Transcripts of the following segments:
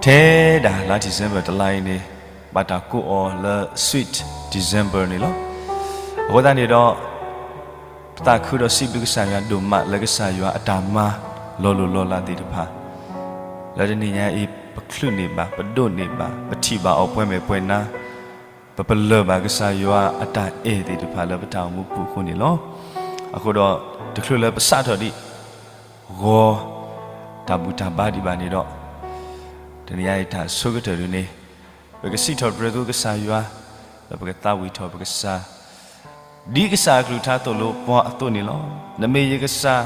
ထဲဒၣ်လါ December တလါအံၤန့ၣ် ဘၣ်တၢ်ကိးအီၤလၢ Sweet December န့ၣ်လီၤ. အဃိသတးန့ၣ်ဒီး ပသးခုဒီးစံးဘျုးကစၢ်ယွၤဒိၣ်မးလၢကစၢ်ယွၤအတၢ်မၤလီၤလိၢ်လီၤလးသ့ၣ်တဖၣ် လၢတနံၤညါအံၤ ပချုးန့ၢ်ဘၣ်, ပဒိးန့ၢ်ဘၣ်, ပထံၣ်ဘၣ်အီၤပှဲၤမဲာ်ပှဲၤနါ, ပပလၢၢ်ဘၣ်ကစၢ်ယွၤအတၢ်အဲၣ်သ့ၣ်တဖၣ်လၢပတၢ်အိၣ်မူပူၤအဃိန့ၣ်လီၤ. အဃိဒီး တချုးလၢပစးထီၣ်ဒံး ဂီၤ တၢ်ဘူၣ်တၢ်ဘါဒံးဘၣ်န့ၣ်ဒီး တနံၤညါအံၤတၢ်ဆိကတၢၢ်ဒၣ်န့ၣ် ပကစံးထီၣ်ပတြၢၤသကိးကစၢ်ယွၤ ဒီးပကသးဝံၣ်ထီၣ်ပကစၢ် ဒ်ကစၢ်အကလုၢ်ကထါသိၣ်လိပှၤအသိးန့ၣ်လီၤ. နမ့ၢ်ယကစၢ်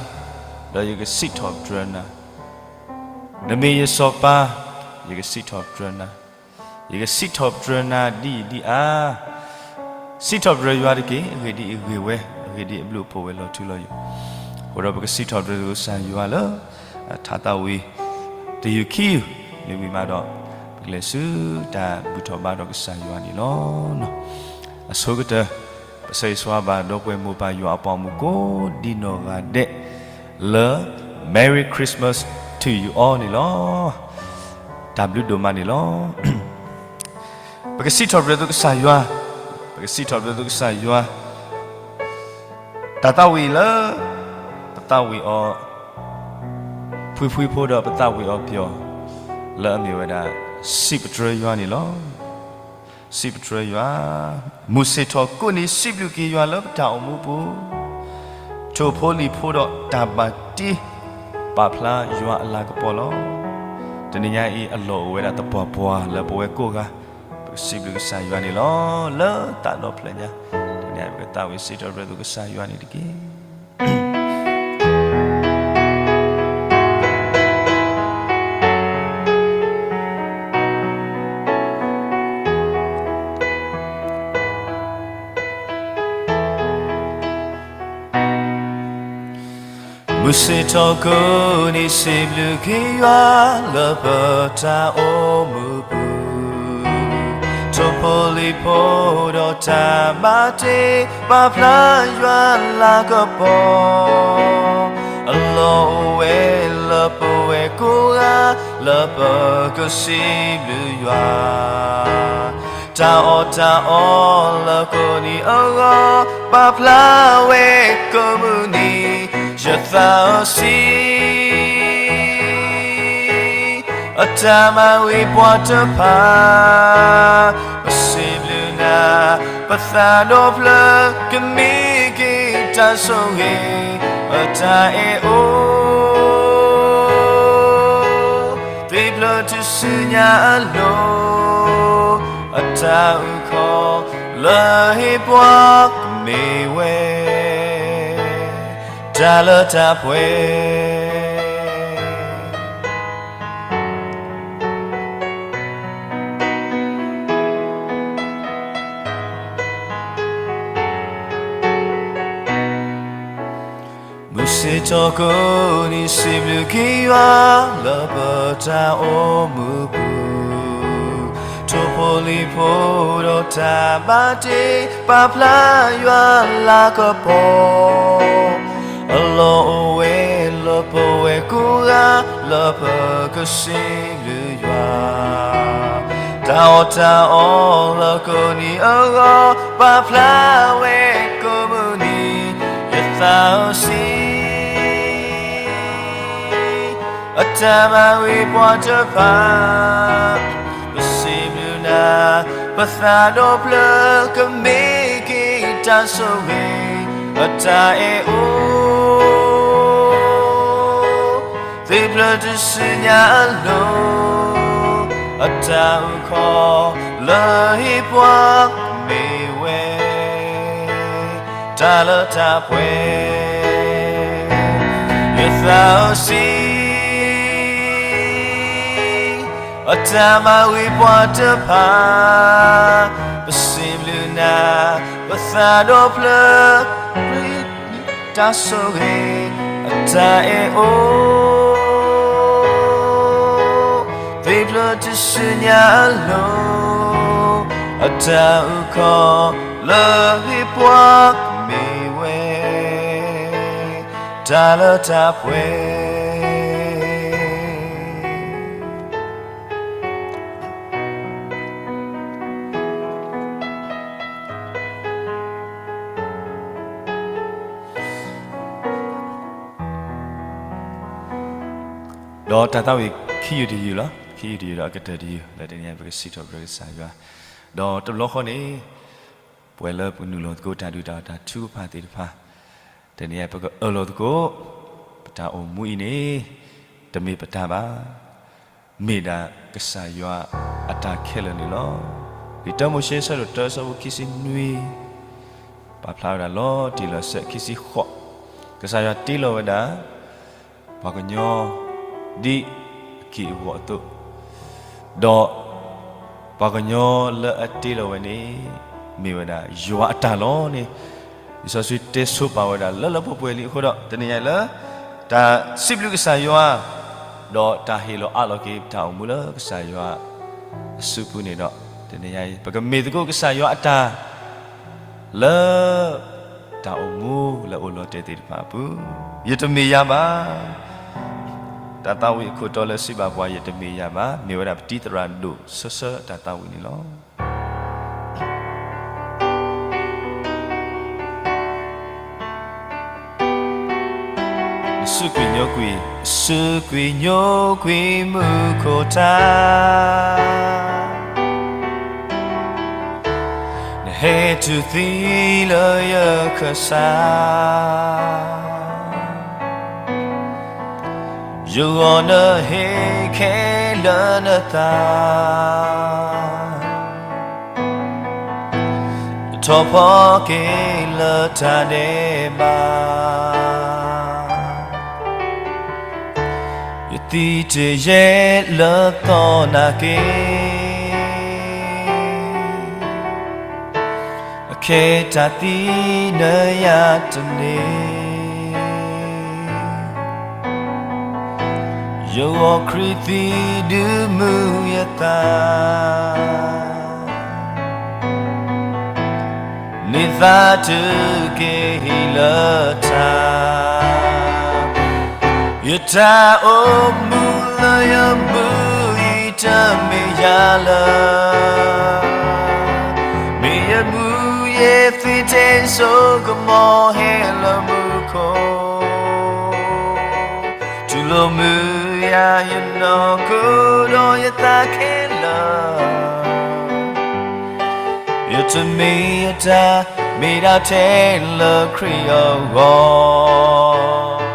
ဒီးယကစံးထီၣ်ပတြၢၤနၤ, နမ့ၢ်ယစီၤပၤ ယကစံးထီၣ်ပတြၢၤနၤ, ယကစံးထီၣ်ပတြၢၤနၤဒ်အံၤဒ်အါ စံးထီၣ်ပတြၢၤယွၤတက့ၢ်. အဂ့ၢ်ဒ်အံၤအဂ့ၢ်ဝဲ, အဂ့ၢ်ဒ်အံၤအဘျုးအဖှိၣ်ဝဲလီၤထူလီၤယိာ်. အဃိဒီးပကစံးထီၣ်ပတြၢၤသကိးကစၢ်ယွၤလၢ ထါသးဝံၣ် တယုၢ်ခံယုၢ် မ့မ့ၢ်မးဒီး ပကလဲၤဆူတၢ်ဘူၣ်ထီၣ်ဘါထီၣ်ကစၢ်ယွၤန့ၣ်လီၤ. အဆိကတၢၢ် ပဆၢဂ့ၤဆၢဝါဘၣ်ဒီပုၢ်ဝဲၢ်မိၢ်ပၢ်ယွၤအပှၤမုၣ်ကိးဒ်နီၢ်ဂၤဒဲး လၢ Merry Christmas to you all န့ၣ်လီၤ. ပကစံးထီၣ်ပတြၢၤသကိးကစၢ်ယွၤ, ပကစံးထီၣ်ပတြၢၤသကိးကစၢ်ယွၤ တၢ်သးဝံၣ်လၢ ပသးဝံၣ်အီၤ ဖှံဖှံဖိဒီးပသးဝံၣ်အီၤပျီၢ် လၢအမ့ၢ်ဝဲဒၣ် စံးပတြၢၤယွၤန့ၣ်လီၤ. စံးပတြၢၤယွၤ, မုၢ်ဆ့ၣ်ထီၣ်ကိးနံၤစံးဘျုးက့ၤယွၤလၢပတၢ်အိၣ်မူပူၤ, ထိၣ်ဖိလံၣ်ဖိဒီးတၢ်ဘၣ်တ့ ပာ်ဖျါယွၤအလၤကပီၤလီၤ. တနံၤညါအံၤအလီၢ်အိၣ်ဝဲဒၣ်သပှၢ်ပှၢ်လၢပဝဲကိးဂၤ ပကစံးဘျုးကစၢ်ယွၤန့ၣ်လီၤ. လၢသးဒီဖျၢၣ်ညါ တနံၤညါအံၤပကသးဝံၣ်စံးထီၣ်ပတြၢၤသကိးကစၢ်ယွၤန့ၣ်တက့ၢ်. မုၢ်ဆ့ၣ်ထီၣ်ကိးနံၤစံးဘျုးက့ၤယွၤလၢပတၢ်အိၣ်မူပူၤ, ထိၣ်ဖိလံၣ်ဖိဒီးတၢ်ဘၣ်တ့ ပာ်ဖျါယွၤလၤကပီၤ, အလီၢ်အိၣ်ဝဲလၢပဝဲကိးဂၤ လၢပကစံးဘျုးယွၤ တၢ်အီၣ်တၢ်အီလၢကိးနံၤအဂီၢ် ပာ်ဖျါဝဲကိးမုၢ်နံၤ ယသးစီဆှံ အတၢ်မၤဂ့ၤပှၤတဖၣ် ပစံးဘျုးနၤ ပသးဒီဖျၢၣ်ကမ့ၢ်က့ၤတၢ်ဆိၣ်ဂ့ၤ အတၢ်အဲၣ်အိၣ် သ့ၣ်ဖျၢၣ်တစုညါအလိၤ အတၢ်အုၣ်ခီၣ်လၢဟ့ၣ်ပှၤကမ့ၢ်ဝဲ တၢ်လၢတၢ်ပှဲၤ မုၢ်ဆ့ၣ်ထီၣ်ကိးနံၤစံးဘျုးက့ၤယွၤ လၢပတၢ်အိၣ်မူပူၤ, ထိၣ်ဖိလံၣ်ဖိဒီးတၢ်ဘၣ်တ့ ပာ်ဖျါယွၤလၤကပီၤ, အလီၢ်အိၣ်ဝဲလၢပဝဲကိးဂၤ လၢပကစံးဘျုးယွၤ တၢ်အီၣ်တၢ်အီလၢကိးနံၤအဂီၢ် ပာ်ဖျါဝဲကိးမုၢ်နံၤ ယသးစီဆှံ အတၢ်မၤဂ့ၤပှၤတဖၣ် ပစံးဘျုးနၤ ပသးဒီဖျၢၣ်ကမ့ၢ်က့ၤတၢ်ဆိၣ်ဂ့ၤ အတၢ်အဲၣ်အိၣ် သ့ၣ်ဖျၢၣ်တစုညါအလိၤ အတၢ်အုၣ်ခီၣ်လၢဟ့ၣ်ပှၤကမ့ၢ်ဝဲ တၢ်လၢတၢ်ပှဲၤ ယသးစီဆှံ အတၢ်မၤဂ့ၤပှၤတဖၣ် ပစံးဘျုးနၤ ပသးဒီဖျၢၣ် တၢ်ဆိၣ်ဂ့ၤ အတၢ်အဲၣ်အိၣ် သ့ၣ်ဖျၢၣ်တစုညါအလိၤ အတၢ်အုၣ်ခီၣ်လၢဟ့ၣ်ပှၤကမ့ၢ်ဝဲ တၢ်လၢတၢ်ပှဲၤ ဒီးတၢ်သးဝံၣ်ခံယုၢ်တယုၢ်လီၤ, ခံယုၢ်တယုၢ်ဒီးအကတၢၢ်တယုၢ် လၢတနံၤအံၤ ပကစံးထီၣ်ပတြၢၤကစၢ်ယွၤ, ဒီးတဘျီဃီန့ၣ် ပဝဲလၢပကနုာ်လီၤသကိးတၢ်ဒုးတၢ်တၢ်ထုကဖၣ်သ့ၣ်တဖၣ်, တနံၤအံၤ ပကအၢၣ်လီၤသကိး ပတၢ်အိၣ်မူအံၤန့ၣ် တမ့ၢ်ပတၢ်ဘၣ်, မ့ၢ်ဒၣ်ကစၢ်ယွၤအတၢ်ခဲလၢာ်န့ၣ်လီၤ. လံာ်တၢမိၤၡ့ အဆၢဒိၣ်တၢ အဆၢဖိခံဆံနွံ ပာ်ဖျါဝဲဒၣ်လီၤတံၢ်လီၤဆဲး ခံဆံဃိး, ကစၢ်ယွၤတ့လီၤဝဲဒၣ် ပှၤကညီ ဒ်အက့ၢ်အဂီၤအသိး, ဒီးပှၤကညီလၢအတ့လီၤဝဲန့ၣ် မ့ၢ်ဝဲဒၣ်ယွၤအတၢ်လီၤန့ၣ် လံာ်စီဆှံတဲဆိပာ်ဝဲဒၣ်လၢလၢပှဲၤပှဲၤလံအဃိဒီး တနံၤအံၤလၢ တၢ်စံးဘျုးကစၢ်ယွၤ ဒီးတၢ်ဟ့ၣ်လီၤအးလီၤက့ၤပတၢ်အိၣ်မူလၢကစၢ်ယွၤအစုပူၤန့ၣ်ဒီး တနံၤအံၤ ပကမ့ၢ်သကိးကစၢ်ယွၤအတၢ် လၢတၢ်အိၣ်မူလၢအိၣ်လီၤတဲာ်သ့ၣ်တဖၣ်အပူၤ, ယတမ့ၢ်ယၤဘၣ်. တၢ်သးဝံၣ်အခိၣ်တီလၢစံးဘၣ်ပှၤ ယတမ့ၢ်ယၤဘၣ် မ့ၢ်ဝဲဒၣ်ပတံၤသရၣ်ဒိၣ်ဆၢဆၢအတၢ်သးဝံၣ်န့ၣ်လီၤ. နစုကွံာ်ညိကွံာ်, စုကွံာ်ညိကွံာ်မူခိၣ်တၢ်, နဟဲတုၤသံလၢယခၢၣ်စး, ယဂီၢ်နဟ့ၣ်ခဲလၢာ်နသး ထီၣ်ဖီက့ၤလၢတၢ်ဒဲးဘး, ယသံတယဲလၢသီနာ်က့, အခဲတၢ်သံနၤယၤတန့ၢ် ယဂီၢ်ခရံာ်သံဒုးမုာ်ယသး, န့ၢ်သါတုၤက့ၤဟံၣ်လၢတၢ်, ယတၢ်အိၣ်မူလၢယမူအံၤတမ့ၢ်ယၤလၢၤ, မ့ၢ်ယမူယသံးတ့ၢ်စိကမီၤဟဲလၢမူခိၣ် တူၢ်လိာ်မုာ်ယၤယနီၢ်ခိဒီးယသးခဲလၢာ်, ယတမ့ၢ်ယတၢ် မ့ၢ်ဒၣ်ထဲလၢခရံာ်အဂီၢ်.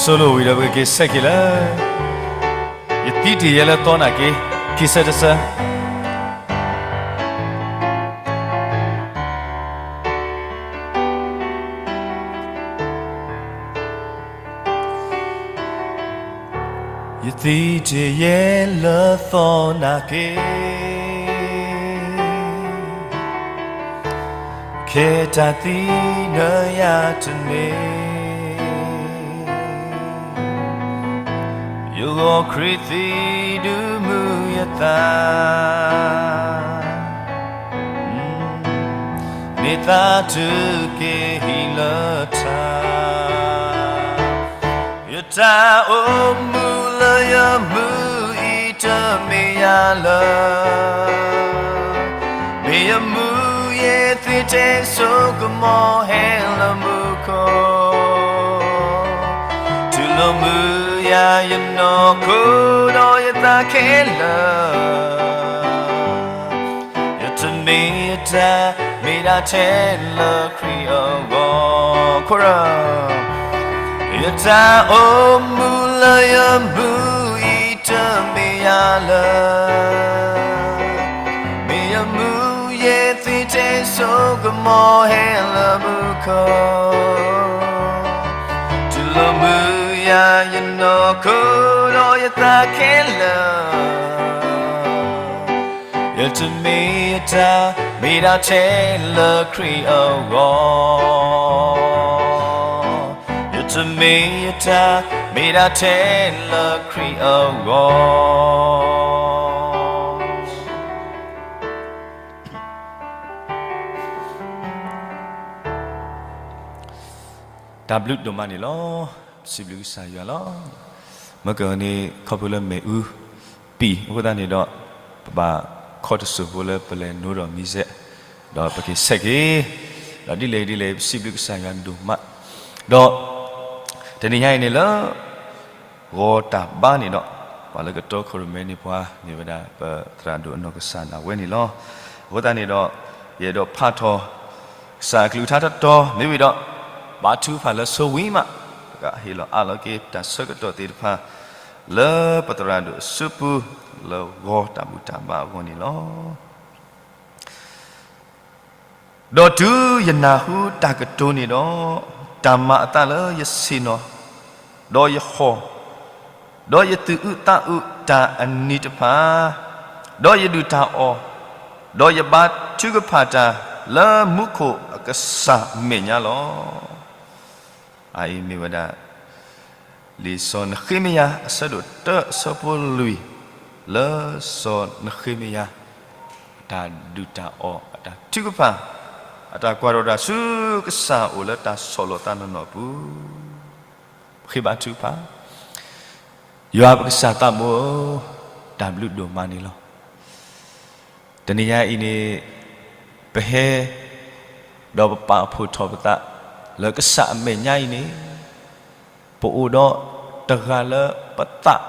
ဆိလိာ်ဝံၤဒီးပကက့ၤဆဲးက့ၤလၢ ယသံတ့ၢ်ယဲလၢသီနာ်က့, ခံဆၢတဆၢ. ယသံတ့ၢ်ယဲလၢသီနာ်က့, ခဲတၢ်သံနၤယၤတန့ၢ်, ယ ဂီၤခရံာ်သံဒုးမုာ်ယသး, မ့ၢ်သးတက့ၢ်ဟံၣ်လၢထး, ယတၢ်အိၣ်မူလၢယမုၢ်အံၤတမ့ၢ်ယၤလၢ မ့ၢ်ယမူယသ့ထဲစိကမီၤဟဲလၢမူခိၣ်, တူၢ်လိာ်မုာ်ယၤယနီၢ်ခိဒီးယသးခဲလၢာ်, ယတမ့ၢ်ယတၢ်မ့ၢ်ဒၣ်ထဲလၢခရံာ်အဂီၢ်, ခိၣ်ရၢ ယတၢ်အိၣ်မူလၢယမူအံၤတမ့ၢ်ယၤလၢ မ့ၢ်ယမူယသ့ထဲစိကမီၤဟဲလၢမူခိၣ်, တူၢ်လိာ်မုာ်ယၤယနီၢ်ခိဒီးယသးခဲလၢာ်, ယတမ့ၢ်ယတၢ်မ့ၢ်ဒၣ်ထဲလၢခရံာ်အဂီၢ်, ယတမ့ၢ်ယတၢ်မ့ၢ်ဒၣ်ထဲလၢခရံာ်အဂီၢ်. တၢ်ဘျုးဒိၣ်မးန့ၣ်လီၤ. ပစံးဘျုးကစၢ်ယွၤလီၤ. မ့ၢ်ကန့ၣ် ခီဖျိလၢမ့ၣ်အူပံာ်အဃိသတးန့ၣ်ဒီး ပဘၣ်ခီတစိၢ်ဖိလၢပလဲၤနိဒီးမံၤစဲး, ဒီးပက့ၤဆဲးက့ၤ, ဒီးဒ်လဲၣ်ဒ်လဲၣ် ပစံးဘျုးကစၢ်ယွၤဒိၣ်မး, ဒီး တနံၤညါအံၤန့ၣ်လၢ ဂီၤတၢ်ဘါန့ၣ်ဒီး ပှၤလၢကတီခိၣ်ရိၣ်မဲန့ၢ်ပှၤ မ့ၢ်ဝဲဒၣ် ပသရၣ်ဒိၣ်အနီၢ်ကစၢ်ဒၣ်ဝဲန့ၣ်လီၤ. အဃိသတးန့ၣ်ဒီး ယအဲၣ်ဒိးဖးထီၣ် ကစၢ်အကလုၢ်ကထါတတီၤ မ့ၢ်ဝံၤဒီး ဘါထုကဖၣ်လၢဆိဝံၤမး ပကဟ့ၣ်လီၤအးလီၤက့ၤ ပတၢ်ဆၢကတီၢ်သ့ၣ်တဖၣ် လၢပသရၣ်ဒိၣ်အစုပူၤ လၢဂီၤတၢ်ဘူၣ်တၢ်ဘါအဂီၢ်န့ၣ်လီၤ. ဒီးတုၤယနၢ်ဟူတၢ်ကတိၤန့ၣ်ဒီး, တၢ်မၤအသးလၢယဆ့ၣ်နီၤ, ဒီးယဟီၣ်, ဒီးယသူၣ်အုးသးအုးတၢ်အနံၤတဖၣ်, ဒီးယဒုၣ်တၢ်အီၣ်, ဒီးယဘါထုကဖၣ်တၢ်လၢမူခိၣ်အကစၢ်အမဲာ်ညါလီၤ. အအံၤမ့ၢ်ဝဲဒၣ် လံာ်စီၤနဃ့မယၤ အဆၢဒိၣ်တၢ အဆၢဖိလွံၢ်, လၢစီၤနဃ့မယၤ အတၢ်ဒုၣ်တၢ်အီၣ် အတၢ်ထုကဖၣ်, အတၢ်ကွၢ်ထီၣ်တၢ်ဆူကစၢ်အအိၣ်လၢတၢ်ဆီၣ်လီၤသးနီၢ်နီၢ်အပူၤ, ပဃ့ဘါထုကဖၣ်, ယွၤပကစၢ်သးဘိဧၢ, တၢ်ဘျုးဒိၣ်မးန့ၣ်လီၤ. တနံၤညါအံၤန့ၣ် ပဟဲ ဒီးပပာ်ဖှိၣ်ထီၣ်ပသး လၢကစၢ်အမဲာ်ညါအံၤန့ၣ် ပအိၣ်ဒီးတဂၤလၢပသး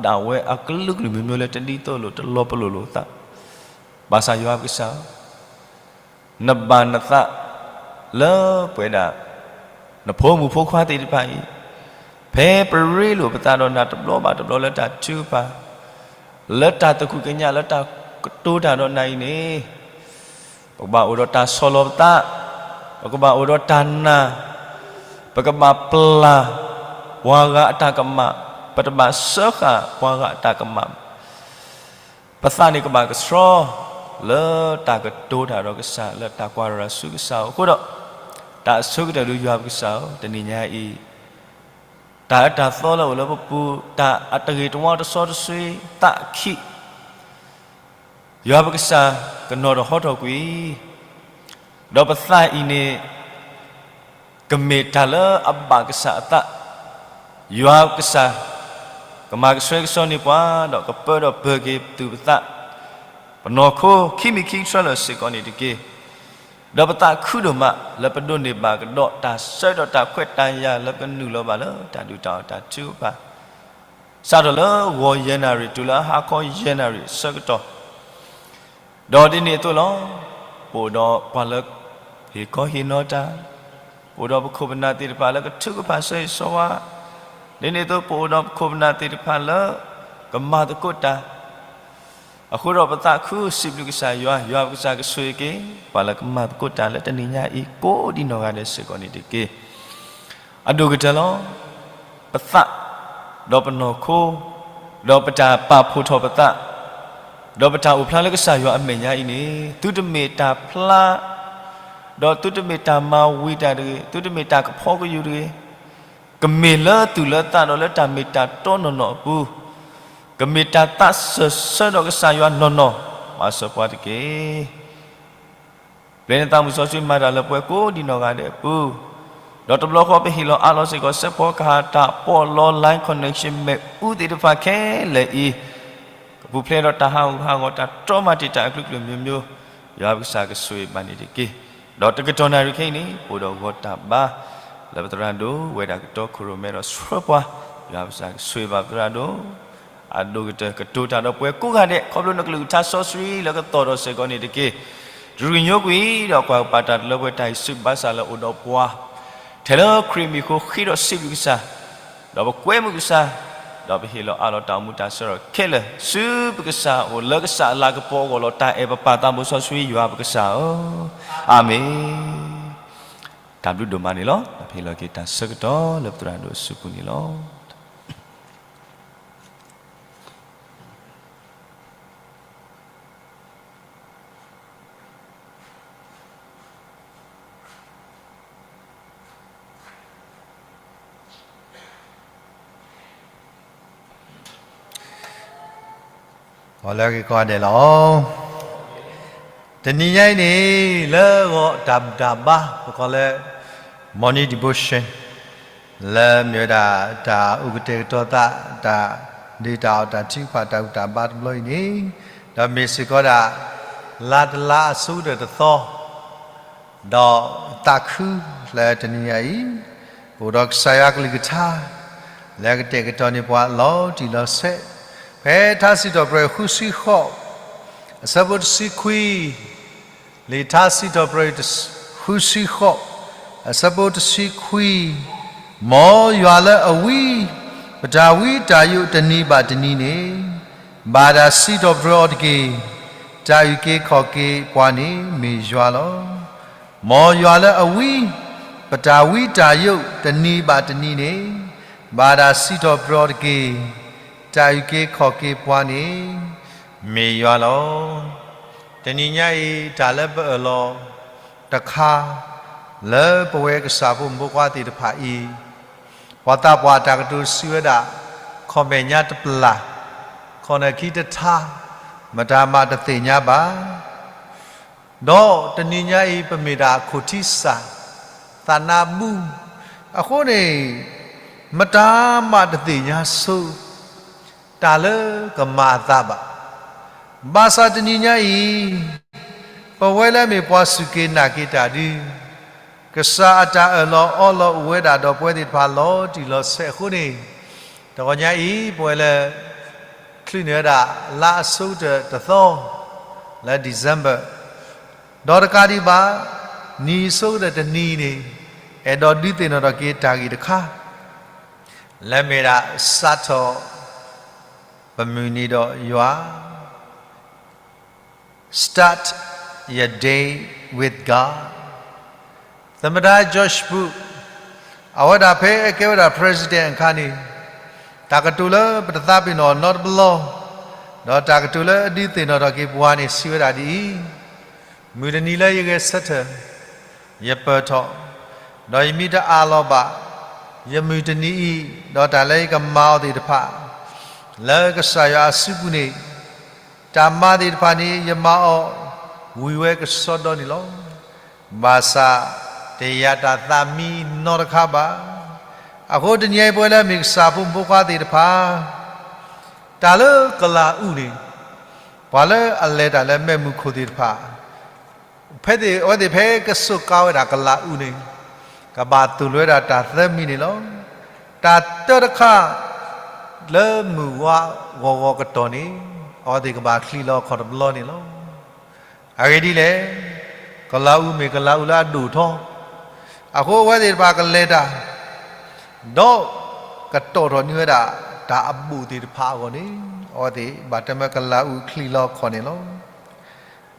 ဒၣ်ဝဲအကလုာ်ကလုာ်မ့ၢ်မ့ၢ်လၢတဒ်သိးလိာ်တလီၤပလိာ်လိာ်သး, ဘၣ်ဆၣ်ယွၤပကစၢ်ဧၢ, နဘၣ်နသးလၢပှဲၤဒၣ် နဖိမုၣ်ဖိခွါသ့ၣ်တဖၣ်အံၤ, ဖဲပရ့လိာ်ပသးဒီးနၤတဘျီဘၣ်တဘျီလၢတၢ်ထုကဖၣ်, လၢတၢ်သကူၣ်ကညးလၢတၢ်ကတိၤတၢ်ဒီးနၤအံၤန့ၣ်, ပကဘၣ်အိၣ်ဒီးတၢ်ဆီၣ်လီၤပသး, ပကဘၣ်အိၣ်ဒီးတၢ်နာ်, ပကဘၣ်ပျၢ်ပှၤဂၤအတၢ်ကမၣ်, ပတဘၣ်စၢဃာ်ပှၤဂၤအတၢ်ကမၣ် ပသးန့ၣ်ကဘၣ်ကဆှီ လၢတၢ်ကတိၤတၢ်ဒီးကစၢ် လၢတၢ်ကွၢ်ရၤဆူကစၢ်အအိၣ်အဃိဒီး, တၢ်အဆိကတၢၢ်ဒုးယွၤပကစၢ်ဧၢ, တနံၤညါအံၤ တၢ်အၢတၢ်သီလၢအိၣ်လၢပပူၤ, တၢ်အတဂ့ၤတဝါတစီတဆှံသးအခံ, ယွၤပကစၢ် ကနီၤထီၣ်ဟီထီၣ်ကွံာ်, ဒီးပသးအံၤန့ၣ် ကမ့ၢ်တၢ်လၢအဘၣ်ကစၢ်အသး, ယွၤကစၢ် ကမၤကဆှဲကဆှီန့ၢ်ပှၤ, ဒီးကပၢဒီးပၢၤက့ၤပသူၣ်ပသး, ပနီၢ်ခိခံမံၤခံဆၢလၢာ်စ့ၢ်ကီးန့ၣ်တက့ၢ်. ဒီးပသးခုဒိၣ်မး လၢပဒိးန့ၢ်ဘၣ်ကဒီးတၢ်ဆၢကတီၢ်တၢ်ခွဲးတၢ်ယာ်လၢပကနုာ်လီၤဘၣ်လၢတၢ်ဒုၣ်တၢ်အီၣ်တၢ်ထုကဖၣ် စးထီၣ်လၢဂီၤယဲၢ်နၣ်ရံၣ်တုၤလၢဟါခီယဲၢ်နၣ်ရံၣ်အဆၢကတီၢ်, ဒီးဒ်န့ၣ်အသိးလီၤ. ပအိၣ်ဒီးပှၤလၢ ဟ့ၣ်ကီဟ့ၣ်နီၤတၢ်, ပအိၣ်ဒီးပခိၣ်ပနၢ်သ့ၣ်တဖၣ်လၢကထုကဖၣ်ဆၢဂ့ၤဆၢဝါ, ဒ်န့ၣ်အသိး ပအိၣ်ဒီးပခိၣ်ပနၢ်သ့ၣ်တဖၣ်လၢ ကမၤသကိးတၢ် အဃိဒီးပသးခုစံးဘျုးကစၢ်ယွၤ, ယွၤပကစၢ်ကဆိၣ်ဂ့ၤက့ၤ ပှၤလၢကမၤသကိးတၢ်လၢတနံၤညါအံၤ ကိးဒံနီၢ်ဂၤဒဲးစ့ၢ်ကီးန့ၣ်တက့ၢ်. အဒိၣ်ကတၢၢ်လီၤ. ပသး, ဒီးပနီၢ်ခိ, ဒီးပတၢ်ပာ်ဖှိၣ်ထီၣ်ပသး, ဒီးပတၢ်အိၣ်ဖျါလၢကစၢ်ယွၤအမဲာ်ညါအံၤန့ၣ် သုတမ့ၢ်တၢ်ဖျါ, ဒီးသုတမ့ၢ်တၢ်မၤဝံၤတၢ်တဂ့ၤ, သုတမ့ၢ်တၢ်ကဖီကယုၢ်တဂ့ၤ, ကမ့ၢ်လၢသူၣ်လၢသးဒီးလၢတၢ်မ့ၢ်တၢ်တီနီၢ်နီၢ်အပူၤ ကမ့ၢ်တၢ်သးစၢၢ်ဆၢဒီးကစၢ်ယွၤနီၢ်နီၢ်, မၤစၢၤပှၤတက့ၢ်. ပျဲနသးမုၢ်စီဆှံမၤတၢ်လၢပှၤကိးဒံးနီၢ်ဂၤဒဲးအပူၤ, ဒီးတဘျီဃီပဟ့ၣ်လီၤအးလီၤစ့ၢ်ကီး စဲးဖီကဟၣ်တၢ်ပီးလီၤ line connection မ့ၣ်အူသ့ၣ်တဖၣ်ခဲလၢာ်အံၤ, ကပူၤဖျဲးဒီးတၢ်ဟးဂူာ်ဟးဂီၤ တၢ်တြီမၤတံာ်တာ်အကျိၤအကျဲမ့ၢ်မ့ၢ်, ယွၤပကစၢ်ကဆိၣ်ဂ့ၤဘၣ်န့ၣ်တက့ၢ်. ဒီးတကတီၢ်နၣ်ရံၣ်ခဲအံၤန့ၣ် ပအိၣ်ဒီးဂီၤတၢ်ဘါ လၢပသရၣ်ဒိၣ်ဝဲဒၣ်ကတီခိၣ်ရိၣ်မဲဒီးဆှၢပှၤ, ယွၤပကစၢ်ကဆိၣ်ဂ့ၤဘၣ်ပသရၣ်ဒိၣ် အဒိၣ်ကတၢၢ်ကတိၤတၢ်ဒီးပှၤကိးဂၤဒဲး ခီဖျိနကလုၢ်ကထါစီဆှံလၢကသီၣ်ဒီးစ့ၢ်ကီးန့ၣ်တက့ၢ်. တရူးညိကွံာ်ဒီးကွၢ်ကပာ်တၢ်တလၢပှဲၤတၢ်အံၤဆူဘၣ်ဆၣ်လၢအိၣ်ဒီးပှၤ ထဲလၢခရံာ်မံၤအဃိဃ့ဒီးစံးဘျုးကစၢ်, ဒီးပကွဲမုာ်ကစၢ်, ဒီးပဟ့ၣ်လီၤအးလီၤတၢ်အိၣ်မူတၢ်ဆၢထၢၣ်ခဲလၢာ် ဆူပကစၢ်အအိၣ်လၢကစၢ်အလၤကပီၤအဂီၢ်လီၤ. တၢ်အဲၣ်ပပၢ်သးဘိစီဆှံယွၤပကစၢ်ဧၢ, အၤမ့ၣ်. တၢ်ဘျုးဒိၣ်မးန့ၣ်လီၤ. ပဟ့ၣ်လီၤက့ၤတၢ်ဆၢကတီၢ်လၢပသရၣ်ဒိၣ်အစုပူၤန့ၣ်လီၤ. ပှၤလၢအဂ့ၤကိးဂၤဒဲးလီၤ. တနံၤညါအံၤန့ၣ် လၢဂီၤတၢ်ဘူၣ်တၢ်ဘါ ပကိးလၢ morning devotion လၢမ့ၢ်ဝဲဒၣ်တၢ်အိၣ်ကတဲာ်ကတီၤသး တၢ်ဒုးတၢ်အီၣ်တၢ်ထုကဖၣ်တၢ်ဘူၣ်တၢ်ဘါတဘျီအံၤန့ၣ်, ဒီးမ့ၢ်စ့ၢ်ကီးဒၣ် လါတလါအဆိကတၢၢ်တသီ ဒီးသးခုလၢတနံၤညါအံၤ ပအိၣ်ဒီးကစၢ်ယွၤကလုၢ်ကထါ လၢကတဲာ်ကတီၤန့ၢ်ပှၤလီၤတံၢ်လီၤဆဲး, ဖဲထါစံးထီၣ်ပတြၢၤဃုဆံဃိး အဆၢဖိတဆံခွံ လံာ်ထါစံးထီၣ်ပတြၢၤ ဃုဆံဃိး အဆၢဖိတဆံခွံ, မ်ယွၤလၢအဝံ ပတၢ်ဝံတၢ်ယိးတနံၤဘၣ်တနံၤန့ၣ်, ဘၣ်တၢ်စံးထီၣ်ပတြၢၤအီၤတက့ၢ်. တၢ်အုၣ်က့ၤခီၣ်က့ၤပှၤန့ၣ်မ့ၢ်ယွၤလီၤ. မ်ယွၤလၢအဝံ ပတၢ်ဝံတၢ်ယိးတနံၤဘၣ်တနံၤန့ၣ်, ဘၣ်တၢ်စံးထီၣ်ပတြၢၤအီၤတက့ၢ်. တၢ်အုၣ်က့ၤခီၣ်က့ၤပှၤန့ၣ် မ့ၢ်ယွၤလီၤ. တနံၤညါအံၤ တၢ်လၢပအၢၣ်လီၤတခါ လၢပဝဲကစၢ်ဖိမုၣ်ဖိခွါသ့ၣ်တဖၣ်အံၤ, ပှၤသးပှၢ်တၢ်ကတိၤစံးဝဲဒၣ်, ခီၣ်မဲာ်ညါတပျၢ်, ခီၣ်နၢၣ်ခံတထါ, မတၤမးတသ့ၣ်ညါဘၣ်. ဒီးတနံၤညါအံၤ ပမ့ၢ်ဒၣ်ခိၣ်ထံစၢ်, သးနါဘူ, အဃိန့ၣ် မတၤမးတသ့ၣ်ညါဆိ တၢ်လၢကမၤအသးဘၣ်. ဘၣ်ဆၣ်တနံၤညါအံၤ ပဝဲလၢအမ့ၢ်ပှၤစူၢ်က့ၤနာ်က့ၤတၢ်ဒုး, ကစၢ်အတၢ်အၢၣ်လီၤအီလီၤအိၣ်ဝဲဒၣ်ဒီးပဝဲသ့ၣ်တဖၣ်လီၤတံၢ်လီၤဆဲးအဃိန့ၣ်, တဂီၤညါအံၤ ပဝဲလၢ ချုးန့ၢ်ဝဲဒၣ်လါအဆိကတၢၢ်တသီ လၢ December, ဒီးတကးဒံးဘၣ် နံၣ်အဆိကတၢၢ်တနံၤန့ၣ် အဲၣ်ဒိးဒုးသ့ၣ်နီၣ်ထီၣ်က့ၤတၢ်ဂ့ၢ်တခါ လၢမ့ၢ်ဒၣ် စးထီၣ်ပမုၢ်နံၤဒီးယွၤ, Start your day with God. သမ္မတ George Bush အဝဲဒၣ်ဖဲအကဲဝဲဒၣ် president အခါန့ၣ်, တၢ်ကတိၤလၢပတသးပ့ၤနီၣ်နီတဘျီ, ဒီးတၢ်ကတိၤလၢအဒုးသ့ၣ်နီၣ်ထီၣ်က့ၤပှၤန့ၣ် စံးဝဲဒၣ်ဒ်အံၤ, မုၢ်တနံၤလၢယဂဲၤဆၢထၢၣ်, ယပၢၢ်ထီၣ်, ဒီးယမ့ၢ်တအးလီၤဘၣ် ယမုၢ်တနံၤအံၤ, ဒီးတၢ်လၢယကမၤအီၤသ့ၣ်တဖၣ် လၢကစၢ်ယွၤအစုပူၤန့ၣ်, တၢ်မၤသ့ၣ်တဖၣ်န့ၣ် ယမၤအီၤ ဝံၤဝဲကစီဒီန့ၣ်လီၤ. ဘၣ်ဆၣ် တယာ်တၢ်သးမံနီတခါဘၣ်. အဃိတနံၤအံၤ ပဝဲလၢအမ့ၢ်ကစၢ်ဖိမုၣ်ဖိခွါသ့ၣ်တဖၣ်, တၢ်လၢကလၤအူၣ်န့ၣ်, ပှၤလၢအလဲၤတၢ်လၢမဲးမုၢ်ခိၣ်သ့ၣ်တဖၣ် ဖဲသ့ၣ်အဝဲသ့ၣ်ဖဲကစူးကါဝဲဒၣ်ကလၤအူၣ်န့ၣ်, ကဘၣ်သိၣ်လိဝဲဒၣ်တၢ်သၢမံၤန့ၣ်လီၤ. တၢ်တၢတခါ လၢမုၢ်ဝါဂီၤဂီၤကတီၢ်န့ၣ်, အဝဲသ့ၣ်ကဘၣ်ချံးလီၤအခီၣ်တဘျီန့ၣ်လီၤ. အဂ့ၢ်ဒ်လဲၣ်, ကလၤအူၣ်မ့ၢ်ကလၤအူၣ်လၢအဒိၣ်ထီ, အဃိအဝဲသ့ၣ်တဖၣ်ကလဲၤတၢ်, ဒီးကတီၢ်ထီၣ်န့ၢ်ဝဲဒၣ် တၢ်အဘူးသ့ၣ်တဖၣ်အဂီၢ်န့ၣ်, အဝဲသ့ၣ်ဘၣ်တဲမၢကလၤအူၣ်ချံးလီၤအခီၣ်န့ၣ်လီၤ.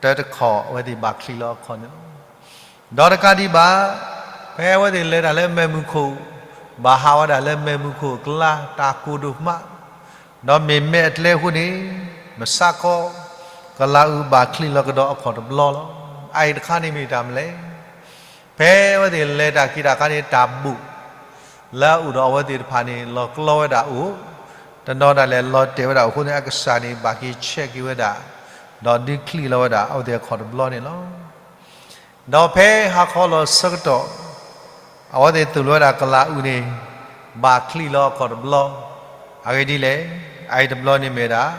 တၢတခီ အဝဲသ့ၣ်ဘၣ်ချံးလီၤအခီၣ်န့ၣ်လီၤ. ဒီးတကးဒံးဘၣ်, ဖဲအဝဲသ့ၣ်လဲၤတၢ်လၢမဲးမုၢ်ခိၣ်, ဘၣ်ဟးဝဲဒၣ်လၢမဲးမုၢ်ခိၣ်အကျါ တၢ်ကိၢ်ဒိၣ်မး, ဒီးမ့ၢ်မဲးအကျဲအဃိန့ၣ်, မုၢ်ဆါခီ ကလၤအူၣ်ဘၣ်ချံးလီၤကဒီးအခီၣ်တဘျီလီၤ. အအံၤတခါန့ၣ်မ့ၢ်တၢ်မနုၤလဲၣ်. ဖဲအဝဲသ့ၣ်လဲၤတၢ်က့ၤတၢ်အခါန့ၣ် တၢ်ဘူး လၢအအိၣ်ဒီးအဝဲသ့ၣ်တဖၣ်န့ၣ် လီၤကျီဝဲဒၣ်အိၣ်, တနီၤဒၣ်လဲာ်လီၤတဲာ်ဝဲဒၣ်အဃိန့ၣ် အကစၢ်န့ၣ် ဘၣ်က့ၤဆဲးက့ၤဝဲဒၣ်, ဒီးဒုးချံးလီၤဝဲဒၣ် အဝဲသ့ၣ်အခီၣ်တဘျီန့ၣ်လီၤ. ဒီးဖဲဟါခီလီၤဆၢကတီၢ် အဝဲသ့ၣ်သိၣ်လိဝဲဒၣ်ကလၤအုးန့ၣ် ဘၣ်ချံးလီၤအခီၣ်တဘျီ, အဂ့ၢ်ဒ်လဲၣ်, အအံၤတဘျီန့ၣ်မ့ၢ်ဝဲဒၣ်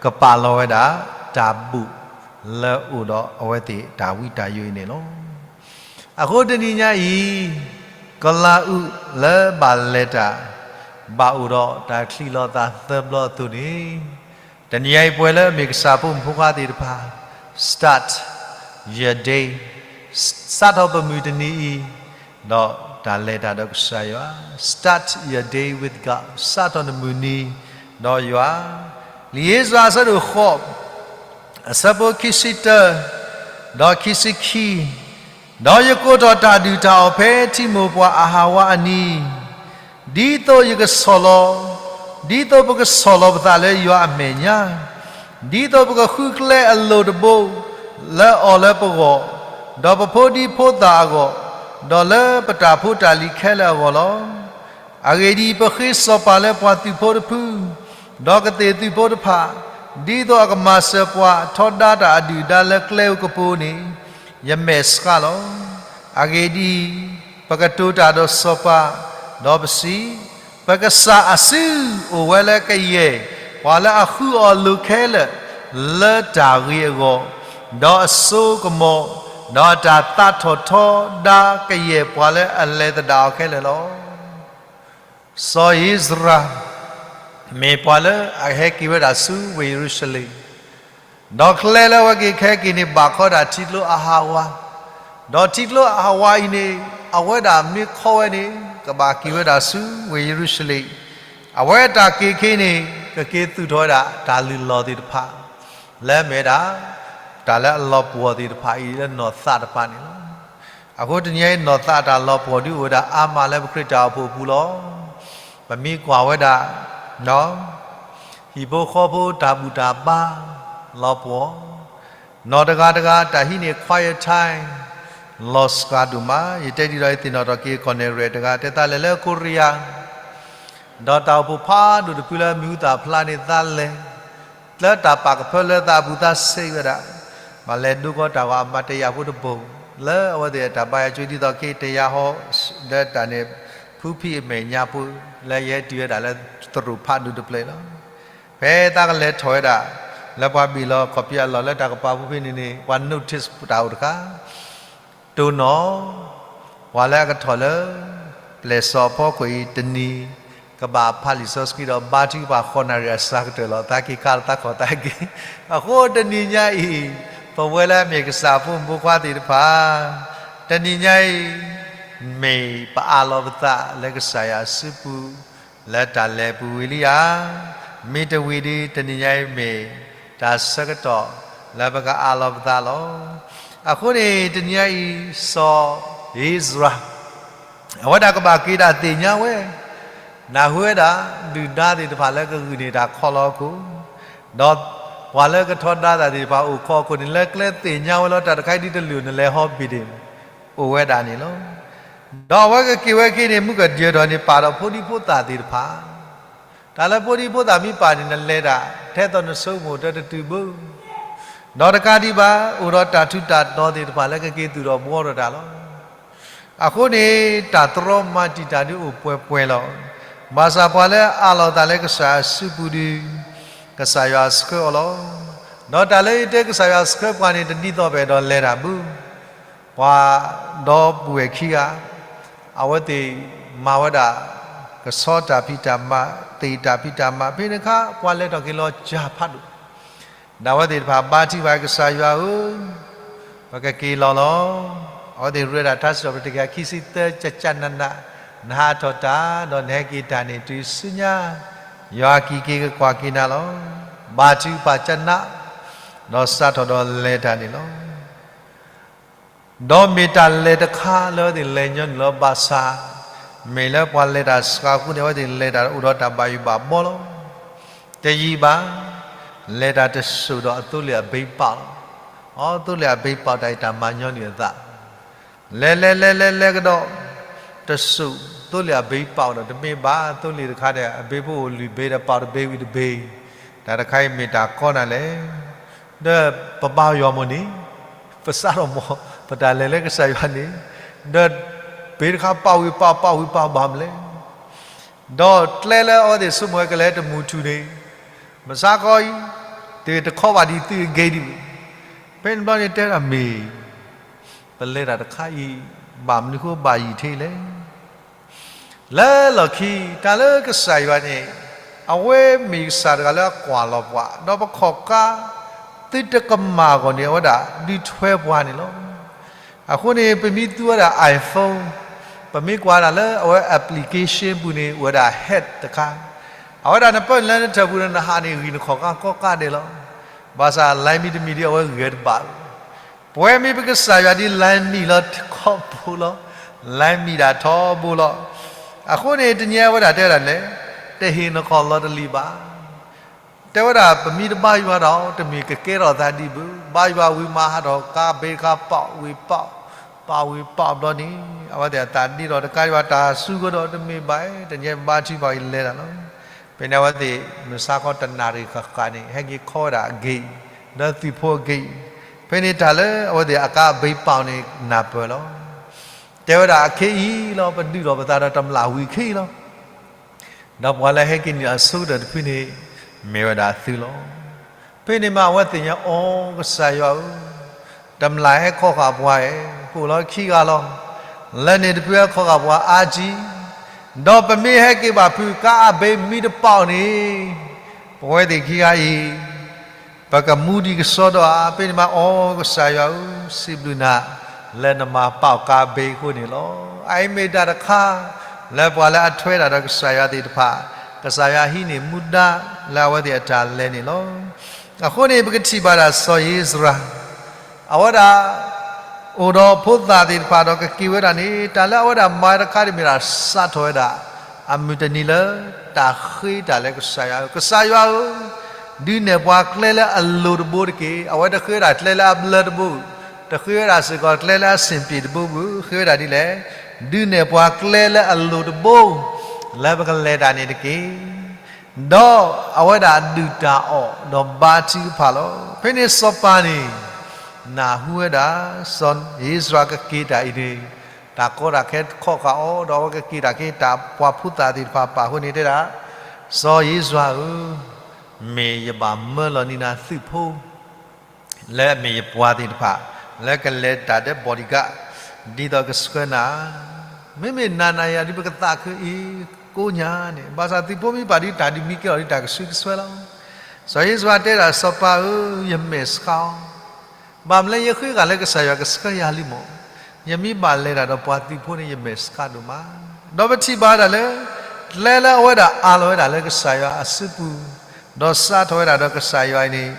ကပာ်လီၤဝဲဒၣ် တၢ်ဘူၣ်လၢအိၣ်ဒီးအဝဲသ့ၣ်တၢ်ဝံတၢ်ယိာ်အံၤန့ၣ်လီၤ. အဃိတနံၤညါအံၤ ကလၤအုးလၢဘၣ်လဲၤတၢ် ဘၣ်အိၣ်ဒီးတၢ်ချံးလီၤသးသၢဘျီအသိးန့ၣ်, တနံၤညါအံၤပဝဲလၢမ့ၢ်ကစၢ်ဖိမုၣ်ဖိခွါသ့ၣ်တဖၣ် start your day, စးထီၣ်ပမုၢ်တနံၤအံၤ ဒီးတၢ်လဲၤတၢ်ဒီးကစၢ်ယွၤ, start your day with God, စးထီၣ်နမုၢ်နံၤဒီးယွၤ, လံာ်ဧ့စြၤအဆၢဒိၣ်ဃိး အဆၢဖိခံဆံတၢ ဒီးခံဆံခံ, ဒီးယကိးထီၣ်တၢ်ဒုၣ်တၢ်အီၣ်ဖဲထံမိၢ်ပှၢ်အဟးဝါအနံၤ, ဒ်သိးယကဆီၣ်လီၤ, ဒ်သိးပကဆီၣ်လီၤပသးလၢယွၤအမဲာ်ညါ, ဒ်သိးပကဃုကျဲအလိၤတဘိ လၢအီၤလၢပဂီၢ်, ဒီးပဖိဒံဖိသၣ်အဂီၢ်, ဒီးလၢပတၢ်ဖိတၢ်လံၤခဲလၢာ်အဂီၢ်လီၤ. အဂ့ၢ်ဒ်အံၤ, ပဃ့စီၤပၤလၢပှၤသုးဖိတဖု, ဒီးကသ့ၣ်သုးဖိတဖၣ်, ဒ်သိးအကမၤစၢၤပှၤထီဒါတၢ်အဒုၣ်အဒါလၢကျဲဧိၤကပူၤန့ၣ်, ယမဲာ်ဆှးလီၤ. အဂ့ၢ်ဒ်အံၤ, ပကတိၤတၢ်ဒီးစီၤပၤ, ဒီးပစံး, ပကစၢ်အစုအိၣ်ဝဲလၢကယဲၢ်ပှၤလၢအဃုအီၤအလိၤခဲလၢာ် လၢတၢ်ဂ့ၤအဂီၢ်, ဒီးအစိကမီၤ, ဒီးအတၢ်သးထီၣ်ထီဒါကယဲၢ်ပှၤလၢအလဲၤသဒၣ်အီၤခဲလၢာ်လီၤ. စီၤဧ့စြၤ မ့ၢ်ပှၤလၢအဟဲက့ၤဝဲဒၣ်ဆူဝ့ၢ်ယရူၤၡလ့ၣ်, ဒီးကျဲလၢအဝဲက့ၤကဟဲက့ၤန့ၣ် ဘၣ်ခီဒၣ်ထံကျိအဟးဝါ, ဒီးထံကျိအဟးဝါအံၤန့ၣ် အဝဲဒၣ်မ့ၢ်ခီဝဲန့ၣ် ကဘၣ်က့ၤဝဲဒၣ်ဆူဝ့ၢ်ယရူၤၡလ့ၣ်, အဝဲတၢ်က့ၤခ့န့ၣ် ကက့ၤသူၣ်ထီၣ်ဝဲဒၣ်တၢ်လုၢ်လီၢ်သ့ၣ်တဖၣ် လၢအမ့ၢ်ဝဲဒၣ် တၢ်လၢအလီၤပှီၢ်သ့ၣ်တဖၣ်အံၤလၢနီၢ်သးတဖၣ်န့ၣ်လီၤ. အဃိတနံၤအံၤ နီၢ်သးအတၢ်လီၤပှီၢ်ဒုးအိၣ်ဝဲဒၣ်အါမးလၢပခရံာ်တၢ်အိၣ်ဖှိၣ်အပူၤလီၤ. ပမ့ၢ်ကွၢ်ဝဲဒၣ် ဟံၣ်ဖိဃီဖိတၢ်ဘူၣ်တၢ်ဘါလီၤပှီၢ်, နီၢ်တဂၤတဂၤ တၢ်ဟံးန့ၢ် quiet time လီၤစှၤဒိၣ်မး. ယတဲဒ်ဒီးယသ့ၣ်နီၣ်ထီၣ်က့ၤ ကီၢ်နဲၣ်ရဲၣ်တဂၤ တဲသးလဲၤလၢကိရံယါ ဒီးတၢ်အိၣ်ဖှိၣ်ဖးဒိၣ်တဖုလၢမံၤဟူသၣ်ဖျါန့ၣ်သးလဲၤ လၢတၢ်ပာ်ကဖၢလၢသးအပူၤသးဆံးဝဲဒၣ်, ဘၣ်လဲၤဒိကီးတၢ်ဂီၤအမၤတယာ်ဖိတဘိ, လၢအဝဲသ့ၣ်တၢ်ဘါယွၤကၠိဒ်သိးက့တယာ်ဟီ, လၢတၢ်န့ၣ် ဖုဖံးအမဲာ်ညါဖိ, လၢယဟဲတုၤဝဲဒၣ်လၢသရူးဖးဒိၣ်တဖျၢၣ်လီၤ. ဖဲသးကလဲၤထီၣ်ဝဲဒၣ် လၢပှၤဘ့ၣ်လီၤခီၣ်ဖံးအလီၢ်လၢတၢ်ကပၤဖိဖဲန့ၣ်န့ၣ် ပှၤ notice တၢ်အိၣ်တခါ တိၢ်နီၣ်, ပှၤလၢအကထီၣ်လၢ ပျဲၢ်စီၤအဖီခိၣ်အံၤတနံၤ ကဘၣ်ဖးလံာ်စီဆှံဒီးဘါထုကဖၣ်ဃိးနၣ်ရံၣ်အစှၤကတၢၢ်လီၤ. သးက့ၤခးလီၤသးခီၣ်သးက့ၤ. အဃိတနံၤညါအံၤ ပဝဲလၢအမ့ၢ်ကစၢ်အဖိမုၣ်ဖိခွါသ့ၣ်တဖၣ် တနံၤညါအံၤ မ့ၢ်ပအးလီၤပသးလၢကစၢ်ယွၤအစုပူၤ လၢတၢ်လဲၤပူၤဝံၤလံဧါ. မ့ၢ်တဝံၤဒီး တနံၤညါအံၤမ့ၢ် တၢ်ဆၢကတီၢ်လၢပကအးလီၤပသးလီၤ. အဃိန့ၣ် တနံၤညါအံၤ စီၤဧ့စြၤ အဝဲဒၣ်ကဘၣ်က့ၤဒၣ်သ့ၣ်ညါဝဲ, နၢ်ဟူဝဲဒၣ် ဒုၣ်ဒါသ့ၣ်တဖၣ်လၢကဂုာ်န့ၢ်တၢ်ခီလီၤအခိၣ်, ဒီးပှၤလၢကထီဒါတၢ်သ့ၣ်တဖၣ်အိၣ်ခီအခိၣ်န့ၣ် လၢကျဲသ့ၣ်ညါဝဲလီၤ. တၢ်တခါအံၤဒ်တလိၣ်နလဲၤဟီဘ့ၣ်ဒ့ၣ် အိၣ်ဝဲဒၣ်န့ၣ်လီၤ. ဒီးအဝဲကက့ၤဝဲက့ၤန့ၣ် မုၢ်ကဒၢထီၣ်န့ၣ် ပာ်ဒီးဖိဒံဖိသၣ်သ့ၣ်တဖၣ်, တၢ်လၢဖိဒံဖိသၣ်မ့ၢ်ပာ်န့ၣ် နလဲၤတၢ် ထဲသိးနဆိကမိၣ်တတတုၤဘၣ်. ဒီးတကးဒံးဘၣ် အိၣ်ဒီးတၢ်ထူးတၢ်တီၤသ့ၣ်တဖၣ်လၢကက့ၤသူၣ်ထီၣ်ဘှီထီၣ်တၢ်လီၤ. အဃိန့ၣ် တၢ်တြီမၤတံာ်တာ်ဒုးအိၣ်ပှဲၤပှဲၤလီၤ. ဘၣ်ဆၣ်ပှၤလၢအးလီၤသးလၢကစၢ်ယွၤအစုပူၤဒီး ကစၢ်ယွၤဆှၢအီၤလီၤ. ဒီးတၢ်လၢယတဲကစၢ်ယွၤဆှၢပှၤန့ၣ် တဒ်သိးပအဲၣ်ဒိးလဲၤတၢ်ဘၣ်. ပှၤဒီပုၢ်ဝဲၢ်ခံဂၤ အဝဲသ့ၣ်မၤဝဲဒၣ် ကဆီတၢ်ဖံးတၢ်မၤ, သ့ၣ်တၢ်ဖံးတၢ်မၤ, ဖဲန့ၣ်အခါ ပှၤလဲၤထီၣ်က့ၤလီၤကၢ်ဖးဒိၣ် ဒီးအဝဲသ့ၣ်တဖၣ်ဘါထုကဖၣ်ကစၢ်ယွၤဧၢ, ပကက့ၤလီၤလီၤ. အဝဲသ့ၣ်ရ့ဒၣ်ထါစံးထီၣ်ပတြၢၤခံဆံသၢ ကကနန, နဟးထီၣ်တၢ် ဒီးနဟဲက့ၤတၢ်န့ၣ် တုၤဆူညါ ယွၤကံၤက့ၤကကွၢ်က့ၤနၤလီၤ. ဘါထုကဖၣ်ကန, ဒီးစးထီၣ်ဒီးလဲၤတၢ်န့ၣ်လီၤ. ဒီးမ့ၢ်တၢ်လဲၤတခါလၢအဝဲသ့ၣ်လဲၤညီနုၢ်လီၤ. ဘၣ်ဆၣ် မ့ၢ်လၢပှၤလဲၤတၢ်စှၤအဃိန့ၣ် အဝဲသ့ၣ်လဲၤတၢ်အိၣ်ဒီးတၢ်ဘၣ်ယိၣ်ဘၣ်ဘှီလီၤ. တယံာ်ဘၣ် လဲၤတၢ်တစိၢ်ဒီးအသိလ့ၣ်အဘ့ပာ်လီၤ. အသိလ့ၣ်အဘ့ပာ်တၢ်အံၤ တၢ်မၤညီနုၢ်အသး, လဲၤလဲၤလဲၤလဲၤလဲၤကဒီး တစိၢ် သိလ့ၣ်အဘ့ပာ်အိၣ်ဒီး တမ့ၢ်ဘၣ် သိလ့ၣ်တခါဒီး အဘ့ဖိအိၣ်လွံၢ်ဘ့ဒီး ပာ်တဘ့ဝံၤတဘ့, တၢ်တခါအံၤမ့ၢ်တၢ်ကီနၤလဲၣ်. ဒီးပဘါယွၤမ့ၢ်န့ၣ် ပစးထီၣ်မ့ၢ် ပတၢ်လဲၤလၢကစၢ်ယွၤန့ၣ်, ဒီးဘ့တခါပာ်ဝံၤပာ် ပာ်ဝံၤပာ်ဘၣ်မလဲၣ်. ဒီးကျဲလၢအဝဲသ့ၣ်ဆိကမိၣ်ဝဲကလဲၤတမုၢ်ထူၣ်န့ၣ်, မဆါခီအံၤ တခီဘၣ်ဒံးသုးအဂ့ၤဒံး, ဖဲန့ၣ်ဘျီန့ၣ်တဲဒၣ်မ့ၢ် ပလဲၤတၢ်တခါအံၤ ဘၣ်မနုၤဃိဘၣ်ယံာ်ထံလဲၣ်. လၢလီၢ်ခံ တၢ်လၢကစၢ်ယွၤန့ၣ် အဝဲမ့ၢ်ကစၢ်တဂၤလၢအကွၢ်လီၤပှၤ, ဒီးပခီၣ်ကါ သုတကမၣ်အဂီၢ်န့ၣ် အဝဲဒၣ်ဒုးထွဲပှၤန့ၣ်လီၤ. အဃိန့ၣ် ပမ့ၢ်သူဝဲဒၣ် iPhone, ပမ့ၢ်ကွၢ်ဒၣ်လၢအဝဲ application ပူၤန့ၣ် အိၣ်ဝဲဒၣ် hack တခါ, အဝဲဒၣ်နပၢနုာ်လၢနထၢၣ်ပူၤဒီး နဟးန့ၣ်ဂံၢ်နခီၣ်ကါကိးကါဒဲးလီၤ. ဘၣ်ဆၣ် လၢမံၤတမံၤဒ်အဝဲဂဲၤတဘၣ်, ပဝဲမ့ၢ်ပကစၢ်ယွၤဒ်လၢမံၤလီၤခီၣ်ဖိလီၤ, လၢမံၤဒၣ်ထီဘိလီၤ. အဃိန့ၣ် တနံၤအဝဲဒၣ်တဲဝဲဒၣ်လဲၣ်, တဟ့ၣ်နခီၣ်လီၤတလံၤဘၣ် တဲဝဲဒၣ် ပမ့ၢ်တဘါယွၤဒီး တမ့ၢ်ကကဲထီၣ်သးဒ်ဘၣ်, ဘါယွၤဝံၤမၤဟးထီၣ်ကါဘ့တခါ ပာ်ဝံၤပာ်, ပာ်ဝံၤပာ်ဘျီန့ၣ် အဝဲသ့ၣ်အသးဒ့ဒီးတကးဒံးဘၣ် တၢ်စူၤကဒီးတမ့ၢ်ဘၣ်, တနံၤဘါထုကဖၣ်အံၤလဲၤတၢ်လီၤ. ဖဲန့ၣ်အဝဲသ့ၣ် မုၢ်ဆါခီတနၣ်ရံၣ်ဃၣ်ဃၣ်န့ၣ် ဟဲက့ၤခီဝဲဒၣ်အဂ့ၤ, ဒီးသုးဖိအဂ့ၤ, ဖဲန့ၣ်တၢ်လၢအဝဲသ့ၣ်အကါဘ့ပာ်န့ၣ်နၢ်ပၢၢ်လီၤ. တဲဝဲဒၣ်အခ့အံၤလီၤ ပဒုးထီၣ်ပသးဒီးတမျၢ်ဝံၤအခ့အံၤလီၤ. ဒီးပှၤလၢဟဲက့ၤနုာ်အဆိကတၢၢ်တဖုန့ၣ် မ့ၢ်ဝဲဒၣ်သုလီၤ. ဖဲန့ၣ်မးအဝဲသ့ၣ်ညါအီၤ ကစၢ်ယွၤဧၢ, တမျၢ်ဟဲခီဃာ်ပှၤဧၢ, ပအိၣ်လီၤခံဂၤလီၤ. လၢန့ၣ်တဖုဟဲခီဃာ်ပှၤအါကံ, ဒီးပမ့ၢ်ဟဲက့ၤဘၣ်ဖုးကါအဘ့မ့ၢ်တပာ်န့ၣ် ပဝဲသ့ၣ်ခံဂၤအံၤ ပကမူဒံးကစီဒီဧါ. ဖဲန့ၣ်မးအီၤ ကစၢ်ယွၤဧၢ, စံးဘျုးနၤ လၢနမၤပာ်ကါဘ့အဃိန့ၣ်လီၤ. အအံၤမ့ၢ်တၢ်တခါ လၢပှၤလၢအထွဲဒၣ်ဒီးကစၢ်ယွၤသ့ၣ်တဖၣ် ကစၢ်ယွၤဟံးန့ၢ်မူဒါလၢအဝဲသ့ၣ်အတၢ်လဲၤန့ၣ်လီၤ. အဃိန့ၣ် ပကထံၣ်ဘၣ်ဒၣ်စီၤဧ့စရၤ အဝဲဒၣ် အိၣ်ဒီးဖိသၣ်သ့ၣ်တဖၣ်ဒီးကက့ၤဝဲဒၣ်န့ၣ် တၢ်လၢအဝဲဒၣ်မၤတခါဒ်မ့ၢ်ဒၣ် စးထီၣ်ဝဲဒၣ် အမုၢ်တနံၤလၢ တၢ်ဃ့တၢ်လၢကစၢ်ယွၤ, ကစၢ်ယွၤဧၢ, ဒုးနဲၣ်ပှၤကျဲလၢအလိၤတဘိတက့ၢ်. အဝဲတဃ့ဝဲဒၣ်ကျဲလၢအဘျၢတဘိ, တဃ့ဝဲဒၣ်စ့ၢ်ကီးကျဲလၢအဆ့ၣ်ပ့ၣ်တဘိဘၣ်, ဃ့ဝဲဒၣ်ဒ်လဲၣ်, ဒုးနဲၣ်ပှၤကျဲလၢအလိၤတဘိ လၢပကလဲၤတၢ်န့ၣ်တက့ၢ်. ဒီးအဝဲဒၣ်ဒုၣ်တၢ်အီၣ်ဒီးဘါထုကဖၣ်လီၤ. ဖဲန့ၣ်စီၤပၤန့ၣ် နၢ်ဟူဝဲဒၣ် စီၤဧ့စရၤကက့ၤတၢ်အံၤန့ၣ် တၢ်ကီတၢ်ခဲခီဃာ်အီၤ ဒီးအဝဲကက့ၤတၢ်က့ၤတၢ်ပှၤဖိသၣ်သ့ၣ်တဖၣ်ပာ်ဃိန့ၣ်တဲဒၣ်, စီၤဧ့စရၤဧၢ, မ့ၢ်ယဘၣ်မၢလီၤန့ၢ်နၤသုးဖိ လၢအမ့ၢ်ယပှၤသ့ၣ်တဖၣ် လၢကလဲၤတၢ်ဒီး bodyguard ဒ်သိးကဆှၢနၤ, မ့မ့ၢ်နၤနၤယၤဒ်ပကသးခုအံၤကိးညါန့ၣ်, ဘၣ်ဆၣ်သုးဖိမ့ၢ်ပာ်ဒ်တၢ်ဒ်မံကဲလီၤဒ်တၢ်ကဆှဲကဆှဲလီၤ. စီၤဧ့စရၤတဲဒၣ်စီၤပၤဧၢ, ယမဲာ်ဆှးအီၤ, ဘၣ်မနုၤလၢယဃ့ဂၤလၢကစၢ်ယွၤကဆှၢယၤလံမး, ယမ့ၢ်ဘၣ်လဲၤတၢ်ဒီးပှၤသုးဖိန့ၣ် ယမဲာ်ဆှးဒိၣ်မး. ဒီးပထံၣ်ဘၣ်ဒၣ်လၢ ကျဲလၢအဝဲဒၣ်အးလီၤဝဲဒၣ်လၢကစၢ်ယွၤအစုပူၤ ဒီးစးထီၣ်ဝဲဒၣ်ဒီးကစၢ်ယွၤအံၤန့ၣ်,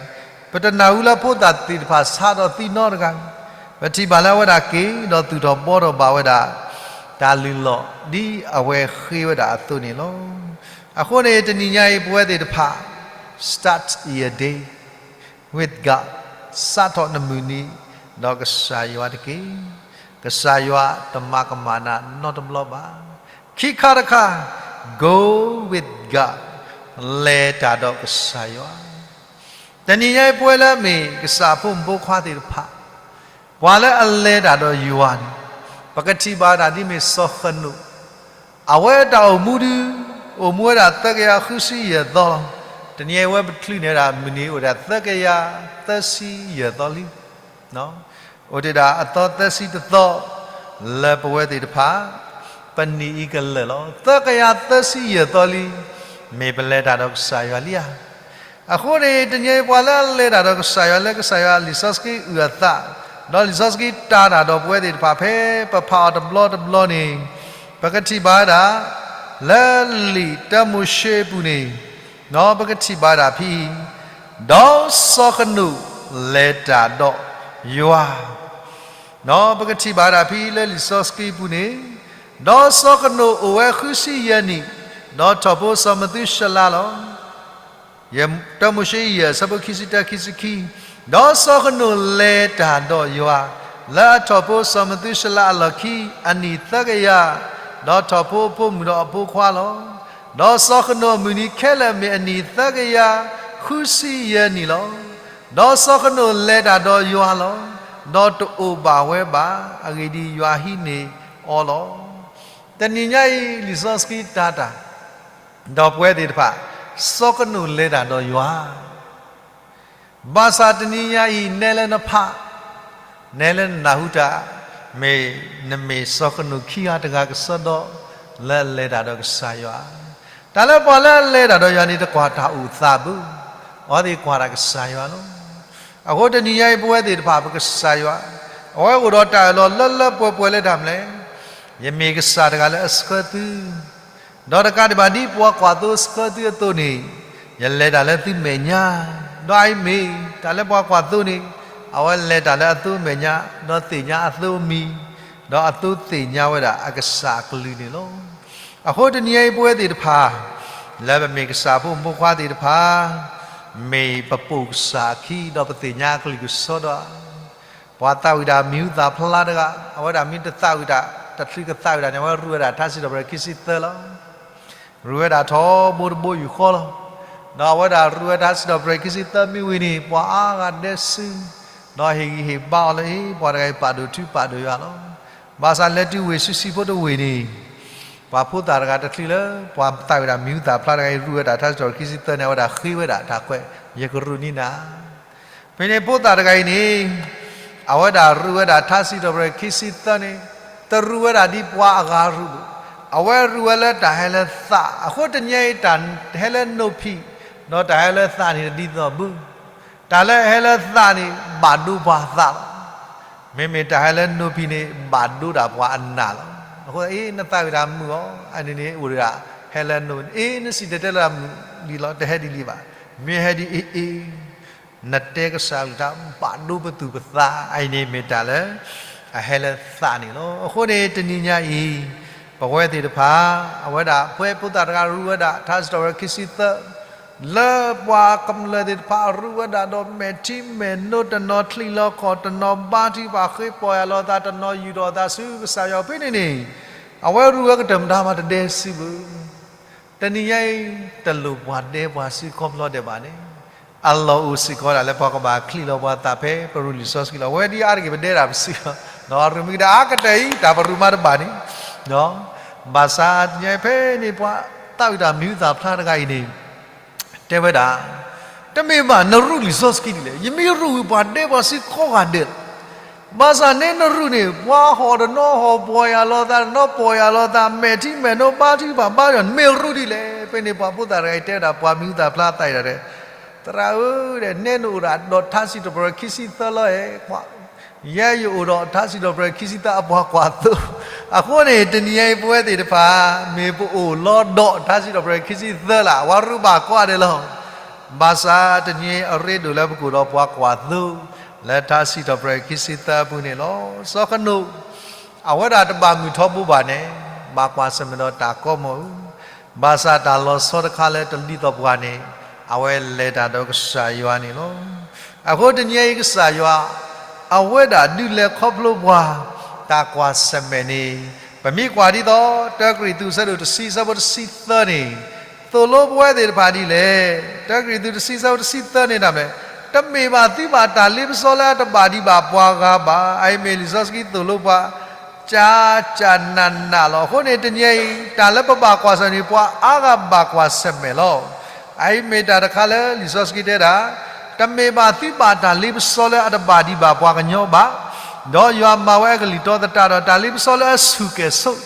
ပတနၢ်ဟူလၢဖိသၣ်သ့ၣ်တဖၣ်ဆါဒီးသံနီတဂၤ, ပထံၣ်ဘၣ်လၢအဝဲဒၣ်က့ၤဒီးသူၣ်ထီၣ်ဘှီထီၣ်ဘၣ်ဝဲဒၣ် တၢ်လုၢ်လီၢ်ဒ်အဝဲဃ့ဝဲဒၣ်အသိးန့ၣ်လီၤ. အဃိန့ၣ် တနံၤညါအံၤ ပဝဲသ့ၣ်တဖၣ် start your day with God, စးထီၣ်နမုၢ်နံၤ ဒီးကစၢ်ယွၤတက့ၢ်. ကစၢ်ယွၤတမၤကမၣ်နၤနီတဘျီဘၣ်. ခံခါတခါ, go with God, လဲၤတၢ်ဒီးကစၢ်ယွၤ. တနံၤညါအံၤ ပဝဲလၢအမ့ၢ်ကစၢ်ဖိမုၣ်ဖိခွါသ့ၣ်တဖၣ်, ပှၤလၢအလဲၤတၢ်ဒီးယွၤန့ၣ်, ပကထံၣ်ဘၣ်တၢ်ဒ်မ့ၢ်စီၤဃနိၣ်, အဝဲတၢ်အိၣ်မူဒုး အိၣ်မူဝဲဒၣ်သၢကယၤဃုဆံယဲၢ်သီလီၤ. တနံၤအံၤဝဲပချုးန့ၢ်ဝဲဒၣ်မုၢ်နံၤအိၣ်ဒၣ်သၢကယၤသၢဆံယဲၢ်သီလံ. အိၣ်တ့ၢ်ဒၣ်အသီသၢဆံတသီ လၢပဝဲသ့ၣ်တဖၣ် ပနံၣ်အံၤကလၢာ်လီၤ. သၢကယၤသၢဆံယဲၢ်သီလံ မ့ၢ်ပလဲၤတၢ်ဒီးကစၢ်ယွၤလံဧါ. အဃိန့ၣ် တနံၤအံၤပှၤလၢအလဲၤတၢ်ဒီးကစၢ်ယွၤ လၢကစၢ်ယွၤလံာ်စီဆှံအုၣ်အသး, ဒီးလံာ်စီဆှံတၤတၢ်ဒီးပဝဲသ့ၣ်တဖၣ်ဖဲ ပဖးအီၤတဘျီတဘျီန့ၣ်, ပကထံၣ်ဘၣ်ဝဲဒၣ် လၢလံာ်တၢမိၤၡ့အပူၤန့ၣ်, ဒီးပကထံၣ်ဘၣ်ဝဲဒၣ်ဖဲအံၤ, ဒီးစီၤဃနိၣ်လဲၤတၢ်ဒီးယွၤ ဒီးပကထံၣ်ဘၣ်ဝဲဒၣ်ဖဲလၢလံာ်စီဆှံပူၤန့ၣ်, ဒီးစီၤဃနိၣ်အိၣ်ဝဲဃုဆံယဲၢ်နံၣ်, ဒီးထီၣ်ဖိစီၤမသူၤၡလၤလီၤ. တၢမိၤၡ့ယဲၢ်အဆၢဖိခံဆံတၢ ခံဆံခံ, ဒီးစီၤဃနိၣ်လဲၤတၢ်ဒီးယွၤ လၢအထီၣ်ဖိစီၤမသူၤၡလၤအလီၢ်ခံ အနံၣ်သၢကယၤ ဒီးထီၣ်ဖိအဖိမုၣ်ဒီးအဖိခွါလီၤ. ဒီးစီၤဃနိာ်အမုၢ်နံၤခဲလၢာ်မ့ၢ်အနံၣ်သၢကယၤဃုဆံယဲၢ်နံၣ်လီၤ. ဒီးစီၤဃနိာ်လဲၤတၢ်ဒီးယွၤလီၤ. ဒီးတအိၣ်ဘၣ်ဝဲဘၣ်. အဂ့ၢ်ဒ်အံၤ, ယွၤဟံးန့ၢ်အီၤလီၤ. တနံၤညါအံၤ လံာ်စီဆှံတၤတၢ် ဒီးပဝဲသ့ၣ်တဖၣ်, စီၤဃနိာ်လဲၤတၢ်ဒီးယွၤ ဘၣ်ဆၣ်တနံၤညါအံၤ နဲလၢနဖး, နဲလၢနနၢ်ဟူတၢ်, မ့ၢ်နမ့ၢ်စီၤဃနိာ်ခံဂၤတဂၤကစီဒီ လၢအလဲၤတၢ်ဒီးကစၢ်ယွၤ, တၢ်လၢပှၤလၢအလဲၤတၢ်ဒီးယွၤန့ၣ် တကွၢ်တၢ်အိၣ်သးဘၣ်, အဝဲသ့ၣ်ကွၢ်တၢ်ကစၢ်ယွၤလီၤ. အဃိတနံၤညါအံၤ ပဝဲသ့ၣ်တဖၣ်ပကစၢ်ယွၤ, အဝဲအိၣ်ဒီးတၢ်အၢၣ်လီၤလၢလၢပှဲၤပှဲၤလၢတၢ်မနုၤလဲၣ်, ယမ့ၢ်ကစၢ်တဂၤလၢအဆှၢသု ဒီးတကးဒံးဘၣ်ဒ်ပှၤကွၢ်သိဆှၢသုအသိးန့ၣ်, ယလဲၤတၢ်လၢသုမဲာ်ညါ, ဒီးအအံၤမ့ၢ်တၢ်လၢပှၤကွၢ်သိန့ၣ်, အဝဲလဲၤတၢ်လၢအသိမဲာ်ညါ, ဒီးသ့ၣ်ညါအသိအမံၤ, ဒီးအသိသ့ၣ်ညါဝဲဒၣ်အကစၢ်အကလုၢ်န့ၣ်လီၤ. အဃိတနံၤအံၤပဝဲသ့ၣ်တဖၣ်, လၢပမ့ၢ်ကစၢ်ဖိမုၣ်ဖိခွါသ့ၣ်တဖၣ်, မ့ၢ်ပပိာ်ကစၢ်အခံ ဒီးပသ့ၣ်ညါအကလုၢ်ကစီဒီဧါ. ပှၤသးဝံၣ်တၢ်မံၤဟူသၣ်ဖျါတဂၤ, အဝဲဒၣ်မ့ၢ်တသးဝံၣ်တၢ်, တချုးကသးဝံၣ်တၢ်န့ၣ် အဝဲရူၢ်ဝဲဒၣ်ထါစံးထီၣ်ပတြၢၤခံဆံသၢလီၤ. ရူၢ်ဝဲဒၣ်ထီဘိတဘိယူၢ်ဃီလီၤ. ဒီးအဝဲဒၣ်ရူၢ်ဝဲထါစံးထီၣ်ပတြၢၤခံဆံသၢမ့ၢ်ဝံၤန့ၣ် ပှၤအါဂၤဒဲးဆူ, ဒီးဟ့ၣ်ဂံၢ်ဟ့ၣ်ဘါအီၤလၢ အ့ ပှၤတဂၤအံၤပာ်ဒိၣ်ထူပာ်ဒိၣ်ယွၤလီၤ. ဘၣ်ဆၣ်လဲၤတုၤဝ့ၢ်ဆူဆံဖိတဝ့ၢ်န့ၣ်, ပှၤဖိသၣ်တဂၤတချုးလၢ ပှၤသးဝံၣ်တၢ်မံၤဟူသၣ်ဖျါတဂၤအံၤ ရူၢ်ဝဲဒၣ်ထါစံးထီၣ်ပတြၢၤခံဆံသၢန့ၣ် အဝဲဒၣ်ဃ့ဝဲဒၣ်တၢ်ကွဲး, ယကရူၢ်န့ၢ်နၤ ဖဲန့ၣ်ဖိသၣ်တဂၤအံၤန့ၣ်, အဝဲဒၣ်ရူၢ်ဝဲဒၣ်ထါစံးထီၣ်ပတြၢၤခံဆံသၢန့ၣ်, တရူၢ်ဝဲဒၣ်ဒ်ပှၤအဂၤရူၢ်ဘၣ်, အဝဲရူၢ်ဝဲလၢတၢ်ဟဲလၢသး, အဃိတနံၤအံၤတၢ်ဟဲလၢနိၣ်ဖံၣ်, ဒီးတၢ်ဟဲလၢသးန့ၣ်တဒ်သိးဘၣ်. တၢ်လၢအဟဲလၢသးန့ၣ် ဘၣ်ဒိပှၤသးလီၤ. မ့မ့ၢ်တၢ်ဟဲလၢနိၣ်ဖံၣ်န့ၣ် ဘၣ်ဒိဒၣ်ပှၤအနၢ်လီၤ. အဃိ အ့ နသးဝံၣ်တၢ်မုာ်အီၤ, အန့ၣ်န့ၣ်အိၣ်ဒၣ်, ဟဲလၢနိၣ်, အ့ နစံၣ်တဲၤတဲလၢတၢ်မုာ်ဒံးလီၤ, တဟဲဒ်လံဘၣ်. မ့ၢ်ဟဲဒ်အ့ အ့ နတဲကစၢ်အကလုၢ်တၢ် ဘၣ်ဒိပသူၣ်ပသး, အအံၤန့ၣ်မ့ၢ်တၢ်လၢအဟဲလၢသးန့ၣ်လီၤ. အဃိန့ၣ် တနံၤညါအံၤ, ပဝဲသ့ၣ်တဖၣ်, အဝဲဒၣ်ပှၤဖိသၣ်တဂၤရူၢ်ဝဲဒၣ် ထါစံးထီၣ်ပတြၢၤခံဆံသၢ, လၢပှၤကမျၢၢ်သ့ၣ်တဖၣ်အရူၢ်ဝဲဒၣ်ဒီးမဲာ်ထံမဲာ်နိ, တနီၤချံးလီၤခီၣ်, တနီၤဘါထုကဖၣ်ဃ့ပီၢ်ယၢ်လီၤသး, တနီၤယူာ်ထီၣ်သးဆူကစၢ်ယွၤဖဲန့ၣ်န့ၣ်, အဝဲရူၢ်ဝဲကတၢၢ်မတၤမးတဒဲစုဘၣ်. တနံၤညါအံၤ, တလိၣ်ပှၤဒဲပှၤဆူခီဖျိဒဲးဘၣ်န့ၣ်, အလီၢ်အိၣ်စ့ၢ်ကီးဒၣ်လၢပှၤကဘၣ်ချံးလီၤပှၤသးဖဲပရူၢ်လံာ်စီဆှံလီၤ. အဝဲဒ်အါတက့ၢ်ပဒဲတၢ်ပစုလီၤ. ဒီးအရူၢ်မ့ၢ်ကဒါအါကတၢၢ်အံၤ တၢ်ပရူၢ်မးတဘၣ်န့ၣ်, ဘၣ်ဆၣ်တနံၤညါအံၤဖဲန့ၣ် ပှၤသးဝံၣ်တၢ်မံၤဟူသၣ်ဖျါတဂၤအံၤန့ၣ် တဲဝဲဒၣ်, တမ့ၢ်ဘၣ်နရူၢ်လံာ်စီဆှံဒ်လဲၣ်, ယမ့ၢ်ရူၢ်ဝံၤပှၤဒဲပှၤဆူကိးဂၤဒဲးလီၤ. ဘၣ်ဆၣ်န့ၣ်နရူၢ်န့ၣ် ပှၤဟီၣ်တနီၤဟီၣ်ပီၢ်ယၢ်လီၤသး, တနီၤပီၢ်ယၢ်လီၤသး, မဲာ်ထံမဲာ်နိဘါထုကဖၣ်ဘါထုကဖၣ်, နမ့ၢ်ရူၢ်ဒ်လဲၣ်. ဖဲန့ၣ်ပှၤဖိသၣ်တဂၤအံၤတဲဝဲဒၣ် ပှၤမံၤဟူသၣ်ဖျါသးဝံၣ်တၢ်ဒဲး, သရၣ်ဧၢ, နဲနအိၣ်ဒၣ်ဒီးထါစံးထီၣ်ပတြၢၤခံဆံသၢလီၤဧါ, ယဲယအိၣ်ဒီးထါစံးထီၣ်ပတြၢၤခံဆံသၢအပှၤကွၢ်သိ, အဃိန့ၣ် တနံၤညါအံၤပဝဲသ့ၣ်တဖၣ် မ့ၢ်ပအိၣ်လီၤဒီးထါစံးထီၣ်ပတြၢၤခံဆံသၢလၢ်, ပှၤရူၢ်ဘၣ်ကွၢ်ဒဲးလီၤ. ဘၣ်ဆၣ်တနံၤညါအံၤအရ့ဒိၣ်လၢပကအိၣ်ဒီးပှၤကွၢ်သိ လၢထါစံးထီၣ်ပတြၢၤခံဆံသၢအပူၤန့ၣ်လီၤ. စီၤဃနိာ် အဝဲဒၣ်တဘၣ်မုာ်ထီဘိဘၣ်န့ၣ်, ဘၣ်ကွၢ်ဆၢၣ်မဲာ်ဒီးတၢ်ကီမီၢ်အူ, ဘၣ်ဆၣ်တၢ်လီၤဆီတခါလၢတဒ်သိးပှၤန့ၣ်, အဝဲလဲၤတၢ်ဒီးကစၢ်ယွၤန့ၣ်လီၤ. အဃိတနံၤညါအံၤကစၢ်ယွၤ, အဝဲဒၣ်ဒုးလဲၤခီဖျိပှၤ, တၢ်ကွၢ်ဆၢၣ်မဲာ်န့ၣ်, ပမ့ၢ်ကွၢ်ဒ်သိး တၢကရံၣ်သူး အဆၢဒိၣ်တဆံ အဆၢဖိတဆံသၢန့ၣ်, သိၣ်လိပဝဲသ့ၣ်တဖၣ်ဒ်လဲၣ်. တၢကရံၣ်သူးတဆံ အဆၢဖိတဆံသၢန့ၣ်ဒၣ်မ့ၢ်, တမ့ၢ်ဘၣ်သုဘၣ်တၢ်လ့ပစီလၢအတဘၣ်ဒံးဘၣ်ပှၤဂၤဘၣ်. အအံၤမ့ၢ်လံာ်စီဆှံသိၣ်လိပှၤ ကၢ်ကၢ်နးနးလီၤ. အဃိန့ၣ်တနံၤအံၤ တၢ်လၢပဘၣ်ကွၢ်ဆၢၣ်မဲာ်န့ၣ် ပှၤအါဂၤဘၣ်ကွၢ်ဆၢၣ်မဲာ်လီၤ. အအံၤမ့ၢ်တၢ်တခါလၢလံာ်စီဆှံတဲဒၣ်, တမ့ၢ်ဘၣ်သုဘၣ်တၢ်လ့ပစီလၢအတဘၣ်ဒံးဘၣ်ပှၤကညီဘၣ်, ဒီးယွၤမၤဝဲအကလုၢ်တီသတးဒီး တၢ်လ့ပစီလၢအဆူၣ်ကဲၣ်ဆိး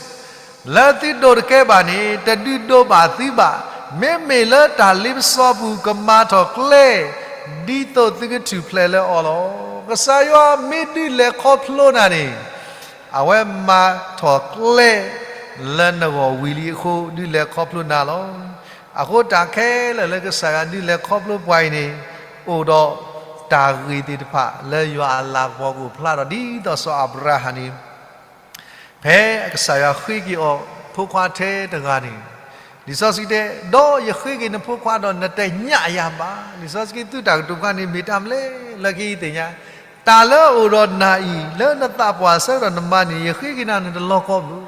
လၢသုဒိးတကဲဘၣ်န့ၣ် တဒုးဒိးဘၣ်သုဘၣ်. မ့မ့ၢ်လၢတၢ်လ့ပစီအပူၤ ကမၤထီၣ်ကျဲ ဒ်သိးသုကထူၣ်ဖျဲးလၢအီၤလီၤ. ကစၢ်ယွၤမ့ၢ်ဒုးလဲၤခီဖျိနၤန့ၣ်, အဝဲမၤထီၣ်ကျဲ လၢနဂီၢ်ဝံၤလံအဃိ ဒုးလဲၤခီဖျိနၤလီၤ. အဃိတၢ်ခဲလၢာ်လၢကစၢ်ယွၤဒုးလဲၤခီဖျိပှၤအံၤန့ၣ်, အိၣ်ဒီးတၢ်ဂ့ၢ်သ့ၣ်တဖၣ်လၢယွၤအလၤကပီၤကအိၣ်ဖျါဒီး ဒ်သိးစီၤအၤဘြၤဟၣ်န့ၣ် ဖဲကစၢ်ယွၤဃ့က့ၤအီၤဖိခွါထဲတဂၤန့ၣ်, လံာ်စီဆှံတဲ, ဒီးယဃ့က့ၤနဖိခွါဒီး နတညၣ်ယၤဘၣ်. လံာ်စီဆှံသုတၢ်ကတိၤတခါန့ၣ် မ့ၢ်တၢ်မနုၤလဲၣ်လၢခံသ့ၣ်ညါ, တၢ်လၢအအိၣ်ဒီးနၤအံၤ လၢနသးပှၢ်ဆၢကတီၢ်နမၤန့ၣ် ယဃ့က့ၤနၤန့ၣ်တလီၤကီဘၣ်.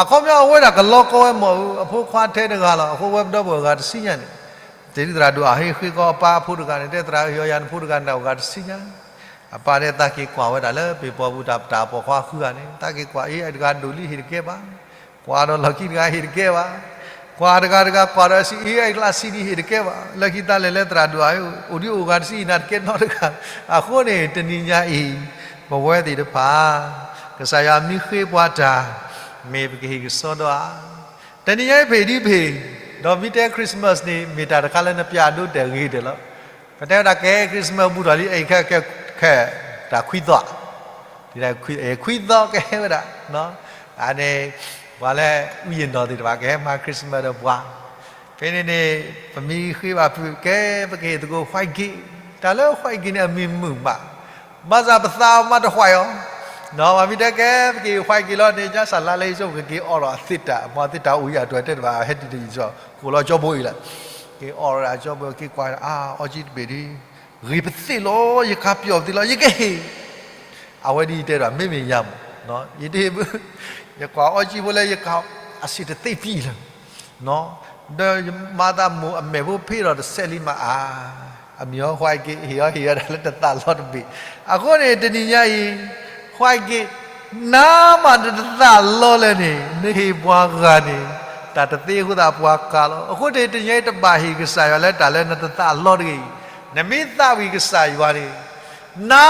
အခီပညီအဝဲဒၣ်ကလီကီဝဲမ့ၢ်အဖိခွါထဲတဂၤလီၤ. အဃိဝဲပဒီပုၢ်ဝဲၢ်ဂၤတဆံညါန့ၣ်, တ့ၢ်သရၣ်ဒိၣ်အဟ့ၣ်ဃ့ကီးအပၢ်အဖိတဂၤန့ၣ် တဲသရၣ်ဟ့ၣ်အီၤယၤနဖိတဂၤန့ၣ် တၢ်အိၣ်ဂၤတဆံညါ, အပၢ်တဲသးက့ၤကွၢ်ဝဲဒၣ်လၢပ့ၤပီၤပူၤတၢ်ပတၢ်ပိာ်ခွါဃုဂၤန့ၣ် သးက့ၤကွၢ်အ့ၣ်အတဂၤဒိၣ်လံဟ့ၣ်တကဲဘၣ်, ကွၢ်ဒီးလီၢ်ခံတဂၤဟ့ၣ်တကဲဘၣ်, ကွၢ်တဂၤတဂၤကွၢ်ဒီးစံးအ့ၣ်အကျါစံးဒံး ဟ့ၣ်တကဲဘၣ်, လၢခံတၢ်လဲၤလၢသရၣ်ဒိၣ်အဟ့ၣ်အိၣ်ဒံးအိၣ်ဂၤတဆံအံၤ နၤတကဲနီတဂၤ. အဃိန့ၣ် တနံၤညါအံၤ ပဝဲသ့ၣ်တဖၣ် ကစၢ်ယွၤမ့ၢ်ဃ့ပှၤတၢ် မ့ၢ်ပကဟ့ၣ်ကစီဒီဧါ. တနံၤညါအံၤဖဲဒ်ဖဲ ဒီးမ့ၢ်တဲ Christmas န့ၣ် မ့ၢ်တၢ်တခါလၢနပျၢ်ဒိတဲာ်ဂ့ၤဒဲးလီၤ. ပတဲဝဲဒၣ်ကဲ Christmas ဘူးထီၣ်လံ အံၤခဲ ခဲ တၢ်ခွံသီ, ခွံသီကဟဲဝဲဒၣ်, အန့ၣ် ပှၤလၢအူယံၤနီၢ်သ့ၣ်တဖၣ်ကဟဲမၤ Christmas ဒီးပှၤ ဖဲန့ၣ်န့ၣ် ပမ့ၢ်ဃ့ဘၣ်ဖုးကဲ ပကဟ့ၣ်သကိး white cake, တၢ်လၢ white cake န့ၣ် အမံၤမုာ်မး, ဘၣ်ဆၣ်ပသးမၤတ white အီၤ, ပမ့ၢ်တဲကဲ ပကဟ့ၣ် white cake လီၤန့ၣ် ညါစၢ်လါလၢယဆိကမိၣ် ကက့ၤအီၣ်ဒီးအသ့ၣ်တၢ် မ့ၢ်သ့ၣ်တၢ်အိၣ်ယၤတဝဲတဲတဘၣ် ဟဲတံၢ်တယံာ်စီ ကိးလီၤကၠီဘိအံၤလီၤ, က့ၤအီၣ်ဒီးကၠီဘိ က့ၤကွၢ် အါ အီကၠံတဘ့ၣ်ဒ် ဂ့ၤပသ့ၣ်လီၤ ယကပျီၣ်ပသ့ၣ်လီၤ ယကဟ့ၣ် အဝဲဒ်ယတဲဒီး မ့မ့ၢ်ယၤမး, ယတဟ့ၣ်ဘၣ်, ယကွၢ်အီကၠံဖိလၢယက အစံၣ်တသ့ပံလၢာ်, ဒီးယမၤသးမိၣ်အမဲာ်ဖိဖ့ဒီးတစဲးလံမးအါ, အမံၤဟီ white cake ဟ့ၣ်အီၤဟ့ၣ်အီၤဒၣ်လၢတသးလီတဘ့ၣ်, အဃိန့ၣ် တနံၤညါအံၤ white cake နါမးနတသးလီလဲၣ်န့ၣ် နဟ့ၣ်ပှၤဂၤန့ၣ် တၢ်တသ့အဃိသတးပှၤကၤလီၤ. အဃိန့ၣ် တနံၤညါအံၤတဘၣ်ဟ့ၣ်ကစၢ်ယွၤလၢတၢ်လၢနတသးလီတဂ့ၤ, နမ့ၢ်သးဝံၣ်ကစၢ်ယွၤန့ၣ် နါ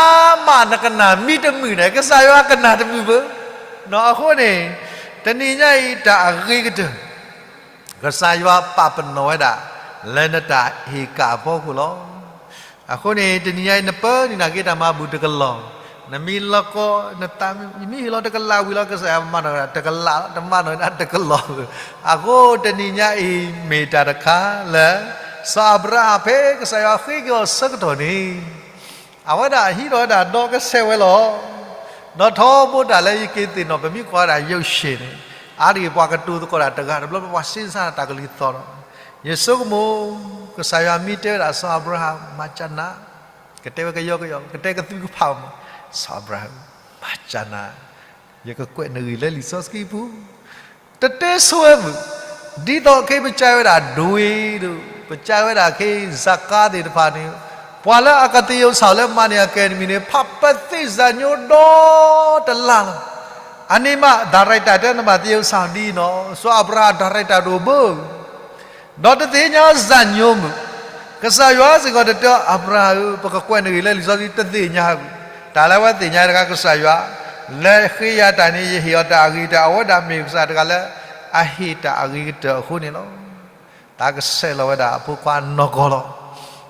မးနကနၣ်မံတမုာ်န့ၣ် ကစၢ်ယွၤကနၣ်တမုာ်ဘၣ်. အဃိန့ၣ် တနံၤညါအံၤတၢ်အဂ့ၤကတၢၢ် ကစၢ်ယွၤပာ်ပနီၣ်ဝဲဒၣ် လၢနတၢ်ဟ့ၣ်ကၣ်အဖီခိၣ်လီၤ. အဃိန့ၣ် တနံၤညါအံၤ နပၢနုာ်နာ်က့ၤတၢ်မၤဘူၣ်တကလီၢ်, နမ့ၢ်လီၤကီ နတၢ်မ့ၢ်ဟ့ၣ်လီၤတကလးဝံၤလီၤ ကစၢ်ယွၤမၤနီၣ်ဝဲဒၣ် တကလး တမၤနီၣ်ဝဲဒၣ်တကလီၢ်ဘၣ်. အဃိတနံၤညါအံၤ မ့ၢ်တၢ်တခါလၢ စီၤအၤဘြၤဟၣ်ဖဲကစၢ်ယွၤဃ့က့ၤအီၤဆၢကတီၢ်န့ၣ် အဝဲဒၣ်ဟံးထီၣ်ဝဲဒၣ်ဒီကဆဲးဝဲလီၤ. ဒီးထီဘိတၢ်လၢယက့ၤသ့ၣ်နီၣ် ပမ့ၢ်ကွၢ်ဝဲဒၣ်ရုပ်ရှင်န့ၣ် အါတက့ၢ်ပှၤကတိၤသကိးတၢ်တဂၤတဘျီ ပှၤစ့စါတၢ်ကလုၢ်သီၣ်ဒီး ယဆိကမိၣ် ကစၢ်ယွၤမ့ၢ်တဲဝဲဒၣ်စီၤအၤဘြၤဟၣ် မၤကနၣ်, ကတဲဝဲကယီကယီ ကတဲကသုကဖးမး, စီၤအၤဘြၤဟၣ် မၤကနၣ်, ယကကွဲးနဂ့ၢ်လၢလံာ်စီဆှံပူၤ တတဲဆိဝဲမုာ်, ဒ်သိးခဲအံၤပကးဝဲဒၣ်ဒွံဒိၣ် ပကးဝဲဒၣ်ခဲအံၤ ဇာတ်ကား သ့ၣ်တဖၣ်န့ၣ် ပှၤလၢအကသ့ၣ်ယုၢ်စီၤလၢမၤန့ၢ်အကဲနမံၤန့ၣ် ဖးပသ့ၣ် ဇာတ်ညိ ဒီတလါလီၤ. အန့ၣ်မး director တဲနဘၣ်သ့ၣ်ယုၢ်စီၤဒ်နီၢ် စီၤအၤဘြၤဟၣ် director တအိၣ်ဘၣ် ဒီးတသ့ၣ်ညါဇာတ်ညိမုာ်, ကစၢ်ယွၤစ့ၢ်ကီးတတဲအီၤ အၤဘြၤဟၣ်ဧၢ ပကကွဲးနဂ့ၢ်လၢလံာ်စီဆှံ တသ့ၣ်ညါဘၣ်. တၢ်လၢအဝဲသ့ၣ်ညါတခါ ကစၢ်ယွၤ လဲၤဃ့ယၤတၢ်န့ၣ် ယဟ့ၣ်အီၤတၢ်အဂ့ၤတၢ် အဝဲဒၣ်မ့ၢ်ကစၢ်တဂၤလၢ အဟ့ၣ်တၢ်အဂ့ၤကတၢၢ်အဃိန့ၣ်လီၤ. တၢ်ကဆဲးလီၤဝဲဒၣ်အဖိခွါနီၢ်ကီၢ်လီၤ.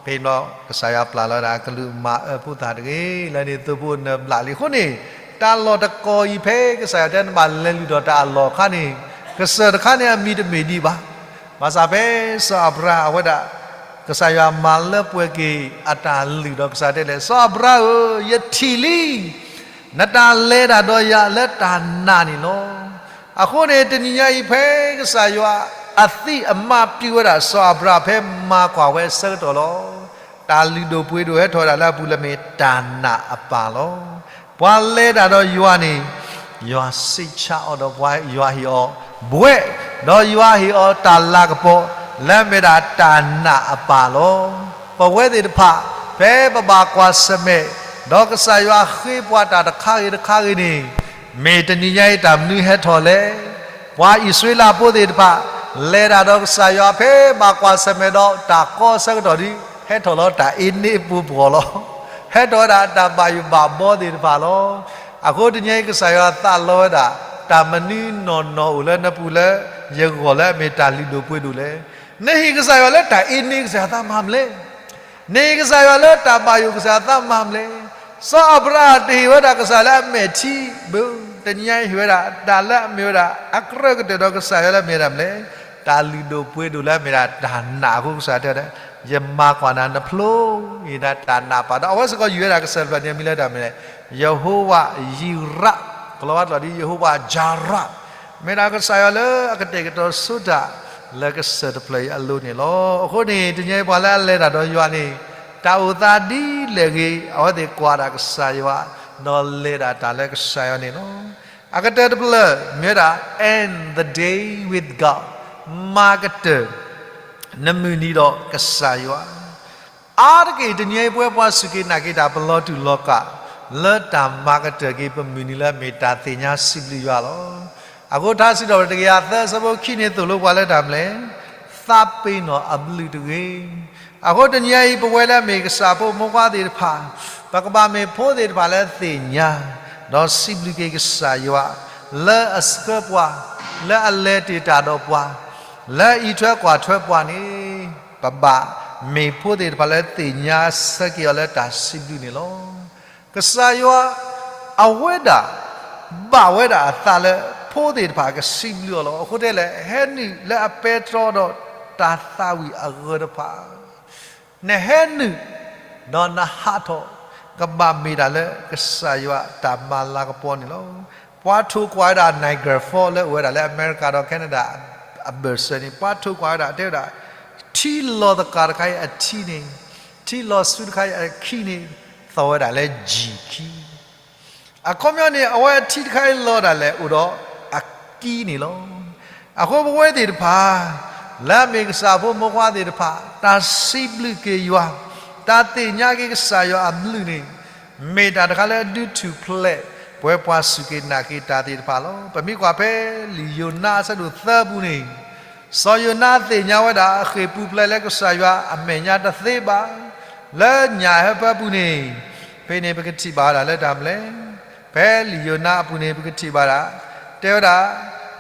ဖဲန့ၣ်ဘျီ ကစၢ်ယွၤပျၢ်လီၤဝဲဒၣ် ကလူးမၤအၢဖိသၣ်တဂ့ၤ လၢန့ၣ်သုးဖိနၢ်ဘျးလံအဃိန့ၣ် တၢ်လီၢ်တကီၢ်အံၤဖဲကစၢ်ယွၤတဲနဘၣ်လဲၤလုၢ်ဒီးတၢ်အလီၢ်အခါန့ၣ် ကစၢၢ်တခါန့ၣ်အမံၤတမ့ၢ်ဒံးဘၣ်. ဘၣ်ဆၣ်ဖဲစီၤအၤဘြၤဟၣ်အဝဲဒၣ် ကစၢ်ယွၤမၤလၢပှဲၤက့ၤအတၢ်လုၢ်ဒီးကစၢ်တဲလဲၣ် စီၤအၤဘြၤဟၣ်ဧၢ ယထံၣ်လံ နတၢ်လဲၤတၢ်ဒီးယၤလၢတၢ်နာ်န့ၣ်လီၤ. အဃိန့ၣ် တနံၤညါအံၤဖဲကစၢ်ယွၤအသံအမါပျံၤဝဲဒၣ်စီၤအၤဘြၤဟၣ်ဖဲမၤကွၢ်ဝဲအဆၢကတီၢ်လီၤ. တၢ်လုၢ်ဒိၣ်ပှ့ၤဒိၣ်ဟဲထီၣ်ဝဲဒၣ်လၢအပူၤလၢမ့ၢ်တၢ်နာ်အပၢ်လီၤ. ပှၤလဲၤတၢ်ဒီးယွၤန့ၣ် ယွၤစံးဆၢအီၤဒီးပှၤယွၤဟ့ၣ်အီၤဘှဲး ဒီးယွၤဟ့ၣ်အီၤတၢ်လၤကပီၤ လၢမ့ၢ်ဒၣ်တၢ်နာ်အပၢ်လီၤ. ပဝဲသ့ၣ်တဖၣ် ဖဲပဘၣ်ကွၢ်ဆၢၣ်မဲာ် ဒီးကစၢ်ယွၤဃ့ပှၤတၢ်တခါဂ့ၤတခါဂ့ၤန့ၣ် မ့ၢ်တနံၤညါအံၤတၢ်မနုၤဟဲထီၣ်လဲၣ်. ပှၤအံၣ်စရ့လးဖိသ့ၣ်တဖၣ် လဲၤတၢ်ဒီးကစၢ်ယွၤဖဲဘၣ်ကွၢ်ဆၢၣ်မဲာ်ဒီးတၢ်ကီအဆၢကတီၢ်ဒီး ဟဲထီၣ်လီၤတၢ်အ့န့အပူၤပှီၢ်လီၤ. ဟဲထီၣ်ဝဲဒၣ်တၢ်ဘၣ်ယိၣ်ဘၣ်ဘီသ့ၣ်တဖၣ်လီၤ. အဃိတနံၤအံၤကစၢ်ယွၤသးလီဝဲဒၣ် တၢ်မနုၤနီၢ်နီၢ်အိၣ်လၢနပူၤလၢယဂီၢ်လၢအမ့ၢ်တၢ်လုၢ်ဒိၣ်ပှ့ၤဒိၣ်လဲၣ်. နဟ့ၣ်ကစၢ်ယွၤလၢတၢ်အ့န့ကစၢ်ယွၤသးမၤမလဲၣ်. နဟ့ၣ်ကစၢ်ယွၤလၢတၢ်ဘၣ်ယိၣ်ကစၢ်ယွၤသးမၤမလဲၣ်. စီၤအၤဘြၤဟၣ်တဟ့ၣ်ဝဲဒၣ်ကစၢ်လၢအမဲာ်ထံဘၣ်. တနံၤညါအံၤဟ့ၣ်ဝဲဒၣ် တၢ်လၢအမ့ၢ်ဝဲဒၣ်အကြၢးကတၢၢ်ဒီးကစၢ်ယွၤလၢမ့ၢ်ဝဲဒၣ်မလဲၣ်. တၢ်လုၢ်ဒိၣ်ပှ့ၤဒိၣ်လၢအမ့ၢ်ဒၣ်တၢ်နာ်အဃိကစၢ်တဲဝဲဒၣ် ယမၤကွၢ်နၤနဖျိအံၤဒၣ်တၢ်နာ်ပၢ် ဒီးအဝဲစ့ၢ်ကီးယုၢ်ဝဲဒၣ်ကစၢၢ်တဖျၢၣ်န့ၣ် အမံၤလၢတၢ်မနုၤလဲၣ်. ယဟိဝၤယံရး, ကလီၤဝါကျိာ်ဒ် ယဟိဝၤယၤရး မ့ၢ်ဒၣ်ကစၢ်ယွၤလၢအကတဲာ်ကတီၤဆိတၢ်လၢကစၢၢ်တဖျၢၣ်အံၤအလိၤန့ၣ်လီၤ. အဃိန့ၣ် တနံၤအံၤပှၤလၢအလဲၤတၢ်ဒီးယွၤန့ၣ် တၢ်အိၣ်သးဒ်လဲၣ်ဂ့ၤ အဝဲသ့ၣ်ကွၢ်ဒၣ်ကစၢ်ယွၤ ဒီးလဲၤဒၣ်တၢ်လၢကစၢ်ယွၤန့ၣ်လီၤ. အကတၢၢ်တဖျၢၣ် မ့ၢ်ဝဲဒၣ် end the day with God, မၤကတၢၢ်နမုၢ်နံၤဒီးကစၢ်ယွၤ. အါတက့ၢ် တနံၤအံၤပဝဲပှၤစူၢ်က့ၤနာ်က့ၤတၢ် ပလီၤတူာ်လီၤကာ် လၢတၢ်မၤကတၢၢ်က့ၤပမုၢ်နံၤလၢအမ့ၢ်တၢ်သ့ၣ်ညါစံးဘျုးယွၤလီၤ. အဃိထါစံးထီၣ်ပတြၢၤ တကယၤသၢ အဆၢဖိခံန့ၣ် သိၣ်လိပှၤလၢတၢ်မနုၤလဲၣ်, သးပ့ၤနီၣ်အဘျုးတဂ့ၤ. အဃိတနံၤအံၤ ပဝဲလၢအမ့ၢ်ကစၢ်ဖိမိၢ်ပၢ်သ့ၣ်တဖၣ်, ပကဘၣ်မ့ၢ်ဖိသ့ၣ်တဖၣ်လၢသ့ၣ်ညါ ဒီးစံးဘျုးက့ၤကစၢ်ယွၤ လၢအဆှၢပှၤ, လၢအလဲၤတ့ၢ်တၢ်ဒီးပှၤ, လၢအအံးထွဲကွၢ်ထွဲပှၤန့ၣ်, ပဘၣ်မ့ၢ်ဖိသ့ၣ်တဖၣ်လၢသ့ၣ်ညါဆၢက့ၤအီၤလၢတၢ်စံးဘျုးန့ၣ်လီၤ. ကစၢ်ယွၤ အဝဲဒၣ် ဘၣ်ဝဲဒၣ်အသးလၢဖိသ့ၣ်တဖၣ်ကစံးဘျုးအီၤလီၤ. အဃိတဲလဲၣ်, ဟဲနုာ်လၢအပဲတြီဒီးတၢ်သးဝံၣ်အဂၢၢ်တဖၣ် နဟဲနုာ် ဒီးနဟးထီၣ် ကဘၣ်မ့ၢ်တၢ်လၢကစၢ်ယွၤတၢ်မၤလၤကပီၤန့ၣ်လီၤ. ပှၤထိၣ်ကွၢ်ဝဲဒၣ် Niagara Falls လၢအိၣ်ဝဲဒၣ်လၢအမဲရကၤဒီး Canada အဘၢၣ်စၢၤန့ၣ်, ပှၤထိၣ်ကွၢ်ဝဲဒၣ် တဲဝဲဒၣ် ထံလီၤသကၤတခါအံၤအထံန့ၣ်, ထံလီၤဆူတခါအံၤအခံန့ၣ် သီၣ်ဝဲဒၣ်လၢ G ခံ အခီပညီန့ၣ် အဝဲအထံတခါအံၤလီၤဒၣ်လဲာ် အိၣ်ဒီးအကံန့ၣ်လီၤ. အဃိပဝဲသ့ၣ်တဖၣ် လၢအမ့ၢ်ကစၢ်ဖိမိၢ်ပၢ်သ့ၣ်တဖၣ် တၢ်စံးဘျုးက့ၤယွၤ, တၢ်သ့ၣ်ညါက့ၤကစၢ်ယွၤအဘျုးန့ၣ် မ့ၢ်တၢ်တခါလၢအဒုးထူၣ်ဖျဲး ပဝဲပှၤစူၢ်က့ၤနာ်က့ၤတၢ်သ့ၣ်တဖၣ်လီၤ. ပမ့ၢ်ကွၢ်ဖဲလံာ်ယိၤနါအဆၢဒိၣ်သၢပူၤန့ၣ်, စီၤယိၤနါသ့ၣ်ညါဝဲဒၣ် အဃ့ၢ်ပူၤဖျဲးလၢကစၢ်ယွၤအမဲာ်ညါတသ့ဘၣ်. လၢညၣ်ဟၢဖၢပူၤန့ၣ်, ဖဲန့ၣ်ပကထံၣ်ဘၣ်ဝဲဒၣ်လၢတၢ်မနုၤလဲၣ်, ဖဲလံာ်ယိၤနါအပူၤန့ၣ် ပကထံၣ်ဘၣ်ဒၣ်, တဲဝဲဒၣ်,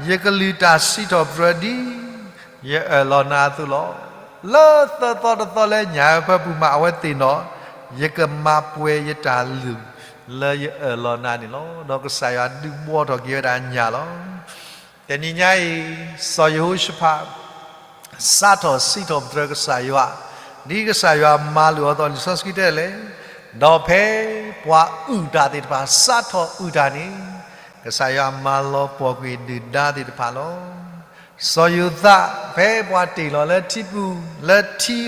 ယကလုၢ်တၢ်စံးထီၣ်ပတြၢၤဒ် ယအၢၣ်လီၤနၤအသိးလီၤ. လၢသၢသီတသီလၢညၣ်ဟၢဖၢပူၤမး အဝဲသ့ၣ်နီၣ်, ယကမၤပှဲၤယတၢ်လုၢ်လၢယအၢၣ်လီၤနၤန့ၣ်လီၤ. ဒီးကစၢ်ယွၤဒုးဘှီထီၣ်က့ၤဝဲဒၣ်ညၣ်လီၤ. တနံၤညါအံၤ, စီၤယဟိၤၡဖး စးထီၣ်စံးထီၣ်ပတြၢၤကစၢ်ယွၤ, ဒ်ကစၢ်ယွၤမၤလိာ်အီၤအသိး လံာ်စီဆှံတဲလဲၣ်, ဒီးဖဲပှၤအုၣ်တၢ်သ့ၣ်တဖၣ် စးထီၣ်အုၣ်တၢ်န့ၣ်, ကစၢ်ယွၤမၤလီၤပှီၢ်ကွံာ်ဒုၣ်ဒါသ့ၣ်တဖၣ်လီၤ. စီၤယိၤသး ဖဲပှၤတ့ၢ်လီၤလၢထံပူၤ, လၢထံဃ့ထီ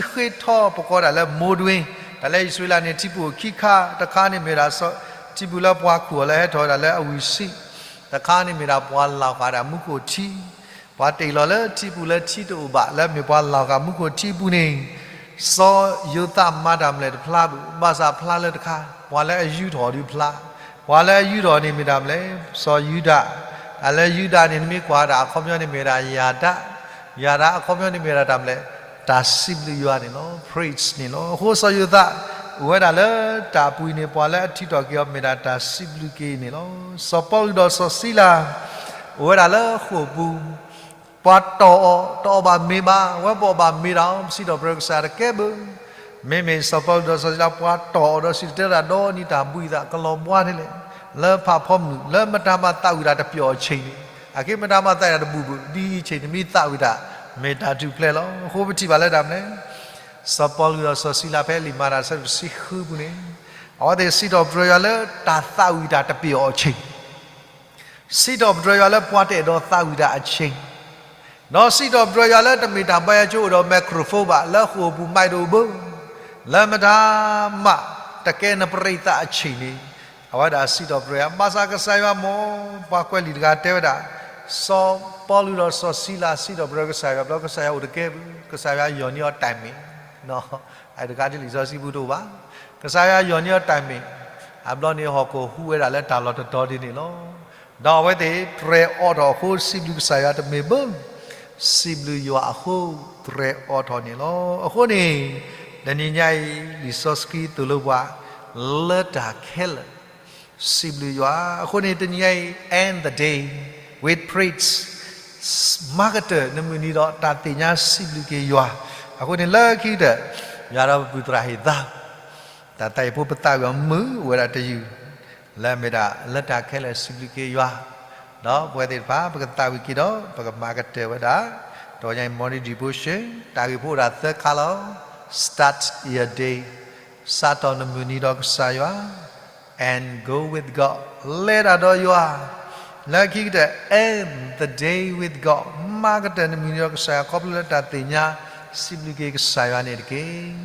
ပကိးဒၣ်လၢ မိၢ်တွ့, တၢ်လၢအံၣ်စရ့လးန့ၣ် ထံပူၤအိၣ်ခံခါ, တခါန့ၣ်မ့ၢ်ဒၣ် ထံပူၤလၢပှၤခူၣ်အီၤလၢဟဲထီၣ်ဝဲဒၣ်လၢအဝံၣ်ဆံး, တခါန့ၣ်မ့ၢ်ဒၣ်ပှၤလၢ်ဃာ်ဒၣ်မူခိၣ်ထံ, ပှၤတ့ၢ်လီၤလၢထံပူၤလၢထံတအိၣ်ဘၣ် လၢမ့ၢ်ပှၤလၢ်ဃာ်မူခိၣ်ထံပူၤန့ၣ်, စီၤယိၤသးမၤတၢ်မလဲၣ်တဖျါဘၣ်, ဘၣ်ဆၣ်ဖျါလၢတခါ, ပှၤလၢအယူထီၣ်ဒုးဖျါ, ပှၤလၢအယူထီၣ်န့ၣ်မ့ၢ်တၢ်မလဲၣ်, စီၤယူဒၤ, တၢ်လၢယူဒၤန့ၣ် နမ့ၢ်ကွၢ်ဒၣ်အခီပညီန့ၣ်မ့ၢ်ဒၣ်ယၤဒၣ်, ယၤဒၣ်အခီပညီန့ၣ်မ့ၢ်ဒၣ်တၢ်မလဲၣ်, တၢ်စံးဘျုးယွၤန့ၣ်လီၤ, praise န့ၣ်လီၤ. အဃိစီၤယိၤသး အိၣ်ဝဲဒၣ်လၢတၢ်ပူၤအံၤန့ၣ် ပှၤလၢအထံးထီၣ်က့ၤအီၤမ့ၢ်ဒၣ်တၢ်စံးဘျုးက့ၤန့ၣ်လီၤ. စီၤပီလူးဒီးစီၤစံလၤ အိၣ်ဝဲဒၣ်လၢဃိာ်ပူၤ, ပှၤတီၢ်အီၤ တအီၣ်ဘၣ်မ့ၤဘၣ်, အဝဲပအီၣ်ဘၣ်မ့ၤဒီး ပစံးထီၣ်ပတြၢၤကစၢ်တကဲဘၣ်. မ့မ့ၢ်စီၤပီလူးဒီးစီၤစံလၤ ပှၤတီၢ်အီၤဒီးစံးတဲဝဲဒၣ် ဒီးနံၤတၢ်ဘှံးသးကလီၤဘှါန့ၣ်လဲၣ်, လၢဖးဖီမုၢ် လၢမတၤမၤသးဝံၣ်တၢ်တပျီၢ်အဆ့ၣ်န့ၣ်, အက့မတၤမၤသးဝံၣ်တၢ်တဘူၣ်ဘၣ်, ဒ်အံၤအဆ့ၣ်န့ၣ်မ့ၢ်သးဝံၣ်တၢ် မ့ၢ်တၢ်ထူၣ်ဖျဲးလီၤ. အဃိပထံၣ်ဘၣ်လၢတၢ်မနုၤလဲၣ်, စီၤပီလူးဒီးစီၤစံလၤ ဖဲလံာ်မၤတၢ်အဆၢဒိၣ်တဆံဃုပူၤန့ၣ်, အဝဲသ့ၣ်စံးထီၣ်ပတြၢၤယွၤလၢတၢ်သးဝံၣ်တၢ်တပျီၢ်အဆ့ၣ် စံးထီၣ်ပတြၢၤယွၤလၢပှၤတအဲၣ်ဒိးသးဝံၣ်တၢ်အဆ့ၣ်, ဒီးစံးထီၣ်ပတြၢၤယွၤလၢတမ့ၢ်တၢ်ဘါယွၤကၠိအိၣ်ဒီး microphone ဘၣ်, လၢဃိာ်ပူၤမံၤတအိၣ်ဘၣ်, လၢမတၤမးတကဲနပရံးသးအဆ့ၣ်န့ၣ်, အဝဲဒၣ်စံးထီၣ်ပတြၢၤယွၤ, ဘၣ်ဆၣ်ကစၢ်ယွၤမ့ၢ် ပှၤကွဲးလံာ်တဂၤတဲဝဲဒၣ်, စီၤပီလူးဒီးစီၤစံလၤစံးထီၣ်ပတြၢၤကစၢ်ယွၤ ဘျီကစၢ်ယွၤအိၣ်တကဲဘၣ်, ကစၢ်ယွၤယီၢ်န့ၢ်အီၤ timing တခါဒ်လံာ်စီဆှံပူၤတအိၣ်ဘၣ်, ကစၢ်ယွၤယီၢ်န့ၢ်အီၤ timing, အဘျီန့ၣ်ဟီၣ်ခိၣ်ဟူးဝဲဒၣ်လၢတၢ်လီၢ်တတီၤဒ်န့ၣ်လီၤ. ဒီးအဝဲသ့ၣ် ပြဲးအီထီၣ်အဃိ စံးဘျုးကစၢ်ယွၤတမ့ၢ်ဘၣ်, စံးဘျုးယွၤအဃိ ပြဲးအီထီၣ်န့ၣ်လီၤ. အဃိန့ၣ် တနံၤညါအံၤ လံာ်စီဆှံသိၣ်လိပှၤ လၢတၢ်ခဲလၢာ် စံးဘျုးယွၤ. အဃိန့ၣ် တနံၤညါအံၤ end the day with praise, မၤကတၢၢ်နမုၢ်နံၤဒီးတၢ်သ့ၣ်ညါစံးဘျုးက့ၤယွၤ. အဃိန့ၣ်လၢခံကတၢၢ် ယွၤဒီးပပုၢ်သရၣ်ဟ့ၣ်သါ တၢ်သးဝံၣ်ဖိပသးဝံၣ်အီၤမုာ်ဝဲဒၣ်တယုၢ် လၢအမ့ၢ်ဒၣ်လၢတၢ်ခဲလၢာ်စံးဘျုးက့ၤယွၤ, ဒီးပဝဲသ့ၣ်တဖၣ် ပကသးဝံၣ်က့ၤဒီး ပကမၤကတၢၢ်ဝဲဒၣ် တနံၤညါအံၤ morning devotion တၢ်ဂ့ၢ်ဖိအိၣ်ဒၣ်သၢခါလီၤ. Start your day, စးထီၣ်နမုၢ်နံၤဒီးကစၢ်ယွၤ, and go with God, လဲၤတၢ်ဒီးယွၤ, လၢခံကတၢၢ် end the day with God, မၤကတၢၢ်နမုၢ်နံၤဒီးကစၢ်ယွၤ ခီဖျိလၢတၢ်သ့ၣ်ညါစံးဘျုးက့ၤကစၢ်ယွၤန့ၣ်တက့ၢ်.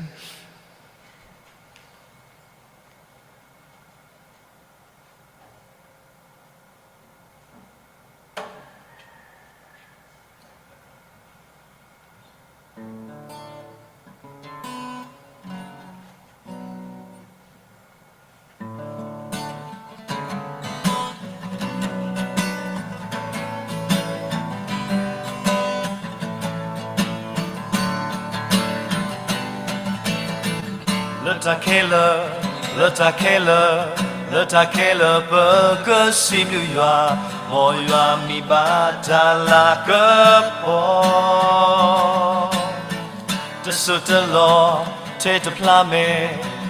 တၢ်ခဲလၢာ်, လၢတၢ်ခဲလၢာ်, လၢတၢ်ခဲလၢာ်ပကစံးဘျုးယွၤ, မ်ယွၤမံၤဘၣ်တၢ်လၤကပီၤ တစိၢ်တလီၢ်ထဲတဖျါမဲာ်,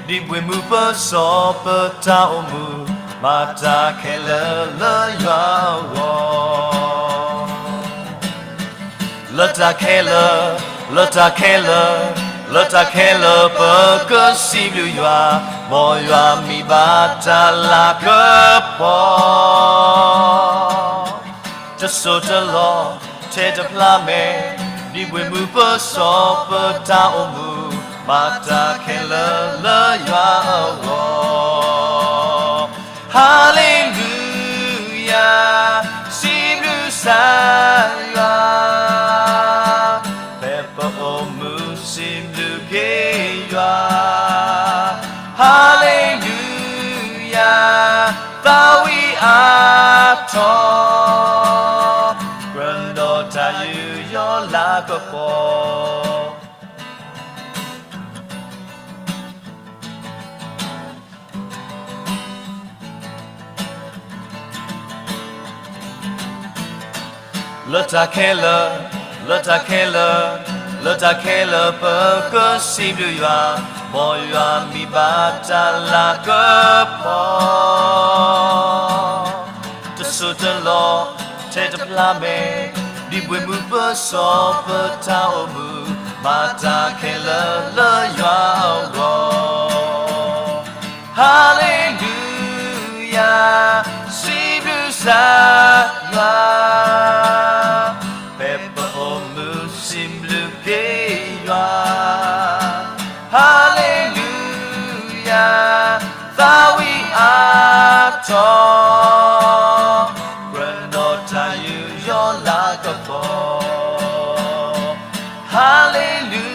ဒ်ဘှ့ၣ်မူပစီပတၢ်အိၣ်မူ, မၤတၢ်ခဲလၢာ်လၢယွၤအဂီၢ်. လၢတၢ်ခဲလၢာ်, လၢတၢ်ခဲလၢာ်, လၢတၢ်ခဲလၢာ်ပကစံးဘျုးယွၤ, မ်ယွၤမံၤဘၣ်တၢ်လၤကပီၤ တစိၢ်တလီၢ်ထဲတဖျါမဲာ်, ဒ်ဘှ့ၣ်မူပစီပတၢ်အိၣ်မူ, မၤတၢ်ခဲလၢာ်လၢယွၤအဂီၢ်. ဟါလ့လူယၤ, စံးဘျုးကစၢ်ယွၤ, ဖဲပအိၣ်မူစံးဘျုးက့ၤယွၤ. ဟါလ့လူယၤ, သးဝံၣ်အါထီၣ်, ကြၢးဒီးတၢ်ယူးယီၣ်လၤကပီၤ လၢတၢ်ခဲလၢာ်, လၢတၢ်ခဲလၢာ်, လၢတၢ်ခဲလၢာ်ပကစံးဘျုးယွၤ, မ်ယွၤမံၤဘၣ်တၢ်လၤကပီၤ တစိၢ်တလီၢ်ထဲတဖျါမဲာ်, ဒ်ဘှ့ၣ်မူပစီပတၢ်အိၣ်မူ, မၤတၢ်ခဲလၢာ်လၢယွၤအဂီၢ်. ဟါလ့လူယၤ, စံးဘျုးကစၢ်ယွၤ, ဖဲပအိၣ်မူစံးဘျုးက့ၤယွၤ. ဟါလ့လူယၤ, သးဝံၣ်အါထီၣ်, ကြၢးဒီးတၢ်ယူးယီၣ်လၤကပီၤ. ဟါလ့လူ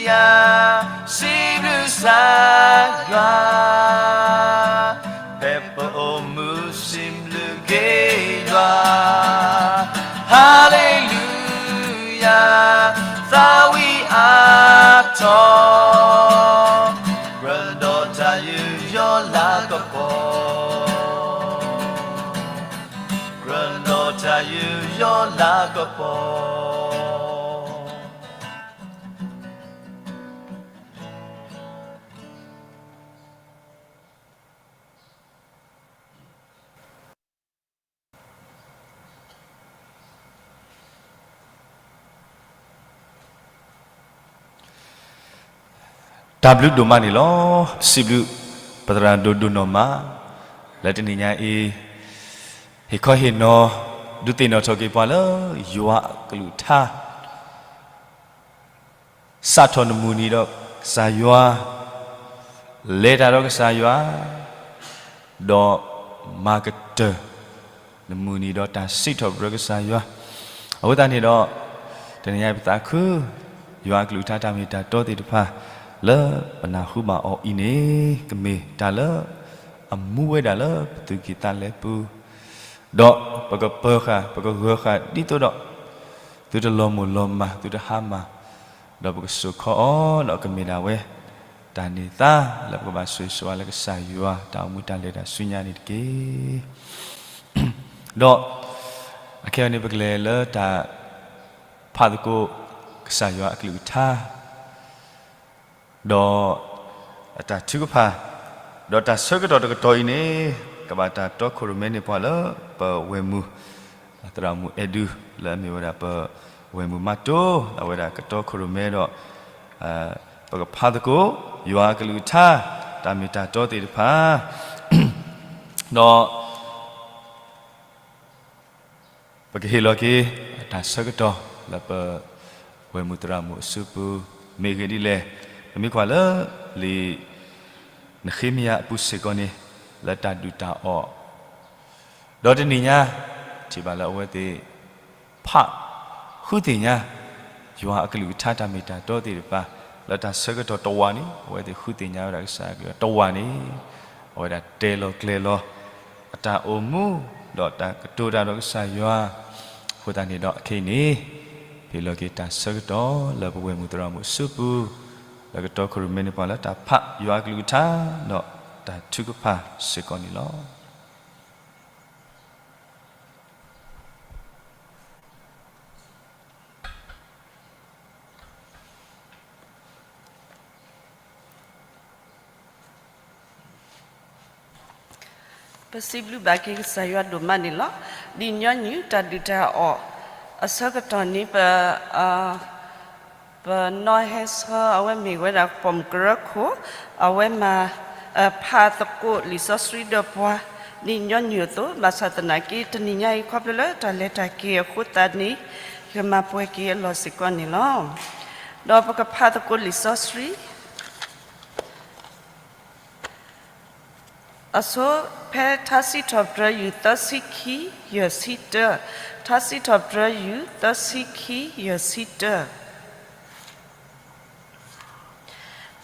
ယၤ, စံးဘျုးကစၢ်ယွၤ, ဖဲပအိၣ်မူစံးဘျုးက့ၤယွၤ. ဟါလ့လူယၤ, သးဝံၣ်အါထီၣ်, ကြၢးဒီးတၢ်ယူးယီၣ်လၤကပီၤ. ကြၢးဒီးတၢ်ယူးယီၣ်လၤကပီၤ. တၢ်ဘျုးဒိၣ်မးန့ၣ်လီၤ. စံးဘျုးပသရၣ်ဒိၣ်ဒိၣ်နီၢ်မး လၢတနံၤညါအံၤ ဟ့ၣ်ခီဟ့ၣ်နီၤ ဒုးသ့ၣ်နီၣ်ထီၣ်က့ၤပှၤလၢ ယွၤအကလုၢ်ကထါ စးထီၣ်နမုၢ်နံၤဒီးကစၢ်ယွၤ, လဲၤတၢ်ဒီးကစၢ်ယွၤ, ဒီးမၤကတၢၢ်နမုၢ်နံၤဒီးတၢ်စံးထီၣ်ပတြၢၤကစၢ်ယွၤ. အဃိသတးန့ၣ်ဒီး တနံၤညါပသးခု ယွၤအကလုၢ်ကထါတၢ်မ့ၢ်တၢ်တီသ့ၣ်တဖၣ် လၢပနၢ်ဟူဘၣ်အီၤအံၤန့ၣ် ကမ့ၢ်တၢ်လၢအမူဝဲဒၣ်လၢပသူၣ်ကံၢ်သးလဲပူၤ ဒီးပကပၢၤဃာ် ပကဂၢၤဃာ်ဒ်သိးဒီး သုတလီၤမိၢ်လီၤမၢ် သုတဟါမၢ်, ဒီးပကစိာ်ခီအီၤ ဒီးကမ့ၢ်ဒၣ်ဝဲ တၢ်န့ၢ်သါလၢပကဘၣ်ဆိၣ်ဂ့ၤဆိၣ်ဝါလၢကစၢ်ယွၤ တၢ်အိၣ်မူတၢ်လဲၤတၢ်ဆူညါန့ၣ်တက့ၢ်. ဒီးအခဲအံၤန့ၣ် ပကလဲၤလၢတၢ်ဖးသကိး ကစၢ်ယွၤအကလုၢ်ကထါ ဒီးအတၢ်ထုကဖၣ်, ဒီးတၢ်ဆၢကတီၢ်တကတီၢ်အံၤန့ၣ် ကဘၣ်တၢ်တီခိၣ်ရိၣ်မဲန့ၢ်ပှၤလၢပဝဲၢ်မုၢ် သရၣ်မုၣ်အဲၣ်ဒူ လၢအမ့ၢ်ဝဲဒၣ်ပဝဲၢ်မုၢ်မးတိ အဝဲဒၣ်ကတီခိၣ်ရိၣ်မဲဒီး ပကဖးသကိး ယွၤအကလုၢ်ကထါ တၢ်မ့ၢ်တၢ်တီသ့ၣ်တဖၣ် ဒီး ပကဟ့ၣ်လီၤက့ၤ တၢ်ဆၢကတီၢ်လၢပဝဲၢ်မုၢ်သရၣ်မုၣ်အစုပူၤ မ့ၢ်ဂ့ၢ်ဒ်လဲၣ်, ပမ့ၢ်ကွၢ်လၢ လံာ်နဃ့မယၤအပူၤစ့ၢ်ကီးန့ၣ် လၢတၢ်ဒုၣ်တၢ်အီၣ် ဒီးတနံၤညါ ထံၣ်ဘၣ်လၢအဝဲသ့ၣ် ဖးဃုသ့ၣ်ညါ ယွၤအကလုၢ်ကထါတၢ်မ့ၢ်တၢ်တီသ့ၣ်တဖၣ် လၢတၢ်ဆၢကတီၢ်တဝာ်န့ၣ် အဝဲသ့ၣ်ဃုသ့ၣ်ညါဝဲဒၣ်ကစၢ်အကလုၢ်တဝာ်န့ၣ် အဝဲဒၣ်တဲလီၤကျဲၤလီၤ အတၢ်အိၣ်မူ ဒီးတၢ်ကတိၤတၢ်ဒီးကစၢ်ယွၤ အဃိသတးန့ၣ်ဒီးအခဲအံၤန့ၣ် ဟ့ၣ်လီၤက့ၤတၢ်ဆၢကတီၢ်လၢပဝဲၢ်မုၢ်သရၣ်မုၣ်အစုပူၤ လၢကတီၢ်ခိၣ်ရိၣ်မဲန့ၣ် ပှၤလၢတၢ်ဖးယွၤအကလုၢ်ကထါ ဒီးတၢ်ထုကဖၣ်စ့ၢ်ကီးန့ၣ်လီၤ. ပစံးဘျုးဘၣ်က့ၤကစၢ်ယွၤဒိၣ်မးန့ၣ်လီၤ. ဒ်ညီနုၢ်တၢ်ဒုၣ်တၢ်အီၣ်အဆၢကတီၢ်န့ၣ် ပ ပနီၢ်ဟဲဆၢအဝဲမ့ၢ်ဝဲဒၣ်ပိာ်မုၣ်ကရၢခိၣ်, အဝဲမၤ ဖးသကိးလံာ်စီဆှံဒီးပှၤ ဒ်ညီနုၢ်အသိး, ဘၣ်ဆၣ်သနာ်က့ တနံၤညါအံၤခီဖျိလၢတၢ်လဲၤတၢ်က့ၤအဃိသတးန့ၣ် ယကမၤပှဲၤက့ၤအလီၢ်စ့ၢ်ကီးန့ၣ်လီၤ. ဒီးပကဖးသကိးလံာ်စီဆှံ အဆိ ဖဲထါစံးထီၣ်ပတြၢၤယုၢ်သၢဆံခံ ယဲၢ်ဆံတၢ, ထါစံးထီၣ်ပတြၢၤယုၢ်သၢဆံခံ ယဲၢ်ဆံတၢ,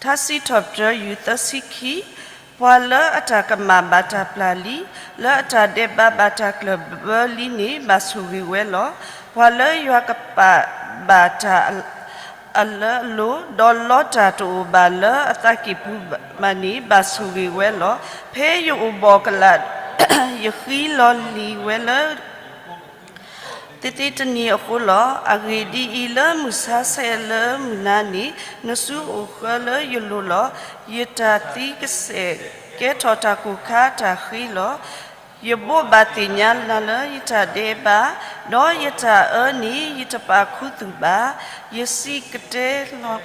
ထါစံးထီၣ်ပတြၢၤယုၢ်သၢဆံခံ, ပှၤလၢအတၢ်ကမၣ်ဘၣ်တၢ်ပျၢ်လံ, လၢအတၢ်ဒဲးဘးဘၣ်တၢ်ကျၢၢ်ဘၢလံန့ၣ် ဘၣ်ဆိၣ်ဂ့ၤဝဲလီၤ. ပှၤလၢယွၤကပာ်ဘၣ်တၢ် အလၢအလိၤ, ဒီးလီတၢ်တအိၣ်ဘၣ်လၢအသးကံၢ်ပူၤဘၣ်န့ၣ် ဘၣ်ဆိၣ်ဂ့ၤဝဲလီၤ. ဖဲယအိၣ်ဘီၣ်ကလာ် ယဃံလီၤလံာ်ဝဲလၢ သ့သ့တနံၤအဃိလီၤ. အဂ့ၢ်ဒ်အံၤ, လၢမုၢ်ဆါဆဲးလၢမုၢ်နၤန့ၣ် နစုအိၣ်ဃၢလၢယလိၤလီၤ. ယတၢ်သံကစဲာ်ကဲထီၣ်တၢ်ကိၢ်ခါတၢ်ဃ့လီၤ. ယဘိးဘၣ်သ့ၣ်ညါနၤလၢယတၢ်ဒဲးဘး, ဒီးယတၢ်အၢန့ၣ် ယတပာ်ခူသူၣ်ဘၣ်. ယစံးကတဲလီၤ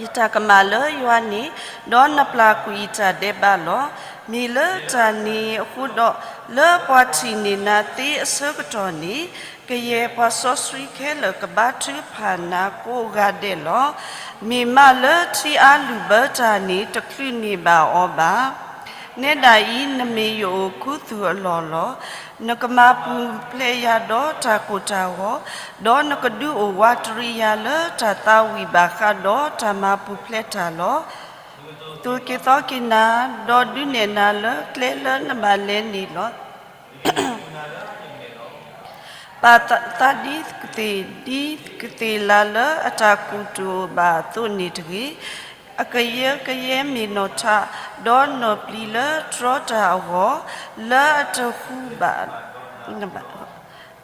ယတၢ်ကမၣ်လၢယွၤန့ၣ်, ဒီးနပျၢ်ကွံာ်ယတၢ်ဒဲးဘးလီၤ. မ့ၢ်လၢတၢ်န့ၣ်အဃိဒီး, လၢပှၤထံၣ်န့ၢ်နၤသ့အဆၢကတီၢ်န့ၣ်, ကယဲၢ်ပှၤစီဆှံခဲလၢာ်ကဘါထုကဖၣ်နၤကိးဂၤဒဲးလီၤ. မ့ၢ်မးလၢထံအါလုၢ်ဘၢတၢ်န့ၣ် တချုးန့ၢ်ဘၣ်အီၤဘၣ်. နဲဒၣ်အံၤ နမ့ၢ်ယအိၣ်ခူသူၣ်အလီၢ်လီၤ. နကမၤပူၤဖျဲးယၤဒီးတၢ်ကိၢ်တၢ်ဂီၤ, ဒီးနကဒုးအိၣ်ဝးတရံးယၤလၢတၢ်သးဝံၣ်ဘၣ်ဃးဒီးတၢ်မၤပူၤဖျဲးတၢ်လီၤ. သူၣ်က့ၤသီက့ၤနၤ, ဒီးဒုးနဲၣ်နၤလၢကျဲလၢနဘၣ်လဲၤန့ၣ်လီၤ. ပာ်သးဒ်ကသ့ၣ်, ဒ်ကသ့ၣ်လၤလၢအတၢ်ကူၣ်တအိၣ်ဘၣ်အသိးန့ၣ်တဂ့ၤ. အကယၢကယဲမ့ၢ်နီၢ်ထး, ဒီးနီၢ်ပျံၤလၢတြီတၢ်အဂီၢ်, လၢအတဟူးဘၣ်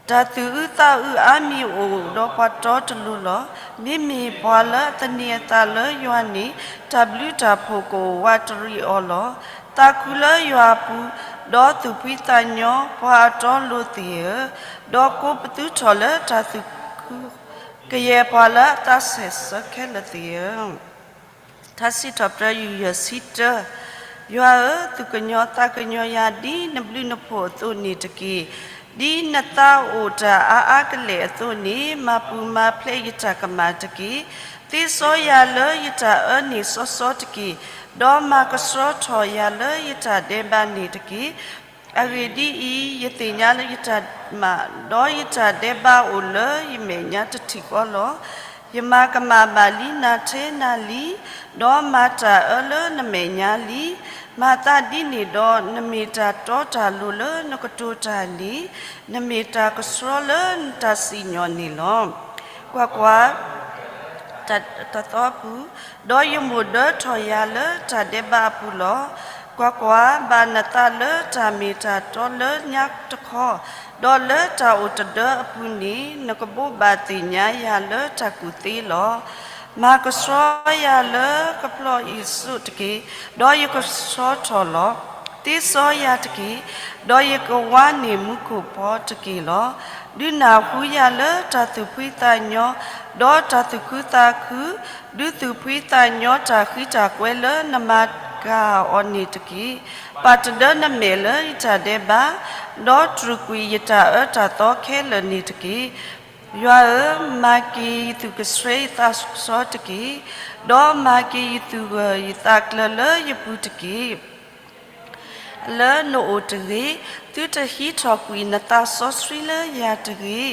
တၢ်သူၣ်အုးသးအုးအါမံၤအိၣ်ဒီးပှၤတီတလိၤလီၤ. မ့မ့ၢ်ပှၤလၢအသန့ၤအသးလၢယွၤန့ၣ်, တၢ်ဘျုးတၢ်ဖှိၣ်ကအိၣ်ဝးတရံးအီၤလီၤ. သးခုလၢယွၤအပူၤ, ဒီးသူၣ်ဖှံသးညီ, ပှၤအတီအလိၤသ့ၣ်ဧၢ, ဒီးကိးပသူထီၣ်လၢတၢ်သူၣ်ခု, ကယဲၢ်ပှၤလၢအသးစဲးဆၢခဲလၢာ်သ့ၣ်ဧၢ. ထါစံးထီၣ်ပတြၢၤ ယူၢ်ယဲၢ်ဆံတၢ, ယွၤဧၢ, သူၣ်ကညီၤသးကညီၤယၤ ဒ်နဘျုးနဖှိၣ်အသိးန့ၣ်တက့ၢ်. ဒ်နသးအိၣ်တၢ်အါအါကလဲာ်အသိးန့ၣ်, မၤပူၤမၤဖျဲးယတၢ်ကမၣ်တက့ၢ်. သ့စီယၤလၢယတၢ်အၢန့ၣ်စီစီတက့ၢ်, ဒီးမၤကဆှီထီၣ်ယၤလၢယတၢ်ဒဲးဘးန့ၣ်တက့ၢ်. အဂ့ၢ်ဒ်အံၤ, ယသ့ၣ်ညါလၢယတၢ်မၤ, ဒီးယတၢ်ဒဲးဘးအိၣ်လၢယမဲာ်ညါတထံၣ်ဃီလီၤ. ယမၤကမၣ်ဘၣ်လံနၤထဲနၤလံ, ဒီးမၤတၢ်အၢလၢနမဲာ်ညါလံ. မၤသးဒ်န့ၣ်ဒီး, နမ့ၢ်တၢ်တီတၢ်လိၤလၢနကတိၤတၢ်န့ၣ်, နမ့ၢ်တၢ်ကဆှီလၢနတၢ်စံၣ်ညီၣ်န့ၣ်လီၤ. ကွၢ်ကွၢ်, တၢ်သီပူၤ, ဒီးယမိၢ်ဒၢထီၣ်ယၤလၢတၢ်ဒဲးဘးအပူၤလီၤ. ကွၢ်ကွၢ်, ဘၣ်နသးလၢတၢ်မ့ၢ်တၢ်တီလၢညါတခီ, ဒီးလၢတၢ်အိၣ်တဒၢအပူၤန့ၣ်, နကဘိးဘၣ်သ့ၣ်ညါယၤလၢတၢ်ကူၣ်သ့လီၤ. မၤကဆှီယၤလၢကဖျီအ့စိးတက့ၢ်, ဒီးယကဆှီထီၣ်လီၤ. သ့စီယၤတက့ၢ်, ဒီးယကဝါန့ၢ်မူခိၣ်ဘီတက့ၢ်လီၤ. ဒုးနၢ်ဟူယၤလၢတၢ်သူၣ်ဖှံသးညီ, ဒီးတၢ်သူၣ်ခုသးခု, ဒုးသူၣ်ဖှံသးညီတၢ်ဃံတၢ်ကွဲလၢနမၤကၤအီၤန့ၣ်တက့ၢ်. ပာ်တဒၢနမဲာ်လၢယတၢ်ဒဲးဘး, ဒီးတြူာ်ကွံာ်ယတၢ်အၢတၢ်သီခဲလၢာ်န့ၣ်တက့ၢ်. ယွၤဧၢ, မၤက့ၤယသူၣ်ကဆှီယသးစီတက့ၢ်, ဒီးမၤက့ၤယသူၣ်ဂၢၢ်ယသးကျၢၤလၢယပူၤတက့ၢ်. လၢနအိၣ်တဂ့ၤ, သုတဟံးထီၣ်ကွံာ်နသးစီဆှံလၢယၤတဂ့ၤ.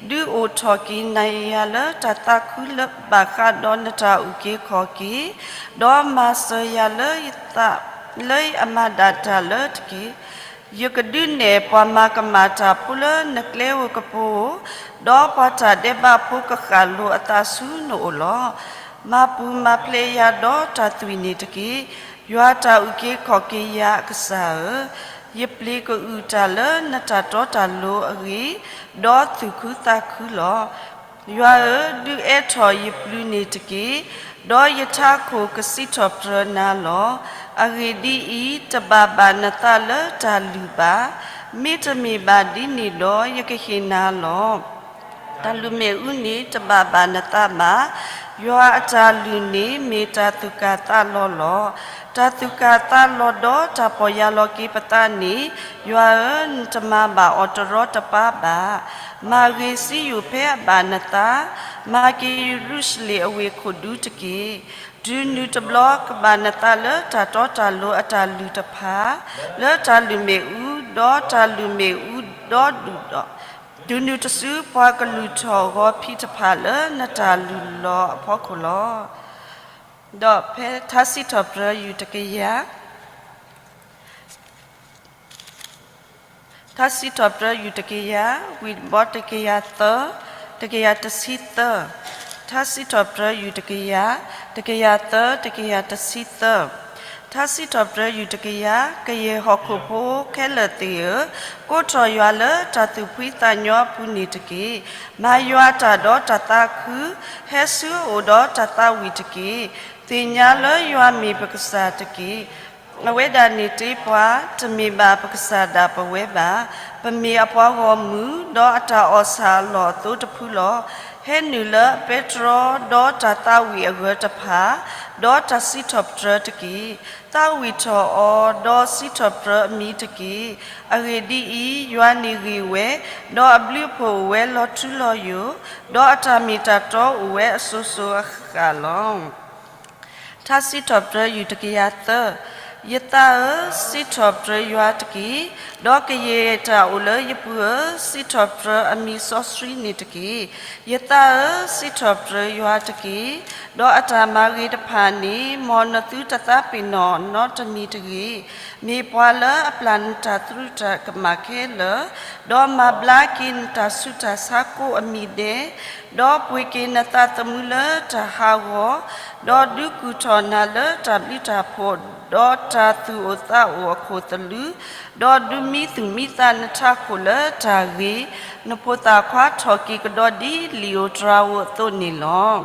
ဒုးအိၣ်ထီၣ်က့ၤနၤယၤလၢတၢ်သးခုလၢဘၣ်ဃးဒီးနတၢ်အုၣ်က့ၤခီၣ်က့ၤ, ဒီးမၤစၢၤယၤလၢယသး လၢအမၤဒၣ်တၢ်လၢတက့ၢ်. ယကဒုးနဲၣ်ပှၤမၤကမၣ်တၢ်ဖိလၢနကျဲဧိၤကပူၤဧိၤ, ဒီးပှၤတၢ်ဒဲးဘးဖိကဃၣ်လိၤအသးဆူနအိၣ်လီၤ. မၤပူၤမၤဖျဲးယၤဒီးတၢ်သွံၣ်န့ၣ်တက့ၢ်. ယွၤတၢ်အုၣ်က့ၤခီၣ်က့ၤယၤအကစၢ်ဧၢ, ယပျ့ၤကအုၣ်တၢ်လၢနတၢ်တီတၢ်လိၤအဂ့ၢ်, ဒီးသူၣ်ခုသးခုလီၤ. ယွၤဧၢ, ဒုးအဲၣ်ထီၣ်ယပျုၤန့ၣ်တက့ၢ်, ဒီးယထးခိၣ်ကစံးထီၣ်ပတြၢၤနၤလီၤ. အဂ့ၢ်ဒ်အံၤ, တဘၣ်ဘၣ်နသးလၢတၢ်လုၢ်ဘၣ်, မ့တမ့ၢ်ဘၣ်ဒ်န့ၣ်ဒီး ယကဟ့ၣ်နၤလီၤ. တၢ်လုၢ်မ့ၣ်အူန့ၣ် တဘၣ်ဘၣ်နသးဘၣ်. ယွၤအတၢ်လုၢ်န့ၣ် မ့ၢ်တၢ်သူၣ်ကၢ်သးလီၤလီၤ. တၢ်သူၣ်ကၢ်သးလီၤဒီးတၢ်ပီၢ်ယၢ်လီၤက့ၤပသးန့ၣ်, ယွၤဧၢ, နတမၤဘၣ်အီၤတရီတပါဘၣ်. မၤဂ့ၤစံယိၣ်ဖဲအဘၣ်နသး, မၤက့ၤယရူၤၡလ့ၣ်အဝ့ၢ်ခိၣ်ဒူတက့ၢ်. တုၤနုၤတဘျီကဘၣ်နသးလၢတၢ်တီတၢ်လိၤအတၢ်လုၢ်တဖၣ်, လၢတၢ်လုၢ်မ့ၣ်အူ, ဒီးတၢ်လုၢ်မ့ၣ်အူဒီဒူၣ်ဒီး, တုၤနုၤတစုပှၤကလုၢ်ထီၣ်အဂီၤဖံးတဖၣ်လၢနတၢ်လုၢ်လီၤအဖီခိၣ်လီၤ. ဒီးဖဲထါစံးထီၣ်ပတြၢၤယူၢ်တကယၤ ထါစံးထီၣ်ပတြၢၤယူၢ်တကယၤ, ဝံၤတဘီတကယၤသၢ, တကယၤတဆံသၢ, ထါစံးထီၣ်ပတြၢၤယူၢ်တကယၤ, တကယၤသၢ, တကယၤတဆံသၢ, ထါစံးထီၣ်ပတြၢၤယူၢ်တကယၤ, ကယဲၢ်ဟီၣ်ခိၣ်ဖိခဲလၢာ်သ့ၣ်ဧၢ, ကိးထီၣ်ယွၤလၢတၢ်သူၣ်ဖှံသးညီအပူၤန့ၣ်တက့ၢ်. မၤယွၤတၢ်ဒီးတၢ်သးခု, ဟဲဆူအအိၣ်ဒီးတၢ်သးဝံၣ်တက့ၢ်. သ့ၣ်ညါလၢယွၤမ့ၢ်ပကစၢ်တက့ၢ်. အဝဲဒၣ်န့ၣ်တ့ပှၤ, တမ့ၢ်ဘၣ်ပကစၢ်ဒၣ်ပဝဲဘၣ်. ပမ့ၢ်အပှၤဂီၢ်မုၢ်, ဒီးအတၢ်အီၣ်ဆၣ်အလီၢ်အသိတဖုလီၤ. ဟဲနုာ်လၢအပဲတြီ, ဒီးတၢ်သးဝံၣ်အဂၢၤတဖၣ်, ဒီးတၢ်စံးထီၣ်ပတြၢၤတက့ၢ်. သးဝံၣ်ထီၣ်အီၤ, ဒီးစံးထီၣ်ပတြၢၤအမံၤတက့ၢ်. အဂ့ၢ်ဒ်အံၤ, ယွၤန့ၣ်ဂ့ၤဝဲ, ဒီးအဘျုးအဖှိၣ်အိၣ်ဝဲလီၤထူလီၤယိာ်, ဒီးအတၢ်မ့ၢ်တၢ်တီအိၣ်ဝဲအစိၤစိၤအဃၣ်ဃၣ်လီၤ. ထါစံးထီၣ်ပတြၢၤယူၢ်တကယၤသၢ, ယသးဧၢ, စံးထီၣ်ပတြၢၤယွၤတက့ၢ်, ဒီးကယဲၢ်တၢ်အိၣ်လၢယပူၤဧၢ, စံးထီၣ်ပတြၢၤအမံၤစီဆှံန့ၣ်တက့ၢ်. ယသးဧၢ, စံးထီၣ်ပတြၢၤယွၤတက့ၢ်, ဒီးအတၢ်မၤဂ့ၤတဖၣ်န့ၣ်, မ်နသုတသးပ့ၤနီၣ်နီတမံၤတဂ့ၤ. မ့ၢ်ပှၤလၢအပျၢ်နတၢ်သရူးတၢ်ကမၣ်ခဲလၢာ်, ဒီးမၤဘျါက့ၤနတၢ်ဆူးတၢ်ဆါကိးအမံၤဒဲး, ဒီးပှ့ၤက့ၤနသးသမူလၢတၢ်ဟးဂီၤ, ဒီးဒုးကူၣ်ထီၣ်နၤလၢတၢ်ဘျုးတၢ်ဖှိၣ်, ဒီးတၢ်သူၣ်အိၣ်သးအိၣ်အခိၣ်သလုး, ဒီးဒုးမံသူၣ်မံသးနထးခိၣ်လၢတၢ်ဂ့ၤ, နဖိသၣ်ခွါထီၣ်က့ၤကဒီးဒ်လံာ်ဧိၤတြၤဧိၤအသိးန့ၣ်လီၤ.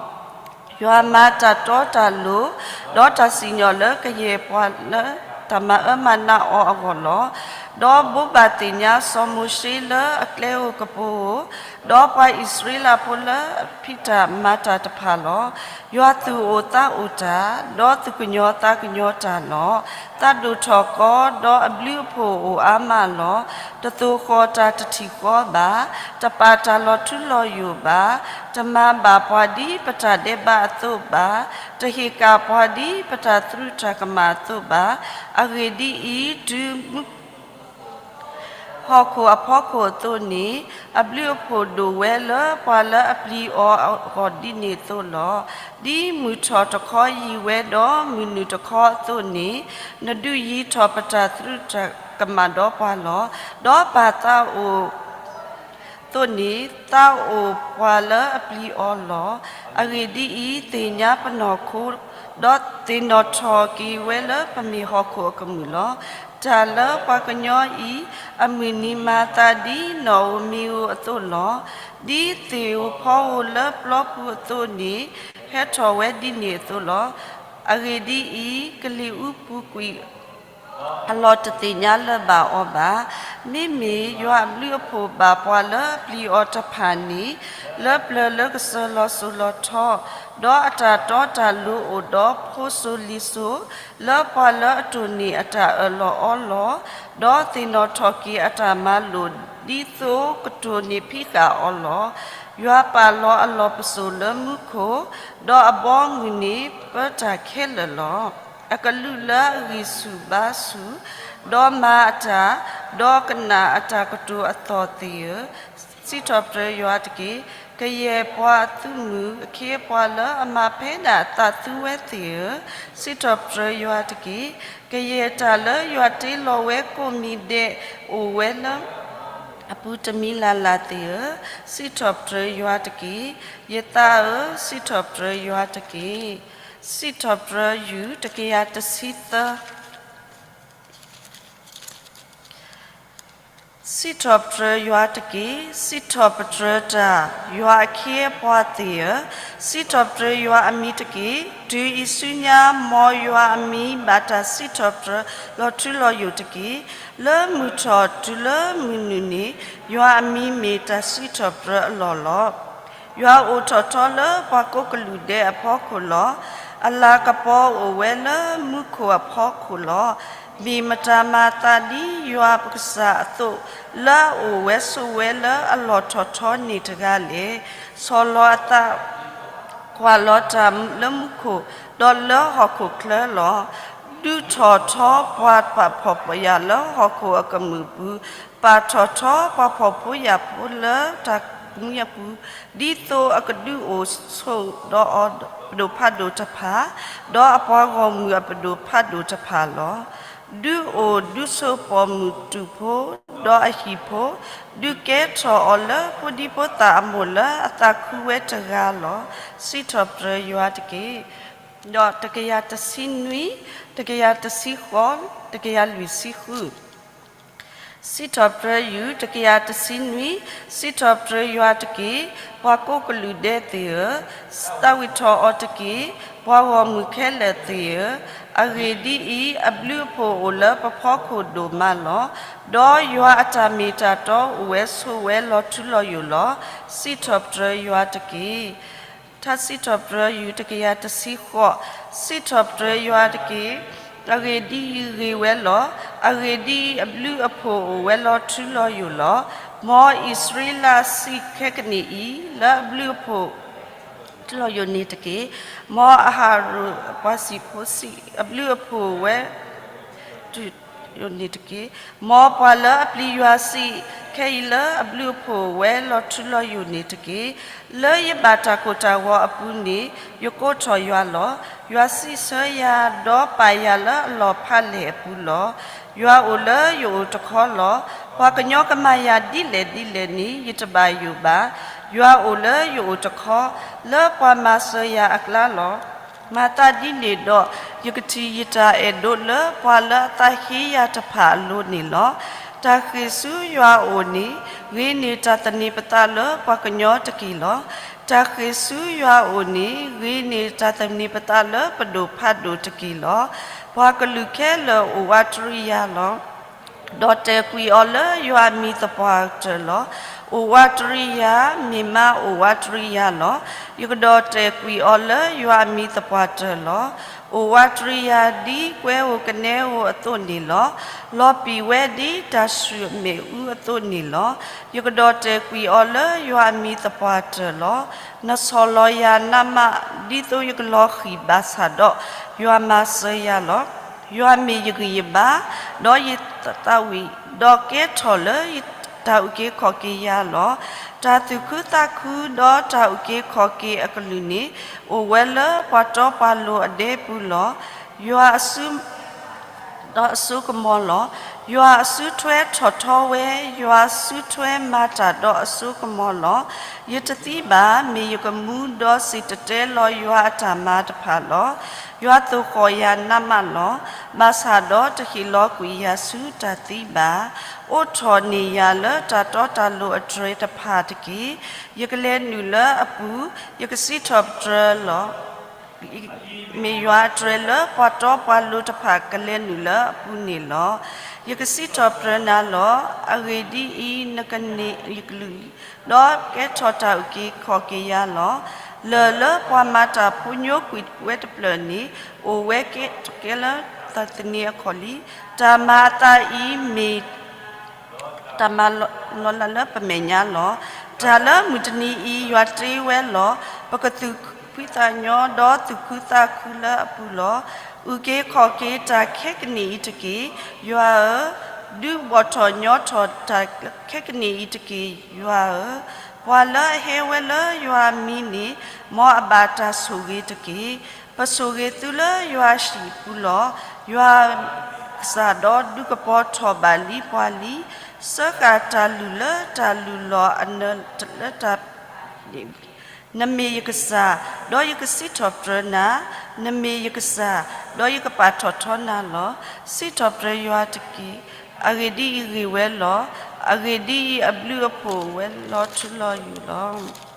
ယွၤမၤတၢ်တီတၢ်လိၤ, ဒီးတၢ်စံၣ်ညီၣ်လၢကယဲၢ်ပှၤလၢတၢ်မၤအၢမၤနးအီၤအဂီၢ်လီၤ. ဒီးဘိးဘၣ်သ့ၣ်ညါစီၤမိၤၡ့လၢအကျဲဧိၤကပူၤဧိၤ, ဒီးပှၤအံၣ်စရ့လးဖိလၢအဖံးတၢ်မၤတၢ်တဖၣ်လီၤ. ယွၤသူၣ်အိၣ်သးအိၣ်တၢ်, ဒီးသူၣ်ကညီၤသးကညီၤတၢ်လီၤ. သးဒိၣ်ထီၣ်ကီ, ဒီးအဘျုးအဖှိၣ်အိၣ်အါမးလီၤ. တသိၣ်ဃီၣ်တၢ်တထံၣ်ဃီဘၣ်, တပာ်တၢ်လီၤထူလီၤယိာ်ဘၣ်, တမၤဘၣ်ပှၤဒ်ပတၢ်ဒဲးဘးအသိးဘၣ်, တဟ့ၣ်ကၣ်ပှၤဒ်ပတၢ်သရူးတၢ်ကမၣ်အသိးဘၣ်. အဂ့ၢ်ဒ်အံၤ, တုၤမုၢ် ဟီၣ်ခိၣ်အဖီခိၣ်အသိးန့ၣ်, အဘျုးအဖှိၣ်ဒိၣ်ဝဲလၢပှၤလၢအပျံၤအီၤအဂီၢ်ဒ်န့ၣ်အသိးလီၤ. ဒ်မုၢ်ထီၣ်တခီယံၤဝဲဒီးမုၢ်နုာ်တခီအသိးန့ၣ်, နဒုးယံၤထီၣ်ပတၢ်သရူးတၢ်ကမၣ်ဒီးပှၤလီၤ. ဒီးပၢ်သးအိၣ် သိးန့ၣ်, သးအိၣ်ပှၤလၢအပျံၤအီၤလီၤ. အဂ့ၢ်ဒ်အံၤ, သ့ၣ်ညါပနီၢ်ခိ, ဒီးသ့ၣ်နီၣ်ထီၣ်က့ၤဝဲလၢပမ့ၢ်ဟီၣ်ခိၣ်အကမုာ်လီၤ. တၢ်လၢပှၤကညီအံၤ, အမုၢ်နံၤမၤသးဒ်နီၣ်ဧိၤမ့ၤဧိၤအသိးလီၤ. ဒ်သ့ၣ်ဧိၤဖီဧိၤလၢပျီပူၤအသိးန့ၣ်, ဟဲထီၣ်ဝဲဒ်န့ၣ်အသိးလီၤ. အဂ့ၢ်ဒ်အံၤ, ကလံၤအူပူၤကွံာ် အလီၢ်တသ့ၣ်ညါလၢၤဘၣ်အီၤဘၣ်. မ့မ့ၢ်ယွၤအဘျုးအဖှိၣ်ဘၣ်ပှၤလၢအပျံၤအီၤတဖၣ်န့ၣ်, လၢပျၢၤလၢကစၢၤလီၤစိၤလီၤထီ, ဒီးအတၢ်တီတၢ်လိၤအိၣ်ဒီးဖိစိၤလံၤစိၤ, လၢပှၤလၢအတိၢ်န့ၢ်အတၢ်အၢၣ်လီၤအီလီၤ, ဒီးသ့ၣ်နီၣ်ထီၣ်က့ၤအတၢ်မၤလိာ်ဒ်သိးကတိၢ်န့ၢ်ဖံးဃာ်အီၤလီၤ. ယွၤပာ်လီၤအလီၢ်ပစိာ်လၢမူခိၣ်, ဒီးအဘီအမုၢ်န့ၣ်ပၢတၢ်ခဲလၢာ်လီၤ. အကလူးလၢအဂံၢ်ဆူၣ်ဘါဆူၣ်, ဒီးမၤအတၢ်, ဒီးကနၣ်အတၢ်ကတိၤအသီၣ်သ့ၣ်ဧၢ, စံးထီၣ်ပတြၢၤယွၤတက့ၢ်. ကယဲၢ်ပှၤအသုးမုၢ်, အခ့အပှၤလၢအမၤဖဲဒၣ်အသးသူဝဲသ့ၣ်ဧၢ, စံးထီၣ်ပတြၢၤယွၤတက့ၢ်. ကယဲၢ်တၢ်လၢယွၤတ့လီၤဝဲကိးမံၤဒဲးအိၣ်ဝဲလၢ အပူၤတမံၤလၢ်လၢ်သ့ၣ်ဧၢ, စံးထီၣ်ပတြၢၤယွၤတက့ၢ်. ယသးဧၢ, စံးထီၣ်ပတြၢၤယွၤတက့ၢ်. စံးထီၣ်ပတြၢၤယွၤတကယၤတဆံသၢ စံးထီၣ်ပတြၢၤယွၤတက့ၢ်. စံးထီၣ်ပတြၢၤတၢ်, ယွၤအခ့အပှၤသ့ၣ်ဧၢ, စံးထီၣ်ပတြၢၤယွၤအမံၤတက့ၢ်. တုၤအံၤဆူညါ မ်ယွၤအမံၤဘၣ်တၢ်စံးထီၣ်ပတြၢၤလီၤထူလီၤယိာ်တက့ၢ်. လၢမုၢ်ထီၣ်တုၤလၢမုၢ်နုာ်န့ၣ် ယွၤအမံၤမ့ၢ်တၢ်စံးထီၣ်ပတြၢၤအလီၢ်လီၤ. ယွၤအိၣ်ထီၣ်ထီလၢပှၤကိးကလုာ်ဒဲးအဖီခိၣ်လီၤ. အလၤကပီၤအိၣ်ဝဲလၢမူခိၣ်အဖီခိၣ်လီၤ. မ့ၢ်မတၤမၤအသးဒ်ယွၤပကစၢ်အသိး, လၢအအိၣ်ဝဲဆိးဝဲလၢအလီၢ်ထီၣ်ထီန့ၣ်တဂၤလဲၣ်. ဆီၣ်လီၤအသး ကွၢ်လီၤတၢ်လၢမူခိၣ်, ဒီးလၢဟီၣ်ခိၣ်ချၢလီၤ. ဒုးထီၣ်ထီပှၤပာ်ဖှိၣ်ယာ်လၢဟီၣ်ခိၣ်အကမူၣ်အပူၤ, ပာ်ထီၣ်ထီပှၤဖှီၣ်ဖိယာ်ဖိလၢတၢ်မူအပူၤ, ဒ်သိးအကဒုးအိၣ်ဆိးဒီးအီၤပဒိၣ်ဖးဒိၣ်တဖၣ်, ဒီးအပှၤဂီၢ်မုၢ်အပဒိၣ်ဖးဒိၣ်တဖၣ်လီၤ. ဒုးအိၣ်ဒုးဆိးပိာ်မုၣ်တူာ်ဖိ, ဒီးအဟံၣ်ဖိ, ဒုးကဲထီၣ်အီၤလၢဖိဒံဖိသၣ်အမိၢ်လၢအသးခုဝဲတဂၤလီၤ. စံးထီၣ်ပတြၢၤယွၤတက့ၢ်. ဒီးတကယၤတဆံနွံ, တကယၤတဆံဃိး, တကယၤလွံၢ်ဆံဃု စံးထီၣ်ပတြၢၤယွၤတကယၤတဆံနွံ, စံးထီၣ်ပတြၢၤယွၤတက့ၢ်. ပှၤကိးကလုာ်ဒဲးသ့ၣ်ဧၢ, သးဝံၣ်ထီၣ်အီၤတက့ၢ်. ပှၤဂီၢ်မုၢ်ခဲလၢာ်သ့ၣ်ဧၢ, အဂ့ၢ်ဒ်အံၤ, အဘျုးအဖှိၣ်အိၣ်လၢပဖီခိၣ်ဒိၣ်မးလီၤ. ဒီးယွၤအတၢ်မ့ၢ်တၢ်တီအိၣ်ဝဲဆိးဝဲလီၤထူလီၤယိာ်လီၤ. စံးထီၣ်ပတြၢၤယွၤတက့ၢ်. ထါစံးထီၣ်ပတြၢၤယွၤတကယၤတဆံဃိး, စံးထီၣ်ပတြၢၤယွၤတက့ၢ်. အဂ့ၢ်ဒ်အံၤ, ဂ့ၤဝဲလီၤ. အဂ့ၢ်ဒ်အံၤ, အဘျုးအဖှိၣ်အိၣ်ဝဲလီၤထူလီၤယိာ်လီၤ. မ်အံၣ်စရ့လးစံးခဲကနံၣ်အံၤ, လၢအဘျုးအဖှိၣ် ထူလီၤယိာ်န့ၣ်တက့ၢ်. မ်အဟရိၣ်အပှၤစံၣ်ဖိစံး, အဘျုးအဖှိၣ်ဝဲ ထူလီၤယိာ်န့ၣ်တက့ၢ်. မ်ပှၤလၢအပျံၤယွၤစံး, ခဲအံၤလၢအဘျုးအဖှိၣ်ဝဲလီၤထူလီၤယိာ်န့ၣ်တက့ၢ်. လၢယဘၣ်တၢ်ကိၢ်တၢ်ဂီၤအပူၤန့ၣ် ယကိးထီၣ်ယွၤလီၤ. ယွၤစံးဆၢယၤ, ဒီးပာ်ယၤလၢအလီၢ်ဖးလဲၢ်အပူၤလီၤ. ယွၤအိၣ်လၢယအိၣ်တခီလီၤ. ပှၤကညီကမၤယၤဒ်လဲၣ်ဒ်လဲၣ်န့ၣ် ယတဘၣ်ယိၣ်ဘၣ်. ယွၤအိၣ်လၢယအိၣ်တခီ, လၢပှၤမၤစၢၤယၤအကျါလီၤ. မၤသးဒ်န့ၣ်ဒီး, ယကထံၣ်ယတၢ်အဲၣ်ဒိးလၢပှၤလၢအသးဟ့ယၤတဖၣ်အလိၤန့ၣ်လီၤ. တၢ်ဃ့ၢ်ဆူယွၤအအိၣ်န့ၣ်, ဂ့ၤန့ၢ်တၢ်သန့ၤပသးလၢပှၤကညီတက့ၢ်လီၤ. တၢ်ဃ့ၢ်ဆူယွၤအအိၣ်န့ၣ်, ဂ့ၤန့ၢ်တၢ်သန့ၤပသးလၢပဒိၣ်ဖးဒိၣ်တက့ၢ်လီၤ. ပှၤကလုာ်ခဲလၢာ်အိၣ်ဝးတရံးယၤလီၤ. ဒီးတဲာ်ကွံာ်အီၤလၢယွၤအမံၤသပှၢ်တၢၢ်လီၤ. အိၣ်ဝးတရံးယၤ, မ့ၢ်မါအိၣ်ဝးတရံးယၤလီၤ. ယကဒီးတဲာ်ကွံာ်အီၤလၢယွၤအမံၤသပှၢ်တၢၢ်လီၤ. အိၣ်ဝးတရံးယၤဒ်ကွဲဧိၤကနဲဧိၤအသိးန့ၣ်လီၤ. လီၤပံာ်ဝဲဒ်တၢ်ဆူၣ်အမ့ၣ်အူအသိးန့ၣ်လီၤ. ယကဒီးတဲာ်ကွံာ်အီၤလၢယွၤအမံၤသပှၢ်တၢၢ်လီၤ. နဆီၣ်လီၤယၤနးမး, ဒ်သိးယကလီၤဃံၤဘၣ်ဆၣ်ဒီး, ယွၤမၤစၢၤယၤလီၤ. ယွၤမ့ၢ်ယဂံၢ်ယဘါ, ဒီးယသးဝံၣ်, ဒီးကဲထီၣ်လၢတၢ်အုၣ်က့ၤခီၣ်က့ၤယၤလီၤ. တၢ်သူၣ်ခုသးခုဒီးတၢ်အုၣ်က့ၤခီၣ်က့ၤအကလုၢ်န့ၣ်, အိၣ်ဝဲလၢပှၤတီပှၤလိၤအဒဲပူၤလီၤ. ယွၤအစု ဒီးအစိကမီၤလီၤ. ယွၤအစုထွဲထီၣ်ထီဝဲ, ယွၤစုထွဲမၤတၢ်ဒီးအစိကမီၤလီၤ. ယတသံဘၣ်, မ့ၢ်ယကမူဒီးစံၣ်တဲၤတဲလီၤယွၤအတၢ်မၤတဖၣ်လီၤ. ယွၤသိၣ်ဃီၣ်ယၤနးမးလီၤ. ဘၣ်ဆၣ်ဒီးတဟ့ၣ်လီၤကွံာ်ယၤဆူတၢ်သံဘၣ်. အိးထီၣ်န့ၢ်ယၤလၢတၢ်တီတၢ်လိၤအတြဲၤတဖၣ်တက့ၢ်. ယကလဲၤနုာ်လၢအပူၤ, ယကစံးထီၣ်ပတြၢၤလီၤ. မ့ၢ်ယွၤအတြဲၤလၢပှၤတီပှၤလိၤတဖၣ်ကလဲၤနုာ်လၢအပူၤန့ၣ်လီၤ. ယကစံးထီၣ်ပတြၢၤနၤလီၤ. အဂ့ၢ်ဒ်အံၤ, နကန့ၢ်ယကလုၢ်, ဒီးကဲထီၣ်တၢ်အုၣ်က့ၤခီၣ်က့ၤယၤလီၤ. လၢၢ်လၢပှၤမၤတၢ်ဖိညိကွံာ်ဝဲတဖျၢၣ်န့ၣ်, အိၣ်ဝဲကဲလၢတၢ်သန့ၤအခီၣ်လံ. တၢ်မၤအသးအံၤမ့ၢ် တၢ်မၤလီၤလးလၢပမဲာ်ညါလီၤ. တၢ်လၢမုၢ်တနံၤအံၤယွၤတ့ဝဲလီၤ. ပကသူၣ်ဖှံသးညီဒီးသူၣ်ခုသးခုလၢအပူၤလီၤ. အုၣ်က့ၤခီၣ်က့ၤတၢ်ခဲကနံၣ်အံၤတက့ၢ်, ယွၤဧၢ, ဒုးဘီၣ်ထီၣ်ညီထီၣ်တၢ်ခဲကနံၣ်အံၤတက့ၢ်, ယွၤဧၢ. ပှၤလၢအဟဲဝဲလၢယွၤအမံၤန့ၣ်, မ်အဘၣ်တၢ်ဆိၣ်ဂ့ၤတက့ၢ်. ပဆိၣ်ဂ့ၤသုလၢယွၤအဟံၣ်အပူၤလီၤ. ယွၤဧၢ, ကစၢ်ဒီးဒုးကပီၤထီၣ်ဘၣ်လံပှၤလံ, စၢဃာ်တၢ်လုၢ်လၢတၢ်လုၢ်လီၢ်အနၢၤလၢတၢ် နမ့ၢ်ယကစၢ်, ဒီးယကစံးထီၣ်ပတြၢၤနၤ, နမ့ၢ်ယကစၢ်, ဒီးယကပာ်ထီၣ်ထီနၤလီၤ. စံးထီၣ်ပတြၢၤယွၤတက့ၢ်. အဂ့ၢ်ဒ်အံၤ, ဂ့ၢ်ဝဲလီၤ. အဂ့ၢ်ဒ်အံၤ, အဘျုးအဖှိၣ်ဝဲလီၤထူလီၤယိာ်လီၤ.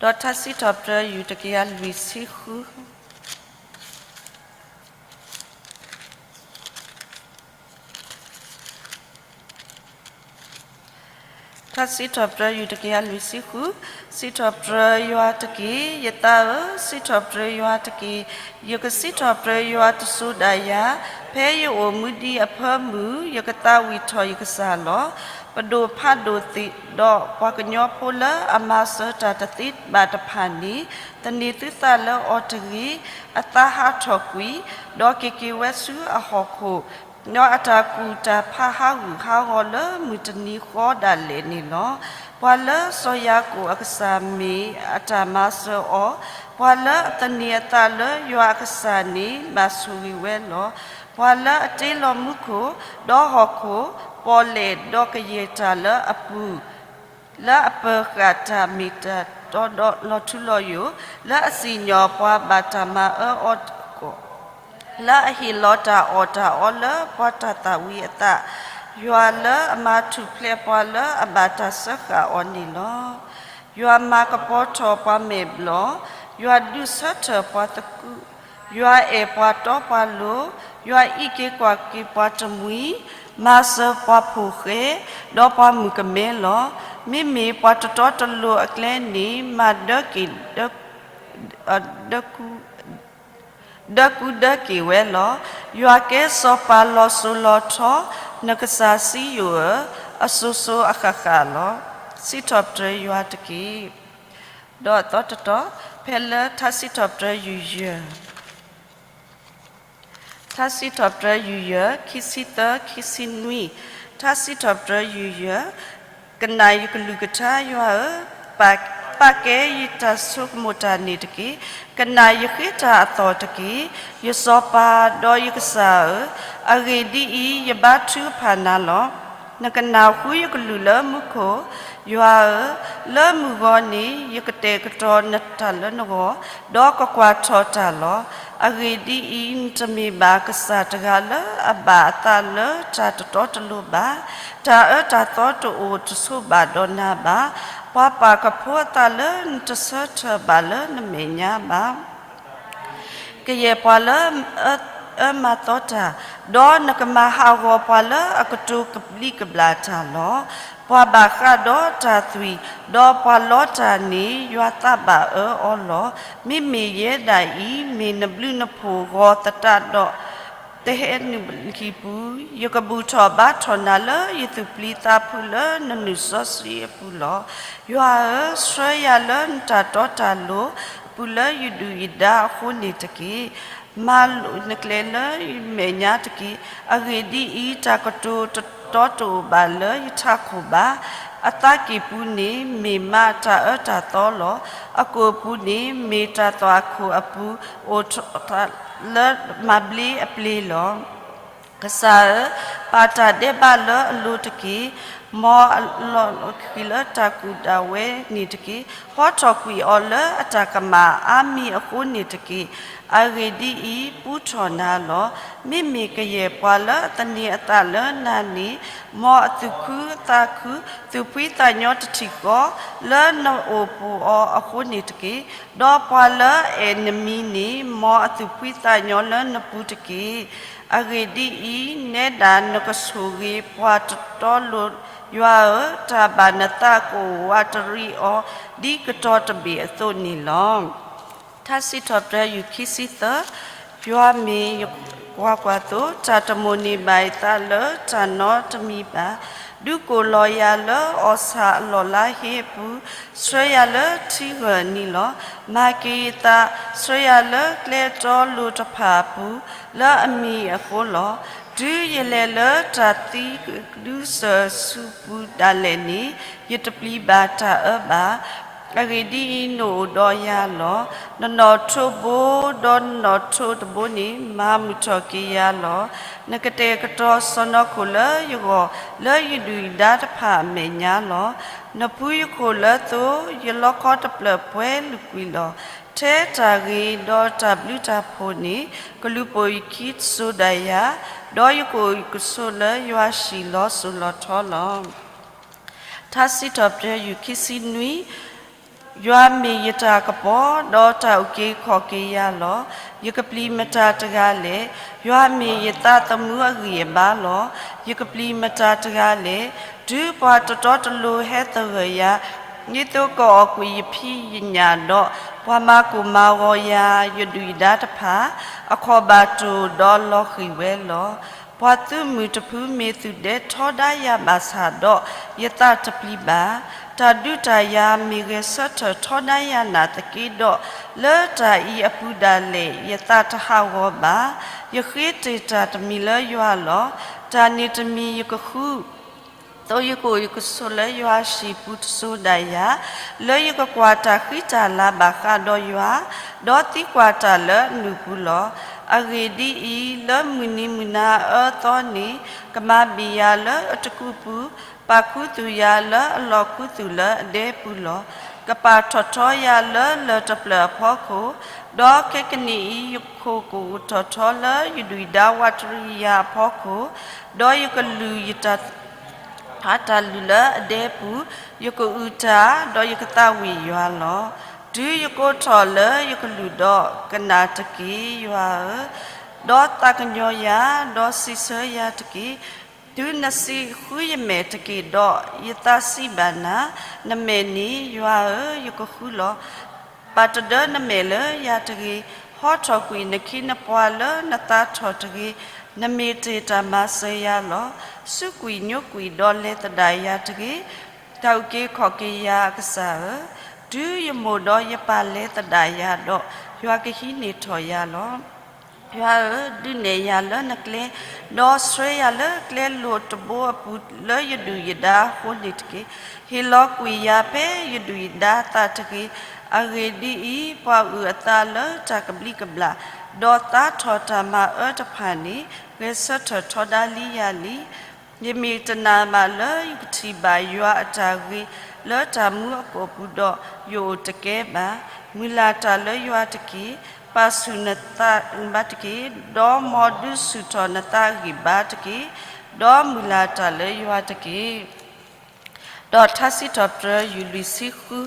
ဒီးထါစံးထီၣ်ပတြၢၤ ယူၢ်တကယၤလွံၢ်ဆံဃု ထါစံးထီၣ်ပတြၢၤ ယူၢ်တကယၤလွံၢ်ဆံဃု, စံးထီၣ်ပတြၢၤယွၤတက့ၢ်. ယသးဧၢ, စံးထီၣ်ပတြၢၤယွၤတက့ၢ်. ယကစံးထီၣ်ပတြၢၤယွၤတစိၤဒၣ်ယၤ, ဖဲယအိၣ်မူဒံးအဖၢမုၢ်, ယကသးဝံၣ်ထီၣ်ယကစၢ်လီၤ. ပဒိၣ်ဖးဒိၣ်သ့ၣ်ဒီးပှၤကညီဖိလၢအမၤစၢၤတၢ်တသ့ဘၣ်တဖၣ်န့ၣ်, သန့ၤသုသးလၢအီၤတဂ့ၤ. အသးဟးထီၣ်ကွံာ်, ဒီးက့ၤက့ၤဝဲဆူအဟီၣ်ခိၣ်, ဒီးအတၢ်ကူၣ်တၢ်ဖးဟးဂူာ်ဟးဂီၤလၢမုၢ်တနံၤဃီဒၣ်လဲာ်န့ၣ်လီၤ. ပှၤလၢစီၤယၤကိာ်အကစၢ်မ့ၢ်အတၢ်မၤစၢၤအီၤ, ပှၤလၢအသန့ၤအသးလၢယွၤအကစၢ်န့ၣ် ဘၣ်ဆိၣ်ဂ့ၤဝဲလီၤ. ပှၤလၢအတ့လီၤမူခိၣ်, ဒီးဟီၣ်ခိၣ်, ပီၣ်လဲၣ်ဒီးကယဲၢ်တၢ်လၢအပူၤ လၢအပၢၤဃာ်တၢ်မ့ၢ်တၢ်တီဒီးလီၤထူလီၤယိာ်, လၢအစံၣ်ညီၣ်ပှၤဘၣ်တၢ်မၤအၢအီၤတက့ၢ်, လၢအဟ့ၣ်လီၤတၢ်အီၣ်တၢ်အီလၢပှၤတၢ်သၣ်ဝံၤအသး, ယွၤလၢအမၤထူၣ်ဖျဲးပှၤလၢအဘၣ်တၢ်စၢဃာ်အီၤန့ၣ်လီၤ. ယွၤမၤကပီၤထီၣ်ပှၤမဲာ်ဘျီၣ်, ယွၤဒုးဆၢထၢၣ်ပှၤသကုၢ်, ယွၤအဲၣ်ပှၤတီပှၤလိၤ, ယွၤအံးက့ၤကွၢ်က့ၤပှၤတမှံၤ, မၤစၢၤပှၤဖိၣ်ဃဲ, ဒီးပှၤမုၣ်ကမဲလီၤ. မ့မ့ၢ်ပှၤတတီတလိၤအကျဲန့ၣ် မၤဒၢက့ၤ ဒၢကူဒၢက့ၤဝဲလီၤ. ယွၤကဲစီၤပၤလီၤစိၤလီၤထီ, နကစၢ်စံယိၣ်ဧၢ, အစိၤစိၤအဃၣ်ဃၣ်လီၤ. စံးထီၣ်ပတြၢၤယွၤတက့ၢ်. ဒီးအသီတတီၤ, ဖဲလၢထါစံးထီၣ်ပတြၢၤယူၢ်ယၢၢ် ထါစံးထီၣ်ပတြၢၤယူၢ်ယၢၢ် ခံဆံသၢ ခံဆံနွံ, ထါစံးထီၣ်ပတြၢၤယူၢ်ယၢၢ်, ကနၣ်ယကလုၢ်ကထါယွၤဧၢ, ပာ်ကဲယတၢ်ဆိကမိၣ်တၢ်န့ၣ်တက့ၢ်. ကနၣ်ယဃ့တၢ်အသီၣ်တက့ၢ်, ယစီၤပၤဒီးယကစၢ်ဧၢ, အဂ့ၢ်ဒ်အံၤ, ယဘါထုကဖၣ်နၤလီၤ. နကနၢ်ဟူယကလုၢ်လၢမူခိၣ်, ယွၤဧၢ, လၢမုၢ်ဂီၤန့ၣ် ယကတဲာ်ကတီၤနတၢ်လၢနဂီၢ်, ဒီးကကွၢ်ထီၣ်တၢ်လီၤ. အဂ့ၢ်ဒ်အံၤ, နတမ့ၢ်ဘၣ်ကစၢ်တဂၤလၢအဘၣ်အသးလၢတၢ်တတီတလိၤဘၣ်, တၢ်အၢတၢ်သီတအိၣ်တဆိးဘၣ်ဒီးနၤဘၣ်, ပှၤပာ်ကဖိအသးလၢနတဆၢထၢၣ်ဘၣ်လၢနမဲာ်ညါဘၣ်. ကယဲၢ်ပှၤလၢအအၢမၤသီတၢ်, ဒီးနကမၤဟးဂီၤပှၤလၢအကတိၤကဘျံးကဘျၣ်တၢ်လီၤ. ပှၤဘၣ်ဃးဒီးတၢ်သွံၣ်, ဒီးပှၤလီတၢ်န့ၣ် ယွၤသးဘၣ်အၢအီၤလီၤ. မ့မ့ၢ်ယဲဒၣ်အံၤ, မ့ၢ်နဘျုးနဖှိၣ်ဂီၤသတးဒီး တဟဲနုာ်ဟံၣ်ပူၤ, ယကဘူၣ်ထီၣ်ဘါထီၣ်နၤလၢယသူၣ်ပျံၤသးဖုးလၢနနုာ်စီဆှံအပူၤလီၤ. ယွၤဧၢ, ဆှၢယၤလၢနတၢ်တီတၢ်လိၤအပူၤလၢယဒုၣ်ယဒါအဃိန့ၣ်တက့ၢ်. မၤလိာ်နကျဲလၢယမဲာ်ညါတက့ၢ်. အဂ့ၢ်ဒ်အံၤ, တၢ်ကတိၤတတီတအိၣ်ဘၣ်လၢယထးခိၣ်ဘၣ်. အသးကံၢ်ပူၤန့ၣ် မ့ၢ်မးတၢ်အၢတၢ်သီလီၤ. အကိာ်ပူၤန့ၣ် မ့ၢ်တၢ်သွၣ်ခိၣ်အပူၤ, အိၣ်ထီၣ်လၢမၤဘျ့အပျ့ၤလီၤ. ကစၢ်ဧၢ, ပာ်တၢ်ဒဲးဘးလၢအလိၤတက့ၢ်. မ်အလီၢ်ခံလၢတၢ်ကူၣ်ဒၣ်ဝဲန့ၣ်တက့ၢ်. ဖီထီၣ်ကွံာ်အီၤလၢအတၢ်ကမၣ်အါမံၤအဃိန့ၣ်တက့ၢ်. အဂ့ၢ်ဒ်အံၤ, ပူထီၣ်နၤလီၤ. မ့မ့ၢ်ကယဲၢ်ပှၤလၢအသန့ၤအသးလၢနၤန့ၣ်, မ်အသူၣ်ခုသးခု, သူၣ်ဖှံသးညီတထံၣ်ဃီ, လၢနအိၣ်ပိာ်အီၤအဃိန့ၣ်တက့ၢ်. ဒီးပှၤလၢအအဲၣ်နမံၤန့ၣ်, မ်အသူၣ်ဖှံသးညီလၢနပူၤတက့ၢ်. အဂ့ၢ်ဒ်အံၤ, နဲဒၣ်နကဆိၣ်ဂ့ၤပှၤတတီလိၤ, ယွၤဧၢ, တၢ်ဘၣ်နသးကအိၣ်ဝးတရံးအီၤ, ဒ်ကတီၤတဘ့ၣ်အသိးန့ၣ်လီၤ. ထါစံးထီၣ်ပတြၢၤ ယူၢ်ခံဆံသၢ, ယွၤမ့ၢ်ယကွၢ်ကွၢ်သိး, တၢ်တမိၣ်န့ၢ်ဘၣ်ယသးလၢတၢ်နီတမံၤဘၣ်. ဒုးကိၢ်လီၤယၤလၢအီၣ်ဆၣ်အလီၢ်လါဟ့အပူၤ, ဆှၢယၤလၢထံဂၢၢ်နံၤလီၤ. မၤက့ၤယသး, ဆှၢယၤလၢကျဲတီလိၤတဖၣ်အပူၤ, လၢအမံၤအဃိလီၤ. တုၤယလဲၤလၢတၢ်သံကဒုစၢၤဆူပူၤဒၣ်လဲာ်န့ၣ်, ယတပျံၤဘၣ်တၢ်အၢဘၣ်. အဂ့ၢ်ဒ်အံၤ, နအိၣ်ဒီးယၤလီၤ. နနီၣ်ထိးဘိ, ဒီးနနီၣ်ထိးတဘိန့ၣ် မၤမုာ်ထီၣ်က့ၤယၤလီၤ. နကတဲာ်ကတီၤစီၢ်နီၤခိၣ်လၢယဂီၢ်, လၢယဒုၣ်ယဒါတဖၣ်အမဲာ်ညါလီၤ. နဖုယခိၣ်လၢသိ, ယလီခီတဖျၢၣ်ပှဲၤလုာ်ကွံာ်လီၤ. ထဲတၢ်ဂ့ၤဒီးတၢ်ဘျုးတၢ်ဖှိၣ်န့ၣ် ကလူၤပိာ်ယခံတစိၤဒၣ်ယၤ, ဒီးယကအိၣ်ယကဆိးလၢယွၤအဟံၣ်လီၤစိၤလီၤထီလီၤ. ထါစံးထီၣ်ပတြၢၤ ယူၢ်ခံဆံနွံ, ယွၤမ့ၢ်ယတၢ်ကပီၤ, ဒီးတၢ်အုၣ်က့ၤခီၣ်က့ၤယၤလီၤ. ယကပျံၤမတၤတဂၤလဲၣ်. ယွၤမ့ၢ်ယသးသမူအဂံၢ်အဘါလီၤ. ယကပျံၤမတၤတဂၤလဲၣ်. တုၤပှၤတတီတလိၤဟဲသဂၢၢ်ယၤ, ဒ်သိးကအီၣ်ကွံာ်ယဖံးယညၣ်ဒီး, ပှၤမၤကိၢ်မၤဂီၤယၤ, ယဒုၣ်ယဒါတဖၣ်, အခီၣ်ဘၣ်တိၢ်ဒီးလီၤဃံၢ်ဝဲလီၤ. ပှၤသုးမုၢ်တဖုမ့ၢ်သုးဒဲထီဒါယၤဘၣ်ဆၣ်ဒီး, ယသးတပျံၤဘၣ်. တၢ်ဒုးတၢ်ယၤမ့ၢ်ဂဲၤဆၢထၢၣ်ထီဒါယၤနာ်သက့ဒီး, လၢတၢ်အံၤအပူၤဒၣ်လဲာ် ယသးတဟးဂီၤဘၣ်. ယဃ့တ့ၢ်တၢ်တမံၤလၢယွၤလီၤ. တၢ်န့ၣ်တမံၤယကဃု သိးယကအိၣ်ယကဆိးလၢယွၤအဟံၣ်ပူၤတစိၤဒၣ်ယၤ, လၢယကကွၢ်တၢ်ဃံတၢ်လၤဘၣ်ဃးဒီးယွၤ, ဒီးသံကွၢ်တၢ်လၢအနုာ်ပူၤလီၤ. အဂ့ၢ်ဒ်အံၤ, လၢမုၢ်နံၤမုၢ်နၤအအၢအသီန့ၣ်, ကမၤဘံၣ်ယၤလၢအတကူပူၤ, ပာ်ခူသူၣ်ယၤလၢအလီၢ်ခူသူၣ်လၢအဒဲပူၤလီၤ. ကပာ်ထီၣ်ထီယၤလၢလၢၢ်တဖျၢၣ်အဖီခိၣ်, ဒီးခဲကနံၣ်အံၤ ယခိၣ်ကအိၣ်ထီၣ်ထီလၢယဒုၣ်ယဒါဝးတရံးယၤအဖီခိၣ်, ဒီးယကလုၢ်ယတၢ် ဖးတၢ်လုၢ်လၢအဒဲပူၤ, ယကအုၣ်တၢ်, ဒီးယကသးဝံၣ်ယွၤလီၤ. တုၤယကိးထီၣ်လၢယကလုၢ်ဒီး, ကနၣ်တက့ၢ်, ယွၤဧၢ, ဒီးသးကညီၤယၤ, ဒီးစံးဆၢယၤတက့ၢ်. တုၤနစံးဃုယမဲာ်တက့ၢ်ဒီး, ယသးစံးဘၣ်နၤ, နမဲာ်န့ၣ်, ယွၤဧၢ, ယကဃုလီၤ. ပာ်တဒၢနမဲာ်လၢယၤတဂ့ၤ, ဟီထီၣ်ကွံာ်နခ့နပှၤလၢနသးထီၣ်တဂ့ၤ. နမ့ၢ်တ့ၢ်တၢ်မၤစၢၤယၤလီၤ. စူးကွံာ်ညိကွံာ်ဒီးလဲၤသဒၣ်ယၤတဂ့ၤ, တၢ်အုၣ်က့ၤခီၣ်က့ၤယၤအကစၢ်ဧၢ, တုၤယမိၢ်ဒီးယပၢ်လဲၤသဒၣ်ယၤဒီး, ယွၤကဟံးန့ၢ်ထီၣ်ယၤလီၤ. ယွၤဧၢ, ဒုးနဲၣ်ယၤလၢနကျဲ, ဒီးဆှၢယၤလၢကျဲလိၤတဘိအပူၤလၢယဒုၣ်ယဒါအဃိန့ၣ်တက့ၢ်. ဟ့ၣ်လီၤကွံာ်ယၤဖဲယဒုၣ်ယဒါအသးတဂ့ၤ. အဂ့ၢ်ဒ်အံၤ, ပှၤအုၣ်အသးလၢတၢ်ကဘျံးကဘျၣ်, ဒီးသါထီၣ်တၢ်မၤအၢတဖၣ်န့ၣ်, ဂဲၤဆၢထၢၣ်ထီဒါလံယၤလံ. ယမ့ၢ်တနာ်ဘၣ်လၢယကထံၣ်ဘၣ်ယွၤအတၢ်ဂ့ၤလၢတၢ်မူအကိာ်ပူၤဒီး, ယအိၣ်တကဲဘၣ်. မုၢ်လၢ်တၢ်လၢယွၤတက့ၢ်. ပာ်ဆူၣ်နသးဘါတက့ၢ်, ဒီးမ်ဒုးဆူၣ်ထီၣ်နသးအဂံၢ်ဘါတက့ၢ်. ဒီးမုၢ်လၢ်တၢ်လၢယွၤတက့ၢ်. ဒီးထါစံးထီၣ်ပတြၢၤ ယူၢ်လွံၢ်ဆံဃု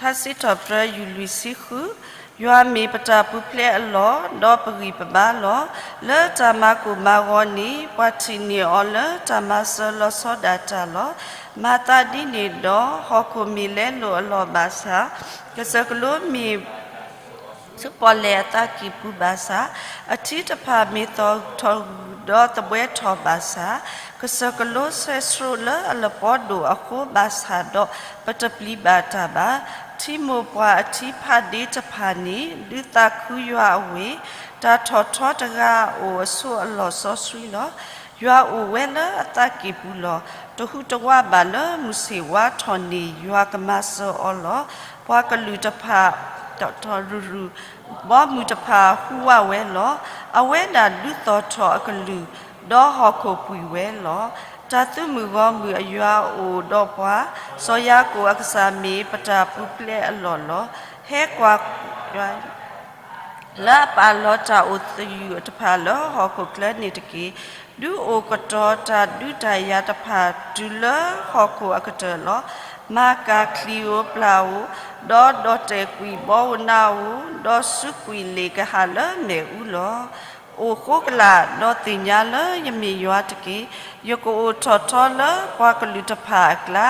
ထါစံးထီၣ်ပတြၢၤ ယူၢ်လွံၢ်ဆံဃု, ယွၤမ့ၢ်ပတၢ်ပူၤဖျဲးအလီၢ်, ဒီးပဂံၢ်ပဘါလီၤ. လၢတၢ်မၤကိၢ်မၤဂီၤန့ၣ်, ပှၤထံၣ်န့ၢ်အီၤလၢတၢ်မၤစၢၤလီၤဆီဒၣ်တၢ်လီၤ. မၤသးဒ်န့ၣ်ဒီး, ဟီၣ်ခိၣ်မ့ၢ်လဲလိာ်အလီၢ်ဘၣ်ဆၣ်, ကစၢၢ်ကလိမ့ၢ် ဆူပီၣ်လဲၣ်အသးကံၢ်ပူၤဘၣ်ဆၣ်, အထံတဖၣ်မ့ၢ်သီၣ်ထီၣ်ဂုၢ်ဒီးသဘှဲထီၣ်ဘၣ်ဆၣ်, ကစၢၢ်ကလိဆဲးဆှိးလၢအလပီဒိၣ်အဃိဘၣ်ဆၣ်ဒီး, ပတပျံၤဘၣ်တၢ်ဘၣ်. ထံမိၢ်ပှၢ်အထံဖးဒ့တဖၣ်န့ၣ်, ဒုးသးခုယွၤအဝ့ၢ်, တၢ်ထီၣ်ထီတဂၤအိၣ်အဆိးအလီၢ်စီဆှံလီၤ. ယွၤအိၣ်ဝဲလၢအသးကံၢ်ပူၤလီၤ. တဟူးတဝးဘၣ်လၢမုၢ်ဆ့ၣ်ဝါထီၣ်န့ၣ်, ယွၤကမၤစၢၤအီၤလီၤ. ပှၤကလုာ်တဖၣ် တီၣ်ထီၣ်ရူၤရူၤ, ဘီမုၢ်တဖၣ်ဟူးဝးဝဲလီၤ. အဝဲဒၣ်ဒုးသီၣ်ထီၣ်အကလုၢ်, ဒီးဟီၣ်ခိၣ်ကွံာ်ဝဲလီၤ. တၢ်သုးမုၢ်ဂီၢ်မုၢ်အယွၤအိၣ်ဒီးပှၤ, စီၤယၤကိာ်အကစၢ်မ့ၢ်ပတၢ်ပူၤဖျဲးအလီၢ်လီၤ. ဟဲကွၢ်ကွၢ် လၢအပာ်လီၤတၢ်အိၣ်သယုၢ်တဖၣ်လၢဟီၣ်ခိၣ်ချၢန့ၣ်တက့ၢ်. ဒုးအိၣ်ကတီၤတၢ်ဒုးတၢ်ယၤတဖၣ်တုၤလၢဟီၣ်ခိၣ်အကတၢၢ်လီၤ. မၤကၤချံာ်ဧိၤပျၢ်ဧိၤ, ဒီးဒီၣ်တဲာ်ကွံာ်ဘီဧိၤနါဧိၤ, ဒီးစူးကွံာ်လ့ၣ်ကဟၣ်လၢမ့ၣ်အူလီၤ. အိၣ်ဃိကလာ်, ဒီးသ့ၣ်ညါလၢယမ့ၢ်ယွၤတက့ၢ်. ယကအိၣ်ထီၣ်ထီလၢပှၤကလုာ်တဖၣ်အကျါ,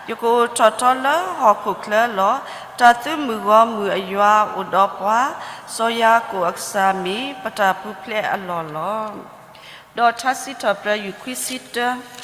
ယကအိၣ်ထီၣ်ထီလၢဟီၣ်ခိၣ်ချၢလီၤ. တၢ်သုးမုၢ်ဂီၢ်မုၢ်အယွၤအိၣ်ဒီးပှၤ, စီၤယၤကိာ်အကစၢ်မ့ၢ်ပတၢ်ပူၤဖျဲးအလီၢ်လီၤ. ဒီးထါစံးထီၣ်ပတြၢၤ ယူၢ်ခွံဆံတၢ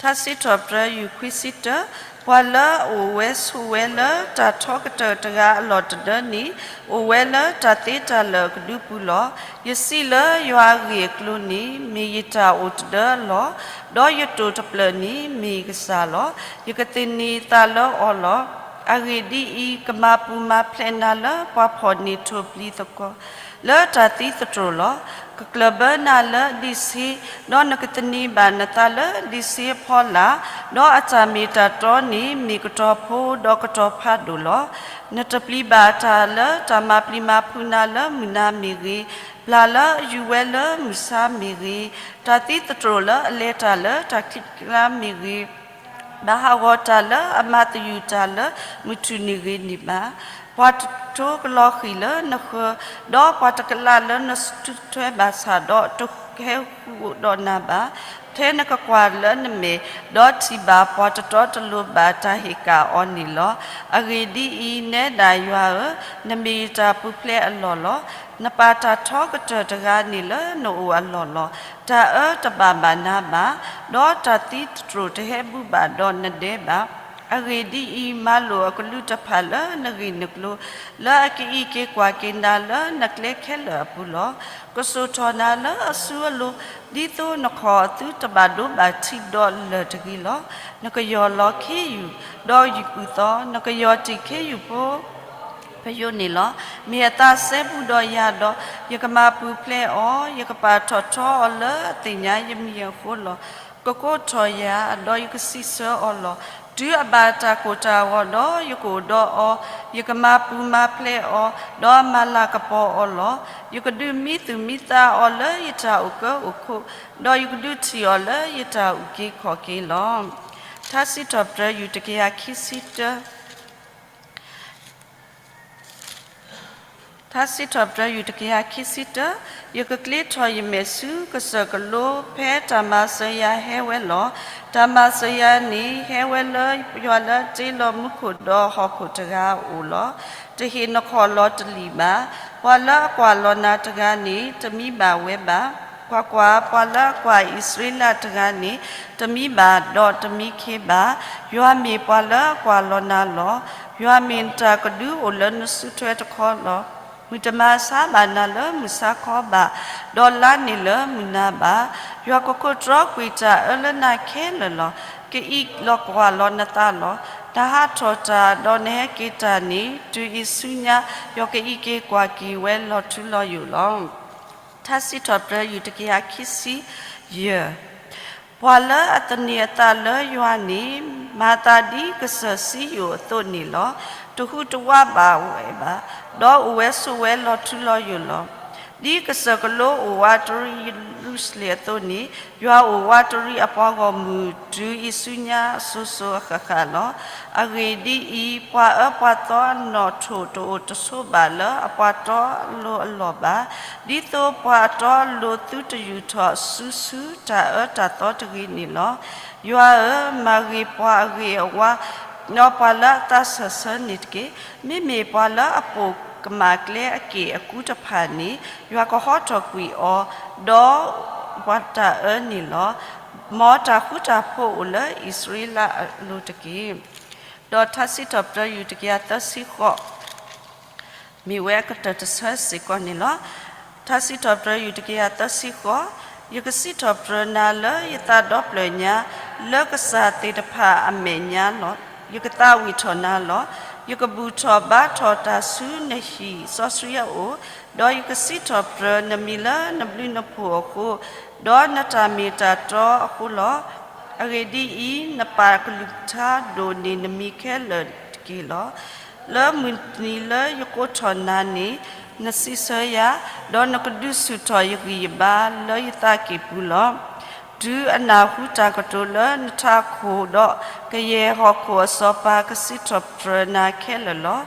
ထါစံးထီၣ်ပတြၢၤ ယူၢ်ခွံဆံတၢ, ပှၤလၢအအိၣ်ဝဲဆိးဝဲလၢတၢ်ထီကတၢၢ်တဂၤအလီၢ်တဒၢန့ၣ် အိၣ်ဝဲလၢတၢ်သ့တၢ်လၢာ်အကဒုပူၤလီၤ. ယစံးလၢယွၤအဂ့ၢ်အကျိၤန့ၣ် မ့ၢ်ယတၢ်အိၣ်တဒၢအလီၢ်, ဒီးယတိာ်တဖျၢၣ်န့ၣ် မ့ၢ်ယကစၢ်လီၤ. ယကသန့ၤသးလၢအီၤလီၤ. အဂ့ၢ်ဒ်အံၤ, ကမၤပူၤမၤဖျဲးနၤလၢပှၤဖှီၣ်န့ၢ်ထိၣ်ပျံၤသကွီၤ လၢတၢ်သံသတြိာ်လီၤ. ကကျၢၢ်ဘၢနၤလၢဒံးဆ့, ဒီးနကသန့ၤဘၣ်နသးလၢဒံးဆ့အဖီလာ်, ဒီးအတၢ်မ့ၢ်တၢ်တီန့ၣ် မ့ၢ်ကတီၤဖိဒီးကတီၤဖးဒိၣ်လီၤ. နတပျံၤဘၣ်တၢ်လၢတၢ်မၤပျံၤမၤဖုးနၤလၢမုၢ်နၤမ့ၢ်ဂ့ၤ, ပျၢ်လၢအယူၤဝဲလၢမုၢ်ဆါမ့ၢ်ဂ့ၤ, တၢ်သံသတြိာ်လၢအလဲၤတၢ်လၢတၢ်ခံးကျါမ့ၢ်ဂ့ၤ, ဘၣ်ဟးဂီၤတၢ်လၢအမၤသယုၢ်တၢ်လၢမုၢ်ထူၣ်န့ၣ်ဂ့ၤန့ၣ်ဘၣ်. ပှၤတတိၤကလီၤဃံၣ်လၢနဃၢၤ, ဒီးပှၤတကလးလၢနစုထွဲဘၣ်ဆၣ်ဒီး တဟဲဃုာ်ဒီးနၤဘၣ်. ထဲနကကွၢ်လၢနမဲာ်, ဒီးထံၣ်ဘၣ်ပှၤတတီတလိၤဘၣ်တၢ်ဟ့ၣ်ကၣ်အီၤန့ၣ်လီၤ. အဂ့ၢ်ဒ်အံၤ, နဲဒၣ်ယွၤဧၢ, နမ့ၢ်ယတၢ်ပူၤဖျဲးအလီၢ်လီၤ. နပာ်တၢ်ထီကတၢၢ်တဂၤန့ၣ်လၢနအိၣ်အလီၢ်လီၤ. တၢ်အၢတဘၣ်ဘၣ်နၤဘၣ်, ဒီးတၢ်သံသတြိာ်တဟဲဘူးဘၣ်ဒီးနဒဲဘၣ်. အဂ့ၢ်ဒ်အံၤ, မၤလိာ်အကလူးတဖၣ်လၢနဂ့ၢ်နကျိၤ, လၢအကအံးက့ၤကွၢ်က့ၤနၤလၢနကျဲခဲလၢာ်အပူၤလီၤ. ကစိာ်ထီၣ်နၤလၢအစုအလိၤ, ဒ်သိးနခီၣ်အသုတဘၣ်ဒိဘၣ်ထံးဒီးလၢၢ်တဂ့ၤလီၤ. နကယီၢ်လီၤခ့ယုၢ်, ဒီးယုၢ်ကူၣ်သီ, နကယီၢ်တံၢ်ခ့ယုၢ်ဖိ ပယိာ်န့ၣ်လီၤ. မ့ၢ်အသးစဲဘူးဒီးယၤဒီး, ယကမၤပူၤဖျဲးအီၤ, ယကပာ်ထီၣ်ထီအီၤလၢအသ့ၣ်ညါယမံၤအဃိလီၤ. ကကိးထီၣ်ယၤ, ဒီးယကစံးဆၢအီၤလီၤ. တုၤအဘၣ်တၢ်ကိၢ်တၢ်ဂီၤဒီး, ယကအိၣ်ဒီးအီၤ, ယကမၤပူၤမၤဖျဲးအီၤ, ဒီးမၤလၤကပီၤအီၤလီၤ. ယကဒုးမံသူၣ်မံသးအီၤလၢယတၢ်အိၣ်ကၢအိၣ်ခိၣ်, ဒီးယကဒုးထံၣ်အီၤလၢယတၢ်အုၣ်က့ၤခီၣ်က့ၤလီၤ. ထါစံးထီၣ်ပတြၢၤ ယူၢ်တကယၤခံဆံတၢ ထါစံးထီၣ်ပတြၢၤ ယူၢ်တကယၤခံဆံတၢ, ယကကျ့ထီၣ်ယမဲာ်ဆူကစၢၢ်ကလိ ဖဲတၢ်မၤစၢၤယၤဟဲဝဲလီၤ. တၢ်မၤစၢၤယၤန့ၣ် ဟဲဝဲလၢယွၤလၢအတ့လီၤမူခိၣ်ဒီးဟီၣ်ခိၣ်တဂၤအအိၣ်လီၤ. တဟ့ၣ်နခီၣ်လီၤတလံာ်ဘၣ်. ပှၤလၢအကွၢ်လီၤနၤတဂၤန့ၣ် တမံဘၣ်ဝဲဘၣ်. ကွၢ်ကွၢ်, ပှၤလၢအကွၢ်အံၣ်စရ့လးတဂၤန့ၣ် တမံဘၣ်ဒီးတမံခ့ဘၣ်. ယွၤမ့ၢ်ပှၤလၢအကွၢ်လီၤနၤလီၤ. ယွၤမ့ၢ်နတၢ်ကဒုအိၣ်လၢနစုထွဲတခီလီၤ. မုၢ်တမၤဆါဘၣ်နၤလၢမုၢ်ဆါခီဘၣ်, ဒီးလါန့ၣ်လၢမုၢ်နၤဘၣ်. ယွၤကခိးတြီကွံာ်တၢ်အၢလၢနၤခဲလၢာ်လီၤ. ကအံးလီၤကွၢ်လီၤနသးလီၤ. နဟးထီၣ်တၢ်ဒီးနဟဲက့ၤတၢ်န့ၣ် တုၤအံၤဆူညါ ယွၤကအံးက့ၤကွၢ်က့ၤဝဲလီၤထူလီၤယိာ်လီၤ. ထါစံးထီၣ်ပတြၢၤ ယူၢ်တကယၤခံဆံယဲၢ်, ပှၤလၢအသန့ၤအသးလၢယွၤန့ၣ် မၤသးဒ်ကစၢၢ်စံယိၣ်အသိးန့ၣ်လီၤ. တဟူးတဝးဘၣ်ဝဲဘၣ်, ဒီးအိၣ်ဝဲဆိးဝဲလီၤထူလီၤယိာ်လီၤ. ဒ်ကစၢၢ်ကလိအိၣ်ဝးတရံးယရူၤၡလ့ၣ်အသိးန့ၣ်, ယွၤအိၣ်ဝးတရံးအပှၤဂီၢ်မုၢ် တုၤအံၤဆူညါအစိၤစိၤအဃၣ်ဃၣ်လီၤ. အဂ့ၢ်ဒ်အံၤ, ပှၤအၢပှၤသီအနီၣ်ထိၣ်တအိၣ်တဆိးဘၣ်လၢအပှၤတီအလိၤအလီၢ်ဘၣ်, ဒ်သိးပှၤအတီအလိၤသုတယူာ်ထီၣ်စုဆူတၢ်အၢတၢ်သီတဂ့ၤန့ၣ်လီၤ. ယွၤဧၢ, မၤဂ့ၤပှၤအဂ့ၤအဝါ, ဒီးပှၤလၢအသးစၢၢ်ဆၢန့ၣ်တက့ၢ်. မ့မ့ၢ်ပှၤလၢအပိာ်ကမၣ်ကျဲအက့ၣ်အကူတဖၣ်န့ၣ် ယွၤကဟီထီၣ်ကွံာ်အီၤ, ဒီးပှၤတၢ်အၢန့ၣ်လီၤ. မ်တၢ်ဃူတၢ်ဖိးအိၣ်လၢအံၣ်စရ့လးအလိၤတက့ၢ်. ဒီးထါစံးထီၣ်ပတြၢၤ ယူၢ်တကယၤသၢဆံဃိး မ့ၢ်ဝဲအကတၢၢ်တဆၢစ့ၢ်ကီးန့ၣ်လီၤ. ထါစံးထီၣ်ပတြၢၤ ယူၢ်တကယၤသၢဆံဃိး, ယကစံးထီၣ်ပတြၢၤနၤလၢယသးဒီဖျၢၣ်ညါ, လၢကစၢ်သ့ၣ်တဖၣ်အမဲာ်ညါလီၤ. ယကသးဝံၣ်ထီၣ်နၤလီၤ. ယကဘူၣ်ထီၣ်ဘါထီၣ်တၢ်ဆူနဟံၣ်စီဆှံအအိၣ်, ဒီးယကစံးထီၣ်ပတြၢၤနမံၤလၢနဘျုးနဖှိၣ်အဃိ, ဒီးနတၢ်မ့ၢ်တၢ်တီအဃိလီၤ. အဂ့ၢ်ဒ်အံၤ, နပာ်ကလုၢ်ကထါဒိၣ်န့ၢ်နမံၤခဲလၢာ်တက့ၢ်လီၤ. လၢမုၢ်နံၤလၢယကိးထီၣ်နၤန့ၣ် နစံးဆၢယၤ, ဒီးနကဒုးဆူၣ်ထီၣ်ယဂံၢ်ယဘါလၢယသးကံၢ်ပူၤလီၤ. တုၤအနၢ်ဟူတၢ်ကတိၤလၢနထးခိၣ်ဒီး ကယဲၢ်ဟီၣ်ခိၣ်အစီၤပၤကစံးထီၣ်ပတြၢၤနၤခဲလၢာ်လီၤ.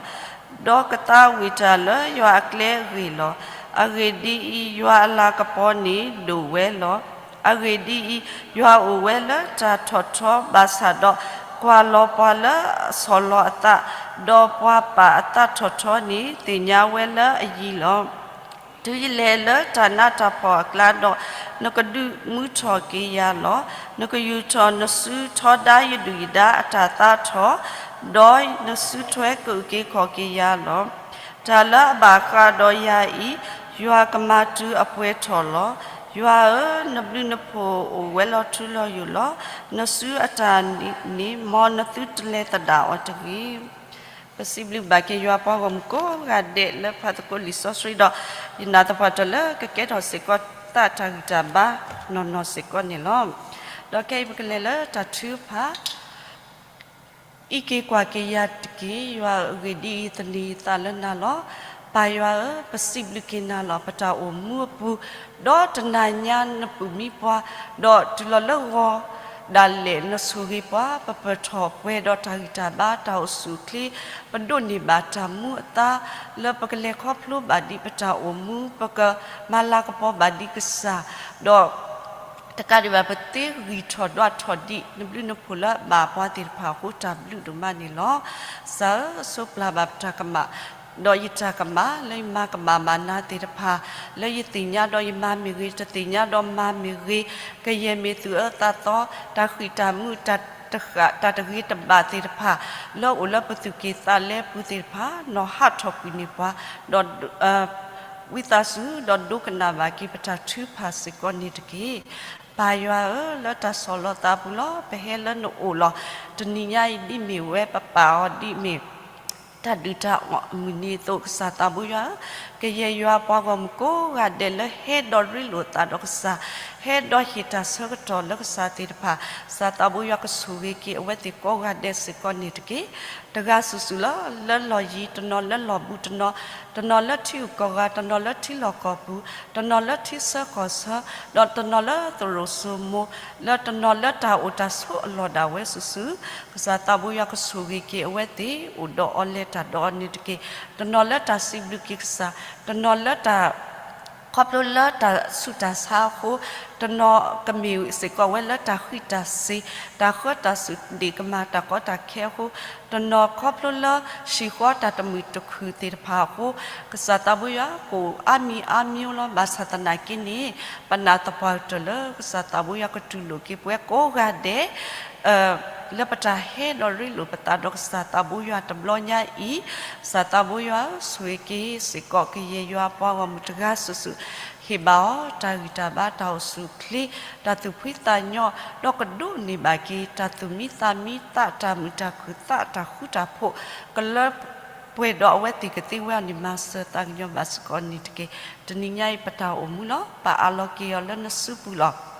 ဒီးကသးဝံၣ်တၢ်လၢယွၤအကျဲအဂ့ၢ်လီၤ. အဂ့ၢ်ဒ်အံၤ, ယွၤအလၤကပီၤန့ၣ်ဒိၣ်ဝဲလီၤ. အဂ့ၢ်ဒ်အံၤ, ယွၤအိၣ်ဝဲလၢတၢ်ထီၣ်ထီဘၣ်ဆၣ်ဒီး ကွၢ်လီၤပှၤလၢအဆီၣ်လီၤအသး, ဒီးပှၤပာ်အသးထီၣ်ထီန့ၣ် သ့ၣ်ညါဝဲလၢအယံၤလီၤ. တုၤယလဲၤလၢတၢ်နးတၢ်ဖှီၣ်အကျါဒီး, နကဒုးမူထီၣ်က့ၤယၤလီၤ. နကယူာ်ထီၣ်နစုထီဒါယဒုၣ်ယဒါအတၢ်သါထီၣ်, ဒီးနစုထွဲကအုၣ်က့ၤခီၣ်က့ၤယၤလီၤ. တၢ်လၢအဘၣ်ဃးဒီးယၤအံၤ, ယွၤကမၤတုၤအပှဲၤထီၣ်လီၤ. ယွၤဧၢ, နဘျုးနဖှိၣ်အိၣ်ဝဲလီၤထူလီၤယိာ်လီၤ. နစုအတၢ်န့ၣ် မ်နသုတလဲၤသဒၣ်အီၤတဂ့ၤ. ပစံးဘျုးဘၣ်က့ၤယွၤပှၤဂီၢ်မုၢ်ကိးဂၤဒဲးလၢဖးသကိးလံာ်စီဆှံဒီး, ယနာ်သပှၢ်တၢၢ်လၢကကဲထီၣ်စ့ၢ်ကီးသးတၢ်ဂံၢ်တၢ်ဘါနီၢ်နီၢ်စ့ၢ်ကီးန့ၣ်လီၤ. ဒီးခဲအံၤပကလဲၤလၢတၢ်ထုကဖၣ် အံးက့ၤကွၢ်က့ၤယၤတက့ၢ်. ယွၤဧၢ, အဂ့ၢ်ဒ်အံၤ, သန့ၤယသးလၢနၤလီၤ. ပၢ်ယွၤဧၢ, ပစံးဘျုးက့ၤနၤလီၤ. ပတၢ်အိၣ်မူအပူၤ, ဒီးတနၤညါနပၢၢ်မံပှၤ, ဒီးတုၤလီၤလၢဂီၤဒၣ်လဲာ်နဆိၣ်ဂ့ၤပှၤ, ပပၢၢ်ထီၣ်ပှဲၤဒီးတၢ်ဂံၢ်တၢ်ဘါ, တၢ်အိၣ်ဆူၣ်အိၣ်ချ့, ပဒိးန့ၢ်ဘၣ်တၢ်မူအသါ, လၢပကလဲၤခီဖျိဘၣ်ဒံးပတၢ်အိၣ်မူ, ပကမၤလၤကပီၤဘၣ်ဒံးကစၢ်, ဒီး တကးဒံးဘၣ် ပသ့ဂံၢ်ထီၣ်ဒွးထီၣ်ဒံး နဘျုးနဖှိၣ်လၢအဘၣ်ပှၤသ့ၣ်တဖၣ်အဃိ တၢ်ဘျုးဒိၣ်မးန့ၣ်လီၤ. ကစၢ်ဧၢ, ဆိပျၢ်ဘၣ်ပတၢ်ကမၣ်, ဒီးယတၢ်ကမၣ် လၢယမၤကမၣ်ဘၣ်နၤသ့ၣ်တဖၣ်, လၢယသ့ၣ်ညါဒီးယမၤမ့ၢ်ဂ့ၤ, တသ့ၣ်ညါဒီးမၤမ့ၢ်ဂ့ၤ, ကယဲၢ်မ့ၢ်သူၣ်အၢသးသီ, တၢ်ဃံၣ်တၢ်မုာ်, တၢ်တဂ့ၤတဘၣ်သ့ၣ်တဖၣ်, လၢအိၣ်လၢပသူၣ်ကံၢ်သးလဲပူၤသ့ၣ်တဖၣ်, နီၢ်ဟးထီၣ်ကွံာ်န့ၢ်ပှၤ, ဒီး ဝံသးစူၤ ဒီးဒိကနၣ်ဘၣ်က့ၤပတၢ်ထုကဖၣ်စ့ၢ်ကီးန့ၣ်တက့ၢ်. ပၢ်ယွၤဧၢ, လၢတၢ်ဆီၣ်လီၤသးပူၤလီၤ. ပဟဲလၢနအိၣ်လီၤ. တနံၤညါအံၤ ဒ်မ့ၢ်ဝဲပပၢ်အီၤ, ဒ်မ့ၢ်တၢ်ဒုၣ်တၢ်အီၣ်အမုၢ်နံၤအသိး, ကစၢ်သးဘိယွၤဧၢ, ကယဲၢ်ယွၤပှၤဂီၢ်မုၢ်ကိးဂၤဒဲးလၢဟဲဒီးရ့လိာ်သးဒီးကစၢ်, ဟဲဒီးဟ့ၣ်တၢ်ဆၢကတီၢ်လၢကစၢ်သ့ၣ်တဖၣ်, ကစၢ်သးဘိယွၤကဆိၣ်ဂ့ၤက့ၤအဝဲသ့ၣ်ကိးဂၤဒဲးစ့ၢ်ကီးန့ၣ်တက့ၢ်. တဂၤစုာ်စုာ်လၢ လၢလီၢ်ယံၤတနီၤ, လၢလီၢ်ဘူးတနီၤ, တနီၤလၢထံဂုၤကီၢ်ဂၤ, တနီၤလၢထံလီၢ်ကီၢ်ပူၤ, တနီၤလၢထံဆၢကီၢ်ဆၢ, ဒီးတနီၤလၢသရိာ်စိမိၤ, လၢတနီၤလၢတၢ်အိၣ်တၢ်ဆိးအလီၢ်ဒၣ်ဝဲစုာ်စုာ်, ကစၢ်သးဘိယွၤကဆိၣ်ဂ့ၤက့ၤအဝဲသ့ၣ် အိၣ်ဒီးအီၤလဲၤတၢ်ဒီးအီၤန့ၣ်တက့ၢ်. တနီၤလၢတၢ်စံးဘျုးက့ၤကစၢ်, တနီၤလၢတၢ် ခီဖျိလၢတၢ်ဆူးတၢ်ဆါအဃိ, တနီၤကမ့ၢ်စ့ၢ်ကီးဝဲလၢတၢ်ဃံးတၢ်စ့ၤ, တၢ်ဃၢတၢ်စူၢ်ဒ့ၣ်ကမၣ်တၢ်ကီတၢ်ခဲအဃိ, တနီၤခီဖျိလၢဟံၣ်ဃီတၢ်တမုာ်တခုၣ်သ့ၣ်တဖၣ်အဃိ, ကစၢ်သးဘိယွၤကအိၣ်အါမံၤအါမံၤလီၤ. ဘၣ်ဆၣ်သနာ်က့န့ၣ်, ပနာ်သပှၢ်ကတၢၢ်လၢကစၢ်သးဘိယွၤကတူၢ်လိာ်က့ၤပဝဲကိးဂၤဒဲး လၢပတၢ်ဟဲဒီးရ့လိာ်ပသးဒီးကစၢ်သးဘိယွၤတဘျီညါအံၤ, ကစၢ်သးဘိယွၤဆိၣ်ဂ့ၤက့ၤစ့ၢ်ကီး ကယဲၢ်ယွၤပှၤဂီၢ်မုၢ်တဂၤစုာ်စုာ်, ဟ့ၣ်ဘၣ်အီၤတၢ်ဂံၢ်တၢ်ဘါ, တၢ်အိၣ်ဆူၣ်အိၣ်ချ့, တၢ်သူၣ်ဖှံသးညီ, ဒီးကဒိးန့ၢ်ဘၣ်က့ၤ တၢ်သူၣ်မံသးမံ, သးတၢ်မုာ်တၢ်ခုၣ်, သးတၢ်ဃူတၢ်ဖိး, ကလၢပှဲၤဒီးအဝဲသ့ၣ်ကသ့ဝဲအီၤန့ၣ် မၤစၢၤသးကညီၤဘၣ်စ့ၢ်ကီးန့ၣ်တက့ၢ်. တနံၤညါအံၤပတၢ်အိၣ်မူလီၤ. ပအးလီၤက့ၤအီၤလၢနစုပူၤလီၤ.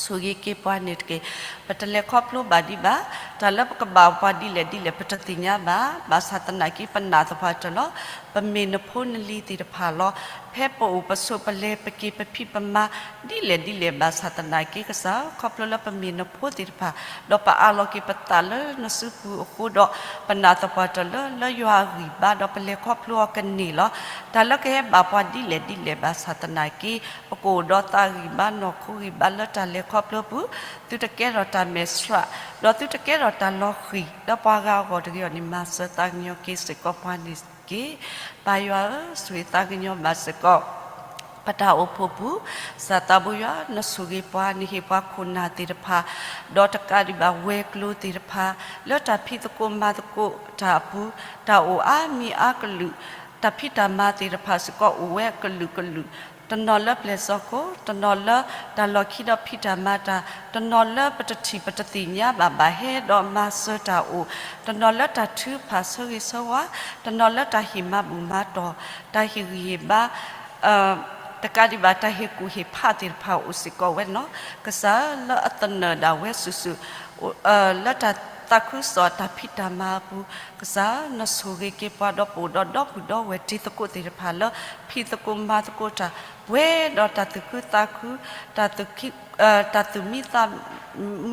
ဆိၣ်ဂ့ၤက့ၤပှၤန့ၣ်တက့ၢ်. ပတလဲၤခီဖျိဘၣ်ဒံးဘၣ်, တၢ်လၢပကဘၣ်ပှၤဒ်လဲၣ်ဒ်လဲၣ် ပတသ့ၣ်ညါဘၣ်. ဘၣ်ဆၣ်သနာ်က့ ပနာ်သပှၢ်တၢၢ်လီၤ. ပမ့ၢ်နဖိနလံၤသ့ၣ်တဖၣ်လီၤ. ဖဲပအိၣ်ပဆိးပလဲၤ ပက့ၤပဖံးပမၤ ဒ်လဲၣ်ဒ်လဲၣ် ဘၣ်ဆၣ်သနာ်က့ ကစၢ်ဧၢ, ခီဖျိလၢပမ့ၢ်နဖိသ့ၣ်တဖၣ်, ဒီးပအးလီၤက့ၤပသးလၢနစုပူၤအဃိဒီး, ပနာ်သပှၢ်တၢၢ်လၢ လၢယွၤအဂံၢ်ဘါ ဒီးပလဲၤခီဖျိအီၤကန့ၢ်လီၤ. တၢ်လၢကဟဲဘၣ်ပှၤဒ်လဲၣ်ဒ်လဲၣ် ဘၣ်ဆၣ်သနာ်က့ ပကအိၣ်ဒီးသးဂံၢ်ဘါ နီၢ်ခိဂံၢ်ဘါလၢတၢ်လဲၤခီဖျိပူၤ, သုတကဲထီၣ်တၢ်မဲာ်ဆှး, ဒီးသုတကဲထီၣ်တၢ်လီၤဃံၤ လၢပှၤဂၤအဂီၢ်တဂ့ၤအီၤန့ၣ် မၤစၢၤသးကညီၤက့ၤစ့ၢ်ကီးပှၤန့ၣ်တက့ၢ်. ပၢ်ယွၤဧၢ, ဆိၣ်ဂ့ၤသးကညီၤဘၣ်စ့ၢ်ကီး ပတၢ်အိၣ်ဖှိၣ်ပူၤ, ကစၢ်သးဘိယွၤ နဆိၣ်ဂ့ၤပှၤ, နဟ့ၣ်ပှၤခိၣ်နၢ်သ့ၣ်တဖၣ်, ဒီးတကးဒံးဘၣ်ဝဲၤကျိၤသ့ၣ်တဖၣ်, လၢတၢ်ဖံးသကိးမၤသကိးတၢ်အပူၤ, တၢ်အိၣ်အါမံၤအါကလုာ်, တၢ်ဖံးတၢ်မၤသ့ၣ်တဖၣ်စ့ၢ်ကီး အိၣ်ဝဲအကလုာ်ကလုာ်, တနီၤလၢပျဲၢ်စီၤခိၣ်, တနီၤလၢတၢ်လီၢ်ခံဒီးဖံးတၢ်မၤတၢ်, တနီၤလၢပတထံၣ်ပတသ့ၣ်ညါဘၣ် ဘၣ်ဟဲဒီးမၤစၢၤတၢ်အိၣ်, တနီၤလၢတၢ်ထုကဖၣ်ဆၢဂ့ၤဆၢဝါ, တနီၤလၢတၢ်ဟ့ၣ်မၤဘူၣ်မၤတီၢ်, တၢ်ဟ့ၣ်ဂံၢ်ဟ့ၣ်ဘါ, တကးဒံးဘၣ် တၢ်ဟ့ၣ်ကူၣ်ဟ့ၣ်ဖးသ့ၣ်တဖၣ်အိၣ်စ့ၢ်ကီးဝဲန့ၣ်လီၤ. ကစၢ်လၢအသနၢၣ်ဒၣ်ဝဲစုာ်စုာ် လၢတၢ်သးခုကစီၣ်တၢ်ဖံးတၢ်မၤအပူၤ, ကစၢ်နဆိၣ်ဂ့ၤက့ၤပှၤဒီးပအိၣ်ဒီးဒီပုၢ်ဒီဝဲၢ်တံၤသကိးသ့ၣ်တဖၣ်လၢ ဖံးသကိးမၤသကိးတၢ် ပှဲၤဒီးတၢ်သူၣ်ခုသးခု, တၢ်သူၣ်မံသး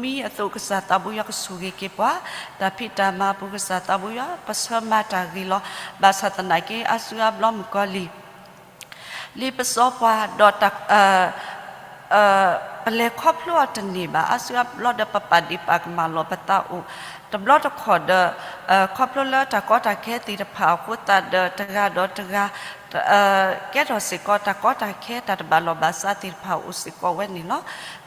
မံအသိး ကစၢ်သးဘိယွၤကဆိၣ်ဂ့ၤက့ၤပှၤ, တၢ်ဖံးတၢ်မၤအပူၤ ကစၢ်သးဘိယွၤ ပဆၢမၤတၢ်ဂ့ၤလီၤ. ဘၣ်ဆၣ်သနာ်က့ အါစုအါဘျီမုၣ်ကီၤလံၢ် လံပစီပှၤဒီးတၢ် ပလဲၤခီဖျိအီၤတန့ၢ်ဘၣ်. အါစုအါဘျီဒီး ပပာ်ဒ့ၣ်ပာ်ကမၣ်လီၤပသးအိၣ် တဘျီတခီၣ်ဒီး ခီဖျိလၢတၢ်ကီတၢ်ခဲသ့ၣ်တဖၣ်အဃိသတးဒီး တဂၤဒီးတဂၤ ကဲထီၣ်စ့ၢ်ကီး တၢ်ကီတၢ်ခဲ တၢ်တဘၣ်လီၢ်ဘၣ်စးသ့ၣ်တဖၣ်အိၣ်စ့ၢ်ကီးဝဲန့ၣ်လီၤ.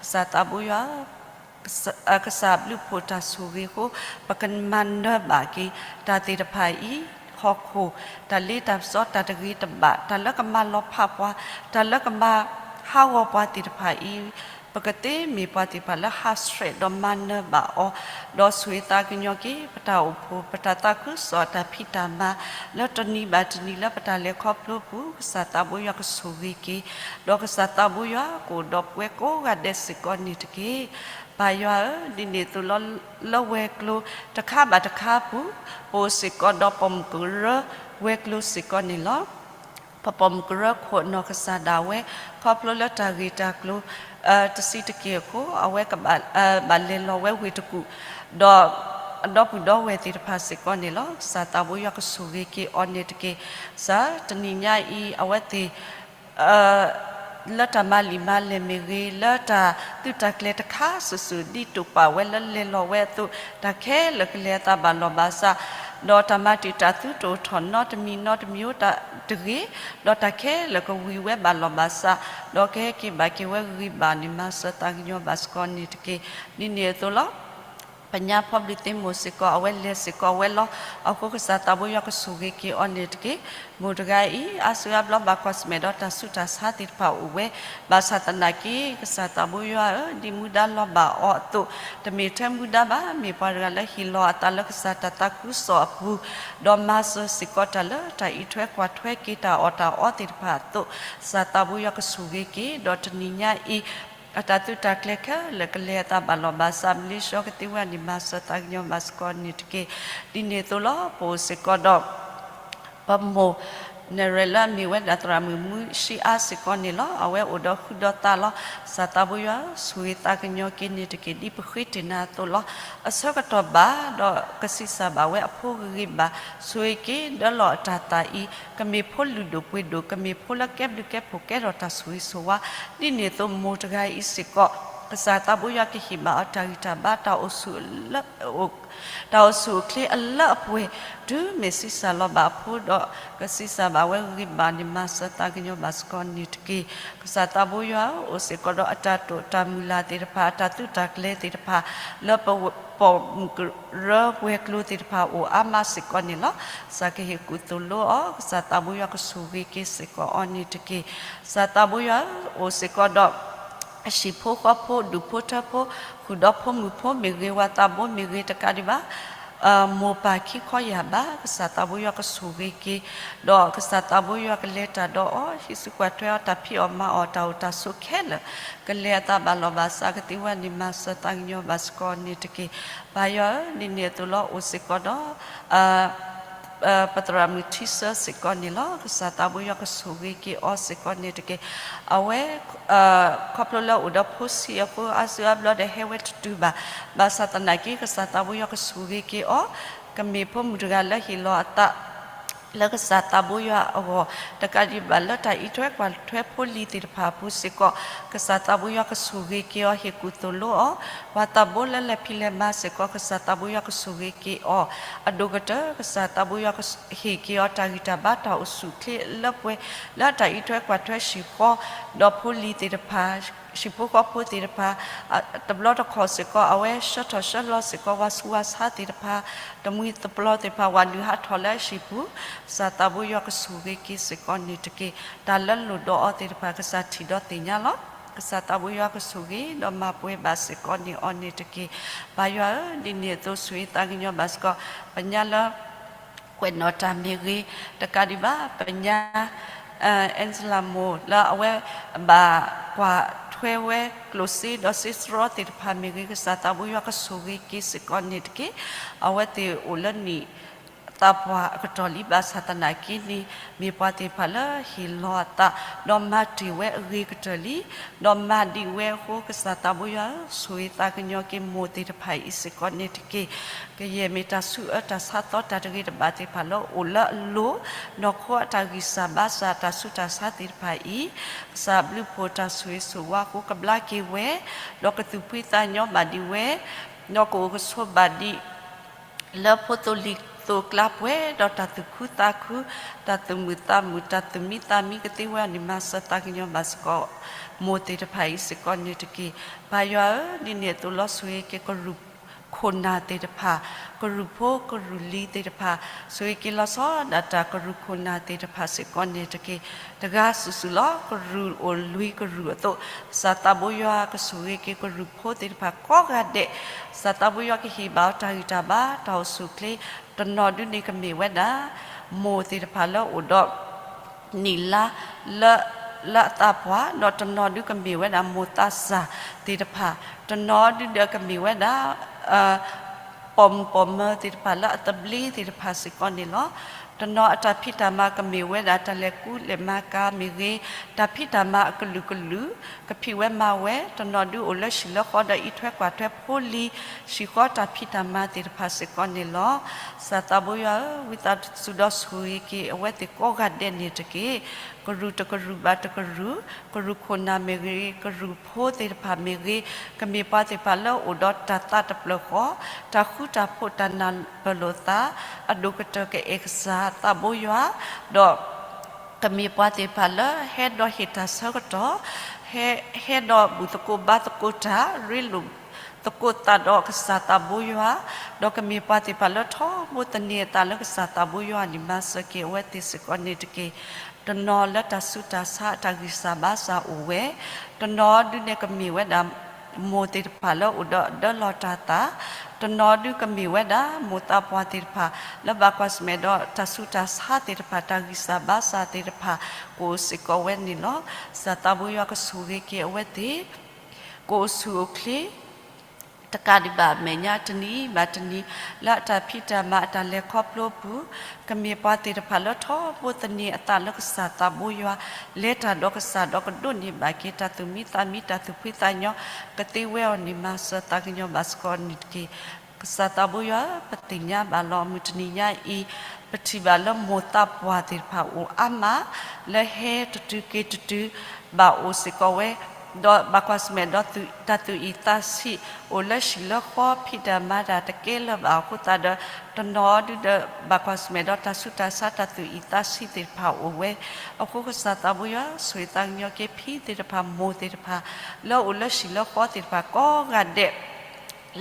ကစၢ်သးဘိယွၤ ကစၢ်ဘျုးဖှိၣ်တၢ်ဆိၣ်ဂ့ၤအဃိ ပကမၤနၢၤဘၣ်က့ၤ တၢ်သ့ၣ်တဖၣ်အံၤ, ဟီၣ်ခိၣ်, တၢ်လ့တၢ်ပစီ တၢ်တဂ့ၤတဘၣ်, တၢ်လၢကမၤလီၤဖးပှၤ, တၢ်လၢကမၤဟးဂီၤပှၤသ့ၣ်တဖၣ်အံၤ, ပကသ့မ့ၢ်ပှၤသ့ၣ်တဖၣ်လၢဟးဆှဲးဒီးမၤနၢၤဘၣ်အီၤ, ဒီးဆိၣ်ဂ့ၤသးကညီၤက့ၤ ပတၢ်အိၣ်ဖှိၣ် ပတၢ်သးခုကစီၣ် တၢ်ဖံးတၢ်မၤ လၢတနံၤဘၣ်တနံၤလၢပတၢ်လဲၤခီဖျိပူၤ ကစၢ်သးဘိယွၤကဆိၣ်ဂ့ၤက့ၤ, ဒီးကစၢ်သးဘိယွၤကအိၣ်ဒီးပဝဲကိးဂၤဒဲးစ့ၢ်ကီးန့ၣ်တက့ၢ်. ပၢ်ယွၤဧၢ, ဒ်န့ၣ်အသိးလီၤ လၢဝဲၤကျိၤတခါဘၣ်တခါအပူၤ, ပအိၣ်စ့ၢ်ကီးဒီးပိာ်မုၣ်ကရၢဝဲၤကျိၤစ့ၢ်ကီးန့ၣ်လီၤ. ပပိာ်မုၣ်ကရၢခိၣ်အနီၢ်ကစၢ်ဒၣ်ဝဲ ခီဖျိလၢတၢ်ဂ့ၢ်တၢ်ကျိၤ တဆံးတက့ၢ်အဃိ အဝဲကဘၣ်လဲၤလီၤဝဲဝ့ၢ်တကူၣ် ဒီးအဒီပုၢ်ဒီဝဲၢ်သ့ၣ်တဖၣ်စ့ၢ်ကီးန့ၣ်လီၤ. ကစၢ်သးဘိယွၤကဆိၣ်ဂ့ၤက့ၤအီၤန့ၣ်တက့ၢ်. ကစၢ်တနံၤညါအံၤ အဝဲသ့ၣ် လၢတၢ်မၤလံာ်မၤလဲၢ်မ့ၢ်ဂ့ၤ, လၢတၢ်သုးတၢ်ကျဲၤတခါစုာ်စုာ် ဒ်တိာ်ပာ်ဝဲလၢလဲၤလီၤဝဲအသိး, တၢ်ခဲလၢာ်ကလဲၤအသးဘၣ်လီၢ်ဘၣ်စး, ဒီးတၢ်မၤတံာ်တာ်သုတအိၣ်ထီၣ်နီတမံၤနီတမံၤတဂ့ၤ, ဒီးတၢ်ခဲလၢာ်ကဝံၤဝဲဘၣ်လီၢ်ဘၣ်စး, ဒီးကဟဲက့ၤဘၣ်က့ၤဝဲဂံၢ်ဘါန့ၣ် မၤစၢၤသးကညီၤဘၣ်စ့ၢ်ကီးန့ၣ်တက့ၢ်. ဒ်န့ၣ်အသိးလီၤ. ပညါဖီဘျံးသ့မိၢ်စ့ၢ်ကီး အဝဲလဲၤစ့ၢ်ကီးဝဲလီၤ. အဃိကစၢ်သးဘိယွၤကဆိၣ်ဂ့ၤက့ၤအီၤန့ၣ်တက့ၢ်. မိၢ်တဂၤအံၤ အါစုအါဘျီဘၣ်ကွၢ်ဆၢၣ်မဲာ်ဒီးတၢ်ဆူးတၢ်ဆါသ့ၣ်တဖၣ်အိၣ်ဝဲ, ဘၣ်ဆၣ်သနာ်က့ ကစၢ်သးဘိယွၤဧၢ, ဒ်မူဒါလီၤဘၣ်အီၤအသိး, တမ့ၢ်ထဲမူဒါဘၣ်, မ့ၢ်ပှၤတဂၤလၢဟ့ၣ်လီၤအသးလၢကစၢ်တၢ်သးခုကစီၣ်အပူၤ, ဒီးမၤစၢၤစ့ၢ်ကီးတၢ်လၢတၢ်အံးထွဲကွၢ်ထွဲက့ၤတၢ်အီၣ်တၢ်အီသ့ၣ်တဖၣ်အသိး, ကစၢ်သးဘိယွၤကဆိၣ်ဂ့ၤက့ၤ, ဒီးတနံၤညါအံၤ အတၢ်သုးတၢ်ကျဲၤခဲလၢာ်ကလဲၤအသးဘၣ်လီၢ်ဘၣ်စး, မလ့ၤၡီကသ့ဝဲန့ၣ် မၤစၢၤသးကညီၤဘၣ်စ့ၢ်ကီးန့ၣ်တက့ၢ်. ဒ်န့ၣ်အသိးလီၤ. ပအိၣ်စ့ၢ်ကီးဒီး ပမိၢ် နဲၣ်ရွဲၣ်လၢအမ့ၢ်ဝဲဒၣ်သရၣ်မုၣ်မူဆံအါစ့ၢ်ကီးန့ၣ်လီၤ. အဝဲအိၣ်ဒီးဃုာ်ဒီးသးလီၤ. ကစၢ်သးဘိယွၤဆိၣ်ဂ့ၤသးကညီၤက့ၤန့ၣ်တက့ၢ်. ဒ်ပဃ့တ့ၢ်နၤအသိးလီၤ. အဆၢကတီၢ်ဘၣ်ဒီးကဆံးစၢ်ဘၣ်ဝဲအဖိဂ့ၤဂ့ၤဘၣ်, ဆိၣ်ဂ့ၤက့ၤဒၢလီၤအတၢ်သးအံၤ, ကမ့ၢ်ဖိလုၢ်ဒိၣ်ပှ့ၤဒိၣ်, ကမ့ၢ်ဖိလၢကဲဘျုးကဲဖှိၣ်ကဲထီၣ်တၢ်ဆိၣ်ဂ့ၤဆိၣ်ဝါ, ဒ်န့ၣ်အသိးမိၢ်တဂၤအံၤစ့ၢ်ကီး ကစၢ်သးဘိယွၤကဟ့ၣ်ဘၣ်အီၤတၢ်ဂံၢ်တၢ်ဘါ တၢ်အိၣ်ဆူၣ် တၢ်အိၣ်ဆူၣ်အိၣ်ချ့အလၢအပှဲၤ, တုၤမ့ၢ်ဆံးစၢ်လီၤဘၣ်အဖိဒီး ကဆံးစၢ်ဘၣ်ဝဲဂ့ၤဂ့ၤဘၣ်န့ၣ် မၤစၢၤသးကညီၤဘၣ်စ့ၢ်ကီးန့ၣ်တက့ၢ်. ကစၢ်သးဘိယွၤဧၢ, အိၣ်စ့ၢ်ကီးဒီးအတၢ်တိာ်တၢ်မုၢ်လၢ်သ့ၣ်တဖၣ်, အတၢ်သုးတၢ်ကျဲၤသ့ၣ်တဖၣ် လၢပပိာ်မုၣ်ကရၢဝဲၤကျိၤသ့ၣ်တဖၣ်အိၣ်အါမးစ့ၢ်ကီးန့ၣ်လီၤ. ကစၢ်ကဟ့ၣ်ကူၣ်သိၣ်လိအီၤ, ကစၢ်သးဘိယွၤကဆိၣ်ဂ့ၤက့ၤစ့ၢ်ကီးအီၤန့ၣ်တက့ၢ်. ကစၢ်သးဘိယွၤဧၢ, အိၣ်စ့ၢ်ကီးဒီး အဟံၣ်ဖိဃီဖိ ဒူၣ်ဖိထၢဖိ ဃုာ်ဒီးဖိမုၣ်ဖိမ့ၢ်ဂ့ၤ ဝၤသးဘိမ့ၢ်ဂ့ၤ တကးဒံးဘၣ် မိၢ်ပၢ်ခံခီယာ်ဘၣ်, ကစၢ်သးဘိယွၤကဆိၣ်ဂ့ၤက့ၤ, ဒီးကစၢ်သးဘိယွၤကလဲၤတၢ်ဒီးအီၤ ဟံးစုကွၢ်ထွဲအီၤ တၢ်ဖံးအီၣ်မၤအီၣ် တၢ်အိၣ်တၢ်ဆိးခဲလၢာ် ကလဲၤအသးဘၣ်လီၢ်ဘၣ်စးကသ့ဝဲန့ၣ် မၤစၢၤသးကညီၤဘၣ်စ့ၢ်ကီးန့ၣ်တက့ၢ်. ပၢ်ယွၤဧၢ, ဒ်န့ၣ်အသိးလီၤ. အိၣ်စ့ၢ်ကီးဒီး ပသရၣ်မုၣ်ထံဆၢစ့ၢ်ကီးန့ၣ်လီၤ. ကစၢ်သးဘိယွၤကဆိၣ်ဂ့ၤက့ၤအီၤစ့ၢ်ကီးန့ၣ်တက့ၢ်. အဝဲ ခီဖျိလၢအိၣ်ဒီးဖိဆံးအဃိ အါစုအါဘျီဒီးဟဲဝဲတတုၤဘၣ်. ဘၣ်ဆၣ်သနာ်က့ ကစၢ်သးဘိယွၤကဆိၣ်ဂ့ၤက့ၤအီၤ, ကမ့ၢ်ဖိမုၣ်တဂၤလၢဟ့ၣ်လီၤအသး လၢကစၢ်သးဘိယွၤအဂီၢ်, တကးဒံးဘၣ်လၢတၢ်အံးထွဲကွၢ်ထွဲဖိလံၤသ့ၣ်တဖၣ်အပူၤစ့ၢ်ကီး, ကစၢ်သးဘိယွၤကဆိၣ်ဂ့ၤက့ၤအီၤ ဟ့ၣ်ကူၣ်သိၣ်လိအီၤ, ပှၤသးဘိလၢလဲၤဖံးလဲၤမၤစ့ၢ်ကီး ကစၢ်သးဘိယွၤကဆိၣ်ဂ့ၤက့ၤအီၤ, အဒိၣ်ကတၢၢ် ကစၢ်သးဘိယွၤဟ့ၣ်က့ၤအီၤ တၢ်ဂံၢ်တၢ်ဘါ တၢ်အိၣ်ဆူၣ်အိၣ်ချ့လၢပှဲၤ လၢတၢ်အံးထွဲကွၢ်ထွဲဟံၣ်ဃီ ဒီးဖိလံၤသ့ၣ်တဖၣ် ဟံၣ်ဖိဃီဖိသ့ၣ်တဖၣ်, တဘျီတခီၣ်စ့ၢ်ကီး အဝဲဆှၢထီၣ်ဆှၢလီၤစ့ၢ်ကီး ဝၤဆူးဝၤဆါသ့ၣ်တဖၣ်, တမှံၤသပျီသ့ၣ်တဖၣ် ဝၤနုာ်ဟးထီၣ်လၢအဟံၣ်ပူၤ, ကစၢ်သးဘိယွၤကဆိၣ်ဂ့ၤက့ၤစ့ၢ်ကီးန့ၣ်တက့ၢ်. တၢ်လၢလိၣ်ဒီးအီၤသ့ၣ်တဖၣ် ကစၢ်ထံၣ်ဒီးသ့ၣ်ညါလီၤ. ကစၢ်သးဘိယွၤကဆိၣ်ဂ့ၤ ဒီးမၤပှဲၤဘၣ်စ့ၢ်ကီးန့ၢ်အီၤန့ၣ်တက့ၢ်. ပၢ်ယွၤဧၢ, ဒ်န့ၣ်အသိးဆိၣ်ဂ့ၤသးကညီၤဘၣ်စ့ၢ်ကီး ပညါလၢ ကွဲးနီၣ်တၢ်မ့ၢ်ဂ့ၤ, တကးဒံးဘၣ် ပညါ အဲၣ်စလၤမိၢ် လၢအဝဲဘၣ်ကွၢ်ထွဲဝဲကျိၣ်စ့ဒီးစ့စရီသ့ၣ်တဖၣ်မ့ၢ်ဂ့ၤ, ကစၢ်သးဘိယွၤကဆိၣ်ဂ့ၤက့ၤစ့ၢ်ကီးန့ၣ်တက့ၢ်. အဝဲသ့ၣ်အိၣ်လၢနံၣ် သးပှၢ်အကတီၢ်လံ ဘၣ်ဆၣ်သနာ်က့န့ၣ် မ့ၢ်ပှၤသ့ၣ်တဖၣ်လၢဟ့ၣ်လီၤအသး ဒီးမၤတ့ၢ်ဝဲအဂ့ၤကတၢၢ်လံ ဒီးမၤဒံးဝဲအဃိ ကစၢ်သးဘိယွၤဧၢ, ဆိၣ်ဂ့ၤသးကညီၤက့ၤမိၢ်သ့ၣ်တဖၣ်အံၤစ့ၢ်ကီးန့ၣ်တက့ၢ်. ကယဲၢ်မ့ၢ်တၢ်ဆူးအၢတၢ်ဆါသီတၢ်တဂ့ၤတဘၣ်သ့ၣ်တဖၣ်လၢအိၣ်လၢအလိၤ နီၢ်ခိအတၢ်ဂံၢ်စၢ်ဘါစၢ် တၢ်ဆူးတၢ်ဆါသ့ၣ်တဖၣ်အံၤ ကစၢ်ဘျုးဖှိၣ်တၢ်ဆိၣ်ဂ့ၤဆိၣ်ဝါအဃိ ကဘျါက့ၤဝဲ ဒီးကသူၣ်ဖှံသးညီဘၣ်ဒံးဝဲ ဒီးကအိၣ်ကဆိးဘၣ်ဒံး လၢဖိသိလံၤသိးကျါပှဲၤဒီးတၢ်သူၣ်ခုသးခု, တၢ်သူၣ်မုာ်သးမုာ်, တၢ်သူၣ်မံသးမံကသ့ဝဲအီၤန့ၣ် မၤစၢၤသးကညီၤဘၣ်စ့ၢ်ကီး မိၢ်သ့ၣ်တဖၣ်အံၤစ့ၢ်ကီးန့ၣ်တက့ၢ်. ပၢ်ယွၤဧၢ, ဒ်န့ၣ်အသိးလီၤ ဆိၣ်ဂ့ၤက့ၤကရူၢ်ခိၣ်နၢ်သ့ၣ်တဖၣ်, ကရူၢ်ဖိကရူၢ်လံၤသ့ၣ်တဖၣ်, ဆိၣ်ဂ့ၤက့ၤလီၤဆီဒၣ်တၢ်ကရူၢ်ခိၣ်နၢ်သ့ၣ်တဖၣ်စ့ၢ်ကီးန့ၣ်တက့ၢ်. တဂၤစုာ်စုာ်လီၤ ကရူၢ်အိၣ်လွံၢ်ကရူၢ်အသိး, ကစၢ်သးဘိယွၤကဆိၣ်ဂ့ၤက့ၤကရူၢ်ဖိသ့ၣ်တဖၣ်ကိးဂၤဒဲး, ကစၢ်သးဘိယွၤကဟ့ၣ်ဘၣ်အီၤတၢ်ဂံၢ်တၢ်ဘါ တၢ်အိၣ်ဆူၣ်အိၣ်ချ့, တနီၤဒုန့ၣ်ကမ့ၢ်ဝဲဒၣ် မိၢ်သ့ၣ်တဖၣ်လၢအိၣ်ဒီး နံၣ်လါ လၢ လၢအသးပှၢ်, ဒီးတနီၤဒုကမ့ၢ်ဝဲဒၣ်မိၢ်သးစၢ်သ့ၣ်တဖၣ်, တနီၤဒုဒီးကမ့ၢ်ဝဲဒၣ် ပိာ်မုၣ်ပိာ်မၢၤသ့ၣ်တဖၣ်လၢအသဘျ့သ့ၣ်တဖၣ်စ့ၢ်ကီးန့ၣ်လီၤ. တနီၤအတၢ်ဖံးတၢ်မၤကမ့ၢ်ဝဲဒၣ်တၢ်လဲၤကူလဲၤမၤကၤမ့ၢ်ဂ့ၤ, တၢ်ဖံးတၢ်မၤအကလုာ်ကလုာ် ကဖံးဝဲမၤဝဲ, တနီၤဒုအိၣ်လၢဟံၣ်လၢဃီဒီးအံးထွဲကွၢ်ထွဲဖိလံၤ ဟံၣ်ဃီတၢ်ဖံးတၢ်မၤသ့ၣ်တဖၣ်စ့ၢ်ကီးန့ၣ်လီၤ. ကစၢ်သးဘိယွၤဧၢ, ဝံသးစူၤဒီးဆိၣ်ဂ့ၤက့ၤအဝဲသ့ၣ်ကိးဂၤဒဲးန့ၣ်တက့ၢ်. ကရူၢ်တကရူၢ်ဘၣ်တကရူၢ်, ကရူၢ်ခိၣ်နၢ်မ့ၢ်ဂ့ၤ, ကရူၢ်ဖိသ့ၣ်တဖၣ်မ့ၢ်ဂ့ၤ, ကမ့ၢ်ပှၤသ့ၣ်တဖၣ်လၢအိၣ်ဒီးတၢ်သးတဖျၢၣ်ဃီ, တၢ်ဃူတၢ်ဖိးတၢ်နၢ်ပၢၢ်လိာ်သး, အဒိၣ်ကတၢၢ်ကအဲၣ်ကစၢ်သးဘိယွၤ, ဒီး ကမ့ၢ်ပှၤသ့ၣ်တဖၣ်လၢဟဲဒီးဟ့ၣ်တၢ်ဆၢကတီၢ်, ဟဲ ဟဲဒီးဘူၣ်သကိးဘါသကိးတၢ်, ရ့လိာ်သကိးသးဒီးကစၢ်သးဘိယွၤ, ဒီးကမ့ၢ်ပှၤသ့ၣ်တဖၣ်လၢထီဘိသန့ၤအသးလၢကစၢ်သးဘိယွၤန့ၣ် မၤစၢၤက့ၤအဝဲသ့ၣ်စ့ၢ်ကီးန့ၣ်တက့ၢ်. တနီၤလၢတၢ်ဆူးတၢ်ဆါအတၢ်ဂံၢ်စၢ်ဘါစၢ်အိၣ်ဝဲ, တနီၤဒုန့ၣ်ကမ့ၢ်ဝဲဒၣ် မိၢ်သ့ၣ်တဖၣ်လၢအိၣ်ဒီးအဒၢလီၤတၢ်သး, တနီၤဒုကမ့ၢ်ဝဲဒၣ်မိၢ်သးပှၢ်သ့ၣ်တဖၣ် လၢဘၣ်ကွၢ်ဆၢၣ်မဲာ်ဒီးတၢ်ဆူးတၢ်ဆါသ့ၣ်တဖၣ် တၢ်ဂံၢ်စၢ်ဘါစၢ်သ့ၣ်တဖၣ် ကအိၣ်စ့ၢ်ကီးဝဲန့ၣ်လီၤ. ကစၢ်သးဘိယွၤကဆိၣ်ဂ့ၤက့ၤအဝဲသ့ၣ် ကအိၣ်ဆူၣ်အိၣ်ချ့ တကးဒံးဘၣ်အမဲာ်ညါ တနံၤဘၣ်တနံၤ လၢအတၢ်ဖံးတၢ်မၤအတၢ်လဲၤခီဖျိအပူၤ, ကမ့ၢ်ပှၤသ့ၣ်တဖၣ်လၢထီဘိသန့ၤအသးလၢကစၢ်သးဘိယွၤ, လဲၤတၢ်ဒီးကစၢ်ဒီးကဒိးန့ၢ်ဘၣ်က့ၤတၢ်သူၣ်မံသးမံ တၢ်သူၣ်ဖှံသးညီ ကသ့ဝဲအီၤန့ၣ် မၤစၢၤသးကညီၤဘၣ်စ့ၢ်ကီးန့ၣ်တက့ၢ်. ကစၢ်သးဘိယွၤ ပသ့ၣ်ညါဘၣ်လီၤ မုၢ်တနံၤညါအံၤ ပထံၣ်ဘၣ်လၢမိၢ်သးပှၢ်သ့ၣ်တဖၣ်အိၣ်အါမး လၢဟဲတတုၤက့ၤတတုၤ ဘၣ်အိၣ်စ့ၢ်ကီးဝဲ, ဒီးဘၣ်ကွၢ်ဆၢၣ်မဲာ်ဒီးတၢ်သူၣ်အံၣ်သးဆံး အိၣ်လၢဟံၣ်လၢဃီ ဖံးတၢ်မၤတၢ်တကဲလၢၤဘၣ်အဃိသတးဒီး တနီၤဒုဒီး ဘၣ်ကွၢ်ဆၢၣ်မဲာ်ဒီးတၢ်ဆူးတၢ်ဆါ တၢ်သူၣ်အံၣ်သးဆံးသ့ၣ်တဖၣ်အိၣ်ဝဲ, အဃိကစၢ်သးဘိယွၤ ဆိၣ်ဂ့ၤသးကညီၤက့ၤဖံသ့ၣ်တဖၣ် မိၢ်သ့ၣ်တဖၣ် လၢအိၣ်လၢဟံၣ်လၢဃီသ့ၣ်တဖၣ်ကိးဂၤဒဲး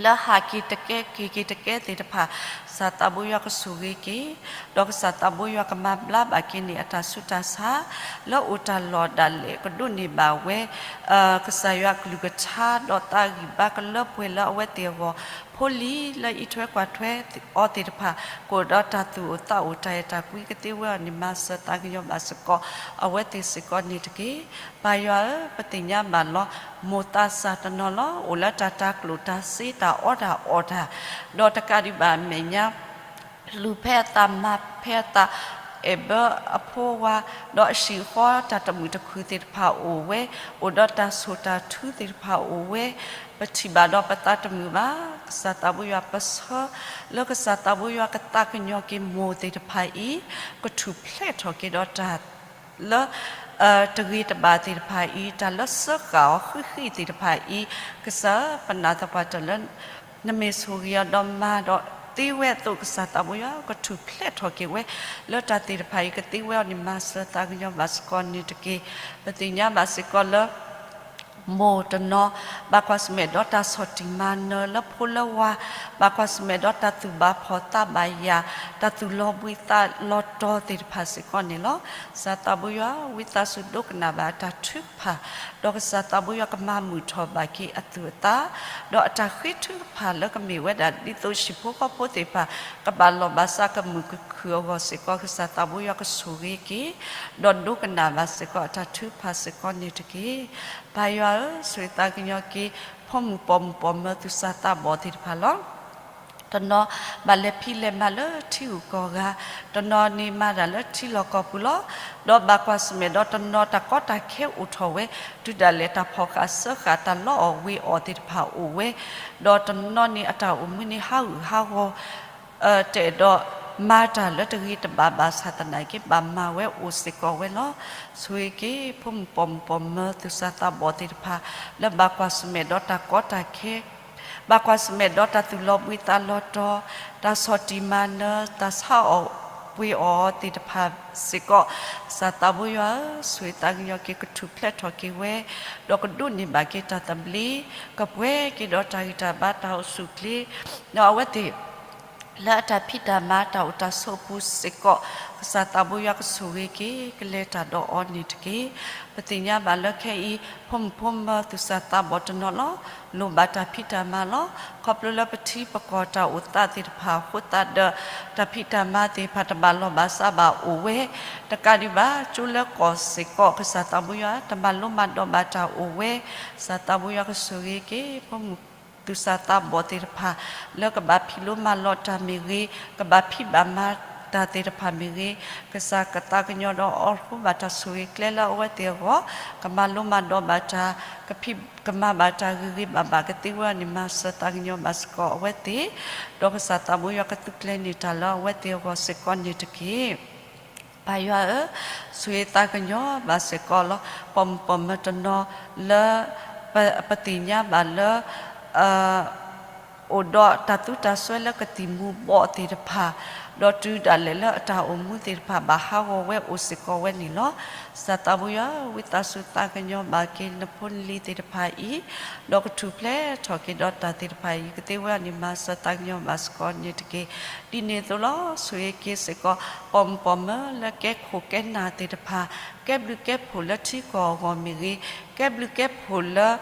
လၢဟးက့ၤတကဲက့ၤက့ၤတကဲသ့ၣ်တဖၣ် ကစၢ်သးဘိယွၤကဆိၣ်ဂ့ၤက့ၤ, ဒီးကစၢ်သးဘိယွၤကမၤဘျါဘၣ်က့ၤန့ၣ် အတၢ်ဆူးတၢ်ဆါ လၢအိၣ်တၢ်လီၢ်ဒၣ်လဲာ်ကဒိးန့ၢ်ဘၣ်ဝဲ ကစၢ်ယွၤအကလုၢ်ကထါ ဒီးသးဂံၢ်ဘါကလၢပှဲၤလၢအဝဲသ့ၣ်အဂီၢ်, ဖိလံၤလၢအံးထွဲကွၢ်ထွဲအီၤသ့ၣ်တဖၣ် ကအိၣ်ဒီးတၢ်သူၣ်အိၣ်သးအိၣ် တၢ်အဲၣ်တၢ်ကွံကသ့ဝဲအီၤန့ၣ် မၤစၢၤသးကညီၤဘၣ်စ့ၢ်ကီး အဝဲသ့ၣ်စ့ၢ်ကီးန့ၣ်တက့ၢ်. ပၢ်ယွၤဧၢ, ပသ့ၣ်ညါဘၣ်လီၤ မိၢ်သးစၢ်တနီၤလီၤ အိၣ်လၢတၢ်တၤကျိၣ်တၤစ့ တၢ်အီၣ်တၢ်အီတၢ်, ဒီးတကးဒံးဘၣ်အမဲာ်ညါ လူၤဖဲအသး မၤဖဲအသး အဲၣ်ဘၢအဖိဝၤ, ဒီးအဟံၣ်အဃီတၢ်တမုာ်တခုၣ်သ့ၣ်တဖၣ်အိၣ်ဝဲ, အိၣ်ဒီးတၢ်ဆိၣ်တၢ်ထုသ့ၣ်တဖၣ်အိၣ်ဝဲ, ပထံၣ်ဘၣ်ဒီးပသးတမုာ်ဘၣ်. ကစၢ်သးဘိယွၤပဆၢ လၢကစၢ်သးဘိယွၤကသးကညီၤက့ၤမိၢ်သ့ၣ်တဖၣ်အံၤ ကထူၣ်ဖျဲးထီၣ်က့ၤဒီးတၢ် လၢ တဂ့ၤတဘၣ်သ့ၣ်တဖၣ်အံၤ တၢ်လၢစၢဃာ်အီၤဃံးဃံးသ့ၣ်တဖၣ်အံၤ ကစၢ်ဧၢ ပနာ်သပှၢ်တၢၢ်လၢ နမ့ၢ်ဆိၣ်ဂ့ၤအီၤဒီးမၤဒီးသ့ဝဲအသိး ကစၢ်သးဘိယွၤ ကထူၣ်ဖျဲးထီၣ်က့ၤဝဲ လၢတၢ်သ့ၣ်တဖၣ်အံၤ ကသ့ဝဲအီၤန့ၣ် မၤစၢၤသးကညီၤဘၣ်စ့ၢ်ကီးန့ၣ်တက့ၢ်. ပသ့ၣ်ညါဘၣ်စ့ၢ်ကီးလၢ မိၢ်တနီၤ ဘၣ်ကွၢ်ဆၢၣ်မဲာ်ဒီးတၢ်ဆီၣ်တံၢ်မၤနၢၤလၢဖိလၢဝၤ, ဘၣ်ကွၢ်ဆၢၣ်မဲာ်ဒီးတၢ်သူၣ်ဘၣ်ဖှီၣ်သးဘၣ်ယာ်, တၢ်သူၣ်လီၤဘှံးသးလီၤတီၤသ့ၣ်တဖၣ်စ့ၢ်ကီးန့ၣ်လီၤ. ကစၢ်သးဘိယွၤ ဝံသးစူၤဒိကနၣ်ဘၣ်အတၢ်ထုကဖၣ်, ဒီးကစၢ်သးဘိယွၤကမၤမုာ်ထီၣ်ဘၣ်က့ၤအသူၣ်အသး, ဒီးအတၢ်ဃ့ထုကဖၣ်လၢကမ့ၢ်ဝဲဒၣ် ဒ်သိးဟံၣ်ဖိဃီဖိသ့ၣ်တဖၣ် ကဘၣ်လီၢ်ဘၣ်စးကမုာ်ကခုၣ်အဂီၢ်စ့ၢ်ကီး ကစၢ်သးဘိယွၤကဆိၣ်ဂ့ၤက့ၤ, ဒီးဒိကနၣ်ဘၣ်စ့ၢ်ကီးအတၢ်ထုကဖၣ်စ့ၢ်ကီးန့ၣ်တက့ၢ်. ပၢ်ယွၤဧၢ, ဆိၣ်ဂ့ၤသးကညီၤက့ၤ ဖိမုၣ်ပိာ်မုၣ်ပိာ်မၢၤသူၣ်စၢ်သးဘီၣ်သ့ၣ်တဖၣ်လီၤ. တနီၤဘၣ်လဲၤဖံးလဲၤမၤလၢထံဂုၤကီၢ်ဂၤ, တနီၤန့ၣ်မၤတၢ်လၢထံလီၢ်ကီၢ်ပူၤလီၤ. ဒီးဘၣ်ကွၢ်ဆၢၣ်မဲာ်ဒီးတနီၤတၢ်ကီတၢ်ခဲအိၣ်ထီၣ်ဝဲ, တုၤဒၣ်လဲာ်တၢ်ဖီၣ်ဃာ်စၢဃာ်တၢ်လီအီၣ်ဝ့ၤအီၣ်သ့ၣ်တဖၣ်အိၣ်ဝဲ, ဒီးတနီၤန့ၣ်အတၢ်အိၣ်မူန့ၣ်ဟးဂူာ်ဟးဂီၤ တအဲၣ်ဒိးမၤတၢ်လၢတဂ့ၤတဘၣ်ဘၣ်ဆၣ်သနာ်က့ ဘၣ်မၤဝဲအိၣ်စ့ၢ်ကီးဝဲလီၤ. ဆိၣ်ဂ့ၤက့ၤ ဖိမုၣ်ပိာ်မုၣ်ပိာ်မၢၤသူၣ်စၢ်သးဘီၣ်သ့ၣ်တဖၣ် လၢဘၣ်ကွၢ်ဆၢၣ်မဲာ်ဒီးတၢ်ကီတၢ်ခဲ, ဘၣ်ကွၢ်ဆၢၣ်မဲာ်ဒီးတၢ်သူၣ်လီၤဘှံးသးလီၤတီၤ, တၢ်ဆီၣ်တံၢ်မၤနၢၤ, တၢ်ဆါအီၣ်ပှ့ၤအီၣ်သ့ၣ်တဖၣ်စ့ၢ်ကီး, ကစၢ်သးဘိယွၤဧၢ, ဆိၣ်ဂ့ၤသးကညီၤက့ၤ ကထူၣ်ဖျဲးထီၣ်က့ၤဝဲ, ဒီးကဒိးန့ၢ်ဘၣ်က့ၤတၢ်သဘျ့, ကပှဲၤက့ၤဒီးတၢ်ဂံၢ်တၢ်ဘါတၢ်အိၣ်ဆူၣ်အိၣ်ချ့, ဒီးအဝဲသ့ၣ် လၢအတၢ်ဖံးတၢ်မၤတၢ်အိၣ်တၢ်ဆိးအပူၤစ့ၢ်ကီး, ကစၢ်သးဘိယွၤကဆိၣ်ဂ့ၤက့ၤ ကလဲၤတၢ်ဒီးအီၤန့ၣ်တက့ၢ်. ပသ့ၣ်ညါဘၣ်လၢခဲအံၤ ဖိမုၣ်ဖိမၢၤသူၣ်စၢ်သးဘီၣ်တနီၤလီၤ. လိၣ်ဘၣ်တၢ်ဖံးတၢ်မၤလီၤ. ခီဖျိလၢပထံပကီၢ်တၢ်အိၣ်သးသ့ၣ်တဖၣ်အဃိသတးဒီး တၢ်ဖံးတၢ်မၤသ့ၣ်တဖၣ်တဘၣ်လီၢ်ဘၣ်စးဘၣ်အိၣ်ဝဲ, တကးဒံးဘၣ် ကၠိလၢကီၢ်စ့ၢ်ကီး ကစၢ်သးဘိယွၤ တမၤလိမၤဒိးဘၣ်တၢ်အိၣ်ဝဲ, ကစၢ်သးဘိယွၤကဆိၣ်ဂ့ၤက့ၤ ဖိမုၣ် သူၣ်စၢ်သးဘီၣ်သ့ၣ်တဖၣ် လၢကဘၣ်ဖံးလိမၤလီၤတၢ်မ့ၢ်ဂ့ၤ, ကဘၣ်ဖံးဘၣ်မၤတၢ်သ့ၣ်တဖၣ်မ့ၢ်ဂ့ၤ, ကစၢ်ကသးကညီၤဒီးအိၣ်ဃူဘၣ်တၢ်ဆိၣ်ဂ့ၤကျဲလၢအဝဲသ့ၣ်အဂီၢ်, ကမၤလိမၤဒိးဘၣ်တၢ်, ကဖံးကမၤဘၣ်တၢ်ဂ့ၤဂ့ၤဘၣ်ဘၣ်ကသ့ဝဲအီၤန့ၣ် မၤစၢၤသးကညီၤဘၣ်စ့ၢ်ကီးအဝဲသ့ၣ်, ဒီးကစၢ်သးဘိယွၤကသုးကျဲၤန့ၢ်တၢ်လၢအဝဲသ့ၣ်အဂီၢ်စ့ၢ်ကီးန့ၣ်တက့ၢ်. ပၢ်ယွၤဧၢ, ဆိၣ်ဂ့ၤသးကညီၤဘၣ်စ့ၢ်ကီးလီၤ. ပိာ်မုၣ်ပိာ်မၢၤတနီၤလၢ ပ ပသ့ၣ်ညါဘၣ်လၢ အိၣ်ဒီးတၢ်သူတၢ်စွဲလၢကသံၣ်မူၤဘှီးသ့ၣ်တဖၣ်, ဒီးတုၤဒၣ်လဲာ်လၢအတၢ်အိၣ်မူသ့ၣ်တဖၣ် ဘၣ်ဟးဂီၤဝဲအိၣ်စ့ၢ်ကီးဝဲန့ၣ်လီၤ. ကစၢ်သးဘိယွၤဧၢ, ဝံသးစူၤသးကညီၤဘၣ်က့ၤနဖိနလံၤသ့ၣ်တဖၣ်အံၤ, ဒီးကထူၣ်ဖျဲးထီၣ်က့ၤဒီးတၢ်သ့ၣ်တဖၣ်အံၤ ကသ့ဝဲအီၤန့ၣ် မၤစၢၤသးကညီၤဘၣ်စ့ၢ်ကီးန့ၣ်တက့ၢ်. ဒ်န့ၣ်အသိးလီၤ. ဆိၣ်ဂ့ၤက့ၤစ့ၢ်ကီး ပိာ်မုၣ်ပိာ်မၢၤလၢကဲခိၣ်ကဲနၢ်သ့ၣ်တဖၣ်, ကဲဘျုးကဲဖှိၣ်လၢထံကီၢ်အဂီၢ်မ့ၢ်ဂ့ၤ, ကဲဘျုးကဲဖှိၣ်လၢ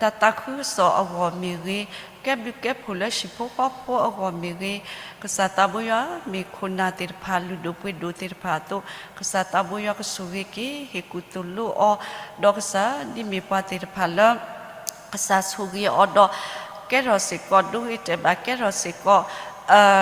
တၢ်သးခုကစီၣ်အဂီၢ်မ့ၢ်ဂ့ၤ, ကဲဘျုးကဲဖှိၣ်လၢဟံၣ်ဖိဃီဖိအဂီၢ်မ့ၢ်ဂ့ၤ, ကစၢ်သးဘိယွၤ မ့ၢ်ခိၣ်နၢ်သ့ၣ်တဖၣ် လုၢ်ဒိၣ်ပှ့ၤဒိၣ်သ့ၣ်တဖၣ်အသိး, ကစၢ်သးဘိယွၤကဆိၣ်ဂ့ၤက့ၤ ဟ့ၣ်ကူၣ်သိၣ်လိအီၤ, ဒီးကစၢ်ဒ်မ့ၢ်ပှၤသ့ၣ်တဖၣ်လၢ ကစၢ်ဆိၣ်ဂ့ၤအီၤဒီး ကဲထီၣ်စ့ၢ်ကီး ဒိဂ့ၤတဲာ်ဘၣ် ကဲထီၣ်စ့ၢ်ကီး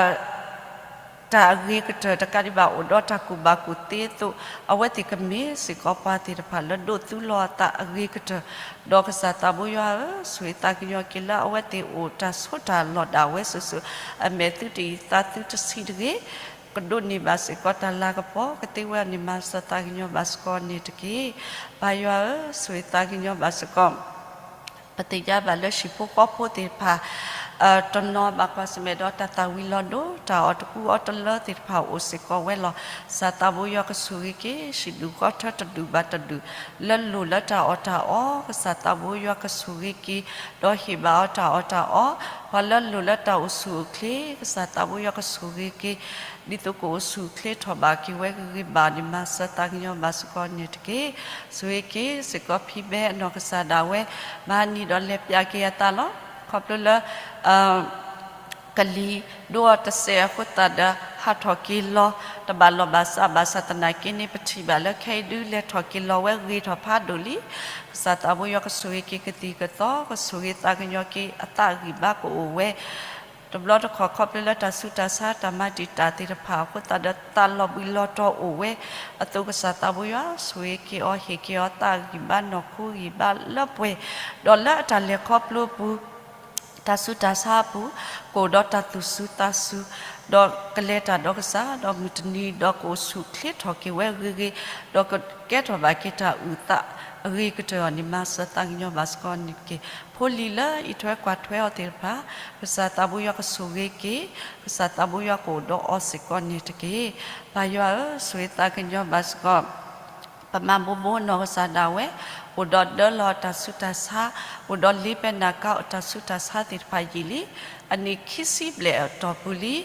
တၢ်အဂ့ၤကတၢၢ် တကးဒံးဘၣ် အိၣ်ဒီးတၢ်ကူၣ်ဘၣ်ကူၣ်သ့အသိး, အဝဲသ့ၣ်ကမ့ၢ်စ့ၢ်ကီးပှၤသ့ၣ်တဖၣ်လၢဒိးသူလီၤအသးအဂ့ၤကတၢၢ်, ဒီးကစၢ်သးဘိယွၤဧၢ, ဆိၣ်ဂ့ၤသးကညီၤက့ၤလၢအဝဲသ့ၣ်အိၣ်တၢ်ဆိးတၢ်လီၢ်ဒၣ်ဝဲစုာ်စုာ်, အမဲာ်သုတအံၣ်သးသုတဆံးတဂ့ၤ, ကဒိးန့ၢ်ဘၣ်စ့ၢ်ကီးတၢ်လၤကပီၤ ကသ့ဝဲအီၤန့ၣ် မၤစၢၤသးကညီၤဘၣ်စ့ၢ်ကီးန့ၣ်တက့ၢ်. ပၢ်ယွၤဧၢ, ဆိၣ်ဂ့ၤသးကညီၤဘၣ်စ့ၢ်ကီး ပသ့ၣ်ညါဘၣ်လၢဟံၣ်ဖိဃီဖိသ့ၣ်တဖၣ် တနီၤဘၣ်ကွၢ်ဆၢၣ်မဲာ်ဒီးတၢ်သၣ်ဝံၤလီၤဒိ တၢ်အီၣ်တကူအီတလၢသ့ၣ်တဖၣ်အိၣ်စ့ၢ်ကီးဝဲလီၤ. ကစၢ်သးဘိယွၤကဆိၣ်ဂ့ၤက့ၤ ဟံၣ်ဒူၣ်ဃီထၢတဒူၣ်ဘၣ်တဒူၣ် လၢလိၣ်လၢတၢ်အီၣ်တၢ်အီ, ကစၢ်သးဘိယွၤကဆိၣ်ဂ့ၤက့ၤ ဒီးဟ့ၣ်ဘၣ်အီၤတၢ်အီၣ်တၢ်အီ, ပှၤလၢလိၣ်လၢတၢ်အိၣ်ဆူၣ်အိၣ်ချ့ ကစၢ်သးဘိယွၤကဆိၣ်ဂ့ၤက့ၤ ဒ်သိးကအိၣ်ဆူၣ်အိၣ်ချ့ထီၣ်ဘၣ်က့ၤဝဲဂ့ၤဂ့ၤဘၣ်န့ၣ် မၤစၢၤသးကညီၤဘၣ်စ့ၢ်ကီးန့ၣ်တက့ၢ်. ဆိၣ်ဂ့ၤက့ၤစ့ၢ်ကီးဖံဘဲအနီၢ်ကစၢ်ဒၣ်ဝဲ မၤနံၤဒီးလဲၤပျးက့ၤအသးလီၤ. ခီဖျိလၢ ကလံၤဒိအီၤတစဲးအဃိသတးဒီး ဟးထီၣ်က့ၤလီၤ တဘၣ်လီၢ်ဘၣ်စးဘၣ်ဆၣ်သနာ်က့န့ၣ် ပထံၣ်ဘၣ်လၢခဲအံၤဒုးလဲၤထီၣ်က့ၤလီၤဝဲဂ့ၤထီၣ်ဖးဒိၣ်လံ. ကစၢ်သးဘိယွၤကဆိၣ်ဂ့ၤက့ၤကသံၣ်ကသီ ကဆိၣ်ဂ့ၤသးကညီၤက့ၤအသးဂံၢ်ဘါကအိၣ်ဝဲ တဘျီတခီၣ်ခီဖျိလၢတၢ်ဆူးတၢ်ဆါ တၢ်မၤတံာ်တာ်သ့ၣ်တဖၣ်အဃိသတးဒီး သးလီၤဘှံးလီၤတီၤအိၣ်ဝဲ အသိးကစၢ်သးဘိယွၤဆိၣ်ဂ့ၤက့ၤအီၤ ဟ့ၣ်က့ၤအီၤသးဂံၢ်ဘါနီၢ်ခိဂံၢ်ဘါလၢပှဲၤ ဒီးလၢအတၢ်လဲၤခီဖျိအပူၤ တၢ်ဆူးတၢ်ဆါအပူၤ ကအိၣ်ဒီးတၢ်သူၣ်စူၤသးစူၤ ဒီးကလဲၤတၢ်ဒီးကစၢ် ဒီးမုၢ်တနံၤဒီးကအိၣ်ဆူၣ်အိၣ်ချ့ထီၣ်က့ၤဝဲဂ့ၤဂ့ၤ ဒီးကကဲထီၣ်ဘၣ်က့ၤတၢ်အုၣ်သးအဂ့ၤကတၢၢ်အီၤန့ၣ် မၤစၢၤသးကညီၤဘၣ်စ့ၢ်ကီးန့ၣ်တက့ၢ်. ဖိလံၤလၢအံးထွဲကွၢ်ထွဲအီၤသ့ၣ်တဖၣ် ကစၢ်သးဘိယွၤကဆိၣ်ဂ့ၤက့ၤ ကစၢ်သးဘိယွၤကအိၣ်ဒီးအီၤစ့ၢ်ကီးန့ၣ်တက့ၢ်. ပၢ်ယွၤဧၢ, ဆိၣ်ဂ့ၤသးကညီၤဘၣ်စ့ၢ်ကီး ပမၤဘိဘိနီၢ်ကစၢ်ဒၣ်ဝဲ အိၣ်ဒီးဒၢလီၤအတၢ်ဆူးတၢ်ဆါ, အိၣ်ဒီးလ့ပဲနၢ်ကါအတၢ်ဆူးတၢ်ဆါသ့ၣ်တဖၣ်ယံာ်လံ. အနံၣ်ခံဆံဘျဲၣ်အတီၢ်ပူၤလံ.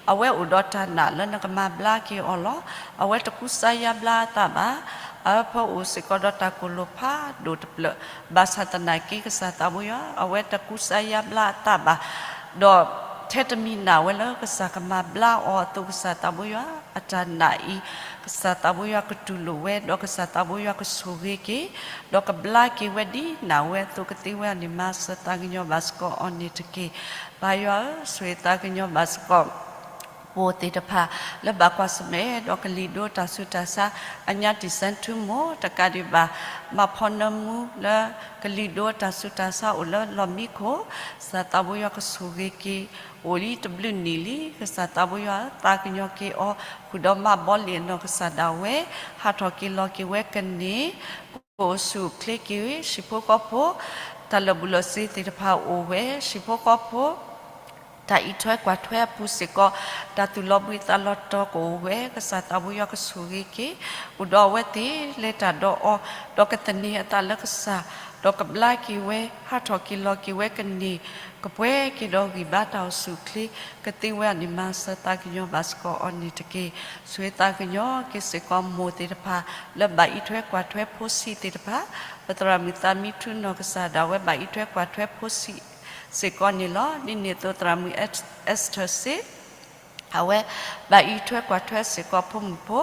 အဝဲအိၣ်ဒီးတၢ်နာ်လၢနကမၤဘျါက့ၤအီၤလီၤ. အဝဲတကူစါယါဘျါအသးဘၣ်. အဝဲဖၢအိၣ်စ့ၢ်ကီးဒီးတၢ်ကိၢ်လိာ်ဖးဒိၣ်တဖျၢၣ် ဘၣ်ဆၣ်သနာ်က့ ကစၢ်သးဘိယွၤ အဝဲတကူစါယါဘျါအသးဘၣ်. ဒီး ထဲတမံၤနာ်ဝဲလၢကစၢ်ကမၤဘျါအီၤအသိး ကစၢ်သးဘိယွၤအတၢ်နာ်အံၤ, ကစၢ်သးဘိယွၤကတူၢ်လိာ်ဝဲ ဒီးကစၢ်သးဘိယွၤကဆိၣ်ဂ့ၤက့ၤ, ဒီးကဘျါက့ၤဝဲဒ်နာ်ဝဲအသိးကသ့ဝဲအန့ၣ် မၤစၢၤသးကညီၤဘၣ်စ့ၢ်ကီးအီၤန့ၣ်တက့ၢ်. ပၢ်ယွၤဧၢ, ဆိၣ်ဂ့ၤသးကညီၤဘၣ်စ့ၢ်ကီး ပိာ်သ့ၣ်တဖၣ် လၢဘၣ်ကွၢ်ဆၢၣ်မဲာ် ဒီးကလံၤဒိတၢ်ဆူးတၢ်ဆါ အညါတံၢ်စဲထူမိၢ် တကးဒံးဘၣ် မၤဖီနၢမူလၢကလံၤဒိတၢ်ဆူးတၢ်ဆါအိၣ်လၢလီၢ်မံခိၣ်, ကစၢ်သးဘိယွၤကဆိၣ်ဂ့ၤက့ၤ အိၣ်လံတဘျုးနံၣ်လံ, ကစၢ်သးဘိယွၤဧၢ, သးကညီၤက့ၤအီၤ ဃုာ်ဒီးမၤဘီလ့ၣ်အနီၢ်ကစၢ်ဒၣ်ဝဲ, ဟးထီၣ်က့ၤလီၤက့ၤဝဲကန့ၢ် ကအိၣ်ဆူၣ်အိၣ်ချ့က့ၤ ဟံၣ်ဖိဃီဖိ, တၢ်လၢာ်ဘူၣ်လၢာ်စ့ၤသ့ၣ်တဖၣ်အိၣ်ဝဲ ဟံၣ်ဖိဃီဖိ တၢ်အံးထွဲကွၢ်ထွဲအပူၤစ့ၢ်ကီး, တၢ်သူၣ်လီၤဘှံးသးလီၤတီၤကအိၣ်ဝဲ, ကစၢ်သးဘိယွၤကဆိၣ်ဂ့ၤက့ၤ, အိၣ်ဒီးအဝဲသ့ၣ်လဲၤတၢ်ဒီးအီၤ, ဒီးကသန့ၤအသးလၢကစၢ်, ဒီးကဘျါက့ၤဝဲ, ဟးထီၣ်က့ၤလီၤက့ၤဝဲကန့ၢ်, ကပှဲၤက့ၤဒီးဂံၢ်ဘါတၢ်အိၣ်ဆူၣ်အိၣ်ချ့, ကသ့ဝဲအန့ၣ် မၤစၢၤသးကညီၤဘၣ်စ့ၢ်ကီးအီၤန့ၣ်တက့ၢ်. ဆိၣ်ဂ့ၤသးကညီၤက့ၤစ့ၢ်ကီးမိၢ်သ့ၣ်တဖၣ် လၢဘၣ်အံးထွဲကွၢ်ထွဲဖိဆံးသ့ၣ်တဖၣ်, ပသရၣ်မုၣ်သးမံထူနီၢ်ကစၢ်ဒၣ်ဝဲဘၣ်အံးထွဲကွၢ်ထွဲဖိဆံး စ့ၢ်ကီးန့ၣ်လီၤ. ဒ်န့ၣ်အသိးသရၣ်မုၣ် Esther စ့ၢ်, အဝဲဘၣ်အံးထွဲကွၢ်ထွဲစ့ၢ်ကီးဖိမုၣ်ဖိ,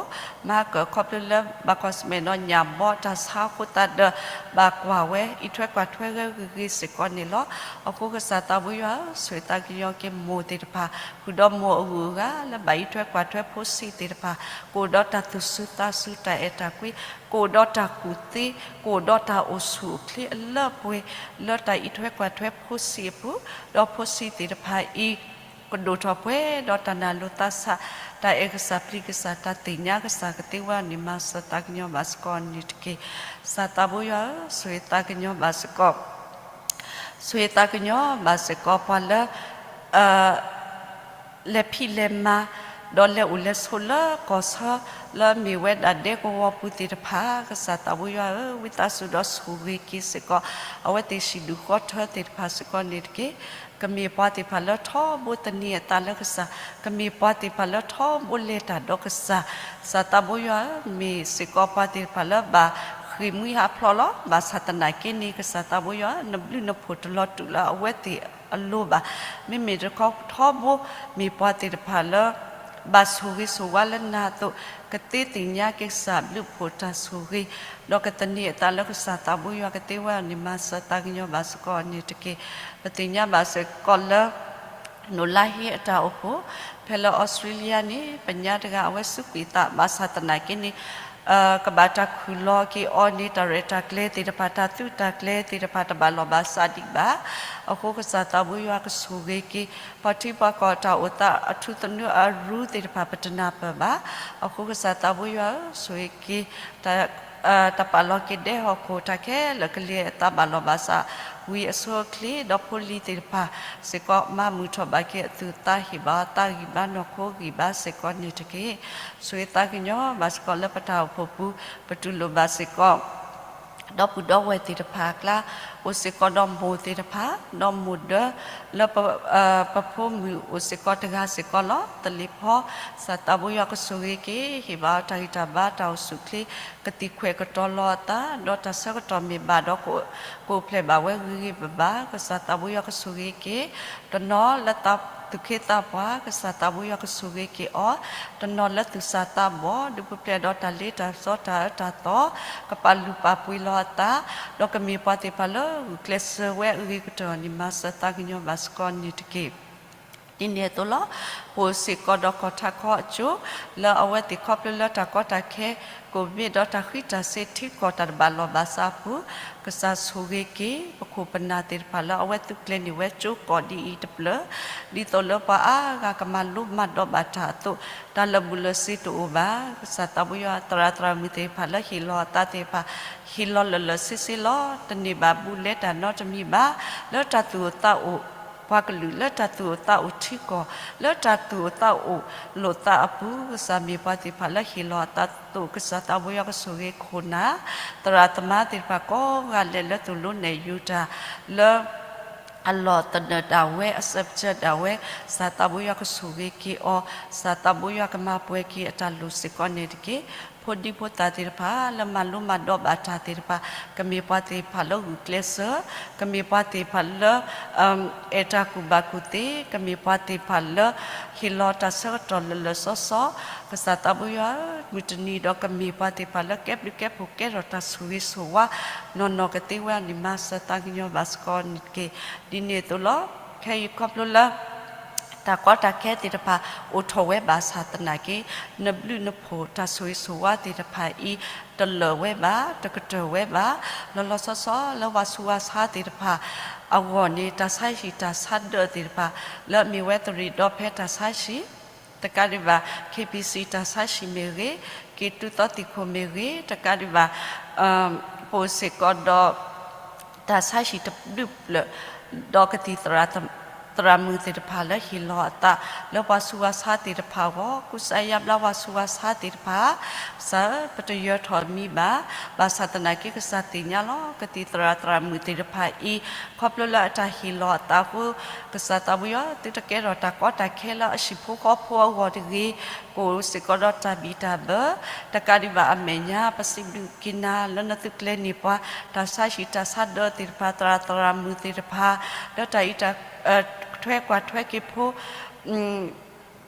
မၤကၢၢ်ခီဖျိလၢဘၣ်ကွၢ်ဆၢၣ်မဲာ်ဒီးညၣ်ဘီတၢ်ဆါအဃိသတးဒီး ဘၣ်ကွၢ်ဝဲ အံးထွဲကွၢ်ထွဲဂ့ၤဂ့ၤစ့ၢ်ကီးန့ၣ်လီၤ. အဃိကစၢ်သးဘိယွၤဧၢ, ဆိၣ်ဂ့ၤသးကညီၤက့ၤမိၢ်သ့ၣ်တဖၣ်, ဃုာ်ဒီးမိၢ်အဂုၤအဂၤလၢဘၣ်အံးထွဲကွၢ်ထွဲဖိဆံးသ့ၣ်တဖၣ်, ကအိၣ်ဒီးတၢ်သူၣ်စူၤသးစူၤ တၢ်အဲၣ်တၢ်ကွံ, ကအိၣ်ဒီးတၢ်ကူၣ်သ့, ကအိၣ်ဒီးတၢ်အိၣ်ဆူၣ်အိၣ်ချ့အလၢပှဲၤ လၢတၢ်အံးထွဲကွၢ်ထွဲဖိဆံးအပူၤ, ဒီးဖိဆံးသ့ၣ်တဖၣ်အံၤ ကဒိၣ်ထီၣ်ပှဲၤဒီးတၢ်နာ်လိာ်သးဆး, တၢ်အဲၣ်ကစၢ်ပျံၤကစၢ်, တၢ်သ့ၣ်ညါကစၢ်ကသ့ဝဲန့ၣ် မၤစၢၤသးကညီၤဘၣ်စ့ၢ်ကီးန့ၣ်တက့ၢ်. ကစၢ်သးဘိယွၤဧၢ, ဆိၣ်ဂ့ၤသးကညီၤဘၣ်စ့ၢ်ကီး ဆိၣ်ဂ့ၤသးကညီၤဘၣ်စ့ၢ်ကီးပှၤလၢ လဲၤဖံးလဲၤမၤ, ဒီးလဲၤအိၣ်လဲၤဆိးလၢကီၢ်ဆၢ လၢအမ့ၢ်ဝဲဒၣ်ဒဲကဝီၤပူၤသ့ၣ်တဖၣ်, ကစၢ်သးဘိယွၤဧၢ, ဝံသးစူၤဒီးဆိၣ်ဂ့ၤက့ၤစ့ၢ်ကီး အဝဲသ့ၣ်ဟံၣ်ဒူၣ်ဃီထၢသ့ၣ်တဖၣ်စ့ၢ်ကီးန့ၣ်တက့ၢ်. ကမ့ၢ်ပှၤသ့ၣ်တဖၣ်လၢထီဘိသန့ၤအသးလၢကစၢ်, ကမ့ၢ်ပှၤသ့ၣ်တဖၣ်လၢထီဘိလဲၤတၢ်ဒီးကစၢ်, ကစၢ်သးဘိယွၤဧၢ, မ့ၢ်စ့ၢ်ကီးပှၤသ့ၣ်တဖၣ်လၢဘၣ်ဃ့ၢ်မှံဟးဖျိးလီၤ. ဘၣ်ဆၣ်သနာ်က့န့ၣ် ကစၢ်သးဘိယွၤဧၢ, နဘျုးနဖှိၣ်တလီၤတူာ်လၢအဝဲသ့ၣ်အလိၤဘၣ်. မ့မ့ၢ်တခီထီဘိ မ့ၢ်ပှၤသ့ၣ်တဖၣ်လၢ ဘၣ်ဆိၣ်ဂ့ၤဆိၣ်ဝါလၢနၤအသိး, ကသ့သ့ၣ်ညါက့ၤကစၢ်ဘျုးဖှိၣ်တၢ်ဆိၣ်ဂ့ၤ, ဒီးကသန့ၤအသးလၢကစၢ်သးဘိယွၤကသ့ဝဲအန့ၣ် မၤစၢၤသးကညီၤဘၣ်စ့ၢ်ကီးန့ၣ်တက့ၢ်. ပသ့ၣ်ညါဘၣ်စ့ၢ်ကီးလၢ နိၣ်လါဟ့အတၢ်အိၣ်ဖှိၣ်, ဖဲလၢအီစထြ့လယါန့ၣ် ပညါတဂၤအဝဲစူးကွံာ်သး ဘၣ်ဆၣ်သနာ်က့န့ၣ် ကဘၣ်တၢ်ခုၣ်လီၤက့ၤအီၤန့ၣ် တၢ်ရဲၣ်တၢ်ကျဲၤသ့ၣ်တဖၣ် တၢ်သုးတၢ်ကျဲၤသ့ၣ်တဖၣ် တဘၣ်လီၢ်ဘၣ်စးဒံးဘၣ်. အဃိကစၢ်သးဘိယွၤကဆိၣ်ဂ့ၤက့ၤ ပှၤထံပှၤကီၢ်တၢ်အိၣ်သး အထူသနူအရူသ့ၣ်တဖၣ် ပတနၢ်ပၢၢ်ဘၣ်. အဃိကစၢ်သးဘိယွၤဧၢ, ဆိၣ်ဂ့ၤက့ၤ တၢ်ပာ်လီၤက့ၤဒဲဟီၣ်ခိၣ် တၢ်ခဲလၢာ်ကလံၤအသးဘၣ်လီၢ်ဘၣ်စး ဝံၤအဆိအချ့ ဒီးဖိလံၤသ့ၣ်တဖၣ်စ့ၢ်ကီး မၤမုာ်ထီၣ်ဘၣ်က့ၤအသူၣ်အသး ဟ့ၣ်ဘၣ်အသးဂံၢ်ဘါနီၢ်ခိဂံၢ်ဘါစ့ၢ်ကီးန့ၣ်တက့ၢ်. ဆိၣ်ဂ့ၤသးကညီၤဘၣ်စ့ၢ်ကီးလၢပတၢ်အိၣ်ဖှိၣ်ပူၤ ပတူၢ်လိာ်ဘၣ်စ့ၢ်ကီး ဒီပုၢ်ဒီဝဲၢ်သ့ၣ်တဖၣ်အကျါ, အိၣ်စ့ၢ်ကီးဒီးမိၢ်သ့ၣ်တဖၣ်, ဒီးမိၢ်ဒၢလၢ ပဖိမုၣ်အိၣ်စ့ၢ်ကီးတဂၤစ့ၢ်ကီးလီၤ. သလ့ၣ်ဖီ ကစၢ်သးဘိယွၤကဆိၣ်ဂ့ၤက့ၤ ဟ့ၣ်ဘၣ်အီၤတၢ်ဂံၢ်တၢ်ဘါတၢ်အိၣ်ဆူၣ်အိၣ်ချ့, ကသံၣ်ခွဲးကတီၤလီၤအသး, ဒီးတၢ်ဆၢကတီၢ်မ့ၢ်ဘၣ်ဒီး ကအိၣ်ဖျဲၣ်ဘၣ်ဝဲဂ့ၤဂ့ၤဘၣ်ဘၣ်, ကစၢ်သးဘိယွၤကဆိၣ်ဂ့ၤက့ၤ တနီၤလၢသူၣ်က့သးပှၢ် ကစၢ်သးဘိယွၤကဆိၣ်ဂ့ၤက့ၤအီၤ, တနီၤလၢသူၣ်စၢ်သးဘီၣ် ဒုးပူၤဖျဲးဒီးတၢ်လ့တၢ်စီတၢ်အၢတၢ်သီ, ကပာ်လုၢ်ပာ်ပှ့ၤလီၤအသး, ဒီးကမ့ၢ်ပှၤသ့ၣ်တဖၣ်လၢဂုာ်ကျဲးစၢးဝဲအဂ့ၤကတၢၢ်န့ၣ် မၤစၢၤသးကညီၤဘၣ်စ့ၢ်ကီးန့ၣ်တက့ၢ်. ဒ်န့ၣ်အသိးလီၤ. ပအိၣ်စ့ၢ်ကီးဒီးကီၢ်ထးခီအစိၤ လၢအဝဲသ့ၣ်ခီဖျိလၢတၢ်ကီတၢ်ခဲ ကိၣ်ဘ့ၣ် ဒီးတၢ်ဃံးတၢ်စ့ၤထံကီၢ်တၢ်တဘၣ်လီၢ်ဘၣ်စးအပူၤ, ကစၢ်ဆိၣ်ဂ့ၤက့ၤ ပခိၣ်ပနၢ်သ့ၣ်တဖၣ်လၢအဝဲသ့ၣ်ကျဲၤန့ၢ်ဝဲကၠိကီၢ်ဒ်အံၤတဖျၢၣ်, ဒ်သိးလၢပှၤအါဂၤကမၤလိမၤဒိးဘၣ်တၢ်အသိး, တၢ်လၢာ်ဘူၣ်လၢာ်စ့ၤတအိၣ်ဘၣ်. ကစၢ်သးဘိယွၤ သရၣ်သရၣ်မုၣ်သ့ၣ်တဖၣ်လၢဟ့ၣ်လီၤအသးသ့ၣ်တဖၣ် ဟ့ၣ်လီၤလၢာ်လၢာ်ဆ့ဆ့လီၤ. တန့ၢ်ဘၣ်ဘူးလဲတၢ်နီတမံၤဘၣ်. လၢတၢ်သူၣ်အိၣ်သးအိၣ် ပှၤကလုာ် လၢတၢ်သူၣ်အိၣ်သးအိၣ်ထံကီၢ် လၢတၢ်သူၣ်အိၣ်သးအိၣ်လိာ်သးအပူၤ, ကစၢ်မ့ၢ်ပှၤသ့ၣ်တဖၣ်လၢဟ့ၣ်လီၤအသးအသိး, ကစၢ်သးဘိယွၤကဆိၣ်ဂ့ၤခိၣ်နၢ် သရၣ်သမါသ့ၣ်တဖၣ်ကိးဂၤဒဲးလၢသူၣ်လိနဲၣ်ယူၤတၢ် လၢ အလီၢ်သနၢၣ်ဒၣ်ဝဲ အစၢးပစၢၢ်ဒၣ်ဝဲ, ကစၢ်သးဘိယွၤကဆိၣ်ဂ့ၤက့ၤအီၤ, ကစၢ်သးဘိယွၤကမၤပှဲၤက့ၤအတၢ်လိၣ်စ့ၢ်ကီးန့ၣ်တက့ၢ်. ဖိဒံဖိသၣ်သ့ၣ်တဖၣ် လၢမၤလိမၤဒိးဘၣ်တၢ်သ့ၣ်တဖၣ်, ကမ့ၢ်ပှၤသ့ၣ်တဖၣ်လၢဂုာ်ကျဲးစၢး, ကမ့ၢ်ပှၤသ့ၣ်တဖၣ်လၢ အဲၣ်တၢ်ကူၣ်ဘၣ်ကူၣ်သ့, ကမ့ၢ်ပှၤသ့ၣ်တဖၣ်လၢ ဟ့ၣ်လီၤတၢ်ဆၢကတီၢ်လၢလၢာ်စီစီ, ကစၢ်သးဘိယွၤဧၢ, မုၢ်တနံၤဒီးကမ့ၢ်ပှၤသ့ၣ်တဖၣ်လၢကဲဘျုးကဲဖှိၣ်ကဲထီၣ်တၢ်ဆိၣ်ဂ့ၤဆိၣ်ဝါ နီၢ်နီၢ်ကသ့ဝဲအီၤန့ၣ် မၤစၢၤသးကညီၤဘၣ်စ့ၢ်ကီးန့ၣ်တက့ၢ်. ဒ်န့ၣ်အသိးလီၤ. ခဲအံၤခီဖျိလၢ တၢ်ကီတၢ်ခဲသ့ၣ်တဖၣ် အိၣ်ထီၣ်ဝဲဘၣ်ဆၣ်သနာ်က့ နဘျုးနဖှိၣ်တၢ်ဆိၣ်ဂ့ၤဆိၣ်ဝါသ့ၣ်တဖၣ်အံၤ တလၢာ်ဝဲဘၣ်, တကတၢၢ်ဝဲဘၣ်, လီၤလီၤဆီဆီလၢပှၤဆူးပှၤဆါသ့ၣ်တဖၣ်အဂီၢ်န့ၣ် တၢ်ဆါဟံၣ်တၢ်ဆါဒၢးသ့ၣ်တဖၣ် လၢအမ့ၢ်ဝဲသရံးဒီဖဲတၢ်ဆါဟံၣ် တကးဒံးဘၣ် KBC တၢ်ဆါဟံၣ်မ့ၢ်ဂ့ၤ, က့ၤတူၢ်သီသံၣ်ခိၣ်မ့ၢ်ဂ့ၤ, တကးဒံးဘၣ် ပအိၣ်စ့ၢ်ကီးဒီး တၢ်ဆါဟံၣ်တဘျုးဖျၢၣ်, ဒီးကသံၣ်သရၣ် သရၣ်မုၣ်သ့ၣ်တဖၣ်လၢဟ့ၣ်လီၤအသး လၢပှၤဆူးပှၤဆါသ့ၣ်တဖၣ်အဂီၢ်, ကူစါယါဘျါပှၤဆူးပှၤဆါသ့ၣ်တဖၣ်, ကစၢ်ဧၢ ပတယၢၤထီၣ်မံၤဘၣ်, ဘၣ်ဆၣ်သနာ်က့ကစၢ်သ့ၣ်ညါလီၤ. ကသံၣ်သရၣ်သရၣ်မုၣ်သ့ၣ်တဖၣ်အံၤ ခီဖျိလၢအတၢ်ဟ့ၣ်လီၤအသးအဃိ, ကစၢ်သးဘိယွၤ သုတကဲထီၣ်တၢ်ကီတၢ်ခဲလၢအဟံၣ်ဖိဃီဖိအဂီၢ်တဂ့ၤ, ကအိၣ်စ့ၢ်ကီးဒီးတၢ်ဘံၣ်တၢ်ဘၢ, တကးဒံးဘၣ်အမဲာ်ညါ ပစံးဘျုးက့ၤနၤလၢနသုကျဲၤန့ၢ်ပှၤ တၢ်ဆါဟံၣ်တၢ်ဆါဒၢးသ့ၣ်တဖၣ် သရၣ်သရၣ်မုၣ်သ့ၣ်တဖၣ် လၢတၢ်အံးထွဲကွၢ်ထွဲက့ၤဖိ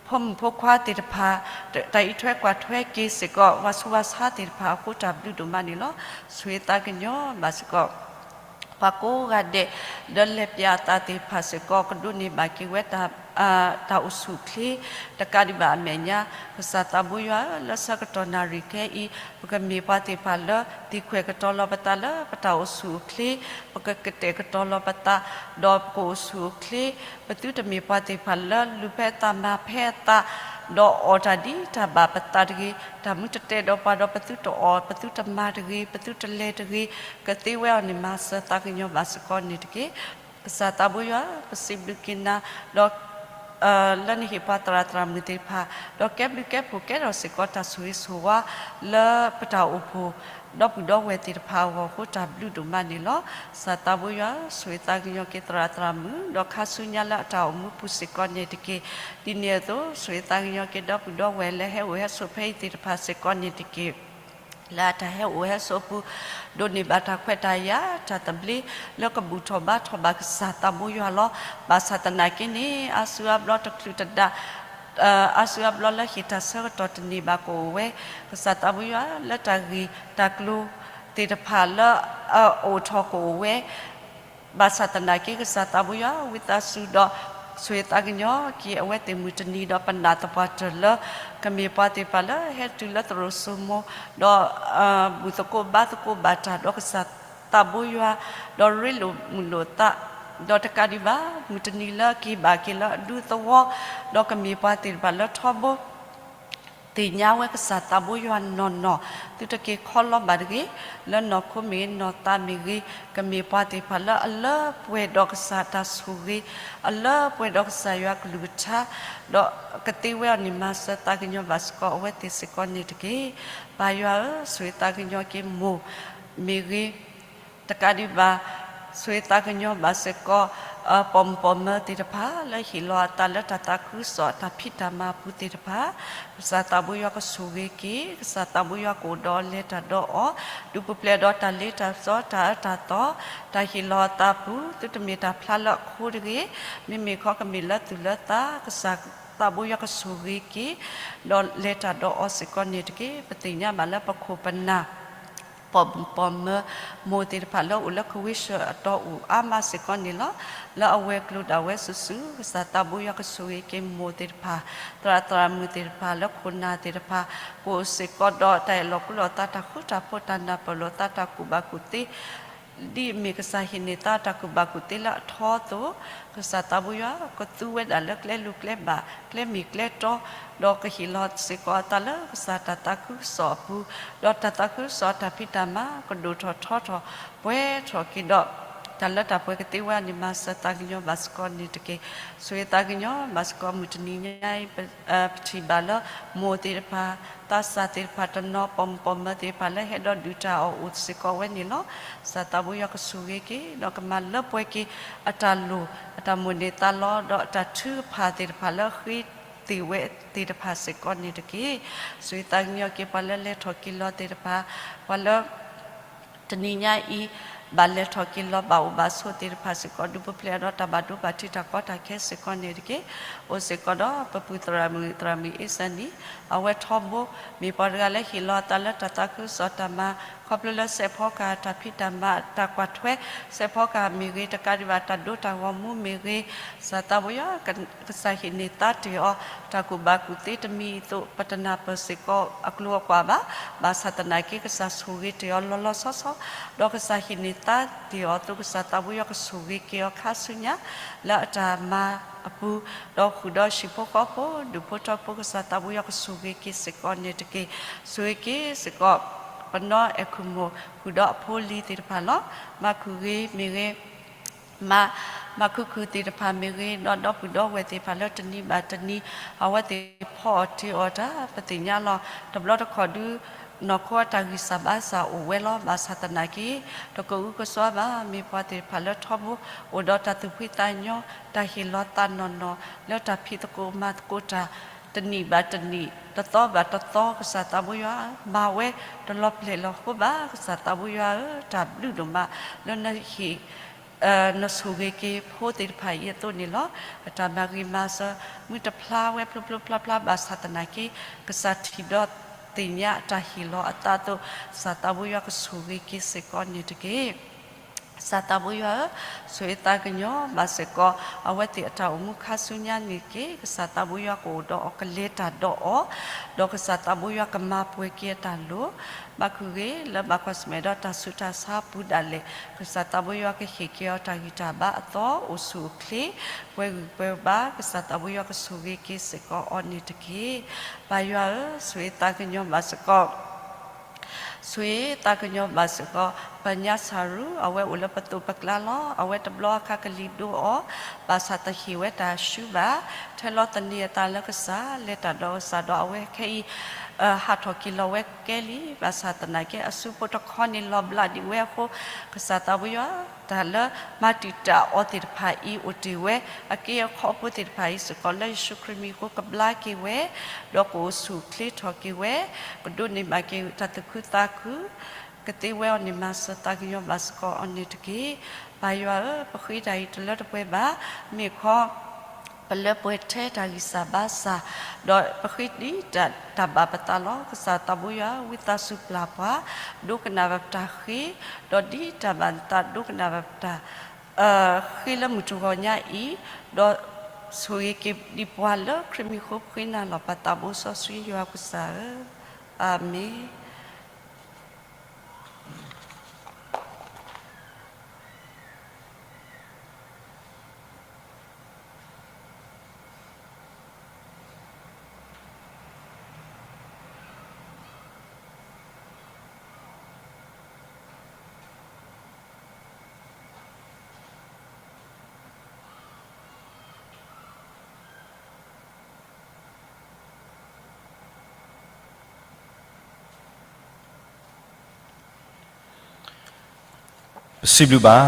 ဖိမုၣ်ဖိခွါသ့ၣ်တဖၣ်, တၢ်အံးထွဲကွၢ်ထွဲက့ၤစ့ၢ်ကီး ပှၤဆူးပှၤဆါသ့ၣ်တဖၣ်အဃိ တၢ်ဘျုးဒိၣ်မးန့ၣ်လီၤ. ဆိၣ်ဂ့ၤသးကညီၤဘၣ်စ့ၢ်ကီး ပှၤကိးဂၤဒဲး ဒီးလဲၤပၠးအသးသ့ၣ်တဖၣ်စ့ၢ်ကီး ကဒိးန့ၢ်ဘၣ်က့ၤဝဲ တၢ်အိၣ်ဆူၣ်အိၣ်ချ့ တကးဒံးဘၣ်အမဲာ်ညါ, ကစၢ်သးဘိယွၤဧၢ, လၢဆၢကတီၢ်နၣ်ရံၣ်ခဲအံၤ ပကမ့ၢ်ပှၤသ့ၣ်တဖၣ်လၢ သံကွၢ်ကတီၤလီၤပသးလၢပတၢ်အိၣ်ဆူၣ်အိၣ်ချ့, ပကကတဲာ်ကတီၤလီၤပသး ဒီးပကအိၣ်ဆူၣ်အိၣ်ချ့, ပသုတမ့ၢ်ပှၤသ့ၣ်တဖၣ်လၢလူၤဖဲအသးမၤဖဲအသး, ဒီးအီၣ်တၢ်ဒ်တၢ်ဘၣ်ပသးတဂ့ၤ, တၢ်မူတတဲာ်ဒီးပှၤဒီးပသုတအီၣ် ပသုတမၤတဂ့ၤ ပသုတလဲၤတဂ့ၤ, ကသ့ဝဲအီၤန့ၣ် မၤစၢၤသးကညီၤဘၣ်စ့ၢ်ကီးန့ၣ်တက့ၢ်. ကစၢ်သးဘိယွၤ ပစံးဘျုးက့ၤနၤ ဒီး လၢနဟ့ၣ်ပှၤသရၣ်သရၣ်မုၣ်သ့ၣ်တဖၣ် ဒီးကဲဘျုးကဲဖှိၣ်ကဲထီၣ်စ့ၢ်ကီးတၢ်ဆိၣ်ဂ့ၤဆိၣ်ဝါ လၢပတၢ်အိၣ်ဖှိၣ် ဒီပုၢ်ဒီဝဲၢ်သ့ၣ်တဖၣ်အဂီၢ်အဃိ တၢ်ဘျုးဒိၣ်မးန့ၣ်လီၤ. ကစၢ်သးဘိယွၤ ဆိၣ်ဂ့ၤသးကညီၤက့ၤသရၣ်သရၣ်မုၣ် ဒီးခါဆူညါလၢအတၢ်အိၣ်မူပူၤစ့ၢ်ကီးန့ၣ်တက့ၢ်. ဒ်န့ၣ်အသိး ဆိၣ်ဂ့ၤသးကညီၤက့ၤဒီပုၢ်ဒီဝဲၢ်လၢဟဲအိၣ်ဟဲဆိးဖဲအံၤသ့ၣ်တဖၣ်စ့ၢ်ကီးန့ၣ်တက့ၢ်. လၢအတၢ်ဟဲအိၣ်ဟဲဆိးအပူၤ ဒိးန့ၢ်ဘၣ်တၢ်ခွဲးတၢ်ယာ် တၢ်သဘျ့ လၢကဘူၣ်ထီၣ်ဘါထီၣ်ဘၣ်ကစၢ်သးဘိယွၤလီၤ. ဘၣ်ဆၣ်သနာ်က့န့ၣ် အါစုအါဘျီတချုးတဒါ အါစုအါဘျီလၢဟ့ၣ်တၢ်ဆၢကတီၢ်တန့ၢ်ဘၣ်ကအိၣ်ဝဲ, ကစၢ်သးဘိယွၤလၢတၢ်ဂ့ၢ်တၢ်ကျိၤသ့ၣ်တဖၣ်လၢ အအိၣ်ထီၣ်ကအိၣ်ဝဲ ဘၣ်ဆၣ်သနာ်က့ ကစၢ်သးဘိယွၤဝံသးစူၤဒီး ဆိၣ်ဂ့ၤသးကညီၤက့ၤအဝဲသ့ၣ်မုၢ်တနံၤဒီးပနာ်သပှၢ်တၢၢ်လၢ ကမ့ၢ်ပှၤသ့ၣ်တဖၣ်လၢဟဲတုၤလၢသရိာ်စိမိၤ ဒီး ဘူၣ်သကိးဘါသကိးဘၣ်တၢ်ဒီးကစၢ်သးဘိယွၤ ဒီးရ့လိာ်မုာ်လိာ်သး ဒီးတကးဒံးဘၣ် မုၢ်တနံၤလၢက့ၤဘၣ်က့ၤလၢအဒူသဝီ ဒီးကမ့ၢ်ပှၤသ့ၣ်တဖၣ်လၢထီဘိ သ့ၣ်ညါဝဲကစၢ်သးဘိယွၤနီၢ်နီၢ် သုတက့ၤခီလီဘၣ်တဂ့ၤ, လၢနီၢ်ခိမ့ၢ်ဂ့ၤ နီၢ်သးမ့ၢ်ဂ့ၤ, ကမ့ၢ်ပှၤသ့ၣ်တဖၣ်လၢအလၢပှဲၤဒီးကစၢ်တၢ်ဆိၣ်ဂ့ၤ, အလၢပှဲၤဒီးကစၢ်ယွၤကလုၢ်ကထါ, ဒီးကသ့ဝဲအီၤန့ၣ် မၤစၢၤသးကညီၤဘၣ်စ့ၢ်ကီးအဝဲသ့ၣ်စ့ၢ်ကီးန့ၣ်တက့ၢ်. ပၢ်ယွၤဧၢ, ဆိၣ်ဂ့ၤသးကညီၤက့ၤမိၢ်မ့ၢ်ဂ့ၤ တကးဒံးဘၣ် ဆိၣ်ဂ့ၤသးကညီၤဘၣ်စ့ၢ်ကီး ပိာ်မုၣ်ပိာ်မၢၤသ့ၣ်တဖၣ် လၢဟ့ၣ်လီၤအသးလၢတၢ်သးခုကစီၣ် တၢ်ဖံးတၢ်မၤအပူၤသ့ၣ်တဖၣ်, ကစၢ်သးဘိယွၤကဆိၣ်ဂ့ၤက့ၤ, ကစၢ်သးဘိယွၤကအိၣ်ဒီးအီၤ လဲၤတၢ်ဒီးအီၤ, ဒုးပူၤဖျဲးဒီးတၢ်လ့တၢ်စီ တၢ်အၢတၢ်သီ, တၢ်ဟ့ၣ်လီၤအသးပူၤ သုတမ့ၢ်တၢ်ဖျါလၢအခိတဂ့ၤ, မ့မ့ၢ်ခီကမ့ၢ်လၢသူၣ်လၢသး, ကစၢ်သးဘိယွၤကဆိၣ်ဂ့ၤက့ၤ ဒီးလဲၤတၢ်ဒီးအီၤစ့ၢ်ကီးန့ၣ်တက့ၢ်. ပသ့ၣ်ညါဘၣ်လၢပခိၣ်ပနၢ် ပိာ်မုၣ်ပိာ်မၢၤ မိၢ်သ့ၣ်တဖၣ်လၢအိၣ်လၢကဝ့ၤဆၢၣ်အတီၢ်အိၣ်အါမးစ့ၢ်ကီးန့ၣ်လီၤ. လၢအဝဲၤကျိၤဒၣ်ဝဲစုာ်စုာ် ကစၢ်သးဘိယွၤကဆိၣ်ဂ့ၤက့ၤမိၢ်သ့ၣ်တဖၣ်, သရၣ်သရၣ်မုၣ်သ့ၣ်တဖၣ် လၢခိၣ်နၢ်သ့ၣ်တဖၣ် ကအိၣ်စ့ၢ်ကီးဒီးတၢ်အဲၣ်လီၤကွံလိာ်သး တၢ်ဃူတၢ်ဖိး တၢ်နၢ်ပၢၢ်လိာ်သး တၢ်ကူၣ်ဘၣ်ကူၣ်သ့ ဒ်အမ့ၢ်ကစၢ်ဟ့ၣ်န့ၢ်သးတၢ်ကူၣ်ဘၣ်ကူၣ်သ့လၢအထီအသိး, ကစၢ်သးဘိယွၤကသူဝဲဒၣ်လၢကျဲလိၤကျဲဘၣ် ကျဲမ့ၢ်ကျဲတီ, ဒီးကဟ့ၣ်လီၤစ့ၢ်ကီးအသးလၢကစၢ်တၢ်သးခုကစီၣ်အပူၤ, ဒီးတၢ်သးခုကစီၣ်တၢ်ဖံးတၢ်မၤ ကဒိၣ်ထီၣ်ထီထီၣ် ပှဲၤထီၣ်က့ၤဒီး တၢ်လၢတၢ်ပှဲၤကသ့ဝဲအီၤန့ၣ် မၤစၢၤသးကညီၤဘၣ်စ့ၢ်ကီးန့ၣ်တက့ၢ်. ဆိၣ်ဂ့ၤသးကညီၤဘၣ်စ့ၢ်ကီး မုၢ်တနံၤညါအံၤ ပထံၣ်ဘၣ်လၢ မိၢ်သ့ၣ်တဖၣ် သးစၢ်သ့ၣ်တဖၣ်တနီၤ ပိာ်မုၣ်ပိာ်မၢၤသ့ၣ်တဖၣ်လၢဟဲဒီးဒုးတၢ်အီၣ်အိၣ်စ့ၢ်ကီးဝဲန့ၣ်လီၤ. ကစၢ်သးဘိယွၤကဆိၣ်ဂ့ၤက့ၤ ဒီးကမၤလၢပှဲၤက့ၤ အတၢ်လိၣ် အတၢ်မိၣ်န့ၢ်သးလီ ဒီးအတၢ်ထုကဖၣ်သ့ၣ်တဖၣ်လၢအဃ့ သ့ၣ်ဝဲသ့ၣ်တဖၣ်စ့ၢ်ကီးန့ၣ်တက့ၢ်. ဆိၣ်ဂ့ၤသးကညီၤက့ၤပှၤလၢလဲၤထီၣ်က့ၤလီၤသ့ၣ်တဖၣ်, ပှၤလၢ တနံၤညါအံၤ ဘၣ်လဲၤထီၣ်က့ၤလီၤဘၣ်အိၣ်ဘၣ်ဆိးသ့ၣ်တဖၣ်စ့ၢ်ကီး ဒုးပူၤဖျဲးဒီးတၢ်ဘၣ်ဒိဘၣ်ထံးတၢ်ကီတၢ်ခဲစ့ၢ်ကီးန့ၣ်တက့ၢ်. အိၣ်စ့ၢ်ကီးဒီးပပုၢ်သရၣ်မုၣ်သရၣ်မုၣ်အ့စၢနံၤ, အဝဲထီဘိ မ့ၢ်ပှၤတဂၤလၢဟ့ၣ်လီၤအသးလၢတၢ်သးခုကစီၣ်တၢ်မၤ ခီဖျိလၢစဲးဖီကဟၣ်တၢ်ဖံးတၢ်မၤတၢ်ကွၢ်ထွဲ, စဲးဖီကဟၣ်မ့ၢ်ဂ့ၤ တကးဒံးဘၣ်တၢ်ဒိတၢ်ဂီၤမူမ့ၢ်ဂ့ၤ, ကစၢ်သးဘိယွၤ ကစၢ်ဟ့ၣ်န့ၢ်သါတ့ၢ်အီၤ တၢ်ကူၣ်ဘၣ်ကူၣ်သ့တမံၤအသိး ပတနၢ်ပၢၢ်စ့ၢ်ကီးအကျိၤအကွာ်ဘၣ်. ဘၣ်ဆၣ်သနာ်က့ ကစၢ်ဆိၣ်ဂ့ၤတ့ၢ်အီၤလီၤလီၤဆီဆီ, ဒီးကစၢ်ဟ့ၣ်န့ၢ်သါတ့ၢ်အီၤအသိး ကစၢ်သးဘိယွၤကဆိၣ်ဂ့ၤက့ၤအီၤခါဆူညါ လၢအတၢ်မၤအပူၤ, ဒီးဃုာ်ဒီးဟံၣ်ဖိဃီဖိ ဒူၣ်ဖိထၢဖိ ကစၢ်သးဘိယွၤကဆိၣ်ဂ့ၤက့ၤစ့ၢ်ကီးန့ၣ်တက့ၢ်. ဆိၣ်ဂ့ၤက့ၤစ့ၢ်ကီး ပနီၢ်အဲၣ်ခိၣ်မိၢ် ဃုာ်ဒီးအဖိအလံၤသ့ၣ်တဖၣ်လီၤ. မၤခုၣ်ဂ့ၤမ့ၢ်ဂ့ၤ မၤ မၤခုၣ်ခုၣ်သ့ၣ်တဖၣ်မ့ၢ်ဂ့ၤ, ဒီးဒီပုၢ်ဒီဝဲၢ်သ့ၣ်တဖၣ်လၢတနံၤဘၣ်တနံၤ အဝဲသ့ၣ်ဖီအီၣ်တ့ၢ်အီၣ်တၢ် ပသ့ၣ်ညါလီၤ. တဘျီတခီၣ်ဒုး နီၢ်ခိအတၢ်ဂံၢ်စၢ်ဘါစၢ်အိၣ်ဝဲလီၤ. ဘၣ်ဆၣ်သနာ်က့ တကအုကစွါဘၣ်. မ့ၢ်ပှၤသ့ၣ်တဖၣ်လၢထီဘိ အိၣ်ဒီးတၢ်သူၣ်ဖှံသးညီ တၢ်ဟ့ၣ်လီၤသးနီၢ်နီၢ် လၢတၢ်ဖံးသကိးမၤသကိးတၢ် တနံၤဘၣ်တနံၤ တသီဘၣ်တသီ ကစၢ်သးဘိယွၤ မၤဝဲတလီၤပျဲၢ်လီၤဃိဘၣ်. ကစၢ်သးဘိယွၤဧၢ, တၢ်ဘျုးဒိၣ်မး လၢနဟ့ၣ် နဆိၣ်ဂ့ၤက့ၤဖိသ့ၣ်တဖၣ်အံၤအသိးန့ၣ်လီၤ. အတၢ်မၤဂ့ၤမၤစၢၤ မုၢ်တဖျါဝဲဖျိဖျိဖျါဖျါ ဘၣ်ဆၣ်သနာ်က့ ကစၢ်ထံၣ်ဒီးသ့ၣ်ညါအတၢ်ဟ့ၣ်လီၤအသးအသိး ကစၢ်သးဘိယွၤကဆိၣ်ဂ့ၤက့ၤစ့ၢ်ကီးန့ၣ်တက့ၢ်. ကစၢ်သးဘိယွၤဧၢ, ဆိၣ်ဂ့ၤသးကညီၤဘၣ်စ့ၢ်ကီး အဝဲသ့ၣ်အတၢ်အိၣ်မူခါဆူညါန့ၣ်တက့ၢ်. ကစၢ်သးဘိယွၤကအိၣ်ဒီးအီၤ ကလဲၤတၢ်ဒီးအီၤ, ဒီးကစၢ်သးဘိယွၤကမၤပှဲၤက့ၤအတၢ်လိၤ မၤခုၣ်ဂ့ၤလၢဘၣ်ကွၢ်ဆၢၣ်မဲာ်ဒီးတၢ်ဆူးတၢ်ဆါအပူၤဒၣ်လဲာ်, ကစၢ်သးဘိယွၤကဟ့ၣ်က့ၤအီၤတၢ်ဂံၢ်တၢ်ဘါအသီ အိၣ်ဆူၣ်အိၣ်ချ့ ပှဲၤဂံၢ်ပှဲၤဘါ, ကစၢ်သးဘိယွၤကဆိၣ်ဂ့ၤက့ၤစ့ၢ်ကီးအီၤန့ၣ်တက့ၢ်. ပၢ်ယွၤဧၢ, ဆိၣ်ဂ့ၤသးကညီၤဘၣ်စ့ၢ်ကီး ဆိၣ်ဂ့ၤသးကညီၤဘၣ်စ့ၢ်ကီး ပၢ်ညါစၢ်ရူ, အဝဲအိၣ်လၢပသိးပကျါလီၤ. အဝဲတဘျီအခါကလံၤဒိအီၤ, ဘၣ်ဆၣ်တဟ့ၣ်ဝဲတၢ်ဆူဘၣ်, ထဲလီၤသန့ၤအသးလၢကစၢ်, လဲၤတၢ်ဒီးကစၢ်ဒီး အဝဲခဲအံၤ ဟးထီၣ်က့ၤလီၤဝဲကဲလံ. ဘၣ်ဆၣ်သနာ်က့ အစုဖိတခီန့ၣ်လီၤဘျးဒံးဝဲအဃိ, ကစၢ်သးဘိယွၤ တၢ်လၢမၤတံာ်တာ်အီၤသ့ၣ်တဖၣ်အံၤ အိၣ်တ့ၢ်ဝဲ, အက့အခီအဖိသ့ၣ်တဖၣ်အံၤစ့ၢ်ကီး လၢယ့ၣ်ၡူးခရံာ်မံၤအဃိ ကဘျါက့ၤဝဲ, ဒီးကအိၣ်ဆူၣ်အိၣ်ချ့ထီၣ်က့ၤဝဲ, ကဒိးန့ၢ်ဘၣ်က့ၤတၢ်သူၣ်ခုသးခု, ကသ့ဝဲအီၤန့ၣ် မၤစၢၤသးကညီၤဘၣ်စ့ၢ်ကီးအီၤန့ၣ်တက့ၢ်. ပၢ်ယွၤဧၢ, ပဃ့တၢ်အံၤတလၢတပှဲၤဘၣ်, မ့ၢ်ခီ ပလၢပှဲၤထဲတၢ်ဂံၢ်စၢ်ဘါစၢ်, ဒီးပဃ့ဒ်တၢ်ဘၣ်ပသးလီၤ. ကစၢ်သးဘိယွၤ ဝံသးစူၤပျၢ်ပှၤ, ဒိကနၣ်ဘၣ်ပတၢ်ဃ့, ဒီးဒ်တၢ်ဘၣ်နသးဒိကနၣ်ဘၣ်ပတၢ် ဃ့လၢမုၢ်တဂီၤညါအံၤ, ဒီးဆိၣ်ဂ့ၤက့ၤဒံးပှၤလၢခရံာ်မံၤဃိ ပဃ့နၤလီၤ ပၢ်သးဘိစီဆှံယွၤကစၢ်ဧၢ, အၤမ့ၣ်. ပစံးဘျုးဘၣ်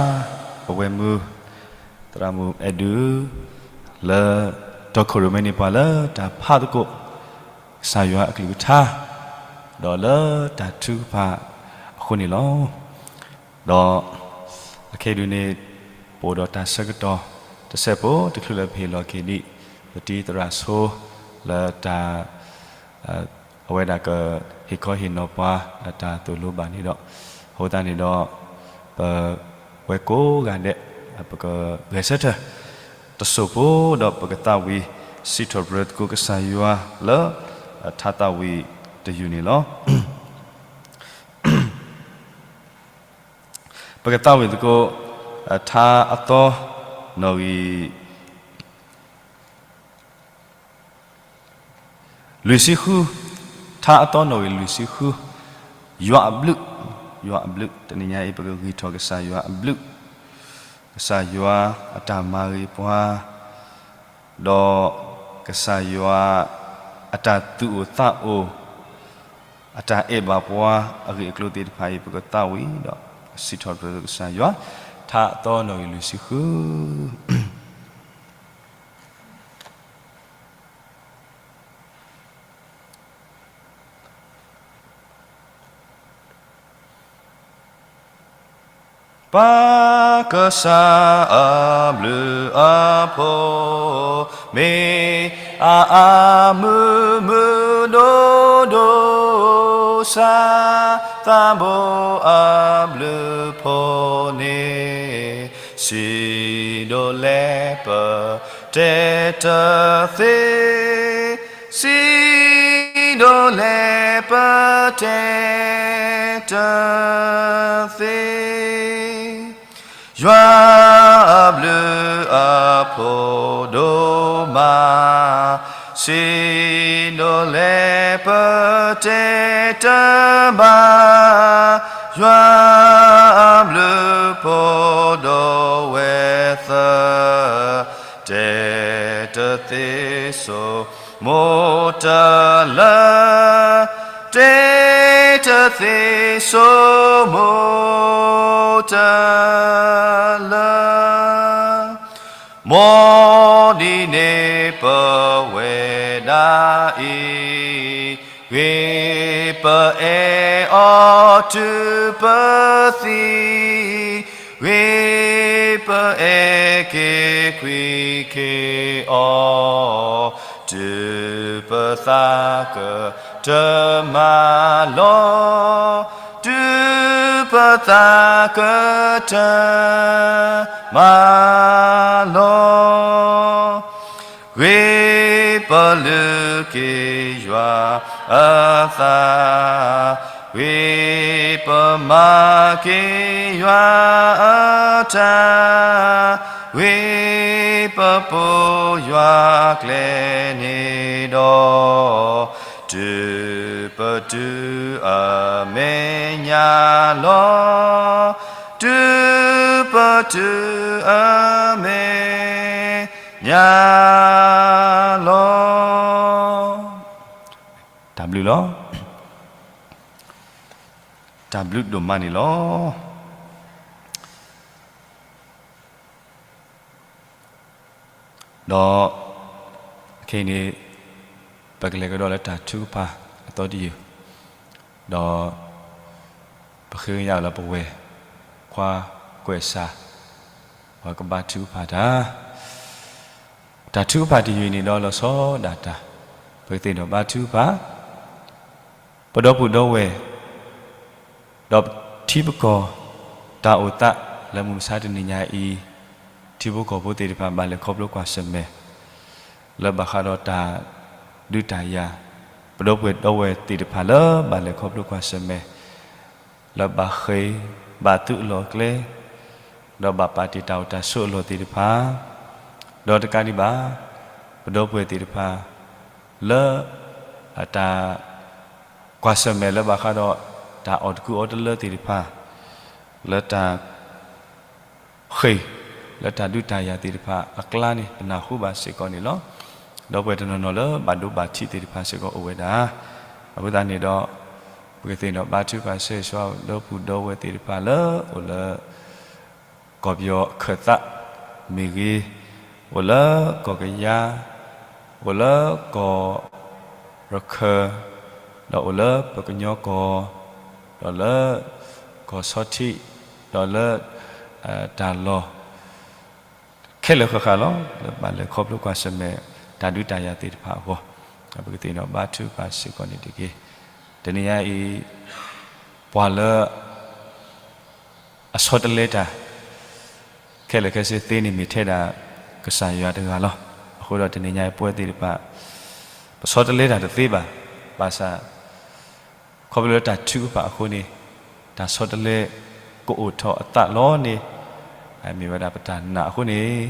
ပဝဲၢ်မုၢ် သရၣ်မုၣ်အဲၣ်ဒူး လၢတီခိၣ်ရိၣ်မဲန့ၢ်ပှၤလၢတၢ်ဖးသကိး ကစၢ်ယွၤအကလုၢ်ကထါ ဒီးလၢတၢ်ထုကဖၣ်အဃိန့ၣ်လီၤ. ဒီးအခဲအံၤဒုးန့ၣ် ပအိၣ်ဒီးတၢ်ဆၢကတီၢ်တစဲးဖိ တချုးလၢပဟ့ၣ်လီၤက့ၤဒံး ပတံၤသရၣ်ဆိ လၢတၢ် အဝဲဒၣ်ကဟ့ၣ်ခီဟ့ၣ်နီၤပှၤ အတၢ်သိၣ်လိဘၣ်န့ၣ်ဒီး အဃိသတးန့ၣ်ဒီး ပဝဲကိးဂၤဒဲး ပကဂဲၤဆၢထၢၣ်တစိၢ်ဖိ ဒီးပကသးဝံၣ်စံးထီၣ်ပတြၢၤသကိးကစၢ်ယွၤလၢ ထါသးဝံၣ်တယုၢ်န့ၣ်လီၤ. ပကသးဝံၣ်သကိး ထါအသီနီၣ်ဂံၢ် လွံၢ်ဆံဃု, ထါအသီနီၣ်ဂံၢ်လွံၢ်ဆံဃု, ယွၤအဘျုး, ယွၤအဘျုး, တနံၤညါအံၤ ပကဂံၢ်ထီၣ်ကစၢ်ယွၤအဘျုး, ကစၢ်ယွၤအတၢ်မၤဂ့ၤပှၤ, ဒီးကစၢ်ယွၤအတၢ်သူၣ်အိၣ်သးအိၣ်, အတၢ်အဲၣ်ဘၣ်ပှၤအဂ့ၢ်အကျိၤသ့ၣ်တဖၣ်အံၤ ပကသးဝံၣ်ဒီးစံးထီၣ်ပတြၢၤကစၢ်ယွၤ, ထါအသီနီၣ်ဂံၢ်လွံၢ်ဆံဃု. ပၢ်ကစၢ်အဘျုးအဖှိၣ်, မ့ၢ်အအါမုၢ်မုၢ်ဒိၣ်ဒိၣ်စါ, သးဘိအဘျုးဖှိၣ်န့ၣ်, စံးဒိၣ်လဲပတဲတသ့, စံးဒိၣ်လဲပတဲတသ့. ယွၤအဘျုးအဖှိၣ်ဒိၣ်မး, စံးဒိၣ်လဲပတဲတဘၣ်, ယွၤအဘျုးဖှိၣ်ဒိၣ်ဝဲသၢ, တဲတသ့စိ မိၢ်တလၢ, တဲတသ့စိမိၢ်တလၢ. မ်ဒ်န့ၣ်ပဝဲဒၣ်အံၤ, ဂ့ၤပအဲၣ်အီၤတုၤပသံ, ဂ့ၤပအဲၣ်က့ၤကွံာ်က့ၤအီၤ, တုၤပသးကတၢၢ်မၤလီၤ, တုၤပသးကတၢၢ်မၤလီၤ. ဂ့ၤပလုၢ်က့ၤယွၤအသး, ဂ့ၤပမၤက့ၤယွၤအတၢ်, ဂ့ၤပပိာ်ယွၤကျဲန့ၣ်ဒီး, တုၤပတုၤအမဲာ်ညါလီၤ, တုၤပတုၤအမဲာ်ညါလီၤ. တၢ်ဘျုးလီၤ. တၢ်ဘျုးဒိၣ်မးန့ၣ်လီၤ. ဒီးခဲအံၤန့ၣ် ပကလဲၤကဒီးလၢတၢ်ထုကဖၣ်အသီတယုၢ်, ဒီး ပဃ့ကညးလၢပဝဲၢ်ခွါကွဲးစၢ် ပှၤကဘါထုကဖၣ်တၢ်, တၢ်ထုကဖၣ်တယုၢ်အံၤန့ၣ်ဒီးလီၤဆီဒၣ်တၢ်, ပကသ့ၣ်နီၣ်ဘါထုကဖၣ် ပဒီပုၢ်ဒီဝဲၢ်, ဒီးထံပကီၢ်တၢ်အိၣ်သးလၢမုၢ်မဆါတနံၤညါအံၤ, ထံဖိကီၢ်ဖိသ့ၣ်တဖၣ်ဘၣ်လဲၤခီဖျိကွၢ်ဆၢၣ်မဲာ် လၢဘၣ်ဃးဒီးတၢ်ဒုးတၢ်ယၤ, ပဒီပုၢ်ဒီဝဲၢ်သ့ၣ်တဖၣ်လၢဘၣ်လဲၤခီဖျိကွၢ်ဆၢၣ်မဲာ် လၢဘၣ်ဃ့ၢ် ဘၣ်သုးအလီၢ်အကျဲ, ဒီးဘၣ်ပာ်တ့ၢ်တၢ်အိၣ်တၢ်ဆိးအလီၢ်သ့ၣ်တဖၣ်, ဒီးတကးဒံးဘၣ် ပဒီပုၢ်ဝဲၢ်သ့ၣ်တဖၣ် လၢ အတၢ် ကွၢ်ဆၢၣ်မဲာ်လၢဘၣ်ဃးဒီး တၢ်အီၣ်တကူအီတလၢသ့ၣ်တဖၣ်, လၢတၢ် ဃ့ၢ် လၢတၢ်ဒုးတၢ်ယၤသ့ၣ်တဖၣ်အကျါန့ၣ် ပနၢ်ဟူဘၣ်စ့ၢ်ကီးန့ၣ်လီၤ. ဒီပုၢ်ဝဲၢ်တနီၤနီၤလၢဘၣ်ဒိဘၣ်ထံးသ့ၣ်တဖၣ်စ့ၢ်ကီးအိၣ်ဝဲဒၣ်. အဃိသတးန့ၣ်ဒီး ပကသ့ၣ်နီၣ်ဘါထုကဖၣ်ဆၢဂ့ၤဆၢဝါဒီပုၢ်ဒီဝဲၢ်သ့ၣ်တဖၣ်လၢအိၣ်လၢ ကီၢ်ပယီၤအခၢၣ်သးမ့ၢ်ဂ့ၤ, အိၣ်လၢကီၢ်ကယၤ, အိၣ်လၢကီၢ်ရခၢၣ်, ဒီးအိၣ်လၢပကညီကီၢ်, ဒီးလၢ ကီၢ်ဆီထံး, ဒီးလၢ တၢ်လီၢ် ခဲလၢာ်ဃၣ်ဃၣ်လီၤ. လၢဘၣ်လဲၤခီဖျိကွၢ်ဆၢၣ်မဲာ် တၢ်ဒုးတၢ်ယၤသ့ၣ်တဖၣ်အဂီၢ်, ပကသ့ၣ်နီၣ်ဘါထုကဖၣ်စ့ၢ်ကီးန့ၣ်တက့ၢ်. တနံၤညါအံၤ ပှၤလၢ အဆီတလဲတၢ် ခဲလၢာ်ခဲဆ့သ့န့ၣ်မ့ၢ်ထဲဒၣ် ကစၢ်ယွၤတဂၤလီၤ. အဃိဒီးတနံၤညါအံၤပဝဲသ့ၣ်တဖၣ် ပဆီတလဲတၢ်တသ့ဘၣ်. ဘၣ်ဆၣ် ခီဖျိလၢတၢ်ထုကဖၣ်အဃိန့ၣ် တၢ်ဆီတလဲကအိၣ်ထီၣ်အသးလီၤန့ၣ် မ့ၢ်ဝဲဒၣ်ပတၢ်နာ်အဃိန့ၣ်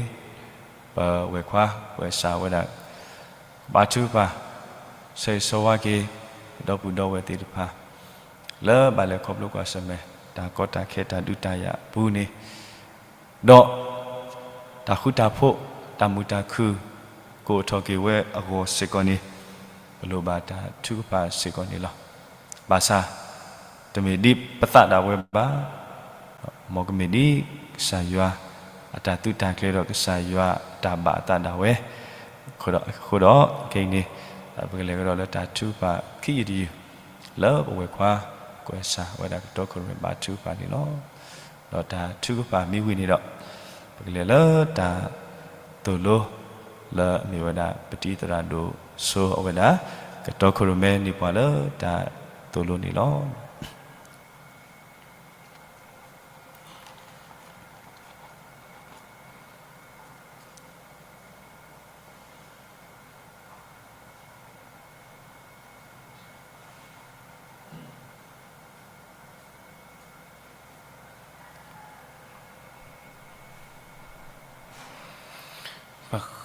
ပဝဲၢ်ခွါ ပဝဲၢ်စၢ်ဝဲဒၣ် ကဘါထုကဖၣ် ဆၢဂ့ၤဆၢဝါက့ၤ ပဒီပုၢ်ဒီဝဲၢ်သ့ၣ်တဖၣ် လၢဘၣ်လဲၤခီဖျိကွၢ်ဆၢၣ်မဲာ် တၢ်ကီတၢ်ခဲတၢ်ဒုးတၢ်ယၤအပူၤန့ၣ် ဒီး တၢ်ဃူတၢ်ဖိး တၢ်မုာ်တၢ်ခုၣ် ကအိၣ်ထီၣ်က့ၤဝဲအဂီၢ်စ့ၢ်ကီးန့ၣ် ပလိၣ်ဘၣ်တၢ်ထုကဖၣ်စ့ၢ်ကီးန့ၣ်လီၤ. ဘၣ်ဆၣ် တမ့ၢ်ဒ်ပသးဒၣ်ဝဲဘၣ်, မ်ကမ့ၢ်ဒ်ကစၢ်ယွၤအတၢ်သုးတၢ်ကျဲၤဒီးကစၢ်ယွၤအတၢ်ဘၣ်အသးဒၣ်ဝဲ အဃိဒီး ခဲအံၤန့ၣ် ပကလဲၤကဒီးလၢတၢ်ထုကဖၣ်ခံယုၢ်တယုၢ် လၢပဝဲၢ်ခွါ ကွဲးစၢ်ဝဲဒၣ်ကတီခိၣ်ရိၣ်မဲာ်ဘါထုကဖၣ်န့ၣ်လီၤ. ဒီးတၢ်ထုကဖၣ်မ့ၢ်ဝံၤန့ၣ်ဒီး ပကလဲၤလၢတၢ်သိၣ်လိ လၢအမ့ၢ်ဝဲဒၣ် ပတံၤသရၣ်ဒိၣ်စိအဝဲဒၣ် ကတီခိၣ်ရိၣ်မဲန့ၢ်ပှၤလၢတၢ်သိၣ်လိန့ၣ်လီၤ.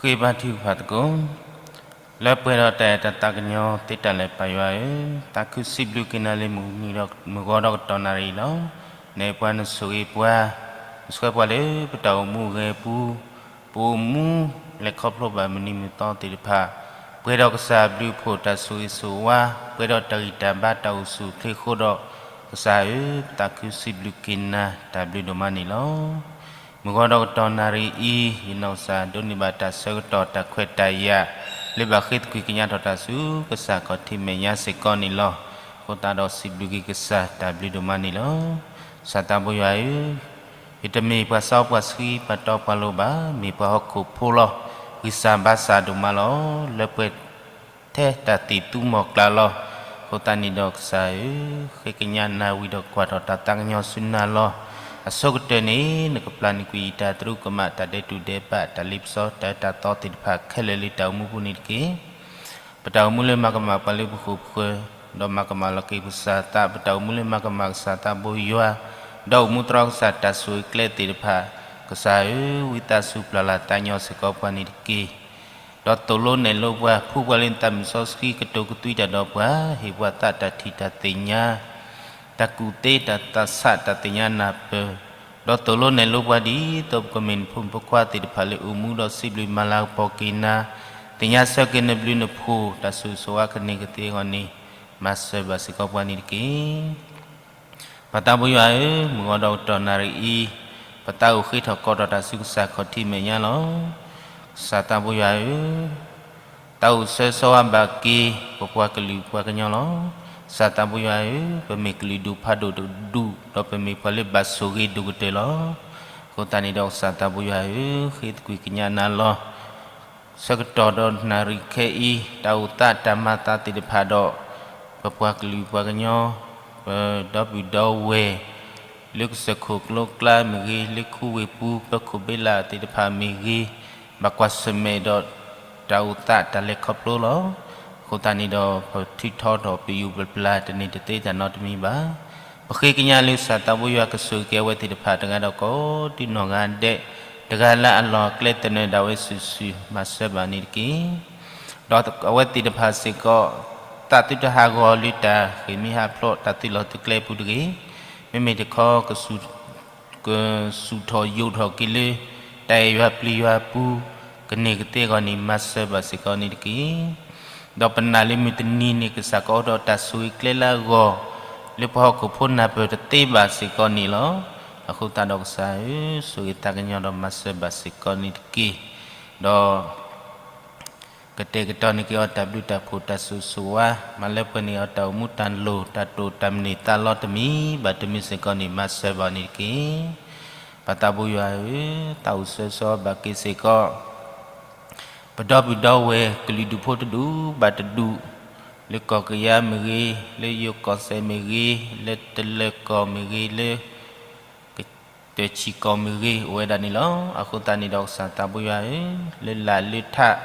ပဃ့ဘါထုကဖၣ်သကိး, လၢပှဲၤဒီးတၢ်အဲၣ်တၢ်သးကညီၤ သ့တၢ်လၢပၢ်ယွၤဧၢ, သးခုစံးဘျုးက့ၤနၤလံ မုၢ်နံၤဒီးမုၢ်ဂီၤဒီးကတီၢ်နၣ်ရံၣ်လီၤ. နအံၤပှၤနဆိၣ်ဂ့ၤပှၤ, နဆှၢပှၤလၢပတၢ်အိၣ်မူအဂ့ၤအပူၤ, ပအိၣ်မူလဲၤခီဖျိဘၣ်မုၢ်နံၤမုၢ်သီသ့ၣ်တဖၣ်, ပှဲၤဒီးကစၢ်အဘျုးအဖှိၣ်တၢ်ဆိၣ်ဂ့ၤဆိၣ်ဝါ, ပှဲၤဒီးတၢ်ဂံၢ်တၢ်ဘါတၢ်အိၣ်ဆူၣ်အိၣ်ချ့အဃိဒီး, ကစၢ်ဧၢ, ပသးခုစံးဘျုးက့ၤနၤ တၢ်ဘျုးဒိၣ်မးန့ၣ်လီၤ. မုၢ်ဂီၤဒီးကတီၢ်နၣ်ရံၣ်အံၤ, ယနီၢ်ကစၢ်ဒိးန့ၢ်ဘၣ်တၢ်ဆၢကတီၢ်တၢ်ခွဲးတၢ်ယာ် လၢဘၣ်ဃ့သကွံာ်ကညးထီၣ်တၢ်ဆူ ကစၢ်ခီၣ်ထံးမဲာ်ညါစ့ၢ်ကီးန့ၣ်လီၤ. အဃိသတးဒီးစံးဘျုးက့ၤကစၢ်တၢ်ဘျုးဒိၣ်မးန့ၣ်လီၤ. ကစၢ်သးဘိယွၤဧၢ, ယတမ့ၢ်ပှၤစီပှၤဆှံပှၤတီပှၤလိၤဘၣ်, မ့ၢ်ပှၤဟီၣ်ခိၣ်ဖိလီၤ. ဂံၢ်စၢ်ဘါစၢ်ဒိၣ်မးလီၤ. လၢပှဲၤ ထဲတၢ်သံၣ်သူမီၢ်ကျၢ်လီၤ. အဃိသတးန့ၣ်ဒီးကစၢ်ဧၢ, ဃ့ကညးနၤဝံၤဒီးကွၢ်ထီၣ်တၢ်သးကညီၤဆူနၤလီၤ. အဆိကတၢၢ်န့ၣ် နကပျၢ်န့ၢ်ကွံာ်ယတၢ်သရူးကမၣ် တၢ်ဒဲးတူၢ်ဒဲးဘး တၢ်လ့ပစီ တၢ်အၢတၢ်သီသ့ၣ်တဖၣ်ခဲလၢာ်လၢတၢ်အိၣ်မူပူၤန့ၣ်တက့ၢ်. ပတၢ်အိၣ်မူလၢမၤကမၣ်ပှၤလၢပဃိၣ်ပဃၢၤ, ဒီးမၤကမၣ်လီၤက့ၤကစၢ်သး, ပတၢ်အိၣ်မူလၢမၤကမၣ်ကစၢ်သးဘိယွၤ, ဒီးအိၣ်မူတြီကစၢ်တၢ်ဆိၣ်ဂ့ၤကျဲသ့ၣ်တဖၣ်, ကစၢ်ဧၢ, ဝံသးစူၤပျၢ်လီၤသးညီစ့ၢ်ကီးပှၤန့ၣ်တက့ၢ်. ဒီးသိၣ်လိနဲၣ်လိပှၤ, ဖှူပှၤလၢနသးမုၢ်စီဆှံ ကတိၤကသွံတၢ်ဒီးပှၤ, ဟ့ၣ်ပှၤသးတၢ်ထံၣ်တၢ်သ့ၣ်ညါ, တၢ်ကူၣ်သ့တၢ်သးဆးတၢ်သ့ၣ်ညါနၢ်ပၢၢ်, ဒီးသိၣ်လိနဲၣ်လိပှၤဒ်သိးပကမ့ၢ်နဖိမုၣ်ဖိခွါသ့ၣ်တဖၣ်လၢအိၣ်မူဒီးစံးဘျုးမၤလၤကပီၤက့ၤနၤ, သ့ၣ်ညါဆၢက့ၤနဘျုးနဖှိၣ် တၢ်ဆိၣ်ဂ့ၤဆိၣ်ဝါကန့ၢ်ကသ့အဂီၢ်န့ၣ်, မၤစၢၤဘၣ်စ့ၢ်ကီးပှၤန့ၣ်တက့ၢ်. ပၢ်သးဘိယွၤဧၢ, မုၢ်ဂီၤဒီးကတီၢ်နၣ်ရံၣ်အံၤ, ပသးအိၣ်ဃ့ထီၣ်ကိးထီၣ်တၢ်ဆူကစၢ်ခီၣ်ထံးမဲာ်ညါလီၤ. ကစၢ်သးဘိယွၤဧၢ, သးအိၣ်ဆၢစီၤဝါဘၣ်က့ၤ ပပှၤကလုာ်ပှၤကညီလီၤ. ကစၢ်သးဘိယွၤဧၢ, ပမ့ၢ်ကလုာ်ဒူၣ်ဖးဒိၣ်တဒူၣ်, ဒီးပမ့ၢ်ပှၤလၢဘၣ်ဆိၣ်ဂ့ၤဒိၣ်ကတၢၢ်လီၤ. အဃိသတးန့ၣ်ဒီးကစၢ်သးဘိယွၤဧၢ, ဃ့သကွံာ်ကညးနၤလီၤ. ဆၢကတီၢ်ဒီးနၣ်ရံၣ်ခဲအံၤ, တၢ်အိၣ်သးတၢ်မၤသးသ့ၣ်တဖၣ်ဒီး ပပှၤကလုာ်ပှၤကညီ, ပဒီပုၢ်ဒီဝဲၢ်, လၢကစၢၢ်ခိၣ်ကျိကျါမ့ၢ်ဂ့ၤ, လၢခူဝ့ၢ်ပူၤ ပၢခိၣ်ဘ့လးသ့ၣ်တဖၣ်မ့ၢ်ဂ့ၤ, ဘၣ်ကွၢ်ဆၢၣ်မဲာ်ဒီးတၢ်အိၣ်သးတၢ်လဲၤခီဖျိလီၤ. အဃိသတးန့ၣ်ဒီး ပထုးထီထီၣ်ပယူၤပပျၢ်တန့ၢ်တသ့တၢ်နီတမံၤဘၣ်. ပဃ့ကညးလၢကစၢ်သးဘိယွၤကဆိၣ်ဂ့ၤက့ၤအဝဲသ့ၣ်တဖၣ်တဂၤဒီးကိးဒံနီၢ်ဂၤဒဲး, တဂၤလၢအလီၢ်အကျဲသနၢၣ်ဒၣ်ဝဲစုာ်စုာ် မၤစၢၤဘၣ်န့ၣ်တက့ၢ်. ဒီးအဝဲသ့ၣ်တဖၣ်စ့ၢ်ကီး, သးသုတဟးဂီၤလၢတၢ်ဃ့ၢ်မှံဟးဖျိးတၢ်သုးလီၢ်သုးကျဲပူၤတဂ့ၤ, မ့မ့ၢ်တခီ ကစူၣ်ထီၣ်ယိာ်ထီၣ်က့ၤလၢ တၢ်အဲၣ်ယွၤပျံၤယွၤအပူၤ ကန့ၢ်ကသ့အဂီၢ်န့ၣ် မၤစၢၤဘၣ်စ့ၢ်ကီးန့ၣ်တက့ၢ်. ဒီးပနာ်လၢမုၢ်တနံၤန့ၣ် ကစၢ်ကအိးထီၣ်တၢ်ဆိၣ်ဂ့ၤကျဲလၢအဂီၢ်, လၢပှၤဟီၣ်ခိၣ်ဖိနၢ်ပၢၢ်တသ့ဘၣ်စ့ၢ်ကီးန့ၣ်လီၤ. အဃိသတးဒီးကစၢ်ဧၢ, ဆိၣ်ဂ့ၤသးကညီၤဒီးမၤစၢၤဘၣ်စ့ၢ်ကီးန့ၣ်တက့ၢ်. ဒီး ကတဲာ်ကတီၤန့ၢ်က့ၤအီၤတၢ်ဘျုးတၢ်ဖှိၣ်တၢ်ဆိၣ်ဂ့ၤဆိၣ်ဝါ, မၤလၢပှဲၤန့ၢ်အီၤတၢ်အိၣ်မူတၢ်လိၣ် တၢ်တိာ်တၢ်မနုၤသးလီတမံၤဘၣ်တမံၤစ့ၢ်ကီးန့ၣ် မၤစၢၤဘၣ်န့ၣ်တက့ၢ်. ပၢ်သးဘိယွၤဧၢ, သးအိၣ်ဆၢစီၤဘၣ်က့ၤစ့ၢ်ကီး ပဒီပုၢ်ဒီဝဲၢ်ကလုာ်ဒူၣ်ဖိတဒူၣ်ဘၣ်တဒူၣ်, လၢကီၢ်ကယၤမ့ၢ်ဂ့ၤ, လၢယိၤကီၢ်စဲၣ်မ့ၢ်ဂ့ၤ, လၢတလၢၤကီၢ်မ့ၢ်ဂ့ၤ, လၢ တၢ်ဆံးကီၢ်မ့ၢ်ဂ့ၤ အိၣ်ဝဲဒၣ်န့ၣ်လီၤ. အဃိသတးန့ၣ်ဒီးကစၢ်သးဘိယွၤဧၢ, လၢလာ်လၢထး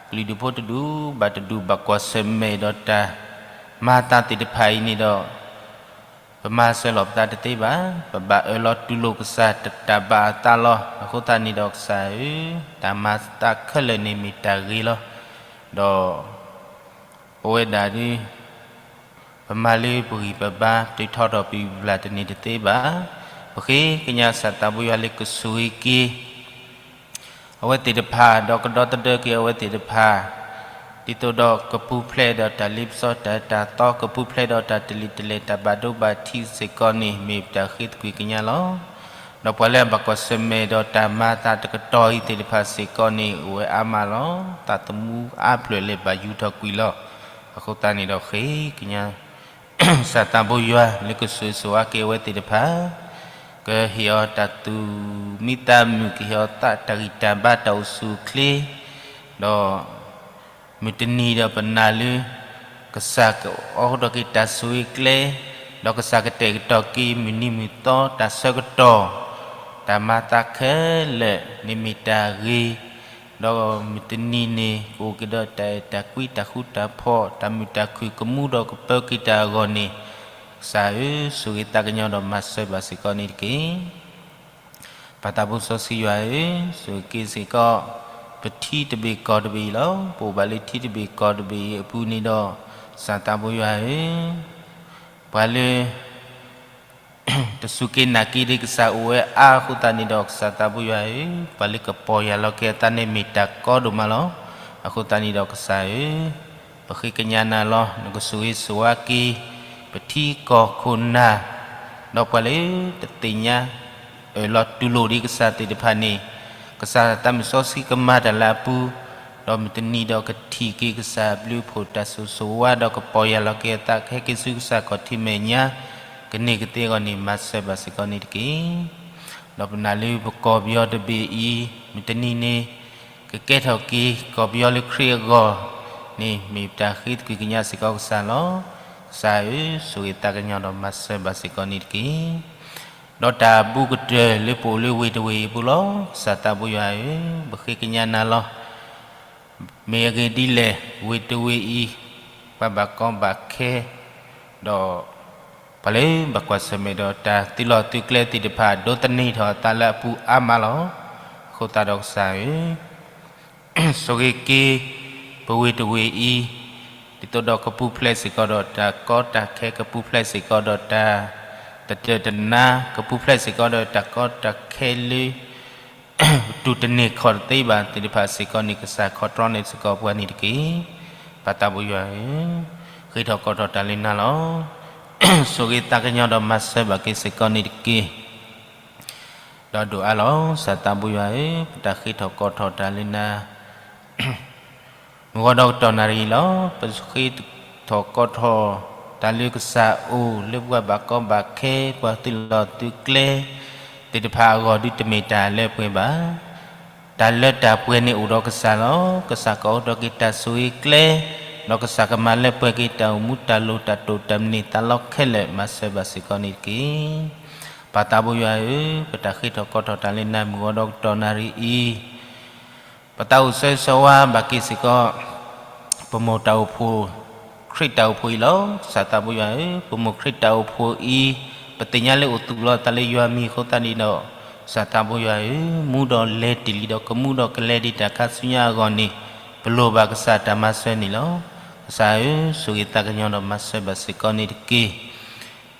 ကလုာ်ဒူၣ်ဖိတဒူၣ်ဘၣ်တဒူၣ် ဘၣ်ကွၢ်ဆၢၣ်မဲာ်ဒီးတၢ် မၤသးသ့ၣ်တဖၣ်အံၤန့ၣ်ဒီး ပမၤစၢၤလီၤပသးတသ့ဘၣ်. ပဘၣ်အၢၣ်လီၤတူၢ်လိာ်ကစၢ်တၢ်ဘၣ်အသးလီၤ. အဃိသတးန့ၣ်ဒီးကစၢ်ဧၢ, တၢ်မၤသးခဲလၢာ်န့ၣ်မ့ၢ်တၢ်ဂ့ၤလီၤ. ဒီး ပဝဲဒၣ်ဒုး ပမၤလၢပဂံၢ်ပဘါ ပထုးထီထီၣ်ပယူၤပပျၢ်တန့ၢ်တသ့ဘၣ်. ပဃ့ကညးကစၢ်သးဘိယွၤလၢကဆိၣ်ဂ့ၤက့ၤ အဝဲသ့ၣ်တဖၣ် ဒီးကဒီသဒၢက့ၤအဝဲသ့ၣ်တဖၣ်, ဒ်သိးဒီးကပူၤဖျဲးဒီးတၢ်လ့ပစီတၢ်တၢ်သီ, ကပူၤဖျဲးဒီးတၢ်တလံၤတလဲၢ် တၢ်ဘၣ်ဒိဘၣ်ထံးစ့ၢ်ကီးန့ၣ် မ့ၢ်ပတၢ်ဃ့သကွံာ်ကညးလီၤ. ဒီးပှၤလၢအဘၣ်ကွၢ်ဆၢၣ်မဲာ်ဒီးတၢ်မၤသးတကတီၢ်အံၤသ့ၣ်တဖၣ်စ့ၢ်ကီးန့ၣ် အိၣ်ဝဲအါမးလီၤ. သးသမူအါဖျၢၣ်လၢဘၣ်ယူၤထီၣ်ကွံာ်လီၤ. အဃိသတးန့ၣ်ဒီးဃ့ကညး ကစၢ်သးဘိယွၤလၢကဆိၣ်ဂ့ၤဆိၣ်ဝါက့ၤအဝဲသ့ၣ်တဖၣ်, ကဟ့ၣ်အီၤတၢ်သူၣ်မံသးမုာ်, ကဟ့ၣ်အီၤသးတၢ်ဂံၢ်တၢ်ဘါတၢ်အိၣ်ဆူၣ်အိၣ်ချ့, ဒီးမုၢ်တနံၤဒီးပနာ်လၢ ကစၢ်ကအိးထီၣ်က့ၤတၢ်ဆိၣ်ဂ့ၤကျဲ, ဒီးကစၢ်ကတဲာ်ကတီၤက့ၤမုၢ်နံၤမုၢ်သီတၢ်ဆၢကတီၢ်, တၢ်မၤသးခဲလၢာ်န့ၣ်မ့ၢ်တၢ်ဂ့ၤ, ဒီးမုၢ်တနံၤန့ၣ် ကအိၣ်က့ၤဒီးတၢ်အဲၣ်တၢ်ကွံတၢ်ဃူတၢ်ဖိး တၢ်မုာ်တၢ်ခုၣ်ကမူဒီးကပၢက့ၤတၢ်အဂီၢ်န့ၣ်, ကစၢ်ဧၢ, ဆိၣ်ဂ့ၤသးကညီၤဒီးမၤစၢၤဘၣ်စ့ၢ်ကီးန့ၣ်တက့ၢ်. ပၢ်သးဘိစီဆှံယွၤဧၢ, ဆိၣ်ဂ့ၤက့ၤစ့ၢ်ကီး ပထံတဘ့ၣ်ကီၢ်တဘ့ၣ်အံၤလီၤ. ပအိၣ်ဘၣ်လၢထံတဘ့ၣ်ကီၢ်တဘ့ၣ်အံၤအပူၤန့ၣ်ဒီး, ကစၢ်သးဘိယွၤဧၢ, ပှၤလၢ တစူၢ်က့ၤနာ်က့ၤဒံးကစၢ်အိၣ်ဝဲအါအဃိသတးန့ၣ်ဒီး ကစၢ်သးဘိယွၤဧၢ, ပှၤလၢကပီၢ်ယၢ်လီၤက့ၤအသးန့ၣ်မ့ၢ်တၢ်ကီဒိၣ်မးလီၤ. အဃိသတးန့ၣ်ဒီးကစၢ်ဧၢ, ပဃ့ကညးနၤလီၤ. နကဆိၣ်ဂ့ၤဆိၣ်ဝါက့ၤ ပထံကီၢ်ခိၣ်နၢ်, ဒီးပှၤလၢတသ့ၣ်ညါ အၢၣ်လီၤတူၢ်လိာ်ဒံးကစၢ်သ့ၣ်တဖၣ်န့ၣ်, ကစၢ်သးမုၢ်စီဆှံကမၤတၢ်လၢအပူၤ, ဒီးမုၢ်တနံၤဒီးကထံၣ်က့ၤကစၢ်အဘျုးအဖှိၣ်တၢ်ဆိၣ်ဂ့ၤဆိၣ်ဝါ ဒီးကပီၢ်ယၢ်လီၤက့ၤအသး ကဟဲက့ၤဆူကစၢ်ခီၣ်ထံးမဲာ်ညါ ကန့ၢ်ကသ့အဂီၢ်န့ၣ် မၤစၢၤဘၣ်စ့ၢ်ကီးန့ၣ်တက့ၢ်. ဒီးပနာ်လၢပကီၢ်ပယီၤတဘ့ၣ်အံၤ မုၢ်တနံၤန့ၣ် ကကဲထီၣ်က့ၤ ကီၢ်ပယီၤလၢခရံာ်အဂီၢ်န့ၣ် မ့ၢ်ပတၢ်ဃ့သကွံၢ်ကညးစ့ၢ်ကီးကစၢ်လီၤ. ကစၢ်ဧၢ, ဆိၣ်ဂ့ၤသးကညီၤဒီးမၤစၢၤဘၣ်စ့ၢ်ကီးန့ၣ်တက့ၢ်. ဒီးတၢ်အဘူးကတၢၢ်လၢပအိၣ်လၢဝ့ၢ်တဝ့ၢ်အံၤအပူၤလီၤ. ကစၢ်သးဘိယွၤဧၢ, ပဃ့ကညးနၤလီၤ. မ့ၢ်အဂ့ၢ်ဒ်လဲၣ်, ဝ့ၢ်တဝ့ၢ်အံၤ ပှၤဘၣ်ကီဘၣ်ခဲ, ဒီးပှၤလၢဘၣ်ကွၢ်ဆၢၣ်မဲာ်ဒီးတၢ်သုးလီၢ်သုးကျဲသ့ၣ်တဖၣ် ဒိးသန့ၤထီၣ်အသးလၢအပူၤအါမးလီၤ. အဃိသတးဒီးကစၢ်ဧၢ, ဆိၣ်ဂ့ၤက့ၤ ပဝ့ၢ်တဝ့ၢ်အံၤ, ဒ်သိးဒီးကပူၤဖျဲးစ့ၢ်ကီးဒီးတၢ်ကီတၢ်ခဲ, ကပူၤဖျဲးစ့ၢ်ကီးဒီးတၢ်တတၢာ်တနါ, ကပူၤဖျဲးစ့ၢ်ကီးဒီးတၢ်ကီတၢ်ခဲလၢ တူၢ်တန့ၢ်ခီၣ်တသ့ဘၣ်သ့ၣ်တဖၣ်စ့ၢ်ကီးန့ၣ် ကစၢ်ခီၣ်တြီန့ၢ်စ့ၢ်ကီးပှၤန့ၣ်တက့ၢ်. ပၢ်သးဘိယွၤဧၢ, ဃ့ထီၣ်ကိးထီၣ်တၢ်လၢနၤလီၤ. ဆိၣ်ဂ့ၤသးကညီၤဒီးမၤစၢၤဘၣ်က့ၤစ့ၢ်ကီးန့ၣ်တက့ၢ်. ဒီးဒိၣ်အါလီၤ. ကစၢ်သးဘိယွၤဧၢ, ပတၢ်ဃ့ထီၣ်ကိးထီၣ်တၢ်လၢနၤ မုၢ်ဂီၤဒီးကတီၢ်နၣ်ရံၣ်လီၤ. ပဃ့ထီၣ်ကိးထီၣ်တၢ်လၢကစၢ်အအိၣ်, လၢပှၤဘၣ်ကီဘၣ်ခဲ, ပှၤသုးလီၢ်သုးကျဲသ့ၣ်တဖၣ်အဂီၢ် ဒုးတမ့ၢ်တၢ်လၢပှဲၤဘၣ်. တၢ်လၢတၢ်ပှဲၤန့ၣ်အိၣ်ဒီးကစၢ်လီၤ. ကစၢ်ကအိးထီၣ်က့ၤတၢ်ဆိၣ်ဂ့ၤကျဲ, ဒီးကစၢ်ကမၤလၢပှဲၤက့ၤတၢ်အိၣ်မူတၢ်လိၤတၢ်တိာ်တၢ်မနုၤသးလီခဲလၢာ် မၤစၢၤဘၣ်စ့ၢ်ကီးန့ၣ်တက့ၢ်. ပၢ်သးဘိယွၤဧၢ, ပတၢ်ဃ့ထီၣ်ကိးထီၣ်တၢ်လၢနၤ မုၢ်ဂီၤဒီးကတီၢ်နၣ်ရံၣ်အံၤ ပသးအိၣ်ဆၢဂ့ၤဆၢဝါဘၣ်က့ၤစ့ၢ်ကီး ပမိၢ်တၢ်အိၣ်ဖှိၣ်, ခရံာ်တၢ်အိၣ်ဖှိၣ်အံၤလီၤ. ကစၢ်သးဘိယွၤဧၢ, ပမိၢ်ခရံာ်တၢ်အိၣ်ဖှိၣ်အံၤ, ပသ့ၣ်ညါလၢအိၣ်သူၣ်လီၤသးလၢယွၤမံၤအဃိသတးန့ၣ်ဒီး, ကစၢ်သးဘိယွၤဧၢ, မူဒီးလဲၤတ့ၢ်လံဒီးကမူဒီးကလဲၤဒံးတၢ်ခါဆူညါအဂီၢ်န့ၣ်, ပလိၣ်ဘၣ်ကစၢ်တၢ်မၤစၢၤန့ၣ်လီၤ. ကစၢ်ဧၢ, ဆိၣ်ဂ့ၤသးကညီၤဒီးမၤစၢၤဘၣ်စ့ၢ်ကီးန့ၣ်တက့ၢ်.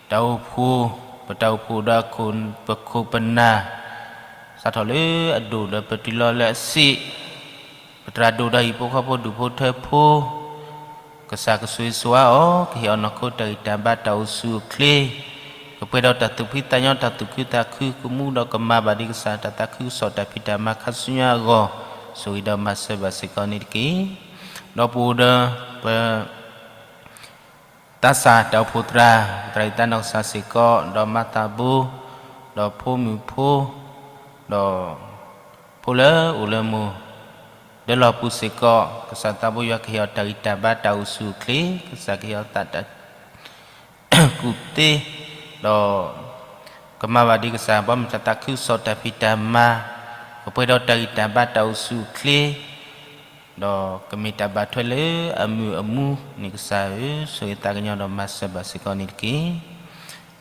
တၢ်အိၣ်ဖှိၣ်, ပတၢ်အိၣ်ဖှိၣ်ဒီးပခိၣ်ပနၢ်, စးထီၣ်လၢအဒိၣ်ဒီးပတုၤလီၤလၢအဆံး, ပသရၣ်ဒိၣ်ဒီးဟံၣ်ဖိဃီဖိဒူၣ်ဖိထၢဖိ, ကစၢ်ကဆိၣ်ဂ့ၤဆိၣ်ဝါအီၤ, ကဟ့ၣ်အီၤနီၢ်ခိတၢ်ဂံၢ်တၢ်ဘါတၢ်အိၣ်ဆူၣ်အိၣ်ချ့, ကပှဲၤဒီးတၢ်သူၣ်ဖှံသးညီ တၢ်သူၣ်ခုသးခု ကမူဒီးကမၤဘၣ်ဒံးကစၢ်တၢ်သးခုကစီၣ်တၢ်ဖံးတၢ်မၤခါဆူညါအဂီၢ်, ဆိၣ်ဂ့ၤဒီးမၤစၢၤဘၣ်စ့ၢ်ကီးန့ၣ်တက့ၢ်. ဒီးပအိၣ်ဒီးပ သးစၢ်တၢ်အိၣ်ဖှိၣ်သရၣ်, သရၣ်အံၤသးနီၢ်ကစၢ်စ့ၢ်ကီး, ဒီးမၤသးဘိ, ဒီးဖိမုၣ်ဖိ, ဒီးဖိလၢအိၣ်လၢမိၢ်, ဒၢလီၢ်ပူၤစ့ၢ်ကီး, ကစၢ်သးဘိယွၤကဟ့ၣ်အီၤတၢ်ဂံၢ်တၢ်ဘါတၢ်အိၣ်ဆူၣ်အိၣ်ချ့, ကစၢ်ကဟ့ၣ်အီၤသးတၢ် ကူၣ်သ့, ဒီး ကမၤဘၣ်ဒံးကစၢ် ဘီမုၢ်တၢ်သးခုကစီၣ်တၢ်ဖံးတၢ်မၤ, ကပှဲၤဒီးတၢ်ဂံၢ်တၢ်ဘါတၢ်အိၣ်ဆူၣ်အိၣ်ချ့, ဒီးကမ့ၢ်တၢ်ဘၣ်ထွဲလၢအမုာ်အမူန့ၣ်ကစၢ်ဧၢ, ဆိၣ်ဂ့ၤသးကညီၤဒီးမၤစၢၤဘၣ်စ့ၢ်ကီးန့ၣ်တက့ၢ်.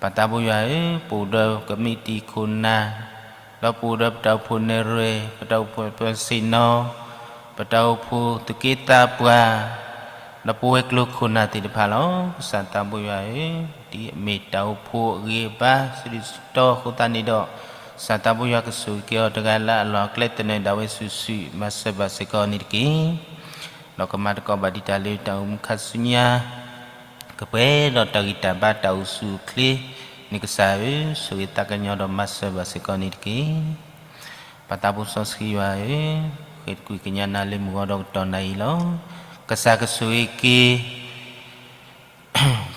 ပၢ်သးဘိယွၤဧၢ, ပအိၣ်ဒီးကမံးတံာ်ခိၣ်နၢ်, ဒီးပအိၣ်ဒီးပတၢ်အိၣ်ဖှိၣ်နဲၣ်ရွဲၣ်, ပတၢ်အိၣ်ဖှိၣ်ပၢၤဆ့ၣ်နီၤ, ပတၢ်အိၣ်ဖှိၣ်သူၣ်က့သးပှၢ်, ဒီးပဝဲၤကျိၤခိၣ်နၢ်သ့ၣ်တဖၣ်လီၤ. ကစၢ်သးဘိယွၤဧၢ, ဒ်အမ့ၢ်တၢ်အိၣ်ဖှိၣ်အဂံၢ်အဘါ စံးဒုးစံးတီအဃိသတးန့ၣ်ဒီး, ကစၢ်သးဘိယွၤကဆိၣ်ဂ့ၤက့ၤအီၤတဂၤလၢ်လၢ်အကျဲသနၢၣ်ဒၣ်ဝဲစုာ်စုာ် မၤစၢၤဘၣ်စ့ၢ်ကီးန့ၣ်တက့ၢ်. ဒီးကမၤသကိးဘၣ်ဒံးတၢ်လၢတၢ်အိၣ်မူခါဆူညါ ကပှဲၤဒီးတၢ်ဂံၢ်တၢ်ဘါတၢ်အိၣ်ဆူၣ်အိၣ်ချ့န့ၣ်ကစၢ်ဧၢ, ဆိၣ်ဂ့ၤသးကညီၤဒီးမၤစၢၤဘၣ်စ့ၢ်ကီးန့ၣ်တက့ၢ်. ပၢ်သးဘိစီဆှံယွၤဧၢ, ဃ့တကွံာ်ကညးနၤလၢမုၢ်ဂီၤဒီးကတီၢ်နၣ်ရံၣ်လီၤ. ကစၢ်ကဆိၣ်ဂ့ၤက့ၤ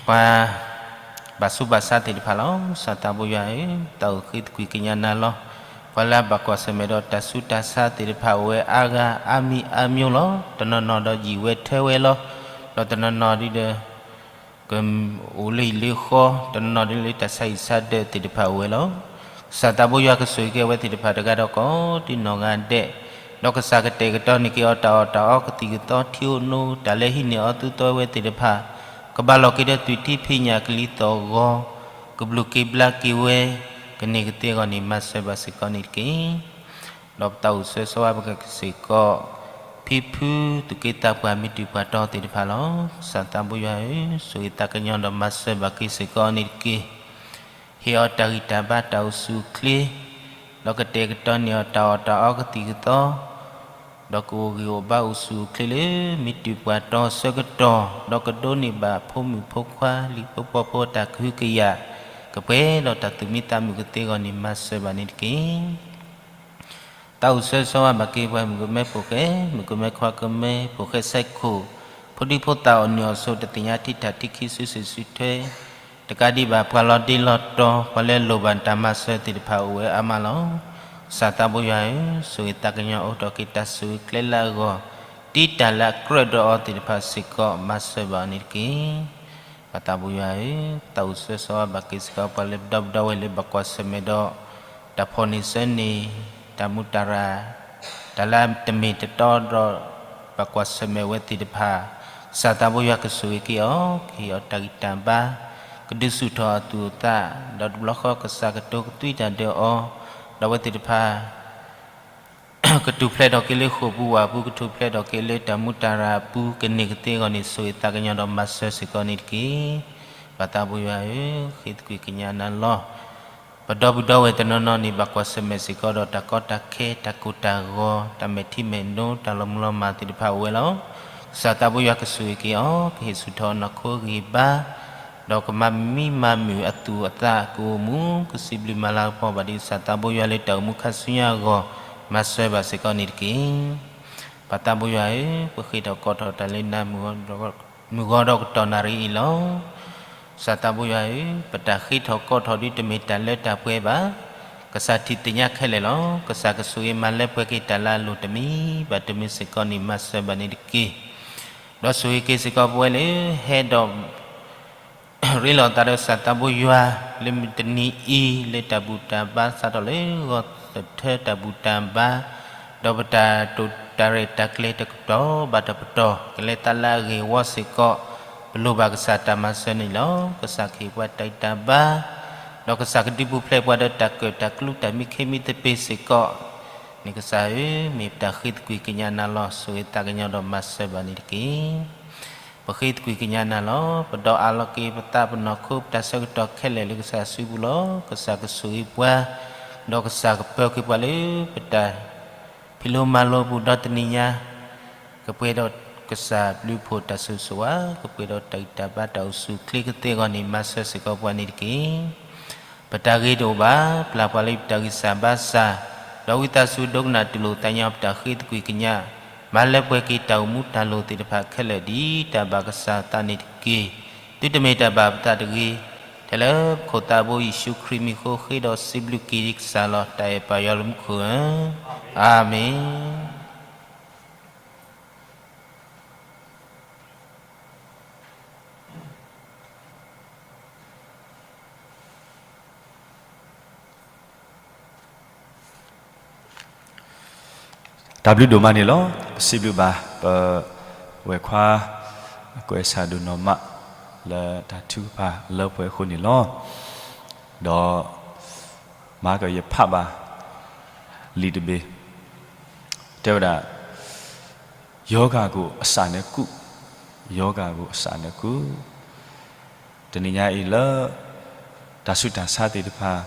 ပှၤ ဘၣ်ဆူးဘၣ်ဆါသ့ၣ်တဖၣ်လီၤ. ကစၢ်သးဘိယွၤဧၢ, တၢ်အိၣ်ဃ့သကွံာ်ကညးနၤလီၤ. ပှၤလၢအဘၣ်ကွၢ်ဆၢၣ်မဲာ်ဒီးတၢ်ဆူးတၢ်ဆါသ့ၣ်တဖၣ်အိၣ်ဝဲအါဂၤအါမံၤအါမျိၤလီၤ. တနီၤနီၤဒီးယံာ်ဝဲထၢဝဲလီၤ. ဒီးတနီၤနီၤဒ်ဒီး ကအိၣ်လၢဟံၣ်လၢဃီ, တနီၤနီၤဒ်လၢတၢ်ဆါဟံၣ်ဆါဒၢးသ့ၣ်တဖၣ်အိၣ်ဝဲလီၤ. ကစၢ်သးဘိယွၤကဆိၣ်ဂ့ၤက့ၤအဝဲသ့ၣ်တဖၣ်တဂၤဒီးကိးဒ်နီၢ်ဂၤဒဲး, ဒီးကစၢ်ကတဲာ်ကတီၤန့ၢ်က့ၤအီၤတၢ်အီၣ်တၢ်အီကသံၣ်ကသီထံဧိၤနိ, တၢ်လၢဟံးန့ၢ်အီၤသူသီဝဲသ့ၣ်တဖၣ်, ကဘၣ်လီၤက့ၤဒီးသွံၣ်ထံဖံးညၣ်ကလံၤသီၣ်ဂီၤ, ကဘျုးက့ၤဘျါက့ၤဝဲ, ကန့ၢ်ကသ့အဂီၢ်န့ၣ် မၤစၢၤဘၣ်စ့ၢ်ကီးန့ၣ်တက့ၢ်. ဒီးပသးအိၣ်ဆၢဂ့ၤဆၢဝါဘၣ်က့ၤစ့ၢ်ကီး ဖံဖုသူၣ်က့သးပှၢ်မ့ၢ်တုၤပှၤတီသ့ၣ်တဖၣ်လီၤ. ကစၢ်သးဘိယွၤဧၢ, ဆိၣ်ဂ့ၤသးကညီၤဒီးမၤစၢၤဘၣ်က့ၤစ့ၢ်ကီးန့ၣ်တက့ၢ်. ဟ့ၣ်အီၤတၢ်ဂံၢ်တၢ်ဘါတၢ်အိၣ်ဆူၣ်အိၣ်ချ့, ဒီးကတဲာ်ကတီၤန့ၢ်အီၤတၢ်အီၣ်တၢ်အီကသံၣ်ကသီ, ဒီးကအိၣ်ဂံၢ်အိၣ်ဘါအိၣ်ဆူၣ်အိၣ်ချ့လၢ မ့ၢ်တုၤပှၤတီဆၢကတီၢ်, ဒီးကဒိးန့ၢ်ဘၣ်ဖိမုၣ်ဖိခွါ လံၤဖိပှီၢ်ဖိတၢ်ကဟုကယာ်, ကပှဲၤဒီးတၢ်သူၣ်မံသးမုာ်ကသ့အဂီၢ်န့ၣ် မၤစၢၤဘၣ်န့ၣ်တက့ၢ်. သးအိၣ်ဆၢဂ့ၤဆၢဝါဘၣ်က့ၤပှၤမုၣ်ကမဲဖိဃဲ, မုၣ်ကမဲခွါကမဲဖိဃဲစဲခိၣ်, ဖိဒံဖိသၣ်အီၣ်နုၢ်အီၣ်ဆိး တသ့ၣ်ညါထံထၣ်ထံခံစုစ့ၣ်စုထွဲ, တကးဒံးဘၣ်ပှၤလီၤဒ့လီၤတီၤ ပှၤလၢအလိၣ်ဘၣ်တၢ်မၤစၢၤသ့ၣ်တဖၣ်အိၣ်ဝဲအါမးလီၤ. ကစၢ်သးဘိယွၤဧၢ, ဆိၣ်ဂ့ၤသးကညီၤအိးထီၣ်က့ၤတၢ်ဆိၣ်ဂ့ၤကျဲလၢအဂီၢ်, ဒ်တၢ်လၢအကြၢးဒီးအီၤသ့ၣ်တဖၣ်စ့ၢ်ကီး မၤစၢၤဘၣ်အီၤန့ၣ်တက့ၢ်. ပၢ်သးဘိယွၤဧၢ, သးအိၣ်ဆၢဂ့ၤဆၢဝါဘၣ်က့ၤစ့ၢ်ကီးပှၤလၢပဒီပုၢ်ဒီဝဲၢ်လၢဘၣ်ကွၢ်ဆၢၣ်မဲာ်ဒီး တၢ်ဖီၣ်န့ၢ်ဆၢန့ၢ်, တၢ်မူးတၢ်ရၢ်, တၢ်လၢတမ့ၢ်တတီဒီး ဘၣ်ကွၢ်ဆၢၣ်မဲာ်ဝဲသ့ၣ်တဖၣ်, ကစၢ်သးဘိယွၤကဆိၣ်ဂ့ၤက့ၤအီၤ, ကဟ့ၣ်အီၤတၢ်ဂံၢ်တၢ်ဘါ, ကဒုးဆူၣ်ထီၣ်အသူၣ်အသး, ဒီးတဘျီဃီကစၢ်ကတိၤကသွံတၢ်ဒီးအီၤ, ဒီးအဝဲသ့ၣ်တဖၣ် ကထူၣ်ဖျဲးထီၣ်က့ၤလၢဃိာ်ပူၤဝၣ်ပူၤ, ကထူၣ်ဖျဲးထီၣ်က့ၤလၢတၢ်မူးတၢ်ရၢ်အပူၤ, ကန့ၢ်ကသ့အဂီၢ်န့ၣ် ဆိၣ်ဂ့ၤသးကညီၤဒီးမၤစၢၤစ့ၢ်ကီးန့ၣ်တက့ၢ်. ပၢ်သးဘိယွၤဧၢ, ဃ့သကွံာ်ကညးနၤလီၤ. ပဒီပုၢ်ဒီဝဲၢ်တနီၤနီၤန့ၣ် ဘၣ်ကွၢ်ဆၢၣ်မဲာ်စ့ၢ်ကီးဒီးတၢ်ကီတၢ်ခဲ, တၢ်ကိၢ်တၢ်ဂီၤ, တၢ်မဲာ်ထံမဲာ်နိ, တၢ်လီၤမုၢ်လီၤမၢ်သ့ၣ်တဖၣ်အိၣ်ဝဲလီၤ. ကစၢ်သးဘိယွၤကဆိၣ်ဂ့ၤက့ၤအီၤ, ကဟ့ၣ်ဆူၣ်ထီၣ်အနီၢ်ခိဂံၢ်ဘါ, ဒီးကမၤမံမၤမုာ်အသူၣ်အသးကအိၣ်မူ, ကစံးဘျုးမၤလၤကပီၤဘၣ်ဒ်ကစၢ်သးဘိယွၤလၢတၢ်အိၣ်မူခါဆူညါအဂီၢ်, မၤစၢၤဘၣ်စ့ၢ်ကီးန့ၣ်တက့ၢ်. ပၢ်သးဘိယွၤဧၢ, ပဃ့ထီၣ်ကိးထီၣ်တၢ်လၢနၤ မုၢ်ဂီၤဒီးကတီၢ်နၣ်ရံၣ်အံၤလီၤ. ကစၢ်သးဘိယွၤဧၢ, ပတၢ်ဃ့ထီၣ်ကိးထီၣ်ဒ်တမ့ၢ်တၢ်လၢတၢ်ပှဲၤဘၣ်, ကစၢ်ထံၣ်သ့ၣ်ညါခဲလၢာ်လီၤ. ကစၢ်ကဆိၣ်ဂ့ၤမၤလၢပှဲၤက့ၤတၢ်လၢအလိၣ်တမံၤဘၣ်တမံၤစ့ၢ်ကီးန့ၣ် မၤစၢၤဘၣ်န့ၣ်တက့ၢ်. ဒီးဆိၣ်ဂ့ၤက့ၤစ့ၢ်ကီးပဝဲလၢ ဟဲဒီး ရ့လိာ်သးဒီးကစၢ်သးဘိယွၤ လၢမုၢ်တနံၤအံၤ လၢတၢ်ဘူၣ်တၢ်ဘါစးထီၣ်လၢ ဂီၤသထၢတၢ်ဘူၣ်တၢ်ဘါ, ဒီးပတၢ်တိာ်တၢ်ရဲၣ်တၢ်ကျဲၤတကတီၢ်ဘၣ်တကတီၢ် ကလဲၤသးလၢအဂ့ၢ်အဝီစ့ၢ်ကီး, ပလိၣ်ဘၣ်ကစၢ်တၢ်မၤစၢၤန့ၣ်လီၤ. ကစၢ်ကဟ့ၣ်ပှၤတၢ်ဂံၢ်တၢ်ဘါ, ဒီးကစၢ်ကဒုးပူၤဖျဲးပှၤဒီးတၢ်ကၢၣ်တၢ်ကျူတၢ်မံခ့မံသပ့ၤစ့ၢ်ကီး, န့ၣ်ကစၢ်ဧၢ, မ့ၢ်ပတၢ်ဃ့သကွံာ်ကညးနၤလီၤ. ဆိၣ်ဂ့ၤသးကညီၤဒီးမၤစၢၤဘၣ်န့ၣ်တက့ၢ်. ပဃ့သကွံာ်ကညးနၤလီၤ. ပဒီးအးလီၤက့ၤပသးပနီၢ်ခိပတၢ်ဆၢကတီၢ်ခဲလၢာ်လၢကစၢ်စုပူၤလီၤ. ကစၢ်ကဆိၣ်ဂ့ၤပှၤ, ဒီးကစၢ်ကပၢၤက့ၤပှၤလၢပတၢ်ဖံးလိမၤလိပူၤဒီးတနံၤညါ, ကပှဲၤဒီးကစၢ်ဘျုးဖှိၣ်တၢ်ဆိၣ်ဂ့ၤဆိၣ်ဝါ, ကပှဲၤဒီးတၢ်ဂံၢ်တၢ်ဘါတၢ်အိၣ်ဆူၣ်အိၣ်ချ့ကသ့အဂီၢ်န့ၣ် မၤစၢၤစ့ၢ်ကီးပှၤန့ၣ်တက့ၢ်. ပတၢ်ဂ့ၤတအိၣ်ဘၣ်, ပျၢ်ပှၤလၢပတၢ်ဂံၢ်စၢ်ဘါစၢ်, ဒီးဝံသးစူၤဒိကနၣ်တူၢ်လိာ်သးညီပတၢ်ဃ့သကွံာ်ကညး, မၤလၢပှဲၤက့ၤတၢ်အိၣ်မူတၢ်လိၤသ့ၣ်တဖၣ်ခဲလၢာ်ဒ်တၢ်ဘၣ်ကစၢ်သးန့ၣ်တက့ၢ်. သုတမ့ၢ်တၢ်ဘၣ်ပသးတဂ့ၤ, ထဲလၢပခိၣ်သးဘိယ့ၣ်ၡူးခရံာ်မံၤဃိဃ့ဒီးစံးဘျုးက့ၤကစၢ်လီၤ. တၢ်အဲၣ်ပၢ်ယွၤလၢမူခိၣ်ဧၢ, အၤမ့ၣ်. တၢ်ဘျုးဒိၣ်မးန့ၣ်လီၤ. ပစံးဘျုးဘၣ် ပဝဲၢ်ခွါ ကွဲးစၢ်ဒိၣ်နီၢ်မး လၢတၢ်ထုကဖၣ်လၢပှဲၤအဃိန့ၣ်လီၤ. ဒီး မၤကယဖးဘၣ် လံာ်တဘ့ၣ် တဲဝဲဒၣ် ယောဂကို အစနကူး, ယောဂကို အစနကူး. တနံၤညါအံၤလၢ တၢ်ဆူးတၢ်ဆါသ့ၣ်တဖၣ်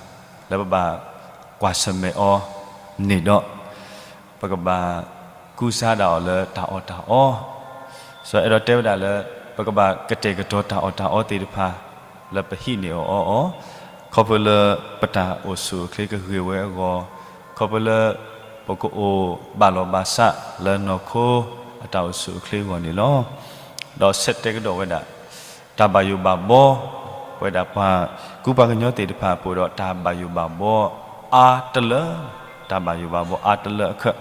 လၢပဘၣ်ကွၢ်ဆၢၣ်မဲာ်အီၤန့ၣ်ဒီး ပကဘၣ်ကူစါဒၣ်အီၤလၢတၢ်အီၣ်တၢ်အီ. စီၤအဲၣ်ဒိးတဲဝဲဒၣ်လၢ ပကဘၣ်ကတဲာ်ကတီၤတၢ်အီၣ်တၢ်အီသ့ၣ်တဖၣ် လၢပဟံးန့ၢ်အီၤအီၤအီၤ, ခီဖျိလၢပတၢ်အိၣ်ဆူၣ်အိၣ်ချ့ကဂ့ၤဝဲအဂီၢ်, ခီဖျိလၢပကအိၣ်ဘၣ်လီၤဘၣ်စးလၢနီၢ်ခိအတၢ်အိၣ်ဆူၣ်အိၣ်ချ့အဂီၢ်န့ၣ်လီၤ. ဒီးဆဲးတဲကဒီးဝဲဒၣ် တၢ်ဘၣ်ယိၣ်ဘၣ်ဘီ ပဝဲဒၣ်ပှၤကူပှၤကညီသ့ၣ်တဖၣ် ပအိၣ်ဒီးတၢ်ဘၣ်ယိၣ်ဘၣ်ဘီအါတလၢ, တၢ်ဘၣ်ယိၣ်ဘၣ်ဘီအါတလၢအခၢး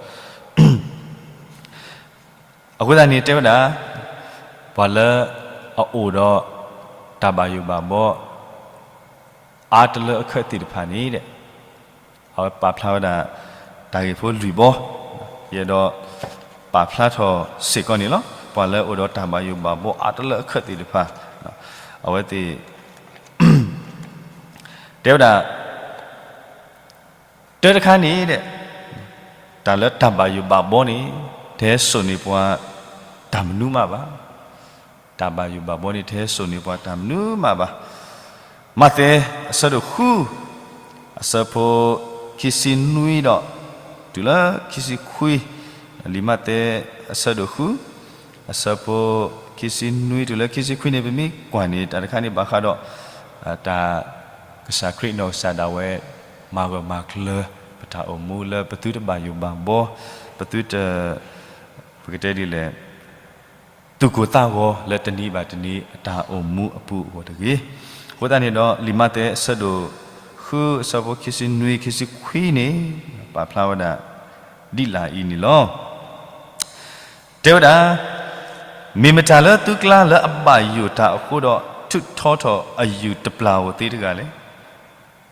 အဃိသတးန့ၣ်တဲဝဲဒၣ်, ပှၤလၢအအိၣ်ဒီးတၢ်ဘၣ်ယိၣ်ဘၣ်ဘီ အါတလၢအခၢးသ့ၣ်တဖၣ်န့ၣ်ဒီး, အဝဲပာ်ဖျါဝဲဒၣ် တၢ်ဂ့ၢ်ဖိလွံၢ်ဘီ, ယအဲၣ်ဒိးပာ်ဖျါထီၣ်စ့ၢ်ကီးန့ၣ်လီၤ. ပှၤလၢအအိၣ်ဒီးတၢ်ဘၣ်ယိၣ်ဘၣ်ဘီအါတလၢအခၢးသ့ၣ်တဖၣ်, အဝဲသ့ၣ် တဲဝဲဒၣ် တၢတခါန့ၣ်ဒီး, တၢ်လၢတၢ်ဘၣ်ယိၣ်ဘၣ်ဘီန့ၣ် တဟဲစိာ်န့ၢ်ပှၤတၢ်မနုၤမးဘၣ်. တၢ်ဘၣ်ယိၣ်ဘၣ်ဘီန့ၣ် တဟဲစိာ်န့ၢ်ပှၤတၢ်မနုၤမးဘၣ်. မးသဲအဆၢဒိၣ်ဃု, အဆၢဖိခံဆံနွံဒီး တုၤလၢခံဆံခွံ, လံာ်မးသဲအဆၢဒိၣ်ဃု, အဆၢဖိခံဆံနွံတုၤလၢခံဆံခွံန့ၣ် ပမ့ၢ်ကွၢ်န့ၣ် တၢ်တခါန့ၣ်ဘၣ်ဃးဒီး တၢ် ကစၢ်ခရံာ်နီၢ်ကစၢ်ဒၣ်ဝဲ မၤဂၢၢ်မၤကျၢၤ ပတၢ်အိၣ်မူလၢပသုတဘၣ်ယိၣ်ဘၣ်ဘီ, ပသုတ, ပကတဲဒ်လဲၣ်, သူၣ်ကိၢ်သးဂီၤလၢတနံၤဘၣ်တနံၤအတၢ်အိၣ်မူအပူၤအဂီၢ်တဂ့ၤ. အဃိသတးန့ၣ်ဒီး လံာ်မးသဲအဆၢဒိၣ်ဃု အဆၢဖိခံဆံနွံ ခံဆံခွံန့ၣ် ပာ်ဖျါဝဲဒၣ် ဒ်လာ်အံၤန့ၣ်လီၤ. တဲဝဲဒၣ်, မ့ၢ်မတၤလၢသုကျါလၢအဘၣ်ယိၣ်တၢ်အဃိဒီး ထုးထီထီၣ်အယုၢ်တပျၢ်ဧိၤသ့တဂၤလဲၣ်.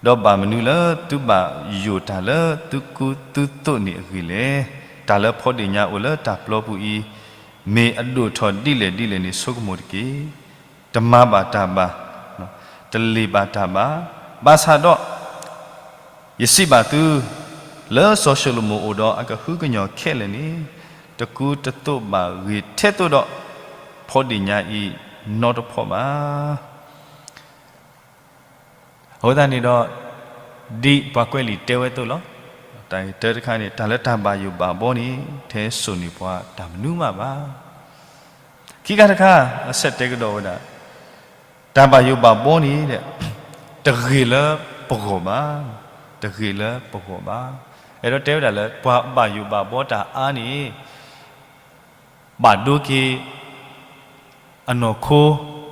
ဒီးဘၣ်မနုၤလၢသုဘၣ်ယိၣ်တၢ်လၢသုကူသုသိးန့ၣ်အဂ့ၢ်လဲၣ်. တၢ်လၢဖီဒ့ၣ်ညါအိၣ်လၢတၢ်ပျီပူၤအံၤ, မ့ၢ်အဒိၣ်ထီၣ်ဒ်လဲၣ်ဒ်လဲၣ်န့ၣ် ဆိကမိၣ်တက့ၢ်. တမၤဘၣ်တၢ်ဘၣ်, တလ့ၢ်ဘၣ်တၢ်ဘၣ်. ဘၣ်ဆၣ်ဒီး ယစံးဘၣ်သု, လၢစီၤၡလိၤမိၣ်အိၣ်ဒီးအကဟုကညီၢ်ခဲလၢာ်န့ၣ်, တကူတသိးဘၣ်ဂ့ၤထဲသိးဒီး ဖီဒ့ၣ်ညါအံၤနီတဖီဘၣ်. အဃိသတးန့ၣ်ဒီး, ဒ်ပှၤကွဲးလံာ်တဲဝဲအသိးလီၤ. တၢ်ဂ့ၢ်တၢတခါန့ၣ် တၢ်လၢတၢ်ဘၣ်ယိၣ်ဘၣ်ဘီန့ၣ် ထဲစိာ်န့ၢ်ပှၤတၢ်မနုၤမးဘၣ်. ခံခါတခါ အဆဲးတဲကဒီးဝဲဒၣ်, တၢ်ဘၣ်ယိၣ်ဘၣ်ဘီန့ၣ်ဒီး, တဂ့ၤလၢပဂီၢ်ဘၣ်, တဂ့ၤလၢပဂီၢ်ဘၣ်. အဲၣ်ဒိးတဲဝဲဒၣ်လၢ ပှၤဘၣ်ယိၣ်ဘၣ်ဘီတၢ်အါန့ၣ် ဘၣ်ဒိက့ၤ အနီၢ်ခိ,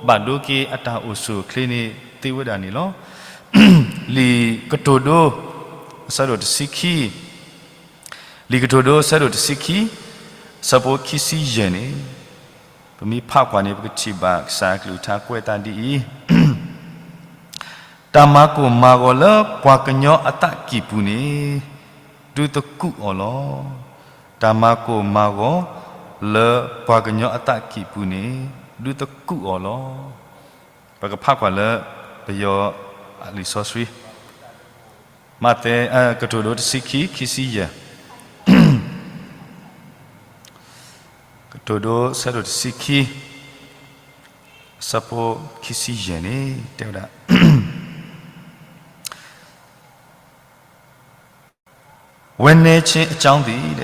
ဘၣ်ဒိက့ၤအတၢ်အိၣ်ဆူၣ်အိၣ်ချ့န့ၣ်သ့ဝဲဒၣ်န့ၣ်လီၤ. လံာ်ကတိၤဒိ, အဆၢဒိၣ်တဆံခံ, လံာ်ကတိၤဒိအဆၢဒိၣ်တဆံခံ, အဆၢဖိခံဆံယဲၢ်န့ၣ်, ပမ့ၢ်ဖးကွၢ်န့ၣ် ပကထံၣ်ဘၣ်ကစၢ်အကလုၢ်ကထါကွဲးတၢ်ဒ်အံၤ, တၢ်မၤကိၢ်မၤဂီၤလၢပှၤကညီအသးကံၢ်ပူၤန့ၣ် ဒုးသကူးအီၤလီၤ. တၢ်မၤကိၢ်မၤဂီၤလၢပှၤကညီအသးကံၢ်ပူၤန့ၣ် ဒုးသကူးအီၤလီၤ. ပကဖးကွၢ်လၢပယီၤအလံာ်စီဆှံ, မးသဲ, ကတိၤဒိတဆံခံ ခံဆံယဲၢ်, ကတိၤဒိဆၢဒိၣ်တဆံခံ, အဆၢဖိခံဆံယဲၢ်န့ၣ် တဲဝဲဒၣ် ဝဲနဲဆ့အကၠီသံးဒီး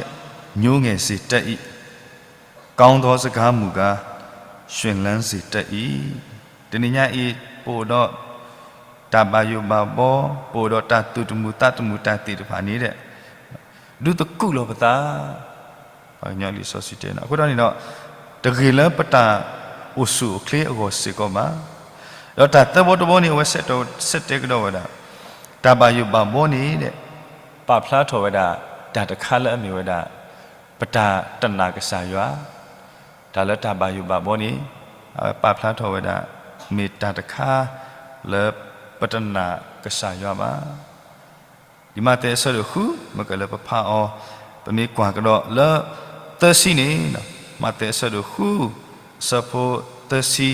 ညိငဲၢ်စ့တၢ်အံၤ, ကီသီစကါမုၢ်ဂၤ, ရွှင်လန်းစ့တၢ်အံၤ, တနံၤညါအံၤ ပအိၣ်ဒီးတၢ်ဘၣ်ယိၣ်ဘၣ်ဘီ, ပအိၣ်ဒီးတၢ်သူၣ်တမုာ်သးတမုာ်တၢ်သ့ၣ်တဖၣ်န့ၣ်ဒီး, ဒုးသကူးလီၤပသး ပှၤကညီလံာ်စီဆှံတဲနီၤ. အဃိဒီးန့ၣ်ဒီး, တဂ့ၤလၢပတၢ်အိၣ်ဆူၣ်အိၣ်ချ့အဂီၢ်စ့ၢ်ကီးဘၣ်. ဒီးတၢ်သၢဘီတဘီန့ၣ် အဝဲဆဲးတဲကဒီးဝဲဒၣ်, တၢ်ဘၣ်ယိၣ်ဘၣ်ဘီန့ၣ်ဒီး, ပာ်ဖျါထီၣ်ဝဲဒၣ် တၢ်တခါလၢအမ့ၢ်ဝဲဒၣ် ပတၢ်တနာ်ကစၢ်ယွၤ, တၢ်လၢတၢ်ဘၣ်ယိၣ်ဘၣ်ဘီန့ၣ်, အဝဲပာ်ဖျါထီၣ်ဝဲဒၣ် မ့ၢ်တၢ်တခါလၢပတနာ်ကစၢ်ယွၤဘၣ်. ဒ်မးသဲအဆၢဒိၣ်ဃု မ့ၢ်ကလၢပဖးအီၤ, ပမ့ၢ်ကွၢ်ကဒီးလၢသၢဆံန့ၣ်, မးသဲအဆၢဒိၣ်ဃု အဆၢဖိသၢဆံ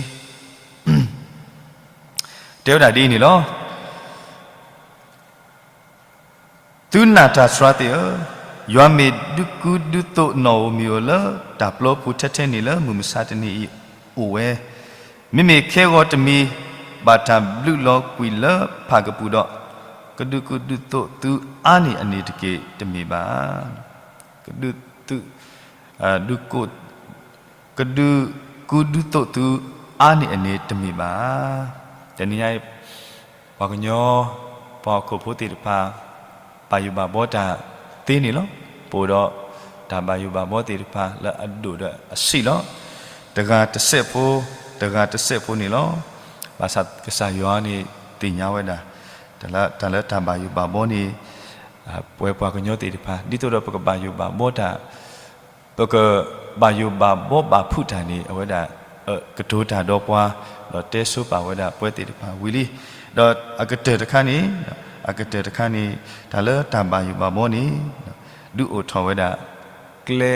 တဲဝဲဒၣ်ဒ်အံၤန့ၣ်လီၤ. သုနာ်တၢ်စှၤသ့ၣ်ဧၢ, ယွၤမ့ၢ်ဒုးကူဒုးသိးနီၣ်ဧိၤမံၤဧိၤလၢတၢ်ပျီပူၤထဲထဲန့ၣ်လၢမုၢ်မဆါတနံၤအံၤအိၣ်ဝဲ, မ့မ့ၢ်ခဲဂီၤတမံၤ ဘၣ်တၢ်ဘျုးလီၤကွံာ်လၢဖးကပူၤဒီး, ကဒုးကူဒုးသိးသုအါန့ၢ်အန့ၣ်တက့ၢ်တမ့ၢ်ဘၣ်. ကဒုးသု, ဒုးကူ ကဒုးကူဒုးသိးသုအါန့ၢ်အန့ၣ်တမ့ၢ်ဘၣ်. တနံၤညါအံၤ ပှၤကညီ ပှၤဟီၣ်ခိၣ်ဖိသ့ၣ်တဖၣ် ဘၣ်ယိၣ်ဘၣ်ဘီတၢ်သ့န့ၣ်လီၤ. ပအိၣ်ဒီးတၢ်ဘၣ်ယိၣ်ဘၣ်ဘီသ့ၣ်တဖၣ်လၢအဒိၣ်ဒီးအဆံးလီၤ. တဂၤတစဲးဖိ, တဂၤတစဲးဖိန့ၣ်လီၤ. ဘၣ်ဆၣ်ကစၢ်ယွၤန့ၣ်သ့ၣ်ညါဝဲဒၣ် တၢ်လၢတၢ်ဘၣ်ယိၣ်ဘၣ်ဘီန့ၣ် ပဝဲပှၤကညီသ့ၣ်တဖၣ် ဒ်သိးဒီးပကဘၣ်ယိၣ်ဘၣ်ဘီတၢ် ပကဘၣ်ယိၣ်ဘၣ်ဘီဘၣ်ဖုးတၢ်န့ၣ် အဝဲဒၣ် ကတိၤတၢ်ဒီးပှၤ ဒီးတဲဆိပာ်ဝဲဒၣ်ပဝဲသ့ၣ်တဖၣ်ဝံၤလံ. ဒီးအကတၢၢ်တခါန့ၣ် အကတၢၢ်တခါန့ၣ် တၢ်လၢတၢ်ဘၣ်ယိၣ်ဘၣ်ဘီန့ၣ် ဒုးအိၣ်ထီၣ်ဝဲဒၣ် ကျဲ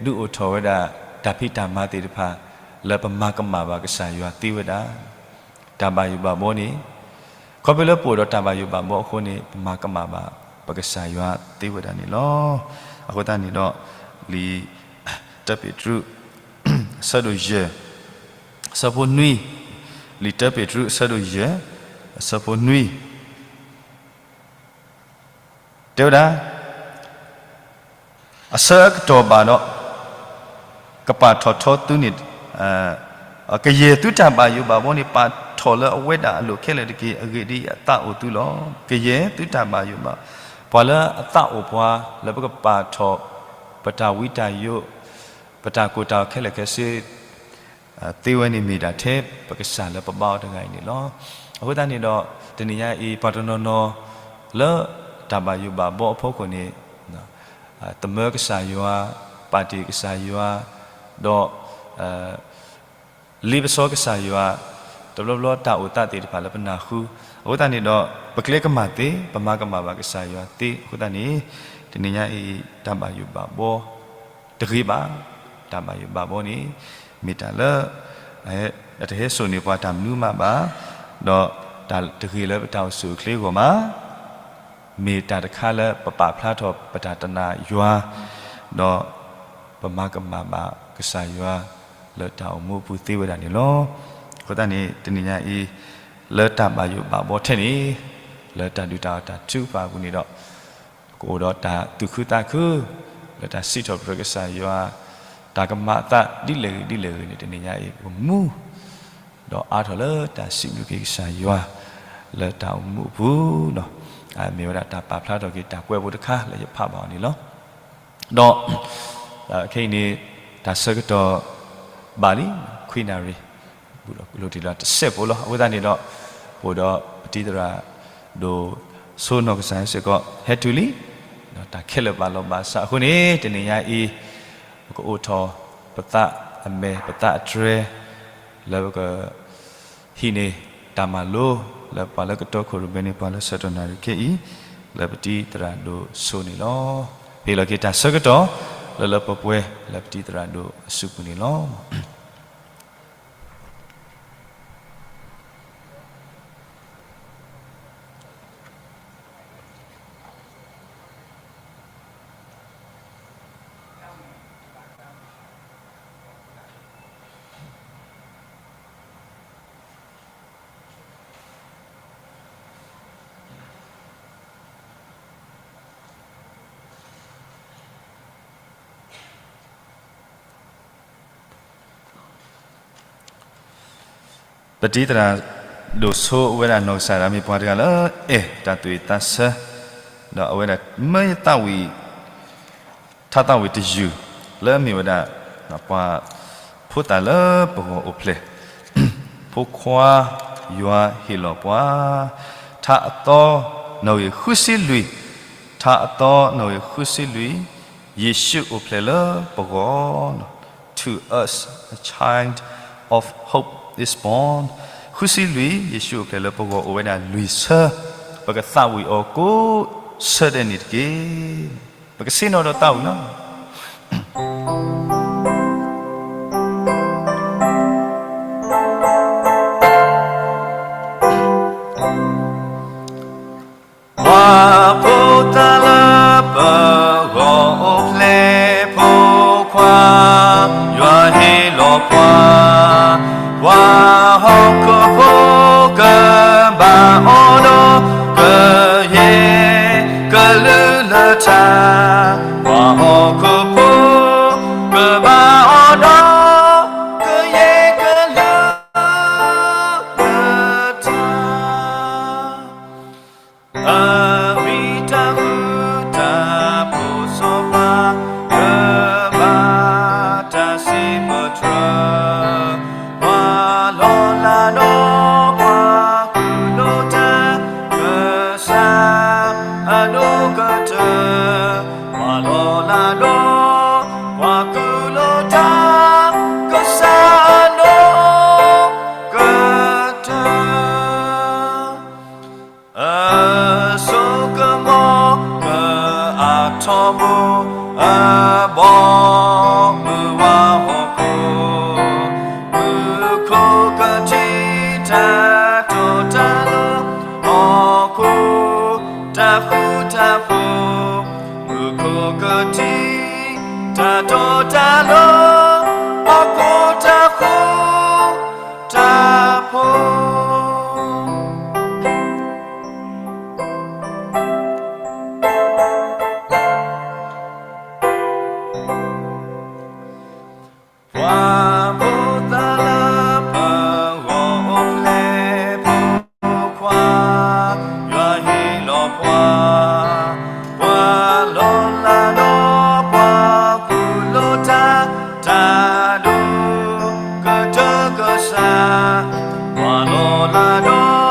ဒုးအိၣ်ထီၣ်ဝဲဒၣ် တၢ်ဖံးတၢ်မၤသ့ၣ်တဖၣ် လၢပမၤကမၣ်ဘၣ်ကစၢ်ယွၤသ့ဝဲဒၣ် တၢ်ဘၣ်ယိၣ်ဘၣ်ဘီန့ၣ် ခီဖျိလၢပအိၣ်ဒီးတၢ်ဘၣ်ယိၣ်ဘၣ်ဘီအဃိန့ၣ် ပမၤကမၣ်ဘၣ်ပကစၢ်ယွၤသ့ဝဲဒၣ်န့ၣ်လီၤ. အဃိသတးန့ၣ်ဒီး လံာ်တၢပ့းတရူး အဆၢဒိၣ်ယဲၢ် အဆၢဖိနွံ, လံာ်တၢပ့းတရူး အဆၢဒိၣ်ယဲၢ် အဆၢဖိနွံ တဲဝဲဒၣ် အဆၢကတီၢ်ဘၣ်ဒီး ကပာ်ထီၣ်ထီသုန့ၣ် ကယဲၢ်သုတၢ်ဘၣ်ယိၣ်ဘၣ်ဘီန့ၣ် ပာ်ထီၣ်လၢအဝဲဒၣ်အလိၤခဲလၢာ်တက့ၢ်. အဂ့ၢ်ဒ်အံၤ, အသးအိၣ်သုလီၤ. ကယဲၢ်သုတၢ်ဘၣ်ယိၣ်ဘၣ်, ပှၤလၢအသးအိၣ်ပှၤ လၢပကပာ်ထီၣ် ပတၢ်ဝံတၢ်ယိး, ပတၢ်ကိၢ်တၢ်ဂီၤခဲလၢာ်ခဲဆ့ သ့ဝဲန့ၣ်မ့ၢ်ဒၣ်ထဲပကစၢ်လၢပဘါအီၤတဂၤအံၤန့ၣ်လီၤ. အဃိသတးန့ၣ်ဒီး တနံၤညါအံၤ ပှၤတနီၤနီၤ လၢတၢ်ဘၣ်ယိၣ်ဘၣ်ဘီအဖီခိၣ်န့ၣ် သမၢကစၢ်ယွၤ, ပာ်တ့ၢ်ကစၢ်ယွၤ, ဒီး လ့ပစီကစၢ်ယွၤ, တဘျီဘျီတၢ်အိၣ်သးသ့ၣ်တဖၣ်လၢပနၢ်ဟူ, အဃိသတးန့ၣ်ဒီး ပကျဲကမၣ်သ့, ပမၤကမၣ်ဘၣ်ကစၢ်ယွၤသ့, အဃိသတးန့ၣ် တနံၤညါအံၤ တၢ်ဘၣ်ယိၣ်ဘၣ်ဘီ တဂ့ၤဘၣ်, တၢ်ဘၣ်ယိၣ်ဘၣ်ဘီန့ၣ် မ့ၢ်တၢ်လၢ တဟဲစိာ်န့ၢ်ပှၤတၢ်မနုၤမးဘၣ်, ဒီးတၢ်တဂ့ၤလၢပတၢ်အိၣ်ဆူၣ်အိၣ်ချ့အဂီၢ်မး မ့ၢ်တၢ်တခါလၢပပာ်ဖျါထီၣ်ပတၢ်တနာ်ယွၤ, ဒီးပမၤကမၣ်ဘၣ်ကစၢ်ယွၤလၢတၢ်အိၣ်မူအပူၤသ့ဝဲဒၣ်န့ၣ်လီၤ. အဃိသတးန့ၣ် တနံၤညါအံၤ လၢတၢ်ဘၣ်ယိၣ်ဘၣ်ဘီထဲန့ၣ် လၢတၢ်ဒုၣ်တၢ်အီၣ်တၢ်ထုကဖၣ်အပူၤန့ၣ်ဒီး ကအိၣ်ဒီးတၢ်သူၣ်ခုသးခု လၢတၢ်စံးထီၣ်ပတြၢၤကစၢ်ယွၤ တၢ်ကမၤအသးဒ်လဲၣ်ဂ့ၤဒ်လဲၣ်ဂ့ၤန့ၣ် တနံၤညါအံၤ ပကမူ ဒီးအါထီၣ်လၢတၢ်စံးဘျုးက့ၤကစၢ်ယွၤ လၢတၢ်အိၣ်မူအပူၤလီၤ. မ့ၢ်ဝဲဒၣ်တၢ်ပာ်ဖျါထီၣ်က့ၤတၢ်ကွဲးဖိတခါလၢယဖးဘၣ်အီၤန့ၣ်လီၤ. ဒီး ခဲအံၤန့ၣ် တၢ်ဆၢကတီၢ်ဘၣ်လံ ခွံနၣ်ရံၣ် ဘူးလိာ်တံၢ်လီၤတစဲးဖိလီၤ. အဃိသတးန့ၣ်ဒီး ပအိၣ်ဒီးပတံၤသရၣ်ဒိၣ်စိနီၢ်ကစၢ်ယွၤစ့ၢ်ကီး ဟဲတုၤလံ ဒီးတၢ်ခဲလၢာ်ဘၣ်လီၤဘၣ်စးအဃိန့ၣ် တနံၤညါအံၤ ပကအိးထီၣ်ပသးအမဲာ် ပသးအတြဲၤ လၢပက ဟံးန့ၢ်တၢ်မၤလိ လၢပှၤလၢကတီခိၣ်ရိၣ်မဲန့ၣ် ပှၤလၢဆၢကတီၢ်နၣ်ရံၣ်ခဲအံၤ လၢပတံၤသရၣ်ဒိၣ်စိန့ၣ်လီၤ. ပဟ့ၣ်လီၤက့ၤတၢ်ဆၢကတီၢ် လၢလၢပှဲၤပှဲၤ လၢပတံၤသရၣ်ဒိၣ်အစုပူၤန့ၣ်လီၤ. ပတံၤသရၣ်ဒိၣ်စိအိၣ်ဝဲဒၣ်နီၢ်ကစၢ်ဒၣ်မ့ၢ်ပှၤတဂၤလၢအဲၣ်တၢ်သူၣ်ဝံၣ်သးဆၢ, ဒီးအဝဲဒၣ်မၢယသးဝံၣ် ထါသးဝံၣ်တယုၢ် လၢအမ့ၢ်ဝဲဒၣ် ပှၤဖိသၣ်လၢပဂီၢ်အိၣ်ဖျဲၣ်, ဖိခွါယွၤဟ့ၣ်လီၤပှၤ, ထါအသီ နီၣ်ဂံၢ်ဃုဆံလွံၢ်, ထါအသီ နီၣ်ဂံၢ်ဃုဆံလွံၢ်, ယ့ၣ်ၡူးအိၣ်ဖျဲၣ်လၢပဂီၢ်, To us a child of hope is born, ဃုဆံလွံၢ် ယ့ၣ်ၡူးအိၣ်ဖျဲၣ်လၢပဂီၢ်အိၣ်ဝဲဒၣ်လွံၢ်ဆၢ, ပကသးဝံၣ်အီၤကိးဆၢဒဲးန့ၣ်တက့ၢ်. ပကဆ့ၣ်နီၤဒီးသးဝံၣ်လီၤ. ပှၤဖိသၣ်လၢပဂီၢ်အိၣ်ဖျဲၣ်, ဖိခွါယွၤဟ့ၣ်လီၤပှၤ, ပှၤဟီၣ်ခိၣ်ဖိကဘၣ်အီၣ်ဒီး ကယဲၢ်ကလုၢ်လၢထါ, ပှၤဟီၣ်ခိၣ်ဖိကဘၣ်အီၣ်ဒီး ကယဲၢ်ကလုၢ်လၢထါ အမံၤတၢ်ဃူတၢ်ဖိးစီၤပၤ ကဘၣ်တၢ်စံးပတြၢၤ, ပှၤလီၤ ထီဘိအဘီမုၢ်ဝါဟီၣ်ခိၣ်, မူခိၣ်ကထံၣ်တၢ်တီတၢ်လိၤ, ဟီၣ်ခိၣ်တၢ်ဃူတၢ်ဖိး, မူခိၣ်ကထံၣ်တၢ်တီတၢ်လိၤ, ဟီၣ်ခိၣ်တၢ်ဃူတၢ်ဖိး. ပှၤဖိသၣ်လၢပဂီၢ်အိၣ်ဖျဲၣ်ဖိခွါ, ယွၤဟ့ၣ်လီၤပှၤ, ပှၤလီၤလးဒီးပှၤကူၣ်လိာ်တၢ်, တၢ်ဒိၣ်ကတၢၢ်ကစၢ်, ပှၤလီၤလးဒီး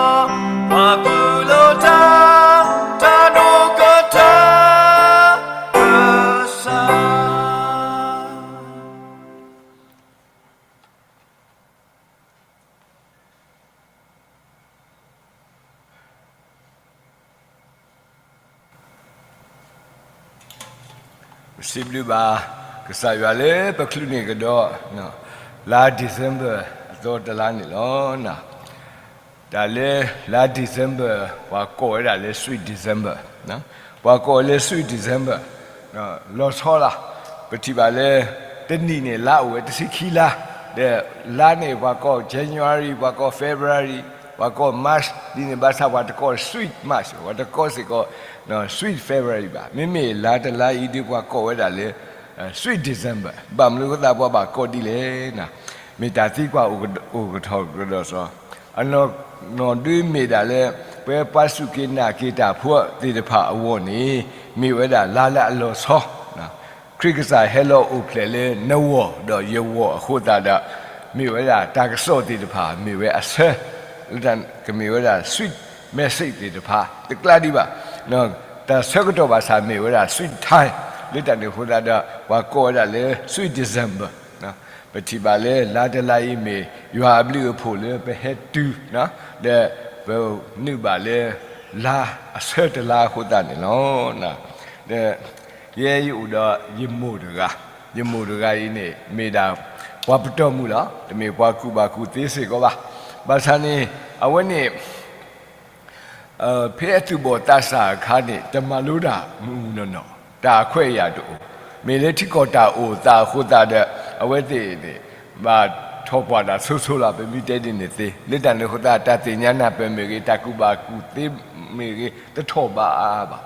ပှၤကူၣ်လိာ်တၢ်, တၢ်ဒိၣ်ကတၢၢ်ကစၢ်. ပစံးဘျုးဘၣ်ကစၢ်ယွၤလၢပချုးန့ၢ်ကဒီး လါ December အသီတလါန့ၣ်လီၤ. တၢ်လၢလါ December ပှၤကိးဝဲဒၣ်လၢ Sweet December, ပှၤကိးလၢ Sweet December လီၤဆီလီၤ. ပထံၣ်ဘၣ်လၢ တနံၣ်န့ၣ် လါအိၣ်ဝဲတဆံခံလါ, ဒီးလါန့ၣ် ပှၤကိး January, ပှၤကိး February, ပှၤကိး March ဒ်န့ၣ်ဘၣ်ဆၣ် ပှၤတကိး Sweet March, ပှၤတကိးစ့ၢ်ကီး Sweet February ဘၣ်. မ့မ့ၢ်လါတလါအံၤဒုး ပှၤကိးဝဲဒၣ်လၢ Sweet December. ဘၣ်မနုၤအဃိသတး ပှၤဘၣ်ကိးဒ်လဲၣ်န့ၣ်, မ့ၢ်တၢ်သံကွၢ်အိၣ်ကထီၣ်ကဒီးစီၤ အနီၢ်နီၢ်ဒုးမ့ၢ်ဒၣ်လၢ ပဝဲပှၤစူၢ်က့ၤနာ်က့ၤတၢ်ဖိသ့ၣ်တဖၣ်အဂီၢ်န့ၣ် မ့ၢ်ဝဲဒၣ်လါလၢအလီၤဆီ, ခရံာ်ကစၢ်ဟဲလီၤအိၣ်ဖျဲၣ်လၢနဂီၢ်ဒီးယဂီၢ်အဃိသတးဒီး မ့ၢ်ဝဲဒၣ်တၢ်ကစီၣ်သ့ၣ်တဖၣ် မ့ၢ်ဝဲအဆၢ, လၢတၢ်ကမ့ၢ်ဝဲဒၣ် sweet message သ့ၣ်တဖၣ် တကျါဒံးဘၣ်. တၢ်ဆၢကတီၢ်ဘၣ်ဆၣ်မ့ၢ်ဝဲဒၣ် sweet time, လၢတၢ်န့ၣ်အဃိသတးဒီး ပှၤကိးဝဲဒၣ်လၢ Sweet December. ပထံၣ်ဘၣ်လၢလါတလါအံၤမ့ၢ် ယွၤအဘျုးအဖှိၣ်လၢပဟဲတုၤ, ဒီးပနုာ်ဘၣ်လၢ လါအဆၢတလါအဃိသတးန့ၣ်လီၤ. ဒီးယဲယအိၣ်ဒီးယမိၢ်တဂၤ, ယမိၢ်တဂၤအံၤန့ၣ် မ့ၢ်ဒၣ်ပှၤပတီၢ်မုၢ်လီၤ. တမ့ၢ်ပှၤကူၣ်ဘၣ်ကူၣ်သ့စ့ၢ်ကီးဘၣ်. ဘၣ်ဆၣ်န့ၣ် အဝဲန့ၣ် ဖဲအသူၣ်ဘီၣ်သးစၢ်အခါန့ၣ် တမၤလိတၢ်မုာ်မုာ်နီၢ်နီၢ်, တၢ်အခွဲးအယာ်တအိၣ်, မ့ၢ်လၢထံကီၢ်တၢ်အိၣ်သးအဃိသတးဒီး အဝဲသ့ၣ်န့ၣ် ဘၣ်ထီၣ်ပှၢ်တၢ်ဆိဆိလီၤ, ပမ့ၢ်တဲဒ်န့ၣ်သ့. လၢတၢ်န့ၣ်အဃိသတး တၢ်သ့ၣ်ညါနၢ်ပၢၢ်မ့ၢ်ဂ့ၤ, တၢ်ကူၣ်ဘၣ်ကူၣ်သ့မ့ၢ်ဂ့ၤ, တထီၣ်ဘးအါဘၣ်.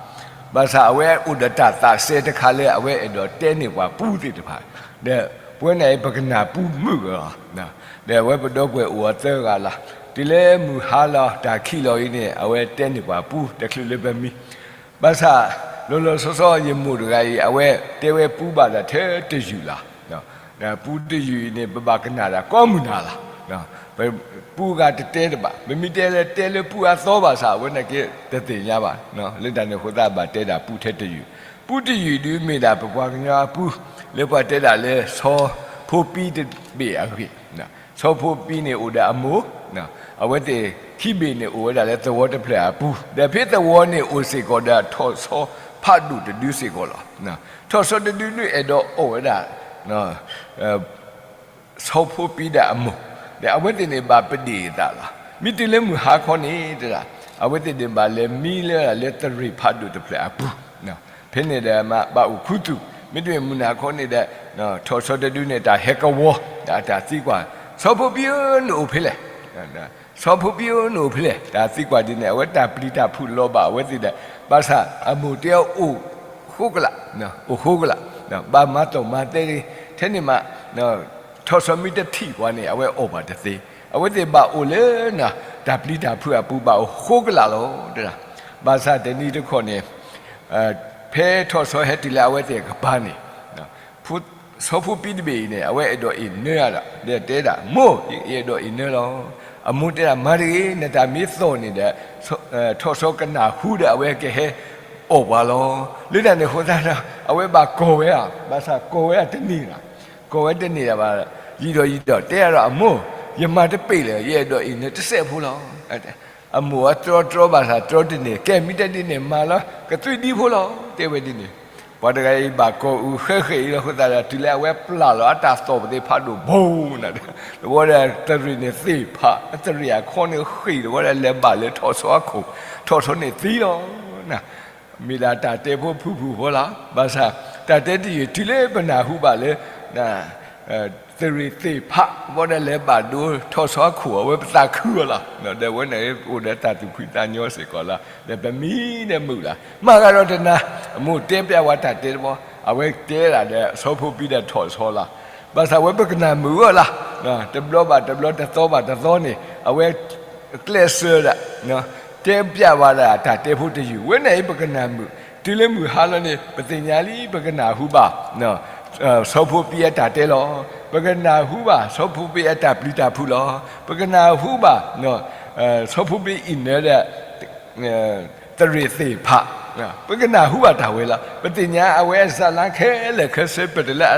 ဘၣ်ဆၣ်အဝဲအိၣ်ဒီးတၢ်သးစဲတခါလၢ အဝဲအဲၣ်ဒိးတဲန့ၢ်ပှၤပူသ့ၣ်တဖၣ်, ဒီးပဝဲန့ၣ်အံၤ ပကနၢ်ပူမုာ်ဂ့ၤလီၤ. ဒီးအဝဲပဒီပုၢ်ဝဲၢ်အိၣ်အသၢဂၤလီၤ. တုၤလၢမုၢ်ဟါလီၤ တၢ်ခံးလီၤအံၤန့ၣ် အဝဲတဲန့ၢ်ပှၤပူ တချုးလၢပမံ ဘၣ်ဆၣ် လီၤလီၤဆီဆီ ယမိၢ်တဂၤအံၤ အဝဲတဲဝဲပူဘၣ်တၢ်ထဲတယုၢ်လီၤ. ပူတယုၢ်အံၤန့ၣ် ပဘၣ်ကနၣ်တၢ်ကိးမုၢ်နၤလီၤ. ပူဂၤတတဲတဘၣ်, ပမ့ၢ်တဲလၢတဲလၢပူအသီဘၣ်ဆၣ် အဝဲန့ၣ်က့တသ့ၣ်ညါဘၣ်. လၢတၢ်န့ၣ်အဃိသတး ဘၣ်တဲတၢ်ပူထဲတယုၢ်, ပူတယုၢ်ဒုးမ့ၢ်ဒၣ်ပပှၤကညီအပူ, လၢပှၤတဲဒၣ်လၢ ဆီဖိပံတဘ့ၣ်အဂ့ၢ် ဆီဖိပံန့ၣ်အိၣ်ဒီးအမိၢ်, အဝဲသ့ၣ်ခံဘ့ၣ်န့ၣ် အိၣ်ဝဲဒၣ်လၢသဝီတဖျၢၣ်အပူ, ဒီးဖဲသဝီန့ၣ်အိၣ်စ့ၢ်ကီးဒီးထီၣ်ဆီဖးဒိၣ်တဒုစ့ၢ်ကီးလီၤ. ထီၣ်ဆီတဒုဒုးအဲၣ်ဒိးအီၣ်ဝဲဒၣ် ဆီဖိပံဒီးအမိၢ်, ဒီးအဝဲသ့ၣ်န့ၣ်ဘၣ်ပဒ့ၣ်အသးလီၤ. မ့ၢ်တုၤလၢမုၢ်ဟါခီန့ၣ်တဒၣ်, အဝဲသ့ၣ်န့ၣ်ဘၣ်လဲၤမံလၢလၢသရ့ၣ်ဖးဒိၣ်တဖျၢၣ်အပူ, ဖဲန့ၣ်ဒီးမ့ၢ်ဘၣ်အိၣ်ခူသူၣ်, မ့ၢ်တမ့ၢ်မုၢ်နၤခီန့ၣ်ဒီး ထီၣ်ဆီတဒုန့ၣ် တၢ်ဟဲကဝီၤ ဒီးတၢ်သံကွၢ်, ဆီဖိပံဧၢ နအိၣ်ဖဲလဲၣ်, ဆီဖိပံဧၢ နအိၣ်ဖဲလဲၣ်, တၢ်သံကွၢ်ဒ်န့ၣ် အဝဲတၢ်ပျံၤတၢ်ဖုးလီၤဘၣ်အဝဲသ့ၣ်ဒီး, ဘၣ်ဆၣ်အမိၢ်တဲအီၤအိၣ်ဃိကလာ်, အိၣ်ဃိကလာ်, ဘၣ်မၤတီၢ်မၤသဲ, ထဲန့ၣ်မး ထီၣ်ဆီမ့ၢ်တထံၣ်ပှၤန့ၣ် အဝဲအီၣ်ဘၣ်တသ့, အဝဲသ့ၣ်ဘၣ်အိၣ်လၢ တၢ်ပျံၤတၢ်ဖုးအပူၤ ဘၣ်အိၣ်ဃိကလာ်လီၤ. ဘၣ်ဆၣ်တနံၤတခီန့ၣ် ဖဲထီၣ်ဆီဟဲတုၤလၢအဝဲသ့ၣ်အကပၤန့ၣ် ဆီဖိပံတဘ့ၣ်အံၤန့ၣ် အဝဲအဲၣ်ဒိးအ့ၣ်နၢအဒၣ်, ဒီးတဲဒၣ် မိၢ်, ယအဲၣ်ဒိးအ့ၣ်နၢလီၤ. အမိၢ်တဲဒၣ် မၤတဂ့ၤ, နတၢ်မ့ၢ်သီၣ်န့ၣ်ဒီး ထီၣ်ဆီကနၣ်ဟူဒီး အဝဲကဟဲအီၣ်ပှၤလီၤ. လၢတၢ်န့ၣ်အဃိသတးဒီး အဝဲဘၣ်ကိးဝဲဧါ, ဘၣ်ဆၣ်ကိးဝဲတန့ၢ်ဘၣ်, ကိးဝဲတန့ၢ်ဒၣ်ဘၣ်, ယံာ်ဒီးယံာ်ဒီး တဲအါဒီး အမိၢ်, ယမၤတပ့ၢ်လၢၤ, ယအဲၣ်ဒိးအ့ၣ်နၢတစဲးဖိလီၤ. အမိၢ်အတြီတြီဘၣ်ဆၣ်တြီတန့ၢ်, ကဲမ့ၢ်တဲဒ်န့ၣ်မၤလီၤ, ကသွံၣ်ဒံဖိလီၤ, တဲဝဲဒ်န့ၣ်. ပှၤတဂၤအံၤဘၣ်ကိာ်အုးဃဲဃဲအံၤလီၤ. အဃိသတးဒီး တုၤလၢအဝဲပျၢ်လီၤအတၢ်သီၣ်ပသ့ၣ်တဖၣ်ဒိၣ်ဘိနၤ, တဝီဒီးသရ့ၣ်န့ၣ်သ့ၣ်ဖး, သရ့ၣ်အခီန့ၣ်ဃ့ၢ်တဝီဒီးလဲၤဘၣ်လၢထီၣ်ဆီအခိၣ်, ထီၣ်ဆီန့ၣ်သံလီၤ. မ့ၢ်ဒၣ်တၢ်တဲဖိဖုၣ်ဖုၣ်ဖိလီၤ. ဘၣ်ဆၣ် တၢ်တဲတယုၢ် တုၤလၢပနၢ်ဟူဘၣ်လၢ သရ့ၣ်သ့ၣ်ဖး ဘီဒီးလဲၤဘၣ်ဒိထီၣ်ဆီခိၣ် အဝဲပသးခုအီၤလီၤ. ဒီးဝဲန့ၣ်အိၣ်ဒီးတၢ်သူၣ်ဖှံသးညီစ့ၢ်ကီးလီၤ. ဒီးပမံဒီးမုာ်လီၤ. မၤဂၤဒီးတနၤ အမိၢ်တဲပျးဝဲတၢ်တဲတဘီ အဝဲတဲဒၣ်ဒီးဆီဖိပံဒီးထီၣ်ဆီလီၤ. ဘၣ်ဆၣ်ဝဲပကနၢ်မုာ်အီၤလီၤ. တဘျီဘၣ်တဘျီ တသီဘၣ်တသီန့ၣ် အဝဲကျဲးစၢးဒၣ် တဲပျးဝဲဒၣ်တၢ်တဲဖိတယုၢ် ဝဲန့ၣ်အံၤပကနၢ်မုာ်, တုၤလၢမုၢ်ဟါလီၤန့ၣ် ပသ့ၣ်ညါလံ ပကနၢ်ဟူဘၣ် ဆီဖိပံအတၢ်တဲလီၤ. ပကနၢ်ဟူဘၣ်ဆီဖိပံအတၢ်ပျံၤတၢ်ဖုးလီၤ. ပကနၢ်ဟူဘၣ် ဆီဖိပံအံၣ်နၢၤဒီး သရ့ၣ်သ့ၣ်ဖး, ပကနၢ်ဟူဘၣ်တၢ်ဝဲလီၤ. ပသ့ၣ်ညါအဝဲအစလါခဲလၢာ်ခဲဆ့ ပတုၤလၢ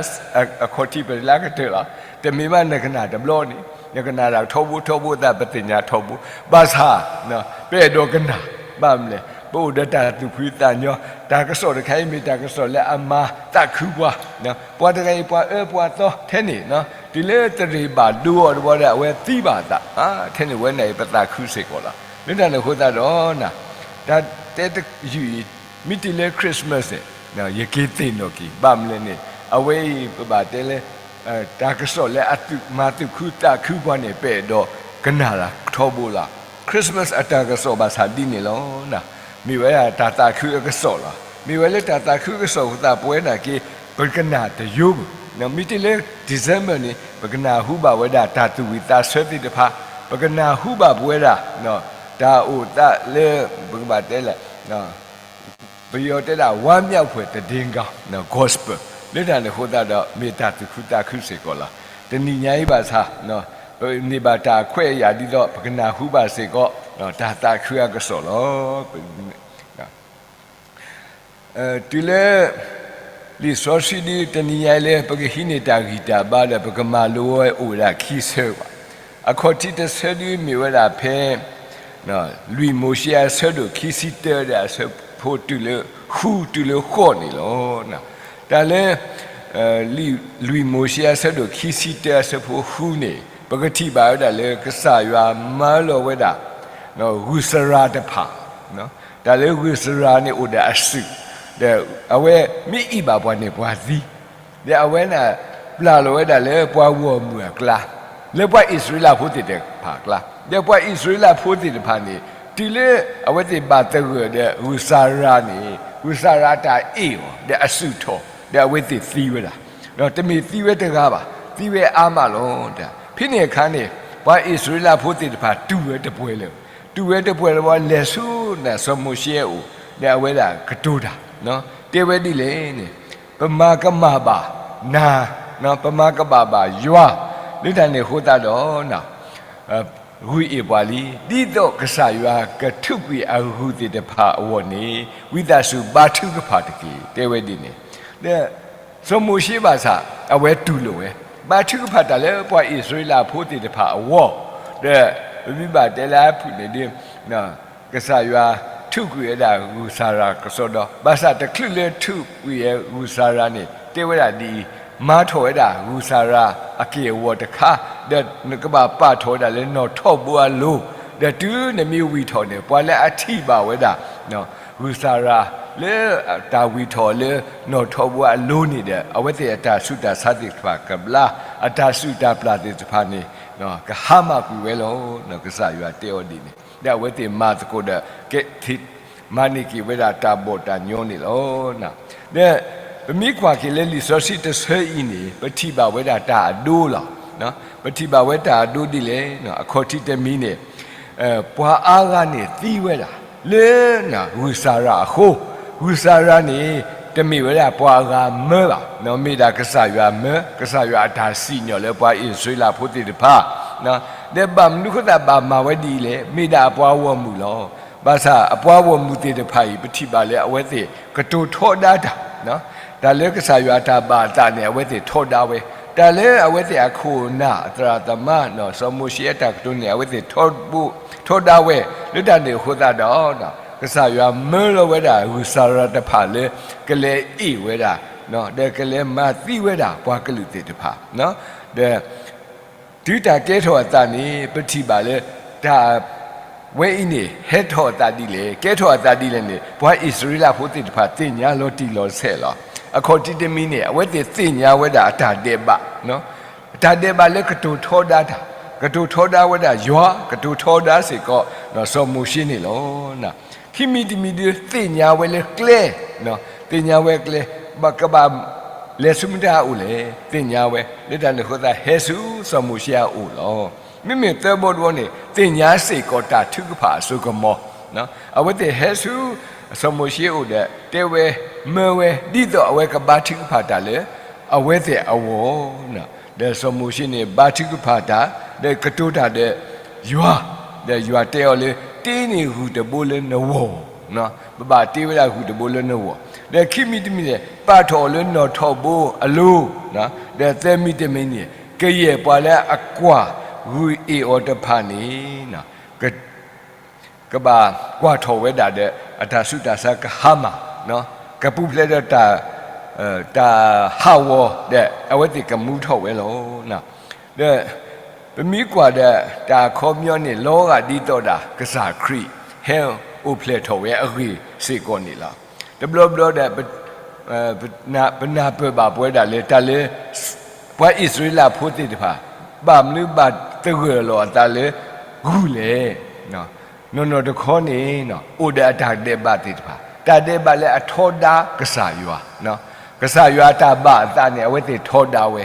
အခီၣ်ထံး ပတုၤလၢအကတၢၢ်လီၤ. တမ့ၢ်ဘၣ်နကနၣ်တဘျီန့ၣ် နကနၣ်ဒၣ်ထီဘိထီဘိအသး ပသ့ၣ်ညါထီဘိ. ဘၣ်ဆၣ် ပအဲၣ်ဒိးကနၣ် ဘၣ်မနုၤလဲၣ် ပအိၣ်ဒီးတၢ်သူၣ်ဖှံသးညီ, တၢ်ကစီၣ်တခါအံၤမ့ၢ်တၢ်ကစီၣ်လၢအမၤသးခုပှၤ, ပှၤတဂၤအံၤပှၤအၢပှၤသီထဲန့ၣ် တုၤလၢသရ့ၣ်ဘၣ်ဒိအီၤတဘျီဒီး အဝဲသံဘၣ်အသး, ထဲန့ၣ်ဝဲန့ၣ်အံၤပသးခုစ့ၢ်ကီးလီၤ. လၢတၢ်န့ၣ်အဃိသတးဒီး တၢ်တဲတယုၢ်အံၤ မ့ၢ်တုၤလၢ Christmas န့ၣ် ယက့ၤသ့ၣ်နီၣ်က့ၤ ဘၣ်မနုၤလဲၣ်န့ၣ် အဝဲအံၤပဘၣ်တဲလၢ တၢ်ကစီၣ်လၢအသုးမၤသူၣ်ခုသးခုပှၤန့ၣ် ပအဲၣ်ဒိးကနၣ်လၢထီဘိလီၤ. Christmas အတၢ်ကစီၣ်ဘၣ်ဆၣ်ဒ်န့ၣ်လီၤ. မ့ၢ်ဝဲဒၣ်တၢ်သးခုအကစီၣ်လီၤ. မ့ၢ်ဝဲလၢတၢ်သးခုအကစီၣ်အဃိသတး ပဝဲနာ်က့ ပကနၣ်တယိဘၣ်. မ့ၢ်တုၤလၢ December န့ၣ် ပကနၢ်ဟူဘၣ်ဝဲဒၣ်တၢ်သူၣ်ဝံၣ်သးဆၢသ့ၣ်တဖၣ်, ပကနၢ်ဟူဘၣ်ပဝဲဒၣ် တၢ်အိၣ်သးလၢ ပကဘၣ်တဲလၢ ပယီၤတဲဒၣ် ဝမ်းမြောက်ဖွယ်သတင်းကောင်း gospel လၢတၢ်န့ၣ်အဃိသတးဒီး မ့ၢ်တၢ်သူၣ်ခုသးခုစ့ၢ်ကီးလီၤ. တနံၤညါအံၤဘၣ်ဆၣ် ပန့ၢ်ဘၣ်တၢ်ခွဲးအယာ်ဒ်သိး ပကနၢ်ဟူဘၣ်စ့ၢ်ကီး တၢ်သးခုအကစီၣ်လီၤ. တုၤလၢ လံာ်စီဆှံဒ်တနံၤညါအံၤလၢ ပကဟံးန့ၢ်တၢ်ဂံၢ်တၢ်ဘါဒီး ပကမၤလိဝဲအိၣ်ဝဲဒၣ်ခံဆၢဘၣ်. အခီၣ်ထံးတဆၢဒ်မ့ၢ်ဝဲဒၣ်ဖဲ လွံၢ်မိၤၡ့အဆၢဒိၣ်ခံဆံတၢဒီးအဆၢဖိတုၤလၢ ဃုတုၤလၢဃိးန့ၣ်လီၤ. တၢ်လၢ လွံၢ်မိၤၡ့အဆၢဒိၣ်ခံဆံတၢအဆၢဖိဃုန့ၣ် ပကထံၣ်ဘၣ်ဝဲဒၣ်လၢကစၢ်ယွၤမၢလီၤဝဲဒၣ် ဂုၢ်စရၤတဖၣ်, တၢ်လၢဂုၢ်စရၤန့ၣ်အိၣ်ဒီးအစုၣ်, ဒီးအဝဲမ့ၢ်အံၣ်ဘၣ်ပှၤန့ၣ်ပှၤသံ, ဒီးအဝဲန့ၣ် ပျၢ်လီၤဝဲဒၣ်လၢပှၤဂီၢ်မုၢ်အကျါ, လၢပှၤအံၣ်စရ့လးဖိသ့ၣ်တဖၣ်အကျါ, ဒီးပှၤအံၣ်စရ့လးဖိသ့ၣ်တဖၣ်န့ၣ် တုၤလၢအဝဲသ့ၣ်ဘၣ်သဂၢၢ်ဒီးဂုၢ်စရၤန့ၣ် ဂုၢ်စရၤတၢ်အ့ၣ်အီၤဒီးအစုၣ်ထီၣ် ဒီးအဝဲသ့ၣ်သံဝဲဒၣ်, တမ့ၢ်သံဝဲတဂၤဘၣ်, သံဝဲအါမးလီၤ. ဖဲန့ၣ်အခါန့ၣ် ပှၤအံၣ်စရ့လးဖိသ့ၣ်တဖၣ်တူၢ်ဝဲတပှဲၤလၢၤ, တူၢ်ဝဲတပှဲၤလၢၤဘၣ် လဲၤဆူနၢ်စီၤမိၤၡ့အအိၣ်, ဒီးအဝဲဒၣ်ကတိၤတၢ်, တဲဝဲဒ်လဲၣ်န့ၣ် ပမၤကမၣ်ဘၣ်နၤ, ပမၤကမၣ်ဘၣ်ယွၤ, လၢတၢ်န့ၣ်အဃိသတးဒီး ဂုၢ်အ့ၣ်ပှၤလံ, ဒ်သိးကစၢ်ယွၤကထုးကွံာ်အဂုၢ်သ့ၣ်တဖၣ်အဂီၢ်န့ၣ် ဝံသးစူၤဘါထုကဖၣ်တက့ၢ် တဲဝဲဒ်န့ၣ်, ဒီးစီၤမိၤၡ့ဘၣ်ဆၣ် အဝဲတူၢ်လိာ်ဝဲ, ဘါထုကဖၣ်တၢ်လၢပှၤအံၣ်စရ့လးဖိသ့ၣ်တဖၣ်အဂီၢ်, ဒီးပမ့ၢ်ဘၣ်တဲလၢအဖုၣ်န့ၣ်ဒီး ကစၢ်ယွၤထုးကွံာ်ဝဲဒၣ်ဂုၢ်စရၤကစီဒီ, ဘၣ်ဆၣ်တချုးလၢထုးကွံာ်ဝဲဂုၢ်စရၤန့ၣ် တဲဝဲဒၣ်ဒ်အံၤ, မၤထီၣ်ဝဲဒၣ်ဂုၢ်စရၤအက့ၢ်အဂီၤတခါ, ဒီးနကဘၣ်ပာ်ထီၣ်ဝဲဒၣ်လၢနီၣ်ထီၣ်ဘိအလိၤ, ဒီးတုၤနမ့ၢ်ဝံၢ်ထီၣ်န့ၣ် ပှၤလၢအထံၣ်ဘၣ်ဝဲဒၣ် ဂုၢ်စရၤလၢတၢ်ဝံၢ်ထီၣ်လၢနီၣ်ထီၣ်ဘိအလိၤန့ၣ်ဒီး အဝဲသ့ၣ်အတၢ်ဆူးတၢ်ဆါသ့ၣ်တဖၣ်ကဘျါ, အတၢ်စုၣ်တၢ်ပျၢ်သ့ၣ်တဖၣ်န့ၣ် ကဟါမၢ်ကွံာ်ဝဲလီၤ. ကစၢ်ယွၤတဲအီၤဒ်န့ၣ်, ဒီးအဝဲသ့ၣ်မၤသကိးဒီး ကဲ မၤန့ၢ်က့ၤဝဲဒၣ်တၢ်ဘီၣ်တၢ်ညီန့ၣ်လီၤ. ဒီးပမ့ၢ်ကွၢ်က့ၤလၢလံာ်စီဆှံတဆၢအံၤန့ၣ် ပထံၣ်ဘၣ်ဝဲဒၣ်တၢ်အဒိလီၤ. ပထံၣ်ဘၣ်ဝဲတၢ်အဒိဒ်လဲၣ်, အခီၣ်ထံးတမံၤန့ၣ် ပှၤအါဂၤန့ၣ်သံဝဲဒၣ် လၢ ဂုၢ်စရၤအဃိ, ဂုၢ်စရၤန့ၣ် တမ့ၢ်ဝဲဒၣ်ပှၤအဂၤမၢဘၣ်, မ့ၢ်ဒၣ်ကစၢ်ယွၤမၢ, ကစၢ်ယွၤအတၢ်စံၣ်ညီၣ်လၢပှၤအံၣ်စရ့လးဖိသ့ၣ်တဖၣ်, ဒီးဘၣ်မနုၤအဃိသတးဘၣ်မၤဝဲဒ်အံၤလဲၣ်, မ့ၢ်ဒၣ်အပှၤဂီၢ်မုၢ်လီၤ. ဘၣ်ဆၣ်အပှၤဂီၢ်မုၢ်သ့ၣ်တဖၣ်အံၤ ပထံၣ်ဘၣ်လၢအဝဲသ့ၣ်ကတိၤထီဒါတၢ်, တၢ်လၢကစၢ်ယွၤအတၢ်ဘၣ်အသးန့ၣ် အဝဲသ့ၣ်ထီဒါဝဲ, တၢ်လၢအဝဲသ့ၣ်အခိၣ်အနၢ်အသရၣ်သမါ စီၤမိၤၡ့အတၢ်ကတိၤန့ၣ် အဝဲသ့ၣ်ထီဒါဝဲ, လၢတၢ်န့ၣ်အဃိသတးဒီး ကစၢ်ယွၤမၢလီၤဝဲဒၣ်ဂုၢ်စၢ်ရၤတဖၣ်လၢ ကလဲၤအ့ၣ်ဝဲဒၣ်, ဒီးကလဲၤမၤသံဝဲဒၣ်ပှၤကလုာ်သ့ၣ်တဖၣ်, ဒီး တုၤတၢ်ကဲထီၣ်အသးန့ၣ် ပထံၣ်ဘၣ်လၢ တၢ်ဝဲအံၤန့ၣ် ဟဲထီၣ်အသးဒ်လဲၣ်, ကဲထီၣ်အသးဒ်လဲၣ်န့ၣ် ပှၤအံၣ်စရ့လးဖိသ့ၣ်တဖၣ်သ့ၣ်ညါလီၤတံၢ်လီၤဆဲးလီၤ. အခီၣ်ထံးတမံၤန့ၣ် အဝဲသ့ၣ်သ့ၣ်ညါဝဲဒၣ်အတၢ်ဒဲးဘး, အတၢ်ဒဲးဘးလၢကတိၤထီဒါတၢ်, ကတိၤထီဒါဝဲဒၣ်ယွၤ, ကတိၤထီဒါစ့ၢ်ကီး စီၤမိၤၡ့န့ၣ်လီၤ. ခံမံၤတမံၤဒုးသ့ၣ်ညါဝဲလၢကျဲ, သ့ၣ်ညါဝဲကျဲ, ကဘၣ်လဲၤဆူမတၤအအိၣ်လဲၣ်, သ့ၣ်ညါဝဲ လၢတၢ်န့ၣ်အဃိသတး ဟဲဆူစီၤမိၤၡ့အအိၣ်လီၤ. မ့မ့ၢ်သၢဘီတဘီန့ၣ် သ့ၣ်ညါစ့ၢ်ကီးတၢ်ထုကဖၣ်အစိကမီၤ, အဝဲသ့ၣ်ဟဲဆူ စီၤမိၤၡ့အအိၣ်ဒီး တဲဝဲမၢဝဲ ဒ်သိးအဝဲကဘါထုကဖၣ်တၢ်လၢ အဝဲသ့ၣ်အဂီၢ်, ဒီးစီၤမိၤၡ့န့ၣ် ဘါထုကဖၣ်တၢ် ဒီးကတိၤတၢ်ဒီးယွၤ, ဒီးယွၤတဲအီၤလၢ တ့န့ၢ်ဂုၢ်တဘိလၢနဂီၢ်, ပဘၣ်တ့ဝဲဒၣ်ဂုၢ်တဘိလၢနဂီၢ်, ဒီးခံမံၤတမံၤန့ၣ် ပာ်ထီၣ်အီၤလၢနီၣ်ထိးဘိအလိၤ, ဒီးသၢမံၤတမံၤန့ၣ် ကယဲၢ်ပှၤလၢအကွၢ်ဂုၢ်အ့ၣ်အီၤတဖၣ်န့ၣ် ကဘၣ်ကွၢ်ထီၣ်ဝဲဒၣ်ဒီး အတၢ်ဆူးတၢ်ဆါကဟါမၢ်, ကပူၤဖျဲးဒီး တၢ်ဟးဂီၤဒီး အဝဲသ့ၣ်ကမူထီၣ်ဝဲလီၤ. ဒီးပမ့ၢ်ကွၢ်ဒီးတၢ်အခီပညီန့ၣ် လီၤဂာ်ဒ်သိးဒၣ် ကစၢ်ခရံာ် ဟဲအိၣ်ဖျဲၣ်ထီၣ်ဝဲအဂ့ၢ်စ့ၢ်ကီးန့ၣ်လီၤ. တဘျီဘျီဒီး ပနၢ်ပၢၢ်ဘၣ်ပဝဲဒၣ်လၢတၢ်လၢ ပှၤအံၣ်စရ့လးဖိသ့ၣ်တဖၣ် ဘၣ်မနုၤဘၣ်သဂၢၢ်လီၤအသးလၢဂုၢ်လဲၣ်. နီၢ်နီၢ်တခီန့ၣ် အိၣ်ဒီးအတၢ်ဒဲးဘးသ့ၣ်တဖၣ်, တၢ်ဒဲးဘးလၢအထီဒါကစၢ်ယွၤ, ကစၢ်ယွၤအတၢ်ဘၣ်အသးန့ၣ် အဝဲသ့ၣ်ထီဒါဝဲ,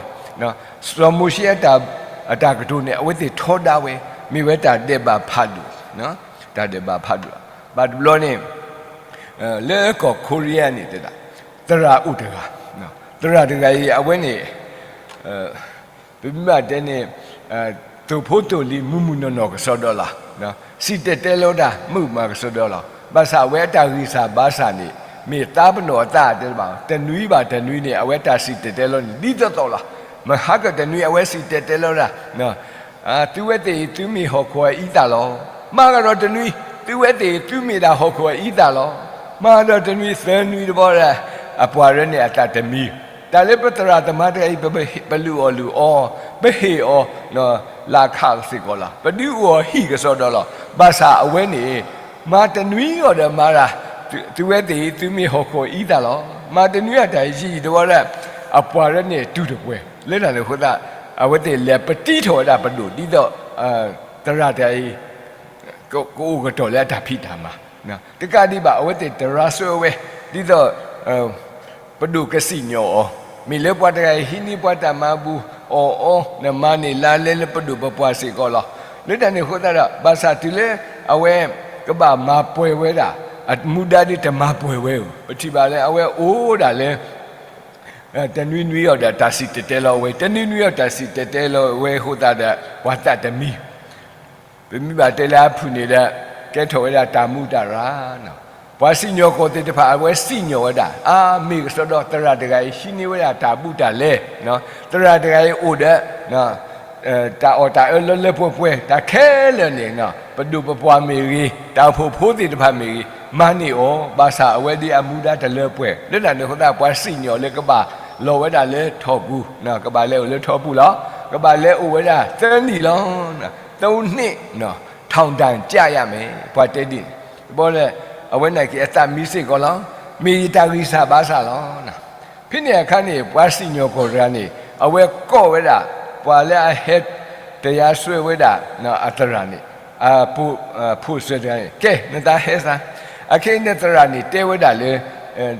စီၤမိၤၡ့အတၢ်ကတိၤန့ၣ် အဝဲသ့ၣ်ထီဒါဝဲ, မ့ၢ်ဝဲတၢ်ဒဲးဘးဖးဒိၣ်, တၢ်ဒဲးဘးဖးဒိၣ်, ဘၣ်တဘျီန့ၣ် လၢကီၢ်ခိရံယါန့ၣ်တဲဒၣ် သရၣ်အိၣ်တဂၤ, သရၣ်တဂၤအံၤ အဝဲန့ၣ် ပမ့ၢ်ဘၣ်တဲန့ၣ် သိၣ်ဖိသိၣ်လံၤမုၢ်မုၢ်နီၢ်နီၢ်ကစီဒီလီၤ, စံၣ်တဲၤတဲလီၤတၢ်မုာ်မးကစီဒီလီၤ. ဘၣ်ဆၣ်အဝဲအတၢ်ဂံၢ်စၢ်ဘါစၢ်န့ၣ် မ့ၢ်သးပနီၣ်အသးတဲဘၣ်, တနွံဘၣ်တနွံန့ၣ် အဝဲတၢ်စံၣ်တဲၤတဲလီၤန့ၣ် ဒ်သိးသိးလီၤ. မဟါကတနွံ အဝဲစံၣ်တဲၤတဲလီၤတၢ် သုဝဲသ့ၣ်အံၤ သုမ့ၢ်ဟီၣ်ခိၣ်အအံသၣ်လီၤ. မၤကဒီးတနွံ သုဝဲသ့ၣ်အံၤ သုမ့ၢ်ဒၣ်ဟီၣ်ခိၣ်အအံသၣ်လီၤ. မၤကဒီးတနွံသၢနွံတဘျီဒီး အပှၤရဲန့ၣ်အသးတမံ, တၢ်လၢပသရၣ်သမါတဂၤအံၤ ပလုၢ်အီၣ်လုၢ်အီ ပဟ့ၣ်အီၤ လၢခးစ့ၢ်ကီးလီၤ. ပဒုးအိၣ်အီၤဟံၣ်ကစီဒီလီၤ. ဘၣ်ဆၣ်အဝဲန့ၣ် မၤတနွံအီၤဒီးမၤဒၣ် သုဝဲသ့ၣ်အံၤ သုမ့ၢ်ဟီၣ်ခိၣ်အအံသၣ်လီၤ. မၤတနွံအတၢ်ယံာ်ယံာ်တဘျီဒီး အပှၤရဲန့ၣ်တူၢ်တပှဲၤ လၢတၢ်န့ၣ်အဃိသတး အဝဲသ့ၣ်လဲၤပတံထီၣ်ဝဲဒၣ်ပဒိၣ် ဒ်သိး သရၣ်တဂၤအံၤ ကအိၣ်ကတီၢ်လၢအတၢ်ဖံးတၢ်မၤ, တကးဒံးဘၣ် အဝဲသ့ၣ်တရါဆှၢဝဲ ဒ်သိး ပဒိၣ်ကစံၣ်ညီၣ်အီၤ, မ့ၢ်လၢပှၤတဂၤအံၤ ဟံးန့ၢ်ပှၤတၢ်မၤဘူၣ်အီၣ်အီ နမၤန့ၢ်လါလဲလၢပဒိၣ်ပပှၢ်စ့ၢ်ကီးလီၤ. လၢတၢ်န့ၣ်အဃိသတးဒီး ဘၣ်ဆၣ်တုၤလၢအဝဲကဘၣ်မၤပှဲၤဝဲဒၣ် အမူဒါဒ်တမၤပှဲၤဝဲဧိၤ, ပထံၣ်ဘၣ်လၢအဝဲအိၣ်ဒၣ်လၢ တနွံနွံအီၤဒီးတၢ်စံၣ်တဲၤတဲလီၤဝဲ, တနွံနွံအီၤတၢ်စံၣ်တဲၤတဲလီၤဝဲအဃိသတးဒီး ပှၤသးတမံ ပမ့ၢ်ဘၣ်တဲလၢအဖုၣ်န့ၣ်ဒီး ကဲထီၣ်ဝဲဒၣ်တၢ်မူးတၢ်ရၢ်, ပှၤစံၣ်ညီၣ်ကွီၢ်သ့ၣ်တဖၣ် အဝဲစံၣ်ညီၣ်ဝဲဒၣ် အါမ့ၢ်ကစီဒီ သရၣ်တဂၤအံၤ ဟံးန့ၢ်ဝဲဒၣ်တၢ်ဘူးတၢ်လဲ, သရၣ်တဂၤအံၤအိၣ်ဒီး တၢ်အီၣ်တၢ်အၢလၢလၢပှဲၤပှဲၤ တၢ်ခဲလၢာ်န့ၣ် ပဒိၣ်ပပှၢ်မ့ၢ်ဂ့ၤ တၢ်အိၣ်ဖှိၣ်ဖိသ့ၣ်တဖၣ်မ့ၢ်ဂ့ၤ မၤန့ၢ်အီၤ, ဘၣ်ဆၣ်အဝဲဒ်အမူဒါတလၢပှဲၤ လၢတၢ်န့ၣ်အဃိသတး ပှၤစံၣ်ညီၣ်လၢကဘၣ်လီၤဝဲဒၣ်လၢထီၣ်ပူၤ, ကဘၣ်လဲၤအိၣ်လၢထီၣ်ပူၤလီၤ. ကဘၣ်လဲၤအိၣ်ဝဲဒၣ်သၢနံၣ်လီၤ. သုံးနှစ် ထောင်ဒဏ်ကျရမယ် ပှၤတဲဒ်န့ၣ်, တဘျီလၢ အဝဲန့ၣ်က့ၤအသးမံစ့ၢ်ကီးလီၤ. မ့ၢ်ယတၢ်ဂံၢ်စၢ်ဘါစၢ်လီၤ. ဖဲန့ၣ်အခါန့ၣ် ပှၤစံၣ်ညီၣ်ကွီၢ်တဂၤန့ၣ် အဝဲကိးဝဲဒၣ် ပှၤလၢအဟဲတရားစွဲဝဲဒၣ် အသရၣ်န့ၣ် အ ဖိၣ်စၢၤတဂၤန့ၣ် ကဲ နသးဟဲစၢ်, အခဲအံၤနသရၣ်န့ၣ် တဲဝဲဒၣ်လၢ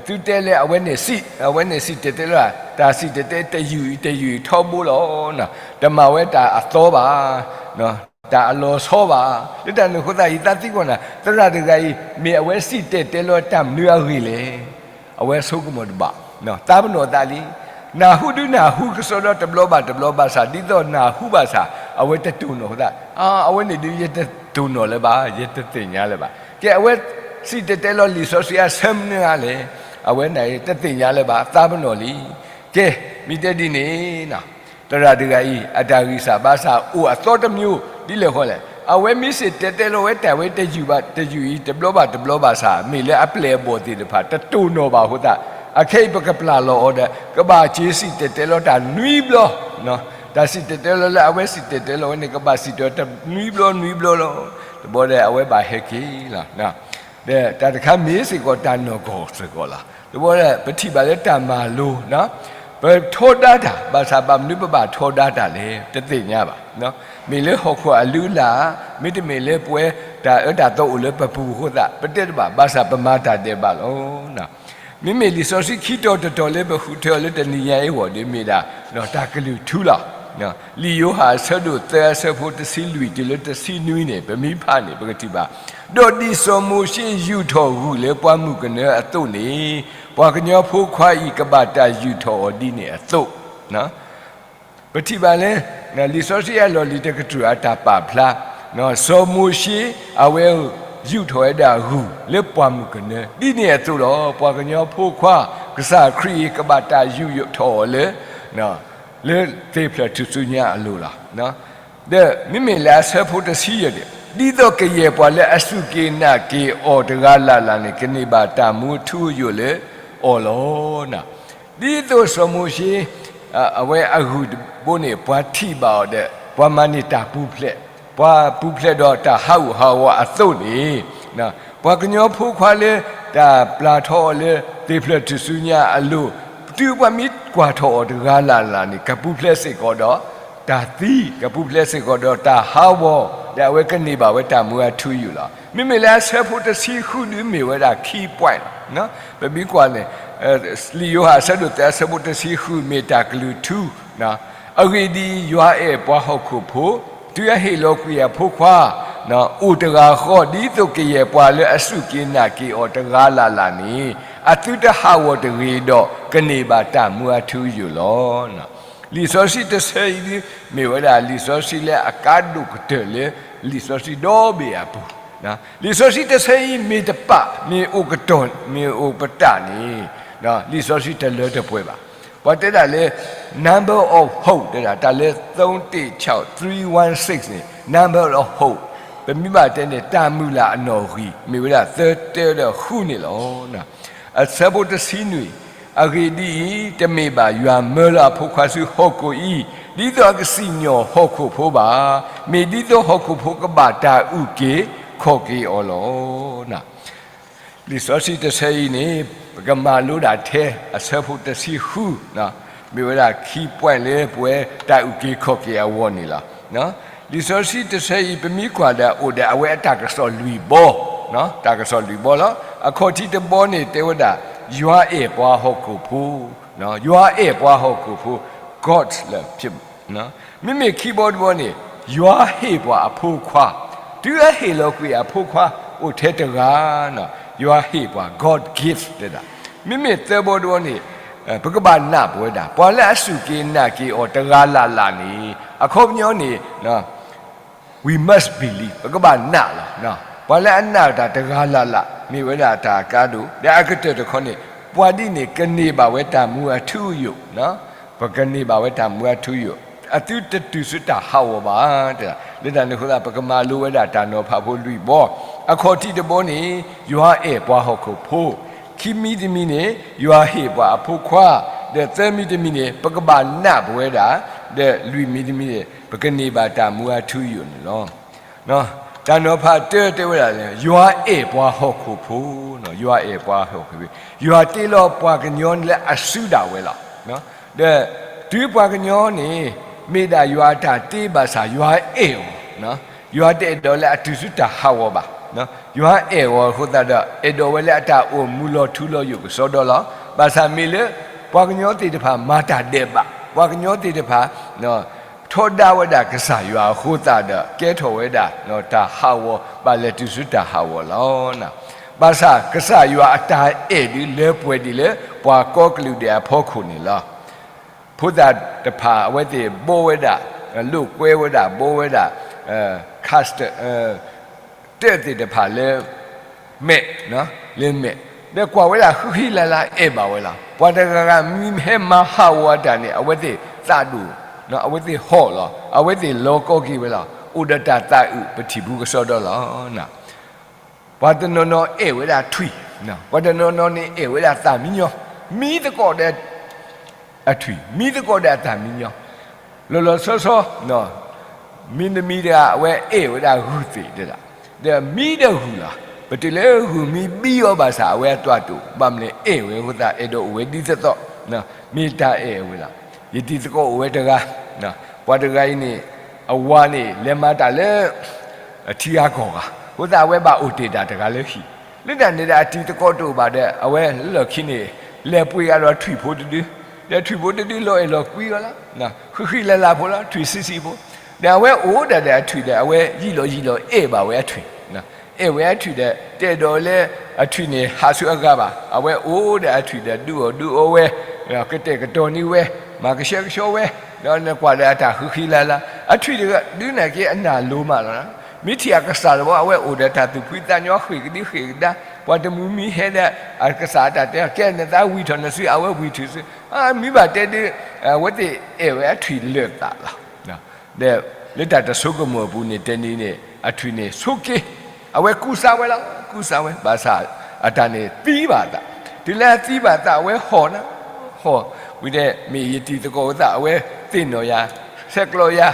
သုတဲလၢအဝဲန့ၣ်စံၣ် အဝဲန့ၣ်စံၣ်တဲၤတဲလီၤ တၢ်စံၣ်တဲၤတဲတယုၢ်အံၤတယုၢ်အံၤထီဘိလီၤ. တမၤဝဲတၢ်အသီဘၣ်, တၢ်အလီၤဆီဘၣ်. လၢတၢ်န့ၣ်အဃိသတး ယသးသံကွၢ်နၤ သရၣ်တဂၤအံၤ မ့ၢ်အဝဲစံၣ်တဲၤတဲလီၤတၢ်မနုၤအဂ့ၢ်လဲၣ်. အဝဲဆိကမိၣ်တဘၣ်, သးပနီၣ်အသးလံ. နၢ်ဟူဒုနၢ်ဟူကစီဒီတဘျီဘၣ်တဘျီဘၣ်ဆၣ် ဒ်သိးနၢ်ဟူဘၣ်ဆၣ် အဝဲတတိၢ်နီၣ်အဃိသတး အဝဲန့ၣ်ဒုး ယတတိၢ်နီၣ်လၢၤဘၣ်, ယတသ့ၣ်ညါလၢၤဘၣ်. ကဲ အဝဲစံၣ်တဲၤတဲလီၤလံာ်စီဆှံအဆၢမနုၤဧါလဲၣ်. အဝဲန့ၣ်တသ့ၣ်ညါလၢၤဘၣ်, သးပနီၣ်လံ. ကဲ မ့ၢ်တဲဒ်န့ၣ် သရၣ်တဂၤအံၤ အတၢ်ဂံၢ်စၢ်ဘါစၢ်အိၣ်အသီတမံၤ ဒ်လဲၣ်ဃီလဲၣ်. အဝဲမ့ၢ်စံၣ်တဲၤတဲလီၤဝဲတၢ်ဝဲတယုၢ်ဘၣ်တယုၢ်အံၤ တဘျီဘၣ်တဘျီဘၣ်ဆၣ် မ့ၢ်လၢအပျဲၢ်အဘီၣ်သ့ၣ်တဖၣ် တတိၢ်နီၣ်ဘၣ်အဃိသတး အခဲအံၤပကပျၢ်လီၤအီၤဒီး ကဘၣ်စံၣ်တဲၤတဲလီၤတၢ်နွံဘျီ, တၢ်စံၣ်တဲၤတဲလီၤလၢအဝဲစံၣ်တဲၤတဲလီၤဝဲန့ၣ် ကဘၣ်စံၣ်တဲၤတဲလီၤနွံဘျီနွံဘျီလီၤ. တဘျီဒီးအဝဲဘၣ်ဟဲက့ၤလီၤ. ဒီးတၢ်တခါမ့ၢ်စ့ၢ်ကီးတၢ်နီၢ်ကီၢ်စ့ၢ်ကီးလီၤ. တဘျီဒီးပထံၣ်ဘၣ်လၢတၢ်မၤလိ ပထီဒါတၢ် ဘၣ်ဆၣ်ဘၣ်မနုၤပဘၣ်ထီဒါတၢ်လဲၣ် တသ့ၣ်ညါဘၣ်. မ့ၢ်လၢဟီၣ်ခိၣ်အလုၢ်အလၢ်, မ့တမ့ၢ်လၢပဝဲတၢ်အၢတၢ်သီအိၣ်လၢပပူၤအဃိသတး ပတဲတဘၣ် ဘၣ်ဆၣ်ပမၤတၢ်ဒဲးဘးလီၤ. မ့မ့ၢ်လံာ်စီဆှံခံတီၤတတီၤလၢပဃုထၢအီၤလၢတနံၤညါအံၤအဂီၢ်ဒီး မ့ၢ်ဒၣ်တၢ်ကလုၢ်ထူလီၤ. လံာ်ယိၤဟၣ်အဆၢဒိၣ်သၢအဆၢဖိတဆံလွံၢ်တုၤလၢတဆံနွံန့ၣ် ပမ့ၢ်ဖးန့ၣ် ပကထံၣ်ဘၣ်, ဒီးဒ်စီၤမိၤၡ့ယူာ်ထီၣ်ဂုၢ်လၢပှၤမုၣ်ကနၢအသိးန့ၣ်, ပှၤကညီဖိခွါအံၤကဘၣ်တၢ်ယူာ်ထီၣ်အီၤဒ်န့ၣ်အသိး ပထံၣ်ဘၣ်လၢ လံာ်စီဆှံအလီၢ်လံၤတကတြူၢ်အတၢ်ပာ်ဖျါ, စီၤမိၤၡ့ အဝဲယူာ်ထီၣ်ဝဲဒၣ်ဂုၢ်လၢပှၤမုၣ်ကနၢ ဒ်န့ၣ်အသိးဒီး ပှၤကညီဖိခွါ ကစၢ်ခရံာ်အံၤကဘၣ်တၢ်ယူာ်ထီၣ်အီၤလၢ လၢသ့ၣ်ဖျၢၣ်ထူၣ်စုညါအလိၤလီၤ. ဒီးမ့မ့ၢ်လၢအဆၢဖိတဆံယဲၢ်န့ၣ်, ဒ်သိးကယဲၢ်ပှၤလၢအစူၢ်က့ၤနာ်က့ၤအီၤတဂၤလၢ်လၢ်န့ၣ် ကန့ၢ်ဘၣ်တၢ်မူအထူအယိာ်လၢအီၤလီၤ. ဒ်သိးစီၤမိၤၡ့ အဝဲအဂုၢ်တဘိန့ၣ် ပှၤထံၣ်ဘၣ်အီၤဒီး ပှၤမၤန့ၢ်တၢ်ပူၤဖျဲး, ပှၤပူၤဖျဲးဒီးတၢ်ဟးဂူာ်ဟးဂီၤအသိးန့ၣ်, ပှၤကညီဖိခွါလၢတၢ်ပျၢ်ထီၣ်အီၤလၢသ့ၣ်ဖျၢၣ်ထူၣ်စုညါအလိၤ, တုၤပှၤမ့ၢ်ကွၢ်ထီၣ်အီၤတဂၤလၢ်လၢ်န့ၣ် ကပူၤဖျဲးစ့ၢ်ကီးဒီးတၢ်သံ, ကပူၤဖျဲးစ့ၢ်ကီးဒီးတၢ်ဟးဂီၤ, ဒီးအဝဲကန့ၢ်ဘၣ်ဝဲတၢ်မူအထူအယိာ်လီၤ. မ့မ့ၢ်လၢအဆၢဖိတဆံဃုဒုးမ့ၢ်ဝဲဒၣ် key point လီၤ. ပမ့ၢ်ကွၢ်န့ၣ် လံာ်ယိၤဟၣ်အဆၢဒိၣ်သၢအဆၢဖိတဆံဃု မ့ၢ်တၢ်ကလုၢ်ထူ, အဂ့ၢ်ဒ်အံၤ, ယွၤအဲၣ်ပှၤဟီၣ်ခိၣ်ဖိ, တုၤအဟ့ၣ်လီၤကွံာ်အဖိခွါ အိၣ်တဂၤဃီ, ဒ်သိးကယဲၢ်ပှၤလၢအစူၢ်က့ၤနာ်က့ၤအီၤတဂၤလၢ်လၢ်န့ၣ် အသုတဟးဂီၤတဂ့ၤဒီး ကန့ၢ်ဘၣ်တၢ်မူအထူအယိာ်လီၤ. လံာ်စီဆှံတဆၢအံၤဒုး မ့ၢ်ဝဲဒၣ်လံာ်စီဆှံလၢအကါဒိၣ်ကတၢၢ်လၢ လံာ်စီဆှံဒီဘ့ၣ်အပူၤ, လံာ်စီဆှံတဆၢအံၤမ့ၢ်တပာ် မ့ၢ်အိၣ်ကတီၢ် မ့ၢ်အိၣ်ပတာ်န့ၣ် လံာ်စီဆှံတလၢတပှဲၤဘၣ်. ပှၤတဲဒၣ်လၢ number of hope တဲဒၣ် တၢ်လၢ သုံးတစ်ခြောက် three one six န့ၣ် number of hope ပမ့ၢ်ဘၣ်တဲန့ၣ် တၢ်မုၢ်လၢ်အနီၣ်ဂံၢ် မ့ၢ်ဝဲဒၣ်သၢတၢဒီးဃုန့ၣ်လီၤ. အဆၢဖိတဆံနွံ, အဂ့ၢ်ဒ်အံၤ, တမ့ၢ်ဘၣ်ယွၤမၢလီၤအဖိခွါဆူဟီၣ်ခိၣ်အံၤ ဒ်သိးအကစံၣ်ညီၣ်ဟီၣ်ခိၣ်ဖိဘၣ်, မ့ၢ်ဒ်သိးဟီၣ်ခိၣ်ဖိကဘၣ်တၢ်အုၣ်က့ၤခီၣ်က့ၤအီၤလီၤ. လံာ်စီဆှံတဆၢအံၤန့ၣ် ပကမၤလိဒၣ်ထဲအဆၢဖိတဆံဃု, မ့ၢ်ဝဲဒၣ် key point လၢပဝဲတၢ်အုၣ်က့ၤခီၣ်က့ၤအဂီၢ်န့ၣ်လီၤ. လံာ်စီဆှံတဆၢအံၤ ပမ့ၢ်ကွၢ်ဒီးအိၣ်ဒီးအဝဲအတၢ်ကစီၣ်လွံၢ်ဘီ, တၢ်ကစီၣ်လွံၢ်ဘီလီၤ. အခီၣ်ထံးတဘီန့ၣ် တဲဝဲဒၣ် ယွၤအဲၣ်ပှၤဟီၣ်ခိၣ်ဖိ, ယွၤအဲၣ်ပှၤဟီၣ်ခိၣ်ဖိ, God's love မ့မ့ၢ်ခံဘီတဘီန့ၣ် ယွၤဟ့ၣ်ပှၤအဖိခွါ, တုၤအဟ့ၣ်လီၤကွံာ်အဖိခွါ အိၣ်ထဲတဂၤ, ယွၤဟ့ၣ်ပှၤ God gift တဲဒၣ်. မ့မ့ၢ်သၢဘီတဘီန့ၣ် ပကဘၣ်နာ်ပဝဲဒၣ် ပှၤလၢအစူၢ်က့ၤနာ်က့ၤအီၤတဂၤလၢ်လၢ်န့ၣ် အခီပညီန့ၣ် we must believe ပကဘၣ်နာ်လီၤ. ပှၤလၢအနာ်တၢ်တဂၤလၢ်လၢ် မ့ၢ်ဝဲဒၣ်တၢ်အကါဒိၣ်, ဒီးအကတၢၢ်တခီန့ၣ် ပှၤဒ်န့ၣ်ကန့ၢ်ဘၣ်ဝဲတၢ်မူအထူအယိာ်, ပကန့ၢ်ဘၣ်ဝဲတၢ်မူအထူအယိာ်, အသုတတုၤဆူတၢ်ဟးဂီၤဘၣ်, လၢတၢ်န့ၣ်အဃိသတး ပကမၤလိဝဲဒၣ်တၢ်နီၤဖးဖိလွံၢ်ဘီ, အခီၣ်ထံးတဘီန့ၣ် ယွၤအဲၣ်ပှၤဟီၣ်ခိၣ်ဖိ, ခံမံၤတမံၤန့ၣ် ယွၤဟ့ၣ်ပှၤအဖိခွါ, ဒီးသၢမံၤတမံၤန့ၣ် ပကဘၣ်နာ်ပဝဲဒၣ်, ဒီးလွံၢ်မံၤတမံၤန့ၣ် ပကန့ၢ်ဘၣ်တၢ်မူအထူအယိာ်န့ၣ်လီၤ. တၢ်နီၤဖးတၢတဲဝဲဒၣ်လၢ ယွၤအဲၣ်ပှၤဟီၣ်ခိၣ်ဖိ, ယွၤအဲၣ်ပှၤဟီၣ်ခိၣ်ဖိ, ယွၤတ့လီၤပှၤကညီလၢအစုဒၣ်ဝဲလီၤ. ဒီးတုၤပှၤကညီန့ၣ် မ့ၢ်ဒၣ်ယွၤအတၢ်တ့ဘၣ်ဆၣ် ယွၤအဲၣ်အီၤ, ယွၤတအဲၣ်ဒိးလၢအတုၤဆူတၢ်ဟးဂီၤဘၣ်. ယွၤအဲၣ်အီၤအဃိသတးဒီး အဲၣ်ဒိးဝဲလၢအတၢ်အိၣ်မူလီၤထူလီၤယိာ်ကစီဒီလီၤ. ဘၣ်ဆၣ်မ့ၢ်လၢ ပှၤကညီသ့ၣ်တဖၣ်မၤတၢ်ဒဲးဘး, ပှၤကညီသ့ၣ်တဖၣ် ထီဒါဝဲဒၣ်ကစၢ်ယွၤအဃိသတးဒီး ကဲထီၣ်ဝဲဒၣ်တၢ်ဟးဂီၤ ဘၣ်လဲၤတုၤဆူတၢ်ဟးဂီၤလီၤ. ဘၣ်ဆၣ်ကစၢ်ယွၤအတၢ်အဲၣ်ဒုးလၢပှဲၤဒံးလၢပှၤကိးကလုာ်ဒဲးအဖီခိၣ်န့ၣ်လီၤ. ဖိသၣ်တဖၣ်အဝဲသ့ၣ်ဘိဝဲဒၣ်, လိာ်ကွဲဝဲဒၣ်, ဘိဝဲဒၣ် custard တၢၣ်သ့ၣ်တဖၣ်လၢ မဲး, လၢမဲး, ဒီးကွၢ်ဝဲဒၣ်ဃံဃံလၤလၤအဲၣ်ဘၣ်ဝဲလီၤ. ပှၤတဂၤဂၤမ့ၢ်ဟဲမၤဟးဂီၤအတၢ်န့ၣ် အဝဲသ့ၣ်သးဒိၣ်, အဝဲသ့ၣ်ဟီၣ်လီၤ, အဝဲသ့ၣ်လီၤကီက့ၤဝဲလီၤ. အိၣ်ဒီးတၢ်သးအုး ပထံၣ်ဘူးကစီဒီလီၤ. ပှၤတနီၤနီၤအဲၣ်ဝဲဒၣ်ထွံၣ်, ပှၤတနီၤနီၤန့ၣ်အဲၣ်ဝဲဒၣ်သၣ်မံညီ, မံသကိးဒီးအထွံၣ်, မံသကိးဒီးအသၣ်မံညီ, လီၤလီၤဆီဆီ မင်းသမီးတဂၤ အဝဲအဲၣ်ဝဲဒၣ်ဂုၢ်သ့ၣ်တဒၣ်, ဒီးမံဒီးဂုၢ်လီၤ. ပတုၤလၢဂုၢ်မံဘံအီၤဘၣ်ဆၣ် အဝဲအတၢ်တိာ် ဘၣ်မနုၤလဲၣ် အဲၣ်ဝဲအဃိသတး အဲၣ်ဒိးအိၣ်ဝဲဒ်သိးသိး, မ့ၢ်တၢ်အဲၣ်ဝဲလီၤ. ယတံၤသကိးအိၣ်ဝဲတဂၤ, ပှၤတဂၤအံၤန့ၣ် အဝၤန့ၣ် လဲၤမၤတၢ်လၢ အထံဂၤကီၢ်ဂၤ, အဃိသတး အဝဲဘၣ်အိၣ်တ့ၢ်တၢ်တဂၤလၢဟံၣ်, လၢတၢ်န့ၣ်ဒီး အတံၤသကိးတအိၣ်ဘၣ်ဒီး အဝဲလၢလီၢ်ခံန့ၣ် လဲၤပှ့ၤဂၤဒီးထွံၣ်ဖိတဒု, ဒီးထွံၣ်ဖိတဒု လီၤအဲၣ်လီၤကွံအီၤလီၤ, ဃံဃံလၤလၤဖိလီၤ, ထွံၣ်ဆံးဆံးဖိ, ဒီးအဝဲအိၣ်ဒၣ်ဒီးအထွံၣ်ဒီး အဝဲယံာ်လီၤယံာ်လီၤအဲၣ်ဘၣ်ဝဲအထွံၣ်, အဲၣ်ဝဲအထွံၣ်ဒီး တအဲၣ်ဒိးလၢ အထွံၣ်န့ၣ်ဟးဆူအဂၤဘၣ်, အဝဲအိၣ်ဒီးအထွံၣ်ဒီး ဒုးအီၣ်ဒုးအီဝဲ, ကတဲာ်ကတီၤန့ၢ်ဝဲ, မၤကဆှဲကဆှီဝဲ, ဒီးနကွၢ်ဒီးအတၢ်ဃံဃံလၤလၤ, အထွံၣ်တဂၤဒုးန့ၣ်က့ အနၢ်လိၤမးလီၤ. မ့ၢ်ထံၣ်အကစၢ်တဘျီ အဝဲအိၣ်ဒီးတၢ်သူၣ်ဖှံသးညီ ဃ့ၢ်ကဒံဃ့ၢ်ကဒါ, ပှၤတမုာ်မံဟဲဒီး အကစၢ်အတၢ်တဲ ကဲနသးဝံၢ်ထီၣ်နစု အဝဲဝံၢ်ထီၣ်စု, မ့ၢ်ဘၣ်တဲဒုး အဝဲသ့ၣ်အဲၣ်ဝဲအထွံၣ်လၢာ်သးလီၤ. ဒီးလၢတၢ်တဆိကမိၣ်အပူၤန့ၣ် တနံၤန့ၣ် အထွံၣ်န့ၣ်ဆိးက့, အဝဲကူစါဝဲလီၤ, ကူစါဝဲ, ဘၣ်ဆၣ်အတၢ်န့ၣ်သံဘၣ်အသး, တုၤလၢအသံဘၣ်အသး အဝဲဟီၣ်နၤ, ဟီၣ်ဝံၤဒီး မ့ၢ်ယတံၤသကိးအသး အဝဲသ့ၣ်နီၣ်ယၤ, ဆဲးကျိးယၤ,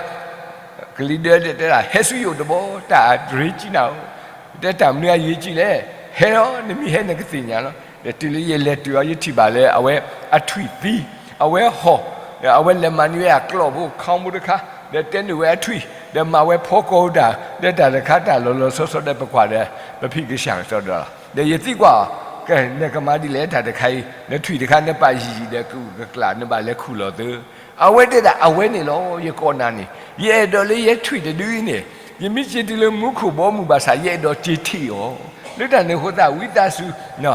ကလံၤဒၢတဲတဲဒၣ် ဟဲဆူယအိၣ်တဘျီ တၢ်အရ့ကံနၤဧိၤ, တဲတၢ်မနုၤအရ့ကံလဲၣ်, ဟဲလီၤ နမ့ၢ်ဟဲနကသ့ၣ်ညါလီၤ. ဒီးတုၤလၢယလဲၤတုၤအီၤ ယထံၣ်ဘၣ်လၢအဝဲအထွံၣ်သံ, အဝဲဟီၣ်, ဒီးအဝဲလဲၤမၤန့ၢ်ဝဲအကျီၢ်ဖိ ခီမူတခါ, ဒီးတဲနုာ်ဝဲအထွံၣ်, ဒီးမၤဝဲဖီကိာ်တၢ်, ဒီးတၢ်တခါတၢ်လီၤလီၤဆီဆီဒီး ပကွၢ်ဒီး ပဖံးကစၢ်ကစီဒီလီၤ. ဒီးယသံကွၢ်အီၤ, ကဲ နကမၤဒ်လဲၣ်တၢ်တခါအံၤ, နထွံၣ်တခါနပာ်ယံာ်ယံာ်ဒီး ကကကျး နဘၣ်လဲၤခူၣ်လီၤသၢ. အဝဲတဲဒၣ် အဝဲန့ၣ်လီၤ ယကိးနၤန့ၣ်, ယအဲၣ်ဒိးလၢယထွံၣ်တဒုအံၤန့ၣ်, ယမ့ၢ်စ့တုၤလၢမူခိၣ်ဘီမုၢ်ဘၣ်ဆၣ် ယအဲၣ်ဒိးစ့ထံၣ်အီၤ, လၢတၢ်န့ၣ်အဃိသတး ဝံသးစူၤ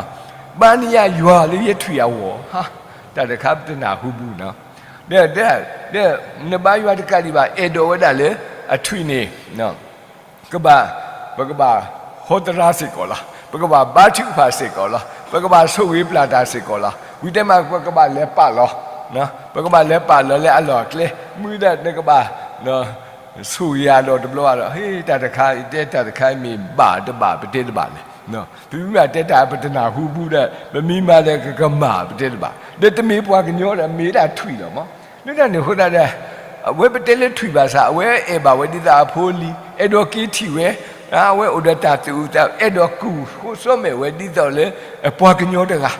ဘါန့ၢ်ယၤယွၤလၢယထွံၣ်အဂီၢ်, တၢ်တခါပတနၢ်ဟူဘူးနီၤ, ဒီး ဒီး နဘါယွၤတကးဒံးဘၣ် အဲၣ်ဒိးဝဲဒၣ်လၢ အထွံၣ်န့ၣ် ကဘၣ် ပကဘၣ်ဟီသရါစ့ၢ်ကီးလီၤ, ပကဘၣ်ဘါထုကဖၣ်စ့ၢ်ကီးလီၤ, ပကဘၣ်ဆိၣ်ဂ့ၤပျၢ်တၢ်စ့ၢ်ကီးလီၤ, ဝံၤတဲမး ပကဘၣ်လဲၤပာ်လီၤ, ပကဘၣ်လဲၤပာ်လီၤလၢအလီၢ်အကျဲ, မုၢ်ဒီးနကဘၣ် ဆိၣ်ဂ့ၤအဒိးတဘျီဒီး ဟ့ၣ် တၢ်တခါ တဲတၢ်တခါမ့ၢ်ဘၣ်တဘၣ် ပတဲတဘၣ်လဲၣ်, ပမ့ၢ်ဘၣ်တဲတၢ် ပတနၢ်ဟူဘူးဒီး ပမ့ၢ်မၤဒီးကကမၣ် ပတဲတဘၣ်, ဒီးတမ့ၢ်ပှၤကညီဒီး မ့ၢ်ဒၣ်ထွံၣ်လီၤမး, လၢတၢ်န့ၣ်အဃိသတးဒီး အဝဲပတဲလၢထွံၣ်ဘၣ်ဆၣ် အဝဲအဲၣ်ဘၣ်ဝဲဒ်သိးအဖိအလံၤ, အဲၣ်ဒိးက့ၤထံၣ်ဝဲ, အဝဲအိၣ်ဒီးတၢ်သူၣ်အုးသးအုး အဲၣ်ဒိးကူၣ်ဃိစီမဲာ်ဝဲဒ်သိးလၢ ပှၤကညီတဂၤ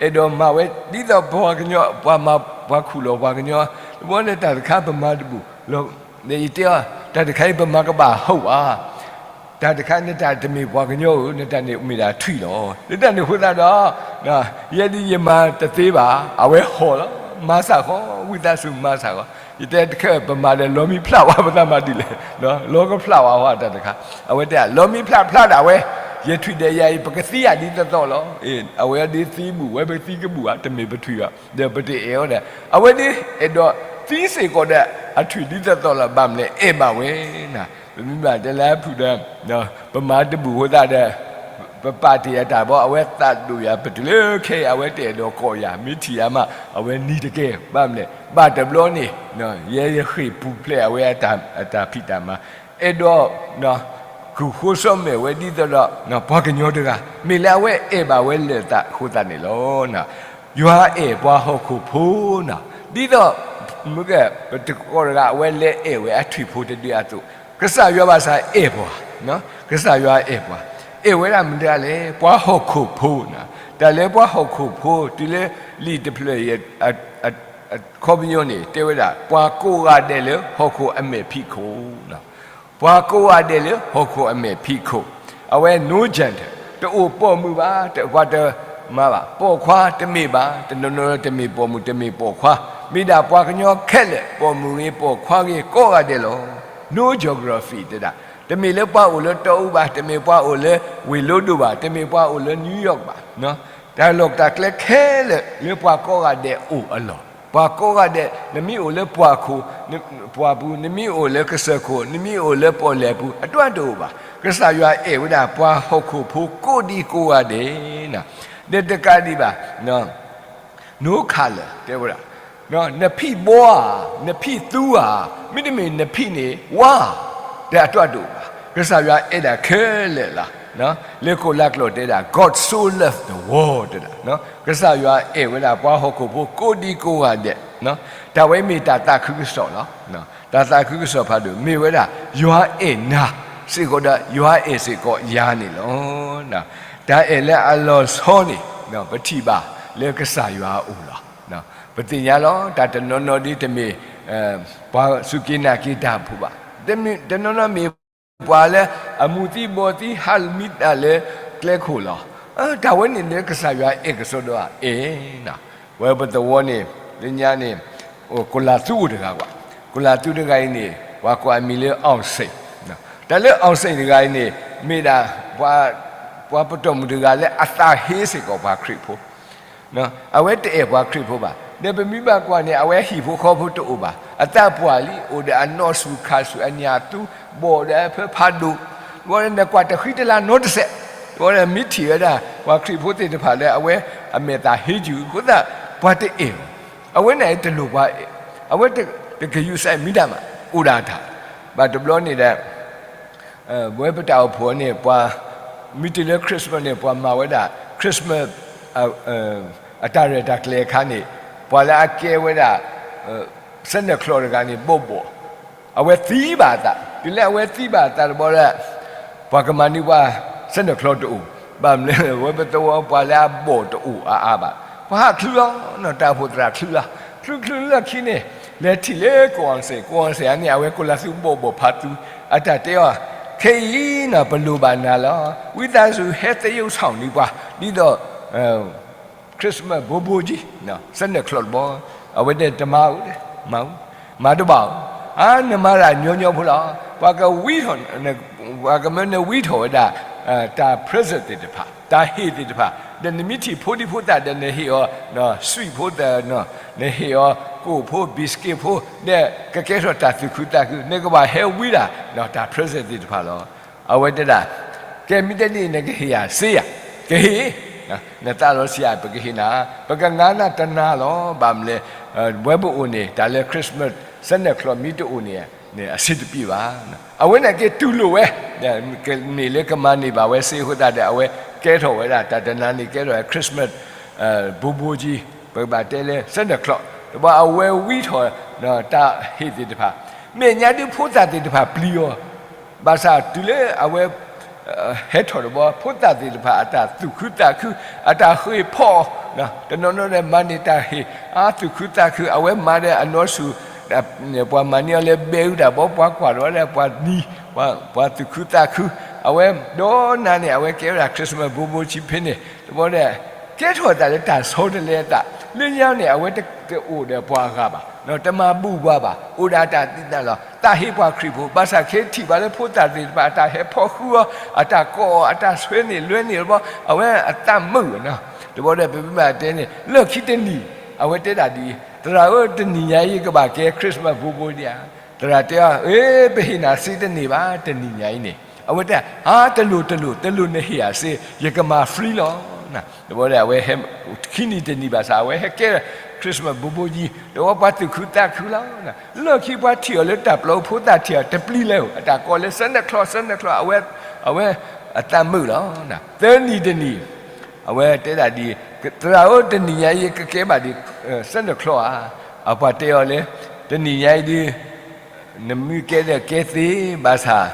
အဲၣ်ဒိးမၤဝဲဒ်သိးပှၤကညီ ပှၤမၤပှၤခူၣ်လီၤပှၤကညီ, တဘျီလၢတၢ်တခါပမၤတဘူၣ်, ယတဲအီၤ တၢ်တခါအံၤပမၤကဘၣ်ဟီၣ်ဧါ, တၢ်တခါနတၢ်တမ့ၢ်ပှၤကညီဧိၤ နတၢ်န့ၣ်မ့ၢ်ဒၣ်ထွံၣ်လီၤ, လၢတၢ်န့ၣ်အဃိသတးဒီး ယဲဒ်ယမၤတသ့ဘၣ်, အဝဲဟီၣ်လီၤ, မၤစၢ်ဃီ, ဝံသးစူၤမၤစၢ်ဃီ, ယတဲတခါပမၤဒီးလီမံဖျးဝဲ ပသးမၤဒ်လဲၣ်, လီကဖျးဝဲဟီၣ်တၢ်တခါ, အဝဲတဲ လီမံဖျးဖျးဒၣ်ဝဲ, ယထွံၣ်ဒီးယၤအံၤ ပကသံယၤဒ်သိးသိးလီၤ, အဝဲဒ်သံဘူၣ်ဝဲ ပသံကဘူၣ်ဧါ, တမ့ၢ်ပထွံၣ်ဘၣ်, ဒီးပတအဲၣ်အီၤဒီး အဝဲဒ်အဲၣ်ဒိးသံစ့ၢ်ကီးဒီး အထွံၣ်ဒ်သိးသိးလီၤ, ဘၣ်မနုၤလဲၣ် အဲၣ်ဘၣ်ဝဲနၤ, ပမ့ၢ်ဘၣ်တဲလၢဖုၣ်ဒီး ပမၤတဘူၣ်အဃိသတးဒီး ပပာ်တ့ၢ်အတၢ်ဘီ အဝဲသးဒိၣ်ယၤ ပတုၤလၢခဲအံၤ အဝဲတအဲၣ်ဒိးကိးယၤ မ့ၢ်ထံၣ်ယၤမး အဝဲနံၤတကဲ ဘၣ်မနုၤလဲၣ် ဘၣ်တဘျီန့ၣ် ယဲယဃ့ၢ်ပူၤဖျဲးအဝဲအတၢ်ဖံးတၢ်မၤ အဲၣ်ဒိး ကူၣ်ဃိစီမဲာ်ဝဲဒ်သိးဒီး ပှၤကညီတဂၤ မ့ၢ်လၢအဝဲအဲၣ်ဘၣ်ဝဲလၢာ်သးအဃိသတးန့ၣ်လီၤ. ယွၤအဲၣ်ပှၤဟီၣ်ခိၣ်ဖိန့ၣ် ဒ်သိး မ့ၢ်ကဲ ပတံၤသကိးတဂၤ အဝဲလဲၤအဲၣ်ဝဲအထွံၣ်ဖိတဒုအသိး ကစၢ်ယွၤဘၣ်ဆၣ်အဲၣ်ပှၤ, ကစၢ်ယွၤအဲၣ်ပှၤ, အဲၣ်ဝဲဒၣ်မတၤလဲၣ် ပှၤဟီၣ်ခိၣ်ဖိန့ၣ်, တၢ်လၢပှၤဟီၣ်ခိၣ်ဖိ တုၤလၢလံာ်တဖျၢၣ်အံၤ အခီပညီန့ၣ် တဲဝဲဒၣ် ပှၤကိးဂၤဒဲးလၢဟီၣ်ခိၣ်အမဲာ်ဖံးခိၣ် ပှၤကိးဂၤဒဲးလၢဟီၣ်ခိၣ်အမဲာ်ဖံးခိၣ်, အဝဲ no gender တအိၣ်ပိာ်မုၣ်ဘၣ်, ပှၤတမၤဘၣ်, ပိာ်ခွါတမ့ၢ်ဘၣ်, တနီၤနီၤတမ့ၢ်ပိာ်မုၣ် တမ့ၢ်ပိာ်ခွါ, မ့ၢ်ဒၣ်ပှၤကညီခဲလၢာ် ပိာ်မုၣ်ဂ့ၤ ပိာ်ခွါဂ့ၤ ကိးဂၤဒဲးလီၤ. No geography တဲဒၣ်, တမ့ၢ်လၢပှၤအိၣ်လၢတီအူဘၣ်, တမ့ၢ်ပှၤအိၣ်လၢဝ့ၢ်လိဒိၣ်ဘၣ်, တမ့ၢ်ပှၤအိၣ်လၢ New York ဘၣ်, တၢ်လီၢ်တၢ်ကျဲခဲလၢာ် လၢပှၤကိးဂၤဒဲးအိၣ်အလီၢ်, ပှၤကိးဂၤဒဲး နမ့ၢ်အိၣ်လၢပှၢ်ခိၣ်, ပှၢ်ပူၤ, နမ့ၢ်အိၣ်လၢကစၢၢ်ခိၣ်, နမ့ၢ်အိၣ်လၢပီၣ်လဲၣ်ပူၤ အတၢ်တအိၣ်ဘၣ်. ကစၢ်ယွၤအဲၣ်ဝဲဒၣ်ပှၤဟီၣ်ခိၣ်ဖိကိးဒံကိးဂၤဒဲးန့ၣ်, ဒီးတကးဒံးဘၣ် no color တဲဝဲဒၣ်, နဖံးဘီဧါ, နဖံးသူဧါ, မ့တမ့ၢ်နဖံးန့ၣ် ဝါဧါ တၢ်တအိၣ်ဘၣ်, ကစၢ်ယွၤအဲၣ်ဒၣ်ခဲလၢာ်လီၤ. လၢကိးလါကျိာ်တဲဒၣ် God so loved the world တဲဒၣ်, ကစၢ်ယွၤအဲၣ်ဝဲဒၣ်ပှၤဟီၣ်ခိၣ်ဖိကိးဒံကိးဂၤဒဲး, တၢ်ဝဲမ့ၢ်တၢ်သးခုကစီၣ်လီၤ. တၢ်သးခုကစီၣ်ဖးဒိၣ် မ့ၢ်ဝဲဒၣ် ယွၤအဲၣ်နၤစ့ၢ်ကီးဒီး ယွၤအဲၣ်စ့ၢ်ကီးယၤန့ၣ်လီၤ. တၢ်အဲၣ်လၢအလီၤဆီန့ၣ် ပထံၣ်ဘၣ်လၢကစၢ်ယွၤအအိၣ်လီၤ. ပသ့ၣ်ညါလီၤ တၢ်တနီၤနီၤဒ်တမ့ၢ် ပှၤစူၢ်က့ၤနာ်က့ၤတၢ်ဖိဘၣ်. တမ့ၢ်တနီၤနီၤမ့ၢ်ပှၤလၢအမူၤသံဘှီးသံ ဟးမံတၢ်လၢကျဲခိၣ်လီၤ. တၢ်ဝဲန့ၣ်လၢကစၢ်ယွၤအဲၣ်ကစီဒီဧါ, အဲၣ်နၤ. ဝဲပသဝီန့ၣ် လၢညါန့ၣ် ကိးလၤသူအိၣ်တဂၤဘၣ်. ကိးလၤသူတဂၤအံၤန့ၣ် ပှၤကိးအမံၤလၢ အောင်စိန်, တၢ်လၢ အောင်စိန် တဂၤအံၤန့ၣ် မ့ၢ်ဒၣ် ပှၤပတီၢ်မုၢ်တဂၤလၢအသးဟ့စ့ၢ်ကီးပှၤခရံာ်ဖိ အဝဲတအဲၣ်ပှၤခရံာ်ဖိဘၣ်. ဒီးပမ့ၢ်ဘၣ်ကွၢ်န့ၣ် အဝဲဟံၣ်ဖိဃီဖိတအိၣ်ဘၣ်. အသးပှၢ်လံ, အိၣ်ဒီးအနီၢ်ဆူၣ်ခါဆူၣ် အညၣ်သူဘီၣ်ဒီးအဖၢဖးဒိၣ်, ဘၣ်ဒီးနကွၢ်တဃံတလၤနီတစဲး, ဘၣ်ဒီးမ့ၢ်ထံၣ်ဝဲဒၣ် ပှၤခရံာ်ဖိသ့ၣ်တဖၣ်လၢအဝဲအမဲာ်သးဟ့ယုာ်အဃိသတး ပှၤတအဲၣ်ဘၣ်. အဝဲန့ၣ်တလိၣ်ပှၤအဲၣ်, အဝဲတကယူၤစဲးမံတၢ်မး အိၣ်ဒၣ်တၢ်, ဘၣ်တဘျီန့ၣ်ဒီး ဝဲပတၢ်အိၣ်ဖှိၣ်န့ၣ် ပှၤ မ့ၢ်တုၤလၢ Christmas န့ၣ် ပှၤမၤဝဲဒၣ် Christmas အတၢ်ရဲၣ်တၢ်ကျဲၤအခါန့ၣ် ပှၤလၢအကဲဝဲဒၣ် Santa Claus တဂၤန့ၣ် ဘီၣ်ဘီၣ်, အဝဲသံဘၣ်အသး, တုၤလၢအဝဲသံဘၣ်အသးတဘျီဒီး ပှၤကမၤန့ၢ်ပှၤ Santa Claus တအိၣ်, ဘၣ်မနုၤလဲၣ် ဝဲပသဝီပှၤလၢအဘီၣ်တအိၣ်အါအါဘၣ်. ပှၤဟးချုးလီၤ, တၢ်အိၣ်ဖှိၣ်သရၣ်ချုးလီၤ, ချုးချုးလၢခံန့ၣ် လဲၤထံၣ်လၢကိးအီၣ်စ့ၣ်, ကိးအီၣ်စ့ၣ်အန့ၣ် အဝဲကိးလၤသူဘီၣ်ဘီၣ်ဖးသူ, အတၢ်တဲအီၤ, ခဲအံၤနီၤ ပလိၣ်ဘၣ်နၤလီၤ, ဝံသးစူၤဟဲသရုပ်ဆောင် န့ၢ်ပှၤ ဒ်သိး Christmas ဘိဘိကၠံ Santa Claus တဘီ, အဝဲတဲတမၤအူ, မၤအူ, မၤတဘၣ်အီၤ, အါ နမၤတၢ်ညီညီဖိလီၤ, ပှၤကဝံထီၣ်, ပှၤကမၢနဝံထီၣ်ဝဲဒၣ် တၢ် present သ့ၣ်တဖၣ်, တၢ်ဟ့ၣ်သ့ၣ်တဖၣ်, ဒီးနမ့ၢ်ထံၣ်ဖိဒံဖိသၣ်ဒီးနဟ့ၣ်အီၤ sweet ဖိသၣ်, နဟ့ၣ်အီၤ ကိၣ်ဖိ biscuit ဖိ, ဒီးကကဲထီၣ်တၢ်သူၣ်ခုသးခု, နကဘၣ်ဟဲဝံဒၣ် တၢ် present သ့ၣ်တဖၣ်လီၤ. အဝဲတဲဒၣ်, ကဲမ့ၢ်တဲဒ်အံၤ နကဟ့ၣ်ယၤစ့ယၤ, ကဟ့ၣ်, နသးလီၤဆံးယၤ ပကဟ့ၣ်နၤ, ပကငါနၤတနၤလီၤ, ဘၣ်မနုၤလဲၣ်, ဝဲပအိၣ်န့ၣ် တၢ်လၢ Christmas Santa Claus မ့ၢ်တအိၣ်န့ၣ် အဆင်တပြေဘၣ်. အဝဲန့ၣ်က့ၤတူၢ်လိာ်ဝဲ, မ့ၢ်လၢကမၤန့ၢ်ဘၣ်ဝဲစ့အဃိသတးဒီး အဝဲကဲထီၣ်ဝဲဒၣ် တၢ်တနၤန့ၣ်ကဲထီၣ်ဝဲ Christmas ဘိဘိကၠံ, ပကဘၣ်တဲလၢ Santa Claus တဘျီ အဝဲဝံထီၣ် တၢ်ဟ့ၣ်သ့ၣ်တဖၣ်, မဲာ်ညါဒုးဖိသၣ်သ့ၣ်တဖၣ်ပျံၤအီၤ, ဘၣ်ဆၣ်တုၤလၢအဝဲ ဟဲထီၣ်တဘျီ ဖိသၣ်သ့ၣ်တဖၣ်အတၢ်သူၣ်ခုသးခု, အတၢ်ဃ့ၢ်ဖီအီၤ, တနီၤနီၤဒီးမၤန့ၢ်တၢ်ဟ့ၣ် အသူၣ်ခုသးခု, အဝဲမၤဒီးအနီၢ်ဆူၣ် ပှၤမၤန့ၢ်အီၤလၢဘဲအူတၢ်ဘီ ပှၤကွၢ်ထီၣ်ဝဲဒၣ်ပှၤနံၤ, ပှၤသူၣ်ခုသးခု, အဝဲဒီးနၤန့ၣ် အဝဲကဲဝဲဒၣ် Christmas ဘိဘိကၠံဖဲန့ၣ်, တဘျီဒီး ကဲထီၣ်အသးလၢတၢ်ဆီတလဲအသး, လၢညါန့ၣ် အဝဲတအိၣ်ဒီးပှၤဂၤဘၣ်, တမၤဘူၣ်ပှၤဘၣ်, အိၣ်ဒီးတၢ်သံတၢ်လီၤ, သးဟ့ပှၤခရံာ်ဖိ, ဘၣ်ဆၣ်ခဲထံၣ်ဘၣ်လၢဖိသၣ်သ့ၣ်တဖၣ် အတၢ်ဟဲဖီဃုအီၤ, အတၢ်ကိးအီၤ, အတၢ်ဆွဲန့ၢ်လွဲန့ၢ်တဘျီ, အဝဲအသးမုာ်နီၤ, တဘျီဒီးပမ့ၢ်ဘၣ်တဲန့ၣ် လၢခံတနံၤ အဝဲတဲဒၣ်ဒ်အံၤ, သရၣ်ဧၢ တနံၤညါအံၤ ယကဘၣ်ကဲ Christmas ဘိဘိဒံးဧါ, သရၣ်တဲအီၤ, အ့ ပဟ့ၣ်နၤစ့တန့ၢ်ဘၣ် တနံၤညါအံၤန့ၣ်, အဝဲတဲ, အါ တလိၣ်တလိၣ် တလိၣ်နဟ့ၣ်ယၤစ့, ယကမၤ free လီၤ, တဘျီဒီးအဝဲဟဲ, ခံနံၤတနံၤဘၣ်ဆၣ် အဝဲဟဲကဲ Christmas ဘိဘိကၠံ, တဘျီပှၤသူၣ်ခုသးခုလီၤ, လၢခံပှၤထံၣ်အီၤလၢတၢ်ပျီဖိသၣ်ထံၣ်အီၤတပျံၤလၢၤ, အတၢ်ကိးလၢ Santa Claus, Santa Claus, အဝဲ, အဝဲအသးမုာ်လီၤ, သၢနံၤတနံၤ အဝဲတဲဒၣ်ဒ်အံၤ, သရၣ်ဧၢ တနံၤညါအံၤ ယကကဲဘၣ်ဒံး Santa Claus ဧါ, အပှၤတဲအီၤလၢ တနံၤညါအံၤဒုး နမ့ၢ်ကဲဒီးကဲသ့ ဘၣ်ဆၣ်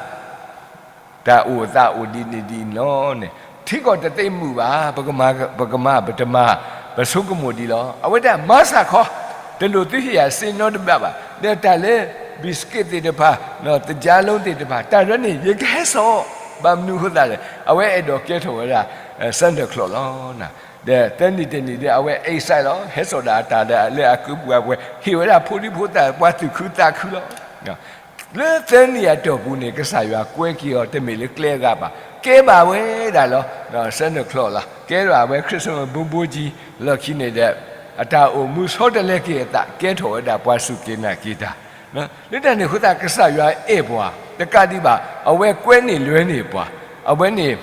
တၢ်အိၣ်သးအိၣ်ဒ်န့ၣ်ဒ်အံၤလီၤန့ၣ်, ထံကီၢ်တသ့မုာ်ဘၣ်, ပကမၤ, ပကမၤ, ပတမၤ, ပဆိကမိၣ်ဒ်လီၤ, အဝဲဒၣ်မၤစၢ်ခီ, တလိၣ်သုဟ့ၣ်ယၤစ့နီတဘျီဘၣ်, ဒီးတၢ်လၢ biscuit သ့ၣ်တဖၣ်, သကြားလုံး သ့ၣ်တဖၣ်, တၢ်ရဲန့ၣ် ယကဟဲစိာ်, ဘၣ်မနုၤအဃိသတးလဲၣ်, အဝဲအဲၣ်ဒိးကဲထီၣ်ဝဲဒၣ် Santa Claus လီၤ, ဒီးသၢနံၤတနံၤဒီး အဝဲ excite လီၤ, ဟဲစိာ်ဒၣ်အတၢ်ဒီးလၢအကုပှၤပှဲၤ, ဟ့ၣ်ဝဲဒၣ်ဖိဒံဖိသၣ် ပှၤသူၣ်ခုသးခုလီၤ. လၢသၢနံၤအတီၢ်ပူၤန့ၣ် ကစၢ်ယွၤကွဲက့ၤအီၤ တမ့ၢ်လၢကျဲအဂၤဘၣ်, ကဲဘၣ်ဝဲဒၣ်လီၤ, Santa Claus လီၤ, ကဲဘၣ်ဝဲ Christmas ဘိဘိကၠံ, လီၢ်ခံန့ၣ်ဒီး အတၢ်အိၣ်မူဆီတလဲက့ၤအသး ကဲထီၣ်ဝဲဒၣ်ပှၤစူၢ်က့ၤနာ်က့ၤတၢ် လၢတၢ်န့ၣ်အဃိသတး ကစၢ်ယွၤအဲၣ်ပှၤ တကးဒံးဘၣ် အဝဲကွဲန့ၢ်လွဲန့ၢ်ပှၤ, အဝဲန့ၣ်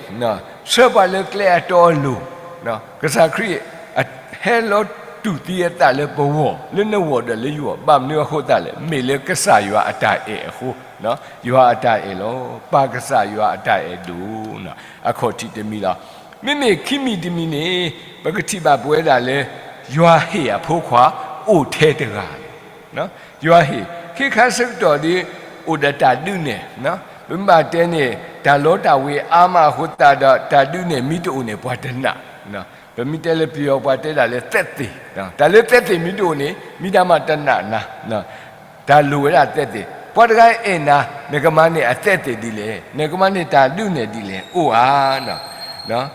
ဆှၢပှၤလၢကျဲအတီအလိၤ, ကစၢ်ခရံာ် ဟဲလီၤ တူၢ်သံအသးလၢပဂီၢ်, လၢနဂီၢ်ဒီးလၢယဂီၢ်, ဘၣ်မနုၤအဃိသတးလဲၣ်, မ့ၢ်လၢကစၢ်ယွၤအတၢ်အဲၣ်အဃိ, ယွၤအတၢ်အဲၣ်လီၤ. ပၢ်ကစၢ်ယွၤအတၢ်အဲၣ်ဒိၣ်, အခီၣ်ထံးတမံၤလီၤ. မ့မ့ၢ်ခံမံၤတမံၤန့ၣ်, ပကထံၣ်ဘၣ်ပဝဲဒၣ်လၢ ယွၤဟ့ၣ်အဖိခွါအိၣ်ထဲတဂၤန့ၣ်, ယွၤဟ့ၣ်, ခ့ခါဆၢကတီၢ်ဒီး အိၣ်ဒီးတၢ်ဒုးနဲၣ်, ပမ့ၢ်ဘၣ်တဲန့ၣ် တၢ်လီတၢ်ဝ့ၤအါမးအဃိသတးဒီး တၢ်ဒုးနဲၣ်မ့ၢ်တအိၣ်န့ၣ် ပှၤတနာ်, ပမ့ၢ်တဲလၢပယီၤပှၤတဲဒၣ်လၢ သက်သေ, တၢ်လၢသက်သေမ့ၢ်တအိၣ်န့ၣ် မ့ၢ်တၢ်မၤတနာ်နၤ, တၢ်လိၣ်ဝဲဒၣ်သက်သေ, ပှၤတဂၤအဲၣ်နၤ, နကမၤန့ၢ်အသက်သေဒ်လဲၣ်, နကမၤန့ၢ်တၢ်ဒုးနဲၣ်ဒ်လဲၣ်, အိၣ်ဧါ. နီၢ်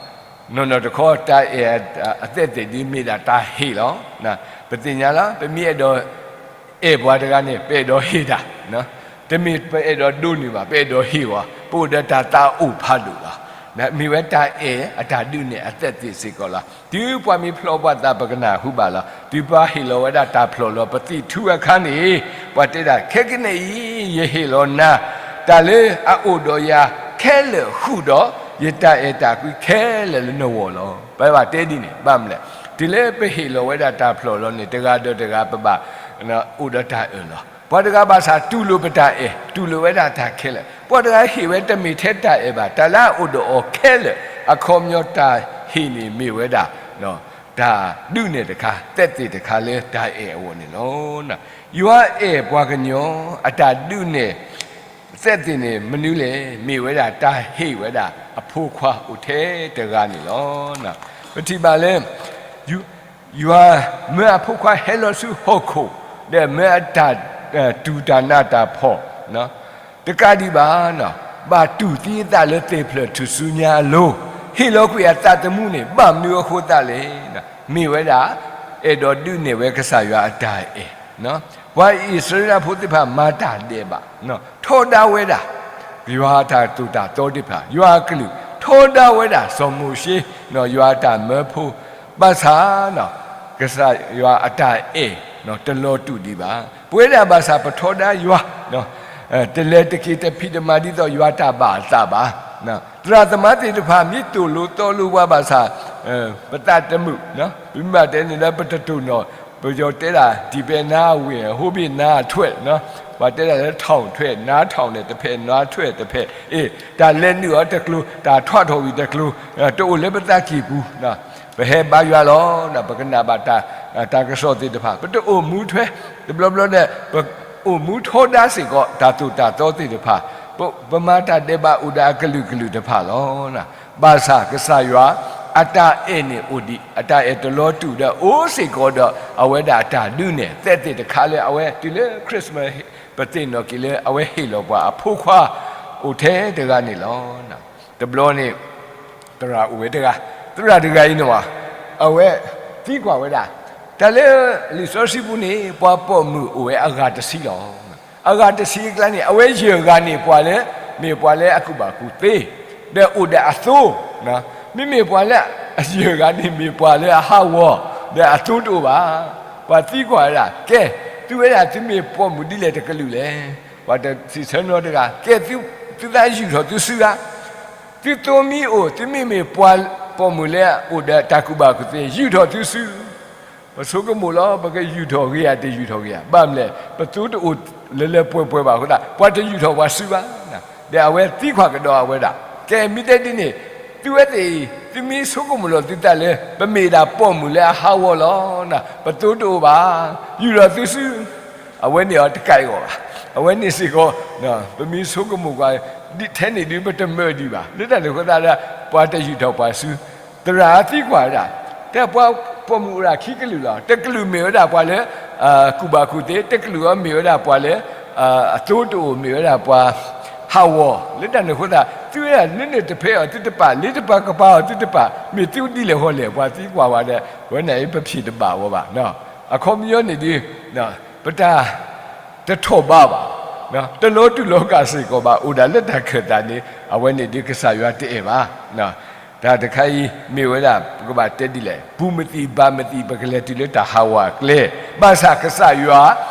နီၢ်တခီ တၢ်အဲၣ်အသက်သေဒ်မ့ၢ်ဒၣ်တၢ်ဟ့ၣ်လီၤ. ပသ့ၣ်ညါလီၤ, ပမ့ၢ်အဲၣ်ဒိး အဲၣ်ပှၤတဂၤန့ၣ် ပအဲၣ်ဒိးဟ့ၣ်တၢ်, တမ့ၢ်ပအဲၣ်ဒိးဒိးန့ၢ်ဘၣ်, ပအဲၣ်ဒိးဟ့ၣ်ဝဲ, ပအိၣ်ဒီးတၢ်သးအိၣ်ဖးဒိၣ်လီၤ. မ့ၢ်ဝဲတၢ်အဲၣ်အတၢ်ဒုးနဲၣ်အသက်သေစ့ၢ်ကီးလီၤ. တုၤပှၤမ့ၢ်ဖျီပှၤသး ပကနၢ်ဟူဘၣ်လီၤ. တုၤပှၤဟ့ၣ်လီၤဝဲဒၣ်တၢ်ဖျိးလီၤပသံၣ်ထူအခါန့ၣ်, ပှၤတဲဒၣ် ခဲကနံၣ်အံၤ ယဟ့ၣ်လီၤနၤ တၢ်လၢအအိၣ်ဒီးယၤခဲလၢာ်ဃုာ်ဒီး ယတၢ်အဲၣ်တၢ်ကွံခဲလၢာ်လၢနဂီၢ်လီၤ. ပဘၣ်တဲဒ်န့ၣ် ဘၣ်မနုၤလဲၣ်, တုၤလၢပဟ့ၣ်လီၤဝဲဒၣ်တၢ်ဖျိးလီၤန့ၣ် တဂၤဒီးတဂၤပဘၣ်အိၣ်ဒီးတၢ်အၢၣ်လီၤ. ပှၤတဂၤဘၣ်ဆၣ်တူၢ်လိာ်ပတၢ်အဲၣ်, တူၢ်လိာ်ဝဲဒၣ်တၢ်ခဲလၢာ်, ပှၤတဂၤဟ့ၣ်ဝဲတမ့ၢ်ထဲတၢ်အဲၣ်ဘၣ်, တၢ်လၢအအိၣ်ဒီးအီၤခဲလၢာ်, အခီပညီတၢ်ဟ့ၣ်န့ၣ်မ့ၢ်ဝဲဒၣ် တၢ်ဒုးနဲၣ်တခါ, သက်သေတခါလၢတၢ်အဲၣ်အဂီၢ်န့ၣ်လီၤ. ယွၤအဲၣ်ပှၤကညီအတၢ်ဒုးနဲၣ် သက်သေန့ၣ်မနုၤလဲၣ်, မ့ၢ်ဝဲဒၣ်တၢ်ဟ့ၣ်ဝဲဒၣ်အဖိခွါအိၣ်ထဲတဂၤန့ၣ်လီၤ. ပထံၣ်ဘၣ်လၢ ယွၤမၢအဖိခွါဟဲလီၤဆူဟီၣ်ခိၣ်, ဒီးမၢအတၢ်, တူၢ်တၢ်နးတၢ်ဖှီၣ် တကးဒံးဘၣ်, ဘၣ်တူၢ်သံအသးလၢသ့ၣ်ဖျၢၣ်ထူၣ်စုညါအလိၤ, ဟ့ၣ်လီၤကွံာ်အသးသမူန့ၣ် ဘၣ်မနုၤအဃိသတးလဲၣ်, မ့ၢ်ဝဲဒၣ် အဲၣ်ဒိးဒုးနဲၣ်ဝဲကစၢ်ယွၤအတၢ်အဲၣ်, ပှၤအံၣ်စရ့လးဖိသ့ၣ်တဖၣ်မၤတၢ်ဒဲးဘး, ထီဒါဝဲဒၣ် ယွၤအတၢ်သိၣ်တၢ်သီသ့ၣ်တဖၣ်, ယွၤအကလုၢ်, ထီဒါဝဲဒၣ်စီၤမိၤၡ့, ယွၤအတၢ်မၢဖိ, ဘၣ်ဆၣ် ကစၢ်ယွၤအတၢ်အဲၣ် တလီၤတူာ်ဒံးဘၣ်. ပဝဲဒၣ်ဘၣ်ဆၣ်ပထီဒါယွၤ တလဲၤတက့ၤတဖံးတမၤဒ်သိးယွၤတၢ်ဘၣ်အသးဘၣ်. သရၣ်သမါသ့ၣ်တဖၣ်မ့ၢ်သိၣ်လိသီလိပှၤဘၣ်ဆၣ် ပသးတမုာ်, ပမ့ၢ်ဘၣ်တဲန့ၣ်ဒီး ပတတိၢ်နီၣ်, ပယီၤတဲဒၣ် တံၢ်ပဲနါဝ့ၢ် ဟိဘ့ၣ်နါထွဲၣ်, ပှၤတဲဒၣ်လၢ ထောင်ထွဲ နါထောင် န့ၣ် တဖဲနါထွဲၣ်တဖဲ, အ့ၣ် တၢ်လဲၤနုာ်အီၤတကျိၤ တၢ်ထွဲထီၣ်ဝံၤတကျိၤ တအိၣ်လၢပသးကံၢ်ပူၤ ပဟဲဘါယွၤလီၤ. ပကနၣ်ဘၣ်တၢ်ကစီၣ်သ့ၣ်တဖၣ် ပတအိၣ်မူထွဲ, တဘျီဘျီဒီး ပအိၣ်မူထီဒါစ့ၢ်ကီး တၢ်သိၣ်တၢ်သီသ့ၣ်တဖၣ်, ပမၤတၢ်ဒဲးဘးအိၣ်ဒီးအကလုာ်ကလုာ်တဖၣ်လီၤ. ဘၣ်ဆၣ်ကစၢ်ယွၤအတၢ်အဲၣ်န့ၣ်အိၣ်ဒံး, အတၢ်အဲၣ်တလီၤတူာ်ဒီးအိၣ်စ့ၢ်ကီးဒီး အဝဲဒၣ်အတၢ်ဒုးနဲၣ် သက်သေတခါလၢအဝဲတုၤလၢ Christmas ပသ့ၣ်နီၣ်က့ၤလၢအဝဲဟ့ၣ်လီၤပှၤအဖိခွါအိၣ်ထဲတဂၤန့ၣ်လီၤ. တဘျီန့ၣ် သရၣ်အိၣ်ဝဲတဂၤ, သရၣ်တဂၤအံၤန့ၣ် အဝဲသံကွၢ်ဝဲဒၣ်, တၢ်လၢလံာ်စီဆှံပူၤန့ၣ် ပှၤပိာ်မုၣ်အိၣ်ဝဲအဂၤတဆံလီၤ. အဂၤတဆံအကျါန့ၣ် အဝဲယဲၢ်ဂၤန့ၣ်ပှၤလၢ မ့ၢ်ပှၤလၢအကူၣ်ဘၣ်ကူၣ်သ့, ဒီးအိၣ်ဒီးအသိ, မ့မ့ၢ်ပှၤလၢအယဲၢ်ဂၤန့ၣ် မ့ၢ်ပှၤလၢအဟးဂီၤ, ဒီးအသိတအိၣ်ဘၣ်. ပှၤသံကွၢ်ဝဲဒၣ်, ကဲ, သုဝဲဒၣ်သုမ့ၢ်ပိာ်မုၣ်ဒ်လဲၣ်တကလုာ်လဲၣ်. ပှၤတစံးဆၢနီတဂၤ, ကဲ, သုသးယူာ်ထီၣ်သုစုဧါ. သုသိမ့ၢ်အိၣ် သုမ့မ့ၢ်ပှၤပိာ်မုၣ်လၢအအိၣ်ဒီးတၢ်ကူၣ်ဘၣ်ကူၣ်သ့ ယူာ်ထီၣ်သုစု. ပဆိကမိၣ်လီၤ ပကယူာ်ထီၣ်ဂ့ၤဧါ တယူာ်ထီၣ်ဂ့ၤဧါ. ဘၣ်မနုၤလဲၣ်, ပသိတအိၣ်လၢလၢပှဲၤပှဲၤဘၣ်အဃိသတး ပှၤတယူာ်ထီၣ်ပှၤစုဘၣ်. ဒီးအဝဲသံကွၢ်ကဒီးအဝဲဒၣ်, ကဲ မ့ၢ်တဲဒ်န့ၣ်, သုဝဲသ့ၣ်အံၤ သုမ့ၢ်ဆိကမိၣ်လီၤသုသးလၢ ပမ့ၢ်ဒၣ်ပိာ်မုၣ်လၢအဟးဂီၤလီၤ. ပသိတအိၣ်ဘၣ်, ယူာ်ထီၣ်သုစု. အဝဲန့ၣ်အီၤတကးအဂီၢ်ဘၣ်. အဝဲန့ၣ်စ့ၢ်ကီး ပမ့ၢ်ဆိကမိၣ်ကွၢ် ထဲန့ၣ်ဒုးပတမၢဒံးဘၣ်. လၢတၢ်န့ၣ်အဃိသတးဒီး ပှၤတယူာ်ထီၣ်ပှၤစု, သရၣ်သံကွၢ်ဝဲဒၣ်, တဲပှၤပိာ်မုၣ်အိၣ်ဒၣ်ခံကလုာ်လီၤ. တကလုာ်မ့ၢ်ဝဲဒၣ်ပှၤလၢ ကူၣ်ဘၣ်ကူၣ်သ့, တကလုာ်အီၤမ့ၢ်ဝဲဒၣ်ပှၤလၢ အသိတအိၣ် မ့ၢ်ဝဲဒၣ်ပှၤဟးဂီၤ. လၢတၢ်န့ၣ်အဃိသတး သုဝဲဒၣ်လၢန့ၣ်တဖဲအီၤသုတပာ်, လၢတပာ်ကပာ်အီၤသုတပာ်, မ့ၢ်သုဒ်လဲၣ်ဂီၢ်လဲၣ် ပှၤသံကွၢ်ဝဲဒီး ဝဲန့ၣ်ပဖံးတဘၣ်ဝဲဘၣ်. အခီပညီန့ၣ်ဒုး ပတၢ် တထီၣ်ဘးဘၣ်, တလီၤတူာ်လီၤကာ်စ့ၢ်ကီးဘၣ်, အိၣ်ဒၣ်လၢတၢ်ခၢၣ်သးန့ၣ် အဝဲန့ၣ်ဒုးကစၢ်ယွၤတအဲၣ်ဘၣ်. တၢ်တခါအံၤမ့ၢ်ဝဲဒၣ် ပကဘၣ်တဲဒ်လဲၣ်, ပူၤမသံၣ်ဘၣ်မသံၣ် ပကလဲၤတုၤလၢတၢ်ဟးဂီၤအကျဲ, ဘၣ်ဆၣ်ကစၢ်ယွၤ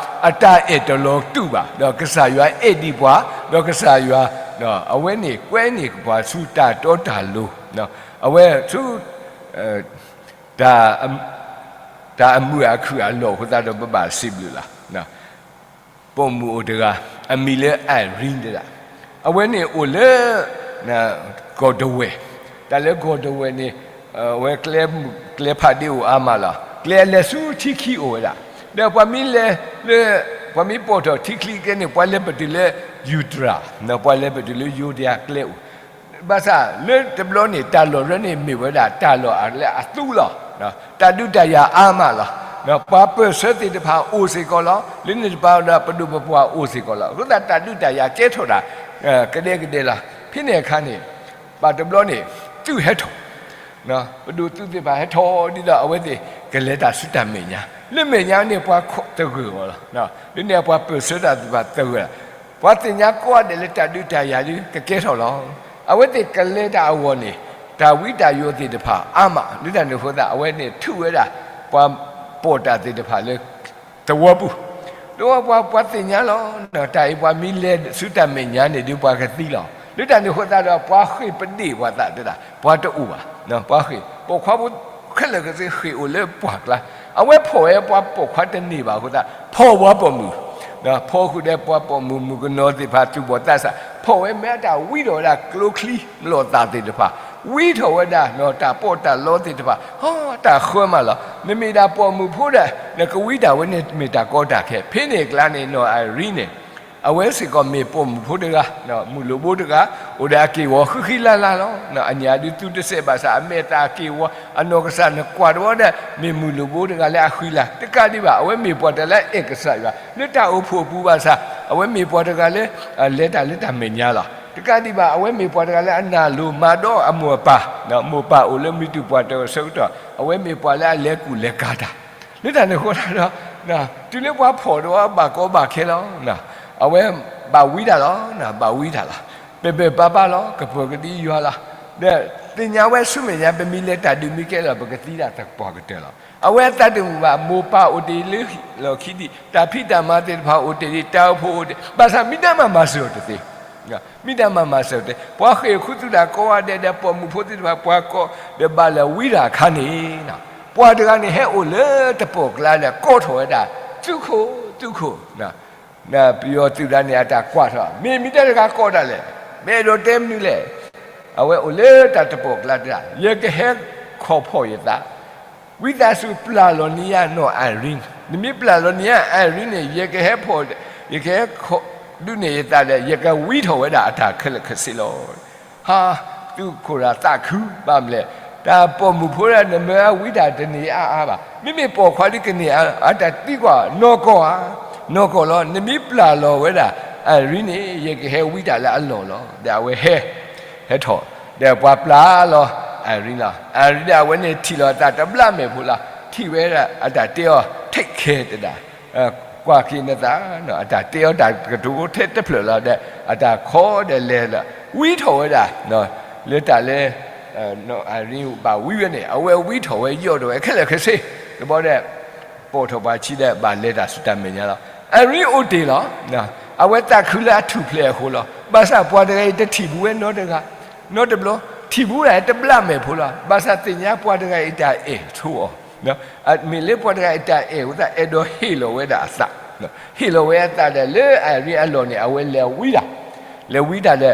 အတၢ်အဲၣ်တလီၤတူာ်ဘၣ်, ဒီးကစၢ်ယွၤအဲၣ်ဒံးပှၤ, ဒီးကစၢ်ယွၤ အဝဲန့ၣ်ကွဲန့ၢ်ပှၤဆူတၢ်တီတၢ်လိၤ, အဝဲဆူ တၢ် တၢ်အမုာ်အခုၣ်အလီၢ်အဃိသတးဒီး ပဘၣ်စံးဘျုးလီၤ. ပိာ်မုၣ်အိၣ်တဂၤ အမံၤလၢ Irene တဲဒၣ်, အဝဲန့ၣ်အိၣ်လၢ ကီၢ်ဒဝဲၢ်, တၢ်လၢကီၢ်ဒဝဲၢ်န့ၣ် အဝဲကျဲမုၢ်ကျဲဖးဒ့အိၣ်အါမးလီၤ. ကျဲအလဲၤဆူထံခံအိၣ်ဝဲဒၣ်. ဒီးပှၤမ့ၢ်လဲၤလၢ ပှၤမ့ၢ်ပိာ်ထီၣ်ထံချံကဲန့ၣ် ပှၤလဲၤပတုာ်လၢ ယူၤတြၤ, ပှၤလဲၤပတုာ်လၢယိၤဒယၤကျဲအိၣ် ဘၣ်ဆၣ်လၢတဘျီန့ၣ် တၢ်လီၢ်ရၢန့ၣ်မ့ၢ်ဝဲဒၣ်တၢ်လီၢ်လၢအသူလီၤ. တၢ်ဒုးတၢ်ယၤအါမးလီၤ. ပှၤပၢၢ်ဆၢသ့ၣ်တဖၣ်အိၣ်စ့ၢ်ကီးလီၤ. လၢန့ၣ်တပၤဒီးပဒိၣ်ပပှၢ်အိၣ်စ့ၢ်ကီးလီၤ. အဃိသတးတၢ်ဒုးတၢ်ယၤကဲထီၣ်တၢ် ကဒဲကဒဲလီၤ. ဖဲန့ၣ်အခါန့ၣ် ဘၣ်တဘျီန့ၣ် သုးဟဲထီၣ် ပဒိၣ်သုးသ့ၣ်တဖၣ်ဟဲထီၣ်ဒ်သိးအဝဲသ့ၣ်ကလဲၤတၢ်ဆူတၢ်မဲာ်ညါ, လၢမဲာ်ညါန့ၣ်ပှၤခိးတဂၢၢ်အီၤလီၤ. လၢန့ၣ်ပှၤပၢၢ်ဆၢတၢ်သ့ၣ်တဖၣ်တဂၢၢ်, ပှၤသ့ၣ်ညါကိးဂၤဒဲးလၢတၢ်ဒုးတၢ်ယၤဒုးကကဲထီၣ်လီၤ. အဝဲသ့ၣ်ကလဲၤတၢ်အဂီၢ်န့ၣ် တၢ်ဝံတၢ်ယိးသ့ၣ်တဖၣ်အါမး, လၢတၢ်န့ၣ်အဃိသတး အဝဲန့ၣ်ထုးဝဲဒၣ် ပှၤပိာ်တၢ်သ့ၣ်တဖၣ်လၢ သဝီပူၤ, ဒီးပှၤ ပှၤသ့ၣ်ညါလီၤ. တၢ်အံၤပှၤမ့ၢ်လဲၤဆူတၢ်မဲာ်ညါန့ၣ်ဒုးပှၤကသံလီၤ. လၢတၢ်န့ၣ်အဃိသတးဒီး ပှၤဃ့ၢ်ပဒ့ၣ်ပှၤသးတဲဒၣ် ပှၤတအိၣ်ဘၣ်. ပှၤဃ့ၢ် ပိာ်ခွါဖိခဲလၢာ်ခဲဆ့ဃ့ၢ်အိၣ်လၢပှၢ်ကျါ, အဝဲဖီၣ်ဝဲပှၤပိာ်ခွါတန့ၢ်ဘၣ်အဃိသတး ဖီၣ်ပှၤပိာ်မုၣ်, ဖီၣ်ဃုာ်ဒီးပှၤပိာ်မုၣ်မုၣ်ကနီၤသ့ၣ်တဖၣ် သူၣ်ဘီၣ်သးစၢ်, ဖီၣ်ဝဲမ့ၢ်အတၢ်ဝံထီၣ်ဝဲဒၣ်ကျိချံမျိာ်သၣ်သ့ၣ်တဖၣ်, ဝံထီၣ်ဝဲဒၣ်တၢ်ပီးတၢ်လီသ့ၣ်တဖၣ်, ဟီ တၢ်ဃၢမးလီၤ. နမ့ၢ်ဒၣ်ပိာ်မုၣ်ဖိဒီး နကဝံတၢ်ဝဲန့ၣ်မ့ၢ်တၢ်ကီတၢ်ခဲ, ဖဲန့ၣ်အကျါန့ၣ် နီၢ်အရံန့ၣ် အဝဲစ့ၢ်ကီးမ့ၢ်ပိာ်မုၣ်ဖိတဂၤ, မုၢ်လိၣ်ဘိတဂၤ, အိၣ်ဒီးအက့ၢ်ဂီၤဃံဃံလၤလၤလီၤ. အညၣ်ဒုးသူတစဲးဘၣ်ဆၣ် အမဲာ်သၣ်အက့ၢ်ဂီၤ, အနီၢ်ကစၢ်နကွၢ်တဝီဒီး မ့ၢ်မုၢ်လိၣ်ဘိတဂၤလၢအဃံလၤ, တကးဒံးဘၣ် အဝဲမ့ၢ်ပှၤတဂၤလၢအအဲၣ်ကစၢ်ယွၤ, လၢတၢ်အိၣ်ဖှိၣ်အပူၤဘၣ်ဆၣ် အဝဲမ့ၢ်ပှၤတဂၤလၢ လဲၤတၢ်လၢတၢ်မဲာ်ညါလီၤ. တကးဒံးဘၣ် အဝဲမ့ၢ်ပှၤတဂၤလၢအနာ်လိၤမၤဒီးအမိၢ်အပၢ်, မိၢ်ပၢ်အိၣ်လၢမံၤတူၢ်ပှၢ်တၢၢ်အဆၢကတီၢ်, အဝဲမ့ၢ်ပှၤလၢအလဲၤကူၣ်လဲၤကၤတၢ်, လၢတၢ်န့ၣ်အဃိသတးဒီး တုၤလၢပှၤဖီၣ်ဒီးအဘၣ်ကီဘၣ်ခဲလီၤ. အဝဲဘၣ်ဝံတၢ်လီၤ, ဘၣ်ဝံတၢ်လီၤ. ပၢၢ်ပၢၢ်ပၢ်ပၢ်လီၤ, ကပၢၤကဒံယွၤလီၤ. ဒီးသ့ၣ်ညါဝဲဆူမဲာ်ညါ ပမ့ၢ်လဲၤတၢ်ဒုးမ့ၢ်ကဲလီၤ ပကသံဒၣ်သပှၢ်ကတၢၢ်လီၤ. အဝဲအသးတမုာ်ဘၣ်, မိၢ်ပၢ်အိၣ်တ့ၢ်လၢလီၢ်ခံဒံး, တၢ်ဖံးတၢ်မၤသ့ၣ်တဖၣ်အိၣ်တ့ၢ်ဒံး, တၢ်အိၣ်ဖှိၣ်အိၣ်တ့ၢ်, ဘၣ်ဆၣ်မ့ၢ်တၢ်မၤမၤစၢၤအီၤတသ့, မ့ၢ်တၢ်မၤမၤစၢၤအီၤတသ့. ပှၤဃ့ၢ်ခူသူၣ်တၢ်ကိးဂၤဒဲးဒီး ပိာ်မုၣ်ဖိသ့ၣ်တဖၣ် ပှၤကိးဒီးဘၣ်လဲၤဝံတၢ်အခါန့ၣ်, ပှၤတဂၤန့ၣ်ဟဲအိၣ်လၢတပိာ်ကျါဒီး ကိးထီၣ်ဝဲဒၣ် သုးခိၣ် သုးခိၣ်, ပယီၤသုးတဂၤန့ၣ် အတၢ်ကွၢ်ထီၣ် မ့ၢ်မ့ၢ်တၢ်တဂၤကိးတၢ်လဲၣ်, မ့ၢ်အဲၣ်ဒိးတဲမနုၤလဲၣ်. အဝဲအိၣ်လၢတၢ်တပိာ်ကျါတဂၤ, ယကဟဲခီၣ်ဖီၣ်ယသး, ဝံသးစူၤပျၢ်လီၤန့ၢ်ယၤနီၢ်အရံ, နမ့ၢ်ပျၢ်လီၤန့ၢ်ယၤအရံန့ၣ် ယကဟဲဖီၣ်, ယကဟဲဒုးနဲၣ်ယသးဒီး ယကဝံထီၣ်ဝဲဒၣ်အတၢ်ခဲလၢာ်ခဲဆ့လီၤ. ဟါ, သုးခိၣ်တဂၤသးခုဘၣ်မလဲၣ်, တၢ်ပိာ်မုၣ်ဖိဒၣ် နမ့ၢ်အဝံတၢ်တန့ၢ်အါအါဘၣ်, မ့မ့ၢ်ပိာ်ခွါဒ်ကန့ၢ်အါ, အတၢ်သံကွၢ် နီၢ်ကီၢ်ဧါ, နီၢ်ကီၢ်လီၤ, နမ့ၢ်ပျၢ်လီၤဝဲဒၣ်အရံန့ၣ် ယကဟဲဝံတၢ်လၢအလီၢ်လီၤ. ဒီးအဝဲဟဲ ဟဲထီၣ်, ဒီးပှၤပျၢ်လီၤအရံလီၤ. အရံဒီးအဝဲန့ၣ်ထံၣ်လီၤအသးတဘျးမဲာ်ဖိလီၤ, ထံၣ်ဝဲဒၣ်အတၢ်တဲအီၤ take care တဒၣ်, ကွၢ်က့ၤနသး, အတၢ်တဲအီၤတၢ်ကတိၤထဲတဖျၢၣ်လီၤဒီး အတၢ်ခီဒီးလဲၤလီၤ, ဝံထီၣ်ဝဲဒၣ် လၢတၢ်လၢ အရံဘၣ်ဝံဝဲန့ၣ် အဝဲဝံထီၣ်ဝဲယီၢ်ဒီးဝဲခဲလၢာ်ခဲဆ့, တဘျီဒီး ပိာ်ထီၣ်ပှၤဆံးဒီးဘၣ်လဲၤတၢ်ဆူတၢ်မဲာ်ညါလီၤ. အရံအိၣ်တ့ၢ်လီၤ. အဝဲသးခုလၢအထူၣ်ဖျဲးအဃိလီၤ. ဘၣ်ဆၣ်ပှၤတဂၤအံၤတထံၣ်ဘူးဝဲနီတဂၤ, နီတဘျီ, ထံၣ်ဘူးဒၣ်တဘျးမဲာ်ဖိလီၤ. ဘၣ်ဆၣ်သ့ၣ်ညါပှၤတဂၤအံၤတၢ်အဲၣ်ဆိအီၤ, မ့ၢ်လၢပှၤတဂၤအံၤတၢ်အဲၣ်အဃိသတး အဲၣ်ဒိးဟ့ၣ်လီၤဝဲဒၣ်အသး, ဟ့ၣ်လီၤဝဲအသးဒီးလၢအရံအလီၢ်န့ၣ် အဝဲလဲၤဝံဒၣ်, လဲၤဝံဒၣ်ဒီး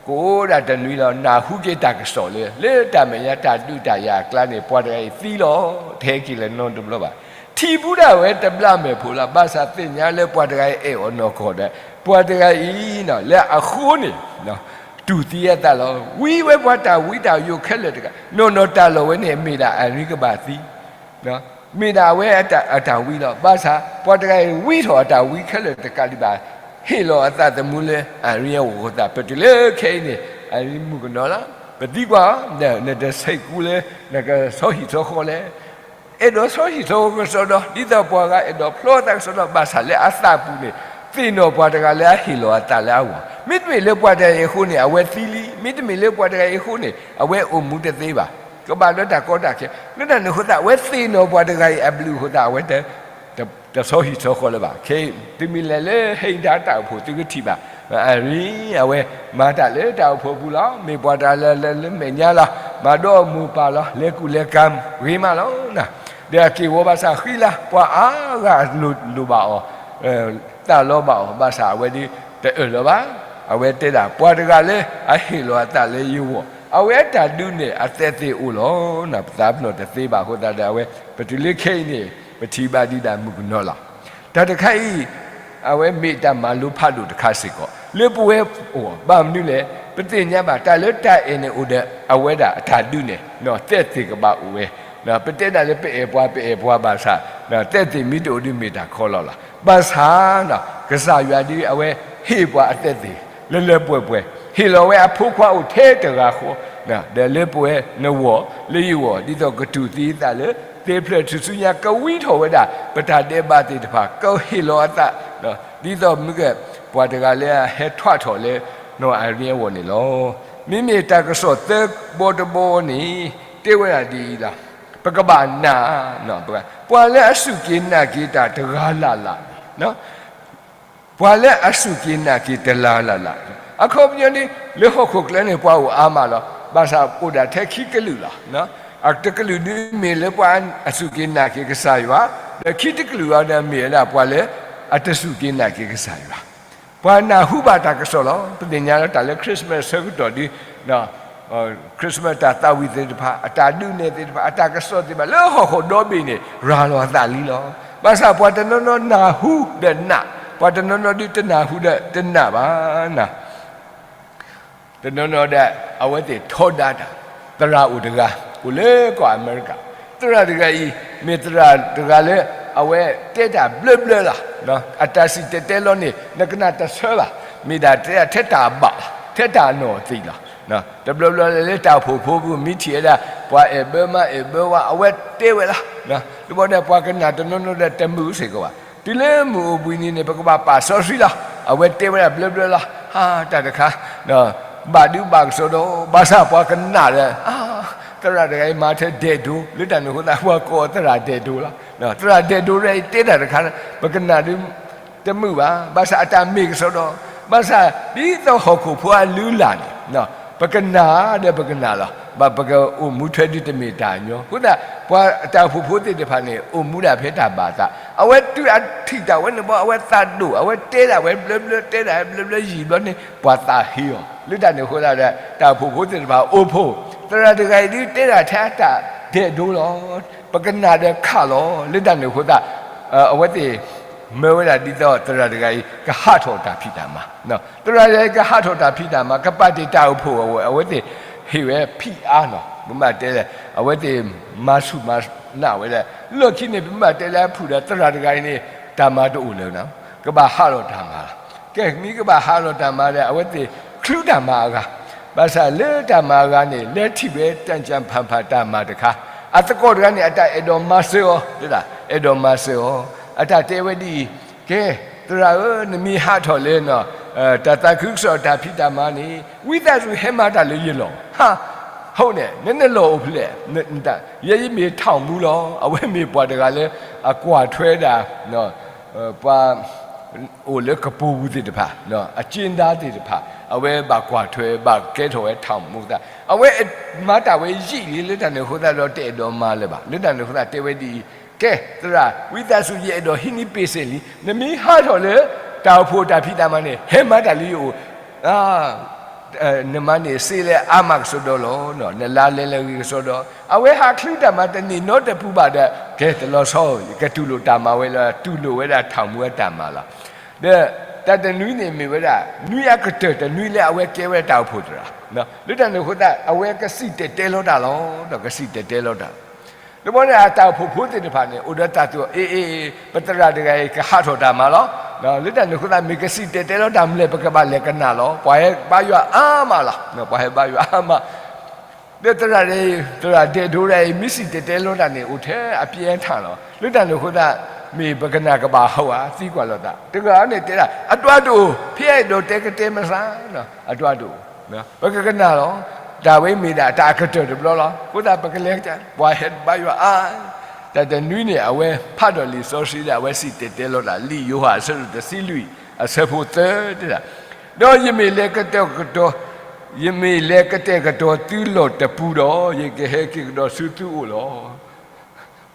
ကအိၣ်ဒၣ်တနွံလီၤ နၢ်ဟူက့ၤတၢ်ကစီၣ်လၢ လၢတၢ်မဲာ်ညါတၢ်ဒုးတၢ်ယၤအကျါန့ၣ် ပှၤတဂၤအံၤသံလီၤ, တဟဲက့ၤလၢၤနီတဘျီဘၣ်. ထံၣ်ဘူးဒၣ်ဝဲတဘျးမဲာ်ဖိလီၤ. ဘၣ်ဆၣ်သ့ၣ်ညါလၢပှၤတဂၤအံၤအဲၣ်အီၤနီၢ်ကီၢ်ဒီး ပှၤတဂၤအံၤ လၢအဃိန့ၣ် တူၢ်သံအသးလီၤ. ဝံဝဲပှၤတၢ်ဝံတၢ်ယိးခဲလၢာ်တကး, နီၢ်နီၢ်တၢ်လီၢ်ဝဲန့ၣ် မ့ၢ်ဒၣ်အရံကဘၣ်သံ မ့ၢ်ဒၣ်အဝဲအတၢ်ဝံလီၤ. ဘၣ်ဆၣ် ပှၤတဂၤအံၤဝံထီၣ်အတၢ်ဝံခဲလၢာ်တကးဒံးဘၣ်, ဟ့ၣ်လီၤအသးသမူလၢအရံအဂီၢ်သး ပတုၤလၢခဲအံၤန့ၣ် အရံမုၣ်ကနီၤလီၤ. ပသံကွၢ်အီၤ, နတဆဲးကူလၢ နကဆီဟံၣ်ဆီဃီလဲၣ်. အဲၣ်ဒိးဆီဟံၣ်ဆီဃီကစီဒီ, ဒ်သိးပှၤဂၤအဲၣ်ဒိးဖျီသးကစီဒီ, ဘၣ်ဆၣ်လၢအသးပူၤန့ၣ် သ့ၣ်နီၣ်ပှၤတဂၤလၢအဟ့ၣ်လီၤအသးလၢအဂီၢ်, မ့တမ့ၢ်လၢပှၤတဂၤအံၤအဃိန့ၣ် အဝဲသံလံ, မ့တမ့ၢ်လၢပှၤတဂၤအံၤအဃိန့ၣ် အဝဲအိၣ်မူတသ့ဘၣ်, ကဘၣ်လၢတၢ်ကီတၢ်ခဲ, လၢတၢ်န့ၣ်အဃိသတး အဝဲသ့ၣ်နီၣ်ပှၤတဂၤအံၤအဘျုးအဃိသတး အဝဲ တဆီဟံၣ်ဆီဃီလၢၤဘၣ်. ခဲအံၤ သုမ့ၢ်လဲၤလၢဟဲအံၤတၢ်တၢ်အိၣ်ဖှိၣ် သုကထံၣ်ဘၣ်, အရံ အဝဲမၤတၢ်လၢတၢ်အိၣ်ဖှိၣ်ပူၤလီၤ. မ့ၢ်ပှၤတဂၤလၢလၢမဲာ်ညါလီၤ. မၤဒီးမိၢ်ပၢ်လီၤ. လဲၤကူၣ်လဲၤကၤဂ့ၤမးလီၤ. ဒီးအက့ၢ်ဝီဘၣ်ဆၣ်ဃံလၤ, ပှၤအါဂၤလိၣ်ဘၣ်အီၤ, သးလီဘၣ်အီၤ, ဘၣ်ဆၣ်အဝဲဒၣ်တအၢၣ်လီၤဘၣ်. အဝဲတဲဒၣ် ပှၤတဂၤလၢအဟ့ၣ်လီၤအသးလၢယဂီၢ်, အဝဲအတၢ်ဒုးနဲၣ်အသဲသ့ၣ်အိၣ်လီၤ. ပသးပ့ၤနီၣ်တသ့ဘၣ်အဃိသတးဒီး အဝဲပတုၤလၢခဲအံၤန့ၣ် ပထံၣ်ဘၣ်ဒံးဒၣ်မုၣ်ကနီၤလီၤ. တၢ်တခါအံၤ အဝဲမ့ၢ်တၢ်မၤလိဖးဒိၣ်တခါစ့ၢ်ကီး လၢပဝဲအဂီၢ်, ဘၣ်မနုၤလဲၣ်, ပသ့ၣ်ညါဘၣ် တၢ်လၢတၢ်အဲၣ်န့ၣ်အိၣ်ဒီး အဝဲဒၣ်အတၢ်ဒုးနဲၣ်, သဲသ့ၣ်ကဘၣ်အိၣ်ဝဲ. ပတဲဒၣ်လၢပအဲၣ်ပှၤ ပအဲၣ်ပှၤဘၣ်ဆၣ်, သဲသ့ၣ်မ့ၢ်တအိၣ်ဒီးမ့ၢ်တၢ်ခီလီၤလီၤ. ဘၣ်ဆၣ် ကစၢ်ယွၤဒ်အဝဲဟ့ၣ်ပှၤအသဲသ့ၣ် လၢလၢပှဲၤပှဲၤ, ဟ့ၣ်လီၤဝဲအဖိခွါအိၣ်ထဲတဂၤဃီ, ဒီးလၢပဝဲနဂီၢ် လၢယဂီၢ် ဒ်သိးကတူၢ်သံအသးလၢ သ့ဖျၢၣ်ထူၣ်စုညါ ကဝံထီၣ်ဝဲဒၣ် ပတၢ်ဒဲးဘးသ့ၣ်တဖၣ် ကဟ့ၣ်လီၤအသး, ဒ်သိးမ့ၢ်ကဲ ပှၤတဂၤလၢအဟဲထွဲထီၣ်လၢ နီၢ်အၤရံအဂီၢ်န့ၣ်လီၤ. မ့မ့ၢ်တၢ်ကစီၣ်သၢဘီတဘီန့ၣ် တဲဝဲဒၣ်ဒ်အံၤလီၤ. ပကဘၣ်နာ်, ပှၤလၢအစူၢ်က့ၤနာ်က့ၤတၢ်တဂၤလၢ်လၢ်, ပှၤလၢအစူၢ်က့ၤနာ်က့ၤတၢ်တဂၤလၢ်လၢ်, အခီပညီဒ် လၢဟီၣ်ခိၣ်ချၢန့ၣ် ပှၤအိၣ်အါမးလီၤ. ဘၣ်ဆၣ်အိၣ်ဒၣ်ထဲခံကလုာ်လီၤ. တကလုာ်ဒုးမ့ၢ်လၢပှၤအစူၢ်က့ၤနာ်က့ၤကစၢ်ယွၤ, ဒီးခံတကလုာ်အံၤဒီးမ့ၢ်ဝဲဒၣ်ပှၤလၢ အတစူၢ်က့ၤနာ်က့ၤကစၢ်ယွၤ. ပှၤနၢ်ဟူဘၣ်တၢ်ကစီၣ်လီၤ. ပသ့ၣ်ညါလၢတၢ်လၢ Christmas ဆၢကတီၢ်ဒ် Christmas တၢ်သးဝံၣ်သ့ၣ်တဖၣ်, အတၢ်ဒုးနဲၣ်သ့ၣ်တဖၣ်, အတၢ်ကစီၣ်သ့ၣ်တဖၣ် လၢဟီၣ်ခိၣ်ဒီဘ့ၣ်န့ၣ် ရၤလီၤအသးလံလီၤ. ဘၣ်ဆၣ်ပှၤတနီၤနီၤနၢ်ဟူဒီးနာ်, ပှၤတနီၤနီၤဒုးတနၢ်ဟူဒီးတနာ်ဘၣ်. တနီၤနီၤဒီး အဝဲသ့ၣ်ထီဒါတၢ်, သရၣ်အိၣ်တဂၤ အိၣ်လၢကီၢ်အမဲရကၤ, သရၣ်တဂၤအံၤ မ့ၢ်သရၣ်တဂၤလၢ အဝဲတဲတၢ်ဘျၢဘျၢလီၤ. အတၢ်စံၣ်တဲၤတဲလီၤန့ၣ် နကနၣ်တဆၢဘၣ်, မ့ၢ်ဒၣ်တဲထဲတၢ်ဘၣ်, ထဲတၢ်နီၢ်သံးလီၤ. တဘျီဘျီလၢတၢ်အိၣ်ဖှိၣ်ဖိပူၤ မ့ၢ်ထံၣ်ဝဲဒၣ် ပှၤအဲၣ်ဘၢမါအဲၣ်ဘၢဝါ အဝဲတဲဝဲလီၤ. တဘျီဒီးပှၤကနၣ်တနီၤနီၤဒီးတမုာ်စ့ၢ်ကီးဘၣ်. တုၤလၢမုၢ်အိၣ်ဘှံးနံၤန့ၣ် ပကဘၣ်ပာ်စီဆှံလီၤ. အဝဲတဲဝဲဒၣ်ဘျၢဘျၢလီၤ. ဟါ, တၢ်တခါ ဘၣ်ဒုးဘၣ်ကစီဒီး ဘၣ်ဆၣ်ပှၤကနၣ်ဒီး သရၣ်တဂၤအံၤမၤထဲဒဲးဒိ လၢတၢ်န့ၣ်အဃိသတး ပှၤကိးသရၣ်ဒဲးဒိလီၤ. သရၣ်ဒဲးဒိတဂၤအံၤတဲတၢ်တခါ ပကနၣ်ဒုးတမုာ်ဘၣ်. ဘၣ်ဆၣ်အတၢ်မ့ၢ်ကစီဒီး ဘၣ်ဆၣ်ဒ်သိးဟီၣ်ခိၣ်ဖိအလုၢ်အလၢ်န့ၣ် ပကနၣ်ဒီးပကနၣ်လီၤ. ဘၣ်ပကအိၣ်မူထွဲဒုးတမ့ၢ်တၢ်ညီ. အဃိသတး ပှၤတၢ်အိၣ်ဖှိၣ်ဖိသ့ၣ်တဖၣ်န့ၣ် အိၣ်မူဒၣ်ဖဲတၢ်ဘၣ်သး, အဝဲတုၤအထံၣ်တၢ်ဝဲန့ၣ်ဘီ အဝဲသးဒိၣ်, အဝဲတဲဒၣ်ဝဲဘျၢဘျၢ တဲဒၣ်ဝဲဘျၢဘျၢယံာ်ဘျီန့ၣ် ပှၤသးဟ့အီၤ. လၢတၢ်န့ၣ်အဃိသတးဒီး တၢ်အိၣ်ဖှိၣ်ဖိသ့ၣ်တဖၣ်အိၣ်ဖှိၣ်, သရၣ်တဂၤအံၤဒုးတဲဒၣ်ထဲအတၢ်ဒဲးဒိလီၤ. ပကနၣ်ဒီးခးလီၤ. လၢတၢ်န့ၣ်အဃိသတး အဝဲသ့ၣ် မၢဝဲဒၣ်ဒ်သိးသရၣ်တဂၤအံၤ ကဟးထီၣ်တၢ်ဖံးတၢ်မၤ, သရၣ်တဂၤအံၤကဟးထီၣ်တၢ်ဖံးတၢ်မၤ ကပာ်တ့ၢ်တၢ်အိၣ်ဖှိၣ်အဝဲ, အဝဲသ့ၣ်ဟ့ၣ်ဝဲဖံးအါနီၤ, ပမ့ၢ်တဲလဲၣ် အဝဲသ့ၣ်မၤဆူၣ်မၤနၢ်ဝဲဒၣ် လီၢ်ခံန့ၣ် ပမ့ၢ်တဲလၢအဖုၣ်ဒီး သရၣ်တဂၤအံၤန့ၣ် တၢ်မၤတအိၣ်လၢၤနီၤ, ကဘၣ်ဟးထီၣ်တၢ်မၤလီၤ. ကဲ မ့ၢ်ကဘၣ်ဟးထီၣ်တၢ်မၤဒီး အဝဲသ့ၣ်ချုးတၢ်မၤအဂၤ, ဘၣ်ဆၣ်လၢတၢ်မၤအဂၤန့ၣ် လဲၤထံၣ်ဝဲတၢ်ကၢ်ဖၣ်ဖၣ်တၢ်မၤတခါ, အသကိးတဂၤန့ၣ် အတၢ်အဲၣ်ဒိးမၤစၢၤအီၤ, တဲဒၣ် အဲၣ်ဒိးမၤစၢၤအီၤ, အတၢ်တဲဝဲဒ်အံၤ, ကဲ သရၣ်ဧၢ, နမ့ၢ်ဟးထီၣ်လၢ တၢ်သးခုကစီၣ်တၢ်ဖံးတၢ်မၤန့ၣ် ဝံသးစူၤဟဲမၤတၢ်လၢယလီၢ်, ဟး, ဟီန့ၣ် နနလီၢ်အိၣ်ဖျဲၣ်, ယဲယမ့ၢ်ထီၣ်မူလီၤ. အဝဲမ့ၢ်ပှၤတဂၤလၢအကွၢ်ထွဲဒၣ် ပှၤ အိၣ်လၢကပိာ်ပူၤသ့ၣ်တဖၣ်, အက့ဒါသ့ၣ်တဖၣ်, အဝဲဘၣ်ကွၢ်ထွဲ ဘၣ်ကဲထီၣ်ဝဲထီၣ်မူသး, အဝဲမၤတၢ်ဝဲယံာ်လံ လၢတၢ်န့ၣ်အဃိသတးဒီး တအဲၣ်ဒိးမၤလၢၤဘၣ်. လၢတၢ်န့ၣ်အဃိသတးတဲဝဲဒ်အံၤ, ကဲ သရၣ် ဝံသးစူၤ ယအဲၣ်ဒိးဟံးန့ၢ်ပ့ၢ်စ့ၣ်လံ, နမ့ၢ်ဟးထီၣ်လၢ တၢ်အိၣ်ဖှိၣ်တၢ်ဖံးတၢ်မၤန့ၣ် ဟဲမၤတၢ်လၢယအိၣ် နမၤန့ၢ်စ့လၢအါမးကစီဒီလီၤ, နလါလဲလၢအဂ့ၤကစီဒီ, အဝဲဟးချုးတၢ်မၤတန့ၢ်နီတပူၤဘၣ်ဒီး ကဲတလီၤဆီ, ယကတူၢ်လိာ်တၢ်မၤဝဲလၢ တူၢ်လိာ်ဝဲဒၣ်ထီၣ်မူအတၢ်မၤလီၤ. ဒီးတၢ်တနွံန့ၣ်မ့ၢ်ဝဲဒၣ် နွံအကတၢၢ်တနွံလၢအဝဲကဲဝဲတၢ်အိၣ်ဖှိၣ်သရၣ်, လၢတၢ်န့ၣ်အဃိသတး အဝဲကစံၣ်တဲၤတဲလီၤတၢ်လီၤ, ဒီးကစံၣ်တဲၤတဲလီၤတၢ် တဘျီန့ၣ် အတၢ်အိၣ်ဖှိၣ်ဖိသ့ၣ်တဖၣ်န့ၣ် အိၣ်ဒီးတၢ်သ့ၣ်ညါ အ့ အ့ ပသရၣ်တဂၤအံၤ ကဟးထီၣ်တၢ်မၤလီၤ. လၢတၢ်န့ၣ်အဃိသတး မ့ၢ်ကစံၣ်တဲၤတဲလီၤတၢ်မနုၤလဲၣ် ပကဘၣ်လဲၤကနၣ်လီၤ. ပှၤဟဲဘါယွၤအါမးလီၤ. ပှၤဟဲဘါယွၤအါမး. ဒီးသရၣ်တဂၤအံၤ သရၣ်ဒဲးဒိတဂၤအံၤ မ့ၢ်စံၣ်တဲၤတဲလီၤတၢ်န့ၣ် အိၣ်ထဲအပြင်းအထန်လီၤ. လၢတၢ်န့ၣ်အဃိသတး မ့ၢ်ပကနၣ်ကဘၣ်ဟးဂီၤ သံကွၢ်လိာ်သး. တဂၤန့ၣ်တဲဒၣ် အဒွးတအိၣ်, ဖဲအဲၣ်ဒိးတဲကတဲမးစၢ်, အဒွးတအိၣ်. ပကကနၣ်လီၤ. တၢ်ဝဲမ့ၢ်ဒၣ်တၢ်အကတၢၢ်တဘျီလီၤ. အဃိသတး ပကလဲၤက ပှၤဟဲဘါယွၤအါ. တၢ်တနွံန့ၣ် အဝဲဖးဒီးလံာ်စီဆှံဒီး အဝဲစံၣ်တဲၤတဲလီၤတၢ် လံာ်ယိၤဟၣ်အဆၢဒိၣ်တဆံလွံၢ် အဆၢဖိသၢတဲဒၣ်, ဒီးယမ့ၢ်လဲၤကတဲာ်ကတီၤ, ယမ့ၢ်လဲၤကတဲာ်ကတီၤသုလီၢ်တပူၤဒီး ယကဟဲက့ၤကဒီးဆူသုအိၣ်လီၤ.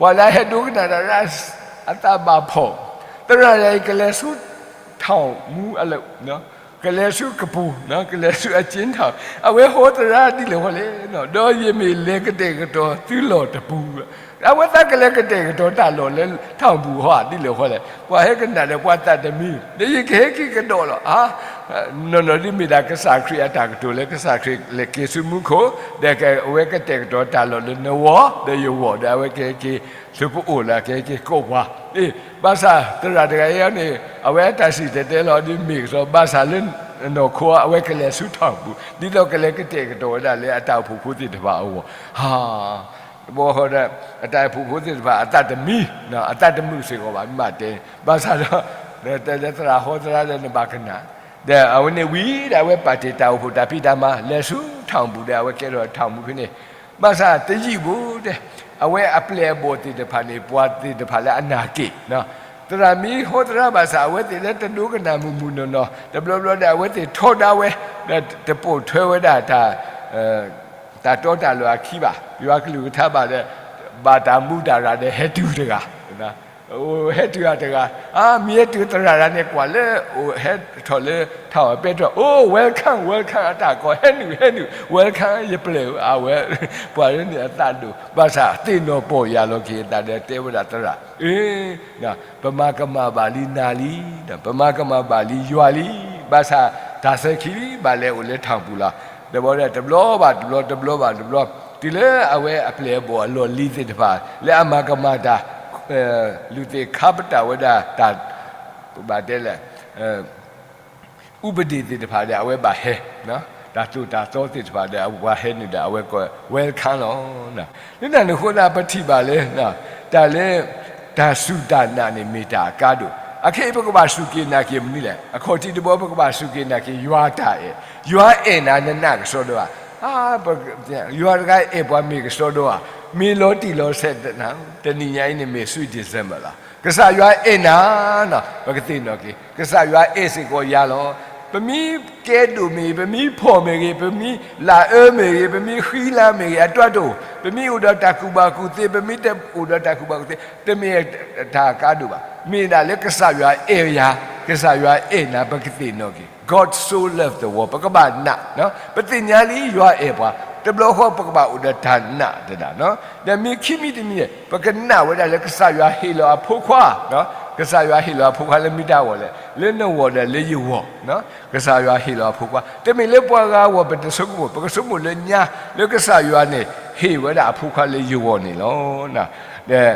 ပှၤလၢအဟဲဒိကနၣ်တၢ် အသးဘၣ်ဖှီၣ်, သရၣ်အံၤကလဲၤဆူ ထောင်မူအလုပ်, ကလဲၤဆူကပူၤ, ကလဲၤဆူအကျဉ်းထောင်, အဝဲဟီသရၣ်ဒ်လဲၣ်ဃီလဲၣ်, ဒီးယမ့ၢ်လဲၤကတဲာ်ကတီၤသုလီၢ်တပူၤ, အဝဲသးကလဲၤကတဲာ်ကတီၤတၢ်လီၢ်လၢ ထောင်ပူၤဟီဒ်လဲၣ်ဃီလဲၣ်, ပှၤဟဲကနၣ်ဒီးပှၤသးတမံ, ဒီးယကဟဲက့ၤကဒီးလီၤ. နီၢ်နီၢ်ဒ်မ့ၢ်ဒၣ်ကစၢ်ခရံာ်အတၢ်ကတိၤလၢကစၢ်ခရံာ်လဲၤက့ၤဆူမူခိၣ်, ဒီးအဝဲကတဲာ်ကတီၤတၢ်လီၢ်လၢနဂီၢ်ဒီးယဂီၢ်, ဒီးအဝဲကဟဲက့ၤဆူပအိၣ်လၢကဟဲက့ၤကိးပှၤ, ဘၣ်ဆၣ်သရၣ်တဂၤအံၤန့ၣ် အဝဲအတၢ်စံၣ်တဲၤတဲလီၤဒ်မ့ၢ်ကစီ ဘၣ်ဆၣ်လၢနီၢ်ခိအဝဲကလဲၤဆူ ထောင်ပူၤ, ဒ်သိးကလဲၤကတဲာ်ကတီၤဝဲဒၣ်လၢအတၢ်အိၣ်ဖှိၣ်ဖိသ့ၣ်တဖၣ်အဂီၢ်, ဟါ တဘျီဃီဒီး အတၢ်အိၣ်ဖှိၣ်ဖိသ့ၣ်တဖၣ်အသးတမံ, အသးတမုာ်စ့ၢ်ကီးဘၣ် မ့ၢ်တဲ, ဘၣ်ဆၣ်ဒီး တဲလၢသရၣ်ဟီသရၣ်ဒီးနဘၣ်ကနၣ်, ဒီးအဝဲန့ၣ်ဝံၤဒီး အဝဲပာ်တ့ၢ်တၢ်အိၣ်ဖှိၣ်တၢ်ဖံးတၢ်မၤ လဲၤဆူ ထောင်ပူၤဒီး အဝဲကဲထီၣ် ထောင်ပူၤဖဲန့ၣ်, ဘၣ်ဆၣ်တယံာ်ဘၣ်ဒီး အဝဲအပျဲၢ်အဘီၣ်သ့ၣ်တဖၣ်န့ၣ် ပှၤသ့ၣ်တဖၣ်လၢအနာ်က့ၣ် သရၣ်မ့ၢ်ဟီသရၣ်ဘၣ်ဆၣ် အဝဲသ့ၣ်လၢတဒိကနၣ်မုၢ်မုၢ်နီၢ်နီၢ် တဘျီဘျီဒီး အဝဲသ့ၣ်ထီဒါဝဲ ဒီးတပိာ်ထွဲဝဲဒၣ် တၢ်တီတၢ်လိၤအခံဘၣ်, ယွၤကလုၢ်ကထါဘၣ်ဒီး ဘၣ်တၢ်မူတၢ်ရၢ်ဒီး ဟဲတုၤတဂၤ, ဟဲတုၤတဂၤ, အါ မ့ၢ်ဟဲတုၤသရၣ်ဒၣ်န့ၣ် ကွၢ်လၢ ဟဲထီၣ်လၢ ထောင်ပဲတြီ အိၣ် welcome welcome အတၢ်ကိး ဟဲနုာ် ဟဲနုာ် welcome ယပျဲၢ်ဧၢ အဝဲ ပှၤလၢန့ၣ်အသးဒိၣ် ဘၣ်ဆၣ်သ့ၣ်နီၣ်ပီၢ်ယၢ်လီၤက့ၤအသးဒီး တဲဝဲဒၣ်သရၣ် အ့ ပမၤကမၣ်ဘၣ်လံနၤလံ, ပမၤကမၣ်ဘၣ်လံယွၤလံ, ဘၣ်ဆၣ်တၢ်ဆၢခံလံ ဘၣ်လဲၤအိၣ်လၢ ထောင်ပူၤလီၤ. တဘျီဒီးတဘျီဘၣ်တဘျီ တဘျီဘၣ်တဘျီ တုၤလၢအဝဲအပျဲၢ်အဘီၣ်အလီၢ်လံၤသ့ၣ်တဖၣ် လၢအမၤကမၣ်တၢ် လုၢ်သ့ၣ်ခါပတာ်ဝဲဒၣ်တၢ် ပဘၣ်တဲလဲၣ် ဥပဒေသ့ၣ်တဖၣ်ဒီး အဝဲဘၣ်ဟဲ, တၢ်သိၣ်တၢ်သီသ့ၣ်တဖၣ်ဒီး အဝဲဟဲနုာ်ဒီး အဝဲကိး welcome လီၤ. လၢတၢ်န့ၣ်အဃိသတး ပထံၣ်ဘၣ်လၢ တၢ်လၢ တၢ်စူၢ်တၢ်နာ်န့ၣ် မ့ၢ်တၢ်အကါဒိၣ်. အခဲအံၤ ပကဘၣ်စူၢ်က့ၤနာ်က့ၤမနုၤလဲၣ်. အခီၣ်ထံးတဘီ ပကဘၣ်စူၢ်က့ၤနာ်က့ၤ ယွၤတၢ်အဲၣ်, ယွၤအဲၣ်နၤ နနာ်ကစီဒီဧါ. ယွၤတဂၤအဲၣ်ပှၤမ့ၢ်ကစီဒီဧါ. မ့ၢ်လီၤတံၢ်လီၤဆဲး တနံၤညါအံၤန့ၣ် မ့ၢ် sweet December လီၤ. ကစၢ်ယွၤအဲၣ်နၤ ပကသ့ၣ်နီၣ်က့ၤ ကစၢ်ယွၤအဲၣ်စ့ၢ်ကီးယၤလီၤ. ပမ့ၢ်ကဲဒိၣ်မ့ၢ်ဂ့ၤ, ပမ့ၢ်ဖှီၣ်မ့ၢ်ဂ့ၤ, ပမ့ၢ်လၢအၢမ့ၢ်ဂ့ၤ, ပမ့ၢ်ဃံလၤမ့ၢ်ဂ့ၤ, အတွၢ်တအိၣ်, ပမ့ၢ်အိၣ်ဒီးတၢ်ကူၣ်ဘၣ်ကူၣ်သ့, ပမ့ၢ်တအိၣ်ဒီးတၢ်ကူၣ်ဘၣ်ကူၣ်သ့, တမ့ၢ်တၢ်အကါဒိၣ်ဘၣ်. မ့ၢ်ဒၣ်လၢကစၢ်ယွၤအဲၣ်ယၤ, ကစၢ်ယွၤအဲၣ်နၤ ပကသ့ၣ်နီၣ်က့ၤ God so loved the world ပကဘၣ်နာ်, ပသ့ၣ်ညါလံယွၤအဲၣ်ပှၤ, တဘျီဃီပကဘၣ်အိၣ်ဒီးတၢ်နာ်တဒၣ်, ဒီးမ့ၢ်ခံမံၤတမံၤန့ၣ် ပကနာ်ဝဲဒၣ်လၢကစၢ်ယွၤဟ့ၣ်လီၤအဖိခွါ, ကစၢ်ယွၤဟ့ၣ်လီၤအဖိခွါလၢမ့ၢ်တၢ်အဂီၢ်လဲၣ်, လၢနဂီၢ်ဒီးလၢယဂီၢ်, ကစၢ်ယွၤဟ့ၣ်လီၤအဖိခွါ, တမ့ၢ်လၢပှၤဂၤအဂီၢ်ပတဆိကမိၣ်, ပကဆိကမိၣ်လၢညါ လၢကစၢ်ယွၤန့ၣ် ဟ့ၣ်ဝဲဒၣ်အဖိခွါလၢယဂီၢ်န့ၣ်လီၤ. ဒီး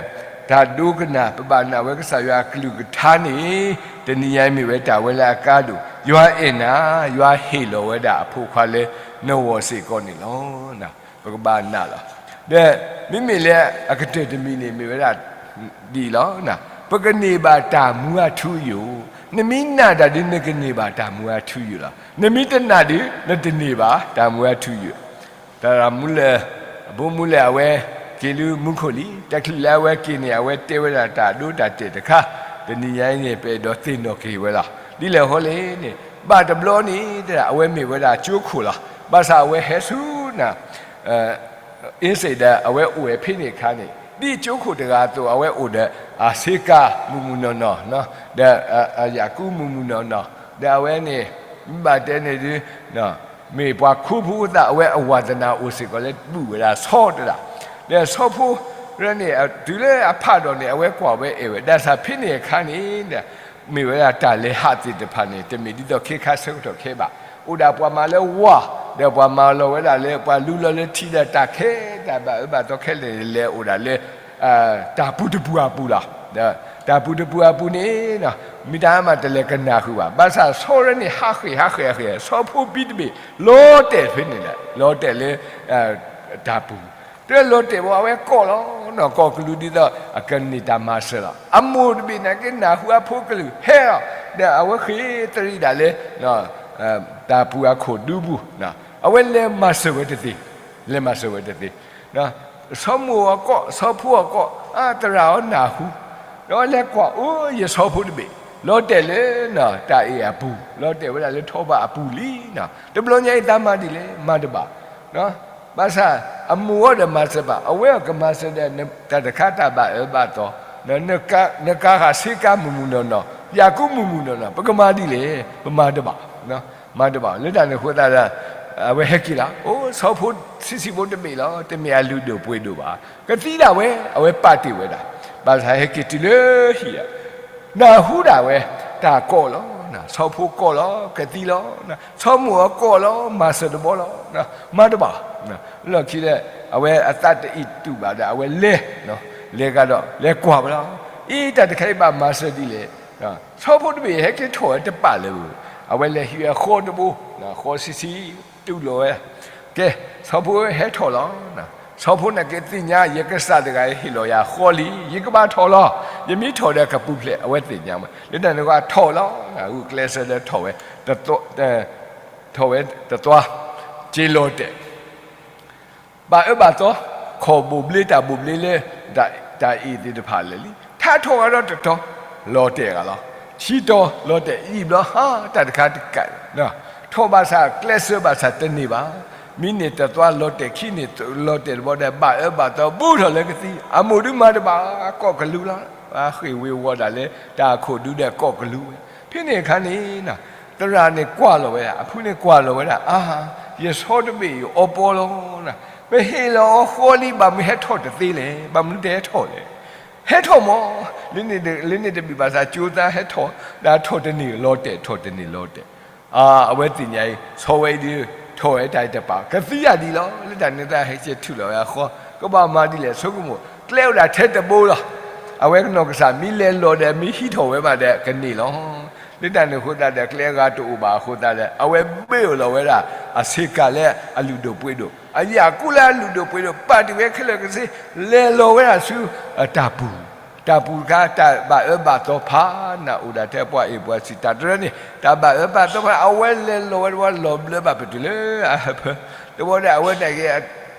တၢ်ဒိကနၣ် ပဘၣ်နာ်ဝဲကစၢ်ယွၤအကလုၢ်ကထါန့ၣ် တနံၤညါအံၤမ့ၢ်ဝဲတၢ်ဝဲလၢအကါဒိၣ်, ယွၤအဲၣ်နၤ, ယွၤဟ့ၣ်လီၤဝဲဒၣ်အဖိခွါလၢနဂီၢ်စ့ၢ်ကီးန့ၣ်လီၤ. ပကဘၣ်နာ်လီၤ. ဒီးမ့မ့ၢ်လၢအကတၢၢ်တမံၤန့ၣ် မ့ၢ်ဝဲဒၣ်ဒ်အံၤလီၤ. ပကန့ၢ်ဘၣ်တၢ်မူအထူအယိာ်, နမ့ၢ်နာ်တၢ်ဒီး နကန့ၢ်ဘၣ်တၢ်မူအထူအယိာ်လီၤ. နမ့ၢ်တနာ်ဒီး နတန့ၢ်ဘၣ်တၢ်မူအထူအယိာ် တၢ်မူလၢ အဘိမူလၢအဝဲက့ၤလၢမူခိၣ်လံ, တချုးလၢအဝဲက့ၤန့ၣ် အဝဲတဲဝဲဒၣ်တၢ်ဒိတၢ်တဲာ်တခါ, တနံၤညါအံၤန့ၣ် ပအဲၣ်ဒိးသ့ၣ်နီၣ်က့ၤဝဲလီၤ. ဒ်လဲၣ်ဃီလဲၣ်န့ၣ် ဘၣ်တဘျီန့ၣ် အဝဲမ့ၢ်ဝဲဒၣ်ကၠိခိၣ်လီၤ. ဘၣ်ဆၣ်အဝဲဟဲဆူန အ့စ့ၣ်ဒီး အဝဲအိၣ်ဝဲဖဲန့ၣ်အခါန့ၣ် ဒ်ကၠိခိၣ်တဂၤအသိး အဝဲအိၣ်ဒီးအဆ့ကၤမုၢ်မုၢ်နီၢ်နီၢ်, ဒီးအယၣ်ကူမုၢ်မုၢ်နီၢ်နီၢ်, ဒီးအဝဲန့ၣ် မ့ၢ်ဘၣ်တဲန့ၣ်ဒုး မ့ၢ်ပှၤခူဖိသး အဝဲအဝၤသနာ်အိၣ်စ့ၢ်ကီးလၢဘူၣ်ဝဲဒၣ်ဆီတဒၣ်, ဒီးဆီဖိရၢန့ၣ် တုၤလၢအဖးဒီးန့ၣ် အဝဲကွၢ်ဝဲအဲၣ်ဝဲ ဘၣ်ဆၣ်ဖဲန့ၣ်အခါန့ၣ် မ့ၢ်ဝဲဒၣ်တၢ်လဲၤဟးသ့ၣ်တဖၣ်န့ၣ် တမ့ၢ်ဒ်သိးခဲခါဆၢကတီၢ်ခဲဘၣ်. အိၣ်ဒၣ်ပှၤမၤလၢဝၤ, ဒီးပှၤမၤလီၤဝဲဒၣ်လၢ ပှၤလူလီၤလၢထံဒီးတၢ်ခဲ တၢ်ဘၣ်အၢဘၣ်သီခဲလၢာ်န့ၣ် လဲၤအိၣ်ဒၣ်လၢ တၢ်ပူၤတပူၤအပူၤလီၤ. တၢ်ပူၤတပူၤအပူၤန့ၣ် မ့ၢ်တၢ်မၤတလဲၤကနၣ်ဃုာ်ဘၣ်. ဘၣ်ဆၣ်ဆီရၢန့ၣ် ဟးဃ့ၢ်ဟးဃ့ၢ်ဟးဃ့ၢ် ဆီဖိဘံတဘ့ၣ် လီၤတဲာ်ဖဲန့ၣ်လဲၣ်, လီၤတဲာ်လၢ တၢ်ပူၤ, တလီၤတဲာ်ဘၣ် အဝဲကိးလီၤနီၤ ကိးကလူးဒ်သိး အကန့ၢ်တၢ်မၤစၢၤလီၤ. အမိၢ်တဘ့ၣ်နာ်က့ နၢ်ဟူအဖိကလုၢ်ဟဲလီၤ, ဒီးအဝဲဃ့ၢ်သရံးဒၣ်လၢ တၢ်ပူၤအခိၣ်ဒူပူၤ, အဝဲလဲၤမၤစၢၤဝဲတသ့, လဲၤမၤစၢၤဝဲတသ့. ဆီမိၢ်အကိး ဆီဖိအကိး အသရၣ်အီၤနၢ်ဟူ, ဒီးလဲၤကွၢ်အိၣ်ယဆီဖိတဘ့ၣ် လီၤတဲာ်လၢ တၢ်အ့ၣ်အပူၤ လီၤတဲာ်ဝဲဒၣ်လၢထီဘိအပူၤလံနီၤ. တဘျီညါအံၤသးမၤဒ်လဲၣ် မၤတဘၣ် ဘၣ်ဆၣ် အမိၢ်အီၤဒီးမၤစၢၤဘၣ်, အဝဲအကမၤစၢၤဒီး တၢ်တခါတၢ်ဘၣ်အၢဘၣ်သီ, နကၤဃာ်ဆ့ကၤမုၢ်မုၢ်နီၢ်နီၢ်, ယၤကူမုၢ်မုၢ်နီၢ်နီၢ်, ပကမၤဒ်လဲၣ်, ပမၤတဘၣ်, မၤတဘၣ်. လၢတၢ်န့ၣ်အဃိသတးဒီး အဝဲဟဲက့ၤလီၤ. အိၣ် ဆီဖိဆံးဆံးဖိတဘ့ၣ်လီၤ, တမ့ၢ်အလုၢ်ဒိၣ်ပှ့ၤဒိၣ်ဘၣ်. ကသံဒၣ်ဝဲ, အဝဲပာ်တ့ၢ်ဝဲဒၣ်. ဘၣ်ဆၣ်ဟဲက့ၤတုၤလၢဟံၣ်ဧါ နၢ်ဟူဒၣ်ဝဲ, တၢ်ကိးလီၤ, ဆီဖိကိးလီၤ, ကသံလီၤ, ဆီမိၢ်အကိးလီၤ, မၤစၢၤတဘျီလီၤ, မၤတဘၣ်. လီၢ်ခံလၢ အဝဲအသးတအံးတူၢ်ဘၣ်ဒီး အဝဲလဲၤ, လဲၤကဒီး လဲၤကွၢ်ဝဲလီၤ. အံၤတၢ်တခါအံၤဘၣ်မၤစၢၤဒ်လဲၣ်. ဆီဖိတဘ့ၣ်ဟဲက့ၤထီၣ်ဝဲတပာ်လၢၤဘၣ်. အဝဲလဲၤဟံးဝဲဃီတဘိ, ဃီဆံးဆံး, တူၢ်လိာ်ဝဲ ကဲ, ဆီဖိဟဲထီၣ်လီၤ. ဆီဖိနာ်က့သ့ၣ်ညါ ယကစၢ်တဂၤဟ့ၣ်လီၤယၤဃီလံ, ယကဘၣ်ထီၣ်လီၤ. ယမ့ၢ်ထီၣ်ဒီးကပူၤဖျဲး, အဝဲသ့ၣ်ညါဝဲ. လၢတၢ်န့ၣ်အဃိထီၣ်လီၤ, ဂုာ်ကျဲးစၢးဒီးထီၣ်ဝဲ, ထီၣ်ဝဲတသွါ, က့ၤလီၤတဲာ် ဘၣ်အၢဘၣ်သီ, ခိၣ်ဘိၣ်ဘျ့တၢ်ဘိၣ်ဘျ့လၢ တၢ်အ့ၣ်သ့ၣ်တဖၣ်လၢာ်လံ. ထါထီၣ်ဂၤဒီးတတီၤ, လီၤတဲာ်ဂၤလီၤ. ဆံတီၤလီၤတဲာ်အံၤဘျီ, ဟါ, တၢ်တခါတကး, ထီၣ်ဘၣ်ဆၣ်ကျဲးစၢးဘၣ်ဆၣ်တန့ၢ်ဘၣ်. မံးနံးတသွါလီၤတဲာ်, ခံနံးလီၤတဲာ်တဘျီဒီး ဘၣ်အၢဘၣ်သီဘူးထီၣ်လၢကသံ, အမိၢ်ဒုးမၤတဘၣ်, ကိးကလူးလီၤ. ဃ့ၢ်ဝ့ၤဝီၤဒၣ်လၢတၢ်အခိၣ်ဒုဒီးကိးကလူးဝဲ. ဖဲန့ၣ်အခါန့ၣ် သရၣ်န့ၣ်ကွၢ်လီၤဝဲဒၣ်, အဖုန့ၣ်ကွၢ်လီၤဝဲဒၣ်, အါ, ယဆီတဘ့ၣ်အံၤအီပီလီၤ. ပဟ့ၣ်လီၤအီၤဃီလံ, ဘၣ်မနုၤဟဲထီၣ်တသ့လဲၣ်, ဘၣ်မနုၤတဟဲထီၣ်လဲၣ်. ဟဲထီၣ်မး, လၢန့ၣ်တဘ့ၣ်ဘၣ်ဆၣ်ကၠိသးဟဲထီၣ်, ဒီးထီၣ်တန့ၢ်လီၤတဲာ်, ထီၣ်တန့ၢ်လီၤတဲာ်. အဝဲသ့ၣ်ညါအံၤ ဆီဝဲအံၤဒုး ထီၣ်ဝဲတၢ်အံၤတပာ်, ကသံယၤဒ်လီၤ. လၢတၢ်န့ၣ်သးဟဲက့ၤထုးလီၤဝဲအဃီ, ကဘၣ်မၤဒ်လဲၣ်, ဆိကမိၣ် ကျဲအိၣ်ဒၣ်ထဲတဘိလီၤ. အဝဲကနီၢ်ကစၢ်မ့ၢ်လဲၤလီၤဒီး မ့ၢ်ဟံးထီၣ်ဝဲဘၣ်ဒီးကန့ၢ်လီၤ. လၢတၢ်န့ၣ်အဃိသတးဒီး ကျဲအဂၤတအိၣ်ဘၣ်အဃိသတးဒီး အဝဲဘ့ၣ်အီၤလီၤဝဲဒၣ် အဆ့ကၤလၢအလုၢ်ဒိၣ်ပှ့ၤဒိၣ်, အယၣ်ကူလၢအလုၢ်ဒိၣ်ပှ့ၤဒိၣ်, ပာ်တ့ၢ်ဝဲခဲလၢာ်ကဆ့, လဲၤလီၤဝဲဒၣ်ဆူ တၢ်ပူၤ, တၢ်ပူၤတခါ တၢ်ဘၣ်အၢဘၣ်သီဖးနးအိၣ်ဒၣ်ထဲပှၤအ့ၣ်ပှၤစံး, တၢ်တရၢန့ၣ် တၢ်ဘၣ်အၢဘၣ်သီဖး, အဝဲလဲၤလီၤဝဲတဝီ လီၤဘျၢဘၣ်ပတုၤလၢအဟၢဖၢ တဝီဒီး အဝဲဒၣ်က့ၤ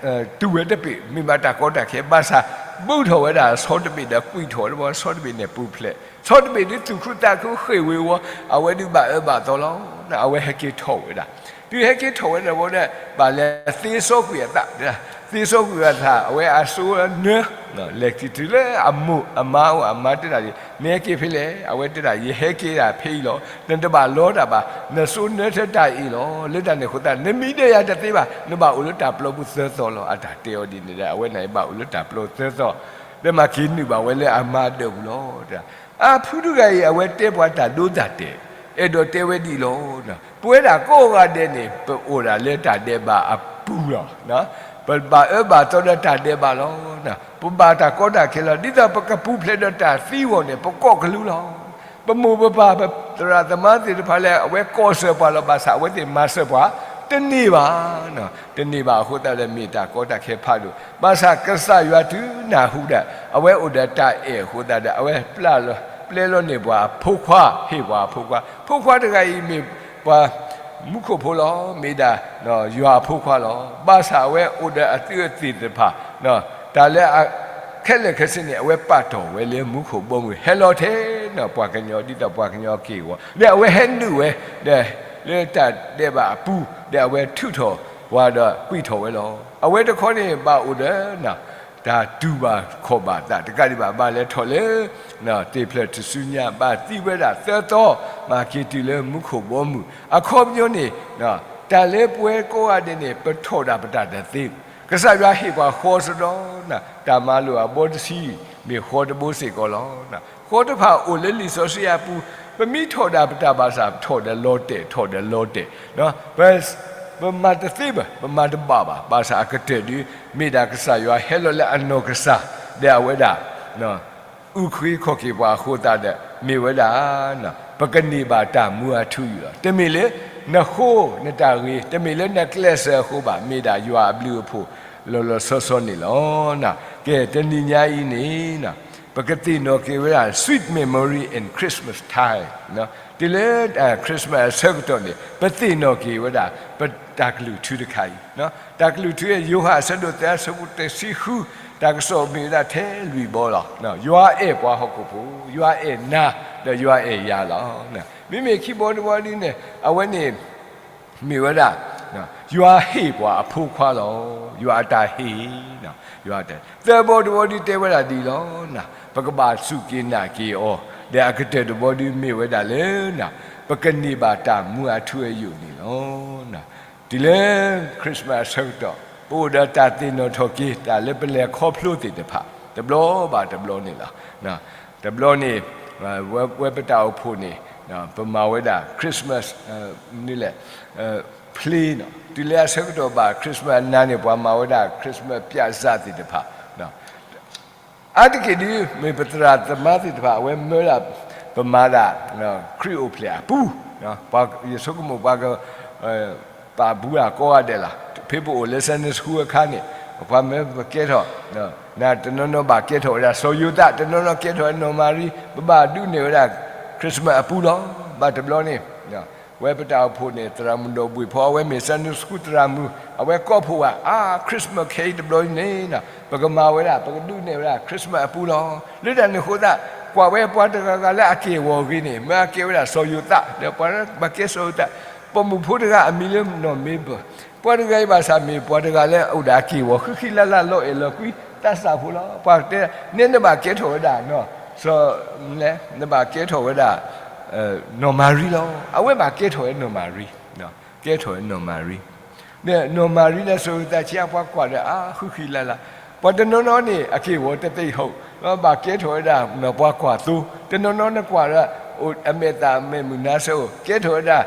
တူၢ်ဝဲတဘ့ၣ် မ့ၢ်ဘၣ်တၢ်ကီတၢ်ခဲဘၣ်ဆၣ် ဘူးထီၣ်ဝဲဒၣ်ဆီတဘ့ၣ်ဒီး ကွံာ်ထီၣ်ဝဲတဝီ ဆီတဘ့ၣ်န့ၣ်ပူၤဖျဲး, ဆီတဘ့ၣ်ဒုးသူၣ်ခုသးခု ဃ့ၢ်ဝ့ၤဝီၤ, အဝဲဒုးဘၣ်အၢဘၣ်သီလီၤ. အဝဲဟဲက့ၤထီၣ်ဝဲဒၣ်, တုၤဟဲက့ၤထီၣ်ဝဲဒၣ်ဝဲဒီး ဘၣ်လဲၤသ့စီကွံာ်အသး, သ့စီကွံာ်အသး အဝဲအစိနၢ လဲၤက့ၤတုၤလၢအမိၢ်အမါအိၣ်, အမါတဲဒၣ်အံၤ မ့ၢ်ဟဲက့ၤဖဲလဲၣ်, အဝဲတဲဒၣ် ယဟဲက့ၤဒၣ်ဖဲအံၤလီၤ, နတဘၣ်လီတၢ်ဘၣ်, နစိနၢထဲတၢ်အံၤလီၤ. လၢတၢ်န့ၣ်အဃိသတး နမံၤဒီးယၤတသ့ဘၣ်, နဘၣ်အိၣ်လၢတၢ်ပျီပူၤသၢသီလီၤ. အတၢ်တဲအီၤဒ်န့ၣ်ဒီး အဝဲန့ၣ်ဘၣ်အိၣ်လၢတၢ်ပျီသၢသီ, ဒီးမၤက့ၤနုာ်ဘၣ်ဝဲလၢအမါဒၢးပူၤလီၤ. အဖုတဂၤအံၤ အဝဲတဲပှၤတၢ်ဒိတၢ်တဲာ်, အဲၣ်ဒိးတဲဝဲဒ်အံၤလီၤ. ပဝဲဒၣ်ကိးဂၤဒဲးန့ၣ် ပအိၣ်ဒၣ်လၢတၢ်ဒဲးဘးအပူၤလီၤ. ပဘၣ်အၢဘၣ်သီဒီးတၢ်ဒဲးဘးလီၤ. ပဘၣ်တၢ်ကီတၢ်ခဲလီၤ. ဒ်သိးပကပူၤဖျဲးဒီးတၢ်သံအဂီၢ်န့ၣ် ပကိးကလူးလီၤ. ပမိၢ်ပပၢ် ပသရၣ်သမါသ့ၣ်တဖၣ်လၢ အဝဲကိးစၢၤပှၤလီၤ. ဘၣ်ဆၣ်အဝဲသ့ၣ်မၤစၢၤပှၤတန့ၢ်ဘၣ်, တန့ၢ်ဘၣ်အဃိသတးဒီး မ့ၢ်တၢ်ကီတၢ်ခဲဖးဒိၣ်. ဘၣ်ဆၣ်ကစၢ်ယွၤတုၤနၢ်ဟူဒီး အဝဲအိၣ်ဒီးတၢ်အဲၣ်အဃိသတးဒီး အဝဲပျဲလီၤန့ၢ်ပှၤအဖိခွါ, ဟ့ၣ်ပှၤအဖိခွါ, ဖိခွါတဂၤအံၤမ့ၢ်ပှၤမူခိၣ်ဖိလီၤ, မ့ၢ်ဒၣ်ယွၤအဖိခွါလီၤ. ဘၣ်ဆၣ်အဝဲအိၣ်ဒီးအသုးအသ့ၣ်တဖၣ်, တၢ်လၢအခဲလၢာ်ခဲဆ့န့ၣ် အဝဲပာ်တီၢ်ဝဲလၢမူခိၣ်ဘီမုၢ် ဟဲလီၤထဲနီၢ်ပှၤကညီ ဒ်သိးပှၤကညီက့ၢ်ဂီၤ ဒီးအဝဲဟဲနုာ်ဝဲ ဒီးလၢတၢ်ဒဲးဘးအပူၤ ဒီးအဝဲထုးထီၣ်ပှၤဒီးကွံာ်ထီၣ်ဝဲလီၤ. အဝဲတခီန့ၣ် ဘၣ်အိၣ်ဒီး တၢ်တူၢ်ဘၣ်ခီၣ်ဘၣ်သးတကးဒံးဘၣ် ဘၣ်လဲၤထီၣ်လၢ သ့ၣ်ဖျၢၣ်ထူၣ်စုညါ ဘၣ်သံဝဲဒၣ်သၢသီ မၤက့ၤတုၤလၢမူခိၣ်ဘီမုၢ်. အခီပညီန့ၣ် တၢ်လၢပဝဲကိးဂၤဒဲးန့ၣ် ပထီၣ်ဒၣ်ပတၢ်တသ့, ကစၢ်ယွၤဟ့ၣ်ပှၤဃီစ့ၢ်ကီး, တၢ်မၤလိာ်အဘီတဆံ မ့ၢ်ဃီတဘိစ့ၢ်ကီးလီၤ. ဃီတဖၣ်အိၣ်လၢလံာ်စီဆှံအပူၤ, ပမ့ၢ်ထီၣ်ဒၣ်ပတၢ်ဘၣ်ဆၣ် ထီၣ်ဒီးလီၤတဲာ် ထီၣ်ဒီးလီၤတဲာ်, ပမၤတသ့ဘၣ် ပမၤတဘၣ်ဘၣ်, ဘၣ်ဆၣ်အကတၢၢ်ဒုး မ့ၢ်ဒၣ်ကစၢ်ယွၤဟဲလီၤလၢအနီၢ်ကစၢ် ဒီးအဝဲဒၣ် အုၣ်က့ၤခီၣ်က့ၤပှၤအဃိသတးဒီး မ့ၢ်ဝဲဒၣ် ပကန့ၢ်ဘၣ်တၢ်မူအထူအယိာ်လီၤ. တမ့ၢ်လၢနဃိနတၢ်ဂ့ၤ, တမ့ၢ်လၢနကျဲးစၢးအဃိဘၣ်, မ့ၢ်ဒၣ်ယွၤအဘျုးအဖှိၣ်လီၤလီၤဆီဆီန့ၣ်လီၤ. ကဲ တနံၤညါအံၤန့ၣ် ပကသ့ၣ်နီၣ်က့ၤဝဲဒၣ် sweet memory in Christmas time, တုၤလၢ Christmas အဆၢကတီၢ်န့ၣ် ပသ့ၣ်နီၣ်က့ၤဝဲဒၣ် ပတၢ်ကလုၢ်ထူတခါအံၤ, တၢ်ကလုၢ်ထူ ယိၤဟၣ်အဆၢဒိၣ်သၢ အဆၢဖိတဆံဃု, တၢ်ကစီၣ်မ့ၢ်ဝဲဒၣ်ထဲလွံၢ်ဘီလီၤ. ယွၤအဲၣ်ပှၤဟီၣ်ခိၣ်ဖိ, ယွၤအဲၣ်နၤ, ဒီးယွၤအဲၣ်ယၤလီၤ. မ့မ့ၢ်ခံဘီတဘီဒ်န့ၣ် အဝဲန့ၣ် မ့ၢ်ဝဲဒၣ် ယွၤဟ့ၣ်ပှၤအဖိခွါလီၤ. ယွၤအတၢ်ဟ့ၣ်, ယွၤတဲ, သၢဘီတဘီဒုးတဲဝဲဒၣ်ဒ်အံၤလီၤ. ပကဘၣ်စူၢ်က့ၤနာ်က့ၤအီၤ, ဒီးအကတၢၢ်တဘီဒုးမ့ၢ်ဝဲဒၣ်လၢ ပကန့ၢ်ဘၣ်တၢ်မူအထူအယိာ်န့ၣ်လီၤ. တုၤလၢ Christmas အဆၢကတီၢ် ပအိၣ်ဒီးတၢ်သ့ၣ်နီၣ်ထီၣ်က့ၤ တၢ်လၢပလဲၤခီဖျိသ့ၣ်တဖၣ် တဘျီဘၣ်တဘျီန့ၣ်လီၤ. တဘျီန့ၣ် ဝဲပတၢ်အိၣ်ဖှိၣ်န့ၣ် ပမၤဝဲဒၣ် Christmas န့ၣ်လဲၣ် play နီၤ. တုၤလၢအဆၢကတီၢ်ဘၣ် Christmas အနၤန့ၣ် ပှၤမၤဝဲဒၣ် Christmas ပြဇာတ်သ့ၣ်တဖၣ် အါတက့ၢ်ဒုး မ့ၢ်ပသရၣ်သမါသ့ၣ်တဖၣ် အဝဲမၢဒၣ် ပမၤဒၣ် ခရံာ်အိၣ်ဖျဲၣ်အပူ, ယဆိကမိၣ်ပှၤက ပာ်ဘူးဒၣ်ကိးဂၤဒဲးလီၤ. ဖဲပအိၣ်လၢ Sunday School အခါန့ၣ် ပှၤမၢပကဲထီၣ် တနီၤနီၤဘၣ်ကဲထီၣ်ဝဲဒၣ်စီၤယိၤသး, တနီၤနီၤကဲထီၣ်ဝဲနီၢ်မၤရံ, ပဘၣ်ဒုးနဲၣ်ဝဲဒၣ် Christmas အပူလီၤ. ဘၣ်တဘျီန့ၣ် ဝဲပတၢ်အိၣ်ဖှိၣ်န့ၣ် သရၣ်မုၣ်ဒီးဘှ့ၣ်ဖိ အဝဲမ့ၢ် Sunday School သရၣ်မုၣ် အဝဲကိးဖှိၣ်ဝဲ အါ Christmas ခဲအံၤတဘျီအံၤန့ၣ် ပကမၤဝဲဒၣ် ပကဒုးနဲၣ်ဝဲဒၣ် Christmas အပူလီၤ. လၢတၢ်န့ၣ်အဃိသတး ကွၢ်ဝဲပှၤတဂၤဂၤလၢအက့ၢ်ဂီၤအဂ့ၤန့ၣ် မၢအကဲဝဲဒၣ်စီၤယိၤသး ဒီးပှၤဘၣ်ကဲစီၤယိၤသး, ပိာ်မုၣ်ဖိတဂၤအမံၤလၢနီၢ်မ့ဘၢၣ်, ပှၤတဂၤအံၤဘၣ်ဆၣ်မ့ၢ်ပှၤတဂၤလၢအိၣ်ဒီးအက့ၢ်ဂီၤ ဃံဃံလၤလၤ လီၤအဲၣ်လီၤကွံ သးစၢ်ဖိလီၤ. ပှၤတဲ နဲနဘၣ်ကဲထီၣ်ဝဲဒၣ် နဘၣ်ကဲထီၣ်ဝဲဒၣ် နီၢ်မၤရံလီၤ. အဝဲဘၣ်ကဲထီၣ်ဝဲနီၢ်မၤရံ, ကဲထီၣ်ဝဲနီၢ်မၤရံ နီၢ်မၤရံဒီးစီၤယိၤသး ဆံးအါ ပှၤကွၢ်ဒီး အါ ဃံဃံလၤလၤ, ပှၤတနီၤနီၤန့ၣ် အက့ၢ်ဂီၤတသ့ၣ်ဟီၣ်, ဘၣ်ကဲထီၣ်ဝဲဒၣ် ပှၤကွၢ်သိ, တနီၤနီၤနကွၢ်ဒီး အမဲာ်သၣ်အမဲာ်မုၢ်နါဆၢအိၣ် ကဲထီၣ်ဝဲဒၣ်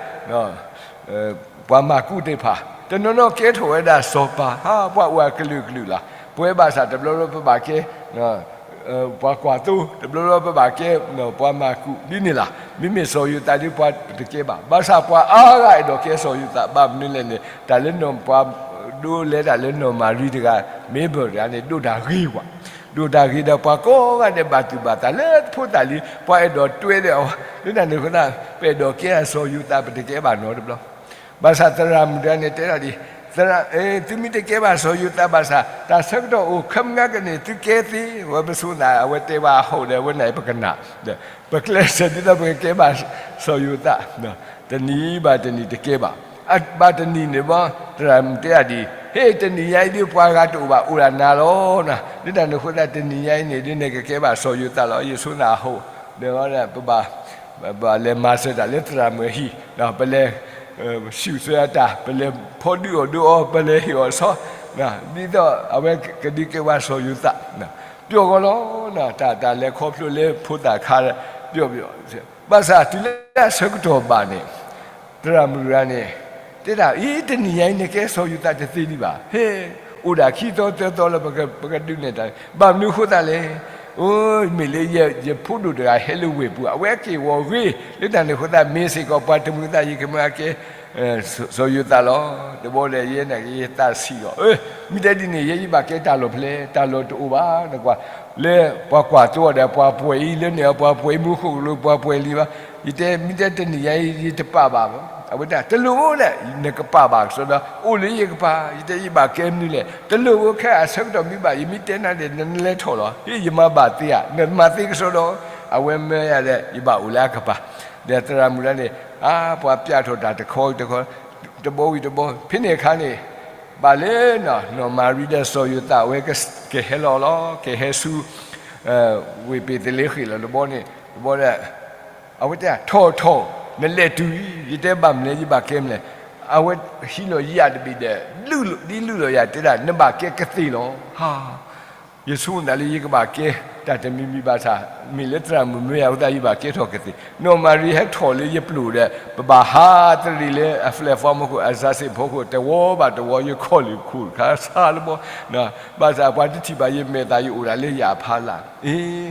ပှၤမၤကူးသ့ၣ်တဖၣ်, တနီၤနီၤကဲထီၣ်ဝဲဒၣ်စီၤပၤ, ဟါ ပှၤအိၣ်အကလုာ်ကလုာ်လီၤ. ပဝဲဘၣ်ဆၣ်တဘျီဘျီပဘၣ်ကဲ ပှၤကွၢ်သိ, တဘျီဘျီပဘၣ်ကဲ ပှၤမၤကူး ဒ်န့ၣ်လီၤ. မ့မ့ၢ်စီၤယိၤသးဒ်ပှၤတကဲဘၣ်. ဘၣ်ဆၣ်ပှၤအါဂၤအဲၣ်ဒိးကဲစီၤယိၤသး ဘၣ်မနုၤလဲၣ်န့ၣ် တၢ်လၢနီၢ်ပှၤဒိးလဲၤတၢ်လၢနီၢ်မၤရံတဂၤ မ့ဘၢၣ်တဂၤန့ၣ် ဒိၣ်တၢ်ဂ့ၤကွၢ်, ဒိၣ်တၢ်ဂ့ၤဒီးပှၤကိးဂၤဒဲးဘၣ်သူၣ်ဘၣ်သးလၢဖိသၣ်လံ, ပှၤအဲၣ်ဒိးတွဲဒီးအီၤ လၢတၢ်န့ၣ်အဃိသတး ပအဲၣ်ဒိးကဲစီၤယိၤသး ပတကဲဘၣ်နီတဘျီ ဘၣ်ဆၣ်သရၣ်မုၣ်တဂၤန့ၣ် တဲဒၣ်ဒ်အံၤ, သုမ့ၢ်တကဲဘၣ်စီၤယိၤသးဘၣ်ဆၣ် တၢ်ဆၢကတီၢ်အိၣ်ခဲမုၢ်နၤကန့ၣ် သုကဲသ့, ဝဲပဆိသး အဝဲတဲဘၣ်အဟီၣ်ဒီး အဝဲန့ၣ်ပကနၣ်, ပကျဲးစၢးဒ်သိးပကကဲဘၣ်စီၤယိၤသး, တနံၤဘၣ်တနံၤတကဲဘၣ်. ဘၣ်တနံၤန့ၣ်ဘီ သရၣ်မုၣ်တဲဒၣ်ဒ်အံၤ, ဟ့ၣ် တနံၤညါအံၤဒ်ပှၤဂၤတအိၣ်ဘၣ် အိၣ်ဒၣ်နၤလီၤ. လၢတၢ်န့ၣ်အဃိသတး တနံၤညါအံၤန့ၣ်ဒ်န့ၣ်ကကဲဘၣ်စီၤယိၤသးလီၤ. ယဆိသးအဟီၣ်ဒီး ပဘၣ် ပဘၣ်လဲၤမၤစၢၤတၢ်လၢသရၣ်မုၣ်အဟံၣ်, ပလဲၤ စံးဆၢအတၢ်, ပလဲၤဖီဒုးအီၣ်ဒုးအီ ပလဲၤဟ့ၣ်အီၣ်ဆီ, ဒ်သိးအဝဲကဒုးကဲဘၣ်စီၤယိၤသး, ပျီၢ်ဂီၤလီၤ. တၢ် တၢ်လဲၤခီဖျိလၢဖိသၣ်ခါ ပျီၢ်ပျီၢ်, ဘၣ်ဆၣ်တုၤလၢအဆၢကတီၢ်ဘၣ်န့ၣ် သရၣ်မုၣ်တဂၤန့ၣ် တဲဒၣ်အံၤ တနံၤညါအံၤ နကဲစီၤယိၤသးတသ့ဒံးဘၣ်. ဟ့ၣ် အိၣ်ဒၣ်ခံသီသၢသီလၢပကဒုးနဲၣ်တၢ်, ဘၣ်မနုၤအဃိသတးလဲၣ်. အိ မ့ၢ်လၢယဖိဒိၣ်တဂၤဟဲလၢဝ့ၢ်ပူၤ အဝဲက့ၢ်ဂီၤဂ့ၤ, လၢတၢ်န့ၣ်အဃိသတး မ့ၢ်စ့ၢ်ကီးပှၤတမုာ်သး ယကမၢအကဲ စီၤယိၤသးလီၤ. တဘျီဒီးယဲန့ၣ် ယသးဆံးလီၤ. မ့ၢ်တဲဒ်န့ၣ် ယဲယဘၣ်ကဲတၢ်လီၢ်ဖဲလဲၣ်, တၢ်လီၢ်တအိၣ်ဘၣ် နကွၢ်, လၢပှၤကွၢ်သိဒီးပှၤပှဲၤအံၤ လၢန့ၣ်ပှၤပှဲၤအံၤ မူခိၣ်ကလူးပှၤပှဲၤလံဘၣ်. ယတဲ မ့ၢ်တဲတနံၤညါအံၤ ယတပာ်ဘၣ်ဘၣ်. အဝဲတဲ တလိၣ်ဘၣ်လဲၣ်, နကပာ်ဘၣ်ကစီဒီ, အိၣ်လၢယကပၤ, ယတဲယဘၣ်ကဲမနုၤလဲၣ်. တလိၣ်ဘၣ် ခဲအဆၢကတီၢ်မ့ၢ်ဘၣ် ယမ့ၢ်တဲနၤဒီး နလဲၤထီၣ်လီၤ. ဟ့ၣ် ယမၤဘၣ်သ့ဧါ, နမၤသ့ကစီဒီ, အဝဲမၢယၤဒီး ယဘၣ်အိၣ်လၢအကပၤ, ဒီးသရၣ်မုၣ်တဂၤန့ၣ် အါ ပှၤပျၢ်ထီၣ်တၢ်တခီတခီ, တဘီဝံၤတဘီ, ဖဲန့ၣ်အခါန့ၣ် ဘၣ်လၢ နီၢ်မၤရံဒီးစီၤယိၤသး အဝဲကဟဲလီၤလီၤ, ကဟဲဆူ ဝ့ၢ်ဘ့းသလ့ဃ့ၣ်လီၤ. တဘီန့ၣ် တဘီဒီး အဝဲတဲ ထီၣ်ထီၣ်, နလဲၤတုၤအံၤ, ယတဲဘၣ်မနုၤလဲၣ် ယဘၣ်ကဲမနုၤလဲၣ်. အဝဲဟံးလီၤယၤတဘ့ၣ်ဒီး ဒ်လုၢ်လီၤယၤတဲဒၣ် နဘၣ်ကဲကသ့ၣ်လီၤ. ဟါ, ယဆိကမိၣ်သးလၢယကဘၣ်ကဲတၢ်တမံၤမံၤဘၣ်ဆၣ်, မ့ၢ်လၢသရၣ်မုၣ်မၢယၤအဃိသတး ယဘၣ်ကဲထီၣ်ကသ့ၣ်. နီၢ်မၤရံဟဲထီၣ်လၢယပျိာ်ဒီး ပဘၣ်ဟးတရံးလၢအ platform အခိၣ် အစၤစ့ၣ်ဖိခိၣ် တဝီဘၣ်တဝီ ယခီၣ်လၢခိၣ်တခါဆါတဘီ, ဘၣ်ဆၣ်ပှၤတထံၣ်ဘၣ်ယၤ မဲာ်သၣ်ယအိၣ်ဒၣ်လၢယၤအဖီလာ်, အ့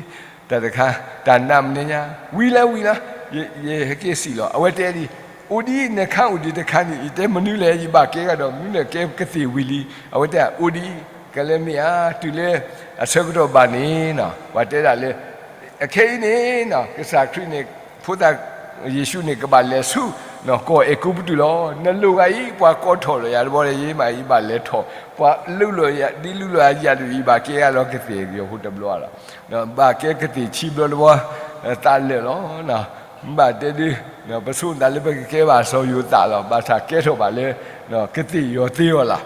တၢ်တခါ တၢ်နးမနုၤညါ, ဝံၤလၢဝံၤလၢ ယဟဲက့ၤစံးလီၤ. အဝဲတဲဒ်အံၤ, အိၣ်ဒ်အံၤ နခါအိၣ်ဒံးတခါန့ၣ်, ယတဲမနုၤလဲၣ်, ယဘၣ်ကဲဂၤဒီး မနုၤလဲၣ် ကဲကသ့ၣ်ဝံၤလံ. အဝဲတဲ အိၣ်ဒ်အံၤ, ကလဲၤမ့ၢ်ဧါ, တုၤလၢအဆၢကတီၢ်ဘၣ်န့ၣ်, ပှၤတဲဒၣ်လၢ အခဲအံၤန့ၣ် ကစၢ်ခရံာ်န့ၣ် ဖိသၣ် ယ့ၣ်ၡူးန့ၣ် ကဘၣ်လဲၤဆူ ကီၢ်အဲၤကူပတူးလီၤ. နလိၣ်ဂၤအံၤ ပှၤကိးထီၣ်လီၤယၤတဘျီဒီး ယမ့ၢ်ယဘၣ်လဲၤထီၣ်, ပှၤလုၢ်လီၤယၤ ဒ်လုၢ်လီၤယၤယၤဒုး ယဘၣ်ကဲဂၤလီၤကသ့ၣ်ကယီၤဖိတဘျီလီၤ. ဘၣ်ကဲကသ့ၣ်ဆံဘျီတဘျီ, သးလၢာ်လီၤ. မ့ၢ်ဘၣ်တဲဒ် ပဆိသးလၢပကကဲဘၣ်စီၤယိၤသးလီၤ. ဘၣ်ဆၣ်ကဲထီၣ်ဘၣ်လၢ ကသ့ၣ်ယီၤသ့အီၤလီၤ.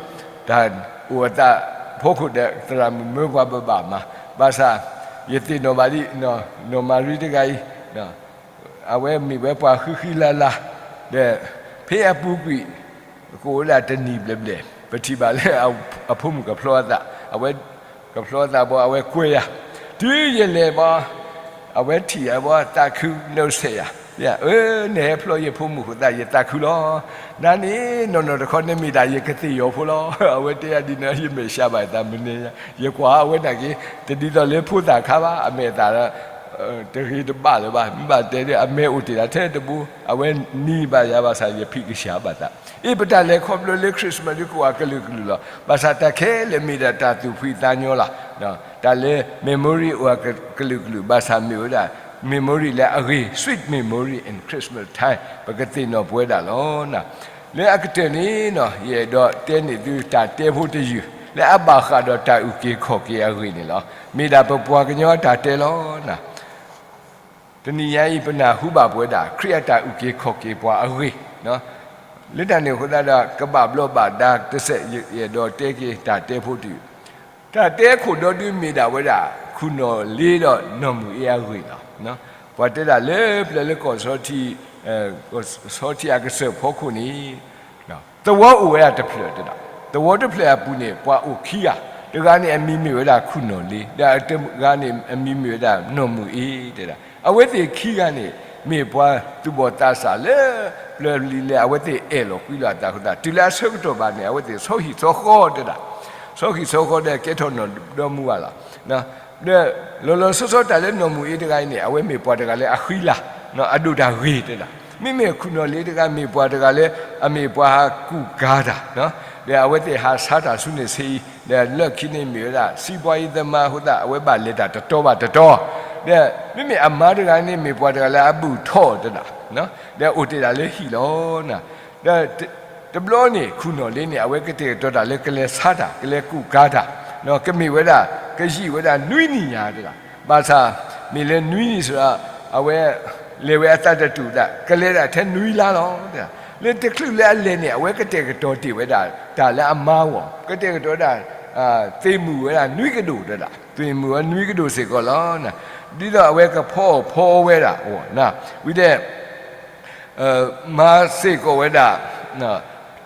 တၢ်အိၣ်အသးဖီခိၣ်ဒီး သရၣ်မုၣ်မၢပှၤဘၣ်ဘၣ်မး, ဘၣ်ဆၣ် ယသ့ၣ်နီၣ်ဘၣ်ဒ် နီၢ်မၤရံတဂၤအံၤ အဝဲမ့ၢ်ဝဲပှၤဃံဃံလၤလၤ ဒီး ဖဲအပူၤကွံာ် ကအိၣ်ဝဲဒၣ်တနံၣ်ဘျဲၣ်ဘျဲၣ် ပထံၣ်ဘၣ်လၢ အဖိမုၣ်ကဖျီအသး, အဝဲ ကဖျီအသးဘီ အဝဲကွဲယၤ, တုၤယလဲၤဘီ အဝဲထံၣ်ယၤဘီသးခုနီၣ်ဆဲးယၤ, အၢ နဟဲဖျီယဖိမုၣ်အဃိသတး ယသးခုလီၤ. နၤန့ၣ် နီၢ်နီၢ်တခီ နမ့ၢ်ဒၣ်ယကသ့ၣ်ယီၤဖိလီၤ. အဝဲတဲယၤဒ်န့ၣ် ယမဲာ်ဆှးဘၣ်သးမနုၤညါ, ယကွၢ်အဝဲနာ်က့ တဒ်သိးလၢဖိသၣ်ခါဘၣ်, အမဲာ်အသး တဂ့ၤတဘၣ်လၢၤဘၣ်, မ့ၢ်ဘၣ်တဲဒ် အမဲာ်အိၣ်တ့ၢ်ဒၣ်ထဲတဘိ, အဝဲနံၤဘၣ်ယၤဘၣ်ဆၣ် ယဖံးကစၢ်ဘၣ်သး. အ့ ပတၢ်လဲၤခီဖျိလၢ Christmas ဒ်ကအိၣ်အကလုာ်ကလုာ်လီၤ. ဘၣ်ဆၣ်တၢ်ခဲလၢာ်မ့ၢ်ဒၣ်တၢ်သူၣ်ဖှံသးညီလီၤ. တၢ်လၢ memory အိၣ်အကလုာ်ကလုာ် ဘၣ်ဆၣ်မ့ၢ်ဝဲဒၣ် memory လၢအဂ့ၤ sweet memory in Christmas time ပကသ့ၣ်နီၣ်ပဝဲဒၣ်လီၤ. လၢအကတၢၢ်န့ၣ် ယအဲၣ်ဒိးတဲန့ၢ်သုတၢ်တဲဖိတယုၢ် လၢအဘၣ်ဃးဒီးတၢ်အုၣ်က့ၤခီၣ်က့ၤအဂ့ၢ်န့ၣ်လီၤ. မ့ၢ်ဒၣ်ပပှၤကညီအတၢ်တဲလီၤ. တနံၤညါအံၤ ပနၢ်ဟူဘၣ်ပဝဲဒၣ် ခရံာ်အတၢ်အုၣ်က့ၤခီၣ်က့ၤပှၤအဂ့ၢ်, လၢတၢ်န့ၣ်အဃိသတးဒီး ကဘၣ်ဘျီးဘၣ်ဒါတစဲး ယအဲၣ်ဒိးတဲက့ၤတၢ်တဲဖိတယုၢ်, တၢ်တဲခိၣ်ဒီဒုမ့ၢ်ဒၣ်ဝဲဒၣ် ခူၣ်နီၣ်လ့ဒီးနီၢ်မုၢ်အ့အဂ့ၢ်လီၤ. ပှၤတဲဒၣ်လၢပျၢၤလၢကီၢ်ဆီထံး ကီၢ်ဆီထံးအကစၢၢ်ဖီခိၣ်န့ၣ် သဝီအိၣ်ဝဲဒၣ်တဖျၢၣ်တဲဒၣ်, သဝီတဖျၢၣ်အပူၤန့ၣ် ပှၤအိၣ်ခံဂၤ, တဂၤန့ၣ် အမံၤမ့ၢ်ဝဲဒၣ်ခူၣ်နီၣ်လ့, ဒီးတဂၤန့ၣ် အမံၤမ့ၢ်ဝဲဒၣ်နီၢ်မုၢ်အ့တဲဒၣ်. အဝဲသ့ၣ်ခံဂၤန့ၣ် မ့ၢ်ပှၤသူၣ်ဘီၣ်သးစၢ်လၢ ပျၢၤလံၤလၢအဝဲသ့ၣ်အဲၣ်လီၤကွံလီၤအသးအဃိသတး တုၤလၢအဆၢကတီၢ်ဘၣ်န့ၣ် အဝဲသ့ၣ်ဆီဟံၣ်ဆီဃီတဲဒၣ်, ဆီဟံၣ်ဆီဃီဒီးကဲထီၣ်နီၢ်ဒီမါဝၤလီၤ. ဒီးလီၤလီၤဆီဆီတၢ်လၢနီၢ်မုၢ်အ့တဂၤအံၤန့ၣ် အဝဲမ့ၢ်ပှၤတဂၤလၢအဃံလၤ, အဒိၣ်တၢ်ဂ့ၤတဲဒၣ်. မ့မ့ၢ်ခူၣ်နီၣ်လ့တဂၤ မ့ၢ်ပှၤတဂၤလၢ အမ့ၢ်ပှၤဟးကူၣ်ကၤတၢ်, ဒီးအဝဲသ့ၣ်ဟးဆါတၢ်ဆူန့ၣ်ဆ့အံၤ, ဒီးလၢခံန့ၣ်မ့ၢ်ဝဲဒၣ် စံးပှၤအံၤသမါအဃိသတး အဝဲဘၣ်လဲၤတၢ်တတီဘၣ်တတီ, ဒီးမ့မ့ၢ်အမါတဂၤန့ၣ် မ့ၢ်ပှၤတဂၤလၢအဘူၣ်ထီၣ်တဲဒၣ်, ဒီးအိၣ်တ့ၢ်ဒၣ်လၢဟံၣ်လီၤ. ဒီး တဘျီန့ၣ် ခူၣ်နီၣ်လ့န့ၣ် အဝဲကတဲာ်ကတီၤတၢ်လၢကလဲၤဆါတၢ် ကလဲၤကူၣ်ကၤတၢ်, ကမ့ၢ်ဝဲဒၣ် ကယံာ်ဝဲဒၣ်နွံနံၣ်ညါတဲဒၣ်. ဘၣ်ဆၣ် မ့ၢ်လၢနွံနံၣ်စ့ၢ်ကီး အဝဲ လဲၤဝဲအသးတတူာ်ဒၣ် ကလဲၤဒၣ်ထဲနွံလါလီၤ. လၢတချုးလၢအလဲၤန့ၣ် အဝဲကတဲာ်ကတီၤတ့ၢ်ဝဲဒၣ် တၢ်လၢအမါဂီၢ် ကတဲာ်ကတီၤဒၣ် သ့ၣ်မုၣ်ဝဲဒၣ်နွံကဒိၣ်တဲဒၣ်, သ့ၣ်မုၣ်ဝဲနွံကဒိၣ်စ့ၢ်ကီးလီၤ. ဒ်သိးအဝဲကဖီအီၣ်ဖီအီဝဲဒၣ်အဂီၢ်, ဝံၤဒီး မၤစ့ၢ်ကီးဝဲဒၣ်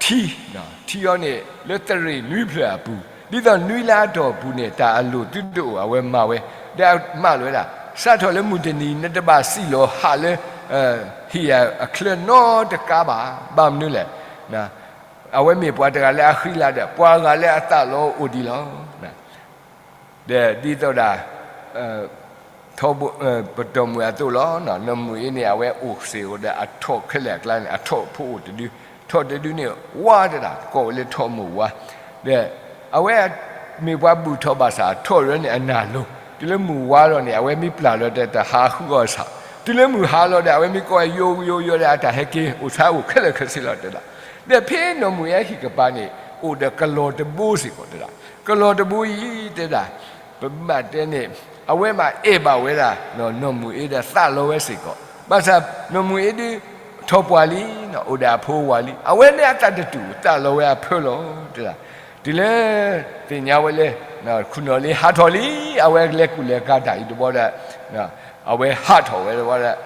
ထံ, ထံအီၤန့ၣ် လၢသရ့ၣ်နွံဖျၢၣ်အပူၤ, ဒ်သိးနွံလါအတီၢ်ပူၤန့ၣ် တၢ်အလိၣ်သုတအိၣ် အဝဲမၤဝဲ, ဒီးမၢလီၤဝဲဒၣ် စးထီၣ်လၢမုၢ်တနံၤ နတဘၣ်စံၣ်လီၤဟးလၢ ဟံၣ်အချၢနီတကါဘၣ်. ဘၣ်မနုၤလဲၣ်, အဝဲမ့ၢ်ပှၤတဂၤလၢအဃံလၤဒီး ပှၤဂၤလၢအသးလီအိၣ်ဒံးလီၤ. ဒီးဒ်သိးဒၣ် ထီဘိ ပတီၢ်မုၢ်အသိးလီၤ. နီၢ်မုၢ်အ့န့ၣ် အဝဲအိၣ်စ့ၢ်ကီးဒီး အထိးခဲလၢာ်အကျါန့ၣ် အထိးဖိအိၣ်တဒု, ထိးတဒုန့ၣ် ဝါတဒၣ် ကိးဝဲလၢထိးမိၢ်ဝါ, ဒီးအဝဲမ့ၢ်ပှၤဘူၣ်ထီၣ်ဘၣ်ဆၣ် ထိးရၢန့ၣ်အနၢ်လိၤ, တုၤလၢမုၢ်ဝါလီၤန့ၣ် အဝဲမ့ၢ်ပျၢ်လီၤဒီး တဟးဃုအီၣ်ဆၣ်, တုၤလၢမုၢ်ဟါလီၤဒီး အဝဲမ့ၢ်ကိးယိယိယိဒီး အတၢ်ဟဲက့ၤအိၣ်ဆါအိၣ်ခဲလၢာ်ခဲဆ့လီၤတဲဒၣ်. ဒီးဖဲနီၢ်မုၢ်အ့အဟံၣ်ကပၤန့ၣ် အိၣ်ဒီးကလီၤတဘိစ့ၢ်ကီးတဲဒၣ်. ကလီၤတဘိအံၤတဲဒၣ် ပဘၣ်တဲန့ၣ် အဝဲမၤအဲၣ်ဘၣ်ဝဲဒၣ် နီၢ်မုၢ်အ့ဒီးသးလီဝဲစ့ၢ်ကီး, ဘၣ်ဆၣ်နီၢ်မုၢ်အ့ဒုး ထီၣ်ပှၢ်လံ, အိၣ်ဒီးအဖိအဝၤလံ, အဝဲန့ၣ်အသးတတူာ်သးလီဝဲအဖၢလီၤတဲဒၣ်. တုၤလၢ သ့ၣ်ညါဝဲလၢ ခူၣ်နီၣ်လ့ဟးထီၣ်လံ, အဝဲလဲၤကူၣ်လဲၤကၤတၢ်အံၤတဘျီဒီး အဝဲဟးထီၣ်ဝဲတဘျီဒီး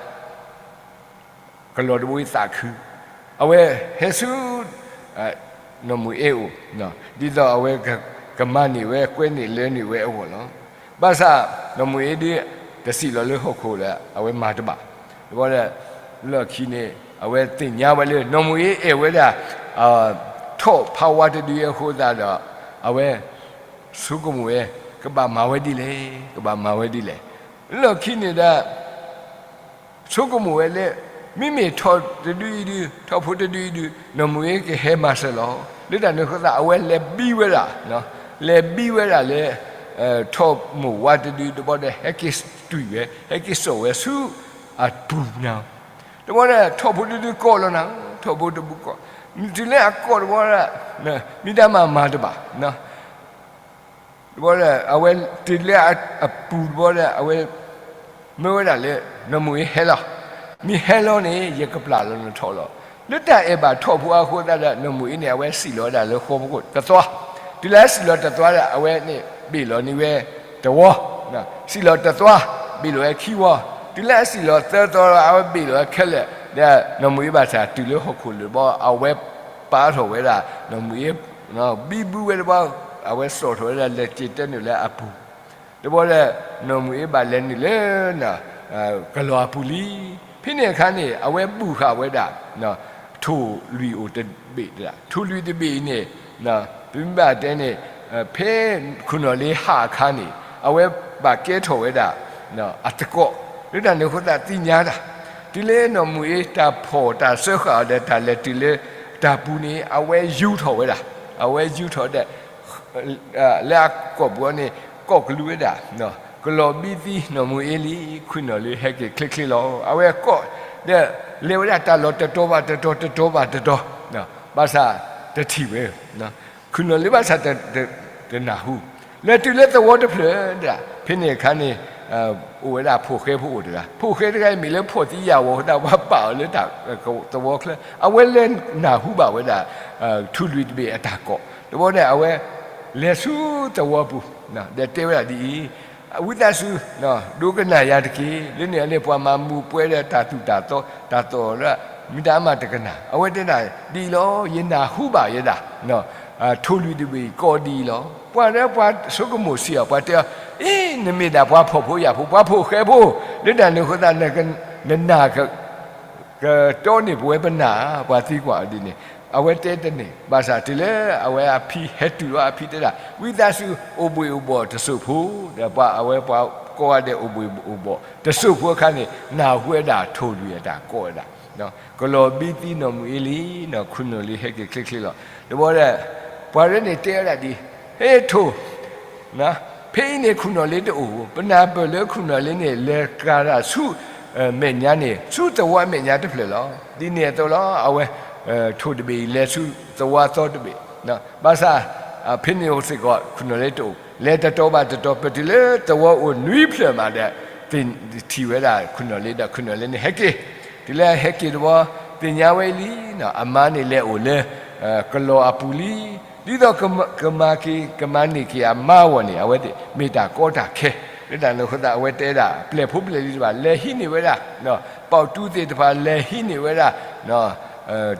ကလီၤတဘိအံၤသးခု, အဝဲဟဲဆူ နီၢ်မုၢ်အ့အိၣ်, ဒ်သိးအဝဲကမၤန့ၢ်ဝဲ ကွဲန့ၢ်လၢန့ၢ်ဝဲအဂီၢ်လီၤ. ဘၣ်ဆၣ် နီၢ်မုၢ်အ့ဒုး တစံးလီၤလၢဟီၣ်ခိၣ်ဒီး အဝဲမၤတဘၣ်, တဘျီဒီး လီၢ်ခံန့ၣ် အဝဲသ့ၣ်ညါဝဲလၢ နီၢ်မုၢ်အ့အဲၣ်ဝဲဒၣ် ထိးဖးဝါတဒုအဃိသတးဒီး အဝဲ ဆိကမိၣ်ဝဲ ကဘၣ်မၤဝဲဒ်လဲၣ်, ကဘၣ်မၤဝဲဒ်လဲၣ်. လီၢ်ခံန့ၣ်ဒီး ဆိကမိၣ်ဝဲလၢ မ့မ့ၢ်ထိးတဒုအံၤဒုး ထိးဖိတဒုအံၤဒုး နီၢ်မုၢ်အ့ကဟဲမၤစၢၤလီၤ. လၢတၢ်န့ၣ်အဃိသတး အဝဲလဲၤဘံဝဲဒၣ်, လဲၤဘံဝဲဒၣ်လၢ ထိးမိၢ်ဝါတဒုတဘျီဒီး ဟဲက့ၤတွံၢ်ဝဲ ဟဲက့ၤစိာ်ဝဲဆူအပူၤနၤ, တဘျီဒီး ထိးဖိတဒုကိးလီၤနၤ, ထိးဖိတဒုကိး, တုၤလၢအကိးတဘျီဒီး မ့ၢ်တၢ်မၤမၤတဘၣ် တဘျီဒီး အဝဲတုၤလၢအပူၤတဘျီဒီး အဝဲ မၢဝဲဒၣ်လၢ နီၢ်မုၢ်အ့ဟဲလီၤ. မ့ၢ်ဟဲလီၤန့ၣ် ယကပျၢ်လီၤနထီၣ်လီၤ. လၢတၢ်အဲၣ်ဘၣ်ထီၣ်ဖိအဃိသတးဒီး နီၢ်မူၤအ့န့ၣ် အဝဲစံၣ်လီၤဝဲဒၣ်လၢဃီဖိခိၣ်တသွါ, တုၤလၢအစံၣ်လီၤတသွါဒီး အဝဲန့ၣ် ဘ့ၣ်လီၤန့ၢ်ဝဲတဝီ, စံၣ်လီၤတသွါ, ဘ့ၣ်လီၤဝဲခံဝီ, တုၤလၢအစံၣ်လီၤသၢသီဒီး အဝဲဘ့ၣ်လီၤဝဲခဲလၢာ်, ဒီးနီၢ်မူၤအ့ဘၣ်ဆၣ်တုၤလၢဟီၣ်ခိၣ်လိၤဘီ အဝဲပာ်ထီၣ်ဝဲဒၣ် နီၢ်မူၤအ့, ဘံဘူဝဲတဘီ, အဝဲစိာ်ထီၣ်ဝဲဒၣ်လဲၤစံၣ်တဲနုာ်လၢအပူၤ တဘီဒီး နီၢ်မူၤအ့ဘၣ်လဲၤနုာ်လၢ ကလီၤအပူၤလံ. ဖဲန့ၣ်အခါန့ၣ် အဝဲဘူၣ်ဃာ်ဝဲဒၣ် ထိၣ်လွံၢ်အိၣ်တဘ့ၣ်, ထိၣ်လွံၢ်တဘ့ၣ်အံၤန့ၣ် ပမ့ၢ်ဘၣ်တဲန့ၣ် ဖဲခိၣ်နီၣ်လ့ဟးအခါန့ၣ် အဝဲဘၣ်ကဲထီၣ်ဝဲဒၣ် အသကိး, လၢတၢ်န့ၣ်အဃိသတးသ့ၣ်ညါတၢ်, တုၤလၢနီၢ်မူၤအ့တၢ်ဖီၣ်တၢ်စၢဃာ်အီၤဒီးတၢ်လဲၤတုၤလၢတၢ်ပူၤန့ၣ် အဝဲယူၤထီၣ်ဝဲဒၣ်, အဝဲယူၤထီၣ်ဒီး လၢအကိာ်ပူၤအီၤန့ၣ် ကိးကလူးဝဲဒၣ်, ကလီၤဘံသံနီၢ်မူၤအ့လံ, ခွံၣ်နီၣ်လ့ဟဲက့ၤချ့ချ့လီၤ. အဝဲကိး ဒီးလဲၤဝဲဒၣ်တၢ်လီၢ်တတီၤဘၣ်တတီၤ တတီၤဘၣ်တတီၤ, ဘၣ်ဆၣ်တထံၣ်ဝဲ, ခွံၣ်နီၣ်လ့ဘၣ်ဆၣ်တနၢ်ဟူ, လဲၤတုၤလၢသဝီတဖျၢၣ်ဒၣ်, ဖဲန့ၣ်အခါန့ၣ် အိၣ်ဝဲဒၣ်ဖိၣ်ဃဲဖိအိၣ်တဂၤ, ဖိၣ်ဃဲတဂၤအံၤမ့ၢ်လၢဖှီၣ်သံယာ်ဝီၤအဃိသတး ပှၤပာ်အီၤလၢတၢ်သဝီချၢ, အဝဲလဲၤနၢ်ဟူဘၣ်ဝဲဒၣ် ထိၣ်လွံၢ်တဘ့ၣ်အတၢ်ကိး, တဘီဒီးအဝဲလဲၤဆူသဝီပူၤ, ဒီးတဲဝဲဒၣ်ဒ်အံၤ, ဝံသးစူၤ ဒိကနၣ်ယၤတက့ၢ်, လၢန့ၣ်အန့ၣ် ပှၤမၤမူးပှဲၤဒီးတၢ်သူၣ်တၢ်သီ တၢ်သီၣ်လၢ မ့ၢ်တၢ်အမၤတကနၣ်, အဝဲတဲဒၣ်ဒ်အံၤလီၤ, ယနၢ်ဟူဘၣ်ယဲဒၣ် ထိၣ်လွံၢ်တဘ့ၣ်ကိးဒ်အံၤလီၤ. ပှၤဒီးပှၤဆိကမိၣ်စံးအီၤ ပှၤတဲအီၤ, အ့ နမ့ၢ်ဒၣ်ပှၤဖှီၣ်ဖိယာ်ဖိ ပှၤဖိၣ်ဃဲဖိ, လၢတၢ်န့ၣ်အဃိသတး နနာ် ကတီန့ၢ်ပဝဲပနၢ်ဧါ, ပှၤသံကွၢ်အီၤဒ်န့ၣ်, အဝဲတဲတန့ၢ်, ဘၣ်ဆၣ်တုၤလၢအဝဲအဖံဟဲတုၤလီၤ အဖံတဲဒၣ် ဝံသးစူၤ အိၣ်ဘှ့ၣ်အိၣ်ဘှီၣ်တစိၢ်ဖိ, ဒီးပှၤအဝဲပှၤကိးဂၤဒဲးအိၣ်ဘှ့ၣ်အိၣ်ဘှီၣ်တစိၢ်ဖိအခါန့ၣ် နၢ်ဟူဝဲဒၣ်ထိၣ်လွံၢ်အတၢ်ကိးဝဲဒၣ်, ကလီၤဘံသံနီၢ်မူၤအ့လံ, ခွံၣ်နီၣ်လ့ဟဲက့ၤချ့ချ့လီၤ. တဘီဒီး ပှၤရဲန့ၣ်တဲဝဲဒၣ်ဒ်အံၤ, ဟ့ ထိၣ် ဖဲအံၤန့ၣ် ခွံၣ်နီၣ်လ့တအိၣ်, ပနၢ်ပၢၢ်လၢခွံၣ်နီၣ်လ့န့ၣ် လဲၤကၤတၢ်ဆူ မဲာ်ညါန့ၣ် ဆူသဝီအမဲာ်ညါတဖျၢၣ်လီၤ. ဒ်န့ၣ်အသိးလီၤ အဝဲ ထိၣ်တဘ့ၣ်အံၤလဲၤဆူသဝီအသီတဘ့ၣ်, ဘၣ်ဆၣ် ဖဲန့ၣ်အိၣ်စ့ၢ်ကီး ခွံၣ်နီၣ်လ့တအိၣ်, လဲၤတတီၤဘၣ်တတီၤ ပတုၤလၢသဝီအိၣ်နွံဖျၢၣ်မးဒီး ထံၣ်ဝဲဒၣ်ခွံၣ်နီၣ်လ့ဒီး ခွံၣ်နီၣ်လ့န့ၣ်ဟဲက့ၤ, တုၤလၢဟဲက့ၤတဘီ သ့ၣ်ညါဝဲလံ, အမါန့ၣ်လဲၤအိၣ်လၢ ကလီၤအပူၤလံ. ဒ်သိးကမၤက့ၤ ကမၤန့ၢ်က့ၤအမါအဂီၢ်န့ၣ် အဝဲသ့ၣ်မ့ၢ်တၢ်ကီတၢ်ခဲ, လၢတၢ်န့ၣ်အဃိသတး အဝဲတဲဒၣ် ပျဲၢ်ဖိပျဲၢ်လံၤတဖၣ် လဲၤဟံးန့ၢ်ဝဲဒၣ် ပီၣ်တူသ့ၣ်တဖၣ် လဲၤဟံးန့ၢ်ဝဲဒၣ်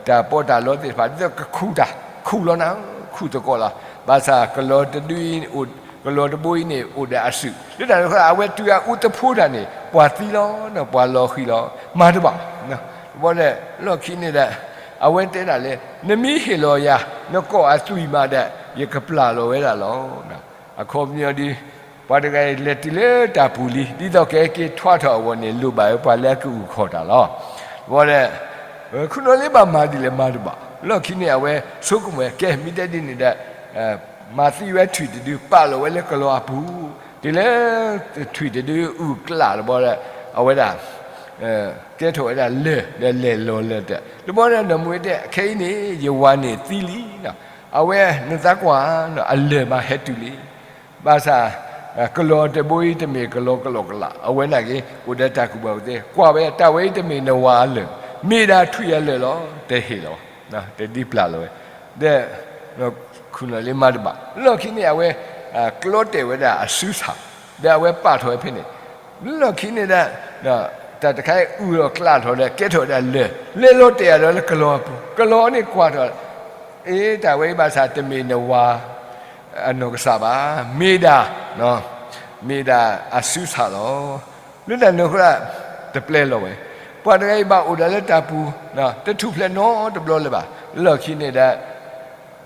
တၢ်ပီးတၢ်လီသ့ၣ်တဖၣ် ဒ်သိးကခူၣ်တၢ် ခူၣ်လီၤနၤ, ခူၣ်သကိးလီၤ. ဘၣ်ဆၣ်ကလီၤတဒုအံၤ ကလီၤတဘိအံၤန့ၣ် အိၣ်ဒီးအစုၣ်, လၢတၢ်န့ၣ်အဃိ အဝဲတုၤအအူသဖှိတၢ်န့ၣ် ပှၤသံလီၤ, ပှၤလီၤဃံၤလီၤ, မၤတဘၣ်, တဘီဒီး လီၢ်ခံန့ၣ်ဒီး အဝဲတဲဒၣ်လၢ နမ့ၢ်ဟ့ၣ်လီၤယၤ နကိးအသွံၣ်မးဒီး ယကပျၢ်လီၤဝဲဒၣ်လီၤ. အခီပညီဒ် ပှၤတဂၤအံၤလဲၤတုၤလၢတၢ်ပူၤလံ, ဒ်သိးကဟဲက့ၤထွါထီၣ်အဂီၢ်န့ၣ် လိၣ်ဘၣ်ဝဲပှၤလၢအကအုၣ်ခီၣ်တၢ်လီၤ. တဘီဒီး ခွံၣ်နီၣ်လ့ဘၣ်မၤဒ်လဲၣ်မၤတဘၣ်, လီၢ်ခံန့ၣ် အဝဲဆိကမိၣ်ဝဲ ကဲ မ့ၢ်တဲဒ်န့ၣ်ဒီး မၤသံဝဲထွံၣ်တဒု ပာ်လီၤဝဲလၢကလီၤအပူၤ, တုၤလၢ ထွံၣ်တဒုအုၣ်ကျးတဘီဒီး အဝဲဒၣ် ကဲထီၣ်ဝဲဒၣ်လၢၢ် ဒီးလဲၤလီၤလၢၢ်တၢ်, တဘီဒီးနီၢ်မူၤအ့တဲ ခဲအံၤန့ၣ် ယဝၤန့ၣ်သံလံ, အဝဲနသးကွၢ် အလၢၢ်မးဟဲတုၤလံ, ဘၣ်ဆၣ် ကလီၤတဘိအံၤတမ့ၢ်ကလီၤကလီၤကလး, အဝဲနာ်က့ၤ အိၣ်ဒီးတၢ်ကူၣ်ဘၣ်ကူၣ်သ့, ကွၢ်ဝဲ တၢ်ဝဲအံၤတမ့ၢ်နဝၤအလၢၢ်, မ့ၢ်ဒၣ်ထွံၣ်အလၢၢ်လီၤ, တဟ့ၣ်လီၤ, တဒုပျၢ်လီၤဝဲ, ဒီး ခွံၣ်နီၣ်လ့မၤတဘၣ်, လီၢ်ခံန့ၣ် အဝဲ ကျီတဲာ်ဝဲဒၣ်အစုဆၣ်, ဒီးအဝဲပာ်ထီၣ်ဝဲဖဲန့ၣ်, လီၢ်ခံန့ၣ်ဒီး တၢ်တခါအံၤအုၣ်လီၤကျးထီၣ်ဒီး ကဲထီၣ်ဝဲဒၣ်လၢၢ်, လဲၤလီၤတဲာ်အီၤဒီးလၢကလီၤအပူၤ, ကလီၤန့ၣ်ကွၢ်ထီၣ်, အ့ တၢ်ဝဲအံၤဘၣ်ဆၣ်တမ့ၢ်နဝၤ အနီၢ်ကစၢ်ဘၣ်, မ့ၢ်ဒၣ် မ့ၢ်ဒၣ်အစုဆၣ်လီၤ. လၢတၢ်န့ၣ်အဃိ တပျဲလီၤဝဲ, ပှၤတဂၤအံၤဘၣ်အိၣ်ဒၣ်လၢတၢ်ပူၤ တထူၣ်ဖျဲးနီတဘျီလၢၤဘၣ်. လၢခံန့ၣ်ဒီး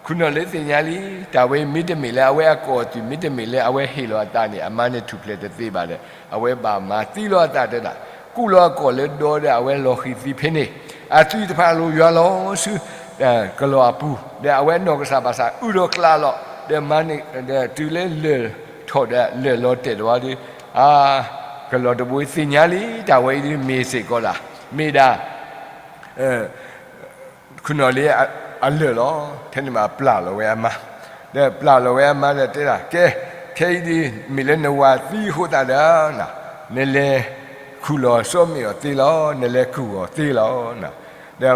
ခွံၣ်နီၣ်လ့သ့ၣ်ညါလံ, တၢ်ဝဲအံၤမ့တမ့ၢ်လၢအဝဲအကိးအသွံၣ် မ့တမ့ၢ်လၢအဝဲဟ့ၣ်လီၤအသးန့ၣ် အမါန့ၣ်ထူၣ်ဖျဲးတသ့ဘၣ်ဒီး အဝဲဘၣ်မၤသံလီၤအသးတဲဒၣ်, ကူၣ်လီၤအကိာ်လၢဒီဒီးအဝဲလီၤဃံၤသံဖဲန့ၣ်, အသွံၣ်တဖၣ်လိၣ်ယွၤလီၤဆူ ကလီၤအပူၤ, ဒီးအဝဲနီၢ်ကစၢ်ဘၣ်ဆၣ်အုၣ်ဒီးကျးလီၤ, ဒီးမၤန့ၣ် ဒီးတုၤလၢလၢၢ်ထီၣ်ဒီးလၢၢ်လီၤတဲာ်တဝီဒီး အါ ကလီၤတဘိသ့ၣ်ညါလံ, တၢ်ဝဲအံၤဒ်မ့ၢ်စ့ၢ်ကီးဒၣ်, မ့ၢ်ဒၣ် ခွံၣ်နီၣ်လ့အလၢၢ်လီၤ. ဖဲန့ၣ်မးပျၢ်လီၤဝဲအမါ, ဒီးပျၢ်လီၤဝဲအမါဒီးတဲဒၣ်, ကဲ, ခဲအံၤဒ်မ့ၢ်လၢနဝၤသံအဃိသတးဒီး နလဲၤ ခူၣ်လီၤစိမ့ၣ်အီၤသ့လီၤ, နလဲၤကူၣ်အီၤသ့လီၤ. ဒီး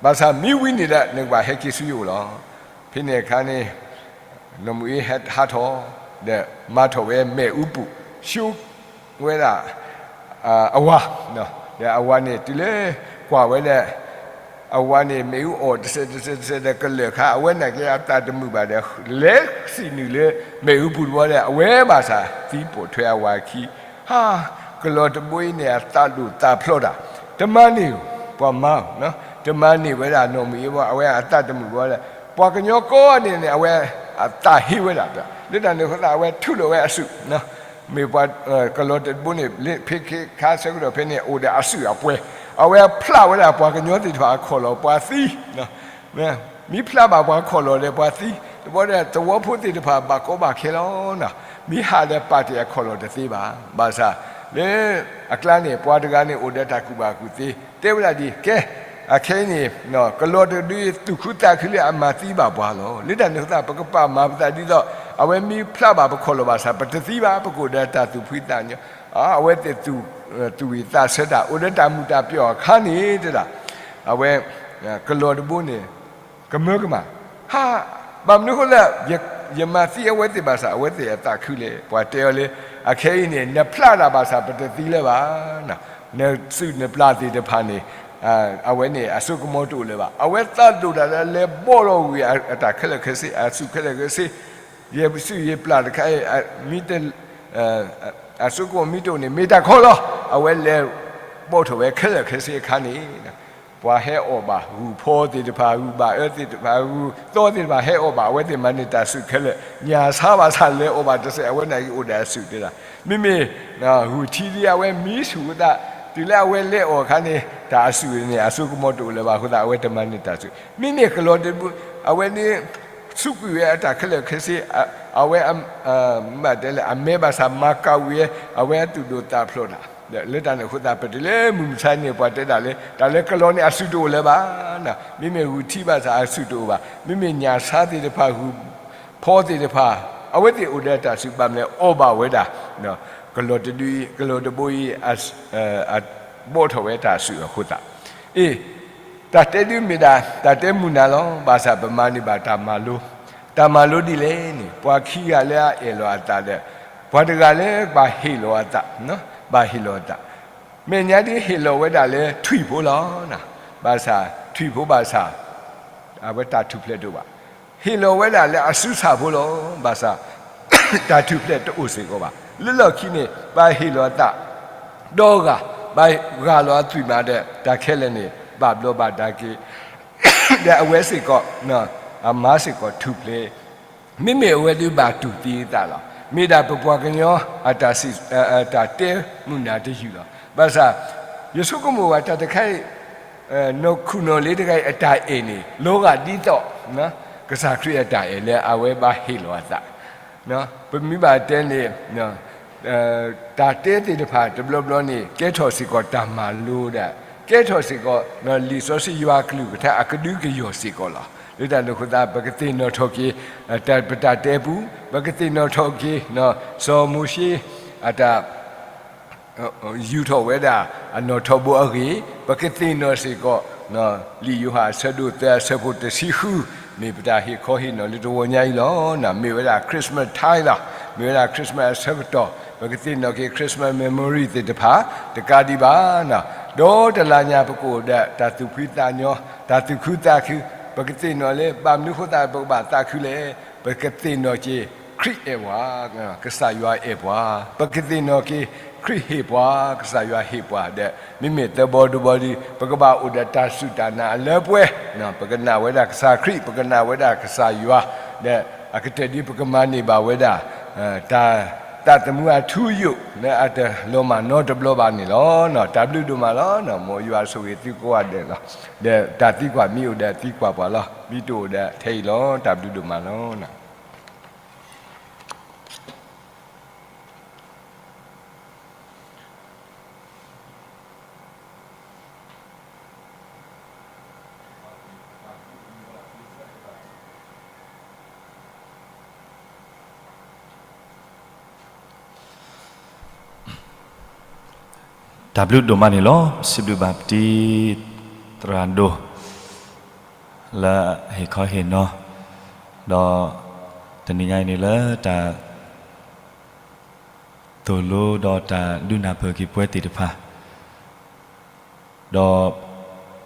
ဘၣ်ဆၣ်မ့ၢ်ဝံၤန့ၣ်ဒီး နကဘၣ်ဟဲက့ၤဆူယအိၣ်လီၤ. ဖဲန့ၣ်အခါန့ၣ် နီၢ်မုၢ်အ့ဟဲဟးထီၣ် ဒီးမၤထီၣ်ဝဲမ့ၣ်အူပူၤ ဆိဝဲဒၣ် အဝၤ, ဒီးအဝၤန့ၣ် တုၤလၢကွၢ်ဝဲဒၣ် အဝၤန့ၣ် မ့ၣ်အူအီၣ်တစဲးတစဲးတစဲးဒီးကလၢာ်ခါ အဝဲနာ်က့အသးတမုာ်ဘၣ်ဒီး လဲၤစံးနုာ်လၢမ့ၣ်အူပူၤတဘျီဒီး အဝဲဘၣ်ဆၣ်သံပိာ်ထွဲအဝၤခံ, ဟါ, ကလီၤတဘိအံၤန့ၣ် အသးဒိၣ်သးဖျိးတၢ်, တမၤန့ၢ်ပှၤမါ, တမၤန့ၢ်ဝဲဒၣ်နီၢ်မုၢ်အ့ဘၣ်, အဝဲအသးတမုာ်ဘၣ်ဒီး ပှၤကညီကိးဂၤန့ၣ်န့ၣ် အဝဲအသးဟ့ဝဲဒၣ်, လၢတၢ်န့ၣ်အဃိသတး အဝဲထုးလီၤဝဲအစုၣ် မ့ၢ်ပှၤ ကလီၤတဘိန့ၣ် ဖဲခါဆၢကတီၢ်ဖဲန့ၣ် အိၣ်ဒီးအစုၣ်အပှဲၤ, အဝဲဖျးဝဲဒၣ်ပှၤကညီသ့ၣ်တဖၣ်အခီၣ်လီၢ်ပှၤသံ, မ့ၢ်ဖျးဘၣ်ပှၤခီၣ်လီၢ်ဒီးပှၤသံ, တဘျီဒီးသဝီဖိသ့ၣ်တဖၣ်ဘၣ်ကီဘၣ်ခဲလီၤ, မ့ၢ်ဟးဒီးပာ်တ့ၢ်အခီၣ်လီၢ်တသ့ဘၣ်, ဘၣ်ဆၣ်လၢအကျါန့ၣ် ပှၤတဂၤန့ၣ်အိၣ်ဒီးတၢ်ကူၣ်ဘၣ်ကူၣ်သ့, တဲဝဲဒၣ်ဒ် ကဲ, အခဲအံၤန့ၣ် ကလီၤတဒုသူၣ်ခုသးခုလၢအမၤသံဘၣ်ပှၤလီၤ. လၢတၢ်န့ၣ်အဃိသတး ပကပာ်မၤပသးဒ်သိး အဝဲမ့ၢ်ဖျးဘၣ်ပခီၣ်လီၢ်ဘၣ်ဆၣ် ပတသံဘၣ်, ပကအိၣ်ဒီးတၢ်သူၣ်ဖှံသးညီ, အဝဲသ့ၣ် သူၣ်ဝံၣ်သးဆၢတၢ် အိၣ်ဒီးတၢ်မုာ်တၢ်ပျီၢ်အခါန့ၣ် တဲဒၣ်, အဝဲ ကလီၤတဘိန့ၣ် ကမၢကမၣ်, ဟါ, ဘၣ်မနုၤအဃိလၢ ယမၤသံအဝဲသ့ၣ်ဘၣ်ဆၣ် အဝဲသ့ၣ်အသးခုလဲၣ်. ပှၤတဲအီၤလၢ အခဲအံၤန့ၣ် နဖျးတၢ်ဘၣ်ဆၣ် ပတသံလၢၤဘၣ်, နစုၣ်နပျၢ်သ့ၣ်တဖၣ်န့ၣ် အဝဲန့ၣ်အစိကမီၤတအိၣ်လၢၤဘၣ်. အဝဲသးဒိၣ်တၢ်လၢလဲၤဘီၣ်လီၤဝံၤအတၢ်ခဲလၢာ်ခဲဆ့ အစုၣ်ခဲလၢာ်ခဲဆ့, ယဲစုၣ်ယဲပျၢ်တခါအံၤ မ့ၢ်တ အစိကမီၤမ့ၢ်တအိၣ်န့ၣ် မ့ၢ်တၢ်ခီလီၤ. အဝဲလဲၤဘီၣ်ထီၣ်ဝဲခဲလၢာ်ခဲဆ့အခါန့ၣ် ပှၤဟဲအီၣ်ဘၣ်, ဂုၢ်ဖီသ့ၣ်တဖၣ်, ဂုၢ်ဘၣ်အၢသ့ၣ်တဖၣ်, ဂုၢ်သီသ့ၣ်တဖၣ်ဟဲအီၣ်ဘၣ်, အဝဲသ့ၣ်မၤန့ၢ်တၢ်စုၣ်ခဲလၢာ်, ညၣ်ဆါဘၣ်ဆၣ်လဲၤအီၣ်ဘၣ်တစဲး, အဝဲန့ၣ်က့ၤအိၣ်ဒီးအစုၣ်တဲဒၣ်. မ့မ့ၢ် ဂုၢ်ထံဒ်အဝဲမံဆူၣ်အသး, တုၤလၢအဝဲလဲၤအီၣ်အခါန့ၣ် တၢ်အစုၣ်န့ၣ် အစိကမီၤတအိၣ်လၢၤဘၣ်အဃိသတး အဝဲတမၤန့ၢ်တၢ်စုၣ်. မ့မ့ၢ်ကလီၤတဘိ အဝဲန့ၣ် စူးကွံာ်ဝဲအတၢ်ခဲလၢာ်ခဲဆ့, အဝဲ မ့ၢ်တဲလၢအမဲဘၣ်ဆၣ်မၤကၤဝံၤဝဲ, အဝဲအသူၣ်ဒိၣ်သးဖျိးတၢ်, လၢတၢ်န့ၣ်အဃိသတး ပတုၤလၢမုၢ်မဆါန့ၣ် ပှၤတဲဒၣ်လၢ တၢ်လၢကလီၤန့ၣ်အစုၣ်တအိၣ်လၢၤဘၣ်, မ့မ့ၢ်ဂုၢ်ထံဘၣ်ဆၣ်အစုၣ်တအိၣ်ဘၣ်, မ့မ့ၢ်ညၣ်ဆါသ့ၣ်တဖၣ် ဂုၢ်ဖီသ့ၣ်တဖၣ် အဝဲသ့ၣ်အိၣ်ဒီးတၢ်စုၣ်ဘၣ်မနုၤလဲၣ် အီၣ်ဘၣ်ဝဲဒၣ် ကလီၤတဒုအံၤ ကလီၤတဘိအံၤ ဘီၣ်ထီၣ်ဝဲတၢ်စုၣ်အဃိသတး, အ့ၣ်, တၢ်တဲဒုမ့ၢ်ဒၣ် တၢ်တဲမုာ်နၤလီၤ. ဘၣ်ဆၣ်ပမၤန့ၢ်ဘၣ်တၢ်မၤလိ, တၢ်မၤလိဒ်လဲၣ်န့ၣ် ပှၤခံဂၤလၢအအဲၣ်လီၤအသးဒီး ပှၤတဂၤလၢဘၣ်ဟ့ၣ်လီၤအသး, ဘၣ်ဟ့ၣ်လီၤအသး, မဲာ်ညါဒ်ဟ့ၣ်လီၤဝဲဒၣ်လၢထွံၣ်ဖိလီၤ. ဘၣ်ဆၣ်ထွံၣ်ဖိဘၣ်ဆၣ် အဝဲတၢ်ထူၣ်ဖျဲးတအိၣ်ဘၣ်. ဟ့ၣ်လီၤဝဲဒၣ်လၢအစုဆၣ်ဖိလီၤ. ဘၣ်ဆၣ် တၢ်ထူၣ်ဖျဲးတအိၣ်စ့ၢ်ကီးဘၣ်. လၢလီၢ်ခံန့ၣ် ပှၤဟ့ၣ်လီၤအသး ဒီဂၤ, ပှၤဂၢ်လီၤအသွံၣ်မးဒီး တၢ်ခဲလၢာ်န့ၣ် ဘၣ်ဘျီးဘၣ်ဒါက့ၤ ဒီးအဝဲစ့ၢ်ကီး အမါစ့ၢ်ကီးထူၣ်ဖျဲး, မ့မ့ၢ်အဝဲဒုးဘၣ်တူၢ်သံအသးလီၤ. မ့ၢ်ဒၣ်ပပှၤကညီအတၢ်စံး အတၢ်တဲမုာ်နၤတယုၢ်လီၤ. ဘၣ်ဆၣ် ယဆိကမိၣ်ဘၣ်တၢ်တခါအံၤ နီၢ်ခူၣ်နီၢ်လ့တဂၤအံၤအတၢ်အဲၣ်န့ၣ် လီၤဂာ်ဒ်သိး ကစၢ်ခရံာ်အတၢ်အဲၣ်လၢအဝဲဘၣ်ဟ့ၣ်လီၤအသး ပမ့ၢ်ဘၣ်တဲန့ၣ် တၢ်တဲသ့ၣ်တဖၣ်တဘျီဘျီန့ၣ် ကဲထီၣ်စ့ၢ်ကီးတၢ်မၤလိဒီး ကဲထီၣ်စ့ၢ်ကီး လံာ်စီဆှံယွၤအကလုၢ်ကထါအကဒုကယီၢ်စ့ၢ်ကီးလီၤ. လၢတၢ်န့ၣ်အဃိသတး ပကသ့ၣ်နီၣ်ထီၣ်က့ၤ ပတၢ်တဲပူၤ ပကသ့ၣ်နီၣ်ထီၣ်က့ၤ စီၤမိၤၡ့ အတၢ် ယူာ်ထီၣ်ဝဲဒၣ် အနီၣ်ထီဘိအဂ့ၢ် ပကသ့ၣ်နီၣ်စ့ၢ်ကီး လံာ်ယိၤဟၣ်အဆၢဒိၣ်သၢအဆၢဖိတဆံဃု မ့ၢ်ပတၢ်ဟ့ၣ်ခီဟ့ၣ်နီၤလၢတဂီၤညါအံၤလီၤ. မ့ၢ်ဝဲဒၣ် Christmas time လီၤ. မ့ၢ်ဝဲဒၣ် Christmas အဆၢကတီၢ် ပကသ့ၣ်နီၣ်က့ၤ Christmas memory သ့ၣ်တဖၣ် တကးဒံးဘၣ် ဒီတလါညါပကအိၣ်ဒီးတၢ်သူၣ်ဖှံသးညီ တၢ်သူၣ်ခုသးခု ပကသ့ၣ်နီၣ်လၢ ဘၣ်မနုၤအဃိသတး ပကဘၣ်သးခုလဲၣ် ပကသ့ၣ်နီၣ်က့ၤ ခရံာ်အဲၣ်ပှၤ, ကစၢ်ယွၤအဲၣ်ပှၤ, ပကသ့ၣ်နီၣ်က့ၤ ခရံာ်ဟ့ၣ်ပှၤ, ကစၢ်ယွၤဟ့ၣ်ပှၤဒီး မ့မ့ၢ်သၢဘီတဘီဒီး ပကဘၣ်အိၣ်ဒီးတၢ်စူၢ်တၢ်နာ်အလၢပှဲၤ, ပကနာ်ဝဲဒၣ်ကစၢ်ခရံာ်, ပကနာ်ဝဲဒၣ်ကစၢ်ယွၤ, ဒီးအကတၢၢ်ဒ်ပကမၤန့ၢ်ဘၣ်ဝဲဒၣ် တၢ်သးသမူအထူအယိာ် လၢအတလီၤမၢ်နီတဘျီဘၣ်န့ၣ်လီၤ. တၢ်ဘျုးဒိၣ်မးလီၤ. မ်ယွၤဆိၣ်ဂ့ၤသုကိးဂၤဒဲးလီၤ. ဒီးတၢ်သံကွၢ်မ့ၢ်အိၣ်ဒီးသံကွၢ်ပှၤလီၤ. မ့ၢ်တအိၣ်ဒီးထဲအံၤလီၤ. တၢ်ဘျုးဒိၣ်မးလီၤ. တၢ်ဘျုးဒိၣ်မးန့ၣ်လီၤ. စံးဘျုးဘၣ်ပတံၤသရၣ်ဒိၣ် လၢအဟ့ၣ်ခီဟ့ၣ်နီၤ, ဒီးတနံၤညါအံၤန့ၣ်လၢတၢ်သိၣ်လိဒီးတၢ်ဒုးနၢ်ပၢၢ်က့ၤပှၤသ့ၣ်တဖၣ် ဒီး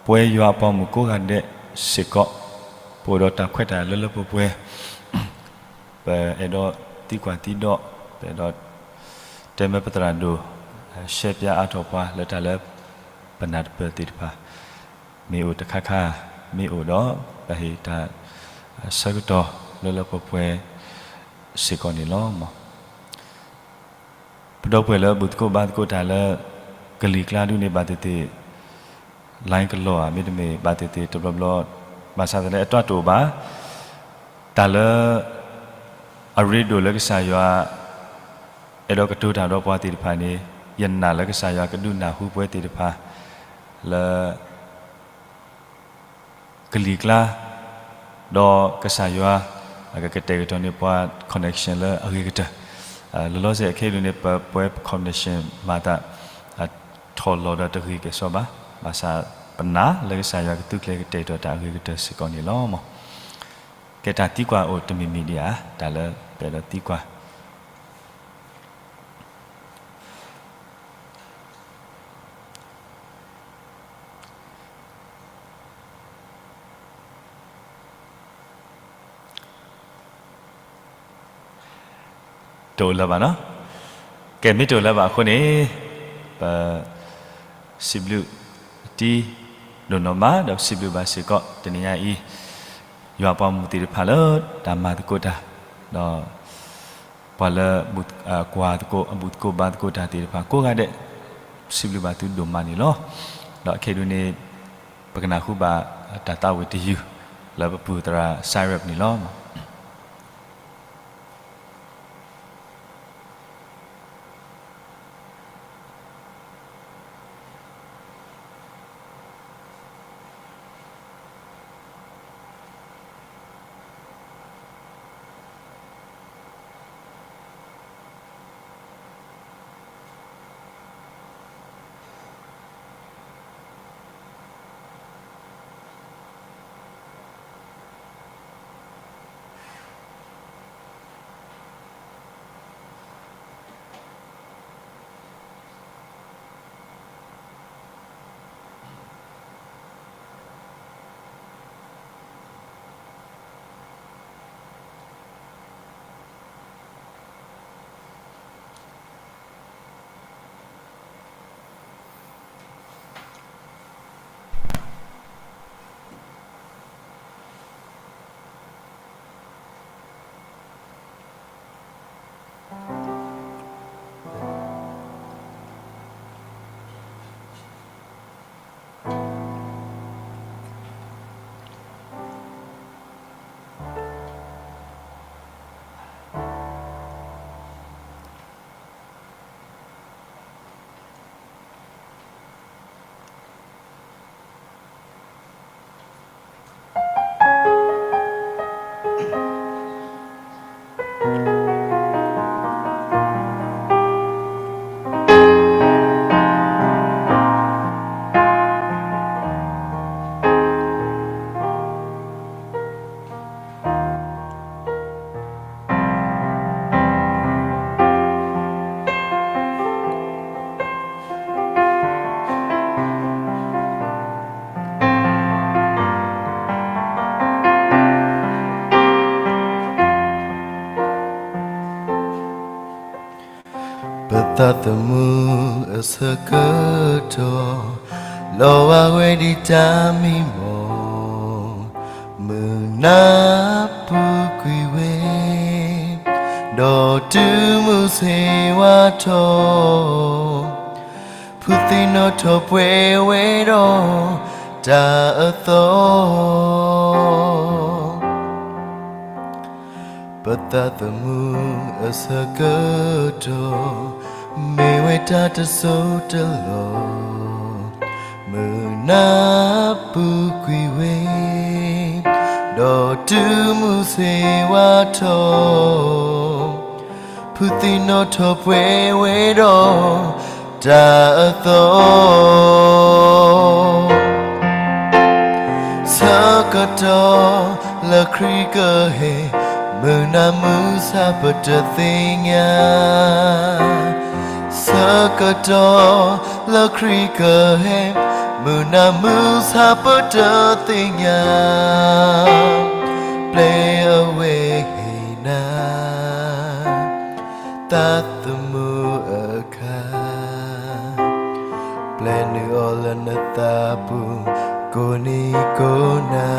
ပှၤယွၤအပှၤမုၣ်ကိးဂၤဒဲးစ့ၢ်ကီး, ပအိၣ်ဒီးတၢ်ခွဲးတၢ်ယာ်လၢလၢပှဲၤပှဲၤ, ပအဲၣ်ဒိးသံကွၢ်သံဒိး, ပအဲၣ်ဒိးတဲမၢပသရၣ်ဒိၣ်, ရှဲပၠါအါထီၣ်ပှၤလၢတၢ်လၢပနၢ်တပၢၢ်သ့ၣ်တဖၣ်, မ့ၢ်အိၣ်တခါခါ, မ့ၢ်အိၣ်ဒီး ပဟ့ၣ်တၢ်ဆၢကတီၢ်လၢလၢပှဲၤပှဲၤစ့ၢ်ကီးန့ၣ်လီၤ. ပဒီပုၢ်ဝဲၢ်လၢဘူၣ်သကိးဘါသကိးတၢ်လၢ ကလံၤကျါဒုန့ၣ် ဘၣ်သ့ၣ်သ့ၣ် လိုင်းကလီၤဧါ, မ့တမ့ၢ်ဘၣ်သ့ၣ်သ့ၣ်တဘျီဘျီ, ဘၣ်ဆၣ်သနာ်က့အတၢ်တအိၣ်ဘၣ်, တၢ်လၢအရ့ဒိၣ်လၢကစၢ်ယွၤ အဲၣ်ဒိးကတိၤတၢ်ဒီးပှၤသ့ၣ်တဖၣ်န့ၣ်, ယနာ်လၢကစၢ်ယွၤကဒုးနၢ်ဟူပှၤသ့ၣ်တဖၣ် လၢ ကလံၤကျါ, ဒီးကစၢ်ယွၤ အကကတဲာ်ကတီၤန့ၢ်ပှၤ connection လၢအဂ့ၤကတၢၢ်, လီၤလီၤဆဲးခဲအံၤဒုန့ၣ် ပပှဲၤ connection မၤသး ထီၣ်လီၤဒီးတဂ့ၤကဲၣ်ဆိးဘၣ်, ဘၣ်ဆၣ်ပနာ်လၢကစၢ်ယွၤကသုးကျဲၤကတဲာ်ကတီၤတၢ်အဂ့ၤကတၢၢ်စ့ၢ်ကီးန့ၣ်လီၤ. ကဲတၢ်သံကွၢ်အိၣ်တမံၤမံၤဒံးဧါ, တၢ်လၢပအဲၣ်ဒိးသံကွၢ် တအိၣ်လၢၤဘၣ်နီၤ, ကဲမ့ၢ်တအိၣ်လၢၤဘၣ်အဃိန့ၣ်, ပ စံးဘျုးတံၤဒိၣ်နီၢ်မး ဒီးပစံးဘျုးဘၣ်စ့ၢ်ကီး တနံၤညါအံၤ, ယွၤပှၤမုၣ်သ့ၣ်တဖၣ်လၢတၢ်မၤသကိးတၢ်, ဒီးပှၤလၢ ကွၢ်သကိး အဘူၣ်သကိးဘါသကိးတၢ်သ့ၣ်တဖၣ်ကိးဂၤဒဲး, ပစံးဘျုးဘၣ်သုဒိၣ်မးန့ၣ်လီၤ. ဒီးခဲအံၤဒုန့ၣ် ပကနၢ်ဟူဘၣ်တၢ်သးဝံၣ်တယုၢ် လၢပပုၢ်သရၣ် Cyrus န့ၣ်လီၤ. ပသးသမူအဆၢကတီၢ် လီၤဝဲဒ်တၢ်မံမီၢ်, မုၢ်နၤပူၤကွံာ်ဝဲ, ဒီးတုၤမုၢ်ဆ့ၣ်ဝါထီၣ်, ဖုသံနီၣ်ထီၣ်ပှဲၤဝဲဒီးတၢ်အသီ ပသးသမူအဆၢကတီၢ် မ့ၢ်ဝဲတၢ်တစိၢ်တလီၢ်, မုၢ်နၤပူၤကွံာ်ဝဲ, ဒီးတုၤမုၢ်ဆ့ၣ်ဝါထီၣ်, ဖုသံနီၣ်ထီၣ်ပှဲၤဝဲဒီး တၢ်အသီ ဆၢကတီၢ်လၢခရံာ်ကဟဲ မုၢ်နၤမုၢ်ဆါပတသ့ၣ်ညါ, ဆၢကတီၢ်လၢခရံာ်ကဟဲ မုၢ်နၤမုၢ်ဆါပတသ့ၣ်ညါ, ပျဲအဝဲဟ့ၣ်နၤ သးသမူအခါ ပျဲနုာ်အီၤလၢနသးပူၤ ကိးနံၤကိးနၤ,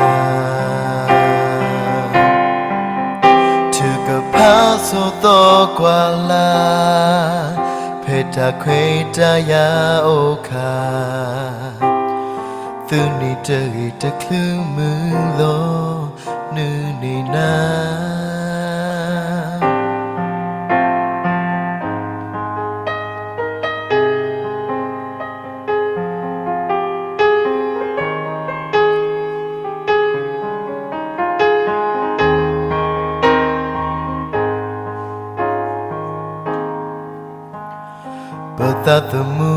ထုကဖၣ်ဆိးသီကွၢ်လၢ် ဖဲတၢ်ခွဲးတၢ်ယာ်အိၣ်ခါ, သုန့ၣ်တဂ့ၤတချုးမုာ်လီၤ နုၢ်န့ၢ်နၤ ပသးသမူ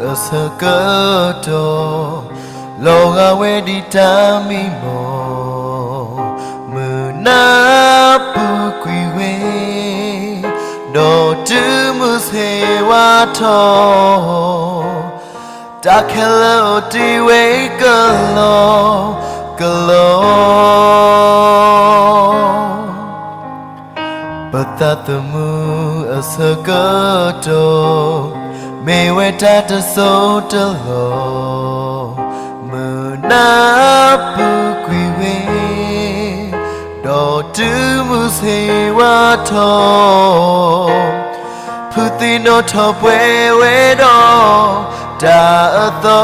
အဆၢကတီၢ် လီၤဂာ်ဝဲဒ်တၢ်မံမီၢ်, မုၢ်နၤပူၤကွံာ်ဝဲ, ဒီးတုၤမုၢ်ဆ့ၣ်ဝါထီၣ်, တၢ်ခဲလၢာ်အိၣ်တ့ၢ်ဝဲကလီကလီ ပသးသမူအဆၢကတီၢ် မ့ၢ်ဝဲတၢ်တစိၢ်တလီၢ်, မုၢ်နၤပူၤကွံာ်ဝဲ, ဒီးတုၤမုၢ်ဆ့ၣ်ဝါထီၣ်, ဖုသံနီၣ်ထီၣ်ပှဲၤဝဲဒီးတၢ်အသီ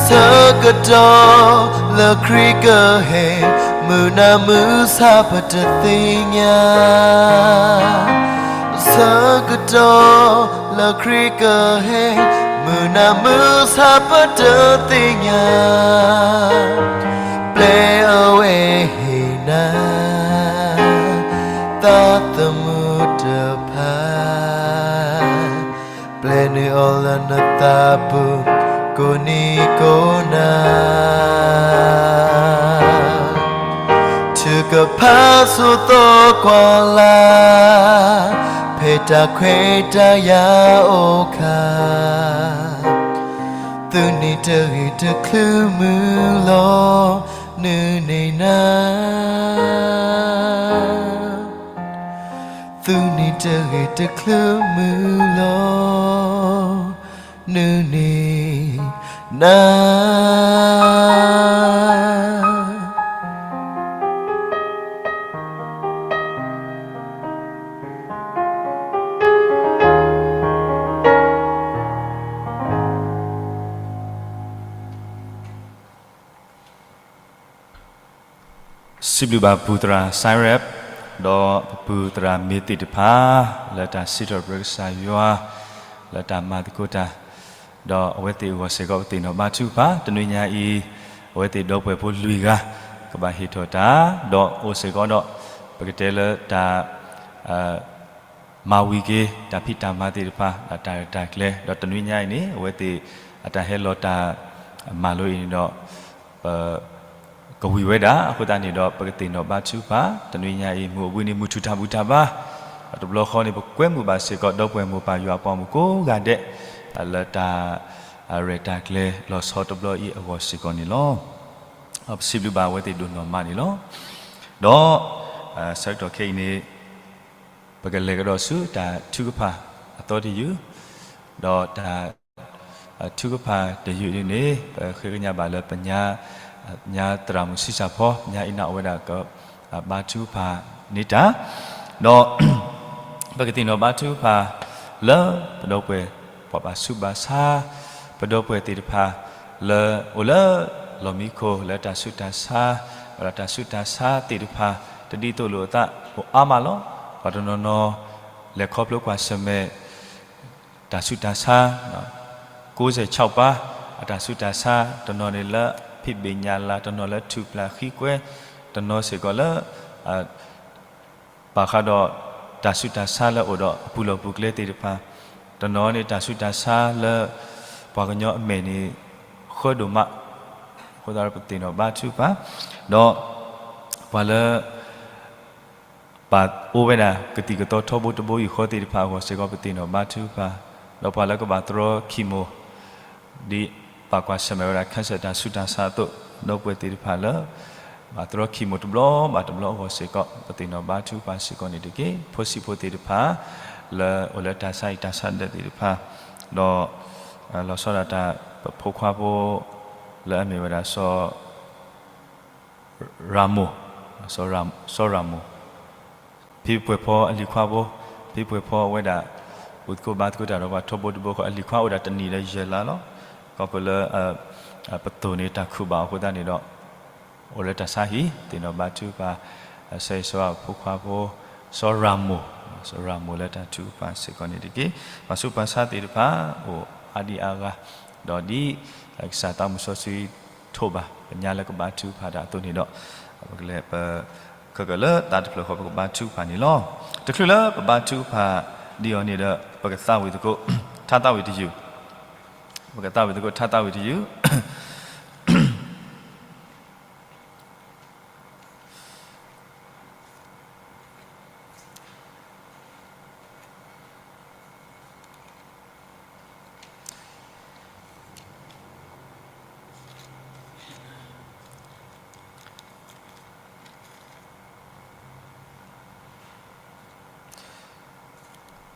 ဆၢကတီၢ်လၢခရံာ်ကဟဲ မုၢ်နၤမုၢ်ဆါပတသ့ၣ်ညါ, ဆၢကတီၢ်လၢခရံာ်ကဟဲ မုၢ်နၤမုၢ်ဆါပတသ့ၣ်ညါ, ပျဲအဝဲဟ့ၣ်နၤ သးသမူတဖၣ် ပျဲနုာ်အီၤလၢနသးပူၤ ကိးနံၤကိးနၤ, ထုကဖၣ်ဆိးသီကွၢ်လၢ် ဖဲတၢ်ခွဲးတၢ်ယာ်အိၣ်ခါ, သုန့ၣ်တဂ့ၤတချုးမုာ်လီၤ နုၢ်န့ၢ်နၤ သုန့ၣ်တဂ့ၤတချုးမုာ်လီၤ နုၢ်န့ၢ်နၤ. စံးဘျုးဘၣ်ပပုၢ်သရၣ် Cyrus ဒီးပပုၢ်သရၣ်မ့ၢ်သ့ၣ်တဖၣ် လၢတၢ်စံးထီၣ်ပတြၢၤကစၢ်ယွၤ လၢတၢ်မၤသကိးတၢ်, ဒီးအဝဲသ့ၣ်အဂီၢ်စ့ၢ်ကီး ပသ့ၣ်နီၣ်ဘါထုကဖၣ် တနွံညါအံၤ အဝဲသ့ၣ်ဒီပုၢ်ဝဲၢ်ဖိလွံၢ်ဂၤ ကဘၣ်ဟ့ၣ်ထီၣ်တၢ်, ဒီးအိၣ်စ့ၢ်ကီးဒီး ပကတဲလၢတၢ် မၤဝံၤက့ၤ တၢ်ဖံးတၢ်မၤသ့ၣ်တဖၣ် တၢ်ရဲၣ်တၢ်ကျဲၤ, ဒီးတနွံညါအံၤန့ၣ် အဝဲသ့ၣ် အတၢ်ဟဲလီၤတၢ်မၤလိအံၤန့ၣ်ဒီး ပကဝံၤဝဲဒၣ်, အဃိသတးန့ၣ်ဒီး ပကသ့ၣ်နီၣ်ဘါထုကဖၣ် တနွံညါအံၤ မုၢ်အိၣ်ဘှံးနံၤ မုၢ်ထူၣ်တၢ်ဘူၣ်တၢ်ဘါ, ဒီးတဘျီဃီန့ၣ် ပကွဲမုာ်ဘၣ်စ့ၢ်ကီး ဒီပုၢ်ဝဲၢ်မိၢ်ပၢ်ယွၤအပှၤမုၣ်ကိးဂၤဒဲး လၢတၢ် ရဲၣ်တၢ်ကျဲၤလီၤဆီတဘျီအံၤအဂီၢ်စ့ၢ်ကီးန့ၣ်လီၤ. ပစံးဘျုးဘၣ်အဝဲသ့ၣ်ဒိၣ်နီၢ်မးန့ၣ်လီၤ. ဒီး ဆၢကတီၢ်ခဲအံၤန့ၣ် ပကလဲၤကဒီးဆူတၢ်ထုကဖၣ်အသီတယုၢ်, ဒီးတၢ်ထုကဖၣ်တယုၢ်ဒ်န့ၣ် ပဃ့ကညးဘၣ်လၢပညါ ညါသရၣ်မုၣ်ဆံၣ်စၢ်ဖီ ညါအံၤန့ၣ် အဝဲဒၣ်ကဘါထုကဖၣ်န့ၢ်တၢ်, ဒီး ပကသ့ၣ်နီၣ်ဘါထုကဖၣ် လၢပဒီပုၢ်ဝဲၢ်ပှၤဘၣ်ဆူးဘၣ်ဆါ ပဒီပုၢ်ဝဲၢ်သ့ၣ်တဖၣ် လၢအိၣ်လၢလီၢ်မံခိၣ် လၢတၢ်ဆူးတၢ်ဆါ, ဒီးတၢ်ဆူးတၢ်ဆါသ့ၣ်တဖၣ် တဒ်သိးလိာ်အသး အိၣ်အါမးလီၤ. ပှၤတနီၤနီၤ လဲၤခီဖျိကွၢ်ဆၢၣ်မဲာ် တၢ်ဆူးတၢ်ဆါ ကိးစဲၣ်ဆီၣ်ပၤ အတၢ်ဆူးတၢ်ဆါ, တနီၤန့ၣ်လၢဖံးဘ့ၣ်ညၣ်လၤ, တနီၤလၢထုးဖျးဃံကွဲ, တနီၤစ့ၢ်ကီးလၢ ဘၣ်ဃးဒီးတၢ် တၢ်ဆူးတၢ်ဆါလၢအိၣ်ဒီးအပူၤလီၢ်ပူၤကျဲသ့ၣ်တဖၣ်, တနီၤန့ၣ်တၢ်ဆူးတၢ်ဆါလၢ ပှၤကညီအမဲာ်န့ၣ် ဃၢဒိၣ်မး, အဃိသတးဒီးပသ့ၣ်နီၣ်ဘါထုကဖၣ်, ဒီး ပှၤလၢ ဘၣ်အိၣ်ဝဲဒၣ်ကသံၣ်ကသီထီဘိတဘိယူၢ်ဃီသ့ၣ်တဖၣ်အဂီၢ်စ့ၢ်ကီး ပသ့ၣ်နီၣ်ဘါထုကဖၣ်, ဒီးပှၤလၢကဘၣ်တြီခံမိၢ် ဒ်ပာ်ကွၢ်ဆၢၣ်မဲာ်ဝဲဒၣ် cancer တၢ်ဆူးတၢ်ဆါအသိး, ဒီပုၢ်ဝဲၢ်သ့ၣ်တဖၣ်လၢ ဘၣ်တြီခံမိၢ်တဘျီဘၣ်တဘျီအဂီၢ်စ့ၢ်ကီး ပသ့ၣ်နီၣ်ဘါထုကဖၣ်စ့ၢ်ကီးန့ၣ်တက့ၢ်. ဖိဆံးဖိသ့ၣ်တဖၣ် လၢအိၣ်လၢတၢ်ဆါဟံၣ်တၢ်ဆါဒၢးသ့ၣ်တဖၣ်, ဒီး လီၤဆီဒၣ်တၢ် ပဖိခွါဖိ လၢအမ့ၢ်ဝဲဒၣ်စီၤ ရၤမိၢ်, စီၤရၤမိၢ်, ဖံပှဲၤဖီအလံၤခွါဖိ, ဖံပှဲၤဖီအဝဲဒၣ် အိၣ်သကိးဘါသကိးတၢ်ဒီးပှၤထီဘိတဘိဃီ အလံၤခွါအိၣ်ဒၣ်တနံၣ်ဒီးယဲၢ်လါလီၤ. ကီၢ်ပူၤလၢ ပသိၣ်န့ၣ်တၢ်ခုၣ်ဘၣ်အဃိသတးန့ၣ်ဒီး အိၣ်လၢတၢ်ဆါဟံၣ် သ့ၣ်နီၣ်ဘါထုကဖၣ် စီၤအ့ၡၤဖိခွါဖိ စီၤရၤမိၢ်, စီၤရၤမိၢ်လၢတၢ်ထုကဖၣ်စ့ၢ်ကီးန့ၣ်တက့ၢ်. ပှၤဆူးပှၤဆါသ့ၣ်တဖၣ် အိၣ်အါဒံအါဂၤ, ဒီးဒ်ကစၢ်သးမုၢ်စီဆှံထိးဘၣ် ပညါလၢကဘါထုကဖၣ်တၢ်အသိးန့ၣ်ဒီး ပကလဲၤပ ခဲကၢၣ်လၢသးတဖျၢၣ်ဃီ ပကဘါထုကဖၣ်န့ၣ်လီၤ. တချုးလၢပဘါထုကဖၣ်ဒံးအီၤန့ၣ်ဒီး ပကသးဝံၣ်သကိး ထါသးဝံၣ်တယုၢ်, ပကသးဝံၣ်သကိးထါသးဝံၣ်တယုၢ်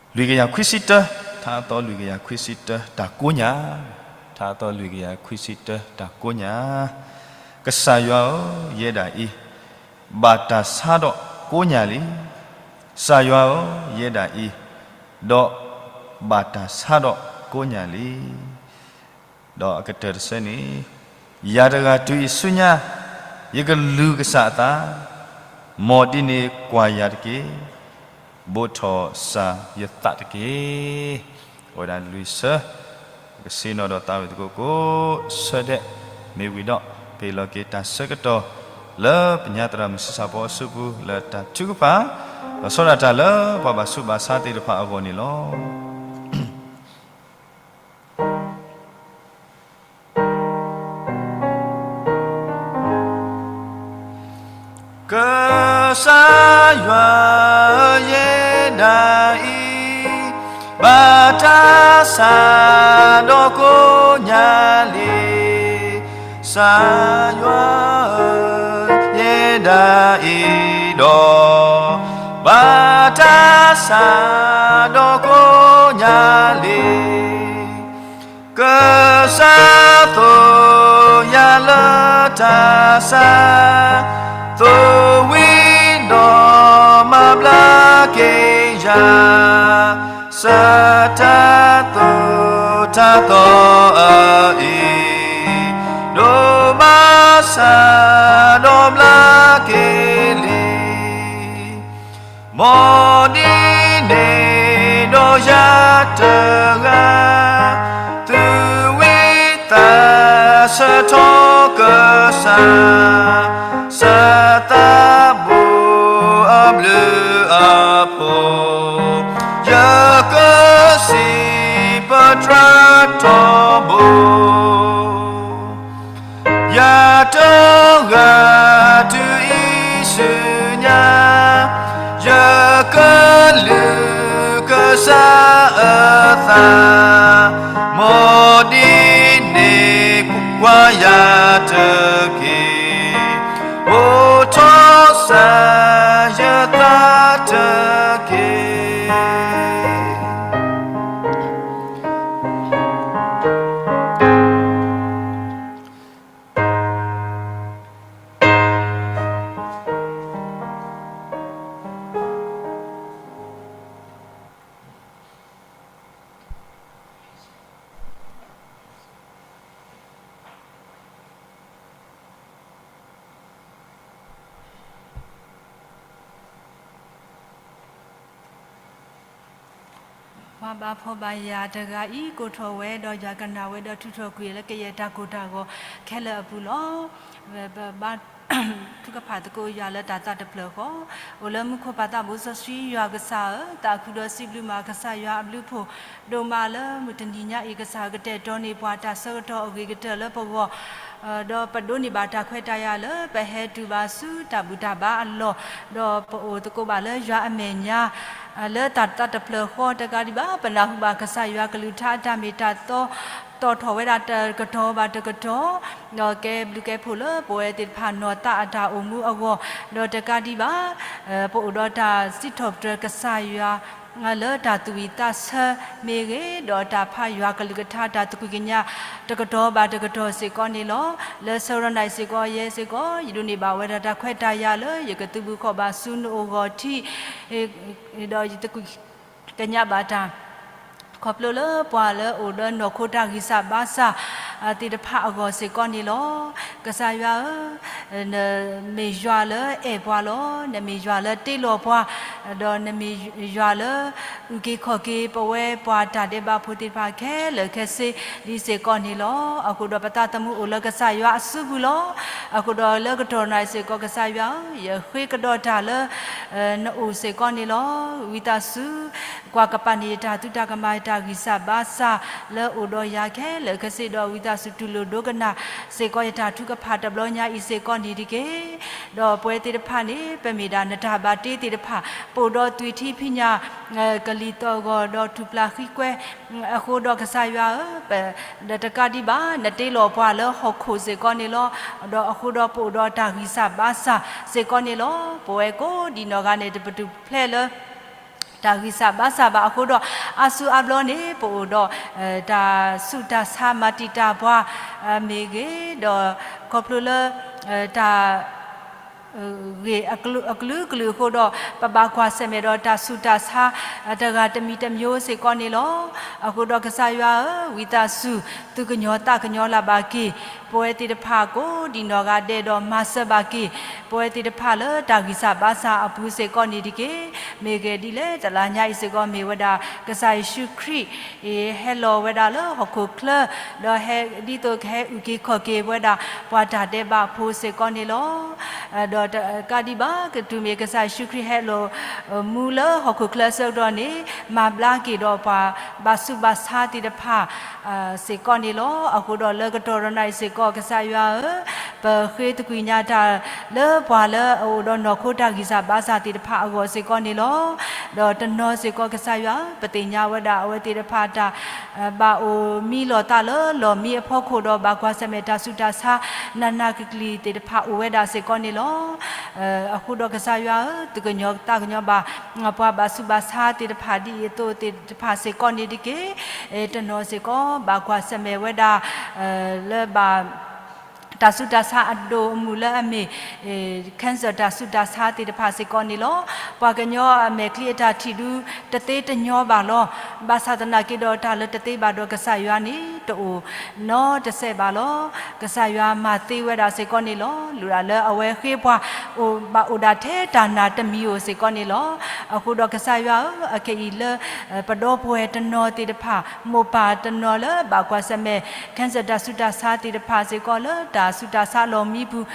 လွံၢ်ကယၤခွံဆံတၢ, ထါသီလွံၢ်ကယၤခွံဆံတၢ တၢ်ကိးညၣ်, ထါသီလွံၢ်ကယၤခွံဆံတၢ တၢ်ကိးညၣ်, ကစၢ်ယွၤဧၢ, ယဲဒၣ်အံၤ ဘၣ်တၢ်ဆါဒီးကိးညၣ်လံ. ကစၢ်ယွၤဧၢ, ယဲဒၣ်အံၤ, ဒီးဘၣ်တၢ်ဆါဒီးကိးညၣ်လံ. ဒီးအကတၢၢ်တဆၢန့ၣ်, ယၤတဂၤတုၤအံၤဆူညါ, ယကလုၢ်ကစၢ်အသး, မ်ဒ်န့ၣ်ကွၢ်ယၤတက့ၢ်, ဘိးထီၣ်စၢ်ယသးတက့ၢ်. အဝဲဒၣ်လွံၢ်ဆၢ, ကဆ့ၣ်နီၤဒီးသးဝံၣ်သကိးကိးဆၢဒဲး, မ့ၢ်ဝံၤဒီး ပဟ့ၣ်လီၤက့ၤတၢ်ဆၢကတီၢ် လၢပညါသရၣ်မုၣ်ဆံဆၣ်ဖိအစုပူၤလၢတၢ်ထုကဖၣ်, လီၤဆီဒၣ်တၢ်လၢပှၤဘၣ်ဆူးဘၣ်ဆါသ့ၣ်တဖၣ်အဂီၢ်န့ၣ်လီၤ. ကစၢ်ယွၤဧၢ, ယဲဒၣ်အံၤ ဘၣ်တၢ်ဆါဒီးကိးညၣ်လံ. ကစၢ်ယွၤဧၢ, ယဲဒၣ်အံၤဒီး ဘၣ်တၢ်ဆါဒီးကိးညၣ်လံ. ကစၢ်သိၣ်ယၤလၢတၢ်ဆါ, သိၣ်ဝံၤဒီးမၤဘျါက့ၤယၤ, ကစၢ်တၢ်သိၣ်တၢ်သီအအံၤ, ဒိးမၤဆါဒီးဘျါက့ၤလံ. မ်ဒ်န့ၣ်ဒီးယၤတဂၤ, သူၣ်ဝံသးဆၢထီၣ်ကစၢ်, စၢ်သးဘိအဘျုးအဖှိၣ်, ယကစံးပတြၢၤထီဘိ ယၤတဂၤတုၤအံၤဆူညါ, ယကလုၢ်ကစၢ်အသး, မ်ဒ်န့ၣ်ကွၢ်ယၤတက့ၢ်, ဘိးထီၣ်စၢ်ယသးတက့ၢ်. ပှၤဘၣ်ဖှီၣ်ဘၣ်ယာ်တဂၤအံၤ ကိးထီၣ်ဝဲ ဒီးယွၤကနၣ်ဝဲ ဒီးထုးထီၣ်ကွံာ်လၢကယဲၢ်တၢ်ကိၢ်တၢ်ဂီၤခဲလၢာ်အပူၤလီၤ. ပဘါ ထုကဖၣ်သကိးယွၤလၢတၢ်သးတဖျၢၣ်ဃီ, အိၣ်လၢမူခိၣ်ပၢ်သးဘိစီဆှံယွၤကစၢ်ဧၢ, သးခုဒီးစံးဘျုးမးကစၢ်ယွၤအဘျုးအဖှိၣ်ဒိၣ်မးလၢမုၢ်တနံၤညါအံၤ ကစၢ်ကတဲာ်ကတီၤန့ၢ်ပှၤတၢ်ဆၢကတီၢ်အဂ့ၤကတၢၢ်လၢပဂီၢ် ဒီးပဒိးန့ၢ်ဘၣ်တၢ်ခွဲးတၢ်ယာ်လၢပဟဲတုၤဘၣ်ဆူတၢ်ဘူၣ်တၢ်ဘါအလီၢ်, ဒီးပအိၣ်သကိးဘၣ်လၢယွၤအမဲာ်ညါ လၢတၢ်သးတဖျၢၣ်ဃီတကးဒံးဘၣ် ပနၢ်ဟူဘၣ်ကစၢ်ယွၤကလုၢ်ကထါအတၢ်မ့ၢ်တၢ်တီ တီၣ်ထီၣ်ဝဲဒၣ်တကတီၢ်ဘၣ်တကတီၢ်, ဒီးကဲဘျုးကဲဖှိၣ်လၢပဝဲသ့ၣ်တဖၣ်နီၢ်သးအတၢ်အိၣ်မူအဂီၢ်, ဒီးတကးဒံးဘၣ် ပအိၣ်ဒီးတၢ်စံးထီၣ်ပတြၢၤကစၢ်ယွၤ လၢတၢ်သူၣ်ဝံၣ်သးဆၢမ့ၢ်ဂ့ၤ, ဒီးတၢ်ဖးယွၤကလုၢ်ကထါတၢ်သကွံာ်ကညး တကတီၢ်ဘၣ်တကတီၢ်စ့ၢ်ကီးန့ၣ်လီၤ. လၢဆၢကတီၢ်နံၤစ့ၢ်ကီးယဲစ့ၢ်ကီး ယဒိးန့ၢ်ဘၣ်ဝဲဒၣ်တၢ်ခွဲးတၢ်ယာ်လၢယကသုးဘူးဃီၣ်ဘၣ်ဆူနအိၣ်ဂီၢ်ထံး ဒီးယသကွံာ်ကညးဘၣ်တၢ် ခီဖျိလၢပှၤလၢအအိၣ်ဒီးနီၢ်ခိတၢ်ဂံၢ်စၢ်ဘါစၢ်သ့ၣ်တဖၣ်အဂီၢ်စ့ၢ်ကီးန့ၣ်လီၤ. ကစၢ်ယွၤဧၢ, နမ့ၢ်ယွၤလၢအဲၣ်ပှၤလီၤ. နမ့ၢ်ယွၤလၢတ့လီၤပှၤ, ဒီးနမ့ၢ်ယွၤလၢ အုၣ်က့ၤခီၣ်က့ၤပဝဲပှၤတၢ်ဒဲးဘးဖိသ့ၣ်တဖၣ်ခဲလၢာ်ခဲဆ့ဒ်စ့ၢ်ကီးန့ၣ်လီၤ. အဃိဒီးပသးသမူအိၣ်လၢကစၢ်ယွၤအစုပူၤလီၤ. အဃိဒီးလၢကတီၢ်နံၤစ့ၢ်ကီး ကစၢ်ယွၤဧၢ, ယဃ့ကဒီးတၢ်လၢ နအိၣ်စ့ၢ်ကီးန့ၣ်လီၤ. ဝံသးစူၤ ကွၢ်ကပၤန့ၢ်ယတၢ်သုးတၢ်ကမၤ ယတၢ်ဂံၢ်စၢ်ဘါစၢ်လၢအိၣ်ဒီးယၤခဲလၢာ်ခဲဆ့ဒီး ဝံသးစူၤတူၢ်လိာ်ဒိကနၣ်စ့ၢ်ကီးယတၢ်ထုကဖၣ်တဘျီညါအံၤစ့ၢ်ကီးန့ၣ်တက့ၢ်. ဒီးပဝဲသ့ၣ်တဖၣ်န့ၣ် ပမ့ၢ်ဒၣ်နတၢ်ဘၣ်တ့သ့ၣ်တဖၣ် ပအိၣ်ဒီးသွံၣ်ထံဖံးညၣ် ကလံၤသီၣ်ဂီၤဒီးထူၣ်ပျၢ်ဃံကွဲ အဃိဒီးကစၢ်ယွၤဧၢ, ဒီးတကးဒံးဘၣ် နတ့လီၤပှၤလၢဟီၣ်ခိၣ်စ့ၢ်ကီးန့ၣ်လီၤ. ဒီးအဃိဒီးပအိၣ်ဒီးတၢ်ဂံၢ်စၢ်ဘါစၢ်စ့ၢ်ကီးန့ၣ်လီၤ. ပဝဲကိးဒံးနီၢ်ဂၤန့ၣ် တပတုာ်ဖျဲးလၢ တၢ်ဂံၢ်စၢ်ဘါစၢ်ဘၣ်အဃိဒီး အါစုအါဘျီန့ၣ် ပအိၣ်ဒီး တၢ်ဆူးတၢ်ဆါမၤတံာ်တာ်ပှၤ မ့ၢ်ဂ့ၤ, ဒီးခီဖျိလၢ တၢ် ဂ့ၢ်အကလုာ်ကလုာ်အဃိဒီး ပဘၣ်ကွၢ်ဆၢၣ်မဲာ်ဒီးတၢ်ဆူးတၢ်ဆါ တဂၤတမံၤတမျိုးစ့ၢ်ကီးန့ၣ်လီၤ. အဃိဒီးကစၢ်ယွၤဧၢ, ဝံသးစူၤ သူၣ်ကညီၤသးကညီၤလၢ်ဘၣ်က့ၤ ပဝဲသ့ၣ်တဖၣ်ကိးဒံးနီၢ်ဂၤဒဲးဒီးမၤစၢၤဘၣ်က့ၤ ပဝဲသ့ၣ်တဖၣ်လၢတၢ်ဂံၢ်စၢ်ဘါစၢ်အပူၤစ့ၢ်ကီးန့ၣ်တက့ၢ်. မ့ၢ်ဂ့ၤဒ်လဲၣ် တလါညါအံၤစ့ၢ်ကီး မ့ၢ်ဝဲဒၣ်ကစၢ်ယ့ၣ်ၡူးခရံာ် ဟဲလီၤဝဲဒၣ်လၢဟီၣ်ခိၣ်ချၢ ဒီးဟဲဒ်သိးကဟဲအုၣ်က့ၤခီၣ်က့ၤဝဲဒၣ် ပှၤတၢ်ဒဲးဘးဖိစ့ၢ်ကီးန့ၣ်လီၤ. ဒီးတကးဒံးဘၣ် ကတုၤမ့ၢ်ကစၢ်ယ့ၣ်ၡူးခရံာ်ဟဲလီၤ မူလၢဟီၣ်ခိၣ်ချၢအဆၢကတီၢ်န့ၣ် မၤဘျါက့ၤဒီးပှၤဘၣ်ဆူးဘၣ်ဆါသ့ၣ်တဖၣ် စ့ၢ်ကီးန့ၣ်လီၤ. အဃိဒီးလၢကတီၢ်ဒီးနံၤစ့ၢ်ကီး ကစၢ်ယွၤဧၢ, ပဃ့သကွံာ်ညါတၢ်လၢပှၤလၢအအိၣ်ဒီးနီၢ်ခိတၢ်ဂံၢ်စၢ်ဘါစၢ်သ့ၣ်တဖၣ်အဂီၢ်စ့ၢ်ကီးန့ၣ်လီၤ. ဒီးတနီၤစ့ၢ်ကီး ကစၢ်ယွၤဧၢ, ပသ့ၣ်ညါဝဲဒၣ်အဝဲသ့ၣ်တဖၣ်တၢ် ဘၣ်အိၣ်မံလီၤသးလၢလီၢ်မံအဖီခိၣ်ဒီး ဘၣ်ကွၢ်ဆၢၣ်မဲာ်တၢ်ဆူးတၢ်ဆါ နးနးကျံၤကျံၤသ့ၣ်တဖၣ်အိၣ်ဝဲဒၣ်စ့ၢ်ကီးန့ၣ်လီၤ. အဃိဒီးကစၢ်ယွၤဧၢ, သူၣ်ကညီၤသးကညီၤဘၣ် ပှၤဘၣ်ဆူးဘၣ်ဆါသ့ၣ်တဖၣ်ဒ်အံၤအသိးသ့ၣ်တဖၣ်စ့ၢ်ကီးန့ၣ်တက့ၢ်. တနီၤစ့ၢ်ကီး ဘၣ်ကွၢ်ဆၢၣ်မဲာ်ဝဲဒၣ် လၢဘၣ် တၢ်ဆူးတၢ်ဆါအဒိၣ်အမုၢ်လၢအမ့ၢ် cancer တၢ်ဆူးတၢ်ဆါသ့ၣ်တဖၣ်စ့ၢ်ကီးန့ၣ်လီၤ. ပှၤကညီအမဲာ်ချံအတၢ်ထံၣ်ဒု တသ့တညီဘၣ်လီၤ. ဘၣ်ဆၣ်သနာ်က့ဒီး တၢ်လၢတသ့ဘၣ်ဒီးကစၢ်ယွၤန့ၣ် တအိၣ်နီတစဲးဘၣ်လီၤ. ကစၢ်ယွၤမၤသ့ဝဲဒၣ်စ့ၢ်ကီးန့ၣ်လီၤ. လူၤဒၣ်လၢအဝဲဃ့ပှၤ အိၣ်ဘၣ်အိၣ်ဒၣ်ထဲတၢ်နာ်တမံၤဧိၤစ့ၢ်ကီးန့ၣ်လီၤ. အဃိဒီးကစၢ်ယွၤဧၢ, အခဲအံၤလၢ ပဒီပုၢ်ဝဲၢ်တနီၤသ့ၣ်တဖၣ် မိၢ်ပၢ်တနီၤလၢဘၣ်ကွၢ်ဆၢၣ်မဲာ် cancer တၢ်ဆူးတၢ်ဆါသ့ၣ်တဖၣ်စ့ၢ်ကီးလၢတၢ်ဆူးတၢ်ဆါလီၢ်မံပူၤ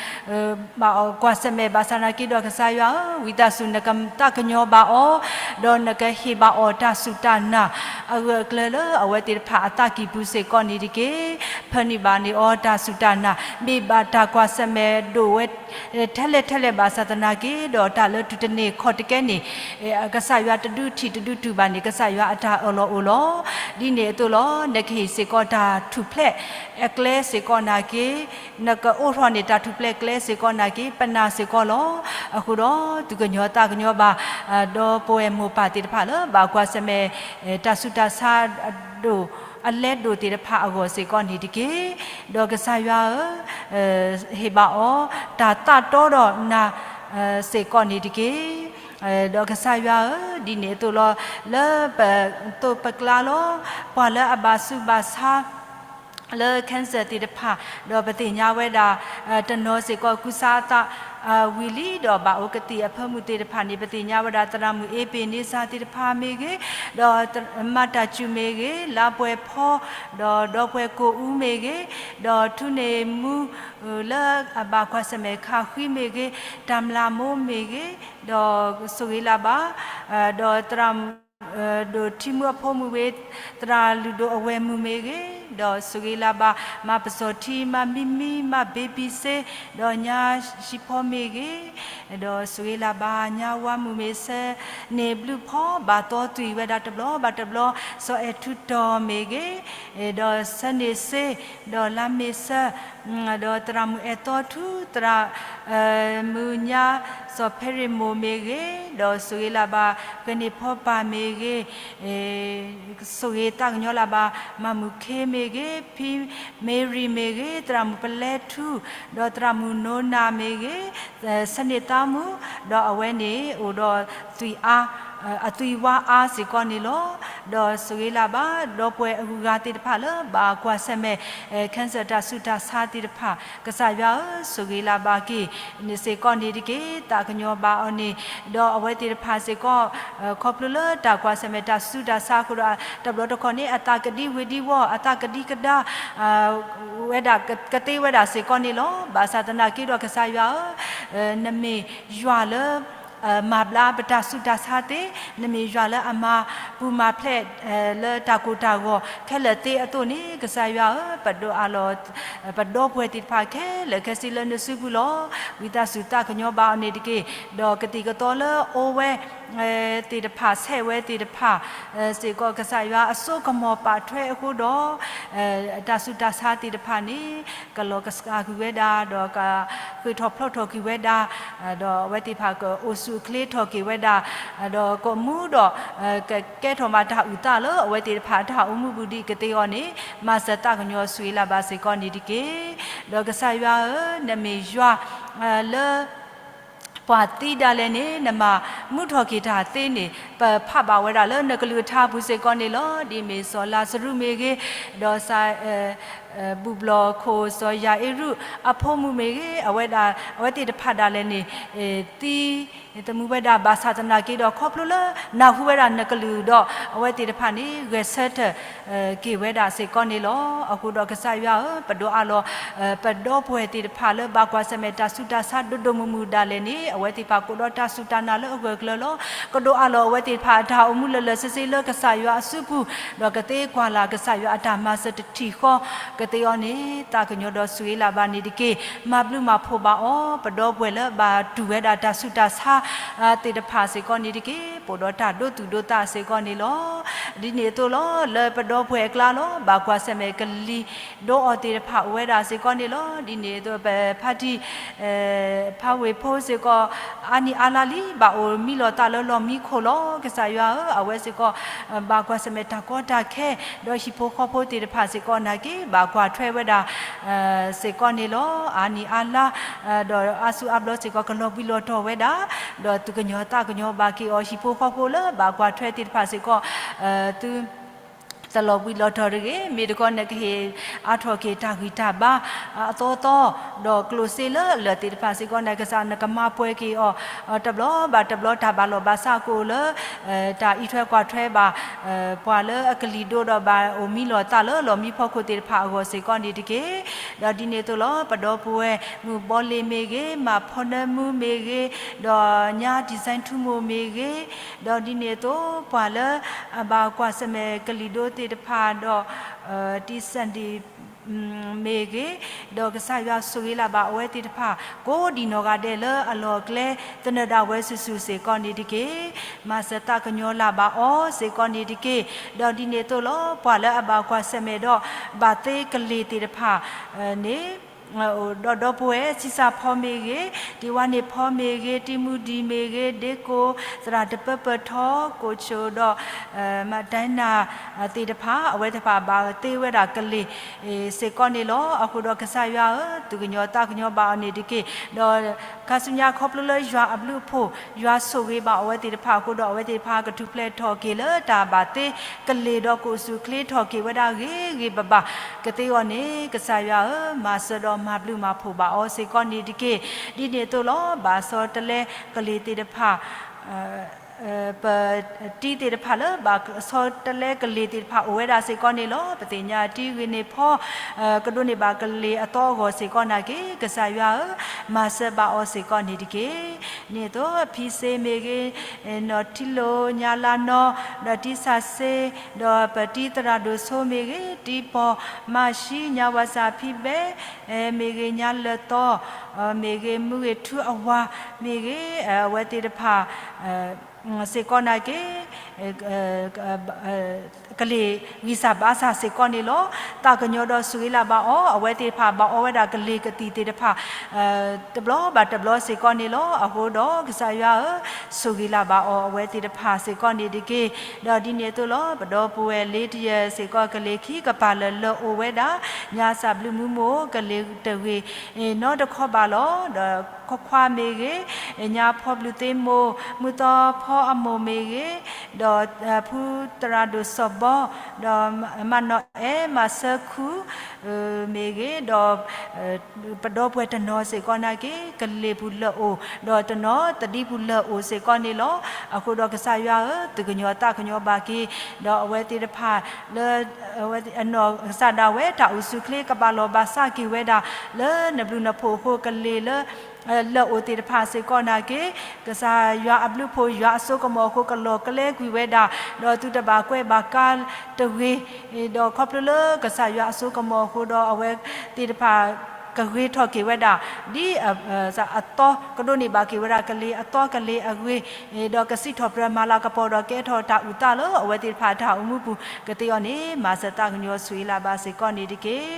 ဘၣ်အီၤကွၢ်ဆၢၣ်မဲာ်ဘၣ်ဆၣ်သနာ်က့ဒီးကစၢ်ယွၤဧၢ, ဝံသးစူၤနကသးကညီၤဘၣ်အီၤ, ဒီးနကဟ့ၣ်ဘၣ်အီၤတၢ်စူၢ်တၢ်နာ် အဂၢၢ်အကျၢၤလၢအဝဲသ့ၣ်တဖၣ်အသးကံၢ်ပူၤစ့ၢ်ကီးန့ၣ်တက့ၢ်. ဖၢနုာ်ဘၣ်န့ၢ်အီၤတၢ်စူၢ်တၢ်နာ် မ့ၢ်ဘၣ်တၢ်ကွၢ်ဆၢၣ်မဲာ်ဒိၣ်ဝဲ ထဲလဲၣ်ထဲလဲၣ်ဘၣ်ဆၣ်သနာ်က့ဒီး တၢ်လၢတုၤတန့ၢ်ခီၣ်တကဲန့ၣ် ကစၢ်ယွၤတဒုးထံၣ်တဒုးတူၢ်ဘၣ်န့ၣ် ကစၢ်ယွၤအတၢ်အၢၣ်လီၤအိၣ်လီၤ. ဒ်န့ၣ်အသိးလီၤ. နကဟ့ၣ်စ့ၢ်ကီးတၢ်ထူၣ်ဖျဲးအကျဲစ့ၢ်ကီးနာ်က့ နကအိးထီၣ်န့ၢ်တၢ်ထူၣ်ဖျဲးကျဲစ့ၢ်ကီးနာ်က့ ပနာ်စ့ၢ်ကီးလီၤ. အဃိဒီး သူၣ်ကညီၤသးကညီၤဘၣ် ဒီပုၢ်ဝဲၢ်မိၢ်ပၢ်သ့ၣ်တဖၣ်လၢဘၣ်ကွၢ်ဆၢၣ်မဲာ် တၢ်ဆူးတၢ်ဆါအဒိၣ် အလဲဒိၣ်သ့ၣ်တဖၣ်အဂီၢ်စ့ၢ်ကီးန့ၣ်တက့ၢ်. ဒီးကစၢ်ယွၤဧၢ, ဟ့ၣ်ဘၣ်အီၤ တၢ်သးတီဒီးနၤ စ့ၢ်ကီးန့ၣ်တက့ၢ်. ဒီးကစၢ်ယွၤဧၢ, ဒ်န့ၣ်အသိးလီၤ. လၢပသိးပကျါလီၤ. ပှၤလၢအဘၣ်ဆူးဘၣ်ဆါ အ လၢ cancer သ့ၣ်တဖၣ် ဒီးပသ့ၣ်ညါဝဲဒၣ် တနီၤစ့ၢ်ကီးကူစါအသးဝံၤလံ ဒီးဘၣ်အိၣ်ကသံၣ်အဖၢမုၢ်သ့ၣ်တဖၣ်န့ၣ် ပသ့ၣ်ညါဝဲဒၣ် သရၣ်မုၣ်အ့ပ့ၤန့ဆၣ်သ့ၣ်တဖၣ်မ့ၢ်ဂ့ၤ, ဒီးမၤတၢ်စူၣ်မ့ၢ်ဂ့ၤ, လါပှဲၤဖီ, ဒီးဒီပုၢ်ဝဲၢ်ကိၣ်အူမ့ၢ်ဂ့ၤ, ဒီးထူန့ၣ်မူ လၢအဘၣ်ကွၢ်ဆၢၣ်မဲာ်ခးဃံမ့ၢ်ဂ့ၤ, တၢ်မျၢ်မိၢ်မ့ၢ်ဂ့ၤ, ဒီးဆိၣ်ဂ့ၤလၢ်ဘၣ်, ဒီးသရၣ် ဒိၣ်ထံမူအဖိမုၣ်ဝံၤ သရၣ်လုၢ်ဒိၣ်အဝဲၢ်မုၣ်မ့ၢ်ဂ့ၤ, ဒီးဆိၣ်ဂ့ၤလၢ်ဘၣ် မါပစီၣ်ထံ, မါမံမံ, မါဘ့ဘံစ့, ဒီးညါဟံၣ်ဖီမ့ၢ်ဂ့ၤ, ဒီးဆိၣ်ဂ့ၤလၢ်ဘၣ် ညါဝါမုၣ်မ့ၢ်ဆၢန့ၣ်ဘျုးဖီ ဘၣ်သီသွံၣ်ဝဲဒၣ်တဘျီဘၣ်တဘျီ, စီၤအဲၣ်ထူတီၢ်မ့ၢ်ဂ့ၤ, ဒီးဆၢန့ၣ်စ့, ဒီးလါမ့ၢ်ဆၢ ဒီးသရၣ်မုၣ်အဲၣ်သီထူ, သရၣ်မုၣ်ညါ စီၤဖဲရ့မိၣ်မ့ၢ်ဂ့ၤ, ဒီးဆိၣ်ဂ့ၤလၢ်ဘၣ် ကန့ၢ်ဖီပၢ်မ့ၢ်ဂ့ၤ, ဆိၣ်ဂ့ၤသးကညီၤလၢ်ဘၣ် မၤမုၣ်ခ့မ့ၢ်ဂ့ၤ, ဖံမ့ရံမ့ၢ်ဂ့ၤ, သရၣ်မုၣ်ပလဲထူ, ဒီးသရၣ်မုၣ်နိနၢ်မ့ၢ်ဂ့ၤ, ဆၢန့ၣ်သးမုၣ်, ဒီးအဝဲန့ၣ်အိၣ်ဒီးသွံၣ်အါ အသွံၣ်ဝါအါစ့ၢ်ကီးန့ၣ်လီၤ. ဒီးဆိၣ်ဂ့ၤလၢ်ဘၣ် ဒီပုၢ်ဝဲၢ်အဂုၤအဂၤသ့ၣ်တဖၣ်လၢဘၣ်ကွၢ်ဆၢၣ်မဲာ် cancer တၢ်ဆူးတၢ်ဆါသ့ၣ်တဖၣ် ကစၢ်ယွၤဧၢ, ဆိၣ်ဂ့ၤလၢ်ဘၣ်က့ၤန့ၣ်စ့ၢ်ကီးန့ၣ်တက့ၢ်. သးကညီၤဘၣ်အီၤန့ၣ်, ဒီးအဝဲသ့ၣ်တဖၣ်စ့ၢ်ကီး ခီဖျိလၢတၢ်ကွၢ်ဆၢၣ်မဲာ်တၢ်ဆူးတၢ်ဆါအဃိဒီး တဘျီတခီၣ်န့ၣ် အသးကဒံဝ့ၤဒံဝီၢ် အသးကဒံကဒါ ဝဲဒၣ်ကသ့ဝဲဒၣ်စ့ၢ်ကီးန့ၣ်လီၤ. ဘၣ်ဆၣ်သနာ်က့ဒီးကစၢ်ယွၤဧၢ, နမ့ၢ်ယွၤလၢ မၤဘျါပတၢ်ဆူးတၢ်ဆါသ့, နမ့ၢ်ယွၤလၢအမၤပူၤမၤဖျဲး လၢတၢ်ကိၢ်တၢ်ဂီၤခဲလၢာ်သ့အသိးန့ၣ် ကစၢ်ယွၤဧၢ, ပဒိးအးလီၤ ပဒီပုၢ်ဝဲၢ်သ့ၣ်တဖၣ်ခဲလၢာ်ခဲဆ့လၢနစုပူၤလီၤ. ဝံသးစူၤသးကညီၤဘၣ်အီၤန့ၣ်တက့ၢ်. ဒီးကသံၣ်ကသီလၢအိၣ်ဝဲသ့ၣ်တဖၣ် ဆဲးဝဲသ့ၣ်တဖၣ်စ့ၢ်ကီး ကစၢ်ယွၤအစိကမီၤပာ်ထွဲအဃိဒီး တၢ်ဆူးတၢ်ဆါသ့ၣ်တဖၣ်န့ၣ် ကလီၤကစှၤကွံာ်ဝဲဒၣ် ဒီးကဃ့ၢ်ထီၣ်ဖျိးထီၣ်ကွံာ်ဝဲဒၣ်, ဒီးအဝဲသ့ၣ်တဖၣ်ကအိၣ်ဆူၣ်အိၣ်ချ့ထီၣ်က့ၤဝဲဒၣ်, ဒီးကအိၣ်မူဒီး ကကဲထီၣ်မးတၢ်အုၣ်သးလၢအဝဲသ့ၣ်တဖၣ်အတၢ်အိၣ်မူပူၤဒ်ကသ့အီၤန့ၣ် မၤစၢၤသးကညီၤဆိၣ်ဂ့ၤလၢ်ဘၣ်စ့ၢ်ကီးန့ၣ်တက့ၢ်. ဒီးကစၢ်ယွၤဧၢ, နမ့ၢ်ယွၤလၢ ပှၤသံဒၣ်လဲာ်န့ၣ် နမၤမူထီၣ်က့ၤတၢ်သ့န့ၣ် ပဖးဘၣ်ဝဲဒၣ်လၢနကလုၢ်ကထါပူၤစ့ၢ်ကီးန့ၣ်လီၤ. ဒ်မ့ၢ်စီၤလၤစရူးမ့ၢ်ဂ့ၤ, ဒီးစီၤ ဘူၣ်ဘျီၣ်ခိၣ် စီၤယၤအ့ရူးအဖိမုၣ်မ့ၢ်ဂ့ၤ, အဝဲဒၣ် အဝဲသ့ၣ်တဖၣ်ဒၣ်လဲာ်န့ၣ် သံသမူဝဲဒၣ် ဘၣ်ဆၣ်သနာ်က့ဒီး ခီဖျိလၢနၢ်ဟူဝဲဒၣ်နကလုၢ်ဒီး အဝဲသ့ၣ်တဖၣ်န့ၣ် ဂဲၤဆၢထၢၣ် က့ၤဝဲဒၣ်စ့ၢ်ကီးန့ၣ်လီၤ. အဃိဒီးကစၢ်ယွၤဧၢ, ပဒိးအးလီၤ ပဒီပုၢ်ဝဲၢ်သ့ၣ်တဖၣ်လၢဘၣ်ကွၢ်ဆၢၣ်မဲာ်တၢ်ဆူးတၢ်ဆါဒိၣ်ဒိၣ်မုၢ်မုၢ်ဒၣ်လဲာ်န့ၣ် အဝဲသ့ၣ်တဖၣ်ကအိၣ်ဒီးတၢ်စူၢ်တၢ်နာ်လၢအဂၢၢ်ကျၢၤလီၤ. ကဒိးအးလီၤအဝဲသ့ၣ်တဖၣ်အတၢ်အိၣ်မူလၢာ်လၢာ်ဆ့ဆ့လၢကစၢ်ယွၤအစုပူၤ, ဒီးကသ့ကွၢ်လၢ်ကစၢ်ယွၤအတၢ်မၤစၢၤတထံၣ်ဃီကသ့အီၤန့ၣ် သးကညီၤဒီးဆိၣ်ဂ့ၤလၢ်ဘၣ်န့ၣ်တက့ၢ်. မၤဘျုးမၤဖှိၣ်ဘၣ်အီၤ, ပဒီပုၢ်ဝဲၢ်လၢဘၣ်တူၢ်ဝဲဒၣ်တၢ်ဆူးတၢ်ဆါသ့ၣ်တဖၣ်စ့ၢ်ကီးန့ၣ်တက့ၢ်. ပအိၣ်ဒီးတၢ်ဒိသူၣ်ဒိသးစ့ၢ်ကီးန့ၣ်လီၤ. ဒ်န့ၣ်အသိးလီၤ, လၢပဒီပုၢ်ဝဲၢ်အကျါလီၤ, ဘၣ်ကွၢ်ဆၢၣ်မဲာ်ကလံၤဒိအီၤသ့ၣ်တဖၣ်အိၣ်ဝဲဒၣ်စ့ၢ်ကီးန့ၣ်လီၤ. ဒ်န့ၣ်အသိး ပဖါတံၢ် ဖါဝ့ၢ်ဖိစ့ၢ်ကီး အါနံၣ်အါလါလံ ဘၣ်အိၣ်မံလီၤသးလၢလီၢ်မံခိၣ်လီၤ. ကစၢ်ယွၤဧၢ, အဝဲစ့ၢ်ကီး ဘၣ်ကွၢ်ဆၢၣ်မဲာ်တၢ်ကီတၢ်ခဲ, ဒီးဟံၣ်ဖိဃီဖိသ့ၣ်တဖၣ်စ့ၢ်ကီးနာ်က့ ဘၣ်ကွၢ်ထွဲဝဲဒၣ် စ့ၢ်ကီးန့ၣ်လီၤ. အါနံၣ်အါလါ ဒီးအါစုအါဘျီစ့ၢ်ကီး ကလီၤဘှံးလီၤတီၤဝဲဒၣ်, ဒီးသူၣ်ကညီၤသးကညီၤဘၣ်က့ၤအီၤ ဟံၣ်ဖိဃီဖိလၢဘၣ်ကွၢ်ထွဲသ့ၣ်တဖၣ်စ့ၢ်ကီး သု တလီၤဘှံးလီၤတီၤတဂ့ၤ. မ့ၢ်တခီ နကဟ့ၣ်အါထီၣ်က့ၤတၢ်ဂံၢ်တၢ်ဘါအသီသီ, ဒီးကျိၣ်စ့လၢအလၢာ်သ့ၣ်တဖၣ်စ့ၢ်ကီး နကစၢ် နကမၤပှဲၤက့ၤအီၤ တဘျီဘၣ်တဘျီ တၢ်ဘၣ်လီၢ်ဘၣ်စးကအိၣ်လၢ တၢ်အံးထွဲကွၢ်ထွဲဘၣ် ပှၤလၢအကလံၤဒိဒီးဘၣ်အိၣ်မံလီၤသးလၢလီၢ်မံဖီခိၣ်သ့ၣ်တဖၣ်အဂီၢ်စ့ၢ်ကီးန့ၣ်တက့ၢ်. ဒီးဒ်န့ၣ်အသိးလီၤ, ပဒီပုၢ်ဝဲၢ် မုၣ်ဘီလ့ၤမ့ၢ်ဂ့ၤ, မၢ်ဖီနၢမူမ့ၢ်ဂ့ၤ, ဒီးညါ design ထူမိၢ်မ့ၢ်ဂ့ၤ, ဒီးဒ်န့ၣ်အသိး ပှၤလၢအဘၣ်ကွၢ်ဆၢၣ်မဲာ်ကလံၤဒိသ့ၣ်တဖၣ်ဒီး တံၢ်စၣ်ဒံၣ် မ့ၢ်ဂ့ၤ, ဒီးကစၢ်ယွၤဆိၣ်ဂ့ၤလၢ်ဘၣ်အဝဲသ့ၣ်တဖၣ် ကိးဒံးနီၢ်ဂၤဒဲးလၢအလီၢ်အကျဲ သနၢၣ်ဒၣ်ဝဲစုာ်စုာ်စ့ၢ်ကီးန့ၣ်တက့ၢ်. မၤစၢၤသးကညီၤလၢ်ဘၣ်အီၤစ့ၢ်ကီးန့ၣ်တက့ၢ်. ဒီးဒ်န့ၣ်အသိးလီၤ, ပှၤလၢအဘၣ်ကွၢ်ဆၢၣ်မဲာ်ဒီး ဘၣ်သ့ကလ့ၤသ့ၣ်တဖၣ်န့ၣ် အိၣ်ဒီးဒီပုၢ်ဝဲၢ် ဆံးစၢ်ဖီမ့ၢ်ဂ့ၤ, တံၢ်ဝါန့ၣ်ဖီမ့ၢ်ဂ့ၤ, တံၢ်မူဒံၣ်မ့ၢ်ဂ့ၤ, ဒ့ကိၣ်, သရၣ်တပၢပၢၢ်ထီ, ကိၣ်ဆိၣ်ဒီး မဒိနၢ်သ့ၣ်တဖၣ် အဝဲသ့ၣ်တဖၣ်ဘၣ်သ့ဝဲဒၣ်ကလ့ၢ်စ့ၢ်ကီးန့ၣ်လီၤ. အဃိဒီးကစၢ်ယွၤဧၢ, သူၣ်ကညီၤသးကညီၤဘၣ်အီၤန့ၣ်တက့ၢ်. ဒီးခါဆူညါခီဖျိလၢယွၤအဘျုးအဖှိၣ် ယွၤဆိၣ်ဂ့ၤဘၣ်အဝဲသ့ၣ်တဖၣ်အဃိဒီး အဝဲသ့ၣ်တဖၣ်ကထူၣ်ဖျဲးထီၣ်က့ၤလၢတၢ်ဘၣ်သ့ကလ့ၢ် ဒီးကအိၣ်ဆူၣ်အိၣ်ချ့ထီၣ်က့ၤဝဲဒၣ်ဂ့ၤဂ့ၤဘၣ်ဘၣ်ကသ့အဂီၢ်န့ၣ် ကစၢ်ယွၤဧၢ, မၤစၢၤဒီးမၤဘျုးမၤဖှိၣ်ဘၣ်အီၤစ့ၢ်ကီးန့ၣ်တက့ၢ်. ဒ်န့ၣ်အသိးလီၤ. ဘၣ်ဆီတလဲကလ့ၢ်သ့ၣ်တဖၣ် ပတံၤသ့ၣ်တဖၣ်လၢ ဘၣ်ဆီတလဲကလ့ၢ်သ့ၣ်တဖၣ်အိၣ်ဝဲဒၣ်စ့ၢ်ကီးန့ၣ်လီၤ. ပသ့ၣ်ညါတံၤဂ့ၤန့ၢ်ဖီ ကဒိးန့ၢ်ဘၣ်ကလ့ၢ်အသီအဂီၢ်စ့ၢ်ကီးနာ်က့ ကစၢ်ယွၤဧၢ, မၤစၢၤဘၣ်အီၤစ့ၢ်ကီးန့ၣ်တက့ၢ်. ဒ်န့ၣ်အသိး ဖံစ့မ့ၢ်ဂ့ၤ, နီၢ်ထံလိာ်ညါလါနီ, ဒီးတံၤဆၣ်စ့, ဒီးပတံၤသရၣ်ဒိၣ်ဆိမ့ၢ်ဂ့ၤ, တံၤပီၢ်မၤၡံ, ညါဝၤစၢ်ဖံဘဲ မ့ၢ်ဂ့ၤ, ညါလၢာ်သီမ့ၢ်ဂ့ၤ, မုၢ်ဂ့ၤထူအဝၤမ့ၢ်ဂ့ၤ, အဝဲသ့ၣ်တဖၣ် စ့ၢ်ကီးနာ်က့ ကလ့ၢ်ဂံၢ်စၢ်ဘါစၢ်စ့ၢ်ကီးန့ၣ်လီၤ. သးကညီၤဒီးဆိၣ်ဂ့ၤလၢ်ဘၣ်အီၤ, အဝဲသ့ၣ်တဖၣ်ဘၣ်အီဝဲဒၣ်ကလ့ၢ်ကသံၣ်သ့ၣ်တဖၣ် တဘျီဘၣ်တဘျီစ့ၢ်ကီးန့ၣ်လီၤ. အဃိဒီးကစၢ်ယွၤဧၢ, ဆိၣ်ဂ့ၤလၢ်ဘၣ်အီၤ အဝဲသ့ၣ်တဖၣ်စ့ၢ်ကီးန့ၣ်တက့ၢ်. ဒီးဒ်န့ၣ်အသိးလီၤ. ပဒီပုၢ်ဝဲၢ်လ့တယၢၢ်စ့ၢ်ကီး ကလ့ၢ်ခံကပၤလၢာ်လၢာ်အိၣ်ဝဲဒၣ်, ညါစၢ်ဘျုးမူမိၢ် ကလ့ၢ်တဂ့ၤနီတခီဘၣ်လီၤ. ဒီးခွါခွါမ့ၢ်ဂ့ၤ, ညါဖီဘျုးသ့မိၢ်, မုၢ်သီဖီအမိၢ်မ့ၢ်ဂ့ၤ, ဒီးဖုသရၣ်ဒိၣ်စီၣ်ဘီ, ဒီးမနီၢ်အဲၣ် မၤစၢၤခူ မ့ၢ်ဂ့ၤ, ဒီးပဒီပုၢ်ဝဲၢ်တနီၤစ့ၢ်ကီးနာ်က့ ကလ့ၢ်ပူၤလၢာ်အိၣ်, ဒီးတနီၤသဒံပူၤလၢာ်အိၣ်စ့ၢ်ကီးန့ၣ်လီၤ. အဃိဒီးကစၢ်ယွၤဧၢ, သူၣ်ကညီၤသးကညီၤဘၣ်က့ၤ, ဒီးအဝဲသ့ၣ်တဖၣ်လၢ အနီၢ်ကစၢ်ဒၣ်ဝဲ တၢ်အိၣ်ဆူၣ်အိၣ်ချ့ကဘၣ်လီၤဘၣ်စးက့ၤဝဲဒၣ် လၢနဘျုးနဖှိၣ်အဃိ ကလ့ၢ်လၢ လၢာ်အိၣ်သ့ၣ်တဖၣ်စ့ၢ်ကီးနာ်က့ ကစၢ်ယွၤအဘျုးအဖှိၣ် ယွၤအစိကမီၤအဃိ ကလီၤကျဲကွံာ်ဝဲဒၣ်, ဒီးသုတဘၣ်ကွဲးဘၣ်ကါတဂ့ၤ, ဒီးခီဖျိလၢကစၢ်ယွၤအစိကမီၤအဃိဒီး အဝဲသ့ၣ်တဖၣ်ကဂ့ၤထီၣ်က့ၤဝဲဒၣ် ဒ်အသီ ကဒိးန့ၢ်ဘၣ်က့ၤဝဲဒၣ်ကလ့ၢ်အသီကလ့ၢ်အဂ့ၤ, ဒီးကစံးထီၣ်ပတြၢၤမၤလၤကပီၤဒီးကဲထီၣ်တၢ်အုၣ်သးလၢအဝဲသ့ၣ်တဖၣ်တၢ်အိၣ်မူပူၤကသ့အီၤန့ၣ် မၤစၢၤသးကညီၤဆိၣ်ဂ့ၤလၢ်ဘၣ်စ့ၢ်ကီးန့ၣ်တက့ၢ်.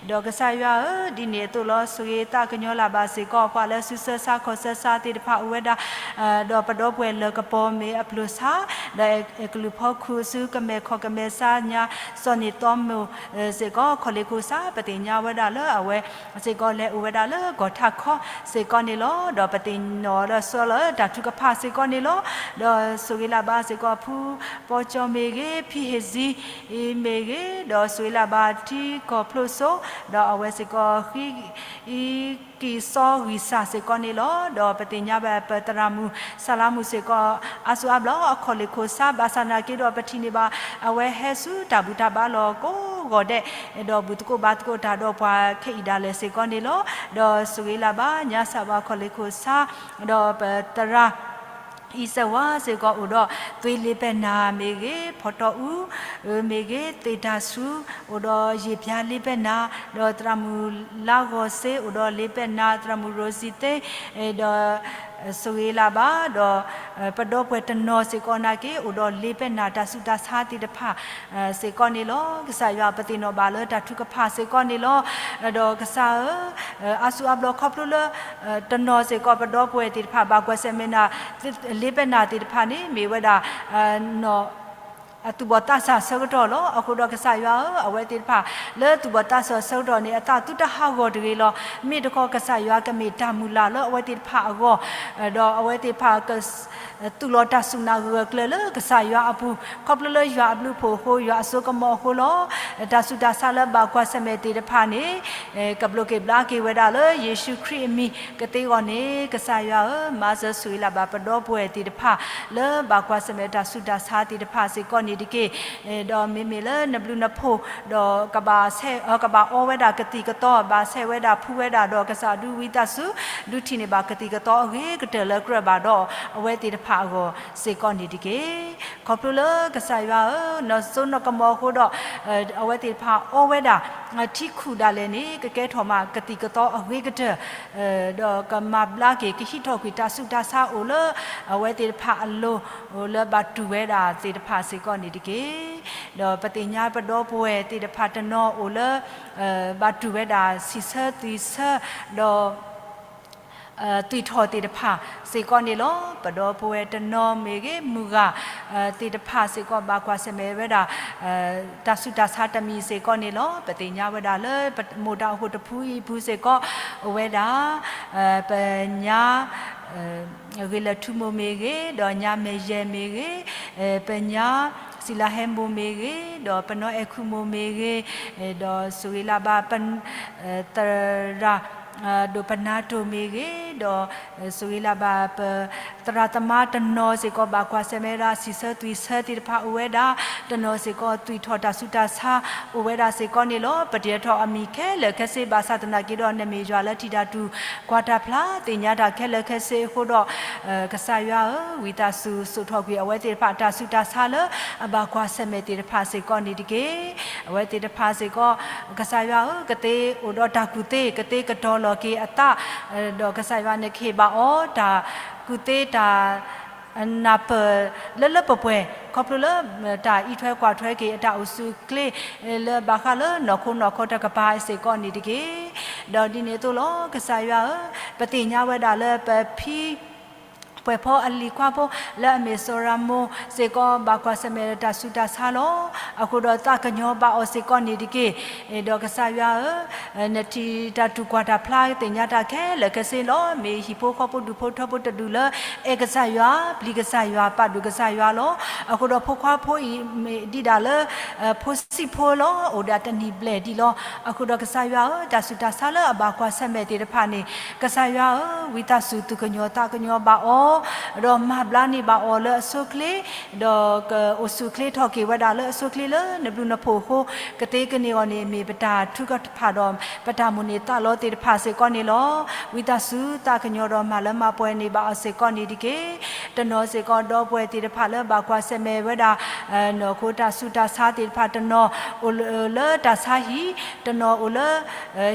ဒီးကစၢ်ယွၤဧၢ, ဒ်န့ၣ်အသိးလီၤ ဆိၣ်ဂ့ၤသးကညီၤလၢ်ဘၣ်စ့ၢ်ကီး ပှၤလၢစုဆၢဆါခီၣ်ဆၢဆါသ့ၣ်တဖၣ်အိၣ်ဝဲဒၣ်, ဒီးပဒီပုၢ်ဝဲၢ်လၢကပီၤမ့ၢ်အဖျိးဆါ, ဒီးကလုၢ်ဖီခိၣ်ဆူကမဲာ်ခီၣ်ကမဲာ်ဆါညါ စီၤန့ၢ်သီမိၢ်စ့ၢ်ကီး ခီၣ်လ့ၢ်ခိၣ်ဆါ ပသ့ၣ်ညါဝဲဒၣ်လၢအဝဲစ့ၢ်ကီးလဲၤအိၣ်ဝဲဒၣ်လၢကီၢ်ထးခီစ့ၢ်ကီးန့ၣ်လီၤ. ဒီးပသ့ၣ်နီၣ်ဒီးဆှၢလီၤတၢ်ထုကဖၣ်စ့ၢ်ကီးန့ၣ်လီၤ. ဒီးဆိၣ်ဂ့ၤလၢ်ဘၣ်စ့ၢ်ကီး ဖုပီကၠီမ့ၢ်ဂ့ၤ, ဖံဟ့ၣ်စံမ့ၢ်ဂ့ၤ, ဒီးဆိၣ်ဂ့ၤလၢ်ဘၣ်ထံကီၢ်ဖျိစိ, ဒီးအဝဲစ့ၢ်ကီးဃံ အံၤကံၢ်စီဂံၢ်စၢ်စ့ၢ်ကီးန့ၣ်လီၤ. ဒီးပသ့ၣ်ညါဘၣ်ပသရၣ်မုၣ်စၤလါမုၣ်စ့ၢ်ကီး အါစုအါဘျီအခီၣ်လ့ၢ်ခိၣ်ဆါ ဘၣ်ဆၣ်နာ်က့ဒီးပထံၣ်န့ၢ်ဘၣ် အဝဲဟဲဆူတၢ်ဘူၣ်တၢ်ဘါလီၤကိးဂီၤဒဲး, ဒီးဘူၣ်သကိးဘါသကိးတၢ်ဒီးပှၤခဲအံၤဒၣ်လဲာ်စ့ၢ်ကီးန့ၣ်လီၤ. ဒီးဆိၣ်ဂ့ၤလၢ်ဘၣ် ညါစၢ်ဘၣ်ခီၣ်လ့ၢ်ခိၣ်ဆါ, ဒီးပသရၣ် အံၤစဲးဝါစ့ၢ်ကီးအိၣ်ဒီး သွ့လ့ပဲၢ်နၤမ့ၢ်ဂ့ၤ, ဖီတီအူမ့ၢ်ဂ့ၤ, သ့ၣ်တၢ်ဆူ အိၣ်ဒီးယ့ၣ်ပျါလ့ပဲၢ်နၤ, ဒီးသရၣ်မုၣ်လါဂီၤစ့ အိၣ်ဒီးလ့ပဲၢ်နၤ, သရၣ်မုၣ်ရိစံသ့, ဒီးဆိၣ်ဂ့ၤလၢ်ဘၣ်, ဒီးပဒီပုၢ်ဝဲၢ်တနီၤစ့ၢ်ကီးနာ်က့ အိၣ်ဒီးလ့ပဲၢ်နၤတၢ်ဆူးတၢ်ဆါသ့ၣ်တဖၣ် စ့ၢ်ကီးန့ၣ်လီၤ. ကစၢ်ယွၤပသ့ၣ်နီၣ်ဘၣ်လၢတၢ်ထုကဖၣ်စ့ၢ်ကီးန့ၣ်လီၤ. ဒီးကစၢ်ဧၢ, အါစုအါဘျီခီဖျိလၢ တနီၤစ့ၢ်ကီးပဒီပုၢ်ဝဲၢ်သ့ၣ်တဖၣ် ဘၣ်ကွၢ်ဆၢၣ်မဲာ်နၤ လ့ပဲၢ်နၤသ့ၣ်တဖၣ်န့ၣ် မ့ၢ်ဝဲဒၣ် နီၢ် အသူၣ်ဘီၣ်သးစၢ်ဆၢကတီၢ်လီၤ. အဃိဒီးကစၢ်ယွၤဧၢ, အဝဲသ့ၣ်တဖၣ်လၢသူၣ်ဘီၣ်သးစၢ်ဆၢကတီၢ်န့ၣ် အသးသုတဟးဂီၤတဂ့ၤလီၤ. မ့ၢ်တခီကစၢ်ယွၤကမ့ၢ်တၢ်မုၢ်လၢ်လၢအဝဲသ့ၣ်တဖၣ်အဂီၢ်, ဒီးအဝဲသ့ၣ်တဖၣ်က သူၣ်လီၤတၢ်စူၢ်နာ်ဂၢၢ်ကျၢၤလၢကစၢ်ယွၤအပူၤ, ခီဖျိလၢယွၤအဘျုးအဖှိၣ်အဃိ ယွၤအစိကမီၤအဃိလီၤ. တၢ်ဆူးတၢ်ဆါလၢဘၣ်ကွၢ်ဆၢၣ်မဲာ်သ့ၣ်တဖၣ်န့ၣ် ကဘျိးက့ၤဘျါက့ၤဝဲဒၣ်လၢယ့ၣ်ၡူးခရံာ်အမံၤကသ့အဂီၢ်န့ၣ် ကစၢ်ယွၤဧၢ, မၤစၢၤဆိၣ်ဂ့ၤလၢ်ဘၣ်ပဒီပုၢ်ဝဲၢ်သ့ၣ်တဖၣ် လၢဘၣ်ကွၢ်ဆၢၣ်မဲာ်တၢ်ဆူးတၢ်ဆါသ့ၣ်တဖၣ်စ့ၢ်ကီးန့ၣ်တက့ၢ်. ဒီးမ့မ့ၢ်လၢနဘျုးနဖှိၣ် ဒီးကဘၣ်ဆဲး ကဘၣ်အီဝဲဒၣ်ကသံၣ်ကသီ ဘၣ်ဆဲးဝဲဒၣ်ဖှူဝဲဒၣ်ဒီးကစၢ်ဒုးဝံသးစူၤ ဒုးထံၣ်န့ၢ်ဘၣ်ကသံၣ်ကသီအဂ့ၤကတၢၢ်လၢကြၢးဘၣ်ဒီးအဝဲသ့ၣ်တဖၣ်အဂီၢ်စ့ၢ်ကီးန့ၣ်တက့ၢ်. ခီဖျိလၢကစၢ်ယွၤဧၢ, နီၢ်စိနီၢ်ကမီၤအဃိဒီး အဝဲသ့ၣ်တဖၣ်အီဝဲဒၣ် ထံခုၣ်ဒၣ်လဲာ်န့ၣ် ကကဲထီၣ်မးကသံၣ်ကသီအဂ့ၤကတၢၢ် ဒီးကမၤဘျါက့ၤ ကဟံးထီၣ်ကွံာ်တၢ်ဆူးတၢ်ဆါအိၣ်လၢ အဝဲသ့ၣ်တဖၣ်အလိၤ လၢဘၣ်တူၢ်ဝဲဒၣ်သ့ၣ်တဖၣ်စ့ၢ်ကီးန့ၣ်တက့ၢ်. ဒီးပသ့ၣ်ညါပဒီပုၢ်ဝဲၢ်သ့ၣ်တဖၣ်တနီၤအိၣ်လၢ ဘၣ်တူၢ်ဝဲဒၣ်စံးဆၢသွံၣ်ဆၢ ဒီး သွံၣ်ထီၣ်သ့ၣ်တဖၣ်စ့ၢ်ကီးန့ၣ်လီၤ. ပဒီပုၢ်ဝဲၢ်တနီၤမ့ၢ်ဂ့ၤ မုၢ်ဂၤသ့ၣ်တဖၣ်စ့ၢ်ကီး ဘၣ်ကွၢ်ဆၢၣ်မဲာ်ဝဲဒၣ် တၢ်ဆူးတၢ်ဆါတမံၤစ့ၢ်ကီးန့ၣ်လီၤ. ပသ့ၣ်ညါဝဲဒၣ်လၢ မိၢ်တၢ်အိၣ်ဖှိၣ်တဖုအံၤအပူၤစ့ၢ်ကီး အိၣ်ဝဲဒၣ် ပညါ ဂ့ၤလၢာ်ထူမိၢ်မ့ၢ်ဂ့ၤ, ဒီးညါမဲာ်ယဲၢ်မ့ၢ်ဂ့ၤ, ပညါ စံလၤဟဲမိၢ်မ့ၢ်ဂ့ၤ, ဒီးပနီၢ်အဲၣ်ခူမိၢ်မ့ၢ်ဂ့ၤ, ဒီးဆိၣ်ဂ့ၤလၢ်ဘၣ် သရၣ် ဒိၣ်ပနါတိၢ်မ့ၢ်ဂ့ၤ, ဒီး ဆိၣ်ဂ့ၤလၢ်ဘၣ်ပ သရၣ်သမါတနီၤစ့ၢ်ကီး ဘၣ်ကွၢ်ဆၢၣ်မဲာ်ဝဲဒၣ် စံးဆၢသွံၣ်ဆၢသ့ၣ်တဖၣ်အိၣ်ဝဲဒၣ်, တနီၤစ့ၢ်ကီး သွံၣ်ထီၣ်တၢ်ဆူးတၢ်ဆါအိၣ်ဝဲဒၣ်စ့ၢ်ကီးန့ၣ်လီၤ. ပတ့ထီၣ်အမံၤခဲလၢာ်ခဲဆ့ ဘၣ်ဆၣ်သနာ်က့ဒီး နမ့ၢ်ယွၤလၢထံၣ်တၢ်တူၢ် ကွၢ်တၢ်ဖျါ သ့ၣ်ညါတၢ်ခဲလၢာ်ခဲဆ့အဃိဒီး ကစၢ်ယွၤဧၢ, ဝံသးစူၤ စိာ်ထီၣ်ကွံာ်အဝဲသ့ၣ်တဖၣ် တၢ်ဆူးတၢ်ဆါလၢ အဘၣ်ကွၢ်ဆၢၣ်မဲာ်သ့ၣ်တဖၣ်စ့ၢ်ကီးန့ၣ်တက့ၢ်. အဝဲသ့ၣ်တဖၣ်စ့ၢ်ကီး ကစၢ်ယွၤဧၢ, ကသ့အိၣ်ဒီးတၢ်ကူၣ်သ့, ကသ့ကတီၤလီၤက့ၤအသး, ဒီးကစၢ်ယွၤနကဟ့ၣ်ဘၣ်အီၤ တၢ်ကူၣ်သ့တၢ် နၢ်ပၢၢ်လၢလၢပှဲၤပှဲၤ ခီဖျိလၢ တၢ်အံးထွဲကွၢ်ထွဲက့ၤအတၢ်အိၣ်ဆူၣ်အိၣ်ချ့ လၢဘၣ်ဃးလၢနီၢ်ခိနီၢ်ခီတကပၤစ့ၢ်ကီးန့ၣ်တက့ၢ်. ဒီးဒ်န့ၣ်အသိးလီၤ ကစၢ်ယွၤဧၢ, ပသ့ၣ်ညါဝဲဒၣ်လၢပဖံ ပှဲၤဖီအလံၤခွါဖိ လၢအမ့ၢ်စီၤရၤမိၢ်စ့ၢ်ကီး ဘၣ်ကွၢ်ဆၢၣ်မဲာ်တၢ်ဆူးတၢ်ဆါလီၤ. အဃိဒီးသးကညီၤဘၣ်အီၤစ့ၢ်ကီးန့ၣ်တက့ၢ်. ဒီးကစၢ်ယွၤဧၢ, နထံၣ်တၢ်တူၢ်ကွၢ်တၢ်ဖျါ သ့ၣ်ညါတၢ်ခဲလၢာ်ခဲဆ့လီၤ. မ့ၢ်ဟံၣ်ဖိဃီဖိဒူၣ်ဖိထၢဖိတဒူၣ်လၢ အဲၣ်ကစၢ်ယွၤ, ပျံၤကစၢ်ယွၤ, ပာ်ဒိၣ်ကစၢ်ယွၤလီၤ. အဃိဒီးဖိခွါဖိအံၤမ့ၢ်ဒံးဒၣ်လၢ ဖိဆံးဖိလီၤ. အိၣ်ဒၣ်တနံၣ်ဘျဲၣ်ဒံးလီၤ. အဃိဒီးကစၢ်ယွၤဧၢ, တၢ်ဆူးတၢ်ဆါလၢအဘၣ်ကွၢ်ဆၢၣ်မဲာ်သ့ၣ်တဖၣ်န့ၣ် ကစၢ်ယွၤဧၢ, ဝံသးစူၤသူၣ်ကညီၤသးကညီၤဘၣ်အီၤ, ဒီးမၤဘျါန့ၢ်ဘၣ်အီၤလၢအဆိအချ့, ဒီးကအိၣ်ဆူၣ်အိၣ်ချ့ထီၣ်က့ၤဝဲဒၣ်လၢအဆိအချ့လၢနဘျုးနဖှိၣ်အဃိ, ကသ့ကန့ၢ်အီၤန့ၣ် မ့ၢ်ပတၢ်ထုကဖၣ်ဒီး ပတၢ်မိၣ်န့ၢ်သးလီသ့ၣ်တဖၣ်စ့ၢ်ကီးန့ၣ်လီၤ. ဝံသးစူၤသးကညီၤဒီးမၤလၢမၤပှဲၤန့ၢ်ဘၣ်အီၤစ့ၢ်ကီးန့ၣ်တက့ၢ်. တနီၤစ့ၢ်ကီးဒီပုၢ်ဝဲၢ်သ့ၣ်တဖၣ်လၢဘၣ်ကွၢ်ဆၢၣ်မဲာ်ဝဲဒၣ် နီၢ်ခိတၢ်ဆူးတၢ်ဆါသ့ၣ်တဖၣ် တနီၤအိၣ်လၢတၢ်ဆါဟံၣ်, တနီၤအိၣ်လၢ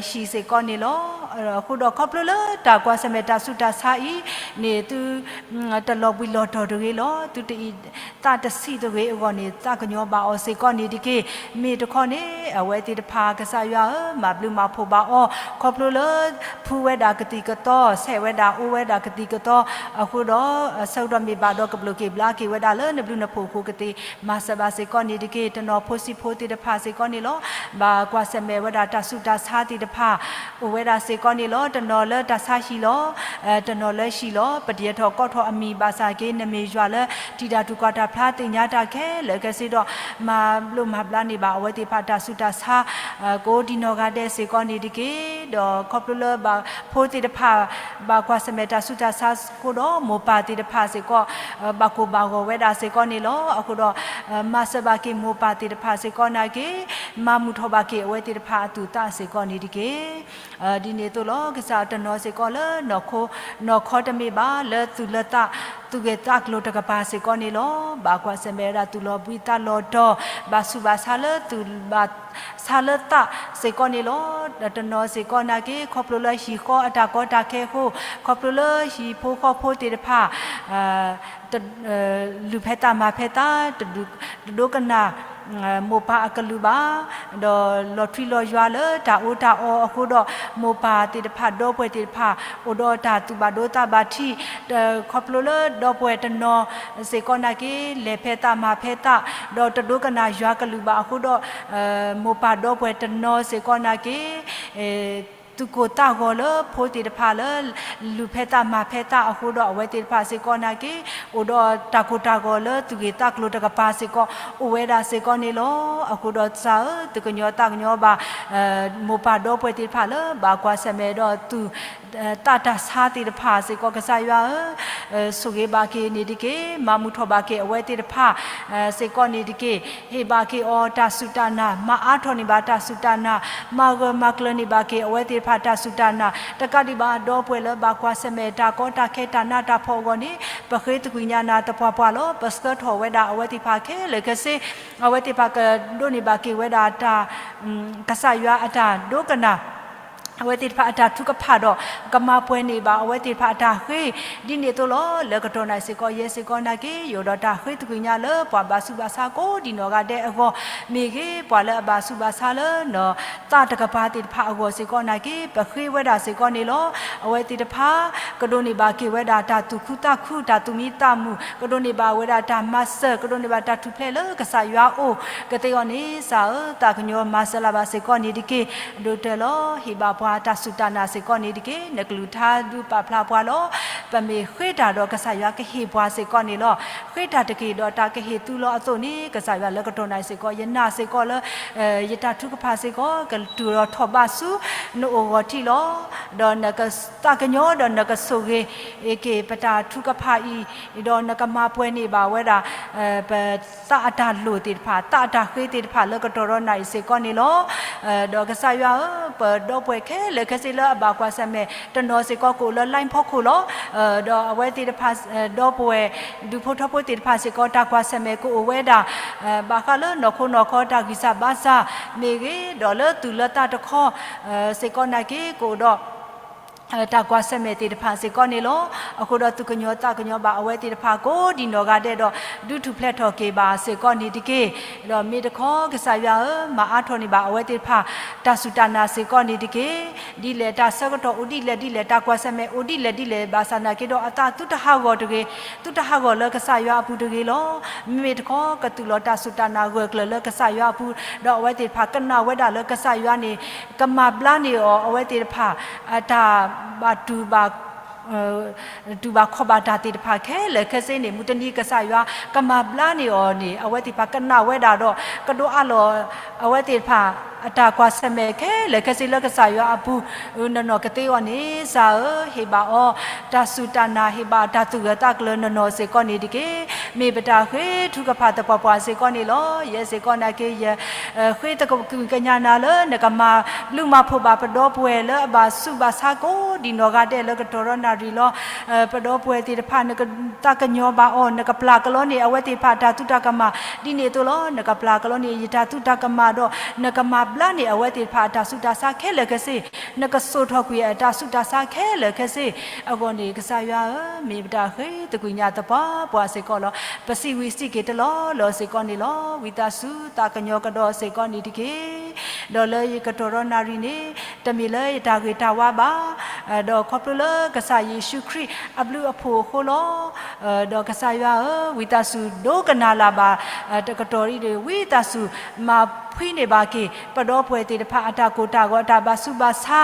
ဟံၣ်စ့ၢ်ကီးန့ၣ်လီၤ. အဃိဒီးခီဖျိလၢတၢ်ကွၢ်ဆၢၣ်မဲာ်တၢ်ဆူးတၢ်ဆါအံၤန့ၣ် သု တလီၤဘှံးလီၤတီၤတဂ့ၤလီၤ. သုတအံးသးတဆံးတဂ့ၤအဂီၢ်န့ၣ် သးကညီၤဘၣ်အီၤစ့ၢ်ကီးန့ၣ်တက့ၢ်. မ့ၢ်တခီန့ၣ် အဝဲသ့ၣ်တဖၣ်ကစၢ်ယွၤဧၢ, မၤဘျုးမၤဖှိၣ်ဘၣ်အီၤ, ခီဖျိလၢ ဖှူဝဲဒၣ်ကသံၣ်ကသီ, ဆဲးဝဲဒၣ်အိၣ်ဝဲဒၣ်ကသံၣ်ကသီ, အဃိဒီး ဆၢကတီၢ်မ့ၢ်ဘၣ်ဒီးကဘျိၣ်က့ၤဘျါက့ၤဝဲဒၣ်လၢနဘျုးနဖှိၣ်အဃိ ကသ့မၤစၢၤဘၣ်စ့ၢ်ကီးန့ၣ်တက့ၢ်. တနီၤဖိဆံးဖိသ့ၣ်တဖၣ်စ့ၢ်ကီးန့ၣ်လီၤ. ဘၣ်ကွၢ်ဆၢၣ်မဲာ်ဝဲဒၣ်တၢ်ဆူးတၢ်ဆါသ့ၣ်တဖၣ် အိၣ်ဝဲဒၣ်စ့ၢ်ကီးန့ၣ်လီၤ. တနီၤလၢတၢ်ဆါဟံၣ်လီၤ. တနီၤလၢဟံၣ်လီၤ. ပတ့ထီၣ်ကိးထီၣ်အမံၤဘၣ်ဆၣ်က့ နမ့ၢ်ယွၤလၢထံၣ်တၢ်တူၢ်ကွၢ်တၢ်ဖျါ သ့ၣ်ညါတၢ်ခဲလၢာ်ခဲဆ့ဒီး မၤဘျိးမၤဘျါန့ၢ်ဘၣ်အဝဲသ့ၣ်တဖၣ်တၢ်ဆူးတၢ်ဆါ ကိးဒံနီၢ်ဂၤဒဲးစ့ၢ်ကီးန့ၣ်တက့ၢ်. ဒီးခီဖျိလၢဘၣ်ဖိသ့ၣ်တဖၣ် ဘၣ်ကွၢ်ဆၢၣ်မဲာ်တၢ်ဆူးတၢ်ဆါအဃိဒီး မိၢ်ပၢ်သ့ၣ်တဖၣ်စ့ၢ်ကီး ဘၣ်ကိၢ်ဘၣ်ဂီၤဝဲဒၣ်စ့ၢ်ကီးန့ၣ်လီၤ. အဃိဒီး မၤစၢၤဘၣ်က့ၤမိၢ်ပၢ်သ့ၣ်တဖၣ်စ့ၢ်ကီးနာ်က့ မၤမုာ်ထီၣ်ဘၣ်က့ၤအဝဲသ့ၣ်တဖၣ်အသူၣ်သးစ့ၢ်ကီးန့ၣ်တက့ၢ်. ဒ်န့ၣ်အသိးလီၤ. ကစၢ်တနီၤစ့ၢ်ကီးလၢ နီၢ်ခိ နီၢ်ခီတမ့ၢ်ဘၣ် လၢသူၣ်လၢသး သူၣ်ဂဲၤသးကျိၤတကပၤစ့ၢ်ကီးန့ၣ်လီၤ. ဘၣ်ကွၢ်ဆၢၣ်မဲာ်ဝဲဒၣ်သူၣ်လီၤဘှံးသးလီၤတီၤ ဘၣ်ဆူးဘၣ်ဆါလၢသူၣ်ဘၣ်ဆါလၢသးစ့ၢ်ကီးန့ၣ်လီၤ. တနီၤစ့ၢ်ကီးနာ်က့ ခီဖျိလၢဟံၣ်ဃီအတၢ်ကီတၢ်ခဲအဃိ ခီဖျိလၢဟံၣ်ဖိဃီဖိသ့ၣ်တဖၣ် လုၢ်ဖဲသးမၤဖဲသး တဒိကနၣ် မိၢ်ပၢ်အကလုၢ်ဘၣ်, ဒီးလီၤထွံလီၤယွၤလၢတၢ်အီၣ်တၢ်အီအဃိဒီး မိၢ်ပၢ်သ့ၣ်တဖၣ် ဒီပုၢ်ဝဲၢ်သ့ၣ်တဖၣ် အိၣ်ဒီးတၢ်သူၣ်ဘၣ်ဒိသးဘၣ်ထံး, ခီဖျိလၢဒီပုၢ်ဝဲၢ်တနီၤစ့ၢ်ကီးနာ်က့ လဲၤဖဲသးမၤဖဲသး ဒီးတဒိကနၣ်ယွၤကလုၢ်ဘၣ်အဃိဒီး မိၢ်ပၢ်ဒီပုၢ်ဝဲၢ်တနီၤစ့ၢ်ကီးနာ်က့ သူၣ်ကိၢ်သးဂီၤလၢဖိသ့ၣ်တဖၣ်လၢ လုၢ်ဖဲသးမၤဖဲသးအဃိဒီး အဝဲသ့ၣ်တဖၣ်စ့ၢ်ကီးနာ်က့ အိၣ်ဒီးတၢ်ကိၢ်တၢ်ဂီၤလၢသူၣ်ဂ့ၤသးကျိၤတကပၤစ့ၢ်ကီး အိၣ်ဝဲဒၣ်စ့ၢ်ကီးန့ၣ်လီၤ. အဃိဒီးကစၢ်ဧၢ, သူၣ်ကညီၤသးကညီၤဘၣ် မိၢ်ပၢ်ဒီပုၢ်ဝဲၢ်သ့ၣ်တဖၣ်လၢ ဘၣ်ကွၢ်ဆၢၣ်မဲာ်ဒီးသူၣ် သးတၢ်ဆါသ့ၣ်တဖၣ်စ့ၢ်ကီး ကစၢ်ယွၤဧၢ, ဆိၣ်ဂ့ၤဘၣ်က့ၤန့ၣ်တက့ၢ်. မၤမုာ်ထီၣ်ဘၣ်က့ၤအဝဲသ့ၣ်တဖၣ် စ့ၢ်ကီးန့ၣ်တက့ၢ်. ဟ့ၣ်ဘၣ်က့ၤအီၤတၢ်စူၢ်တၢ်နာ်, မၤအါထီၣ်န့ၢ်ဘၣ်တၢ်စူၢ်တၢ်နာ်, မၤဂၢၢ်မၤကျၢၤန့ၢ်ဘၣ်က့ၤအဝဲသ့ၣ်တဖၣ်တၢ်စူၢ်တၢ်နာ်, တကးဒံးဘၣ် ဒီပုၢ်ဝဲၢ်လၢဘၣ်ကွၢ်ဆၢၣ်မဲာ်တၢ်ကီတၢ်ခဲတၢ်နးတၢ်ဖှီၣ်အဂီၢ်န့ၣ် ပဃ့သကွံာ်ညါနၤသပှၢ်ပှၢ်လီၤ. ပဆှၢထီၣ်ဝဲဒၣ်အဝဲသ့ၣ်တဖၣ်ခဲလၢာ်ခဲဆ့, အဝဲသ့ၣ်တဖၣ်ကဒိးန့ၢ်ဘၣ်က့ၤဝဲဒၣ်တၢ် ကစၢ်ယွၤအတၢ်ဒိကနၣ် အဝဲသ့ၣ်တဖၣ်အတၢ်ထုကဖၣ်ဒီး ကမၤပှဲၤန့ၢ်ဘၣ်အဝဲသ့ၣ်တဖၣ်အတၢ်ဃ့ ဒ်န့ၣ်အသိးလီၤ. လၢကတီၢ်နၣ်ရံၣ်စ့ၢ်ကီး ယဲစ့ၢ်ကီးနာ်က့ ယအိၣ်ဒီးတၢ်ဃ့သကွံၢ်ညါလၢပှၤဘၣ်ဆူးဘၣ်ဆါကိးဒံးနီၢ်ဂၤဒဲးအဂီၢ် မ့ၢ်ဂ့ၤ ပှၤလၢအဘၣ်ဆူးဘၣ်ဆါလၢနီၢ်သးတကပၤသ့ၣ်တဖၣ်အဂီၢ်စ့ၢ်ကီးနာ်က့ ပဃ့ဝဲဒၣ်စ့ၢ်ကီးန့ၣ်လီၤ. အဝဲသ့ၣ်တဖၣ် ကဒိးန့ၢ်ဘၣ်က့ၤဝဲဒၣ်တၢ်သူၣ်ခုသးခု တၢ်သူၣ်မံသးမုာ် ကဒိးန့ၢ်ဘၣ်ဝဲဒၣ်တၢ်မၤစၢၤ ကဒိးန့ၢ်ဘၣ်တၢ်ထူၣ်ဖျဲးလၢကစၢ်ယွၤအအိၣ်ကသ့အီၤန့ၣ် ကစၢ်ဧၢ သးကညီၤမၤစၢၤလၢ်ဘၣ်စ့ၢ်ကီးန့ၣ်တက့ၢ်. အဒိၣ်တၢၢ်လီၤ ဟ့ၣ်ဘၣ်ပှၤတၢ်စူၢ်တၢ်နာ်စ့ၢ်ကီးန့ၣ်တက့ၢ်. နကလုၢ်ကထါဒုးပာ်ဖျါပှၤလီၤ. ပမ့ၢ်ဃ့တၢ်ဒီးကစၢ်ယွၤကဟ့ၣ်ပှၤစ့ၢ်ကီးန့ၣ်လီၤ. ဃ့တၢ်တက့ၢ်ဒီးတၢ်ကဟ့ၣ်သုလီၤအသိးန့ၣ် ကစၢ်ယွၤလၢကတီၢ်နၣ်ရံၣ်စ့ၢ်ကီး ယနာ်စ့ၢ်ကီးလၢ ယတၢ်ထုကဖၣ်စ့ၢ်ကီး ကတုၤထီၣ်ထီၣ်ဘးဆူနအိၣ်ဂီၢ်ထံးလီၤ. ဒီးနကသးကညီၤဒီးနကဆိၣ်ဂ့ၤ က့ၤပတၢ်ထုကဖၣ်အံၤ ဒီးနကမၤပှဲၤန့ၢ်ဘၣ်ဝဲဒၣ် ပသးအတၢ်လိၣ်သ့ၣ်တဖၣ် သးအတၢ်ဃ့သ့ၣ်တဖၣ်လၢကတီၢ်ဒီးနၣ်ရံၣ်စ့ၢ်ကီးန့ၣ်လီၤ. ဒီးကစၢ်ယွၤဧၢ ပဒီပုၢ်ဝဲၢ်ခဲလၢာ်ခဲဆ့လၢအဘၣ်ကွၢ်ဆၢၣ်မဲာ်တနီၤစ့ၢ်ကီးကအိၣ်လၢ line ဖီခိၣ်လီၤ. ဒီးအဝဲသ့ၣ်တဖၣ် ဒီပုၢ်ဝဲၢ် ဒူဖိထၢဖိသ့ၣ်တဖၣ်စ့ၢ်ကီး တၢ်ကွၢ်ဆၢၣ်မဲာ်ကအိၣ်ဝဲဒၣ် ဘၣ်ဃးလၢနီၢ်ခိနီၢ်ခီတၢ်ဂံၢ်စၢ်ဘါစၢ်မ့ၢ်ဂ့ၤ ဒီးလၢသူၣ်လၢသးတခီ စ့ၢ်ကီးနာ်က့ ကအိၣ်ဒီး တၢ်ကွၢ်ဆၢၣ်မဲာ်သ့ၣ်တဖၣ်စ့ၢ်ကီးန့ၣ်လီၤ. အဃိဒီးသူၣ်ကညီၤသးကညီၤဘၣ်အဝဲသ့ၣ်တဖၣ်ကိးဒံးနီၢ်ဂၤဒဲးဒီး ဒုးထူၣ်ဖျဲးထီၣ်က့ၤဘၣ်စ့ၢ်ကီးန့ၣ်တက့ၢ်. ဒီးမ့ၢ်တခီ ကစၢ်ယွၤဧၢ မၤအါထီၣ်န့ၢ်ဘၣ်အဝဲသ့ၣ်တဖၣ် တၢ်စူၢ်တၢ်နာ်စ့ၢ်ကီးန့ၣ်တက့ၢ်. ဒ်လဲၣ်တၢ်ဆၢကတီၢ်အိၣ်ဒ်လဲၣ်ဒ်လဲၣ် တၢ်ကွၢ်ဆၢၣ်မဲာ်အိၣ်ဒ်လဲၣ်ဒ်လဲၣ် ဘၣ်ဆၣ်နာ်က့ဒီးအသးသုတဟးဂီၤတဂ့ၤ, သုတဟးဂီၤလၢကစၢ်ယွၤအပူၤတဂ့ၤလီၤ. မ့မ့ၢ်တခီ ကသူၣ်လီၤတၢ်စူၢ်တၢ်နာ်ဂၢၢ်ကျၢၤလၢကစၢ်ယွၤအပူၤ, ဒီးအဝဲသ့ၣ်တဖၣ်ကနၣ်ဝဲဒၣ်လၢကစၢ်ယွၤန့ၣ် ကမၤဘျါန့ၢ်အီၤ အဝဲသ့ၣ်တဖၣ် အတၢ်ဘၣ်တူၢ်ဘၣ် တူၢ်ဘၣ်ခီၣ်ဘၣ်တၢ်သ့ၣ်တဖၣ်ခဲလၢာ်ခဲဆ့န့ၣ် မုၢ်တနံၤကစၢ်ယွၤကမၤဘျါန့ၢ်အီၤန့ၣ် အဝဲသ့ၣ်တဖၣ်ကနၣ်ဝဲဒၣ်ဒီး ကဒိးအးလီၤ အဝဲသ့ၣ်တဖၣ် အတၢ်ကွၢ်ဆၢၣ်မဲာ်ခဲလၢာ်ခဲဆ့လၢကစၢ်ယွၤအပူၤ နီၢ်နီၢ်ကသ့အီၤန့ၣ် ကစၢ်ဧၢ ဟ့ၣ်ဘၣ်အီၤ တၢ်စူၢ်တၢ်နာ် ဟ့ၣ်ဘၣ်တၢ်သူၣ်ဂၢၢ်သးကျၢၤနီၢ်နီၢ်စ့ၢ်ကီးန့ၣ်တက့ၢ်. မ့ၢ်ပတၢ်ဃ့ထုကဖၣ်သပှၢ်ပှၢ်စ့ၢ်ကီးန့ၣ်လီၤ. ယဲစ့ၢ်ကီးနာ်က့ ယ ဃ့သကွံၢ်ကညးနၤလၢ နကမၤဘျုးမၤဖှိၣ်ဘၣ်ပဒီပုၢ်ဝဲၢ်လၢအဘၣ်ဆူးဘၣ်ဆါကိးဒံးနီၢ်ဂၤဒဲးလၢကတီၢ်ဒီးနၣ်ရံၣ်လီၤ. ပဒီပုၢ်ဝဲၢ်သ့ၣ်တဖၣ် နကသးကညီၤဘၣ်အီၤ နကပျၢ်ကလီန့ၢ်အဝဲသ့ၣ်တဖၣ်အတၢ်သူတၢ်ကမၣ် ဒ်န့ၣ်အသိးလီၤ. နကပျၢ်ကလီန့ၢ်ယတၢ်သူတၢ်ကမၣ်ဒီး နကမၤဘျါန့ၢ်အဝဲသ့ၣ်တဖၣ်အတၢ်ဆူးတၢ်ဆါခဲလၢာ်ခဲဆ့ နကစိာ်ထီၣ်ကွံာ်အတၢ်ဆူးတၢ်ဆါခဲလၢာ်ခဲဆ့အဂီၢ်န့ၣ် ကစၢ်ယွၤဧၢ မ့ၢ်ပတၢ်ဃ့သကွံၢ်ညါသပှၢ်ပှၢ်စ့ၢ်ကီးလီၤ. ပစံးဝံၤစံးက့ၤတလီၢ်လီၢ်စ့ၢ်ကီးန့ၣ်လီၤ. ဝံသးစူၤသးကညီၤကဒီးစ့ၢ်ကီးန့ၣ်တက့ၢ်. ဒီးလၢယကတီၢ်ဒီးနၣ်ရံၣ်န့ၣ် တမ့ၢ်လၢယတၢ်ဂ့ၤတၢ်ဝါဘၣ် ဒီးခီဖျိလၢကစၢ်ယ့ၣ်ၡူးခရံာ်အဘျုးအဖှိၣ်အဃိလီၤ. ဒီးကစၢ်ယွၤဧၢ ဝံသးစူၤဒိကနၣ်လၢ်ဘၣ် တကတီၢ်အံၤဒီး ဝံသးစူၤမၤဖှံန့ၢ်ဘၣ်က့ၤ ပဒီပုၢ်ဝဲၢ်သ့ၣ်တဖၣ်အတၢ်ကိၢ်တၢ်ဂီၤ အတၢ်ဘၣ်ဆူးဘၣ်ဆါ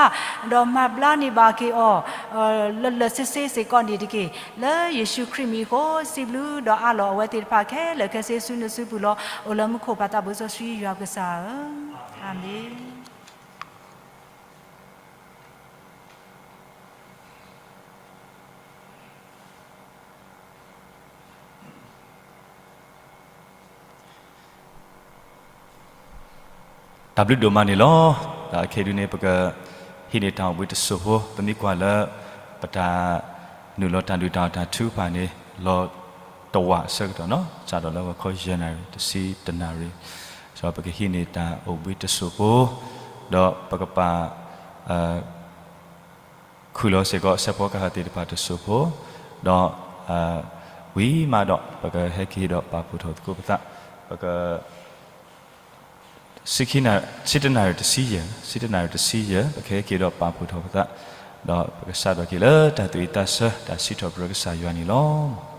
ဒီးမၤဘျါန့ၢ်ဘၣ်က့ၤအီၤ လၢာ်လၢာ်ဆ့ဆ့စ့ၢ်ကီးန့ၣ်တက့ၢ်. လၢယ့ၣ်ၡူးခရံာ်မံၤအဃိ စံးဘျုးဒီးအးလီၤအဝဲသ့ၣ်တဖၣ်ခဲလၢာ်ခဲဆ့ဆူနစုပူၤလီၤ. အိၣ်လၢမူခိၣ်ပၢ်သးဘိစီဆှံယွၤပကစၢ်ဧၢ, အၤမ့ၣ်. တၢ်ဘျုးဒိၣ်မးန့ၣ်လီၤ. ဒီးခဲအံၤဒုန့ၣ် ပကဟံးန့ၢ်တၢ်အိၣ်ဘှံးတစိၢ်ဖိ, ပမ့ၢ်ကွၢ်လၢ ပတၢ်နုာ်လီၤတၢ်ဒုးတၢ်အီၣ်တၢ်ထုကဖၣ်န့ၣ် လီၤတဝာ်အဆၢကတီၢ်နီၤ, စးထီၣ်လၢဂီၤခီယဲၢ်နၣ်ရံၣ် တဆံတနၣ်ရံၣ်, ဒီးပကဟံးန့ၢ်တၢ်အိၣ်ဘှံးတစိၢ်ဖိ, ဒီးပကပာ် ခုၣ်လီၤစ့ၢ်ကီး စဲးဖီကဟၣ်သ့ၣ်တဖၣ်တစိၢ်ဖိ, ဒီး ဝံၤမးဒီး ပကဟဲက့ၤဒီးပာ်ဖှိၣ်ထီၣ်သကိးပသး, ပက ဆံတနၣ်ရံၣ်တဆံယဲၢ်, ဆံတနၣ်ရံၣ်တဆံယဲၢ် ပကဟဲက့ၤဒီးပာ်ဖှိၣ်ထီၣ်ပသး, ဒီးပကစးထီၣ်က့ၤလၢတၢ်သူၣ်အုးသးဆၢ တၢ်စံးထီၣ်ပတြၢၤကစၢ်ယွၤန့ၣ်လီၤ.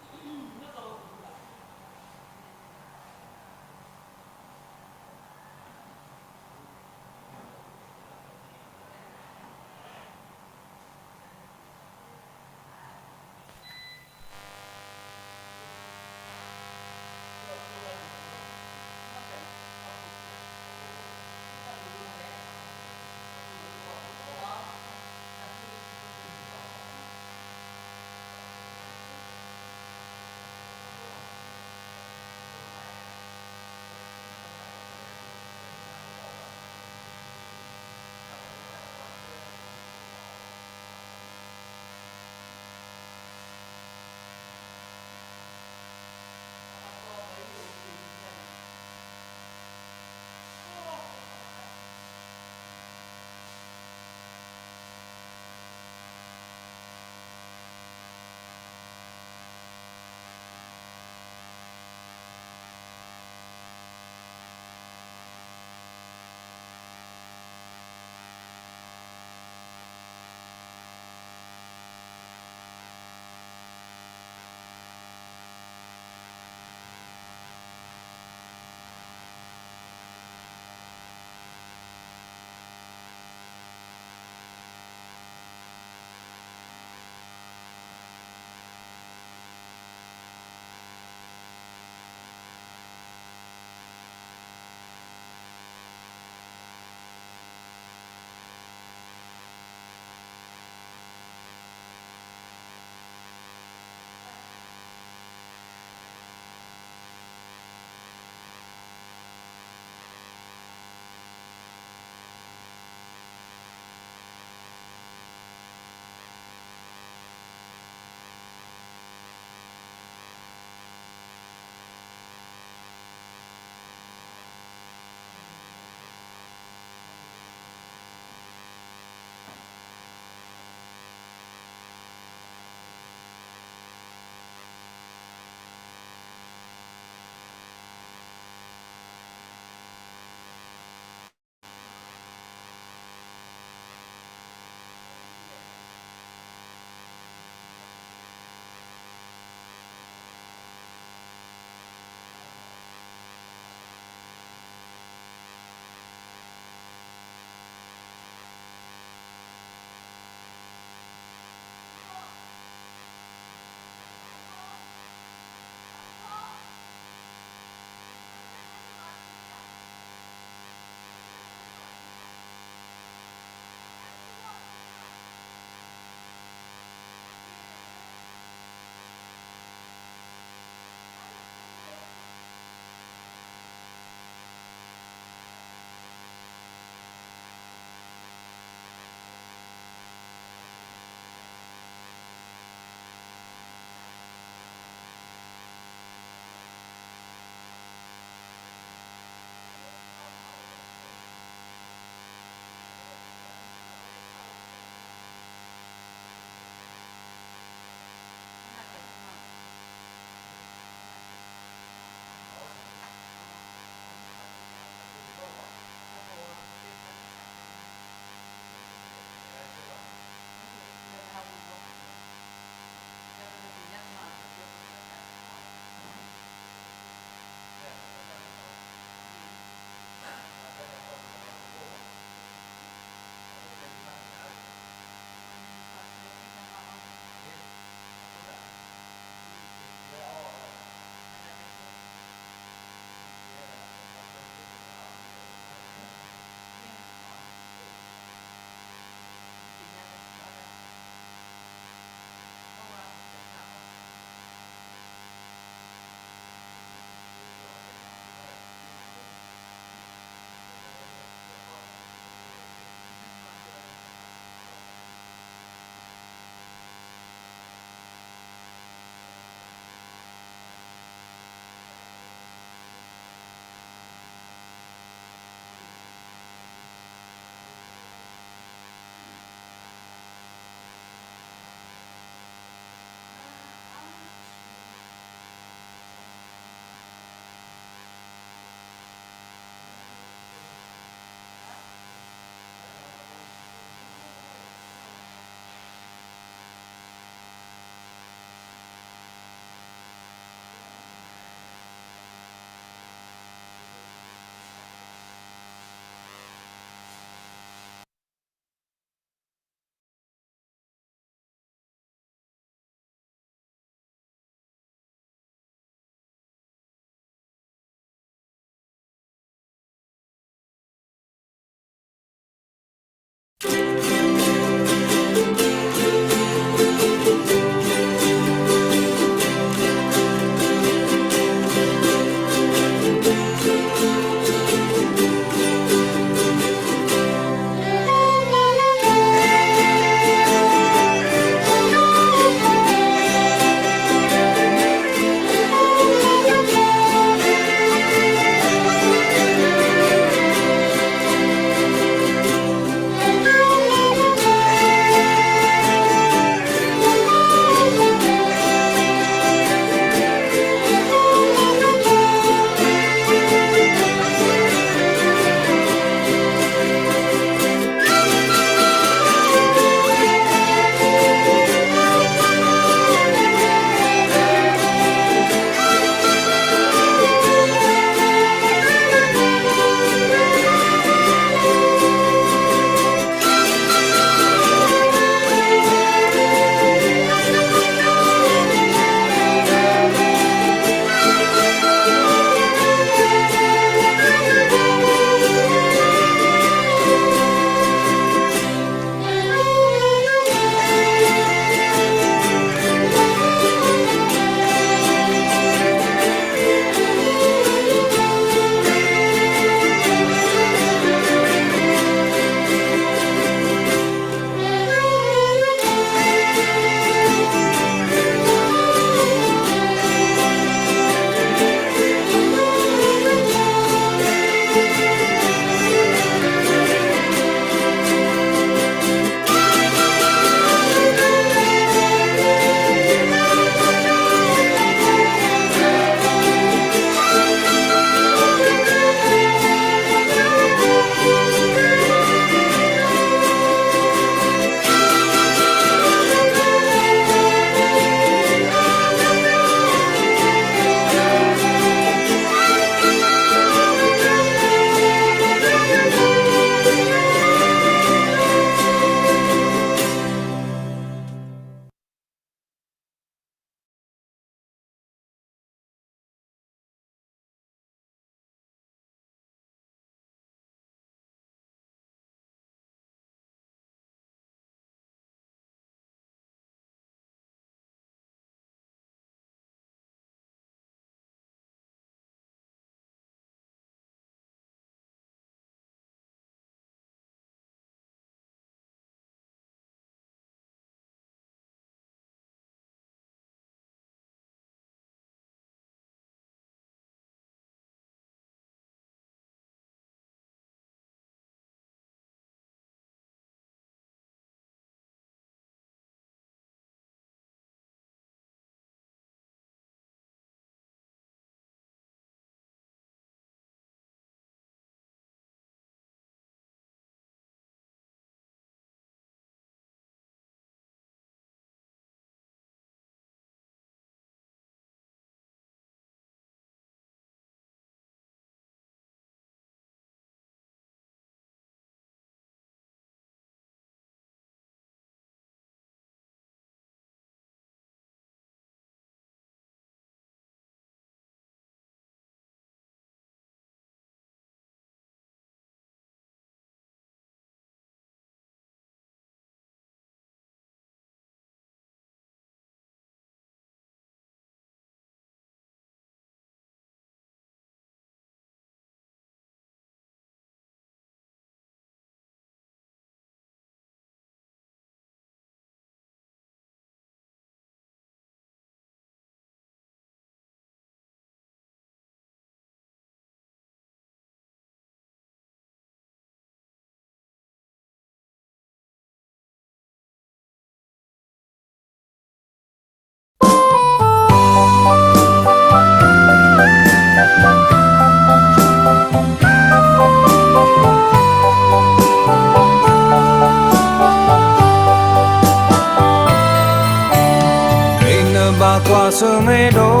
ကွၢ်ဆၢၣ်မဲာ်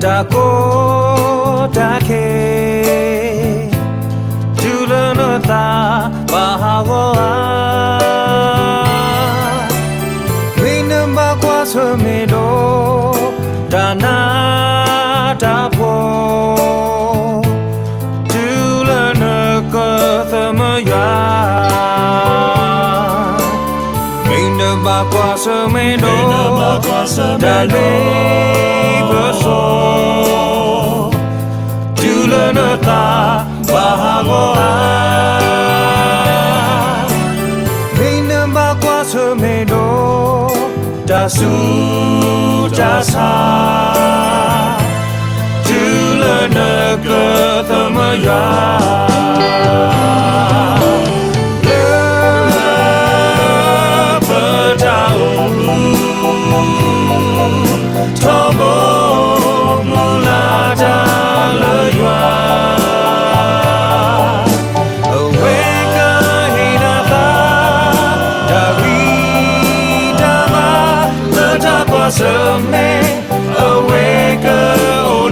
ဒီး တၢ်ကီတၢ်ခဲ တုၤလၢနသးဘၣ်ဟးဂီၤဧါ. မ့ၢ်နဘၣ်ကွၢ်ဆၢၣ်မဲာ်ဒီး တၢ်နးတၢ်ဖှီၣ် တုၤလၢနကသးမုာ်ယွၤ မ့ၢ်နဘၣ်ကွၢ်ဆၢၣ်မဲာ်ဒီး တၢ်လ့ပစီ တုၤလၢနသးဘၣ်ဟးဂီၤဧါ. မ့ၢ်နဘၣ်ကွၢ်ဆၢၣ်မဲာ်ဒီး တၢ်ဆူးတၢ်ဆါ တုၤလၢနကသးမုာ်ယွၤ လၢပတၢ်အိၣ်မူ ထီဘိမုၢ်လၢ်တၢ်လၢယွၤ အဝဲကဟ့ၣ်နၤသး တၢ်ဂံၢ်တၢ်ဘါ လၢတၢ်ကွၢ်ဆၢၣ်မဲာ် အဝဲကအိၣ်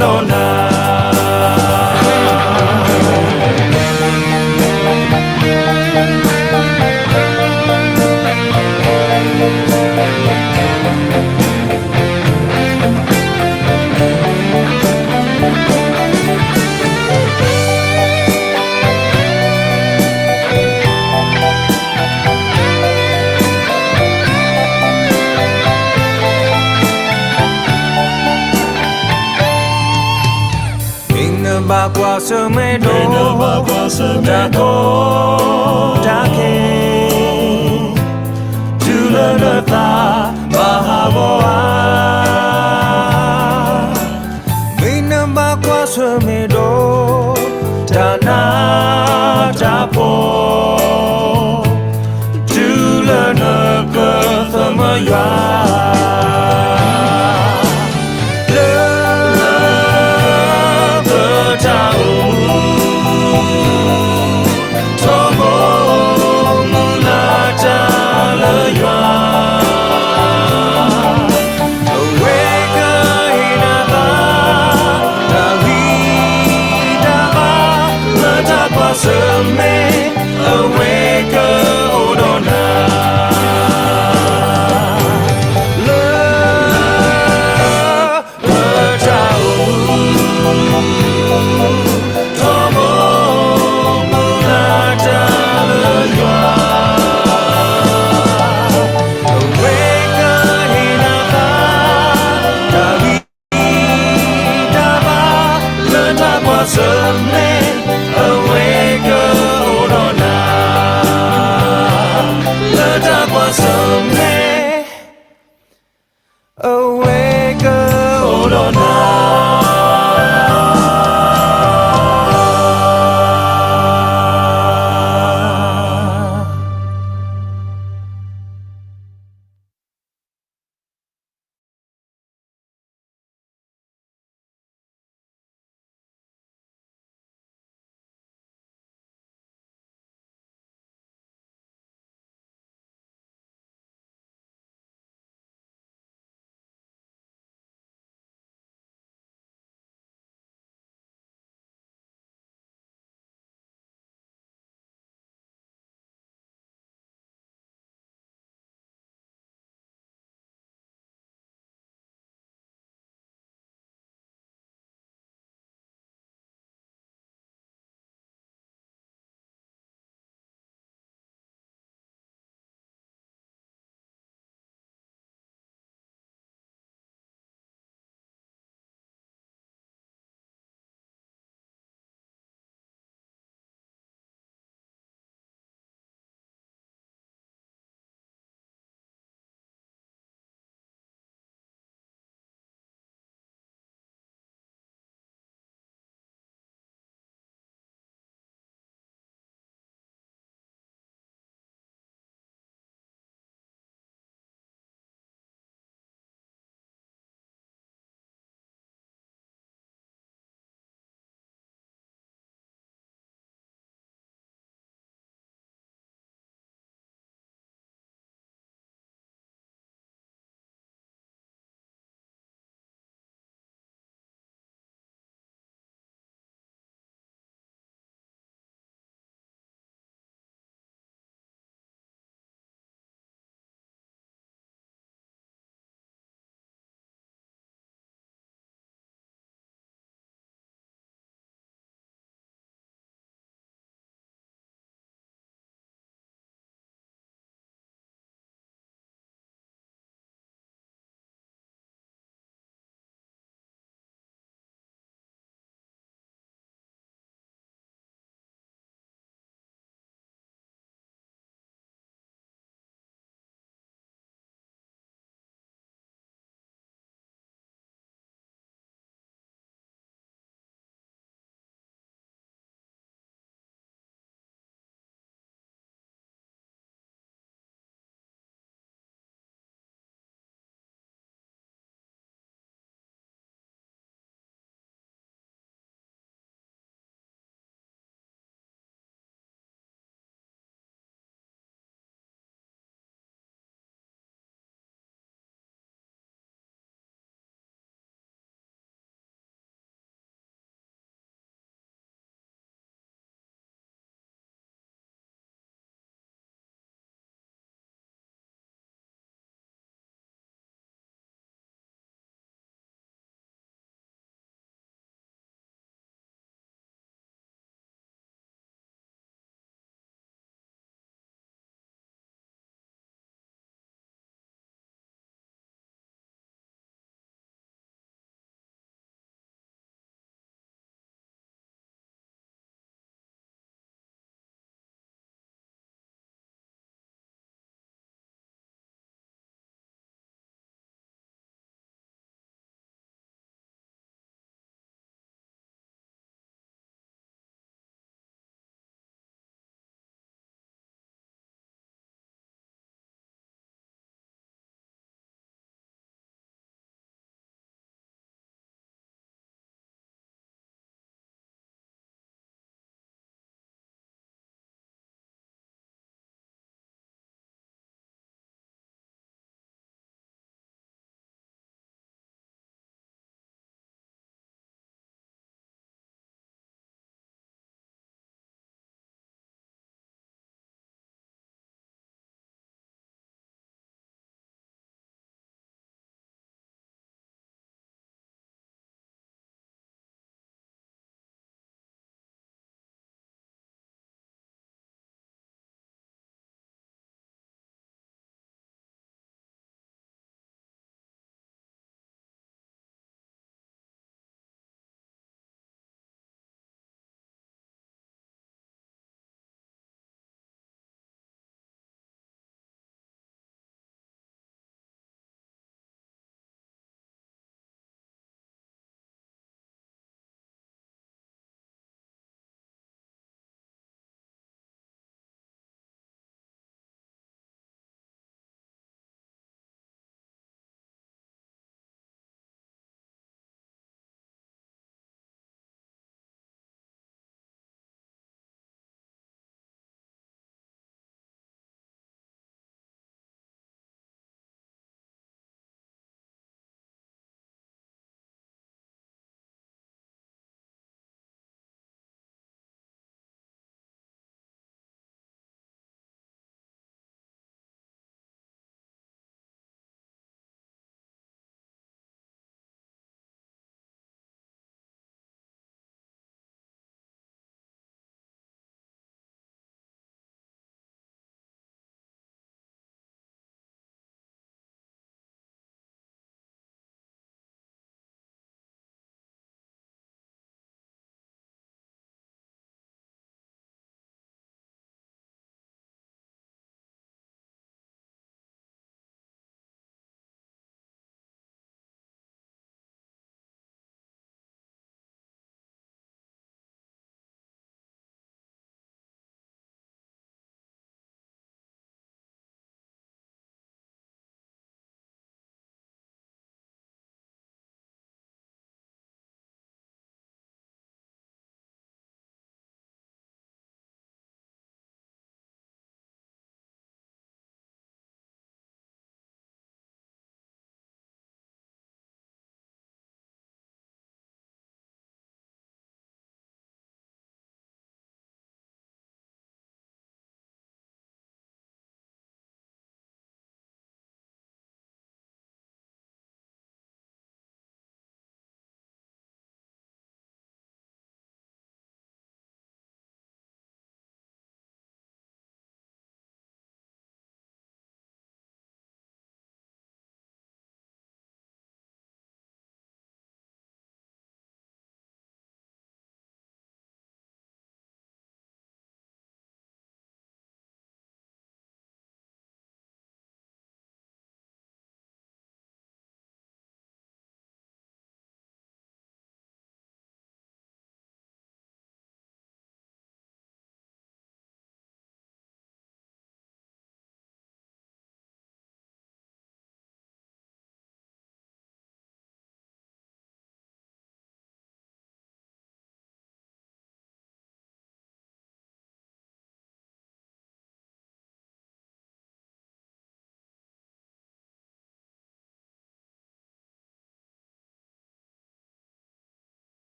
ဒီးနၤ မ့ၢ်နဘၣ်ကွၢ်ဆၢၣ်မဲာ်ဒီး တၢ်ကီတၢ်ခဲ တုၤလၢနသးဘၣ်ဟးဂီၤဧါ. မ့ၢ်နဘၣ်ကွၢ်ဆၢၣ်မဲာ်ဒီး တၢ်နးတၢ်ဖှီၣ် တုၤလၢနကသးမုာ်ယွၤ လၢပတၢ်အိၣ်မူ ထီဘိမုၢ်လၢ်တၢ်လၢယွၤ အဝဲကဟ့ၣ်နၤသး တၢ်ဂံၢ်တၢ်ဘါ လၢတၢ်ကွၢ်ဆၢၣ်မဲာ် အဝဲကအိၣ်ဒီးနၤ လၢပတၢ်အိၣ်မူ ထီဘိမုၢ်လၢ်တၢ်လၢယွၤ အဝဲကဟ့ၣ်နၤသး တၢ်ဂံၢ်တၢ်ဘါ လၢတၢ်ကွၢ်ဆၢၣ်မဲာ် အဝဲကအိၣ်ဒီးနၤ လၢတၢ်ကွၢ်ဆၢၣ်မဲာ် အဝဲကအိၣ်ဒီးနၤ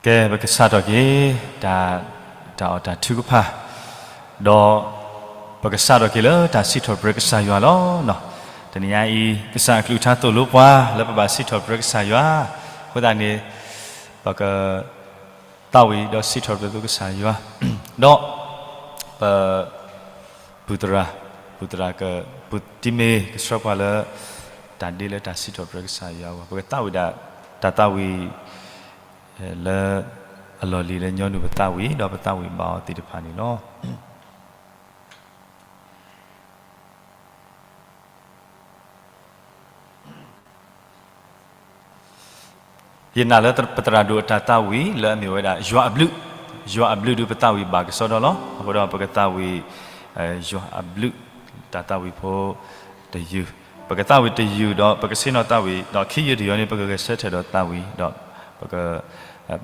ကဲ ပကစးထီၣ်က့ၤ တၢ် တၢ်အီၣ်တၢ်ထုကဖၣ်, ဒီး ပကစးထီၣ်က့ၤလၢတၢ်စံးထီၣ်ပတြၢၤကစၢ်ယွၤလီၤ. တနံၤညါအံၤ ကစၢ်အကလုၢ်ကထါသိၣ်လိပှၤ လၢပဘၣ်စံးထီၣ်ပတြၢၤကစၢ်ယွၤ, အဃိသတးန့ၣ် ပက သးဝံၣ်ဒီးစံးထီၣ်ပတြၢၤကစၢ်ယွၤ, ဒီး ပ ပုၢ်သရၣ်, ပုၢ်သရၣ်က ပုၢ်တံမ့ၢ်ကဆှၢပှၤလၢ တၢ်ဒ့လၢတၢ်စံးထီၣ်ပတြၢၤကစၢ်ယွၤအဂီၢ်, ပကသးဝံၣ်ဒၣ် တၢ်သးဝံၣ် လၢ အလီၢ်လံၤလၢညီနုၢ်ပသးဝံၣ် ဒီးပသးဝံၣ်ဘၣ်အီၤသ့ၣ်တဖၣ်န့ၣ်လီၤ. ယနာ်လၢပသရၣ်ဒိၣ်အတၢ်သးဝံၣ်လၢအမ့ၢ်ဝဲဒၣ် ယွၤအဘျုး, ယွၤအဘျုးဒုးပသးဝံၣ်ဘၣ်ကစီဒီလီၤ. အဃိဒီးပကသးဝံၣ် ယွၤအဘျုး တၢ်သးဝံၣ်ဖိတယုၢ်, ပကသးဝံၣ်တယုၢ်ဒီးပကဆ့ၣ်နီၤသးဝံၣ်, ဒီးခံယုၢ်တယုၢ်န့ၣ် ပကဂဲၤဆၢထၢၣ်ဒီးသးဝံၣ်, ဒီးပက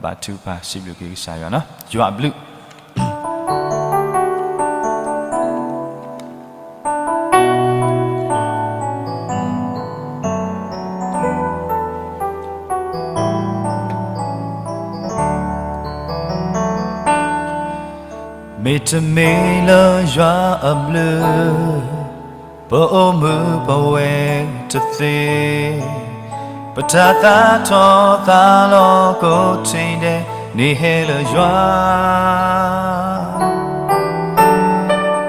ဘါထုကဖၣ်စံးဘျုးက့ၤကစၢ်ယွၤန့ၣ်, ယွၤအဘျုး မ့တမ့ၢ်လၢယွၤအဘျုး, ပအိၣ်မုာ်ပဝဲတသ့, ပတၢ်သးထီၣ်သးလီၤကိးထံၣ်ဒဲး န့ၣ်ဟဲလၢယွၤ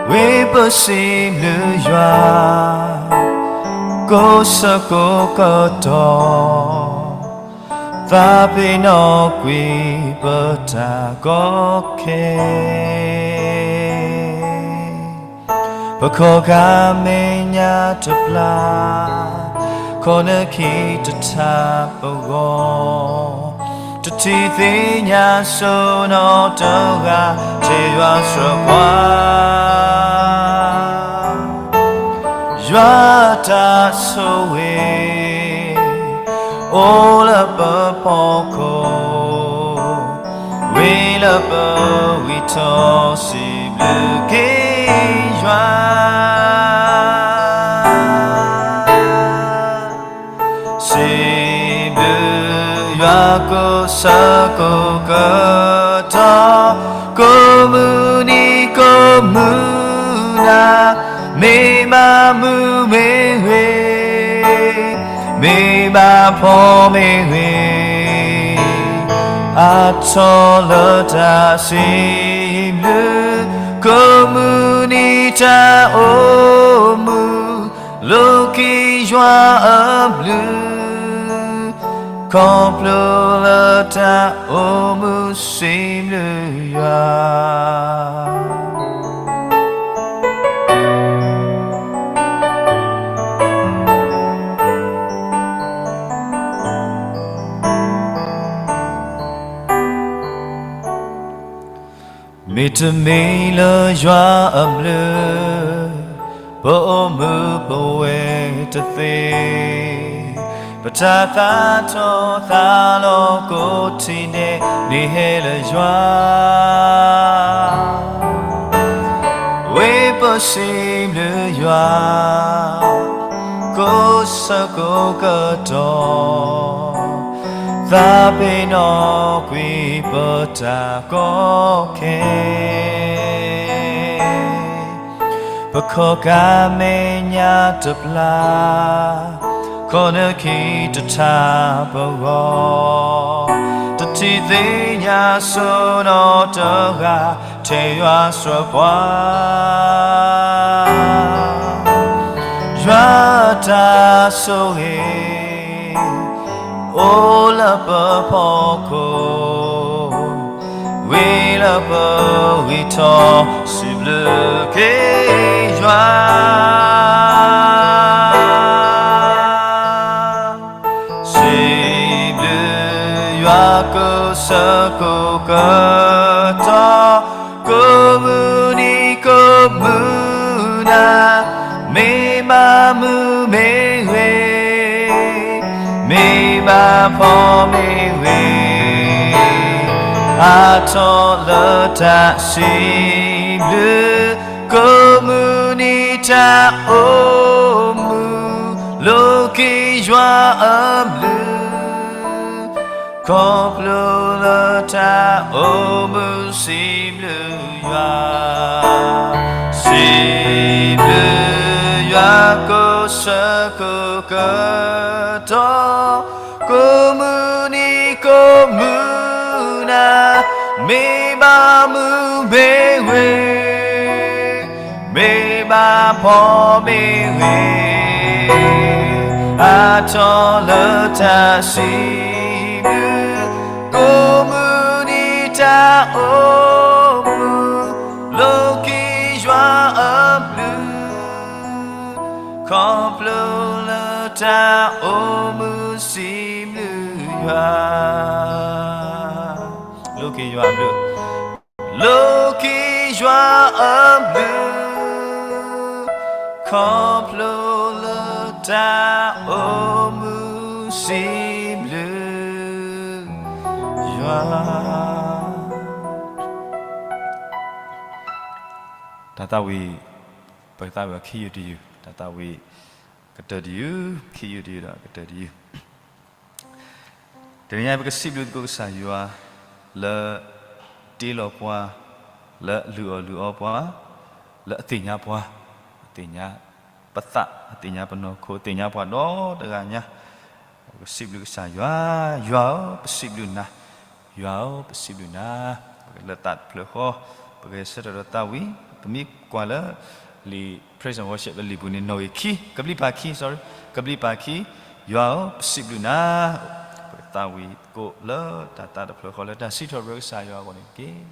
ဝံပစံးဘျုးယွၤ ကိးဆၢကိးကတီၢ်, သးပ့ၤနီၣ်ကွံာ်ပတၢ်ကီခဲ ပခီၣ်ကါမဲာ်ညါတပျၢ်, ခီၣ်နၢခံတထးပဂီၢ်, တထံၣ်သ့ၣ်ညါစိနီတဂၤ ထဲယွၤစၢၤပှၤ ယွၤတၢ်ဆိၣ်ဂ့ၤ အိၣ်လၢပဖီခိၣ်, ဝံၤလၢပဝံထီၣ် စံးဘျုးက့ၤယွၤ စံးဘျုးယွၤကိးဆၢကိးကတီၢ်, ကိးမုၢ်နံၤကိးမုၢ်နၤ, မ့ၢ်ဘၣ်မုာ်မ့ၢ်ဂ့ၤ, မ့ၢ်ဘၣ်ဖှီၣ်မ့ၢ်ဂ့ၤ, အါထီၣ်လၢတၢ်စံးဘျုး, ကိးမုၢ်နံၤတၢ်အိၣ်မုာ် လိးက့ၤယွၤအဘျုး, ခီဖျိလၢတၢ်အိၣ်မုာ်စံးဘျုးယွၤ မ့တမ့ၢ်လၢယွၤအဘျုး, ပအိၣ်မုာ်ပဝဲတသ့, ပတၢ်သးထီၣ်သးလီၤကိးထံၣ်ဒဲး န့ၣ်ဟဲလၢယွၤ ဝံပစံးဘျုးယွၤ ကိးဆၢကိးကတီၢ်, သးပ့ၤနီၣ်ကွံာ်ပတၢ်ကီခဲ ပခီၣ်ကါမဲာ်ညါတပျၢ်, ခီၣ်နၢခံတထးပဂီၢ်, တထံၣ်သ့ၣ်ညါစိနီတဂၤ ထဲယွၤစၢၤပှၤ ယွၤတၢ်ဆိၣ်ဂ့ၤ အိၣ်လၢပဖီခိၣ်, ဝံၤလၢပဝံထီၣ် စံးဘျုးက့ၤယွၤ စံးဘျုးယွၤကိးဆၢကိးကတီၢ်, ကိးမုၢ်နံၤကိးမုၢ်နၤ, မ့ၢ်ဘၣ်မုာ်မ့ၢ်ဂ့ၤ, မ့ၢ်ဘၣ်ဖှီၣ်မ့ၢ်ဂ့ၤ, အါထီၣ်လၢတၢ်စံးဘျုး, ကိးမုၢ်နံၤတၢ်အိၣ်မုာ်, လိးက့ၤယွၤအဘျုး ခီဖျိလၢတၢ်အိၣ်မူစံးဘျုးယွၤ, စံးဘျုးယွၤကိးဆၢကိးကတီၢ်, ကိးမုၢ်နံၤကိးမုၢ်နၤ, မ့ၢ်ဘၣ်မုာ်မ့ၢ်ဂ့ၤ, မ့ၢ်ဘၣ်ဖှီၣ်မ့ၢ်ဂ့ၤ, အါထီၣ်လၢတၢ်စံးဘျုး, ကိးမုၢ်နံၤတၢ်အိၣ်မူ, လိးက့ၤယွၤအဘျုး, ခီဖျိလၢတၢ်အိၣ်မူစံးဘျုးယွၤ, လိးက့ၤယွၤအဘျုး လိးက့ၤယွၤအဘျုး, ခီဖျိလၢတၢ်အိၣ်မူစံးဘျုး, ယွၤ, တၢ်သးဝံၣ်, ပကသးဝံၣ်အီၤခံယုၢ်တယုၢ်, တၢ်သးဝံၣ်, ကတၢၢ်တယုၢ်, ခံယုၢ်တယုၢ်ဒီးကတၢၢ်တယုၢ် တနံၤအံၤ ပကစံးဘျုးသကိးကစၢ်ယွၤ လၢတ့လီၤပှၤ, လၢအလုၢ်အီၣ်လုၢ်အီပှၤ, လၢအသ့ၣ်ညါပှၤ, အသ့ၣ်ညါပသး, အသ့ၣ်ညါပနီၢ်ခိ, အသ့ၣ်ညါပှၤဒီတဂၤညါ, ပကစံးဘျုးကစၢ်ယွၤ, ယွၤဧၢ, ပစံးဘျုးနၤ, ယွၤဧၢ, ပစံးဘျုးနၤ, ပကလဲၤသးတဖျၢၣ်ဃီ, ပကဆၢထၢၣ်ဒီးသးဝံၣ်, ပမ့ၢ်ကွၢ်လၢ လံာ် Praise and Worship လၢလံာ်ပူၤန့ၣ် နီၣ်ဂံၢ်ခံ, ကဘျံးပၤခံ, sorry, ကဘျံးပၤခံ, ယွၤဧၢ, ပစံးဘျုးနၤ, ပကသးဝံၣ်သကိးလၢတၢ်သးတဖျၢၣ်ဃီ လၢတၢ်စံးထီၣ်ပတြၢၤကစၢ်ယွၤအဂီၢ်န့ၣ်တက့ၢ်.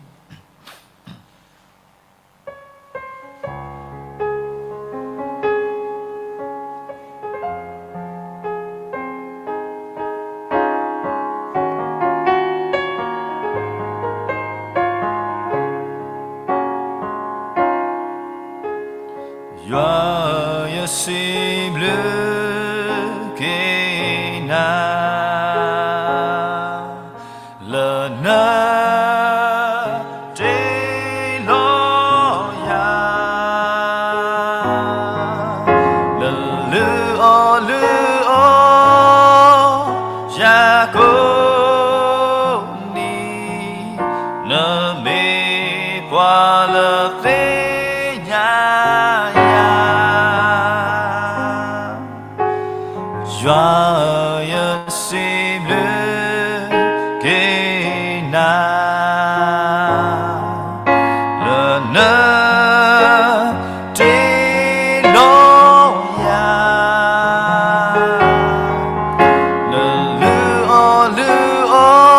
ယွၤဧၢ, ယစံးဘျုးက့ၤနၤ လၢန တ့လီၤယၤ, နလုၢ်အီၣ်လုၢ်အီ ယၤကိးနံၤ, နမ့ၢ်ပှၤလၢသ့ၣ်ညါယၤ ယွၤဧၢ, ယစံးဘျုးက့ၤနၤ လၢန တ့လီၤယၤ, နလုၢ်အီၣ်လုၢ်အီ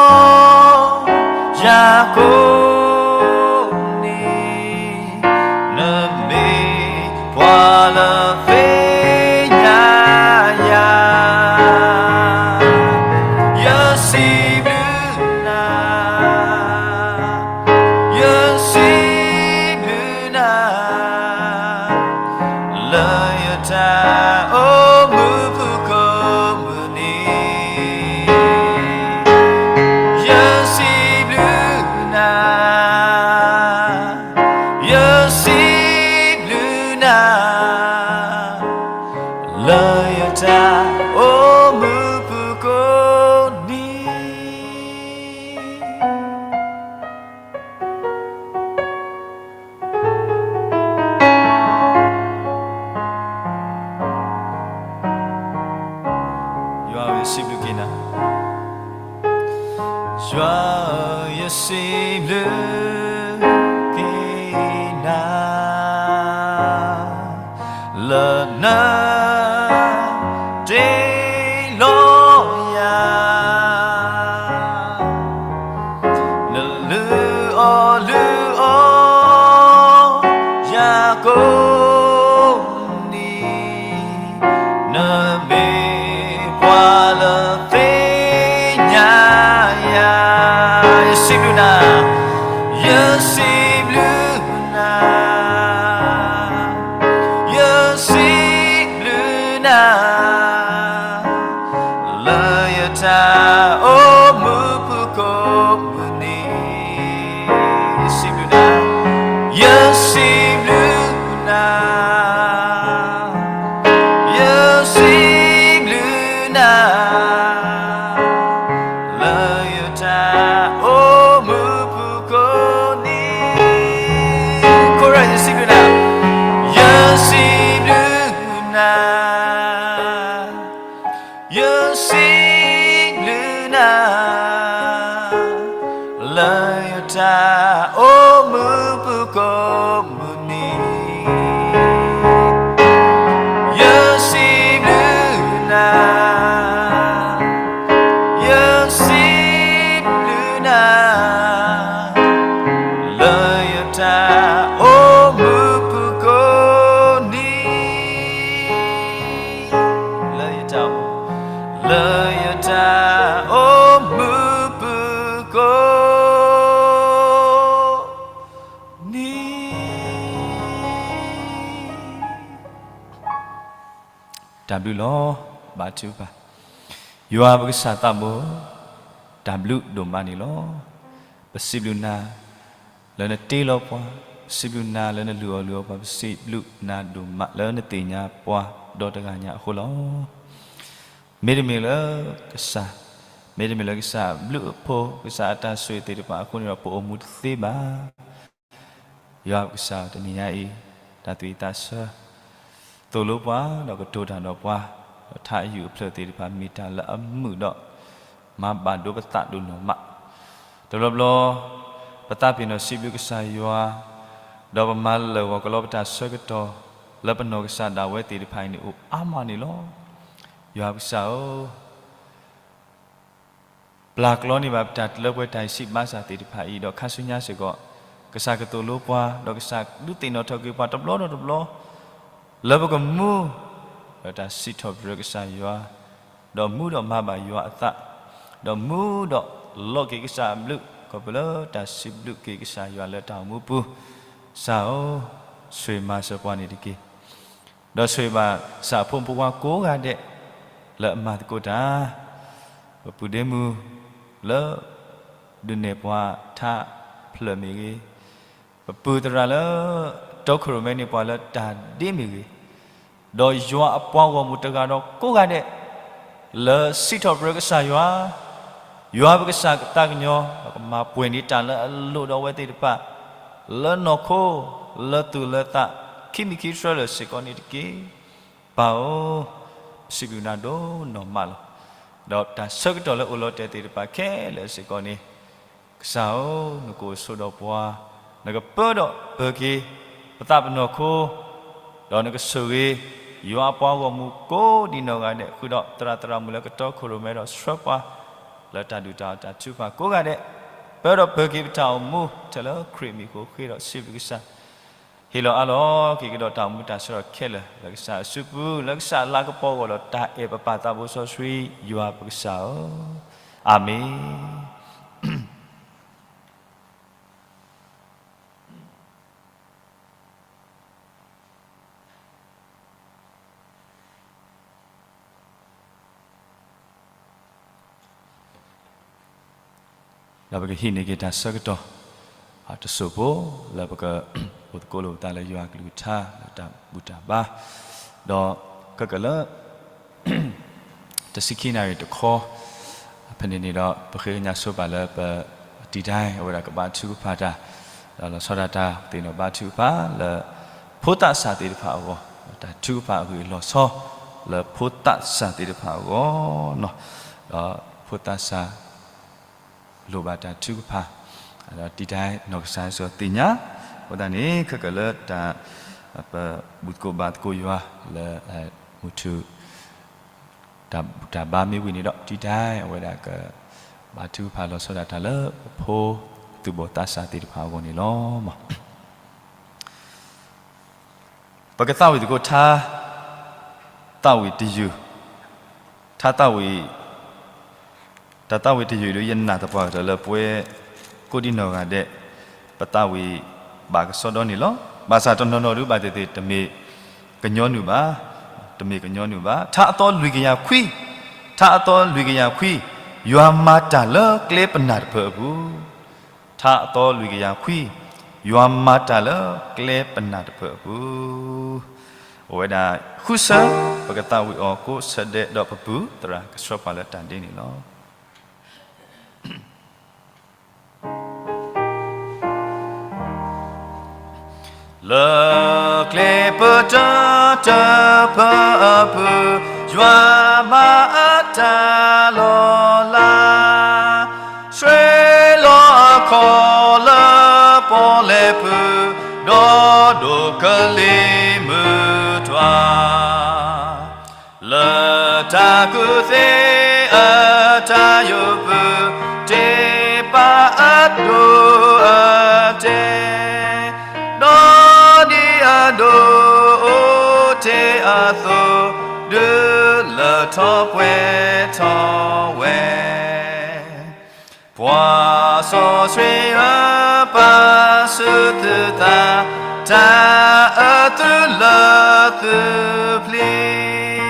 ယၤကိးနံၤ, နမ့ၢ်ပှၤလၢသ့ၣ်ညါယၤ, ယစံးဘျုးနၤ, ယစံးဘျုးနၤ လၢယတၢ်အိၣ်မူပူၤကိးမုၢ်နံၤ, ယစံးဘျုးနၤ, ယစံးဘျုးနၤ လၢယတၢ်အိၣ်မူပူၤကိးနံၤ. ယွၤဧၢ, ယစံးဘျုးက့ၤနၤ, ယွၤဧၢ, ယစံးဘျုးက့ၤနၤ လၢန တ့လီၤယၤ, နလုၢ်အီၣ်လုၢ်အီ ယၤကိးနံၤ, နမ့ၢ်ပှၤလၢသ့ၣ်ညါယၤ, ယစံးဘျုးနၤ, ယစံးဘျုးနၤ, ယစံးဘျုးနၤ, လၢယတၢ်အိၣ်မူပူၤကိးမုၢ်နံၤ, ယစံးဘျုးနၤ, ယစံးဘျုးနၤ, ယစံးဘျုးနၤ, လၢယ ယစံးဘျုးနၤ, ယစံးဘျုးနၤ, လၢယတၢ်အိၣ်မူပူၤကိးနံၤ, လၢယတၢ်အိၣ်, လၢယတၢ်အိၣ်မူပူၤကိးနံၤ. တၢ်ဘျုးလီၤ. ဘါထုကဖၣ်. ယွၤပကစၢ်သးဘိ, တၢ်ဘျုးဒိၣ်မးန့ၣ်လီၤ. ပစံးဘျုးနၤ လၢနတ့လီၤပှၤ, ပစံးဘျုးနၤလၢနလုၢ်အီၣ်လုၢ်အီပှၤ, ပစံးဘျုးနၤဒိၣ်မးလၢနသ့ၣ်ညါပှၤဒီးတဂၤညါအဃိလီၤ. မ့တမ့ၢ်လၢကစၢ်, မ့တမ့ၢ်လၢကစၢ်အဘျုးအဖှိၣ်, ကစၢ်အတၢ်ဆိၣ်ဂ့ၤသ့ၣ်တဖၣ်အဃိန့ၣ်ဒီး ပအိၣ်မူတသ့ဘၣ်. ယွၤပကစၢ်တနံၤညါအံၤ, တၢ်သူၣ်ဝံၣ်သးဆၢ သိၣ်လိပှၤ ဒီးကတိၤတၢ်ဒီးပှၤ, ဒီးထါအယူၢ်အဖျၢၣ်သ့ၣ်တဖၣ် မ့ၢ်တၢ်လၢအမုာ်ဒီး မၤဘၣ်ဒိပသးဒိၣ်နီၢ်မး. တဘျီဘျီ ပသးပ့ၤနီၣ်စံးဘျုးကစၢ်ယွၤ, ဒီးပမၤလၢာ်ဂီၤကလီပတၢ်ဆၢကတီၢ် လၢပနီၢ်ကစၢ်ဒၣ်ဝဲသ့ၣ်တဖၣ်အံၤန့ၣ် အိၣ်အါမးန့ၣ်လီၤ. ယွၤပကစၢ်ဧၢ, ပျၢ်ကျီန့ၢ်ဘၣ်ပတၢ်လၢပှဲၤတၢ်အံၤစံးဘၣ်စၢ်သ့ၣ်တဖၣ်အံၤ, ဒီးခါဆူညါစ့ၢ်ကီး ကစၢ်ကသိၣ်လိပှၤ, ဒီးကစၢ်ဒုးသ့ၣ်နီၣ်ထီၣ်က့ၤပှၤတဘျီဒီးတဘျီ လၢပကမူ လၢတၢ်စံးထီၣ်ပတြၢၤကစၢ်ယွၤ, ဒီးမူဒီးမၤဘၣ်ယွၤအသး, ဒီးမူဒီးလီၤက့ၤကစၢ်အဘျုး, ခီဖျိလၢတၢ်စံးဘျုးက့ၤကစၢ်ယွၤလၢတၢ်အိၣ်မူပူၤ, ကစၢ်ဧၢ, ဆိၣ်ဂ့ၤမၤစၢၤပှၤန့ၣ်တက့ၢ်. ဒီးဆိၣ်ဂ့ၤဘၣ်ကစၢ်အဖိမုၣ်ဖိခွါကိးဂၤဒဲး လၢအမၤသကိးတၢ်, ပပုၢ်ဒ့မုၣ်လၢ ဒုးနဲၣ်ပှၤထါဖျၢၣ်မ့ၢ်ဂ့ၤ, ပပုၢ်သရၣ်လၢ တီခိၣ်ရိၣ်မဲန့ၢ်ပှၤလၢတၢ်ဒ့မ့ၢ်ဂ့ၤ, ဒီးယွၤအပှၤဂီၢ်မုၢ်တဂၤဒီးကိးဂၤဒဲး လၢစံးထီၣ်ပတြၢၤကစၢ်ယွၤ, ယွၤပကစၢ်ကသးကညီၤ ဒီးကမၤပှဲၤန့ၢ်တၢ်လၢအလိၣ်ဒီးအဝဲသ့ၣ်တဖၣ် လၢနီၢ်ခိ လၢသူၣ်လၢသး ခံမံၤခံဆၢလၢာ်စ့ၢ်ကီးန့ၣ်တက့ၢ်. ပၢ်ဧၢ, ပစံးဘျုးနၤဒိၣ်နီၢ်မးလီၤ. ဒီးတၢ်ဆၢကတီၢ်လၢအိၣ်လီၤတဲာ်သ့ၣ်တဖၣ်ခဲလၢာ်စ့ၢ်ကီးန့ၣ် ကစၢ်ဧၢ, နကအိၣ်ဆိးဒီးပှၤ, နကပၢဒီးပၢၤက့ၤ ပသးပနီၢ်ခိ, ဒီးနကဆိၣ်ဂ့ၤ ယွၤအပှၤဂီၢ်မုၢ်ကိးဒံနီၢ်ဂၤဒဲး ဃုာ်ဒီးသရၣ်သရၣ်မုၣ်လၢကတီခိၣ်ရိၣ်မဲဒီးဆှၢပှၤ လၢတၢ်ဒုၣ်တၢ်အီၣ်တၢ်ထုကဖၣ်ကိးဂၤဒဲး, ပၢဒီးပၢၤက့ၤပတၢ်အိၣ်မူ ထဲလၢခရံာ်မံၤဃိဃ့ဒီးစံးဘျုးကစၢ် ဟ့ၣ်လီၤအးလီၤက့ၤကဒီးတၢ်အိၣ်မူတၢ်ဆၢကတီၢ်ခဲလၢာ် လၢကစၢ်အစုပူၤ လၢကစၢ်အလၤကပီၤအဂီၢ်ဒီးတၢ်အဲၣ်ပပၢ်သးဘိစီဆှံ ယွၤပကစၢ်ဧၢ, အၤမ့ၣ်. ဒီးပကဟံးန့ၢ်က့ၤတၢ်ဆၢကတီၢ် တစိၢ်ဖိ လၢပကအိၣ်သကိးလိာ်ပသးလၢယွၤအကလုၢ်ကထါ လၢတၢ်ဘူၣ်တၢ်ဘါ, ဒီးခဲကၢၣ်လၢ တဆံခံနၣ်ရံၣ်တခီ ဖဲန့ၣ်န့ၣ်ဒီး ပဃ့ကညးဆိပာ်လၢပတံၤဒဲး အဝဲဒၣ်ကဘါထုကဖၣ်တၢ်, ဒီးလီၤဆီဒၣ်တၢ်သ့ၣ်နီၣ်ဘါထုကဖၣ်လၢ ဖိသးစၢ်သ့ၣ်တဖၣ်အဂီၢ်, တၢ်ထုကဖၣ်အဂ့ၢ်အလီၤဆီ လၢဖိသးစၢ်သ့ၣ်တဖၣ်အဂီၢ်, ဒီးဖိသးစၢ် လိၣ်ဘၣ်တၢ်ထုကဖၣ်, ဒီးတံၤဒဲးနီၢ်ကစၢ်ယ့ၣ်ၡူးသ့ၣ်ညါ, အဃိသတးန့ၣ် ခဲကၢၣ်လၢတၢ် ပဘူၣ်သကိးဘါသကိးယွၤလၢ မုၢ်ထူၣ် တၢ်ဘူၣ်တၢ်ဘါမ့ၢ်ဝံၤန့ၣ်ဒီး တံၤဒဲးအဝဲဒၣ်က ဘါထုကဖၣ်လီၤဆီဒၣ်တၢ်လၢပဖိသူၣ်ဘီၣ်သးစၢ်သ့ၣ်တဖၣ်အဂီၢ်န့ၣ်လီၤ. ပကသးဝံၣ်သကိးထါ သးဝံၣ်တယုၢ်, ထါသးဝံၣ်, တၢ်သးဝံၣ်တယုၢ်ဒီး ယနာ်သပှၢ်ကတၢၢ်လၢပဝဲ ကိးဒံနီၢ်ဂၤဒဲး ပသးဝံၣ်ဘၣ်ကစီဒီန့ၣ်လီၤ. ဘၣ်ဆၣ်တနီၤနီၤဒုးဘၣ်သ့ၣ်သ့ၣ် တမ့ၢ်ကညီနုၢ်ဘၣ်, တမ့ၢ်ကညီနုၢ်ဘၣ်. ထါအသီလွံၢ်ကယၤခွံ, ထါအသီလွံၢ်ကယၤခွံ, ယွၤမၤတၢ်လၢကျဲပနၢ်တဖၢၣ်အပူၤ ထါအသီလွံၢ်ကယၤခွံ, ယွၤမၤတၢ်လၢကျဲပနၢ်တဖၢၣ်အပူၤ, အိၣ်ဝဲဒၣ်ဃုဆၢ, ပကသးဝံၣ်အီၤကိးဆၢဒဲး ဒီးပပုၢ်သရၣ်ကဆှၢပှၤလၢတၢ်ဒ့န့ၣ်လီၤ. လၢကျဲပနၢ်တဖၢၣ်အပူၤ, ယွၤမၤအတၢ်လီၤလး, ဆှဲလီၤအခီၣ်လၢပီၣ်လဲၣ်ပူၤ, ဒီးဒိးကလံၤမုၢ်တွၤ တၢ်ကူၣ်သ့အတၢ်ယိာ်ပူၤ တ့ပာ်အဒိၣ်အတဲာ်, ဒီးဒ်အဒိၣ်အိၣ်တ့ၢ်အသိး ဒုးလၢထီၣ်ပှဲၤထီၣ်ဝဲ. ပှၤစီဆှံဧၢ, ပာ်ဆူသုသး တၢ်အၢသုလၢသုပျ့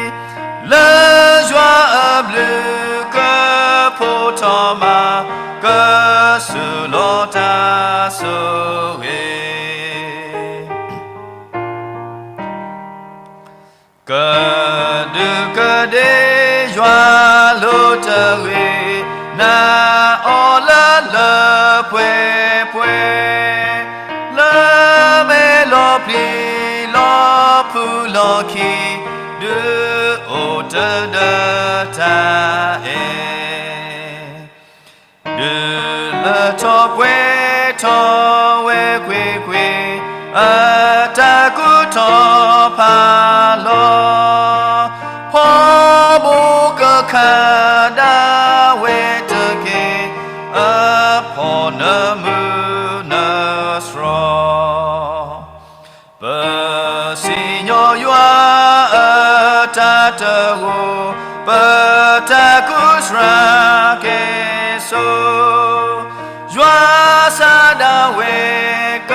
ၤ, လၢယွၤအဘျုးကဖိးထီၣ်မး, ကစူၢ်လီၤတၢ်ဆိၣ်ဂ့ၤ. ကဒုးကဒ့ယွၤလိၤတဂ့ၤ, နာ်အီၤလၢလၢပှဲၤပှဲၤ, လၢမဲာ်လီၤပျံၤလီၤဖုးလီၤခံ, ဒုးအိၣ်တဒၢတၢ်အဲၣ် ဒုးလၢထီၣ်ပှဲၤထီၣ်ဝဲကွ့ၢ်ကွ့ၢ်, အတၢ်ကူၣ်ထီၣ်ဖးလီၤ, ဖီဘိကခးဒၣ်ဝဲတက့ၢ်, အဖီနမုၢ်နဆှီ ပစံၣ်ညီၣ်ယွၤအတၢ်တဂီၤ, ပတၢ်ကူစှၤကဲၣ်ဆိး, ယွၤစၢ်ဒၣ်ဝဲက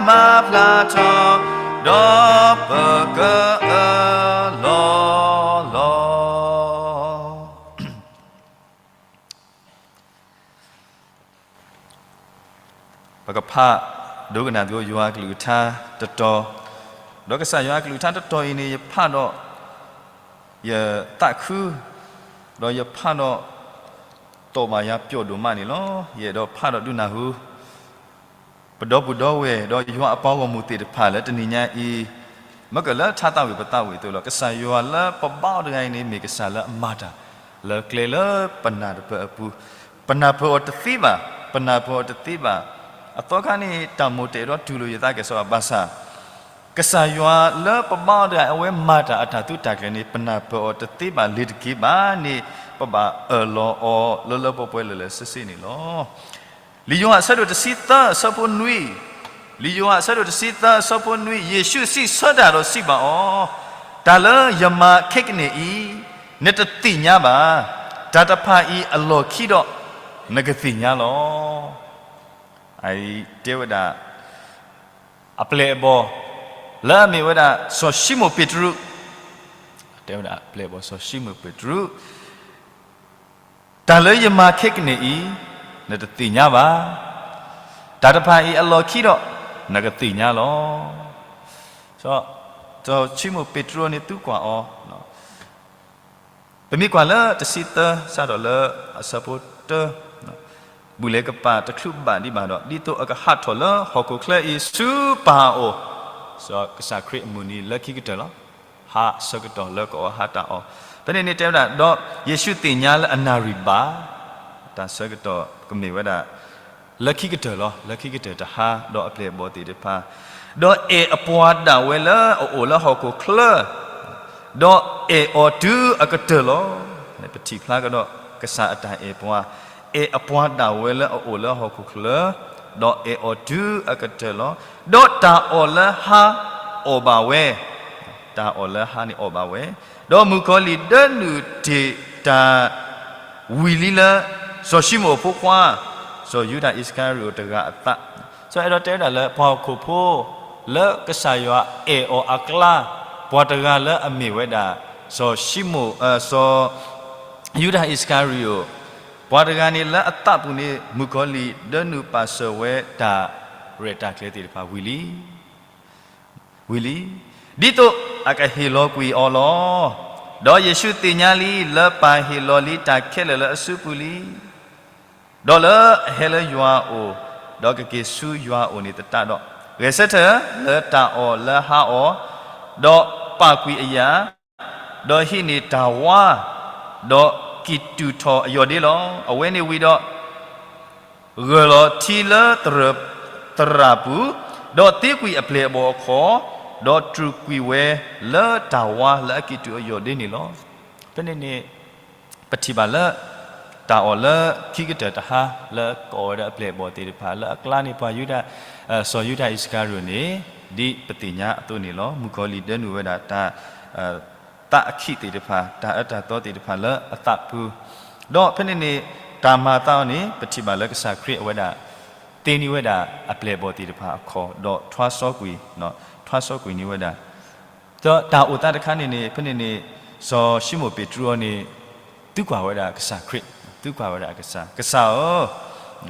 မၤဖျါထီၣ်, ဒီးပကအၢၣ်လီၤလီၤ. ပကဖးဒိကနၣ်သကိးယွၤအကလုၢ်ကထါတတီၤ, ဒီးကစၢ်ယွၤအကလုၢ်ကထါတတီၤအံၤန့ၣ် ယဖးဒီး ယသးခု, ဒီးယဖးဒီး တီၢ်ဘၣ်ယၤပျီဒိၣ်မးန့ၣ်လီၤ. ယအဲၣ်ဒိးဖးဒီးဒုးနၢ်ဟူ ပဒီပုၢ်ဒီဝဲၢ် ဒီးယွၤအပှၤဂီၢ်မုၢ်သ့ၣ်တဖၣ်လၢတနံၤညါအံၤ, မ့ၢ်ကလၢထါသးဝံၣ်ပသးဝံၣ်အသိးလီၤ. ကစၢ်ယွၤလၢပဘါအီၤတဂၤအံၤန့ၣ် မ့ၢ်ကစၢ်လၢအမၤတၢ်လၢကျဲလၢပနၢ်တပၢၢ်အပူၤ, ပနၢ်ပၢၢ်အီၤတသ့ဘၣ်, ပနၢ်ပၢၢ်အီၤတသ့ဘၣ်. အသီခါန့ၣ် တၢ်မိၣ်တဲာ်ဒီးတူၢ်လိာ်ယသးကဲၣ်ဆိးဘၣ်ဆၣ်, ကစၢ်ယွၤလၢပဘါအီၤတဂၤ အဝဲမၤတၢ်အတၢ်သုးတၢ်ကျဲၤန့ၣ် ပနၢ်ပၢၢ်အီၤတသ့ဘၣ်လ့ၤတက့ၢ်ဘၣ်န့ၣ် ပဘၣ်အၢၣ်လီၤအီၤလၢလၢပှဲၤပှဲၤလၢာ်လၢာ်ဆ့ဆ့န့ၣ်လီၤ. လံာ်ယိၤဟၣ်အဆၢဒိၣ်တဆံသၢအဆၢဖိနွံ, လံာ်ယိၤဟၣ်အဆၢဒိၣ်တဆံသၢအဆၢဖိနွံ, ယ့ၣ်ၡူးစံးဆၢတၢ်ဒီးစံးဘၣ်အီၤ, တၢ်လၢယမၤခဲကနံၣ်အံၤ နတသ့ၣ်ညါဘၣ်, တၢ်တဖၣ်အံၤအလီၢ်ခံဒီး နကသ့ၣ်ညါလီၤ. အတဲဝဲဒၣ် အပျဲၢ်အဘီၣ် လၢအမ့ၢ်ဝဲဒၣ်စီၤၡံမိၣ်ပ့းတရူး, တဲဝဲဒၣ်ပျဲၢ်အဘီၣ်စီၤၡံမိၣ်ပ့းတရူး, တၢ်လၢယမၤခဲကနံၣ်အံၤ နတသ့ၣ်ညါဘၣ်, တၢ်တဖၣ်အံၤအလီၢ်ခံဒီး နကသ့ၣ်ညါလီၤ. စီၤၡံမိၣ်ပ့းတရူးန့ၣ်သုကွၢ်အီၤ ပမ့ၢ်ကွၢ်လၢတဆံသၢ စးထီၣ်လၢအဆၢဖိတၢ, ဘူၣ်လဲၤကပၤတချုးဘၣ်ဒံးဘၣ်ဒီး ဒ်သိးအကဟးထီၣ်လၢဟီၣ်ခိၣ်ချၢအံၤဆူပၢ်အအိၣ်, စီၤကစၢ်ခရံာ်အမုၢ်နံၤလၢခံကတၢၢ်လီၤ. ဟးဆၢကတီၢ်လၢကအီၣ်ဟးတၢ်အီၣ်, ဖဲန့ၣ်န့ၣ်တဲဝဲဒၣ် ဒီးယ့ၣ်ၡူးသ့ၣ်ညါလၢအနၣ်ရံၣ်ဘၣ်, တၢ်ဆၢကတီၢ်ကမ့ၢ်ဝဲဒၣ် လၢခံကတၢၢ်လီၤ. လၢခံကတၢၢ်တဟါ ဒီးအပျဲၢ်အဘီၣ်သ့ၣ်တဖၣ် ဒီးအဲၣ်အပှၤဒၣ်ဝဲလၢအအိၣ်လၢဟီၣ်ခိၣ်ချၢ, ဒီးအဲၣ်အီၤတုၤအကတၢၢ်လီၤ. ပထံၣ်ဖျါကဒီးကစၢ်အတၢ်အဲၣ်ပှၤ, အဲၣ်အပှၤဒၣ်ဝဲလၢအအိၣ်လၢဟီၣ်ခိၣ်ချၢ, ဒီးအဲၣ်အီၤတုၤအကတၢၢ်လီၤ. ဒီးတၢ်အီၣ်လၢဟါအီၣ်ဘၣ်ဝဲ, တၢ်အီၣ်လၢဟါန့ၣ်အီၣ်ဘၣ်ဝဲ, ဒီးမုၣ်ကီၤလံၢ်ဒၢနုာ်တ့ၢ်တၢ် ဝံၤလံလၢ စီၤၡံမိၣ်အဖိခွါ စီၤယူဒၤအံၣ်စကၤရံၤအိၣ်တဂၤအသး, စီၤအဲၣ်ဒိးတဲဝဲဒၣ်လၢပှၤဟီၣ်ခိၣ်ဖိ လၢကစၢ်ယွၤအဲၣ်အီၤအကျါ, ပှၤတဂၤလၢအမ့ၢ်ဝဲဒၣ် စီၤၡံမိၣ်, စီၤ ယူဒၤအံၣ်စကၤရံၤအိၣ်, ပှၤတဂၤန့ၣ်လၢအသးပူၤန့ၣ် မုၣ်ကီၤလံၢ်ဒၢနုာ်ပာ်စၢၤဝဲတၢ်ရဲၣ်တၢ်ကျဲၤသ့ၣ်တဖၣ်ဝံၤလံ ဝံၤလံ, ဒ်သိးအကဟ့ၣ်လီၤကွံာ်အီၤလီၤ. ဒီးယ့ၣ်ၡူးသ့ၣ်ညါလံ လၢပၢ်ဟ့ၣ်လီၤလံတၢ်ခဲလၢာ်လၢအစုပူၤလံ, ဒီးလၢအဟဲလၢယွၤအအိၣ်, ဒီးကက့ၤဆူယွၤအအိၣ်န့ၣ်သတးဒီး, ဂဲၤဆၢထၢၣ်လၢတၢ်အီၣ်လၢဟါအီၣ်, ဒီးပာ်ကွံာ်အယၣ်, ဒီးဟံးန့ၢ်တၢ်ဝါ, ဒီးကံၢ်တူာ်ထီၣ်အယီၢ်ဒ့လီၤ. အဝဲန့ၣ်ဝံၤဒီး ဂၢၢ်လီၤထံလၢသရၣ်ပူၤ, ဒီးသ့ကွံာ်အပျဲၢ်အဘီၣ်အခီၣ်, ဒီးတြူာ်ကွံာ်ဝဲလၢတၢ်ဝါလၢအကံၢ်တူာ်အယီၢ်ဒ့န့ၣ်လီၤ. ဖဲ ဖဲန့ၣ်န့ၣ် ပထံၣ်ဘၣ်လၢ တၢ်အီၣ်လၢခံကတၢၢ်တဟါ လၢကိးဝဲဒၣ်အပျဲၢ်အဘီၣ်သ့ၣ်တဖၣ် လၢအကျါန့ၣ် ပှၤယူဒၤ, စီၤယူဒၤအံၣ်စကၤရံၤန့ၣ် ဒ်ပသ့ၣ်ညါအသိးန့ၣ်လီၤ. မုၣ်ကီၤလံၢ်ဒၢနုာ်ဝဲဒၣ်တၢ် သးအခံသ့ၣ်တဖၣ် တၢ်အၢတၢ်သီသ့ၣ်တဖၣ်လၢအသးပူၤ, ဒီးဖဲန့ၣ်န့ၣ် တၢ်မၤအသးအီၤန့ၣ် ပထံၣ်ဘၣ်လၢကစၢ်ခရံာ်အဝဲဒၣ် သ့န့ၢ်ဝဲဒၣ်အပျဲၢ်အဘီၣ်သ့ၣ်တဖၣ်အခီၣ် ဒီးထွါစီကွံာ်, ထွါစီကွံာ်န့ၢ်ဝဲဒၣ် ဒီးတၢ်အိၣ်သးတခါန့ၣ်န့ၣ် ဖဲန့ၣ်န့ၣ် စီၤၡံမိၣ်ပ့းတရူးအံၤန့ၣ် သံကွၢ်ဝဲဒၣ်ကစၢ်ခရံာ်, သံကွၢ်ဝဲဒၣ်ကစၢ်, ကစၢ်ဧ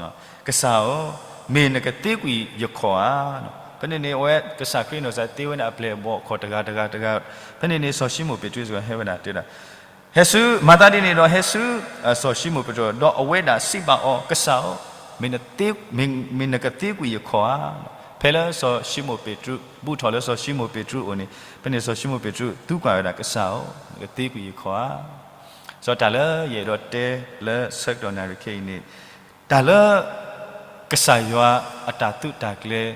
ၢ, ကစၢ်ဧၢ, မ့ၢ်နကသ့ကွံာ်ယခီၣ်ဧါ. ဖဲန့ၣ်န့ၣ် အဝဲကစၢ်ခရံာ်နီၢ်ကစၢ်သ့ဝဲဒၣ်အပျဲၢ်အဘီၣ်အခီၣ်တဂၤတဂၤတဂၤ, ဖဲန့ၣ်န့ၣ် စီၤၡံမိၣ်ပ့းတရူးစ့ၢ်ကီးဟဲဝဲဒၣ်တဲဒၣ် ဟဲဆူ မၤသးဒ်န့ၣ်ဒီးဟဲဆူ စီၤၡံမိၣ်ပ့းတရူး ဒီးအဝဲဒၣ်စံးဘၣ်အီၤ, ကစၢ်ဧၢ, မ့ၢ်နကသ့ကွံာ်ယခီၣ်ဧါ. ဖဲလၢစီၤၡံမိၣ်ပ့းတရူး ဘူၣ်ထီၣ်လၢစီၤၡံမိၣ်ပ့းတရူးအအိၣ်န့ၣ် ဖဲန့ၣ်စီၤၡံမိၣ်ပ့းတရူး သံကွၢ်ဝဲဒၣ်ကစၢ်ဧၢ, နကသ့ကွံာ်ယခီၣ်ဧါ. စီၤတၢ်လၢယအဲၣ်ဒိးတဲလၢဆၢကတီၢ်နၣ်ရံၣ်ခဲအံၤန့ၣ် တၢ်လၢ ကစၢ်ယွၤအတၢ်သုးတၢ်ကျဲၤ,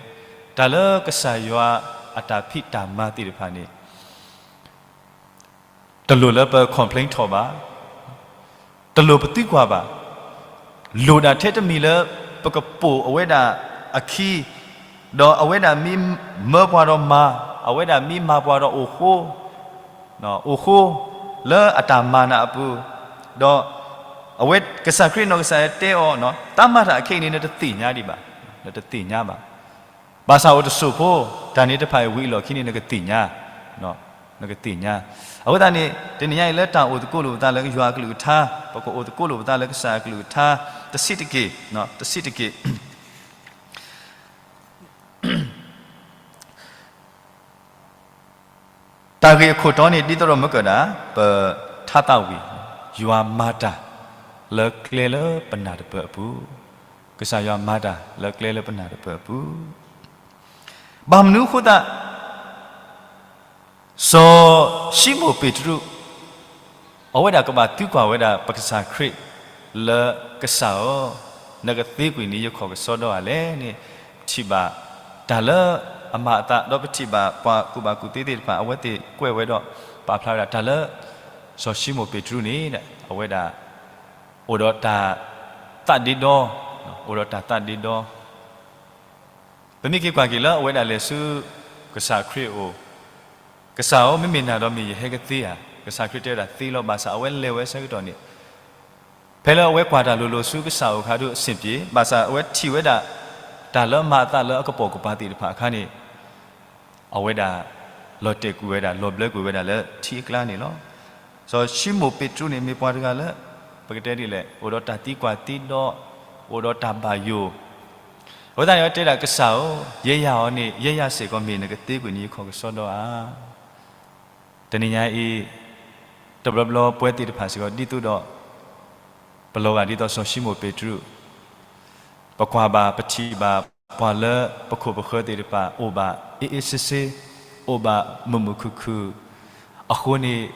တၢ်လၢကစၢ်ယွၤအတၢ်ဖံးတၢ်မၤသ့ၣ်တဖၣ်န့ၣ် တလိၣ်လၢပ complain ထီၣ်ဘၣ်, တလိၣ်ပသံကွၢ်ဘၣ်, လိၣ်ဒၣ်ထဲတမံၤလၢပကပိာ်အဝဲဒၣ်အခံ, ဒီးအဝဲဒၣ်မ့ၢ်မၢပှၤဒီးမၤ, အဝဲဒၣ်မ့ၢ်မၤပှၤဒီးအိၣ်ဃိ, အိၣ်ဃိ, လၢအတၢ်မၤနၤအပူၤ, ဒီး အဝဲကစၢ်ခရံာ်နီၢ်ကစၢ်ယွၤတဲအီၤ, တၢ်မၤတၢ်အခဲအံၤန့ၣ် နတသ့ၣ်ညါဒံးဘၣ်, နတသ့ၣ်ညါဘၣ်. ဘၣ်ဆၣ်အိၣ်တစိၢ်ဖိ, တၢ်န့ၣ်တဖၣ်အံၤဝံၤအလီၢ်ခံန့ၣ် နကသ့ၣ်ညါ, နကသ့ၣ်ညါ. အဃိသတးန့ၣ် တနံၤညါအံၤလၢတၢ်အိၣ်သကိးလိာ်ပသးလၢယွၤအကလုၢ်ကထါ, ပကအိၣ်သကိးလိာ်ပသးလၢကစၢ်အကလုၢ်ကထါ, တဆံးတက့ၢ်, တဆံးတက့ၢ်. တၢ်ဂ့ၢ်အခိၣ်တီန့ၣ် ဒ်သိးဒီးမ့ၢ်ကဒၣ် ပထါသးဝံၣ်, ယွၤမၤတၢ်လၢကျဲလၢပနၢ်တပၢၢ်အပူၤ, ကစၢ်ယွၤမၤတၢ်လၢကျဲလၢပနၢ်တပၢၢ်အပူၤ, ဘၣ်မနုၤအဃိသတး စီၤၡံမိၣ်ပ့းတရူး အဝဲဒၣ်ကဘၣ်သံကွၢ်ဝဲဒၣ်ပကစၢ်ခရံာ်လၢကစၢ်ဧၢ, နကသ့ကွံာ်န့ၢ်ယခီၣ်ကစီဒီဧါလဲၣ်န့ၣ်, ပထံၣ်ဘၣ်တၢ်လၢအမၤအသး ဒီးပထံၣ်ဘၣ်ပှၤကူၣ်ဘၣ်ကူၣ်သ့သ့ၣ်တဖၣ် အဝဲသ့ၣ်ကွဲးဝဲဒီးပာ်ဖျါဝဲဒၣ်တၢ်လၢ စီၤၡံမိၣ်ပ့းတရူးန့ၣ် အဝဲဒၣ် အိၣ်ဒီးတၢ်သးဒ့ဒီ, အိၣ်ဒီးတၢ်သးဒ့ဒီ ပမ့ၢ်က့ၤကွၢ်က့ၤလၢအဝဲဒၣ်လဲၤဆူ ကစၢ်ခရံာ်အအိၣ်, ကစၢ်ဧၢ, မ့မ့ၢ်နၤဒီးမ့ၢ်ယဟဲကသ့ဧါ. ကစၢ်ခရံာ်တဲဝဲဒၣ်သ့လီၤ. ဘၣ်ဆၣ်အဝဲလဲၤဝဲအဆၢကတီၢ်န့ၣ် ဖဲလၢအဝဲကွၢ်တၢ်လိၤလိၤဆူကစၢ်အအိၣ်အခါဒုးအဆင်ပြေ, ဘၣ်ဆၣ်အဝဲထံၣ်ဝဲဒၣ် တၢ်လၢမၤအသးလၢအကပိာ်ကပၤသ့ၣ်တဖၣ်အခါန့ၣ် အဝဲဒၣ် လီၤတဲာ်ကွံာ်ဝဲဒၣ် လီၤဘျၢကွံာ်ဝဲဒၣ်လၢထံအကျါန့ၣ်လီၤ. စီၤၡံမိၣ်ပ့းတရူးန့ၣ် မ့ၢ်ပှၤတဂၤလၢ ပကတဲဒ်လဲၣ် အိၣ်ဒီးတၢ်သံကွၢ်သံဒီး အိၣ်ဒီးတၢ်ဘၣ်ယိၣ်, အဃိသတးန့ၣ် အဝဲတဲဒၣ်ကစၢ်ဧၢ, ယဲယၤအီၤန့ၣ် ယဲယၤစ့ၢ်ကီး မ့ၢ်နကသ့ကွံာ်န့ၢ်ယခီၣ်ကစီဒီဧါ. တနံၤညါအံၤ တဘျီဘျီပဝဲသ့ၣ်တဖၣ်စ့ၢ်ကီး ဒ်သိးဒီး ပလီၤဂာ်ဒ်သိးစီၤၡံမိၣ်ပ့းတရူး, ပကွၢ်ဘၣ်ပထံၣ်ဘၣ် ပှၤလၢပခိၣ်ပဃၢၤသ့ၣ်တဖၣ် အိၣ်ဘၣ်အ့ၣ်အ့ၣ်စ့စ့, အိၣ်ဘၣ်မုာ်မုာ်ခုၣ်ခုၣ်, အဃိန့ၣ်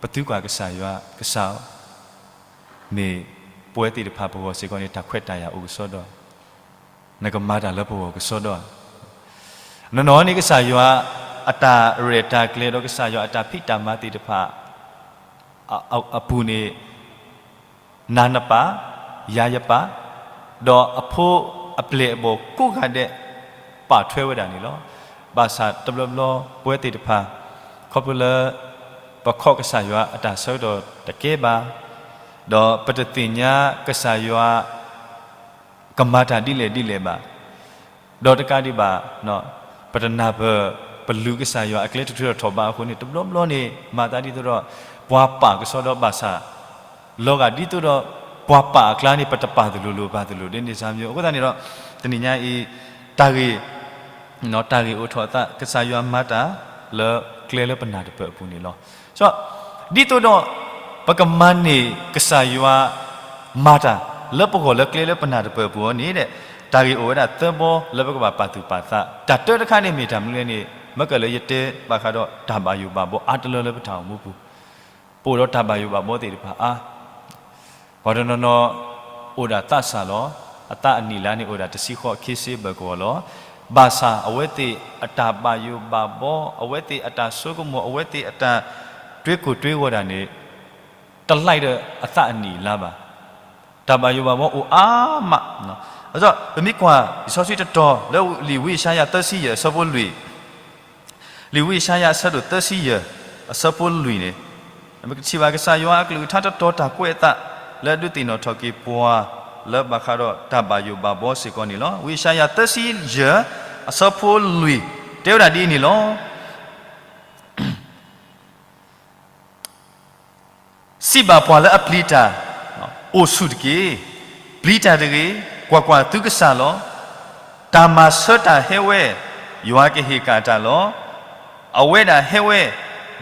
ပသံကွၢ်ကစၢ်ယွၤ, ကစၢ်ဧၢ, မ့ၢ်ပဝဲသ့ၣ်တဖၣ်ပဂီၢ်စ့ၢ်ကီးန့ၣ် တၢ်ခွဲးတၢ်ယာ်အိၣ်ကစီဒီ, နကမၤတၢ်လၢပဂီၢ်ကစီဒီဧါ. နီၢ်နီၢ်န့ၣ် ကစၢ်ယွၤအတၢ်ရဲၣ်တၢ်ကျဲၤဒီး ကစၢ်ယွၤအတၢ်ဖံးတၢ်မၤသ့ၣ်တဖၣ် အပူၤန့ၣ် နၤနပာ်, ယၤယပာ်, ဒီးအဖိအပျဲၢ်အဘီၣ်ကိးဂၤဒဲး ပာ်ထွဲဝဲဒၣ်န့ၣ်လီၤ. ဘၣ်ဆၣ်တဘျီဘျီပဝဲသ့ၣ်တဖၣ် ခီဖျိလၢ ပခိးကစၢ်ယွၤအတၢ်ဆၢကတီၢ်တကဲဘၣ်, ဒီးပတသ့ၣ်ညါကစၢ်ယွၤ ကမၤတၢ်ဒ်လဲၣ်ဒ်လဲၣ်ဘၣ်, ဒီးတကးဒံးဘၣ် ပတနၢ်ပၢၢ် ပလုၢ်ကစၢ်ယွၤအကျဲတထုးထီၣ်ထီၣ်ဘးအဃိန့ၣ် တဘျီဘျီန့ၣ် မၤသးဒ်သိးဒီး ပှၤပာ်ကစီဒီဘၣ်ဆၣ် လီၤဂာ်ဒ်သိးဒီး ပှၤပာ်အကျါန့ၣ် ပတပာ်သလိၤလိၤပာ်သလိၤ ဒ်န့ၣ်စၢ်မျိုး. အဃိသတးန့ၣ်ဒီး တနံၤညါအံၤ တၢ်ဂ့ၢ် တၢ်ဂ့ၢ်အိၣ်ထီၣ်အသး ကစၢ်ယွၤမၤတၢ်လၢကျဲလၢပနၢ်တပၢၢ်အပူၤန့ၣ်လီၤ. ဒ်သိးဒီး ပကမၤန့ၢ်ကစၢ်ယွၤမၤတၢ်လၢပဂီၢ်လၢကျဲလၢပနၢ်တပၢၢ်အပူၤအံၤန့ၣ်ဒီး တၢ်ဂ့ၢ်အိၣ်ဝဲဒၣ်သၢဘီလၢပကဘၣ်ပာ်သူၣ်ပာ်သး. တၢ်တၢတခါန့ၣ်မ့ၢ်တၢ်မနုၤလဲၣ်န့ၣ် မ့ၢ်ကလၢယတဲဘၣ်ဃးဒီးတၢ်ဘၣ်ယိၣ်ဘၣ်ဘီအါတလၢလၢပတၢ်အိၣ်မူပူၤ ပအိၣ်ဒီးတၢ်ဘၣ်ယိၣ်ဘၣ်ဘီသ့ၣ်တဖၣ်အါ ပှၤတနီၤနီၤ အိၣ်ဒၣ်သးစၢ်လီၤ. အသးအနံၣ်လါန့ၣ် အိၣ်ဒၣ်တဆံဃိးခံဆံဘၢၣ်ကဝီၤလီၤ. ဘၣ်ဆၣ်အဝဲသ့ၣ်အတၢ်ဘၣ်ယိၣ်ဘၣ်ဘီ, အဝဲသ့ၣ်အတၢ်ဆိကမိၣ်, အဝဲသ့ၣ်အတၢ်တွ့ကိၢ်တွ့ဂီၤဒၣ်န့ၣ် တလံၣ်ဒီးအသးအနံၣ်အလါဘၣ်. တၢ်ဘၣ်ယိၣ်ဘၣ်ဘှီအိၣ်အါမး. အဃိ ပမ့ၢ်ကွၢ်လံာ်စီဆှံတတီၤ လၢလံာ်ဝံယၡါယၤသၢဆံယဲၢ်အဆၢဖိလွံၢ်, လံာ်ဝံယၡါယၤအဆၢဒိၣ်သၢဆံယဲၢ် အဆၢဖိလွံၢ်န့ၣ်, ပကထံၣ်ဘၣ်ကစၢ်ယွၤအကလုၢ်ကထါတတီၤတၢ်ကွဲးအသး လၢအဒုးသ့ၣ်နီၣ်ထီၣ်က့ၤပှၤ လၢဘၣ်ဃးဒီးတၢ်ဘၣ်ယိၣ်ဘၣ်ဘှီစ့ၢ်ကီးန့ၣ်လီၤ. ဝံယၡါယၤသၢဆံယဲၢ် အဆၢဖိလွံၢ် တဲဝဲဒၣ်ဒ်အံၤန့ၣ်လီၤ. စံးဘၣ်ပှၤလၢအပျံၤတၢ်, အိၣ်ဆူၣ်တက့ၢ်, ပျံၤတၢ်တဂ့ၤ, ကွၢ်ကွၢ်, သုကစၢ်လီၤ. တၢ်မၤဆၢတၢ်ဟဲဝဲ, ယွၤကဟ့ၣ်ကၣ်တၢ်လီၤ. အဝဲဒၣ်ဟဲဝဲ,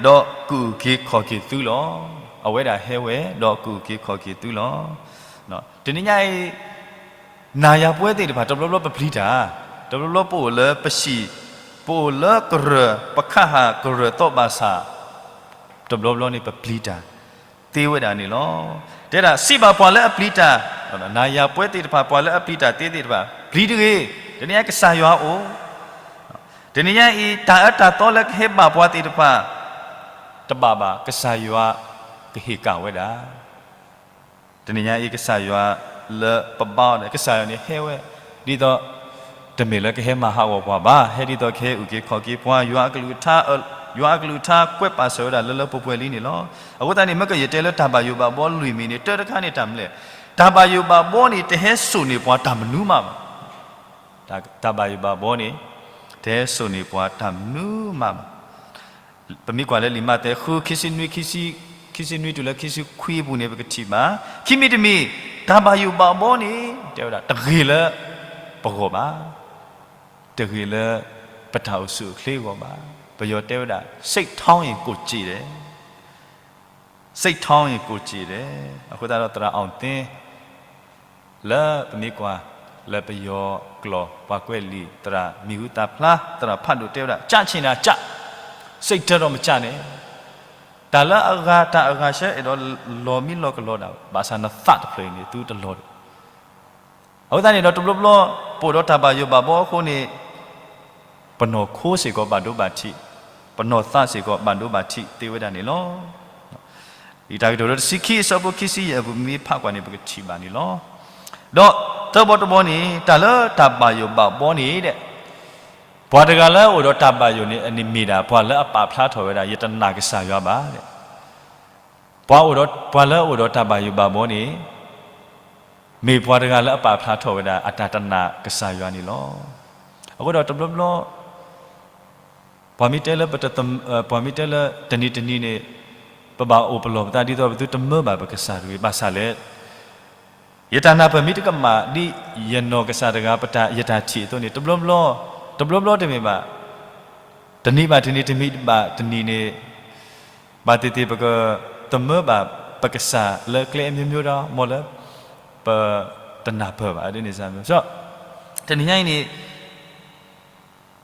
ဒီးကအုၣ်က့ၤခီၣ်က့ၤသုလီၤ. အဝဲဒၣ်ဟဲဝဲ, ဒီးကအုၣ်က့ၤခီၣ်က့ၤသုလီၤ. တနံၤညါအံၤ နၤယၤပဝဲသ့ၣ်တဖၣ် တဘျီဘျီပပျံၤတၢ်, တဘျီဘျီပအိၣ်လၢပဟံၣ်, ပအိၣ်လၢကရၢၢ်, ပခးဟးကရၢၢ်သီဘၣ်ဆၣ်, တဘျီဘျီန့ၣ်ပပျံၤတၢ် သ့ဝဲဒၣ်န့ၣ်လီၤ. တဲဒၣ် စံးဘၣ်ပှၤလၢအပျံၤတၢ်, နၤယၤပဝဲသ့ၣ်တဖၣ် ပှၤလၢအပျံၤတၢ်သ့သ့ၣ်တဖၣ် ပျံၤတဂ့ၤ. တနံၤညါကစၢ်ယွၤအိၣ်, တနံၤညါအံၤ တၢ်အၢတၢ်သီလၢကဟဲဘၣ်ပှၤသ့ၣ်တဖၣ် တဘၣ်ဘၣ်, ကစၢ်ယွၤကဟ့ၣ်ကၣ်ဝဲဒၣ် တနံၤညါအံၤ ကစၢ်ယွၤလၢပဘါအီၤန့ၣ် ကစၢ်ယွၤန့ၣ်ဟဲဝဲ ဒ်သိး တမ့ၢ်လၢကဟဲမၤဟးဂီၤပှၤဘၣ်, ဟဲဒ်သိးကဟဲအုၣ်က့ၤခီၣ်က့ၤပှၤ, ယွၤအကလုၢ်ကထါ, ယွၤအကလုၢ်ကထါကွဲးပာ်စၢၤဝဲဒၣ်လၢလၢပှဲၤပှဲၤလံန့ၣ်လီၤ. အဃိသတးန့ၣ် မ့ၢ်ကယတဲလၢတၢ်ဘၣ်ယိၣ်ဘၣ်ဘှီလွံၢ်မံၤန့ၣ် တၢတခါန့ၣ်တၢ်မနုၤလဲၣ်, တၢ်ဘၣ်ယိၣ်ဘၣ်ဘှီန့ၣ် တဟဲစိာ်န့ၢ်ပှၤတၢ်မနုၤမးဘၣ်. တၢ်ဘၣ်ယိၣ်ဘၣ်ဘှီန့ၣ် တဟဲစိာ်န့ၢ်ပှၤတၢ်မနုၤမးဘၣ်. ပမ့ၢ်ကွၢ်လၢလံာ်မးသဲ ဃု ခံဆံနွံ, ခံဆံနွံတုၤလၢခံဆံခွံအပူၤန့ၣ် ပကထံၣ်ဘၣ်, ခံမံၤတမံၤ တၢ်ဘၣ်ယိၣ်ဘၣ်ဘှီန့ၣ် တဲဝဲဒၣ် တဂ့ၤလၢပဂီၢ်ဘၣ်, တဂ့ၤလၢပတၢ်အိၣ်ဆူၣ်အိၣ်ချ့အဂီၢ်ဘၣ်. ပယီၤတဲဝဲဒၣ် စိတ်ထောင်းရင် ကိုယ်ကျေတယ်, စိတ်ထောင်းရင် ကိုယ်ကျေတယ်. အဃိသတးဒီး သရၣ်အီၣ်သ့ လၢပမ့ၢ်ကွၢ် လၢပယီၤကျိာ် ပှၤကွဲးလံာ် သရၣ်မံၤဟူသၣ်ဖျါ သရၣ်ဖးဒိၣ်တဲဝဲဒၣ် ကျချင်တာကျ, စိတ်ဓာတ်တော့မကျနဲ့, တၢ်လၢအဂၤ တၢ်အဂၤဆၢအဲၣ်ဒိးလီၤမံလီၤကလီဒၣ်, ဘၣ်ဆၣ်နသးတဖျၢၣ်အံၤန့ၣ် သုတလီၤဒၣ်. အဃိသတးန့ၣ်ဒီး တဘျီဘျီ ပအိၣ်ဒီးတၢ်ဘၣ်ယိၣ်ဘၣ်ဘှီအဃိန့ၣ် ပနီၢ်ခိစ့ၢ်ကီးဘၣ်ဒိဘၣ်ထံး, ပနီၢ်သးစ့ၢ်ကီးဘၣ်ဒိဘၣ်ထံးသ့ဝဲဒၣ်န့ၣ်လီၤ. လံာ်တၢ်ကတိၤဒိ တဆံခံ အဆၢဖိခံဆံယဲၢ်အပူၤ မ့ၢ်ဖးကွၢ်န့ၣ် ပကထံၣ်ဘၣ်န့ၣ်လီၤ. ဒီးသၢဘီတဘီန့ၣ် တၢ်လၢတၢ်ဘၣ်ယိၣ်ဘၣ်ဘှီန့ၣ်ဒီး ပှၤတဂၤလၢအအိၣ်ဒီးတၢ်ဘၣ်ယိၣ်န့ၣ် အန့ၣ်မ့ၢ်ဒၣ်ပှၤလၢအပာ်ဖျါထီၣ်ဝဲဒၣ် ယတနာ်ကစၢ်ယွၤဘၣ်ဒီး ပှၤအိၣ်ဒီး ပှၤလၢအအိၣ်ဒီးတၢ်ဘၣ်ယိၣ်ဘၣ်ဘှီန့ၣ် မ့ၢ်ပှၤတဂၤလၢအပာ်ဖျါထီၣ်ဝဲဒၣ်အတၢ်တနာ်ကစၢ်ယွၤန့ၣ်လီၤ. အဃိဒီးတဘျီဘျီ ပှၤမ့ၢ်တဲလၢပတ, ပှၤမ့ၢ်တဲလၢတနံၤတနံၤန့ၣ် ပဘၣ်အိၣ်ပလီၢ်ပသးဒ်သိးပသုတမၢဘၣ်ပကစၢ်တဂ့ၤ, ဘၣ်ဆၣ်လဲၣ် ယတၢ်နာ်ပၢၢ်မ့ၢ်တကမၣ်ဒ်ယနီၢ်ကစၢ်တဂၤ ပတၢ်ယတၢ်ထံၣ်အသိးန့ၣ် တဘျီဘျီ, တဘျီဘျီတမ့ၢ်ဘၣ်, တနံၤဘၣ်တနံၤ တနံၤဘၣ်တနံၤန့ၣ် ဘၣ်သ့ၣ်သ့ၣ်ပကတမၢဘၣ်ပကစၢ်လၢကျဲအမျိုးမျိုးဒီး မ်လၢပတနၢ်ပၢၢ်ဘၣ် ဒ်န့ၣ်စ့ၢ်ကီး တနံၤညါအံၤန့ၣ်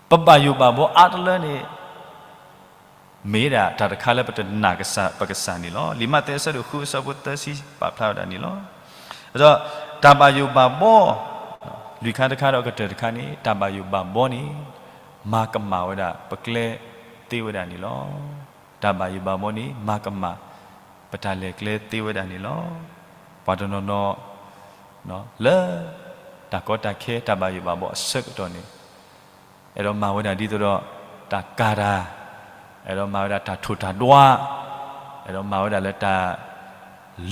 ပဘၣ်ယိၣ်ဘၣ်ဘှီအါတလၢန့ၣ် မ့ၢ်ဒၣ်တၢ်တခါလၢပတနာ်ကစၢ်ပကစၢ်န့ၣ်လီၤ. လံာ်မးသဲအဆၢဒိၣ်ဃုအဆၢဖိသၢဆံပာ်ဖျါဝဲဒၣ်န့ၣ်လီၤ. ဒီးတၢ်ဘၣ်ယိၣ်ဘၣ်ဘှီ လွံၢ်ခါတခါဒီးကတၢၢ်တခါန့ၣ် တၢ်ဘၣ်ယိၣ်ဘၣ်ဘှီန့ၣ် မၤကမၣ်ဝဲဒၣ်ပကျဲသ့ဝဲဒၣ်န့ၣ်လီၤ. တၢ်ဘၣ်ယိၣ်ဘၣ်ဘှီန့ၣ် မၤကမၣ်ပတၢ်လဲၤကျဲသ့ဝဲဒၣ်န့ၣ်လီၤ. ပှၤတနီၤနီၤ လၢတၢ်ကီတၢ်ခဲ တၢ်ဘၣ်ယိၣ်ဘၣ်ဘှီအဆၢကတီၢ်န့ၣ် အဲၣ်ဒိးမၤဝဲဒၣ်ဒ်သိးဒီး တၢ်ကၤတၢ်, အဲၣ်ဒိးမၤဝဲဒၣ်တၢ်ထိၣ်တၢ်ဒွး, အဲၣ်ဒိးမၤဝဲဒၣ်လၢတၢ်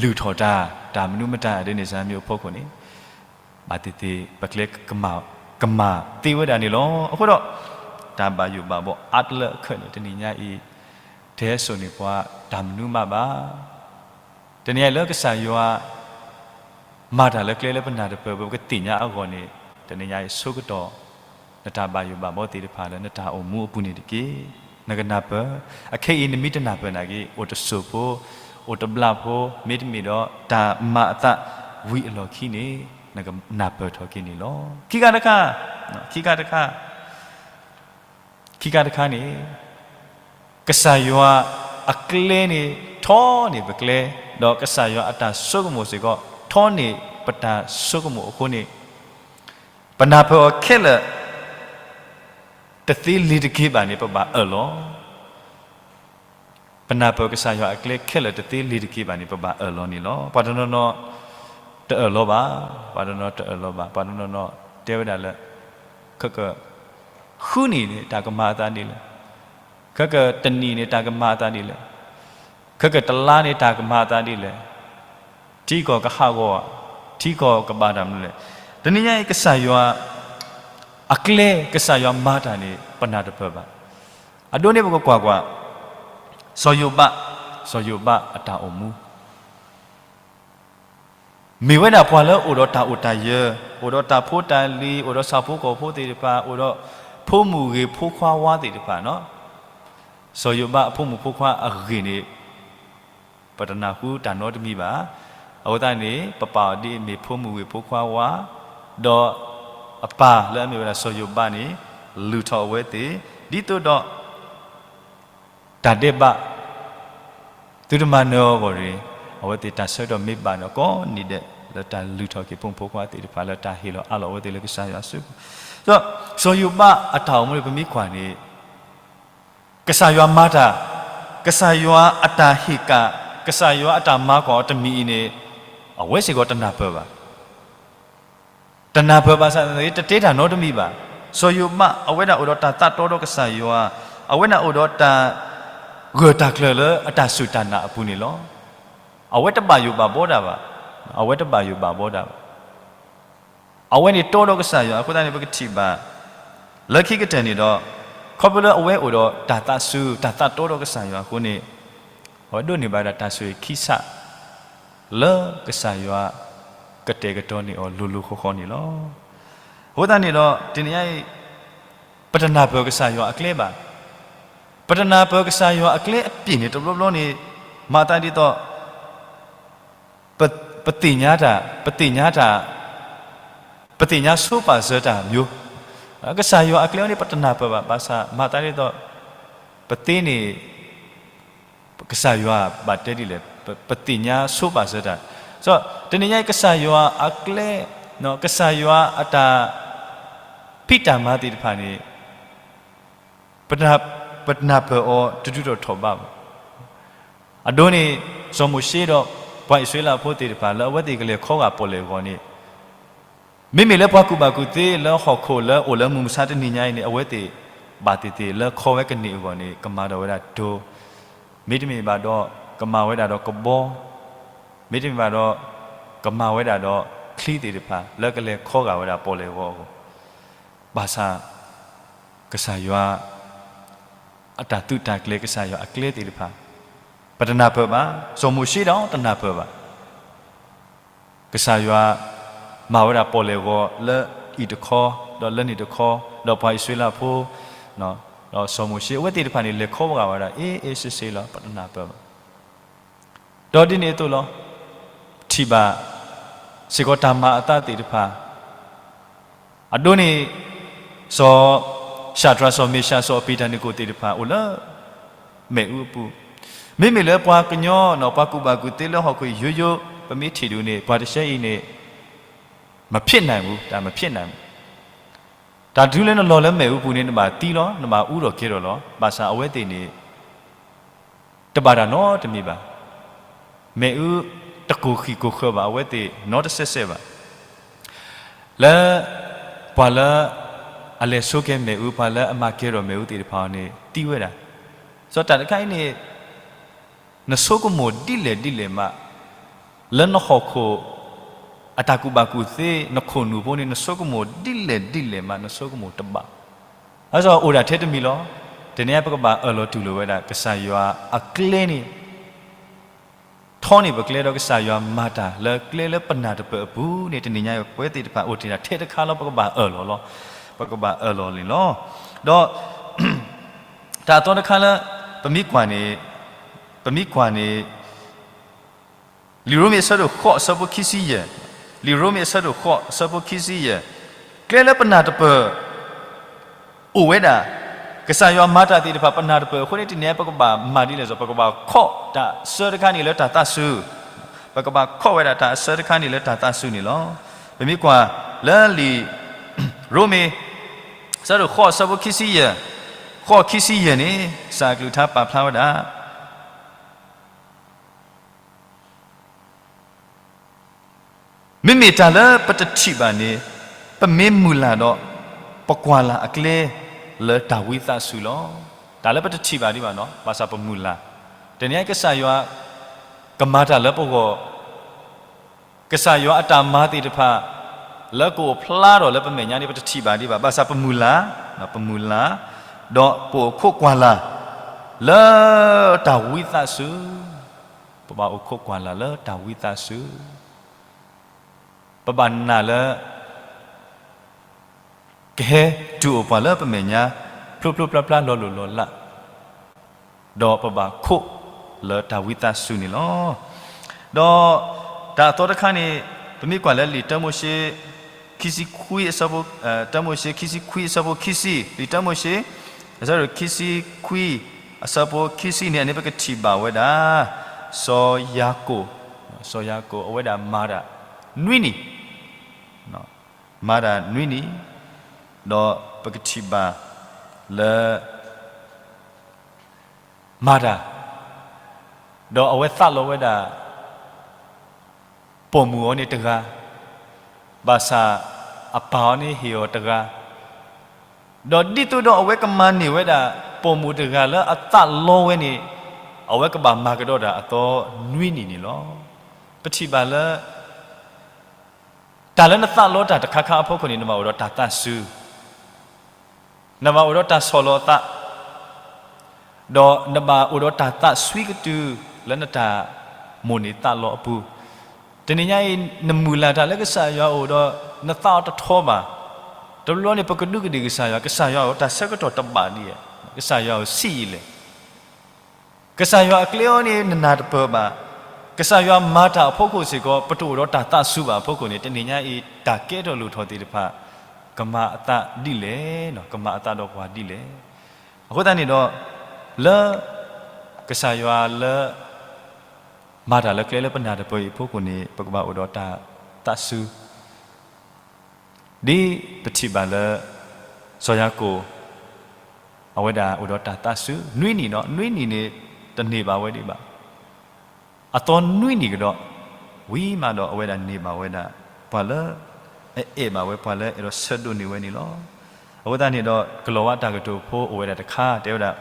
လုၢ်ထီၣ်တၢ်, တၢ်မနုၤမတၤ ဒ်န့ၣ်စ့ၢ်ကီးအဖီခိၣ်န့ၣ် ဘၣ်သ့ၣ်သ့ၣ် ပကျဲကမၣ်, ကမၣ်သ့ဝဲဒၣ်န့ၣ်လီၤ. အဃိဒီး တၢ်ဘၣ်ယိၣ်ဘၣ်ဘှီအါတလၢအခၢးန့ၣ် တနံၤညါအံၤ တဟဲစိာ်န့ၢ်ပှၤတၢ်မနုၤမးဘၣ်. တနံၤညါအံၤလၢကစၢ်ယွၤ မၤတၢ်လၢကျဲလၢပနၢ်တပၢၢ် ပကသ့ၣ်ညါအဂီၢ်န့ၣ် တနံၤညါအံၤဆိကတီၢ် နတၢ်ဘၣ်ယိၣ်ဘၣ်ဘှီသ့ၣ်တဖၣ်လၢနတၢ်အိၣ်မူအပူၤန့ၣ်တက့ၢ်. နကနၢ်ပၢၢ်, အခဲအံၤနမ့ၢ်တနၢ်ပၢၢ်နာ်က့ အိၣ်တစိၢ်ဖိ, အိၣ်တဘျၣ်ဖိ, မ့တမ့ၢ်ဒီးတၢ်မၤအသးဝံၤအလီၢ်ခံန့ၣ် နကနၢ်ပၢၢ်ထီၣ်က့ၤန့ၣ်လီၤ. ခံခါတခါ, ခံခါတခါ ခံခါတခါန့ၣ် ကစၢ်ယွၤအကျဲန့ၣ် ထီန့ၢ်ပကျဲ, ဒီးကစၢ်ယွၤအတၢ်ဆိကမိၣ်စ့ၢ်ကီး ထီန့ၢ်ပတၢ်ဆိကမိၣ်အဃိန့ၣ် ပနၢ်ပၢၢ်အီၤခဲလၢာ် တသ့လံၤတက့ၢ်ဘၣ်န့ၣ် ပဘၣ်အၢၣ်လီၤ. ပနၢ်ပၢၢ်ကစၢ်ယွၤအကျဲခဲလၢာ်တသ့လံၤတက့ၢ်ဘၣ်န့ၣ် ပဘၣ်အၢၣ်လီၤန့ၣ်လီၤ. ပှၤတနီၤနီၤတအၢၣ်လီၤဘၣ်, ပှၤတနီၤတအၢၣ်လီၤဘၣ်, ပှၤတနီၤနီၤတဲဝဲဒၣ်လၢ ခဲက ဃုနံၣ်န့ၣ် တၢ်ကမၤအသးဒ်လဲၣ်, ခဲကတနံၣ်န့ၣ် တၢ်ကမၤအသးဒ်လဲၣ်, ခဲကတလါန့ၣ် တၢ်ကမၤအသးဒ်လဲၣ်, ထံကီၢ်ကဟးဂီၤဧါ, ထံကီၢ်ကဘၣ်တၢ်မနုၤလဲၣ်. တနံၤညါအံၤ ကစၢ်ယွၤအကျဲ ကစၢ်ယွၤမၤတၢ်န့ၣ် ပနၢ်တပၢၢ်ဘၣ်. အဒိန့ၣ်ပကကွၢ်ကွၢ် စီၤယိၤဘး, စီၤယိၤဘးအတၢ်အိၣ်မူ မ့ၢ်ဝဲဒၣ်ပှၤလၢအိၣ်ဒီးတၢ်အိၣ်တၢ်ယၢၤ, အိၣ်ဒီးတၢ်ဖိတၢ်လံၤ, အိၣ်ဒီးဆၣ်ဖိကီၢ်ဖိသ့ၣ်တဖၣ်, အိၣ်ဒီးဖိမုၣ်ဂ့ၤဖိခွါဝါသ့ၣ်တဖၣ်နီၤ. စီၤယိၤဘးအဖိမုၣ်ဖိခွါအဂ့ၢ်န့ၣ် ပတနၢ်ဟူတၢ်နီတမံၤဘၣ်. အဃိသတးန့ၣ် ပပာ်အီၤဒ်အမ့ၢ်ဖိမုၣ်ဂ့ၤဖိခွါဝါ, ဒီးအပၢ်လၢအမ့ၢ်ဝဲဒၣ်စီၤယိၤဘးန့ၣ် လုၢ်ထီၣ်အဝဲသ့ၣ် ဒ်သိးဒီး တၢ်ဒဲးဘး သုတမၤနၢၤအဂီၢ်န့ၣ် အဝဲသ့ၣ်တၢ်ဆၢကတီၢ်မ့ၢ်ဘၣ်န့ၣ် ကိးနံၤဒဲး လၢတၢ်လုၢ်ထီၣ်က့ၤဖိမုၣ်ဖိခွါသ့ၣ်တဖၣ် လၢတၢ်ဟ့ၣ်လီၤအးလီၤအဝဲသ့ၣ်လၢကစၢ်ယွၤစုပူၤ. ဒီးစီၤယိၤဘးအတၢ်အိၣ်မူန့ၣ် ပမ့ၢ်ကွၢ်န့ၣ် ကစၢ်ယွၤမၤတၢ်, ကစၢ်ယွၤအတၢ်ဟ့ၣ်ကၣ်, ကစၢ်ယွၤအတၢ်မၤကွၢ်အီၤတမံၤအံၤန့ၣ် အဝဲစ့ၢ်ကီးတနၢ်ပၢၢ်ဘၣ်. တနၢ်ပၢၢ်ဘၣ်ဆၣ်သနာ်က့ တတဲတၢ်နီတမံၤဘၣ်. စီၤယိၤဘး အဝဲဒၣ်အိၣ်ဒီးတၢ်သးတီဒီးကစၢ်ယွၤ, အဝဲဒၣ်အိၣ်ဒီးတၢ်ဂၢၢ်တၢ်ကျၢၤလၢအတၢ်စူၢ်တၢ်နာ်အပူၤန့ၣ်လီၤ. အဝဲတဘၣ်ယိၣ်ဘၣ်ဘှီဒၣ်ဘၣ်, အဝဲတဘၣ်ယိၣ်ဘၣ်ဘှီဒၣ်ဘၣ်. အဝဲန့ၣ်တီဒီးကစၢ်ယွၤအဃိသတးန့ၣ် ပကထံၣ်ဘၣ် လၢခံကတၢၢ်န့ၣ်ဒီး ခီဖျိလၢအဝဲအိၣ်ဒီးတၢ်သးစူၤ တၢ်သးတီဒီးကစၢ်ယွၤအဃိန့ၣ် အဝဲဒိးန့ၢ်ဘၣ်ဒၣ်တၢ်ဆိၣ်ဂ့ၤခံဆၣ် လၢကစၢ်ယွၤကတဲာ်ကတီၤန့ၢ်အီၤလိၤလိၤဃီဃီန့ၣ်လီၤ. အဃိသတးန့ၣ်ဒီး တနံၤညါအံၤ ပတနၢ်ပၢၢ်ကစၢ်ယွၤအကျဲဘၣ်. ပတနၢ်ပၢၢ်ကစၢ်ယွၤအကျဲအပျ့ၤန့ၣ် တဘျီဘျီန့ၣ် မၤသးဒ်သိး ပသ့ၣ်ညါတၢ်, ပသ့ၣ်ညါတၢ်, ပသ့ၣ်ညါဆိပာ်စၢၤတၢ်မျိုး, ကစၢ်ယွၤအကျဲအံၤန့ၣ် ပတနၢ်ပၢၢ်ဘၣ်, ဘၣ်ဆၣ်မၤသးဒ်သိး ပသ့န့ၣ် ကစၢ်ယွၤဘၣ်တဲဒ်လဲၣ်, ပသ့ၣ်ညါဆိပာ်စၢၤတၢ်. ဒီးတနံၤညါအံၤ ကစၢ်ယွၤအကျဲ, ကစၢ်ယွၤအတၢ်ဖံးတၢ်မၤသ့ၣ်တဖၣ်န့ၣ် ပနၢ်ပၢၢ်အီၤတဒုးထီၣ်ထီၣ်ဘးဘၣ်. အဒိန့ၣ် စီၤမိၤၡ့ဒီးပှၤအံၣ်စရ့လးဖိသ့ၣ်တဖၣ် လၢအဝဲသ့ၣ်ကလဲၤခီဂာ်ပီၣ်လဲၣ်အဂီၢ်န့ၣ် မ့မ့ၢ်လၢပှၤကူၣ်ဘၣ်ကူၣ်သ့လၢဟီၣ်ခိၣ်လၢအိၣ်လၢမုၢ်မဆါတနံၤညါအံၤန့ၣ် အဝဲသ့ၣ်ဘၣ်သ့ၣ်သ့ၣ်လၢခီဝဲကန့ၢ်အဂီၢ်န့ၣ် ကမၤဒီးဝဲဒၣ်ဒိ, မ့တမ့ၢ်ဘၣ်ဒီး ကမၤဝဲဒၣ်ဒီးကဘီ, မ့တမ့ၢ်ဘၣ်ဒီး ကမၤဝဲဒၣ်ဒီးချံသ့ၣ်တဖၣ် လၢကလဲၤခီဂာ်ဝဲဒၣ်ပီၣ်လဲၣ်အဂီၢ်အဂီၢ်, ဘၣ်ဆၣ် ကစၢ်ယွၤ အတၢ်သုးတၢ်ကျဲၤ ကစၢ်ယွၤအကျဲသ့ၣ်တဖၣ် ပတနၢ်ပၢၢ်ဘၣ်, စီၤမိၤၡ့ဒီးတနၢ်ပၢၢ်ဘၣ်. ကစၢ်ယွၤမၤဝဲဒၣ်ပီၣ်လဲၣ်အဂီၢ်လၢအံၤတခီ, ဒီးလၢန့ၣ်တခီ, ဒီးပှၤအံၣ်စရ့လးဖိ, ဒီးစီၤမိၤၡ့ အဝဲသ့ၣ်တဖၣ်န့ၣ် လဲၤခီဂာ်ဝဲဒၣ် အ့အ့စ့စ့လီၤ, ပတနၢ်ပၢၢ်ဘၣ်. ဒီးဒ်န့ၣ်အသိးလီၤ. ထံၣ်ဘၣ် စ့ၢ်ကီးတၢ်မၤအသးသ့ၣ်တဖၣ်, အဒိန့ၣ် စီၤၡၤဒြး စီၤမ့ၡး စီၤအဘ့းနကိၤသ့ၣ်တဖၣ် အိၣ်လၢ မ့ၣ်အူအပူၤ, မ့မ့ၢ်လၢပှၤကညီ ပှၤကူၣ်ဘၣ်ကူၣ်သ့လၢဟီၣ်ခိၣ်ယိယိ ပမ့ၢ်ထံၣ်ဒုးန့ၣ် ပှၤတဆဲအံၤန့ၣ် မဖြစ်နိုင်ဘူး, တၢ်မဖြစ်နိုင်ဘူး. တၢ်တုၤလၢနလီၤလၢမ့ၣ်အူပူၤန့ၣ် နဘၣ်သံလီၤ, နဘၣ်အူထီၣ်ကဲထီၣ်လီၤ. ဘၣ်ဆၣ်အဝဲသ့ၣ်န့ၣ် တဘၣ်တၢ်နီတမံၤဘၣ်. မ့ၣ်အူတကိၢ်ဃံးကိၢ်ဃၢၤဘၣ် အဝဲသ့ၣ်နီတစဲးစဲးဘၣ်. လၢ ပှၤလၢ အလဲၤဆိကဲမ့ၣ်အူ ပှၤလၢအမၤကဲထီၣ်မ့ၣ်အူသ့ၣ်တဖၣ်န့ၣ် သံဝဲဒၣ်. စီၤတၢ်တခါအံၤန့ၣ် နဆိကမိၣ်ဒ်လဲၣ်ဒ်လဲၣ်မး, လၢနဟီၣ်ခိၣ် အတၢ်ကူၣ်ဘၣ်ကူၣ်သ့ နခိၣ်နူာ်ဖိန့ၣ် နဆိကမိၣ်ဒ်လဲၣ်ဒ်လဲၣ်မး နဆိကမိၣ်တဘၣ်. အါစီၤအိၣ်ဒၣ်ထဲတမံၤလီၤ. တနံၤအံၤပကဘၣ်အၢၣ်လီၤတူၢ်လိာ်ဝဲဒၣ် ကစၢ်ယွၤအကျဲန့ၣ် ထီန့ၢ်ပကျဲဒီးကစၢ်ယွၤမၤတၢ်လၢကျဲလၢပနၢ်တပၢၢ်အပူၤန့ၣ် တနံၤညါအံၤပဝဲသ့ၣ်တဖၣ်အိၣ်တ့ၢ်ဒၣ်ထဲတခါလီၤ. ပကဘၣ်အၢၣ်လီၤလီၤ. ပကဘၣ်အၢၣ်လီၤန့ၣ်လီၤ. ဒီး တၢ်အသီတခါလၢ ပမ့ၢ်ကွၢ်န့ၣ် ပမ့ၢ်ကွၢ်န့ၣ် လံာ်ရိမ့ၤအဆၢဒိၣ်ဃိးအဆၢဖိခံဆံယဲၢ်, လံာ်ရိမ့ၤအဆၢဒိၣ်ဃိးအဆၢဖိခံဆံယဲၢ်, ကျဲလၢပနၢ်တပၢၢ် အိၣ်ဝဲဒၣ်, ကစၢ်ယွၤမၤတၢ်သ့ၣ်တဖၣ် ပနၢ်တပၢၢ်အဃိန့ၣ် တနံၤအံၤပကဘၣ်မၤဒ်လဲၣ်စီၤ ပကဘၣ်ခီၣ်တၢ်အဆၢတခါန့ၣ်လၢတၢ်သးစူၤ, ပကဘၣ်ခီၣ်ဝဲဒၣ်တၢ်အဆၢတခါန့ၣ်လၢတၢ်သးစူၤန့ၣ်လီၤ. ပမ့ၢ်ကွၢ်လၢလံာ် ရိမ့ၤ ဆၢဒိၣ်ဃိးဆၢဖိခံဆံယဲၢ်, ဃိးခံဆံယဲၢ်န့ၣ် ကစၢ်အကလုၢ်ကထါပာ်ဖျါဝဲဒၣ် မ့မ့ၢ်တၢ်လၢပတထံၣ်ဘၣ်န့ၣ်, ပမ့ၢ်မုၢ်လၢ်ဒီး, ပကွၢ်လၢ်အကျဲလၢတၢ်ဝံသးစူၤလီၤ. တၢ်လၢပတထံၣ်ဘၣ်ဒံးဘၣ်နီၤ, ဘၣ်ဆၣ်ပမုၢ်လၢ်. တနံၤအံၤကစၢ်ယွၤကမၤတၢ်လၢပဂီၢ်, ကစၢ်ယွၤအတၢ်မၤသ့ၣ်တဖၣ် လၢကအိၣ်ဖျါထီၣ်လၢပမဲာ်ညါန့ၣ် ပတထံၣ်ဘၣ်ဒံးဘၣ်, ဘၣ်ဆၣ်ပမုၢ်လၢ်, ပမုၢ်လၢ်, ဒီးပအိၣ်ခိးကွၢ်လၢ်လၢတၢ်ဝံသးစူၤ, ပဘၣ်အိၣ်ခိးကွၢ်လၢ်လၢတၢ်ဝံသးစူၤ ပဘၣ်နာ်လၢ ကဟဲတုၤအိၣ်ပှၤလၢပမဲာ်ညါ ဖျိဖျိဖျါဖျါလီၤလိၢ်လီၤလး, ဒီးပဘၣ်ခိးလၢတၢ်ဝံသးစူၤန့ၣ်လီၤ. ဒီးတၢ်အသီတခါန့ၣ် ပမ့ၢ်ကွၢ်လၢလံာ်တၢမိၤၡ့ ခံဆံခွံအဆၢဖိ, တၢမိၤၡ့ခံဆံခွံအဆၢဖိခံဆံ, လံာ်တၢမိၤၡ့ အဆၢဒိၣ်ခံဆံခွံ အဆၢဖိခံဆံန့ၣ် အန့ၣ်ပကထံၣ်ဘၣ်ဝဲဒၣ် စီၤယၤကိာ်, စီၤယၤကိာ်အဝဲဒၣ်မၤတၢ် နွံနံၣ်, မၤတၢ်နွံနံၣ်, ဒီးပကထံၣ်ဘၣ်လၢ မၤတၢ်, ဒီးအဝဲသးလီဝဲဒၣ် ပိာ်မုၣ်အီၤန့ၣ်တဂၤ, ဘၣ်ဆၣ်အပၢ်အီၤန့ၣ်ဟ့ၣ်အီၤတဂၤ, ဒီးဒ်သိးဒီးအဝဲကမၤန့ၢ်ဝဲဒၣ် ပိာ်မုၣ်တဂၤလၢအသးလီဝဲန့ၣ်, အဝဲကဘၣ်မၤကဒီးတၢ်အသီနွံနံၣ်န့ၣ်လီၤ. ပထံၣ်ဘၣ်လၢ တၢ်လၢနသးလီတၢ်တခါခါအဖီခိၣ်န့ၣ် နဘၣ်အိၣ်ဒီးတၢ်သးစူၤ, နဘၣ်အိၣ်ဒီးတၢ်ဆီၣ်လီၤအသး, ဒီးနဘၣ်အိၣ်ဒီးတၢ်သးစွံကတုၤလၢနတၢ်မိၣ်န့ၢ်သးလီအပူၤ, တနံၤညါအံၤ နမုၢ်လၢ်တၢ်လၢကစၢ်ယွၤအိၣ်ဒီး နသးအီၤတထီဘၣ်, တဘျီန့ၣ် ပကဒူးကဒ့ၣ်ကစၢ်ယွၤ, ကစၢ်ယွၤအိၣ်တၢ်ဆၢကတီၢ်တဘၣ်ဒံးဧါ, ကစၢ်ယွၤအိၣ်ဆံးအံၤလဲၣ် ကစၢ်ယွၤအကျဲအီၤန့ၣ် နနၢ်တပၢၢ်ဘၣ်. ကစၢ်ယွၤမၤတၢ်အဖီခိၣ်စ့ၢ်ကီး ပတအိၣ်ဒီးတၢ်သးစူၤဘၣ်အဖီခိၣ်န့ၣ် တနံၤညါအံၤ တၢ်ကဲထီၣ်လိၣ်ထီၣ်သ့ၣ်တဖၣ် ကမၤအသးဒ်လဲၣ်, ကမၤအသးဒီးပှၤဒ်လဲၣ်. အဃိသတးန့ၣ်ဒီး လၢ ကစၢ်ယွၤလၢ မၤတၢ်လၢကျဲလၢပနၢ်တပၢၢ်အံၤအဖီခိၣ်န့ၣ် ပကဘၣ်အိၣ်ဒီးတၢ်သးစူၤ ဒ်ပထံၣ်ဘၣ်လၢ စီၤယၤကိာ် အဝဲဒၣ်အိၣ်ဒီးတၢ်သးစူၤ နွံနံၣ်ဒီး နွံနံၣ်န့ၣ် တန့ၢ်ဘၣ်ဝဲဒံးဘၣ်. အသီနွံနံၣ်ကဒီး ဝံၤမးဒီးအဝဲဒၣ်န့ၢ်ဘၣ်ဝဲဒၣ် ပှၤလၢ အအဲၣ်ဘၣ်ဝဲ ပှၤလၢအဲၣ်ဒိးဆၢဒိးန့ၢ်ဝဲန့ၣ်လီၤ. အဃိသတးန့ၣ်ဒီး ကလီၤဝါတၢ်ကတိၤဖိအိၣ်ဝဲဒၣ်တခါ တဲဝဲဒၣ်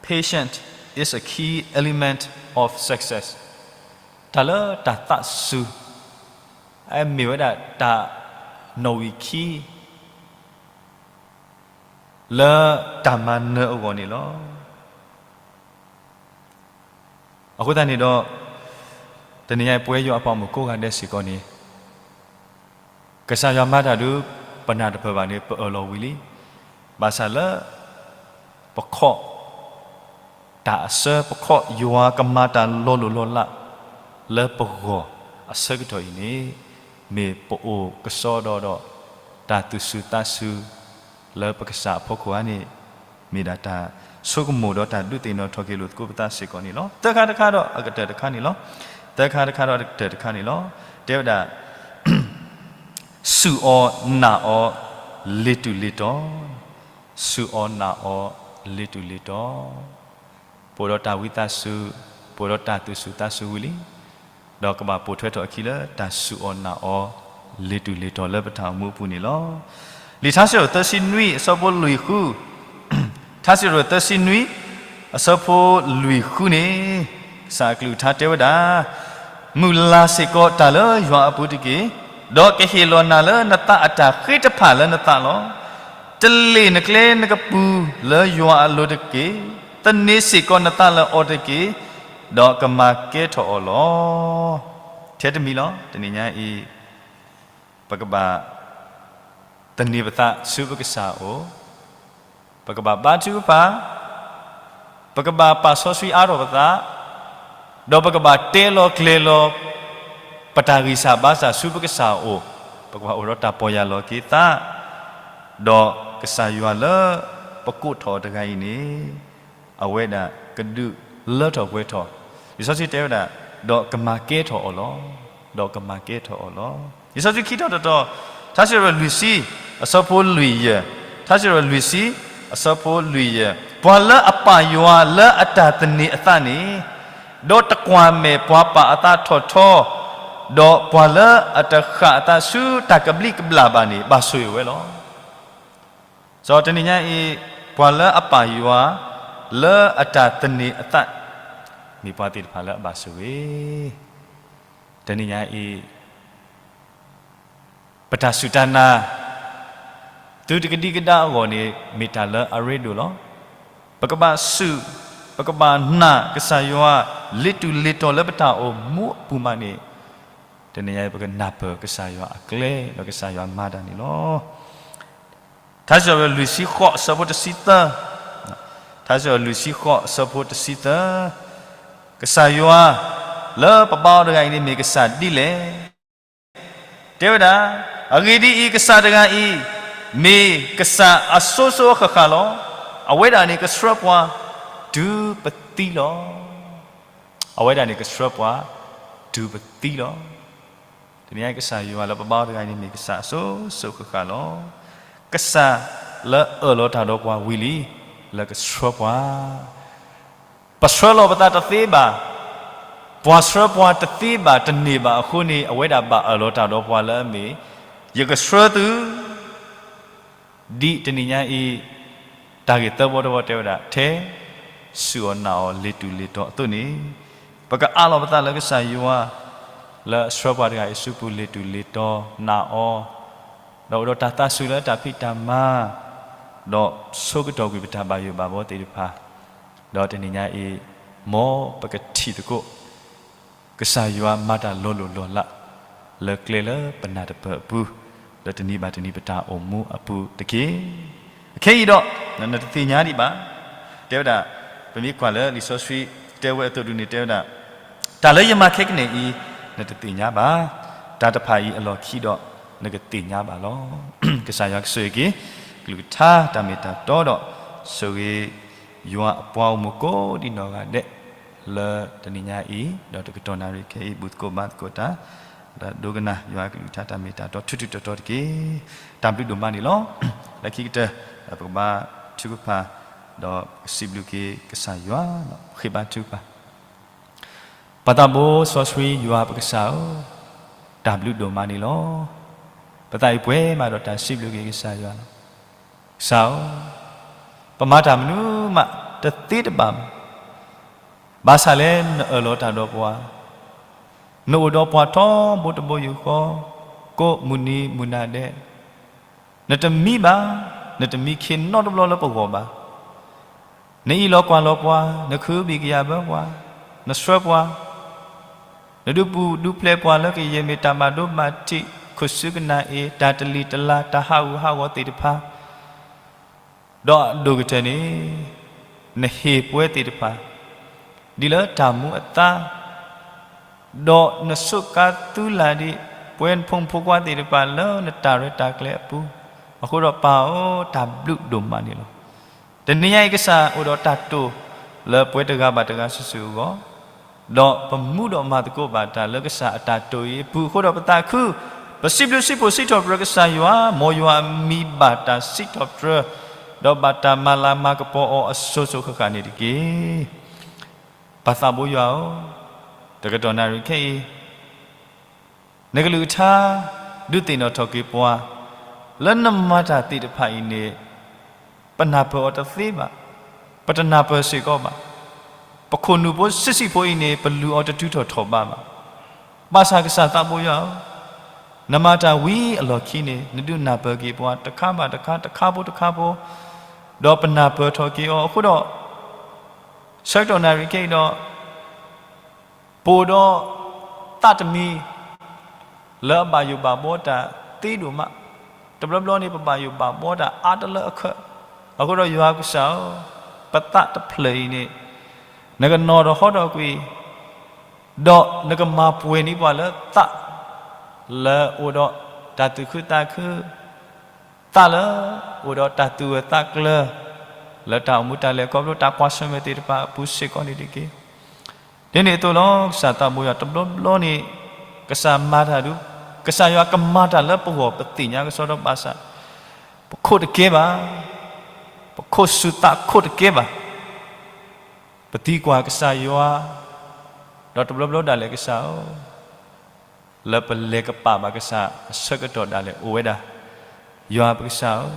Patience is a key element of success. တၢ်လၢတၢ်သးစူၤ အမ့ၢ်ဝဲဒၣ်တၢ်နီၣ်ဝံာ်ခံ လၢတၢ်မၤနၢၤအဂီၢ်န့ၣ်လီၤ. အဃိသတးန့ၣ်ဒီး တနံၤညါအံၤ ပဝဲယွၤအပှၤမုၣ်ကိးဂၤဒဲးစ့ၢ်ကီးန့ၣ် ကစၢ်ယွၤမၤတၢ်ဒုး ပနၢ်တပၢၢ်ဘၣ်န့ၣ် ပအၢၣ်လီၤဝံၤလံ. ဘၣ်ဆၣ်လၢ ပခီၣ် တၢ်အဆၢ ပခီၣ်ယွၤကမၤတၢ်လီၤလိၢ်လီၤလး လၢပဂီၢ်အဆၢကတီၢ်အံၤန့ၣ် မ့ၢ်ပအိၣ်ကစီဒီဒီး တၢ်သူၣ်စူၤသးစူၤ လၢပကစၢ်အဖီခိၣ်ဧါန့ၣ် မ့ၢ်ဒၣ်တၢ်ဆိကမိၣ်ဒီးတၢ်ဒုးသ့ၣ်နီၣ်ထီၣ်က့ၤလိာ်သကိးပသးစ့ၢ်ကီးန့ၣ်လီၤ. သၢခါတခါဒီးအကတၢၢ်တခါန့ၣ်လီၤ. သၢခါတခါဒီးအကတၢၢ်တခါန့ၣ်လီၤ. တဲဝဲဒၣ် စူၢ်အီၣ်နာ်အီၤ လ့ၤတူၢ်လ့ၤတီၤ, စူၢ်အီၣ်နာ်အီၤ လ့ၤတူၢ်လ့ၤတီၤ. ပအိၣ်ဒီးတၢ်ဝံသးစူၤ, ပအိၣ်ဒီးတၢ်သူၣ်စူၤသးစူၤဝံၤလံ, ဒီးကဘၣ်ပိာ်ထွဲထီၣ်အခံလၢတၢ်စူၢ်အီၣ်နာ်အီၤ လ့ၤတူၢ်လ့ၤတီၤလၢပတၢ်အိၣ်မူအပူၤန့ၣ်လီၤ. လံာ်ထါစံးထီၣ်သၢဆံနွံ အဆၢဖိလွံၢ်ဃု, ထါစံးထီၣ်သၢဆံနွံ အဆၢဖိလွံၢ်ဃုန့ၣ် ကစၢ်အကလုၢ်ကထါတဲဝဲဒၣ်, မုၢ်လၢ်စ့ၢ်ကီးတၢ်လၢယွၤအပူၤတက့ၢ်, ဒီးကဟ့ၣ်လီၤနၤလၢနသးအတၢ်ဃ့တဖၣ်လၢနသးလီၤ. တလ့ၣ်နကျဲနကပူၤလၢယွၤအလိၤတက့ၢ်. သန့ၤစ့ၢ်ကီးနသးလၢအီၤတက့ၢ်, ဒီးကမၤကဲထီၣ်အီၤလီၤ. ထဲတမံၤလီၤ. တနံၤညါအံၤ ပကဘၣ် သန့ၤပသးဆူပကစၢ်အအိၣ်, ပကဘၣ်ဘါထုကဖၣ်, ပကဘၣ်ပာ်စီဆှံအါထီၣ်ပသး, ဒီးပကဘၣ်တဲလီၤကျဲၤလီၤ ပတၢ်ဂံၢ်စၢ်ဘါစၢ်ဆူပကစၢ်အအိၣ်, ပကဘၣ်အိၣ်ဒီးတၢ်ပီၢ်ယၢ်လီၤက့ၤသး, ဒီးကစၢ်ယွၤလၢပကိးထီၣ်အီၤတဂၤအံၤန့ၣ် အဝဲဒၣ်ကဒုးလၢထီၣ်ပှဲၤထီၣ်, လံာ်စီဆှံတဲဝဲဒၣ်, ဒီးကမၤကဲထီၣ်အီၤလီၤ. ဒီးကမၤကဲထီၣ်အီၤလီၤ. လံာ်စီဆှံခံထီၣ်တတီၤ, ထါစံးထီၣ်လွံၢ်ဆံ အဆၢဖိလွံၢ်ယဲၢ်, ထါစံးထီၣ်လွံၢ်ဆံ အဆၢဖိလွံၢ်ယဲၢ်, ပှၤလၢအပာ်ယွၤလၢအတၢ်သန့ၤအသးန့ၣ်, ဒီးတကွၢ်မဲာ်ပှၤပာ်အသးထီၣ်ထီ, ဒီးပှၤလၢအတဃၣ်အသးဆူတၢ်ကဘျံးကဘျၣ်ဘၣ်န့ၣ် ဘၣ်ဆိၣ်ဂ့ၤဝဲလီၤ. ဒီးတနံၤညါအံၤ, ပှၤလၢအပာ်ယွၤ လၢအတၢ်သန့ၤအသး မ့ၢ်ပှၤသ့ၣ်တဖၣ်လၢအဘၣ်ဆိၣ်ဂ့ၤ. တနံၤညါအံၤ ပတၢ်စူၢ်တၢ်နာ် သုတကဒံကဒါအဂီၢ်န့ၣ် မ့ၢ်တၢ်လၢအရ့ဒိၣ်လီၤ. ပကဘၣ်စူၢ်, ပကဘၣ်နာ်ကစၢ်ယွၤ လ့ၤတူၢ်လ့ၤတီၤလၢပတၢ်အိၣ်မူအပူၤမးန့ၣ်, တနံၤညါအံၤ ပကနၢ်ပၢၢ်ကစၢ်ယွၤအကျဲ ဒီးကစၢ်ယွၤမၤတၢ်န့ၣ်လီၤ. ထါစံးထီၣ်ပတြၢၤလွံၢ်ဆံဃိးအဆၢဖိတဆံသၢ, ထါစံးထီၣ်လွံၢ်ဆံဃိးအဆၢဖိတဆံသၢ, ကစၢ်ယွၤလၢပဘါအီၤတဂၤအံၤန့ၣ် မ့ၢ်ကစၢ်ဒ်လဲၣ်. တဲဝဲဒၣ်, အဂ့ၢ်ဒ်အံၤ, ကစၢ်တဂၤအံၤ မ့ၢ်ကစၢ်အစိၤစိၤအဃၣ်ဃၣ်လီၤ. အဝဲဒၣ်န့ၣ်ကဆှၢပှၤတုၤပသံလီၤ. အဝဲဒၣ်န့ၣ်ကဆှၢပှၤတုၤပသံလီၤ. တနံၤညါအံၤ ကစၢ်ယွၤလၢပဘါအီၤတဂၤအံၤန့ၣ် မ့ၢ်ကစၢ်အစိၤစိၤဃၣ်ဃၣ်လီၤ. ကစၢ်လၢအအၢၣ်လီၤတၢ်ဒီးပှၤဝံၤလံ လၢကဆှၢပှၤ ပဆှၢလီၤပသးတသ့ဘၣ်, ပှၤဆှၢပှၤတသ့ဘၣ်တန့ၢ်ဘၣ်အဃိန့ၣ် အဝဲဒၣ်ဘၣ်အၢၣ်လီၤတၢ်ဒီးပှၤလၢအမ့ၢ်, ယကဆှၢသု, ဒ်တနံၤညါအံၤ တၢ်ဂ့ၢ်သၢဘီတဘီတဲဝဲဒၣ် ထဲစူၢ်အီၣ်နာ်အီၤလ့ၤတူၢ်လ့ၤတီၤအသိးန့ၣ်, ပကအးလီၤပသးလၢကစၢ်ယွၤ လၢအဆှၢပှၤတဂၤအံၤဆူပူၤလ့ၤတူၢ်လ့ၤတီၤနာ်အီၤ, ဒီးအိၣ်ဒီးတၢ်သးစူၤလၢတၢ်ဖံးတၢ်မၤ, ဒီးဆိကတီၢ်ကွံာ်ပတၢ်ဘၣ်ယိၣ်ဘၣ်ဘီသ့ၣ်တဖၣ်, ဒီးတနံၤညါအံၤ မ်ပကထံၣ်သကိး ကစၢ်ယွၤမၤတၢ်လီၤလိၢ်လီၤလး လၢကျဲလၢပနၢ်တပၢၢ်အပူၤ, လၢတနံၤဘၣ်တနံၤပတၢ်အိၣ်မူအပူၤတက့ၢ်. အခဲအံၤဒီး နတသ့ၣ်ညါဒံးဘၣ်, တဲဝဲဒၣ်, ပမ့ၢ်ကွၢ်လၢလံာ်စီဆှံတဲဝဲအသိးဒုန့ၣ် တဲဝဲဒၣ်, တၢ်လၢယမၤခဲကနံၣ်အံၤ နတသ့ၣ်ညါဘၣ်, တၢ်တဖၣ်အံၤအလီၢ်ခံဒီး နကသ့ၣ်ညါဘၣ်လီၤ. ကစၢ်ယွၤကဆိၣ်ဂ့ၤက့ၤ ကလုၢ်ကထါတၢ်မ့ၢ်တၢ်တီဒီး ဆိၣ်ဂ့ၤ ယွၤအပှၤအိၣ်မူကိးဒံနီၢ်ဂၤဒဲး လၢတနံၤညါအံၤ ဒီးတကတီၢ်နၣ်ရံၣ်ခဲအံၤ ဘူၣ်သကိးဘါသကိးတၢ်, ဒီးဒိကနၣ်ယွၤကလုၢ်ကထါတၢ်မ့ၢ်တၢ်တီ ထူးထူးတီၤတီၤတက့ၢ်. တၢ်ဘျုးဒိၣ်မးန့ၣ်လီၤ. လၢခံကတၢၢ် ပကဘါထုကဖၣ်, ဒီးစံးဘျုးက့ၤကစၢ်ယွၤ, ဃ့ဘါထုကဖၣ် ပၢ်သးဘိစီဆှံယွၤပကစၢ်ဧၢ, တၢ်ဘျုးဒိၣ်မးန့ၣ်လီၤ. ပသးအံၤပှဲၤမးဒီးတၢ်စံးဘျုးက့ၤကစၢ်ယွၤလီၤ. ကစၢ်ဧၢ, ပမၤတၢ်မနုၤမးတသ့တဘၣ်ဘၣ်. ဘၣ်ဆၣ်လၢနအၢၣ်လီၤတၢ်ဒီးပှၤ, နအိၣ်ဒီးပှၤထီဘိတဘိယူၢ်ဃီ, ကိးမုၢ်နံၤမုၢ်နၤဒဲး, နတမံဘၣ်, နတမံခ့နီတဘျီလၢပဂီၢ်ဘၣ်. နအံးလီၤကွၢ်လီၤပှၤ, နခုဘံၣ်ကယၤဘၢပှၤ, နဆှၢပှၤ, နဒုးပူၤဒုးဖျဲးပှၤလၢကယဲၢ်မ့ၢ်တၢ်ဘၣ်ဒိဘၣ်ထံး, ခိၣ်ဆူကနၣ်အ့ၣ်, တၢ်တလံၤတလါ, တၢ်ဟးဂူာ်ဟးဂီၤသ့ၣ်တဖၣ်, ဒီးအဒိၣ်ကတၢၢ်န့ၣ်, နဟ့ၣ်ပှၤသ့ၣ်တဖၣ်, ဒ်လၢတၢ်မူအသါ, ဒီးနစူးကါသုလၢ်ဒံး ပှၤနဖိမုၣ်ဖိခွါသ့ၣ်တဖၣ်လၢနတၢ်ရဲၣ်တၢ်ကျဲၤအပူၤ, အဃိဒီးပၢ်ဧၢ, တၢ်ဘျုးဒိၣ်မးန့ၣ်လီၤ. တနံၤညါအံၤကစၢ်အိၣ်ဒီးတၢ်တိာ်လၢပှၤတဂၤဘၣ်တဂၤစုာ်စုာ်အဂီၢ်, ဒီးပမူဒီးမၤသကိးဘၣ်တၢ်လၢကစၢ်အတၢ်တိာ်အံၤအပူၤအဃိဒီးပသးခု, ပစံးဘျုးစံးဖှိၣ်စံးထီၣ်ပတြၢၤကစၢ်ယွၤ, မ်ယွၤအမံၤဘၣ်တၢ်စံးထီၣ်ပတြၢၤ, ဒီးဘၣ်တၢ်မၤလၤမၤကပီၤအီၤအစိၤစိၤဃၣ်ဃၣ်န့ၣ်တက့ၢ်. ပၢ်သးဘိယွၤဧၢ, တကတီၢ်နၣ်ရံၣ်ခဲအံၤ နကလုၢ်ကထါ ဒုးသ့ၣ်နီၣ်ထီၣ်က့ၤပှၤ လၢနမၤတၢ်သ့ၣ်တဖၣ်အံၤန့ၣ် ပနၢ်ပၢၢ်အီၤတသ့ဘၣ်, ပတနၢ်ပၢၢ်စ့ၢ်ကီးဘၣ်. ပခိၣ်နူာ်ဖိဆံးဆံးဖိအံၤန့ၣ် ပလုၢ်အီၤတတုၤထီၣ်ထီၣ်ဘးဘၣ်. ဘၣ်ဆၣ်ကစၢ်သးဘိယွၤဧၢ, နမၤတၢ်ဝံၤအလီၢ်ခံန့ၣ် နဒုးနၢ်ပၢၢ်က့ၤပှၤတခါဘၣ်တခါ တခါဖိတခါဖိ, ဒီးပနၢ်ပၢၢ်ထီၣ်က့ၤအီၤအဃိဒီး ဆၢကတီၢ်နၣ်ရံၣ်ခဲအံၤဒီး ပအိၣ်ဒီးသးတမံၤ လၢအဘၣ်ယိၣ်ဘၣ်ဘှီတၢ်သ့ဒိၣ်မး, တဘျီဘျီန့ၣ် ပဘၣ်ယိၣ်ဘၣ်ဘှီတၢ်အါတလၢအခၢး, အဃိဒီးယွၤကစၢ်ဧၢ, ပသးတဖျၢၣ်အံၤန့ၣ် နကနီၤဒီးဟီထီၣ်ကွံာ်, ဒီးနကမၤပှဲၤန့ၢ်ပှၤလၢသး လၢအိၣ်ဒီးတၢ်သူၣ်ခုသးခု သးလၢ အိၣ်ဒီးတၢ်သူၣ်ဂၢၢ်သးကျၢၤ လၢတၢ်အိၣ်မူတၢ်လဲၤခီဖျိတၢ်ကွၢ်ဆၢၣ်မဲာ်သ့ၣ်တဖၣ်အပူၤစ့ၢ်ကီးန့ၣ်တက့ၢ်. ဒ်န့ၣ်အသိးလီၤ ကစၢ်သးဘိယွၤ တဘျီဘျီန့ၣ် ကစၢ်မၤတၢ်ဒုး ကစၢ်ယွၤကမၤတၢ်လၢပဂီၢ်ပသ့ၣ်ညါကစီဒီဘၣ်ဆၣ် ပခိၣ်တကဲဘၣ်, ပခိၣ်စူၤသးခိၣ်တကဲဘၣ်. ပသံကွၢ်ကစၢ်ယွၤ, ဒီးတဘျီဘျီဒၣ်လဲာ်ကစၢ်ဧၢ လၢပလဲၤကပာ်ဘၣ်ကစၢ်အဆၢကတီၢ်ဒၣ်လဲာ်အိၣ်ဝဲဒၣ်, ယွၤပကစၢ်ဧၢ,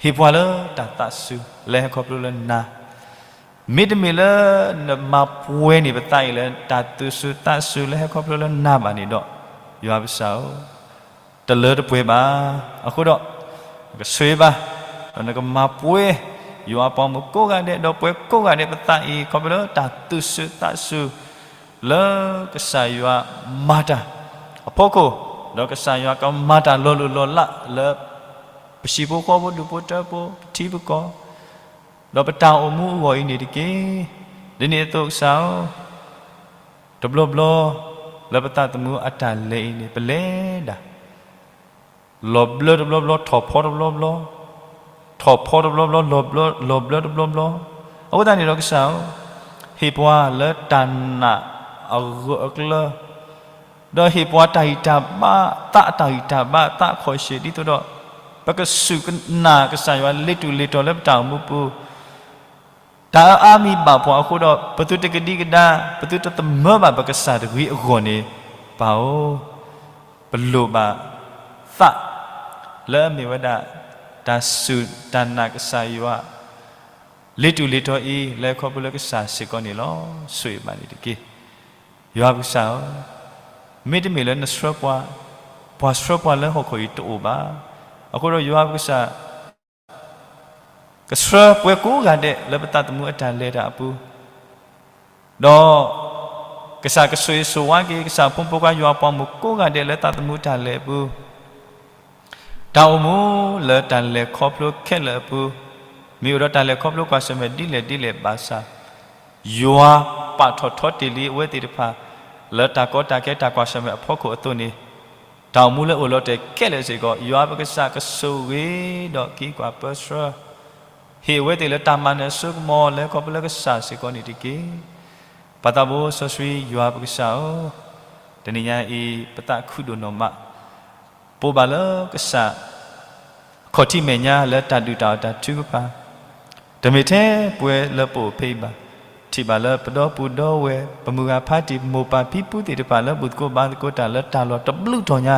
ဟ့ၣ်ပှၤလၢတၢ်သးစူၤလၢဟဲခီဖျိလၢနၤ, မ့တမ့ၢ်လၢနမၤပှဲၤန့ၢ်ပသးအံၤလၢတၢ်သူၣ်စူၤသးစူၤလၢဟဲခီဖျိလၢနၤဘၣ်န့ၣ်ဒီး, ယွၤပကစၢ်ဧၢ, တလၢတပှဲၤဘၣ်. အဃိဒီး, ကဆိၣ်ဂ့ၤဘၣ်, ဒီးနကမၤပှဲၤ, ယွၤအပှၤမုၣ်ကိးဂၤဒဲး ဒီးပှဲၤကိးဂၤဒဲးပသးအံၤ ခီဖျိလၢတၢ်သူၣ်စူၤသးစူၤ လၢကစၢ်ယွၤမၤတၢ်အဖီခိၣ်, ဒီးကစၢ်ယွၤကမၤတၢ်လီၤလိၢ်လီၤလးလၢ ပဟံၣ်ဖိဃီဖိ ဒူၣ်ဖိထၢဖိ ပထံပကီၢ်, ဒီးပတၢ်အိၣ်မူအဂီၢ်အံၤန့ၣ်တက့ၢ်. ဒ်န့ၣ်အသိးကစၢ်ဧၢ, တဘျီဘျီ လၢပသးသမူအတၢ်လဲၤအံၤန့ၣ် ပလဲၤဒၣ် လီၤဘျၢတဘျီဘျီ ထီၣ်ဖီတဘျီဘျီ, ထီၣ်ဖီတဘျီဘျီ လီၤဘျၢ လီၤဘျၢတဘျီဘျီ, အဃိသတးန့ၣ်ဒီးကစၢ်ဧၢ, ဟ့ၣ်ပှၤလၢတၢ်နာ်အဂၢၢ်အကျၢၤ, ဒီးဟ့ၣ်ပှၤတၢ်ဂံၢ်တၢ်ဘါ သးအတၢ်ဂံၢ်တၢ်ဘါ သးအခီၣ်ဆၢၣ် ဒ်သိးဒီး ပကစူၢ်ကနာ်ကစၢ်ယွၤလ့ၤတူၢ်လ့ၤတီၤလၢပတၢ်အိၣ်မူပူၤ တၢ်အါမံၤဘၣ်ပှၤအဃိဒီး ပသုတကဒံကဒါ ပသုတသမၢဘၣ်ပကစၢ်တဂ့ၤအဂီၢ်န့ၣ်, ပၢ်ဧၢ, ပလိၣ်ဘၣ်သး လၢအမ့ၢ်ဝဲဒၣ် တၢ်စူၢ်တၢ်နာ်ကစၢ်ယွၤ လ့ၤတူၢ်လ့ၤတီၤအံၤ လၢခီဖျိလၢကစၢ်စ့ၢ်ကီးန့ၣ်လီၤ. ဆိၣ်ဂ့ၤဘၣ်န့ၣ်တက့ၢ်. ယွၤပကစၢ်ဧၢ, မ့တမ့ၢ်လၢနဆှၢပှၤ, ပှၤဆှၢပှၤလၢဟီၣ်ခိၣ်အံၤတအိၣ်ဘၣ်. အဃိဒီးယွၤပကစၢ် ကဆှၢပှၤကိးဂၤဒဲးလၢပသးသမူအတၢ်လဲၤတၢ်အပူၤ, ဒီးကစၢ်ကဆိၣ်ဂ့ၤဆိၣ်ဝါက့ၤ ကစၢ်ဖိမုၣ်ဖိခွါယွၤပှၤမုၣ်ကိးဂၤဒဲးလၢသးသမူတၢ်လဲၤအပူၤ, တၢ်အိၣ်မူလၢတၢ်လဲၤခီဖျိခဲလၢာ်အပူၤ, မ့ၢ်အိၣ်ဒီးတၢ်လဲၤခီဖျိကွၢ်ဆၢၣ်မဲာ်ဒ်လဲၣ်ဒ်လဲၣ်ဘၣ်ဆၣ်, ယွၤပာ်ထီၣ်ထီတ့ၢ်လံအဝဲသ့ၣ်တဖၣ် လၢတၢ်ကီတၢ်ခဲတၢ်ကွၢ်ဆၢၣ်မဲာ်အဖီခိၣ်အသိးန့ၣ်, တၢ်အိၣ်မူလၢအိၣ်လီၤတဲာ်ခဲလၢာ်စ့ၢ်ကီး ယွၤပကစၢ်ကဆိၣ်ဂ့ၤဒီးက့ၤကွၢ်ပၢဆှၢ ဟ့ၣ်အဝဲသ့ၣ်လၢတၢ်မၤနၢၤအစိကမီၤလၢခီဖျိလၢကစၢ်စ့ၢ်ကီးန့ၣ်တက့ၢ်. ပၢ်သးဘိစီဆှံယွၤပကစၢ်ဧၢ, တနံၤညါအံၤ ပသးခုဒိၣ်နီၢ်မး, ပအိၣ်ဘၣ်လၢကစၢ် ခီၣ်ထံးမဲာ်ညါလၢတၢ်ဒုၣ်တၢ်အီၣ်တၢ်ထုကဖၣ်, တမ့ၢ်ထဲပဝဲလၢပအိၣ်ဖဲအံၤဘၣ်, ထံၣ်ဘၣ်လၢပဒီပုၢ်ဒီဝဲၢ် ပမုၢ်ဂၤဖးတံၢ် မိၢ်ပၢ်ဖံဖုသ့ၣ်တဖၣ်လၢဘူၣ်သကိးဘါသကိးတၢ်လၢတၢ်လီၢ်တဘျုးတီၤညါ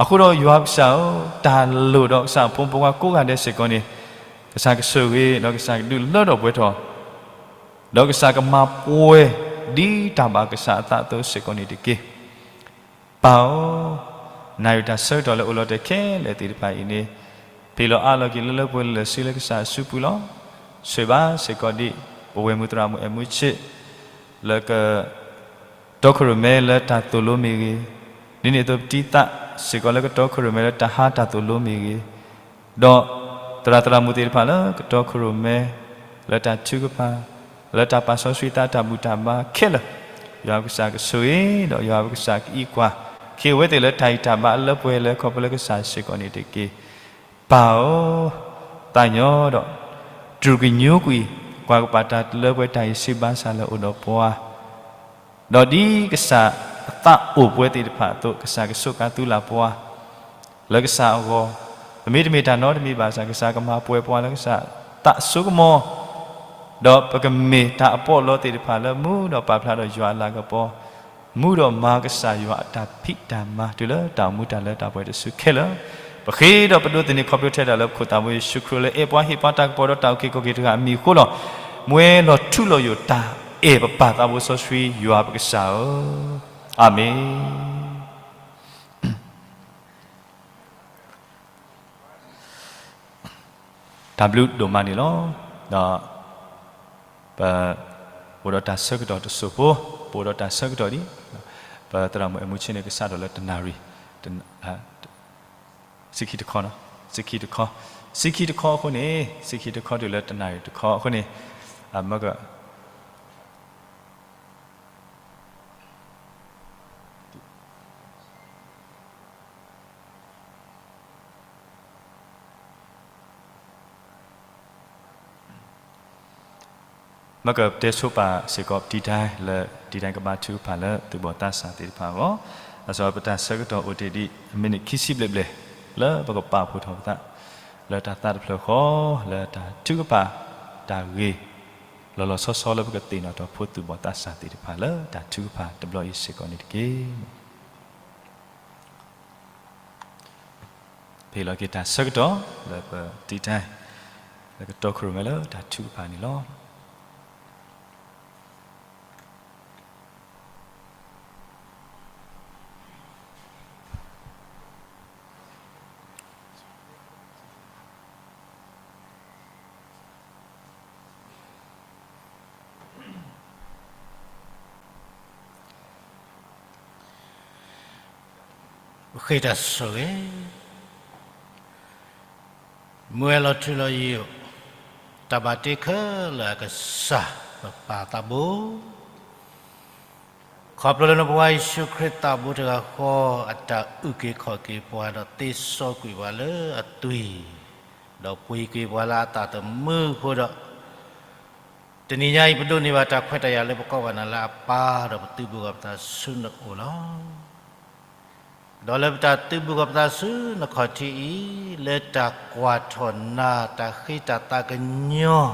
အဃိဒီးယွၤကစၢ်ဧၢ, တၢ်လိၣ်ဒီးကစၢ်အဖိမုၣ်ဖိခွါကိးဂၤဒဲးစ့ၢ်ကီးန့ၣ်, ကစၢ်ကဆိၣ်ဂ့ၤဒီးကစၢ်ကဒုးလၢထီၣ်ပှဲၤထီၣ်, ဒီးကစၢ်ကမၤပှဲၤဒ်တၢ်ဘၣ်ကစၢ်အသးအသိးစ့ၢ်ကီးန့ၣ်တက့ၢ်. ပၢ်ဧၢ, နၢ်ယိၣ်တၢ်ဆၢကတီၢ်လၢအိၣ်လီၤတဲာ်ခဲလၢာ်သ့ၣ်တဖၣ်အံၤန့ၣ်, ဖံးလီၤအါလီၤက့ၤလၢလၢပှဲၤပှဲၤလၢာ်ဆှံလၢကစၢ်အစုပူၤလီၤ. ဆိၣ်ဂ့ၤဘၣ်စ့ၢ်ကီးဒ် ပဝဲၢ်မုၢ်သရၣ်မုၣ်အဲၣ်မူဆ့ၣ် လၢက တီခိၣ်ရိၣ်မဲလၢတၢ်သိၣ်လိမ့ၢ်ဂ့ၤ, ဒ်န့ၣ်အသိးပတံၤသၣ်စ့ၢ်ကီးလၢကတီခိၣ်ရိၣ်မဲလၢတၢ်ဟးတၢ်သိၣ်လိမ့ၢ်ဂ့ၤ, ဒီးသရၣ်သရၣ်မုၣ်သ့ၣ်တဖၣ်လၢကတီခိၣ်ရိၣ်မဲ လၢတၢ်ထုကဖၣ်, လၢတၢ်ပာ်စီဆှံသးတၢ်ဘူၣ်တၢ်ဘါခဲလၢာ်, ယွၤပကစၢ်ကဆိၣ်ဂ့ၤ ဒီးယွၤပကစၢ်ကအံးကွၢ် က့ၤဝဲသ့ၣ်လၢတၢ်ဂံၢ်တၢ်ဘါလၢပှဲၤလၢခီဖျိလၢကစၢ်စ့ၢ်ကီးန့ၣ်တက့ၢ်. ပၢ်ဧၢ, သးညီဒီး တြူာ်ကညိကွံာ် ကွၢ်ကပာ်တၢ်လၢပှဲၤတၢ်အံၤဆံးဘၣ်ဆၣ်လၢအိၣ်ဒီးပှၤ, ဒီးဒ်ကစၢ်အသးအိၣ်ပှဲၤသ့ၣ်တဖၣ်အသိး ကစၢ်ကဆိးကါသုလၢ်ပှၤ လၢကစၢ်အဂီၢ်, ပမ့တမ့ၢ်တၢ်နီတမံၤဘၣ်ဆၣ် ကစၢ်ကမၤပှဲၤပှၤလၢကစၢ်သးစိကမီၤ, ဒီးပကမ့ၢ်တၢ်အပီးအလီသ့ၣ်တဖၣ်လၢမူဒီးပာ်ဖျါဒီးယွၤအလၤကပီၤ, မူဒီးမၤကစၢ်ယွၤအတၢ်ဖံးတၢ်မၤတုၤလၢတၢ်အိၣ်မူတၢ်လၢတၢ်ပှဲၤတစုခဲလၢာ်, ပဃ့ဒီးပဒိးသန့ၤခီဖျိထဲဒၣ်လၢပခိၣ်သးဘိယ့ၣ်ၡူးခရံာ်လၢအဲၣ်ပှၤဟ့ၣ်ပှၤတၢ်ကပီၤဒီးတၢ်အုၣ်က့ၤခီၣ်က့ၤတဂၤအမံၤအဃိလီၤ. မွဲလီၤထူလီၤယိာ်တၢ်အဲၣ်ပပၢ်သးဘိစီဆှံယွၤပကစၢ်ဧၢ, အၤမ့ၣ်. တၢ်ဘျုးဒိၣ်မးန့ၣ်လီၤ. ဒီး ပ အိၣ်ဒီးတၢ်ဆၢကတီၢ်တစိၢ်ဖိ, ပအိၣ်ဒီးတၢ်ဆၢကတီၢ်ဒံး, ပသရၣ်မုၣ်အဲၣ်မူဆ့ၣ်န့ၣ် ကစးထီၣ်လၢတနၣ်ရံၣ်, ဆံခံတခီ, ဆံခံတခီ, ဆံခံတခီအဃိန့ၣ်, ဆံခံတခီတုၤလၢတနၣ်ရံၣ်တခီအဃိန့ၣ်, မ့ၢ်က မ့ၢ်ကတဲဆိပာ်စ့ၢ်ကီး ပတံၤဒဲးလၢ တံၤဒဲးကဘါထုကဖၣ်လၢသုးဘီၣ်သးစၢ်သ့ၣ်တဖၣ်အဂီၢ်, အစီပတၢ်ဆၢကတီၢ်အိၣ်တ့ၢ်ဒံး အမံးနံးခံဆံဘျဲၣ်ဘျဲၣ် လၢပကပာ်ဖှိၣ်ထီၣ်ပသး လၢတၢ်သးတဖျၢၣ်ဃီ လၢတၢ်ထုကဖၣ်တၢ်ဂ့ၢ် လီၤလီၤဆီဆီလၢပကသ့ၣ်နီၣ်ထီၣ်ဖိသူၣ်ဘီၣ်သးစၢ်သ့ၣ်တဖၣ်လၢတၢ်ထုကဖၣ်တဘျီအံၤစ့ၢ်ကီးန့ၣ်တက့ၢ်. ပဟ့ၣ်လီၤက့ၤတၢ်ဆၢကတီၢ်လၢပတံာ်တာ် လၢကတီၢ်ခိၣ်ရိၣ်မဲလၢတၢ်ထုကဖၣ်န့ၣ်လီၤ. ပဃ့တၢ်ဆိၣ်ဂ့ၤ, မုၢ်ဝဲၢ်လီၤထူလီၤယိာ်, တၢ်ဘၣ်တ့ခဲလၢာ်အကစၢ် ပပၢ်သးဘိ ခီဖျိလၢနဖိခွါယ့ၣ်ၡူးခရံာ်သးဘိတဂၤဃီ အတၢ်အုၣ်က့ၤခီၣ်က့ၤပှၤဒီးသ့စီကွံာ်ပှၤလၢအသွံၣ်, ဒီးပှ့ၤက့ၤပှၤလၢအသးသမူအဃိဒီး, တနံၤညါအံၤပဒိးန့ၢ်ဘၣ်တၢ်ခွဲးတၢ်ယာ်လၢပကိးဘၣ်နၤလၢအပၢ် ဒီးပသုးဘူးဃီၤပသးဆူနအိၣ်လီၤ. ဒီးလၢပတၢ်သုးဘူးဃီၤပသးဆူနခီၣ်ထံးအံၤ, လၢတၢ်ကွၢ်ထီၣ်နၤ တၢ်ဃ့တၢ်သးကညီၤ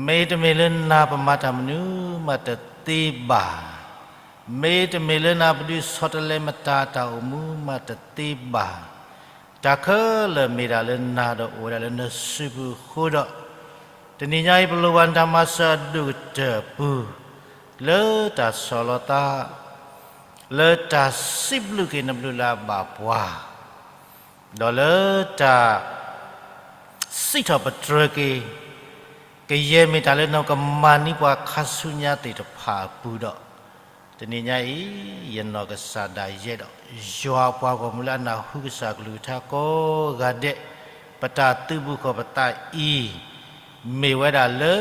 မ့တမ့ၢ်လၢနၤပမၤတၢ်မနုၤမးတသ့ဘၣ်. မ့တမ့ၢ်လၢနၤပဒုးဆီတလဲမတၤတၢ်အိၣ်မူမးတသ့ဘၣ်. တၢ်ခဲလၢာ်မ့ၢ်ဒၣ်လၢနၤဒီးအိၣ်ဝဲဒၣ်လၢနစုပူၤအဃိဒီး, တနံၤညါအံၤပလိၣ်ဘၣ်နတၢ်မၤစၢၤအဒိၣ်ကတၢၢ်အပူၤ, လၢတၢ်ဆီၣ်လီၤသး, လၢတၢ်စံးဘျုးက့ၤနဘျုးလၢအဘၣ်ပှၤ ဒီးလၢတၢ်စံးထီၣ်ပတြၢၤက့ၤ ကယဲၢ်မ့ၢ်တၢ်လၢနကမၤန့ၢ်ပှၤခါဆူညါသ့ၣ်တဖၣ်အပူၤဒီး, တနံၤညါအံၤ ယနီၢ်ကစၢ်ဒၣ်ယဲဒီး ယွၤအပှၤဂီၢ်မုၢ်လၢအနၢ်ဟူကစၢ်ကလုၢ်ကထါကိးဂၤဒဲး, ပတၢ်သုးဘူးဃီၤပသးအံၤ မ့ၢ်ဝဲဒၣ်လၢ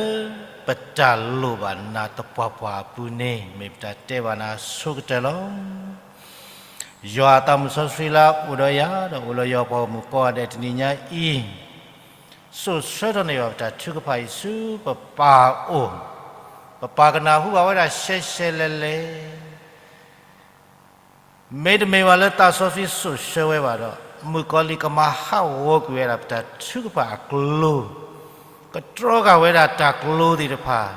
ပတၢ်လိၣ်ဘၣ်နၤသပှၢ်ပှၢ်အပူၤန့ၣ် မ့ၢ်ပတၢ်တဲဘၣ်နၤအဆိကတၢၢ်လီၤ. ယွၤအသးမုၢ်စီဆှံလၢအအိၣ်ဒီးယၤ ဒီးအိၣ်လၢယွၤပှၤဂီၢ်မုၢ်ကိးဂၤဒဲးတနံၤညါအံၤ, စိာ်ဆှၢထီၣ်န့ၢ်ဘၣ်ပတၢ်ထုကဖၣ်အံၤဆူပပၢ်အအိၣ်, ပပၢ်ကနၢ်ဟူဘၣ်ဝဲဒၣ်ရှဲရှဲလဲၤလဲၤ မ့တမ့ၢ်ဘၣ်လၢသးစီဆှံစိာ်ဆှၢဝဲဘၣ်ဒီး, မုၣ်ကီၤလံၢ်ကမၤဟးဂီၤကွံာ်ဝဲဒၣ်ပတၢ်ထုကဖၣ်အကျိၤ, ကတြီဃာ်ဝဲဒၣ်တၢ်ကျိၤသ့ၣ်တဖၣ်,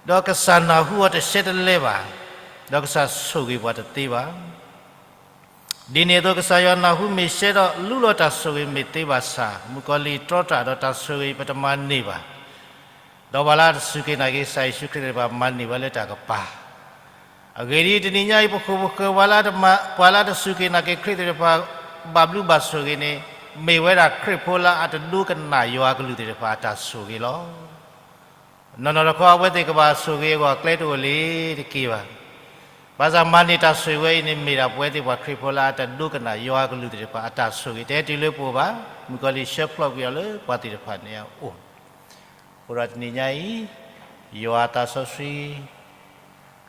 ဒီးကစၢ်နၢ်ဟူအီၤတရှဲတလဲဘၣ်, ဒီးကစၢ်ဆိၣ်ဂ့ၤပှၤတသ့ဘၣ်. ဒ်န့ၣ်အသိးကစၢ်ယွၤနၢ်ဟူမ့ၢ်ရှဲဒီး လူလီၤတၢ်ဆိၣ်ဂ့ၤမ့ၢ်သ့ဘၣ်ဆၣ်, မုၣ်ကီၤလံၢ်တြီတၢ်ဒီးတၢ်ဆိၣ်ဂ့ၤပတမၤန့ၢ်ဘၣ်. ဒီးပှၤလၢအတစူၢ်က့ၤနာ်က့ၤကစၢ်ယ့ၣ်ၡူးခရံာ်သ့ၣ်တဖၣ်မၤန့ၢ်ဝဲလၢတၢ်ကပၤ အဂ့ၢ်ဒ်အံၤ, တနံၤညါအံၤ ပဃိၣ်ပဃၢၤ ပှၤလၢအတစူၢ်က့ၤနာ်က့ၤခရံာ်သ့ၣ်တဖၣ် ဘၣ်ဘျုးဘၣ်ဆိၣ်ဂ့ၤန့ၣ်, မ့ၢ်ဝဲဒၣ်ခရံာ်ဖိလၢအတဒိကနၣ်ယွၤအကလုၢ်သ့ၣ်တဖၣ်အတၢ်ဆိၣ်ဂ့ၤလီၤ. နီၢ်နီၢ်တခီအဝဲသ့ၣ်ကဘၣ်ဆိၣ်ဂ့ၤအဂီၢ်အကျဲတအိၣ်လံတက့ၢ်ဘၣ်. ဘၣ်ဆၣ်မၤန့ၢ်တၢ်ဆိၣ်ဂ့ၤဝဲအံၤန့ၣ် မ့ၢ်ဒၣ်ပဝဲသ့ၣ်ပှၤခရံာ်ဖိလၢအတဒိကနၣ်ယွၤအကလုၢ်သ့ၣ်တဖၣ်အတၢ်ဆိၣ်ဂ့ၤ, တဟဲတုၤလၢပအိၣ်ဘၣ်, မုၣ်ကီၤလံၢ်ဆှၢဖျိးကွံာ်အီၤလၢပှၤသ့ၣ်တဖၣ်န့ၣ်အအိၣ်. အဃိဒီးတနံၤညါအံၤ, ယွၤအသးစီဆှံ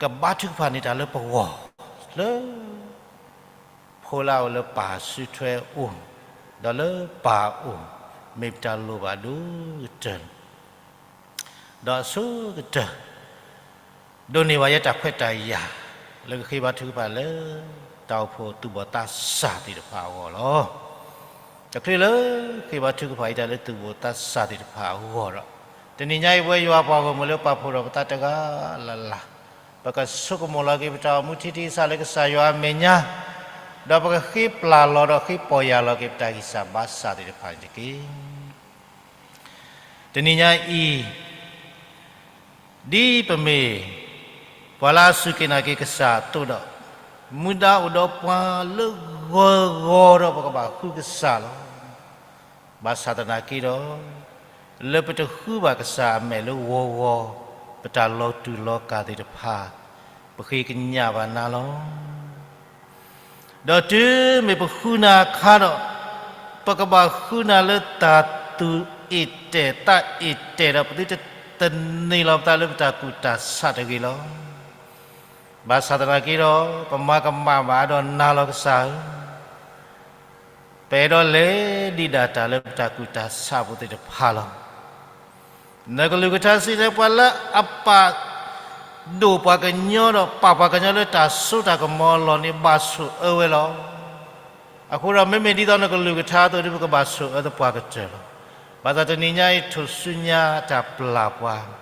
ကဘါထုကဖၣ်န့ၢ်တၢ်လၢပဂီၢ်, လၢ ဖိလၢအအိၣ်လၢပၢ်စုထွဲအအိၣ်, ဒီးလၢပၢ်အအိၣ်, မ့ၢ်ပတၢ်လိၣ်ဘၣ်ဒိၣ်ကတၢၢ်လီၤ. ဒီးအဆိကတၢၢ်, ဒိးန့ၢ်ဘၣ်ယဲတၢ်ခွဲးတၢ်ယာ် လၢကဃ့ဘါထုကဖၣ်လၢ တၢ်အိၣ်ဖှိၣ်သူၣ်ဘီၣ်သးစၢ်သ့ၣ်တဖၣ်အဂီၢ်လီၤ. တချုးလၢဃ့ဘါထုကဖၣ်ယဲတၢ်လၢသူၣ်ဘီၣ်သးစၢ်သ့ၣ်တဖၣ်အဂီၢ်ဒီး, တနံၤညါအံၤပဝဲယွၤပှၤဂီၢ်မုၢ်လၢပာ်ဖှိၣ်ထီၣ်ပသးတဂၤလၢ်လၢ်, ပကဆိကမိၣ်လီၤက့ၤပတၢ်အိၣ်မူထံထံဆးဆးလၢကစၢ်ယွၤအမဲာ်ညါ, ဒီးပကဃ့ပျၢ်လီၤဒီးဃ့ပီၢ်ယၢ်လီၤက့ၤပတၢ်ဂံၢ်စၢ်ဘါစၢ်သ့ၣ်တဖၣ်န့ၣ်တက့ၢ်. တနံၤညါအံၤ, ဒ်ပမ့ၢ်ပှၤလၢအစူၢ်က့ၤနာ်က့ၤကစၢ်အသိးဒီး, မူဒါအိၣ်ဒီးပှၤလၢဂီၤဂီၤဒီးပကဘၣ်ဃုကစၢ်လီၤ. ဘၣ်ဆၣ်သနာ်က့ဒီး, လၢပတဃုဘၣ်ကစၢ်အမဲာ်လၢဂီၤဂီၤ, ပတၢ်လီၤတူာ်လီၤကာ်သ့ၣ်တဖၣ်, ပဃ့ကညးဘၣ်နၤလီၤ. ဒီးတုၤမ့ၢ်ပဃုနၤအခါဒီး, ပကဘၣ်ဃုနၤလၢတၢ်သူၣ်အ့ၣ်တဲာ်သးအ့ၣ်တဲာ်ဒီးပသုတသန့ၤလီၤပသးလၢပတၢ်ကူၣ်တၢ်ဆးတဂ့ၤလီၤ. ဘၣ်ဆၣ်သနာ်က့ဒီး, ပမၤကမၣ်ဘၣ်ဒီးနၤလီၤကစၢ်ဧၢ, ပအဲၣ်ဒိးလဲၤဒုးဒၣ်တၢ်လၢပတၢ်ကူၣ်တၢ်ဆးဖိသ့ၣ်တဖၣ်လီၤ. နကလုၢ်ကထါစံးလၢပှၤလၢအပာ်ဒိၣ်ပှၤကညီဒီး ပာ်ပှၤကညီလၢတၢ်စိတၢ်ကမီၤအလီၢ်န့ၣ် ဘၣ်ဆိၣ်အၢဝဲလီၤ. အဃိဒီးမ့မ့ၢ်ဒ်သိးနကလုၢ်ကထါအသိးဒီး ပကဘၣ်ဆိၣ်အၢသပှၢ်ကတၢၢ်လီၤ. ဘၣ်ဆၣ်တနံၤညါအံၤ ထိၣ်ဆူညါအတၢ်ပျၢ်ပှၤ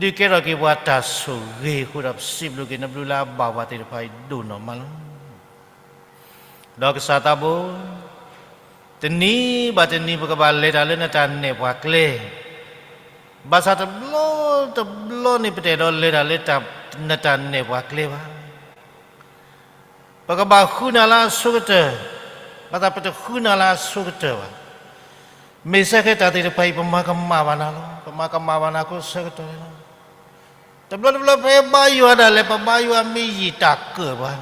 ဒုးကဲထီၣ်က့ၤပှၤတၢ်ဆိၣ်ဂ့ၤအဃိဒီး ပစံးဘျုးက့ၤနဘျုးလၢအဘၣ်ပှၤသ့ၣ်တဖၣ်အံၤဒိၣ်နီၢ်မးလီၤ. ဒီးကစၢ်သးဘိ, တနံၤဘၣ်တနံၤ ပကဘၣ်လဲၤတၢ်လၢနတၢ်နဲၣ်ပှၤကျဲ, ဘၣ်ဆၣ်တဘျီတဘျီန့ၣ် ပတအဲၣ်ဒိးလဲၤတၢ်လၢ နတၢ်နဲၣ်ပှၤကျဲဘၣ်. ပကဘၣ်ဃုနၤလၢအဆိကတၢၢ်, ဘၣ်ဆၣ်ပတဃုနၤလၢအဆိကတၢၢ်ဘၣ်. မ့ၢ်စ့ၢ်ကီးတၢ်သ့ၣ်တဖၣ်အံၤ ပမၤကမၣ်ဘၣ်နၤလီၤ. ပမၤကမၣ်ဘၣ်နၤအဃိဆၢကတီၢ်န့ၣ်လီၤ. တဘျီတဘျီပဟဲဘါယွၤဒၣ်လဲာ် ပဘါယွၤမ့ၢ်ယံာ်တၢ်ကၢၣ်ပှၤ,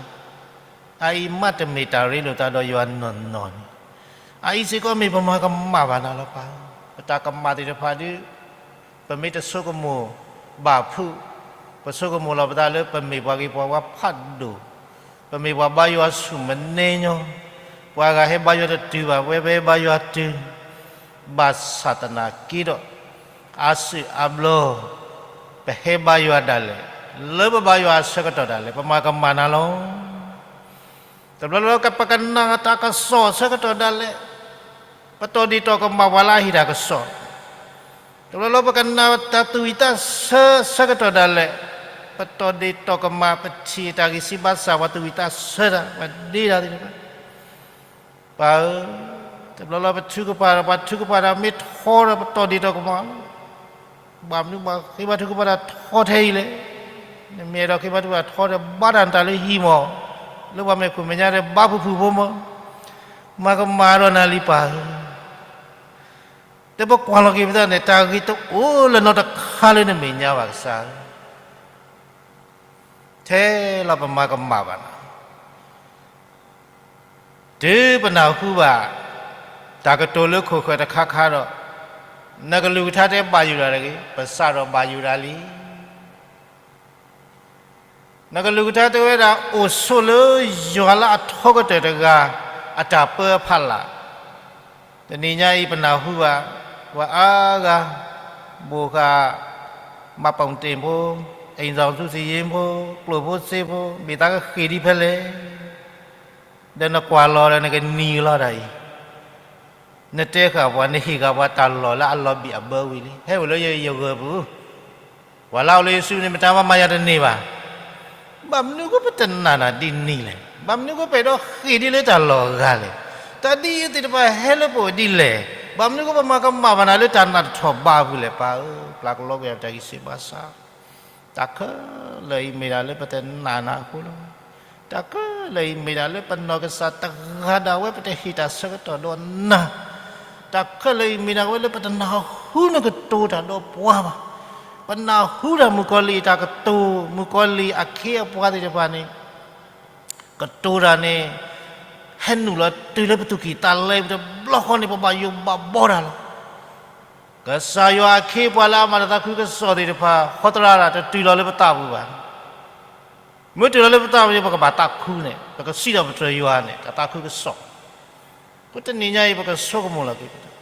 အအံၤမးတမ့ၢ်တၢ်ရ့လိာ်သးဒီးယွၤနီၢ်နီၢ်န့ၣ်, အအံၤစ့ၢ်ကီးမ့ၢ်ပမၤကမၣ်ဘၣ်နၤလီၤပၢ်. ပတၢ်ကမၣ်သ့ၣ်တဖၣ်ဒုး ပမ့ၢ်တဆိကမိၣ်ဘၣ်ဖုး, ပဆိကမိၣ်လီၤပသးလၢပမ့ၢ်ပှၤဂ့ၤပှၤဝါဖးဒိၣ်, ပမ့ၢ်ပှၤဘါယွၤဆူၣ်မနဲညီ, ပှၤဂၤဟဲဘါယွၤတတုၤဘၣ်, ပဝဲပဟဲဘါယွၤတုၤ, ဘၣ်ဆၣ်သနာ်က့ဒီး အါစုအါဘျီ ပဟဲဘါယွၤဒၣ်လဲာ်, လၢပဘါယွၤအဆၢကတီၢ်ဒၣ်လဲာ် ပမၤကမၣ်နၤလီၤ. တဘျီလၢပကနၣ်တၢ်ကစီၣ်အဆၢကတီၢ်ဒၣ်လဲာ်, ပတီၢ်ဒ့ၣ်တီၢ်ကမၣ်ပှၤလၢအဟ့ၣ်တၢ်ကစီၣ်, တဘျီလၢပကနၣ်တၢ်သူၣ်ဝံၣ်သးဆၢဆၢကတီၢ်ဒၣ်လဲာ်, ပတီၢ်ဒ့ၣ်တီၢ်ကမၣ် ပထံၣ်တၢ်ဂံၢ်စၢ်ဘါစၢ် ပှၤသူၣ်ဝံၣ်သးဆၢတၢ် ပှၤဒ့တၢ်သ့ၣ်တဖၣ်, ပၢ်ဧၢ, တဘျီလၢပထုကဖၣ်ဒီး ပှၤထုကဖၣ်တၢ်မ့ၢ်ထီဒီး ပတီၢ်ဒ့ၣ်တီၢ်ကမၣ်လီၤ. ဘၣ်မနုၤဘၣ်ဃ့ဘါထုကဖၣ်တၢ်ထီထဲအံၤလဲၣ်. နမ့ၢ်အဲၣ်ဒိးဃ့ဘါထုကဖၣ်တၢ်ထီဒီး ဘါတၢ်နတၢ်လၢဟံၣ်မး, လၢပှၤမဲာ်ခိၣ်မဲာ်ညါဒီး ဘါဖုၣ်ဖုၣ်ဖိမး, မၤကမၣ်ဒီးနၤလံပၢ်ဧၢ. တပကွၢ်လီၤက့ၤပသးန့ၣ် တၢ်ဂ့ၤတအိၣ်လၢၤနီတခါလၢနမဲာ်ညါဘၣ်ကစၢ်ဧၢ. ထဲလီၤပမၤကမၣ်ဘၣ်နၤ တုၤပနၢ်ဟူဘၣ် တၢ်ကတိၤလၢခိၣ်ဃၢၤတခါခါဒီး, နကလုၢ်ကထါတဲဘၣ်ယိၣ်ဒၣ်တဂ့ၤ, ပစးထီၣ်ဘၣ်ယိၣ်ဒၣ်လံ. နကလုၢ်ကထါတဲဝဲဒၣ် အိၣ်ဆိးလၢယွၤလၢအထီကတၢၢ်တဂၤ အတၢ်ပၢအဖီလာ်. တနံၤညါအံၤပနၢ်ဟူဘၣ် ပှၤအါဂၤ ဘိၣ်ဃာ် မှတ်ပုံတင်ဖိ, အိမ်ထောင်စုစာရင်းဖိ, ကျိၣ်ဖိစ့ဖိ မ့ၢ်သးကဃ့ၢ်ဒ်ဖဲလဲၣ်. ဒီးနကွၢ်လီၤဒီးနကနံၤလီၤတၢ်အံၤ, နတဲဃာ်ပှၤ နဟ့ၣ်ဃာ်ပှၤတၢ်လီၢ်လၢအလီၤဘံၣ်အဘၢဝံၤလံ. ဟဲအိၣ်လၢယဂၢၢ်ပူၤ, ပှၤလၢအအိၣ်လၢယစုန့ၣ် မတၤမၤယၤတန့ၢ်ဘၣ်. ဘၣ်မနုၤဃိပတနာ်နၤဒ်န့ၣ်လဲၣ်. ဘၣ်မနုၤဃိပအဲၣ်ဒိးဃ့ၢ်ဒ်လၢတၢ်လီၢ်အဂၤလဲၣ်. တၢ်ဒ်အံၤသ့ၣ်တဖၣ်ဟဲလၢပအိၣ်ဒ်လဲၣ်. ဘၣ်မနုၤဃိပမၤကမၣ်ဘၣ်နၤလၢတၢ်နးတထီၣ်ဘးအပူၤလဲၣ် ပၢ်ဧၢ. ပျၢ်ကလီကွံာ်တၢ်ဂံၢ်စၢ်ဘါစၢ်, တၢ်ခဲလၢာ်အံၤမ့ၢ်ဒၣ်လၢပတနာ်နၤအဃိလီၤ. တၢ်ခဲလၢာ်အံၤမ့ၢ်ဒၣ်လၢပနီၢ်ကစၢ်တဂၤဒၣ်ဝဲ ပတဟ့ၣ်တၢ်ဆၢကတီၢ်ဒီးနၤ. တၢ်ခဲလၢာ်အံၤမ့ၢ်ဒၣ်ဝဲလၢပတနၢ်ဟူနကတိၤတၢ်ဒီးပှၤဘၣ်. ပနၢ်ဟူတၢ်မုၣ်ကီၤလံၢ်အတၢ်ကတိၤ, မုၣ်ကီၤလံၢ်အခ့အပှၤသ့ၣ်တဖၣ်န့ၣ် ကတိၤတၢ်န့ၣ် ဟဲနုာ်လီၤတုၤလၢပသူၣ်ကံၢ်သးလဲပူၤတဘျီဃီန့ၣ် ပဘၣ်ယိၣ်ဘၣ်ဘီတၢ်လီၤ. ကစၢ်ယွၤအခ့အပှၤလၢအမၤတၢ်သးခုကစီၣ်သ့ၣ်တဖၣ် ဃီသရၣ်တတုၤလီၤလၢပသးပူၤဘၣ်. မ့ၢ်တုၤလီၤလၢပသးပူၤန့ၣ် ပကဘၣ်သးခုန့ၣ် ပကစံးထီၣ်ပတြၢၤယွၤန့ၣ် တၢ်သးခုကစီၣ်. အဃိတနံၤညါအံၤ ပကဆိကမိၣ်လီၤက့ၤပသး,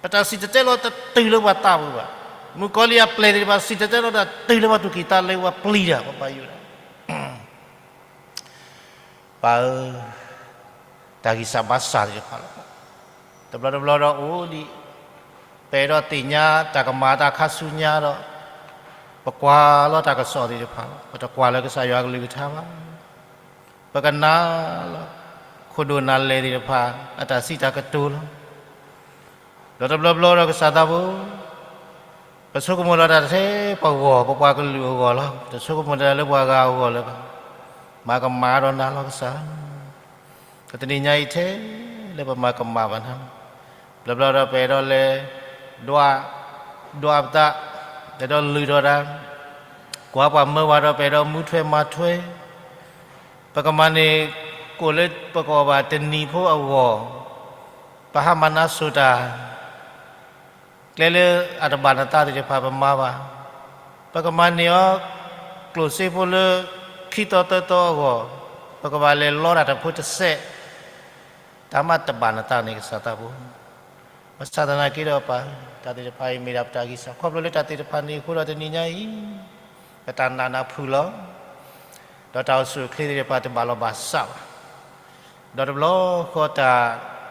ပတၢ်စံၣ်တဲၤတဲလီၤတတုၤလၢပှၤသးပူၤဘၣ်. မုၣ်ကီၤလံၢ်အပျဲၢ်သ့ၣ်တဖၣ် စံၣ်တဲၤတဲလီၤတၢ်တုၤလၢပှၤသူၣ်ကံၢ်သးလဲပူၤ ပျံၤတၢ် ပဘၣ်ယိၣ်တၢ် ပၢ်ဧၢ, တၢ်ဂံၢ်စၢ်ဘါစၢ်သ့ၣ်တဖၣ်လီၤ. တဘျီတဘျီဒီးအိၣ်ဒံး ပအဲၣ်ဒိးသ့ၣ်ညါတၢ်ကမၣ်တၢ်ခါဆူညါဒီး ပကွၢ်လီၤတၢ်ကစီၣ်သ့ၣ်တဖၣ်လီၤ. ပတကွၢ်လၢကစၢ်ယွၤကလုၢ်ကထါဘၣ်. ပကနၣ်လီၤ ခိၣ်ဒိၣ်နၢ်လဲၢ်သ့ၣ်တဖၣ် အတၢ်စံးတၢ်ကတိၤလီၤ. ဒီးတဘျီဘျီဒီးကစၢ်သးဘိ ပဆိကမိၣ်လီၤတၢ်ထဲပဂီၢ် ပပှၤကလုာ်အဂီၢ်လီၤ. တဆိကမိၣ်တၢ်လၢပှၤဂၤအဂီၢ်လၢၤဘၣ်. မၤကမၣ်ဒီးနၤလီၤကစၢ်. တနံၤညါအံၤထဲလၢပမၤကမၣ်ဘၣ်နၤလီၤ. ဘျီဘျီဒီးပအဲၣ်ဒိးလဲၤ ဒွး ဒွးပသး, အဲၣ်ဒိးလုၢ်ထီၣ်တၢ်, ကွၢ်ပှၤမၢဝဲဒီးပအဲၣ်ဒိးမူထွဲမၤထွဲ, ပကမၤန့ၢ် ကိၣ်လၢပကအီၣ်ဘၣ်တနံၤဖိအဂီၢ်, ပဟးမၤနါစိၤတၢ် ကျဲလၢအတဘၣ်နသးသ့ၣ်တဖၣ်ပမၤဘၣ်. ပကမၤန့ၢ်အီၤ ကျိၣ်စ့ဖိလၢ ခံသီသၢသီအဂီၢ်, ပကဘၣ်လဲၤလီတၢ်တဖိတစဲး, တၢ်မၤတဘၣ်နသးန့ၣ်ကစၢ်သးဘိ. ဘၣ်ဆၣ်သနာ်က့ဒီးပၢ်, တၢ်သ့ၣ်တဖၣ်အံၤမ့ၢ်ဒၣ်ပတၢ်ဂံၢ်စၢ် ခီဖျိလၢတၢ်သ့ၣ်တဖၣ်န့ၣ်အဃိဒီးတနံၤညါအံၤ ပတၢ်နာ်နၢ်ဖုၣ်လီၤ. ဒီးတၢ်အိၣ်ဆူၣ်အိၣ်ချ့သ့ၣ်တဖၣ်တဘၣ်လီၢ်ဘၣ်စးဘၣ်. ဒီးတဘျီဃီတၢ်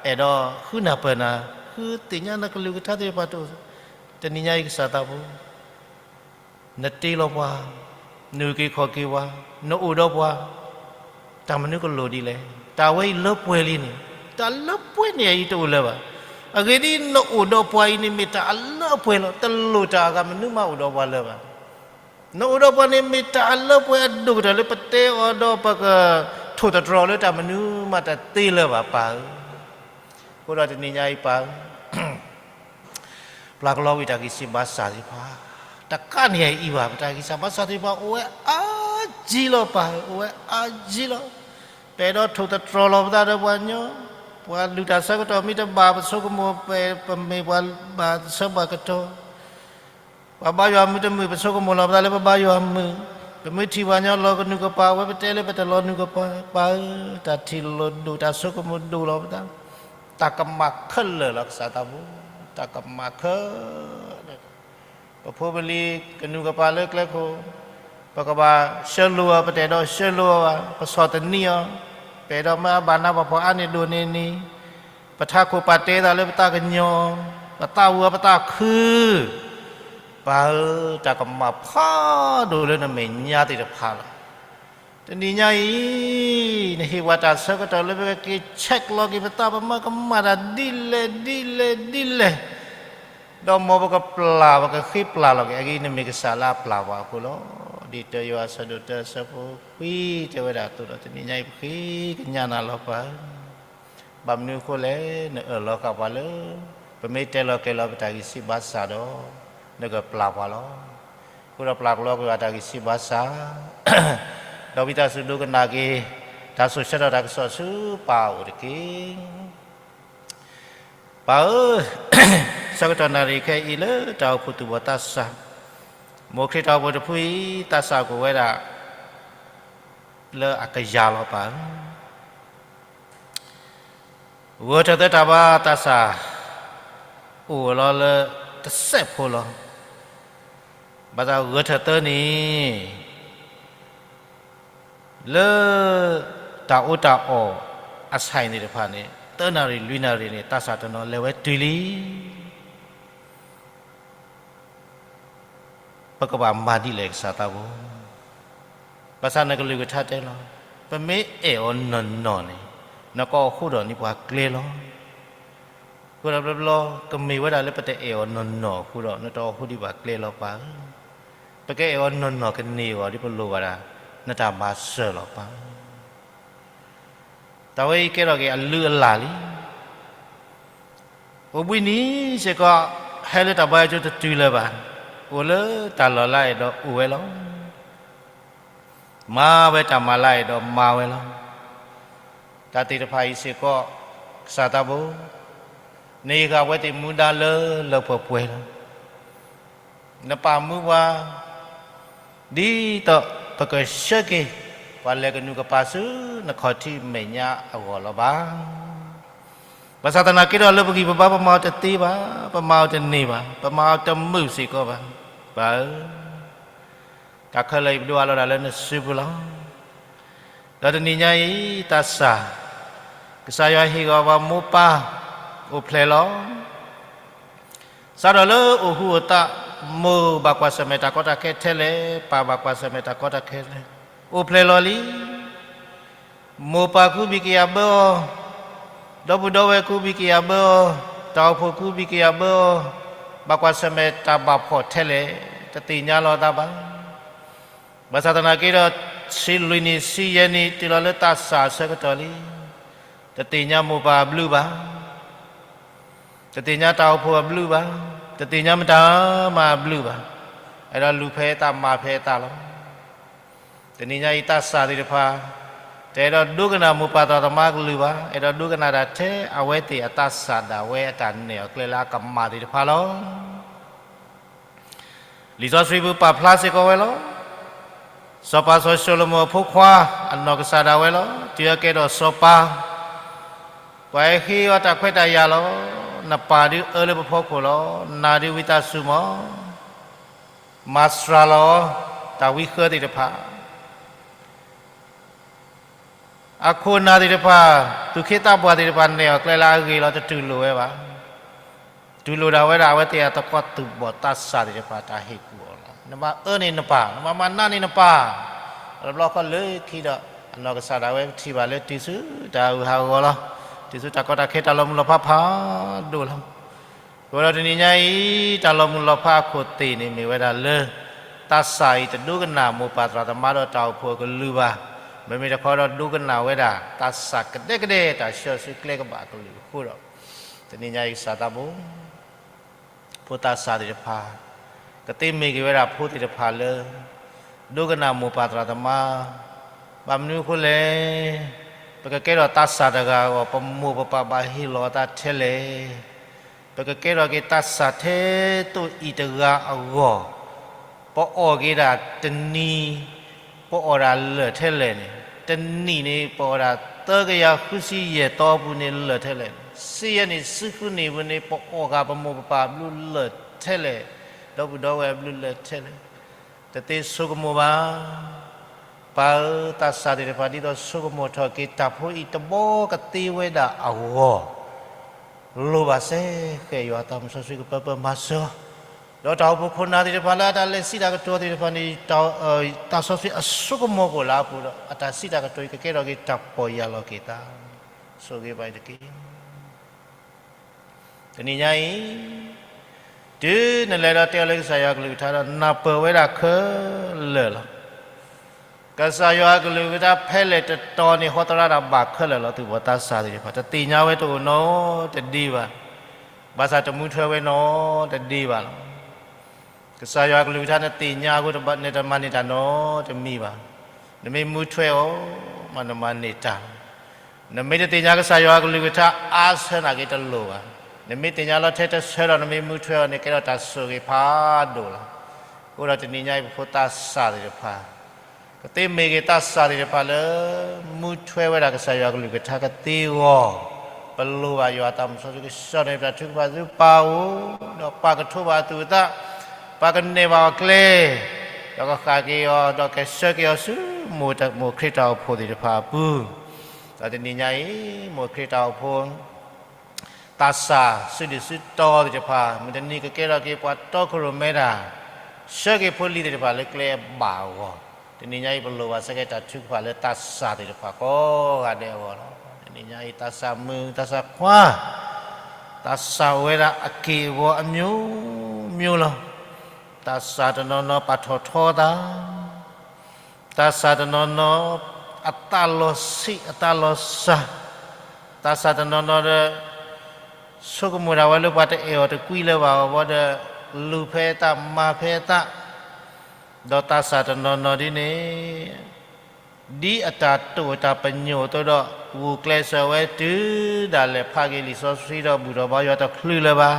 အဲၣ်ဒိးဃုနၢ်ပၢၢ်နၤ သ့ၣ်ညါနကလုၢ်ကထါသ့ၣ်တဖၣ်တအိၣ်, တနံၤညါအံၤကစၢ်သးဘိ နတ့လီၤပှၤ, နအုၣ်က့ၤခီၣ်က့ၤပှၤ, နအိၣ်ဒီးပှၤ, တၢ်မနုၤကလိၣ်ဒ်လဲၣ်. တၢ်ဝဲအံၤလၢပှဲၤလံန့ၣ်, တၢ်လၢပှဲၤန့ၣ်အံၤတအိၣ်လၢၤဘၣ်. အဂ့ၢ်ဒ်အံၤ, နအိၣ်ဒီးပှၤအံၤန့ၣ်မ့ၢ်တၢ်အလၢအပှဲၤလီၤ. တလိၣ်တၢ်အဂၤမနုၤမးအိၣ်ဒီးပှၤလၢၤဘၣ်. နအိၣ်ဒီးပှၤန့ၣ်မ့ၢ်တၢ်အလၢပှဲၤအဒိၣ်ကတၢၢ်လၢပတဲအီၤဒီးပကထိၣ်သတြီၤလၢတၢ်မနုၤမးတသ့လၢၤဘၣ် ပၢ်ဧၢ. အဃိဒီးတနံၤညါအံၤပၢ်ဧၢ ပျၢ်ကလီကွံာ်တၢ်ဂံၢ်စၢ်ဘါစၢ်သ့ၣ်တဖၣ်, တကးန့ၣ်အံၤဘၣ်, ပတၢ်ဂံၢ်စၢ်ဘါစၢ်သ့ၣ်တဖၣ် အိၣ်ဝဲအါကံလီၤ ပၢ်ဧၢ, အိၣ်ဝဲအါကံလီၤ. ပအဲၣ်ဒိးထိၣ်သတြီၤလီၤပသးဒီးပှၤကညီ, ပှၤလုၢ်တၢ်ဆၢကတီၢ်မ့ၢ်တဘၣ် ပဆိကမိၣ် ပမ့ၢ်ပှၤဘၣ်ဆၢဘၣ်ကတီၢ်, ပှၤဘါယွၤမုာ်တမုာ် ပဆိကမိၣ်လီၤပသးလၢပဘါယွၤမုာ်, ပမ့ၢ်ထံၣ်ပှၤကညီလီၤကနုာ်ကပၤဝဲ ပတဲလၢပတလီၤနုာ်ကပၤ, ပၢ်ဧၢ, တၢ်ထံၣ်လိာ်ဒိၣ် တၢ်ဆိကမိၣ်ဒိၣ်လီၤပသး, တၢ်ကမၣ်ခဲလၢာ်လီၤ ကစၢ်သးဘိ, တၢ်ကမၣ်ခဲလၢာ် ပဖိပလံၤကနုာ်ကပၤလၢကျဲခိၣ်, ပကဘၣ်ဆှၢလိာ်အီၤ ပတအဲၣ်ဒိးဆှၢလိာ်အီၤဘၣ်, ပဆီၣ်သနံးအီၤ, ပအဲၣ်ဒိးမၢအဘၣ်နးဘၣ်ဖှီၣ်အါန့ၢ်ဒိၣ်န့ၢ်န့ၣ်, ပထးခိၣ်ပာ်တဲသးလၢပသးကညီၤ, ပသးဝံၤအီၤပသးခု, ပၢ်ဧၢ, တၢ်ကမၣ်ဖးဒိၣ်လၢနမဲာ်ညါသ့ၣ်တဖၣ်လီၤ. တနံၤညါအံၤ နဟ့ၣ်ပှၤတၢ်ဆၢကတီၢ်လၢပကက့ၤ check လီၤက့ၤပသး ပမၤကမၣ်တၢ်ဒ်လဲၣ် ဒ်လဲၣ် ဒ်လဲၣ်, ဒီးမ်ပကပျၢ် ပကဃ့ပျၢ်လီၤက့ၤ အဂ့ၢ်နမ့ၢ်ကစၢ်လၢအပျၢ်ပှၤအဃိလီၤ. ဒ်တၢယိၤဟၣ်အဆၢဒိၣ်တၢအဆၢဖိခွံတဲဝဲဒၣ်အသိးဒီး တနံၤညါအံၤပဃ့ကညးနၤလီၤ ပၢ်ဧၢ. ဘၣ်မနုၤအဃိလဲၣ်, နအၢၣ်လီၤဃာ်ပှၤလၢ ပမ့ၢ်တဲလီၤကျဲၤလီၤပတၢ်ဂံၢ်စၢ်ဘါစၢ်ဒီး နကပျၢ်ပှၤလီၤ. အဃိဒီးပျၢ်ကလီကွံာ်ဘၣ်တၢ်ဂံၢ်စၢ်ဘါစၢ်, ဒီးဝံသးစူၤဒိကနၣ်က့ၤ တၢ်စိာ်ဆၢထီၣ်တၢ်ကစီၣ်ဆူပၢ်အအိၣ်တက့ၢ်. ပၢ်ဧၢ, ဆၢကတီၢ်နၣ်ရံၣ်ခဲအံၤလၢတၢ်အိၣ်ဖှိၣ်သူၣ်ဘီၣ်သးစၢ်, မိၢ်ခရံာ်တၢ်အိၣ်ဖှိၣ်တဖုအံၤ သးစၢ်ကအိၣ်ဝဲဒၣ် လၢအကယၤလီၤ ပၢ်ဧၢ. ဂၢၢ်ထၢၣ်သၢတၢ်ဘါသးစၢ် အိၣ်လီၤလၢတစဲးဖိလီၤ. ဘၣ်ဆၣ်ဂၢၢ်ထၢၣ်သၢန့ၣ် လၢတၢ်အီၣ်တၢ်အီအဆၢန့ၣ်တဖၣ်န့ၣ် သၢနၣ်ရံၣ်လွံၢ်နၣ်ရံၣ်န့ၣ် သးစၢ်တနီၤလဲၤဝဲတုၤလံ. ပကဘၣ်မၤဒ်လဲၣ်ကစၢ်သးဘိ, ဘၣ်ဆၣ်နကလုၢ်ကထါတဲလီၤ, ပမ့ၢ်အဲၣ်အီၤနီၢ်နီၢ်န့ၣ် နကအီၣ်ဃုာ်ဒီးန့ၢ်ပှၤကျဲလီၤ. အဃိဒီးဘျီဘျီ ကမ့ၢ်ဝဲဒၣ်လၢပတအဲၣ်အီၤနီၢ်နီၢ်အဃိဒီး နတအီၣ်ဃုာ်ဒံးပှၤကျဲလီၤ ပၢ်ဧၢ. ပကအဲၣ်အီၤနီၢ်နီၢ်ကန့ၢ်အဂီၢ်ဒ်ပလိၣ်ဘၣ်ဒၣ် နတၢ်မၤစၢၤလီၤ ပၢ်ဧၢ. တၢ်ဝဲအံၤကဲထီၣ်က့ၤအလုၢ်အလၢ်လံ. အိၣ်ဘှံးနံၤစ့ၢ်ကီး ဟဲလၢတၢ်ဘါယွၤကၠိတတုၤလၢၤဘၣ်. အိၣ်လၢတၢ်လီၢ်လၢအဲၣ်ဒိးအိၣ်ဝဲလီၤ. မၤဝဲတၢ်မၤလၢအဲၣ်ဒိးမၤဝဲလီၤ. တၢ်သ့ၣ်တဖၣ်အံၤစ့ၢ်ကီး ကစၢ်သးဘိ, နဟ့ၣ်ဃာ်ဝဲသ့ၣ်မူဒါလၢလၢပှဲၤပှဲၤလီၤ. နပာ်မူပှၤ ဒ်သိးပကဆှၢက့ၤ ပှၤလဲၤကနုာ်ကပၤဆူနခီၣ်ထံးမဲာ်ညါအဂီၢ်လီၤဘၣ်. ဘၣ်ဆၣ်သနာ်က့ဒီးလၢပဂံၢ်ပဘါ ပမၤအီၤတသ့ဘၣ်, ပမၤအီၤတန့ၢ်ဘၣ်, ပမၤအီၤတမုာ်စ့ၢ်ကီးဘၣ်. ပၢ်ဧၢ, တၢ်ခဲလၢာ်အံၤပဒိးအးလီၤဒၣ်လၢနစုပူၤလီၤ. ဒီးတနံၤညါအံၤ သးစၢ်, ကစၢ်ယွၤဟ့ၣ်ဂီၤပှၤမိၢ်ပၢ် အိၣ်ဖျဲၣ်လီၤ. စးထီၣ်လၢအိၣ်ဃူအိၣ်သး, မိၢ်ဘၣ်ကွၢ်ဆၢၣ်မဲာ်တၢ်ကီတၢ်ခဲထဲလဲၣ်, ပၢ်ဘၣ်ကွၢ်ဆၢၣ်မဲာ်တၢ်ကီတၢ်ခဲထဲလဲၣ်, အိၣ်ဖျဲၣ်လီၤလံ. မိၢ်ပၢ်ကူဘံၣ်ကယၤဘၢအီၤ, ဒီပုၢ်ဒီဝဲၢ်ကူဘံၣ်ကယၤဘၢအီၤ, တၢ်အိၣ်ဖှိၣ်ကူဘံၣ်ကယၤဘၢအီၤ, ဘၣ်ကွၢ်ဆၢၣ်မဲာ်တၢ်ဘၣ်ဖှီၣ်ထဲလဲၣ်, တသ့ၣ်ညါလီၤသးဘၣ်. ဘၣ်ဆၣ်သနာ်က့ဒီး ဆံလွံၢ်နံၣ်ဆံယဲၢ်နံၣ် တုၤလီၤလၢသးစၢ်အဆၢကတီၢ်လံ, တသ့ၣ်ညါမိၢ်ပၢ်အဘျုးဘၣ်, တသ့ၣ်ညါတၢ်အိၣ်ဖှိၣ်အဘျုးဘၣ်, တသ့ၣ်ညါမတၤမၤအဘျုးဘၣ်. အဲၣ်ဒိးလူၤဖဲအသးမၤဖဲအသးလီၤ. တနံၤညါအံၤသးစၢ်သ့ၣ်တဖၣ် တအဲၣ်ဒိးဒိကနၣ်မိၢ်ပၢ်သရၣ်သမါအကလုၢ်ဘၣ်, အဲၣ်ဒိးဒိကနၣ်တၢ်ထဲအဝဲသ့ၣ်အသးစၢ်ဒၣ်ဝဲအတၢ်နဲၣ်အီၤကျဲလၢအကမၣ်သ့ၣ်တဖၣ်လီၤ. လံာ်စီဆှံပူၤပာ်ဖျါစ့ၢ်ကီးဝဲလီၤ. စီၤပၤစီၤၡလိၤမိၣ်အဖိခွါ အနီၢ်ကစၢ်ဒၣ်ဝဲလီၤ. တုၤအကဲထီၣ်စီၤပၤ, ပှၤဟဲဃ့အီၤတၢ်ခွဲးတၢ်ယာ်လီၤ. နပၢ်ဒုးအၢလၢပဖီခိၣ်လီၤ. နၤဒုးဝံသးစူၤမး, မၤစှၤလီၤအီၤ တၢ်ဝံဃၢသ့ၣ်တဖၣ် အခိၣ်အနၢ်သ့ၣ်တဖၣ်, သူၣ်က့သးပှၢ်သ့ၣ်တဖၣ် နဲၣ်အီၤကျဲလၢအဂ့ၤလီၤ, တတူၢ်လိာ်ဝဲဘၣ်. တူၢ်လိာ်ဒၣ်ဝဲဒၣ်အဝဲသ့ၣ်အသကိးသူၣ်ဘီၣ်သးစၢ်သ့ၣ်တဖၣ်တၢ်ဟ့ၣ်ကူၣ်အီၤလီၤ. နဘၣ်အၢန့ၢ်နပၢ်, နဘၣ်မၤနးန့ၢ်နပၢ်, တဘျီဃီလၢခံဒီး အနီၢ်ကစၢ်ဒၣ်ဝဲပထံၣ်ဘၣ်လၢတုၤဆူတၢ်အုၣ်ဟးဂီၤလီၤ. တုၤဆူတၢ်ကီတၢ်ခဲတၢ်လီၤမုၢ်လီၤဖးဖးဒိၣ်လီၤ. အဃိဒီးတနံၤညါအံၤ တၢ်လီၤမုၢ်လီၤဖးအခိၣ်သ့ၣ်န့ၣ်မ့ၢ်ဝဲဒၣ်လၢ သးစၢ်အံၤတဒိကနၣ်မိၢ်ပၢ်သရၣ်သမါဒီးတၢ်အိၣ်ဖှိၣ်အကလုၢ်ဘၣ်. မ့မ့ၢ်တခီဒီးဒိကနၣ်ဝဲဒၣ် သးစၢ်ကဒဲကဒဲတၢ်ဆှၢဆူကျဲကဘၣ်အကလုၢ်အဃိဒီး တနံၤညါအံၤကစၢ်သးဘိ ဖိသးစၢ်သ့ၣ်တဖၣ် ကသ့မ့ၢ်က့ၤဝဲဒၣ်ဖိသ့ၣ်တဖၣ်လၢ ဒိကနၣ်မိၢ်ပၢ်သရၣ်သမါ, ဘၣ်မနုၤအဃိလဲၣ်, ပကကဲထီၣ်သးစၢ်တဂၤအဂီၢ် ပမိၢ်ပပၢ်ဘၣ်ဟ့ၣ်လီၤအသးထဲလဲၣ်. ပကကဲထီၣ်က့ၤသးစၢ်ထဲသိးအံၤတဂၤအဂီၢ်, ပအီၣ်က့ၤဒၣ်တနံၤ ပအီၣ်ဒၣ်လၢာ်ထဲလဲၣ်န့ၣ်, တနံၣ်န့ၣ် ပအီၣ်ဒၣ်သၢကယၤဃုဆံယဲၢ်သီအပူၤန့ၣ်လၢာ်ထဲလဲၣ်န့ၣ်, စံယဲၢ်နံၣ်ဆံဃုနံၣ်အပူၤန့ၣ် ပအီၣ်ဃာ်ပမိၢ်ပပၢ်အဘျုးလၢာ်ထဲလဲၣ်, ဒီပုၢ်ဒီဝဲၢ်အဘျုးလၢာ်ထဲလဲၣ်, တသ့ဆိကမိၣ်ဘၣ်. ပၢ်ဧၢ, သးစၢ်သ့ၣ်တဖၣ် ဒ်သိးဆိကမိၣ်ထီၣ်က့ၤတၢ်ဖိအံၤတဘီကသ့ဝဲဒၣ်အဂီၢ် လိၣ်ဘၣ်စ့ၢ်ကီးယွၤအသးမုၢ်စီဆှံကပၢပၢမၤစၢၤ, ဒီးတၢ်အိၣ်ဖှိၣ်ခိၣ်နၢ်သ့ၣ်တဖၣ်လၢအတၢ်လဲၤစံးတၢ်ကတိၤသ့ၣ်တဖၣ်န့ၣ် သးစီဆှံအဆိကမိၣ်ကအိၣ်လၢအပူၤဒီး အတၢ်စံးတၢ်ကတိၤအံၤကကဲထီၣ်က့ၤတၢ်ပီၢ်ယၢ်လီၤက့ၤသး, ဆိၣ်ဂ့ၤဘၣ်အံၤတက့ၢ်. တနံၤညါအံၤ တုၤနလဲၤဒီးတဲအီၤလၢကစၢ်ယွၤအကလုၢ်ကထါဒီး နၢ်ပၢၢ်ဝဲဒၣ်ခဲလၢာ်လီၤ. ကစၢ်ယွၤအကလုၢ်ကထါဖဲလဲၣ်တတီၤန့ၣ် ဟီသရၣ်တၢ်ဘၣ်ခဲလၢာ်လီၤ. သူၣ်ဘီၣ်သးစၢ်သ့ၣ်တဖၣ် တသ့ၣ်ညါဝဲတအိၣ်နီတဒ့ဘၣ်, ဘၣ်ဆၣ်တမူထွဲဝဲနီတဒ့ဘၣ်လီၤ. ကစၢ်ယွၤအကလုၢ်ကထါနသ့ၣ်ညါအဃိ နတမၤန့ၢ်တၢ်နီတမံၤဘၣ်. နမ့ၢ်မူထွဲအီၤ မ့ၢ်နမၤန့ၢ်တၢ်လီၤ. နမ့ၢ်တသ့ၣ်ညါကစၢ်ယွၤအကလုၢ်ကထါ အါဆၢနာ်က့တလိၣ်ဘၣ်. နမ့ၢ်သ့ၣ်ညါလီၤထဲတဆၢဒီး နမ့ၢ်မူထွဲအီၤန့ၣ် ကဲထီၣ်တၢ်ဆိၣ်ဂ့ၤဖးဒိၣ်လီၤ. အဃိဒီးတနံၤညါအံၤ ပဖိသးစၢ်သ့ၣ်တဖၣ် ကသ့မ့ၢ်ဂ့ၤသးစၢ်သ့ၣ်တဖၣ်လၢ မူထွဲဝဲဒၣ်ကစၢ်ယွၤကလုၢ်ကထါကသ့အဂီၢ်, ပလိၣ်ဘၣ်ယွၤအသးမုၢ်စီဆှံကဆှီန့ၢ်ပတၢ်ထုကဖၣ်ဆူပၢ်အအိၣ်, ဒီးပၢ်ကထိးဘၣ်အသူၣ်အသး, ပၢ်ကနဲၣ်ဘၣ်အီၤကျဲ, ဒီးကဃၣ်က့ၤအီၤ, ဒီးကဆှၢက့ၤအီၤဆူ မိၢ်ခရံာ်တၢ်အိၣ်ဖှိၣ်သ့ၣ်တဖၣ်အပူၤ, ဒီးတနံၤညါအံၤ မိၢ်ခရံာ်တၢ်အိၣ်ဖှိၣ် သးစၢ်စုဒုၣ်စုတီသ့ၣ်တဖၣ် မုၢ်တနံၤကကဲထီၣ်က့ၤပှၤတီခိၣ်ရိၣ်မဲတၢ်, ဆှၢက့ၤဖိလံၤသ့ၣ်တဖၣ်လၢကျဲအဘၣ်အဂီၢ်, တနံၤညါအံၤ ပလိၣ်ဘၣ်ဆၢက့ၤတၢ်ထုကဖၣ်လၢသးစၢ်သ့ၣ်တဖၣ်ကိးဂၤဒဲးအဂီၢ်လီၤ. တနံၤညါအံၤ သးစၢ်မုၣ်သးစၢ်ခွါ, သးစၢ်အိၣ်ဝဲဒၣ်အက့ၢ်အဂီၤအမျိုးမျိုးလီၤ. သးစၢ်တနီၤနီၤပာ်ထီၣ်ထီသး သးစၢ်တနီၤနီၤ အသးလီၤဆံးအသးလီၤစၢ်, သးစၢ်တနီၤနီၤဒီး ဆိကမိၣ်ဒၣ်ဝဲလၢပှၤတအဲၣ်အီၤတကွံလၢၤဘၣ်အဂီၢ်ဒီး လူၤဖဲအသးမၤဖဲအသး, ဒီးသးစၢ်တနီၤနီၤဒ်န့ၣ် ဒ်အတၢ်တိာ်အတၢ်ပညိၣ်အသိးဒီး ဂုာ်ကျဲးစၢးဝဲတုၤဒၣ်လဲာ်ဖးက့ၤလံာ်စီဆှံဒီးဘူၣ်ထီၣ်ဘါယွၤတချုးလၢၤဘၣ်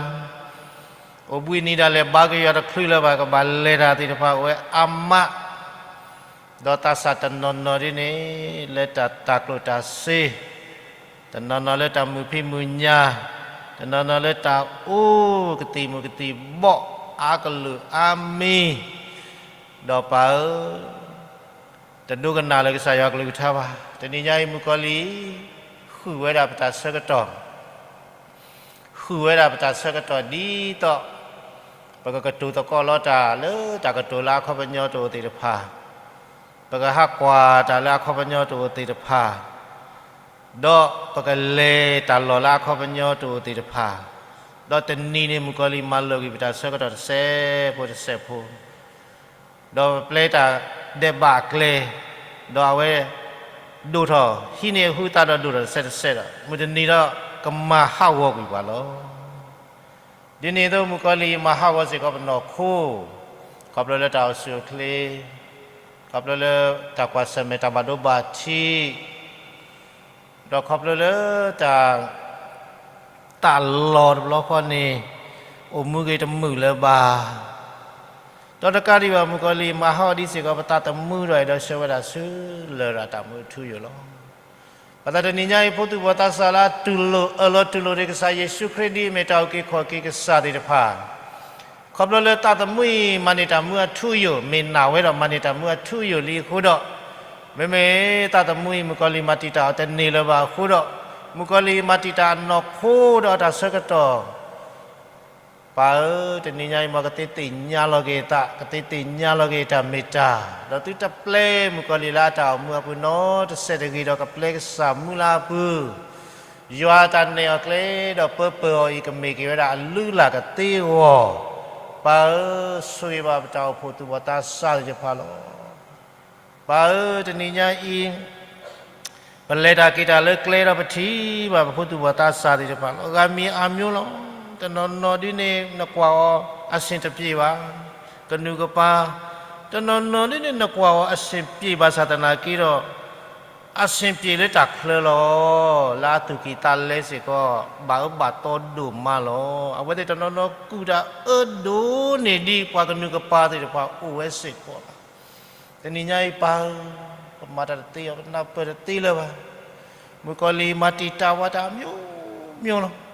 အိၣ်ဘှံးနံၤဒၣ်လဲာ်ဘါက့ၤယွၤတချုးလၢၤဘၣ် ကဘၣ်လဲၤတၢ်သ့ၣ်တဖၣ်အိၣ်ဝဲအါမး, ဒီးသးစၢ်တနီၤနီၤဒ်န့ၣ် လၢတၢ်တၤကျိၣ်တၤစ့, တနီၤနီၤလၢတၢ်မုာ်ဖံးမုာ်ညၣ်, တနီၤနီၤလၢတၢ်အိၣ်ကသံၣ်မုၣ်ကသံၣ်ဘီၣ်အါကလုာ်အါမံၤ, ဒီးပၢ်ဧၢ တဒိကနၣ်လၢကစၢ်ယွၤကလုၢ်ကထါဘၣ်. တနံၤညါအံၤ မုၣ်ကီၤလံၢ် ဃုာ်ဝဲဒၣ်ပတၢ်ဆၢကတီၢ်, ဃုာ်ဝဲဒၣ်ပတၢ်ဆၢကတီၢ်ဒ်သိး ပကကတိၤသကိးလီၤတၢ်လၢတၢ်ကတိၤလၢအခီပညီတအိၣ်သ့ၣ်တဖၣ်, ပကဟးကွၢ်တၢ်လၢအခီပညီတအိၣ်သ့ၣ်တဖၣ်, ဒီးပကလဲၤတၢ်လီၢ်လၢအခီပညီတအိၣ်သ့ၣ်တဖၣ်, ဒီးတနံၤန့ၣ် မုၣ်ကီၤလံၢ်မၤလိာ်ကွံာ်ပတၢ်ဆၢကတီၢ်တစဲးဖိတစဲးဖိ ဒီးပျဲတၢ်ဒဲးဘးအကျဲ, ဒီးအဝဲ ဒိၣ်ထီၣ်ဟံးန့ၢ်အဟူအသးဒီးဒိၣ်ထီၣ်တစဲးတစဲးဒီး မုၢ်တနံၤဒီးကမၤဟးဂီၤကွံာ်ပှၤလီၤ. ဒ်န့ၣ်အသိး မုၣ်ကီၤလံၢ်မၤဟးဂီၤစ့ၢ်ကီးပနီၢ်ခိ, ခီဖျိလၢတၢ်အိၣ်ဆူၣ်အိၣ်ချ့, ခီဖျိလၢတၢ်ကွၢ်ဆၢၣ်မဲာ်တၢ်ဘၣ်ဒိဘၣ်ထံး ဒီးခီဖျိလၢတၢ် သးလီၤတဘျီဃီန့ၣ် အိၣ်မူက့ၤတမုာ်လၢၤဘၣ်. ဒီးတကးဒံးဘၣ် မုၣ်ကီၤလံၢ်မၤဟးဂီၤဒ်စ့ၢ်ကီးပသးသမူဒီး အဲၣ်ဒိးဆှၢဝဲဒၣ်ဆူလရာ်တၢ်မုာ်အထူအယိာ်လီၤ. ဘၣ်ဆၣ်တနံၤညါအံၤ ဖိသူၣ်ဘီၣ်သးစၢ်လၢအတူၢ်လိာ်အၢၣ်လီၤတူၢ်လိာ်ဒီးကစၢ်ယ့ၣ်ၡူးခရံာ်ဒ်အမ့ၢ်တၢ်အုၣ်က့ၤခီၣ်က့ၤကစၢ်သ့ၣ်တဖၣ် ခီဖျိလၢသးသမူအံၤ မၤန့ၢ်တၢ်မူအထူအယိာ်, မ့ၢ်နာ်ဝဲဒီးမၤန့ၢ်တၢ်မူအထူအယိာ်လံအဃိဒီး, မ့မ့ၢ်သးသမူအံၤ မုၣ်ကီၤလံၢ်မၤတံာ်တာ်အီၤတန့ၢ်လၢၤဘၣ်အဃိဒီး, မုၣ်ကီၤလံၢ်မၤတံာ်တာ်အနီၢ်ခိဒီးအတၢ်ဆၢကတီၢ် ပၢ်ဧၢ, တနံၤညါအံၤမ်ကသ့သ့ၣ်ညါလီၤက့ၤသး, ကသ့သ့ၣ်ညါလီၤက့ၤတၢ်မ့ၢ်တၢ်, ဒီးသုတပျဲမုၣ်ကီၤလံၢ်လၢအတၢ်အိၣ်မူအပူၤနီတစဲးတဂ့ၤ, ဒီးကပျဲကစၢ်မူလၢအပူၤ, ယွၤအတၢ်နဲၣ်အီၤကျဲဒီးပၢပၢၢ်အီၤအံၤ ကမ့ၢ်က့ၤဝဲဒၣ်အလုၢ်အလၢ်ကသ့အဂီၢ်, ပၢ်ဧၢ, ဆိၣ်ဂ့ၤဘၣ်ပတၢ်အိၣ်ဖှိၣ်သူၣ်ဘီၣ်သးစၢ်သ့ၣ်တဖၣ်လီၤ. ပၢ်ဧၢ, တနံၤညါအံၤ ပလဲၤတၢ်က့ၤတၢ်လၢကျဲဒီးပထံၣ်ဘၣ်ပဖိသူၣ်ဘီၣ်သးစၢ်သ့ၣ်တဖၣ်လီၤ. အဂၤမံၤအါမံၤလီၤ. တနီၤနီၤဒ်န့ၣ် နကွၢ်အီၤအဆ့ၣ်တပျ့ၤဘၣ်, ကနူၤကပၤ, တနီၤနီၤဒ်န့ၣ် နကွၢ်အီၤအဆ့ၣ်ပျ့ၤဘၣ်ဆၣ်သနာ်က့ဒီး အဆ့ၣ်ပျ့ၤလၢတၢ်ချၢလီၤ. လၢအသူၣ်ကံၢ်သးလဲစ့ၢ်ကီး ဘၣ်အၢဘၣ်သီဒိၣ်မးလီၤ. အဝဲသ့ၣ်တနီၤနီၤကူၣ်တၢ်အၢဒိၣ်န့ၢ်ဒံးပှၤကနူၤကပၤသ့ၣ်တဖၣ်အိၣ်ဝဲစ့ၢ်ကီးလီၤ. တနံၤညါအံၤပၢ်ဧၢ, ပမၤတၢ်တသ့အီၤ, ပနၢ်ပၢၢ်တသ့လၢၤဘၣ်. မုၣ်ကီၤလံၢ်မၤတံာ်တာ်ဝဲတၢ်အမျိုးမျိုးလီၤ.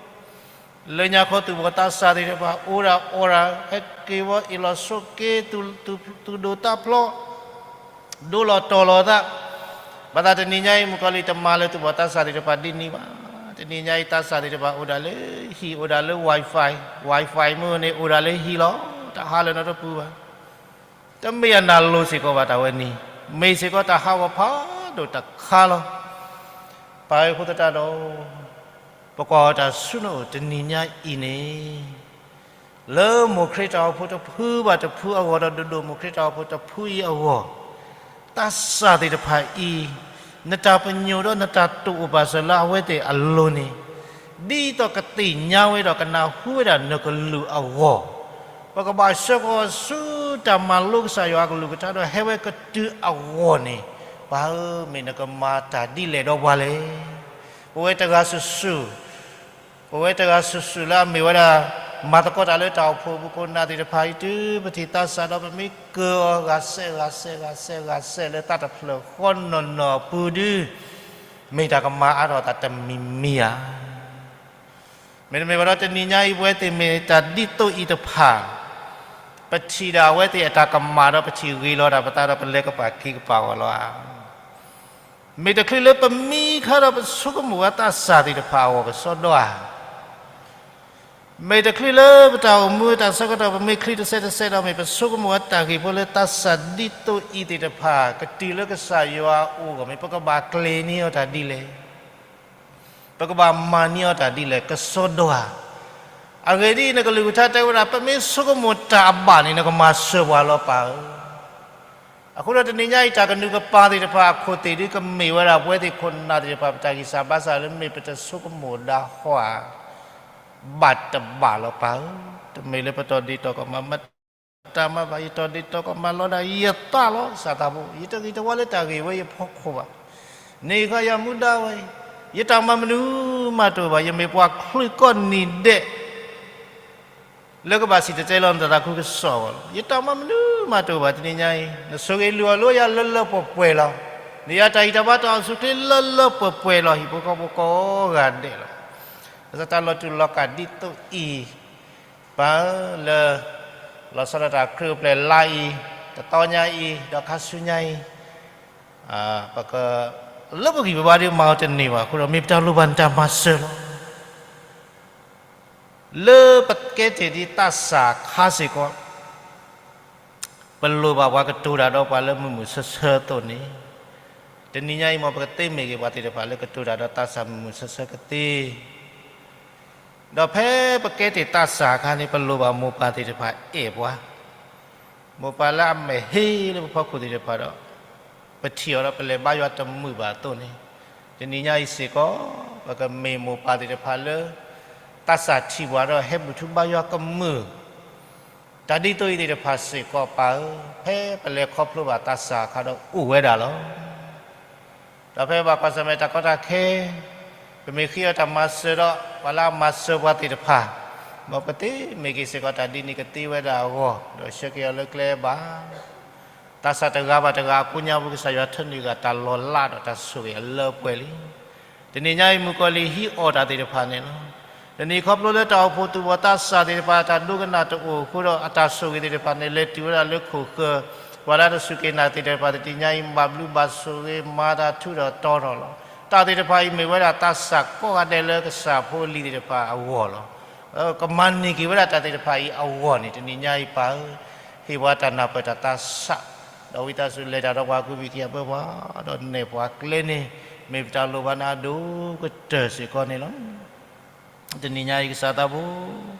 လၢညါခီသူၣ်ဘီၣ်သးစၢ်သ့ၣ်တဖၣ် အိၣ်ဒၣ်အီၣ်ဒၣ် ဟဲက့ၤဝီအ့ၣ်လိာ်ဆိးက့ သူၣ်ဒိၣ်သးဖျိး ဒိလီၤတီၤလီၤသး, ဘၣ်ဆၣ်တနံၤညါအံၤ မုၣ်ကီၤလံၢ်တမၤလၢသူၣ်ဘီၣ်သးစၢ်သ့ၣ်တဖၣ်ဒ်န့ၣ်ဘၣ်. တနံၤညါအံၤ သးစၢ်သ့ၣ်တဖၣ်အိၣ်ဒၣ်လၢဟံၣ် အိၣ်ဒၣ်လၢ Wi-Fi, Wi-Fi မ့ၢ်န့ၣ် အိၣ်ဒၣ်လၢဟံၣ်လီၤ. တဟးလၢၤနီတပူၤဘၣ်. တမ့ၢ်အနၢ်လိၤစ့ၢ်ကီးဘၣ်တၢ်ဝဲန့ၣ်, မ့ၢ်စ့ၢ်ကီးတၢ်ဟးဂီၤဖးဒိၣ်တခါလီၤ. ပၢ်ဧၢ အဃိသတးဒီး ပကွၢ်အီၤတၢ်ဆူနအိၣ်တနံၤညါအံၤန့ၣ် လၢမိၢ်ခရံာ်တၢ်အိၣ်ဖှိၣ်တဖုဘၣ်တဖုအဂီၢ်ဒီး ဒိၣ်ဒိၣ်မိၢ်ခရံာ်တၢ်အိၣ်ဖှိၣ်တဖုအံၤအဂီၢ်, သးစၢ်သ့ၣ်တဖၣ်အံၤ, နတၢ်ပညိၣ်ဒီးနတၢ်တိာ်အိၣ်ပာ်စၢၤလၢအဝဲသ့ၣ်အလိၤန့ၣ်, ဒ်သိးကသ့ၣ်ညါဝဲဒီးကနၢ်ဟူဝဲဒၣ်နကလုၢ်အဂီၢ်, ပကဘၣ်ဆှၢဃီၤဆူတၢ်မၤလိကစၢ်ယွၤအကလုၢ်ကထါဒီးဟဲဝဲကတုၤအဂီၢ်န့ၣ်, ပၢ်ဧၢ မ့ၢ်နကမၤတၢ်ဒ်လဲၣ်ဒီးပှၤလဲၣ်. ပဝဲတဂၤစုာ်စုာ် ပဝဲတဂၤစုာ်စုာ်လၢအမ့ၢ်ဝဲဒၣ် မၤသကိးတၢ်လၢတၢ်အိၣ်ဖှိၣ်အပူၤခိၣ်နၢ်သ့ၣ်တဖၣ်အံၤ တုၤပထံၣ်သးစၢ်ဒီး ပမ့ၢ်ကၢၤအီၤဂၤစဲးဂၤစဲးဂၤစဲးဂၤစဲးလၢသးတဖျၢၣ်ဃီနီၢ်နီၢ်အပူၤဒီး, မ့ၢ်တၢ်ကမၤအါထီၣ်သးတမံၤမံၤဧါ. မ့တမ့ၢ်ဘၣ်ဒီး တနံၤညါအံၤ ပဝဲသ့ၣ်မ့ၢ်တၢ်ဒ်သိးအံၤတဖၣ်, ပထံၣ်ဒၣ်အဝဲသ့ၣ်အတၢ်ကမၣ်ဒီး ပထံၣ်ဂ့ၤလီၤဒၣ်ပသးဒီး ပလဲၤကပၤက့ၤကပၤအီၤလီၤဧါ. မ့ၢ်တချုးလၢပမံခါဒီး ပဆိကမိၣ်ဝဲသးစၢ်သ့ၣ်တဖၣ်အဂီၢ်ကစီဒီဧါ. မ့ၢ်တချုးလၢပတၢ်အိၣ်မူတၢ်ဆၢကတီၢ် ပမ့ၢ်ချံတစဲးတစဲးဒီး မ့ၢ်ပဆိကမိၣ်ဝဲတၢ်ဂ့ၢ်ဖိလၢသးစၢ်ဒ်သိးအံၤသ့ၣ်တဖၣ် ကတုၤလၢကစၢ်ယွၤအအိၣ်အဂီၢ် မ့ၢ်ပကဘၣ်ကျဲၤန့ၢ်အီၤတၢ်ဒ်လဲၣ်. ပကဘၣ်မၤန့ၢ်အီၤတၢ်ဒ်လဲၣ် ကစီဒီဧါ. အဂ့ၢ်ဒ်အံၤ နကလုၢ်ကထါတဲဝဲဒၣ် ပမ့ၢ်ဆိကမိၣ်တၢ်အဘၣ်န့ၣ် နကမၤစၢၤပှၤလီၤ ပၢ်ဧၢ. အဃိဒီးတနံၤညါအံၤ တၢ်ကနူၤကပၤသ့ၣ်တဖၣ်အခိၣ်သ့ၣ်ဒု ကမ့ၢ်ဝဲဒၣ်ပဝဲသ့ၣ်ခိၣ်နၢ်သ့ၣ်တဖၣ် ပတၢ်ဂံၢ်စၢ်ဘါစၢ်လၢ မ့ၢ်ပတဆိကမိၣ်ဒၣ်ဟီဧါ, ဘၣ်တဘၣ်လီၤ ပၢ်ဧၢ. တမ့ၢ်လၢပတီၢ်ဒ့ၣ်တီၢ်ကမၣ်မတၤမးဘၣ်, ယတီၢ်ဒ့ၣ်တီၢ်ကမၣ်လီၤဒၣ်ယသးလီၤ စၢ်သးဖိ, ယတဂ့ၤတဝါလၢတၢ်ဂ့ၢ်ဝဲယဖီခိၣ်ဘၣ်. န့ၣ်အခါယမူဒါဝဲအံၤ, ယတၢ်မၤမနုၤမးတအိၣ်ဘၣ်, ယမ့ၢ်ပှၤချုးကီၢ်နံၤဒဲး လၢကဘၣ်စံၣ်တဲၤတဲလီၤနသးခုကစီၣ်အဂီၢ်လီၤ. ယတၢ်မၤမနုၤမးတအိၣ်ဘၣ် တနံၤညါအံၤ, နဆိၣ်ဂ့ၤလုၢ်အီၣ်လိယၤလၢလၢပှဲၤပှဲၤလီၤ. နယၤတၢ်ဂံၢ်တၢ်ဘါတၢ်အိၣ်ဆူၣ်ချ့လၢလၢပှဲၤပှဲၤလီၤ ဟံၣ်ဖိဃီဖိကိးဂၤဒဲးလီၤ. ဘၣ်ဆၣ်တၢ်လီၤတူာ်လီၤကာ်ဒ်သိးအံၤ, ပၢ်လၢ လီၤဆီဒၣ်တၢ်ခရံာ်အိၣ်ဖျဲၣ်လါအံၤ, တသီညါအံၤ, ဒီးခါဆူညါအံၤ, ပက လၢပဂံၢ်ပဘါဒုးမၤအီၤတန့ၢ်ဘၣ် အဃိဒီးမ့ၢ်ပတၢ်လိၣ်ဘၣ်နတၢ်မၤစၢၤလီၤ. လၢပကဲတ့ၢ်ဒ်သးစၢ်အခါစ့ၢ်ကီး, ပလိၣ်ဘၣ်ပှၤကတိၤတၢ်ဒီးပှၤလၢမုာ်မုာ်ဆၢဆၢအသိးန့ၣ်, တနံၤညါအံၤမ်ပကသ့မ့ၢ်ဂ့ၤပှၤသ့ၣ်တဖၣ်လၢကတိၤတၢ်ဒီးသးစၢ်မုာ်မုာ်ဆၢဆၢကသ့ ဒီးဖဲပကဲတ့ၢ်သးစၢ်အခါန့ၣ် ပလိၣ်ဘၣ်မိၢ်ပၢ်သ့ၣ်တဖၣ်အဲၣ်ပှၤ, မိၢ်ပၢ်လၢအမဲာ်ဟ့လၢပဖီခိၣ်သ့ၣ်တဖၣ်ဒီး, ပထံၣ်အီၤဒီးပလဲၤဘါယွၤတမုာ်ဘၣ်အသိးန့ၣ်, တနံၤညါအံၤစ့ၢ်ကီး, ပကမ့ၢ်မိၢ်ပၢ်သ့ၣ်တဖၣ်လၢ သးစၢ်ထံၣ်ပှၤဒီးဟဲဘူၣ်ထူဘါယွၤကမုာ် တၢ်ဒ်သိးအံၤသ့ၣ်တဖၣ်စ့ၢ်ကီးပၢ်ဧၢ, ဖဲပလဲၤခီဖျိဘၣ်သးစၢ်အခါဒီးအိၣ်ဝဲဒၣ်လီၤ. ဒီးဖဲဘၣ်ကွၢ်ဆၢၣ်မဲာ်တၢ်ကီတၢ်ခဲ, ပမ့ၢ်ဃ့အီၤတၢ်မၤစၢၤဒီး ပှၤလၢအမၤစၢၤပှၤသ့ၣ်တဖၣ်, မ်ပသ့မ့ၢ်က့ၤစ့ၢ်ကီးတၢ်ဒ်န့ၣ်ကသ့ဝဲဒၣ်အဂီၢ်, ဒီးဆှၢက့ၤအီၤလၢကျဲဘၣ် သးစၢ်တဂၤဘၣ်တဂၤအကိးညါပူၤ ကစၢ်ယွၤထၢနုာ်ဂၤတၢ်လီၤလးဒီးတၢ်ဆိၣ်ဂ့ၤအလၢအပှဲၤလံ. တနံၤညါအံၤမုၣ်ကီၤလံၢ်ဟံးအီၣ်တၢ်သ့ၣ်တဖၣ်န့ၣ်လီၤ. တနံၤခီဖျိလၢတၢ်အိၣ်ဖှိၣ်သူၣ်ဘီၣ်သးစၢ်သ့ၣ်တဖၣ် တၢ်ဒိကနၣ်တအိၣ်အဃိဒီး အတၢ်ဆိၣ်ဂ့ၤသ့ၣ်တဖၣ်န့ၣ် လဲၤတုၤဝဲဒၣ်လၢခိၣ်ဃၢၤ, ပှၤလၢတစူၢ်က့ၤနာ်သ့ၣ်တဖၣ် တနံၤညါအံၤ ဘၣ်ဘျုးဘၣ်ဆိၣ်ဂ့ၤ မၤတၢ်ထူးထီၣ်တီထီၣ်လီၤ. တၢ်သ့ၣ်တဖၣ်အံၤမ့ၢ်ဝဲဒၣ်သးစၢ်ကိးဂၤဒဲးလၢကစၢ်ဖိလံၤသ့ၣ်တဖၣ်အဂီၢ်လီၤ. ကမၤန့ၢ်က့ၤဝဲဒၣ်တၢ်သ့ၣ်တဖၣ်အံၤအဂီၢ်န့ၣ် တနံၤညါအံၤပၢ်ဧၢ, ဟ့ၣ်ပှၤတၢ်နၢ်ပၢၢ်တၢ်သးစၢ်, ဒီးဝံသးစူၤလဲၤတၢ်ဒီးပှၤကူပံၤခံအပၢပှၤ, ဒီးနဲၣ်ပှၤကျဲန့ၣ် မ့ၢ်ပတၢ်လိၣ်ဘၣ်နၤအဒိၣ်ကတၢၢ်စ့ၢ်ကီးန့ၣ်လီၤ. တနံၤညါအံၤကစၢ်သးဘိ,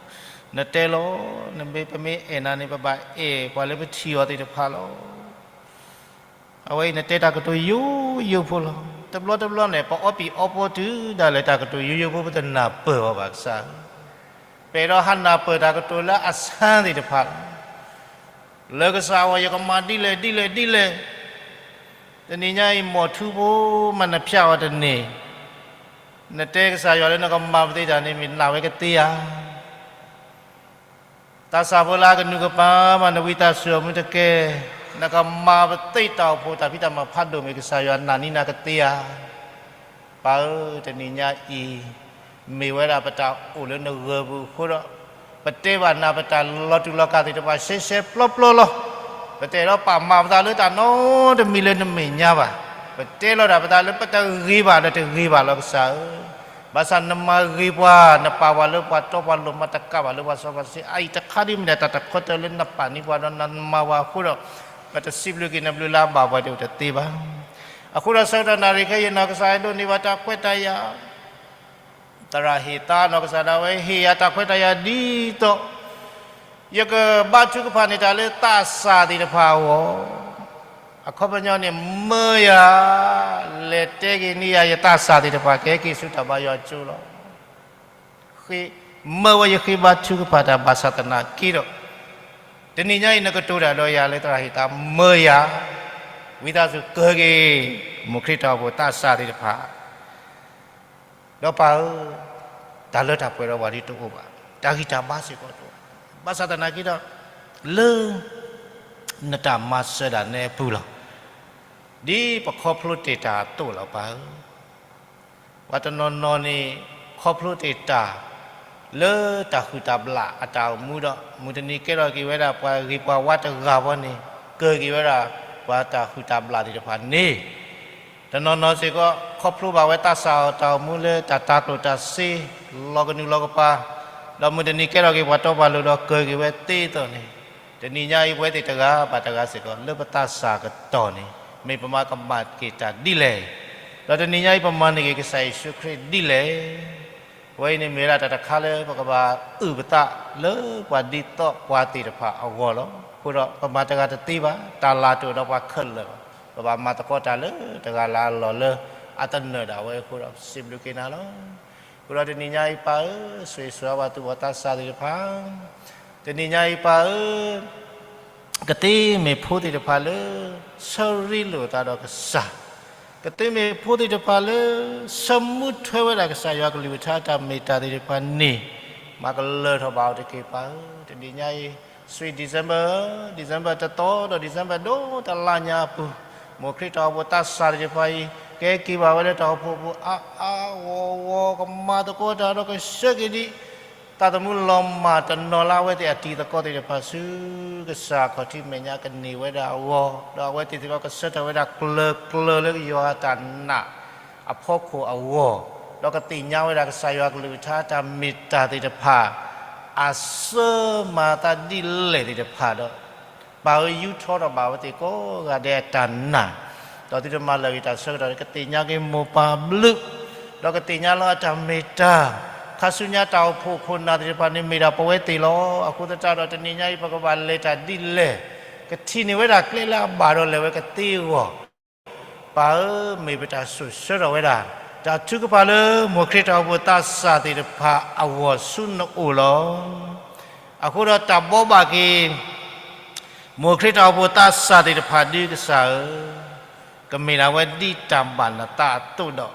နတဲလီၤ, နမ့ၢ် ပမ့ၢ်အဲၣ်နၤန့ၣ် ပဘၣ်အဲၣ်ပှၤလၢပထံၣ်အီၤသ့ၣ်တဖၣ်လီၤ. အဝဲအံၤနတဲတၢ်ကတိၤယိယိဖိလီၤ. တဘျီတဘျီန့ၣ် ပအီပံၤအီပီတုၤဒၣ်လဲာ်တၢ်ကတိၤယိယိဖိ ပတနၢ်ပၢၢ်အီၤဘၣ်ကစၢ်ဧၢ. ပအဲၣ်ဒိးဟးနၢ်ပၢၢ်တၢ်ကတိၤလၢအဆၢသ့ၣ်တဖၣ်လီၤ. လၢကစၢ်အဂီၢ်ယကမၤဒ်လဲၣ်ဒ်လဲၣ်ဒ်လဲၣ်, တနံၤညါအံၤ မိၢ်ထူဖိမၤနဖၠးအီၤတန့ၢ်, နတဲကစၢ်ယွၤလၢနကမၤပသ့တၢ်န့ၣ် မ့ၢ်နာ်ဝဲကသ့ဧါ. သးစၢ်ဖိလၢအကနုာ်ကပၤမး နဝံသးစူၤအမုၢ်တကဲ, နကမၤပသ့တၢ်အိၣ်ဖှိၣ်တၢ်ဖံးတၢ်မၤဖးဒိၣ်မ့ၢ် ကစၢ်ယွၤနာ်န့ၢ်နၤကသ့ဧါ. ပၢ်ဧၢ, တနံၤညါအံၤ မ့ၢ်ဝဲဒၣ်ပတၢ်အိၣ်လၢနဂၢၢ်ပူၤအဃိဒီး, ပတဲဘၣ်နၤပတၢ်လီၤတူာ်လီၤကာ်သ့ၣ်တဖၣ်ရှဲရှဲပျီပျီလီၤ. ပတအဲၣ်ဒိးပာ်မၤပသးလၢတၢ်နီတမံၤလၢနမဲာ်ညါဘၣ်. ပတဲလီၤတၢ်ပသးလၢပတဂ့ၤဘၣ်ဒီးတဂ့ၤဘၣ်လီၤကစၢ်ဧၢ. ဘၣ်ဆၣ်နမၤဂ့ၤပှၤ, နပာ်ပှၤလၢပှၤတီပှၤလိၤ မၤတကးဘၣ်လၢပှၤစီပှၤဆှံ, အအံၤတခါဒ်မ့ၢ်ဒၣ်တၢ်တခီတၢၤလၢနပာ်န့ၢ်ပှၤဒီး နမၤပှၤအဃိဒီး, ပတစံးဘျုးက့ၤနဘျုးလၢအဘၣ်ပှၤဒ်အိၣ်တသ့ဘၣ်. အဃိဒီးဆၢကတီၢ်နၣ်ရံၣ်ခဲအံၤ နီၢ်ကစၢ်အဲၣ်ဒိးန့ၢ်ဘၣ်တၢ်ခွဲးတၢ်ယာ်, သရၣ်ဟ့ၣ်သး နီၢ်ကစၢ်ဒၣ်ဝဲဟ့ၣ်ယၤတၢ်ခွဲးတၢ်ယာ်ဒ်သိး ယကဘါထုကဖၣ်န့ၢ်တၢ်လၢသးစၢ်သ့ၣ်တဖၣ်အဂီၢ်, အခီပညီန့ၣ် မၢယၤ, လဲၤတဲက့ၤန့ၢ်ယၤယသးစၢ်သ့ၣ်တဖၣ် ကဟဲက့ၤဆူတၢ်ဘါယွၤကၠိလီၤ. မၢဝဲယဃ့ဘါထုကဖၣ်တၢ်ဘၣ်ဆၣ်သနာ်က့ဒီး, တနံၤညါအံၤ နကတိၤတၢ်ဒီးယၤလၢသရၣ်ဟ့ၣ်သး မၢယၤ, ဝံသးစူၤကၢၤက့ၤ မိၢ်ခရံာ်တၢ်အိၣ်ဖှိၣ်သးစၢ်သ့ၣ်တဖၣ် ဒီးပၢ်ဧၢ, တၢ်လၢတၢ်ပှဲၤဒီးပှၤဒ်တအိၣ်ဘၣ်, တၢ်ဂံၢ်တၢ်ဘါစ့ၢ်ကီးတအိၣ်ဘၣ်. ဘၣ်ဆၣ်သနာ်က့ဒီး, လၢ နတၢ်မၤစၢၤဒၣ်နဲအပူၤလီၤ. ဒ်ပခီဖျိတ့ၢ်တၢ်အသိးလီၤ ပၢ်ဧၢ. ပှၤတနီၤနီၤန့ၣ် ခီဖျိတ့ၢ်တၢ် လၢတၢ်ဟုၣ်တၢ်ဘျၣ်အတၢ်အိၣ်မူဒီး မုၢ်တနံၤကဲထီၣ်က့ၤဝဲဒၣ်ပှၤဂ့ၤပှၤဝါတဂၤဘီန့ၣ် ကၢၤက့ၤဝဲဒၣ် ပှၤတၢ်ဟုၣ်တၢ်ဘျၣ်သ့ၣ်တဖၣ်န့ၣ် တနီၤနီၤစ့ၢ်ကီး ခီဖျိဘၣ်ဝဲသးစၢ်အတၢ်အိၣ်မူလၢတၢ်တၤကျိၣ်တၤစ့ လီၤကနုာ်လီၤကပၤ, ဒီးမုၢ်တနံၤကဲထီၣ်က့ၤပှၤတီပှၤလိၤဒီးကၢၤက့ၤဝဲသ့အသိးန့ၣ်, တနံၤညါအံၤပဝဲသ့ၣ်တဂၤဘၣ်တဂၤစ့ၢ်ကီး လၢပသးစၢ်ကတီၢ်န့ၣ် မ့ၢ်ပမၤကမၣ်က့ၤတၢ်ဒ်လဲၣ်. ဒီးတနံၤညါအံၤပမၤန့ၢ်က့ၤကစၢ်ယ့ၣ်ၡူးခရံာ်ဒ်လဲၣ်. အဝဲအံၤန့ၣ်မ့ၢ်ဝဲဒၣ်တၢ်တခါလၢပကဘၣ်အုၣ်ပသးလၢပှၤဒ်သိးပှၤသ့ၣ်တဖၣ်အဂီၢ်လီၤ. အဃိဒီးပမၤတဂၤတသ့ဘၣ်, တၢ်လၢ်တအိၣ်ဒီးပှၤခဲလၢာ်ဘၣ်. ပဘၣ်မၤသကိးတၢ်လၢတဂၤလၢအလီၢ်လၢအသနၢၣ်ဒၣ်ဝဲအဃိဒီး ပစံးဘျုးက့ၤနၤလီၤ. အဃိဒီးတနံၤညါအံၤပၢ်ဧၢ, ဆိၣ်ဂ့ၤဆိၣ်ဝါဘၣ်သူၣ်ဘီၣ်သးစၢ်သ့ၣ်တဖၣ်, တနံၤညါအံၤပၢ်ဧၢ, ကသ့မ့ၢ်ဖိသ့ၣ်တဖၣ်လၢ ဆၢရ့လိာ်အသးဒီးကစၢ်, ကသ့မ့ၢ်ဖိသ့ၣ်တဖၣ်လၢ ဆၢမူထွဲဝဲဒၣ်ကစၢ်ယွၤကလုၢ်ကထါတၢ်မ့ၢ်တၢ်သ့ၣ်တဖၣ်န့ၣ် မၤကလၢထီၣ်ဘၣ်အီၤတက့ၢ်ပၢ်ဧၢ. တနံၤညါအံၤ Sweet December, December တသီဒီး December ဒိၣ်တလါညါအပူၤ, မိၢ်ခရံာ်တၢ်အိၣ်ဖှိၣ်သးစၢ်သ့ၣ်တဖၣ်အံၤ ကဟဲက့ၤဘၣ်ဝဲလၢတၢ်အိၣ်ဖှိၣ်အပူၤ အါအါဂီၢ်ဂီၢ် ကမၤသကိးတၢ်ဒီးကဆှၢက့ၤဒံး သးသမူလီၤမၢ်တနီၤလၢအဝဲသ့ၣ်အတံၤသကိးသ့ၣ်တဖၣ်ဆူ ကစၢ်ခီၣ်ထံးမဲာ်ညါကန့ၢ်ဝဲဒၣ်အဂီၢ်, ဒီးအဝဲသ့ၣ်စ့ၢ်ကီးကဆၢထၢၣ်ဝဲဒၣ်ကျၢၤကျၢၤလၢယွၤအတၢ်နာ် အဖီခိၣ်အဂီၢ်, ဒီးကသ့ၣ်ညါဝဲဒၣ်ကစၢ်ယွၤကလုၢ်ကထါတၢ်မ့ၢ်တၢ်သ့ၣ်တဖၣ် အစၢမၤသးဒ်လဲၣ်သ့ၣ်တဖၣ်ဒီး ပၢ်ဧၢ ယူထီၣ်ထီၣ်ဘၣ်အဝဲသ့ၣ်ကိးဂၤဒဲးအတၢ်နာ်, ဒီးသုတမၤလၢာ်ဂ့ၤတၢ်ဆၢကတီၢ် ကသ့ၣ်ညါက့ၤမိၢ်ပၢ်အဘျုး, ဒီးကသ့ၣ်ညါလီၤအတၢ်မ့ၢ်တၢ်, ခါဆူညါတၢ်အိၣ်ဖှိၣ်ခိၣ်နၢ်သ့ၣ်တဖၣ်န့ၣ် မ့ၢ်ဒၣ်ပဝဲသ့ၣ်လီၤ. အဃိသတးဒီး တနံၤညါအံၤ ပကဘၣ်လဲၤတၢ်ဒ်လဲၣ်, ကထံၣ်န့ၢ်ဝဲဒၣ်ကျဲလၢအဘၣ်ဒီးလဲၤဝဲကသ့အဂီၢ် ပၢ်ဧၢ, မ့ၢ်ပတၢ်ဆိၣ်ဆၢထီၣ်ဝဲဒၣ် တၢ်ထုကဖၣ်လၢမိၢ်ခရံာ်တၢ်အိၣ်ဖှိၣ်သးစၢ်သ့ၣ်တဖၣ်အဂီၢ်ဆူနအိၣ်လီၤ. အဃိဒီးတၢ်ဘိးဘၣ်က့ၤ မိၢ်ခရံာ်တၢ်အိၣ်ဖှိၣ်သးစၢ်သ့ၣ်တဖၣ်ဒုးကစၢ်ဧၢ, ကမ့ၢ်ဒၣ်ဝဲဒ်တၢ်ဘၣ်နသးအသိးဒီး,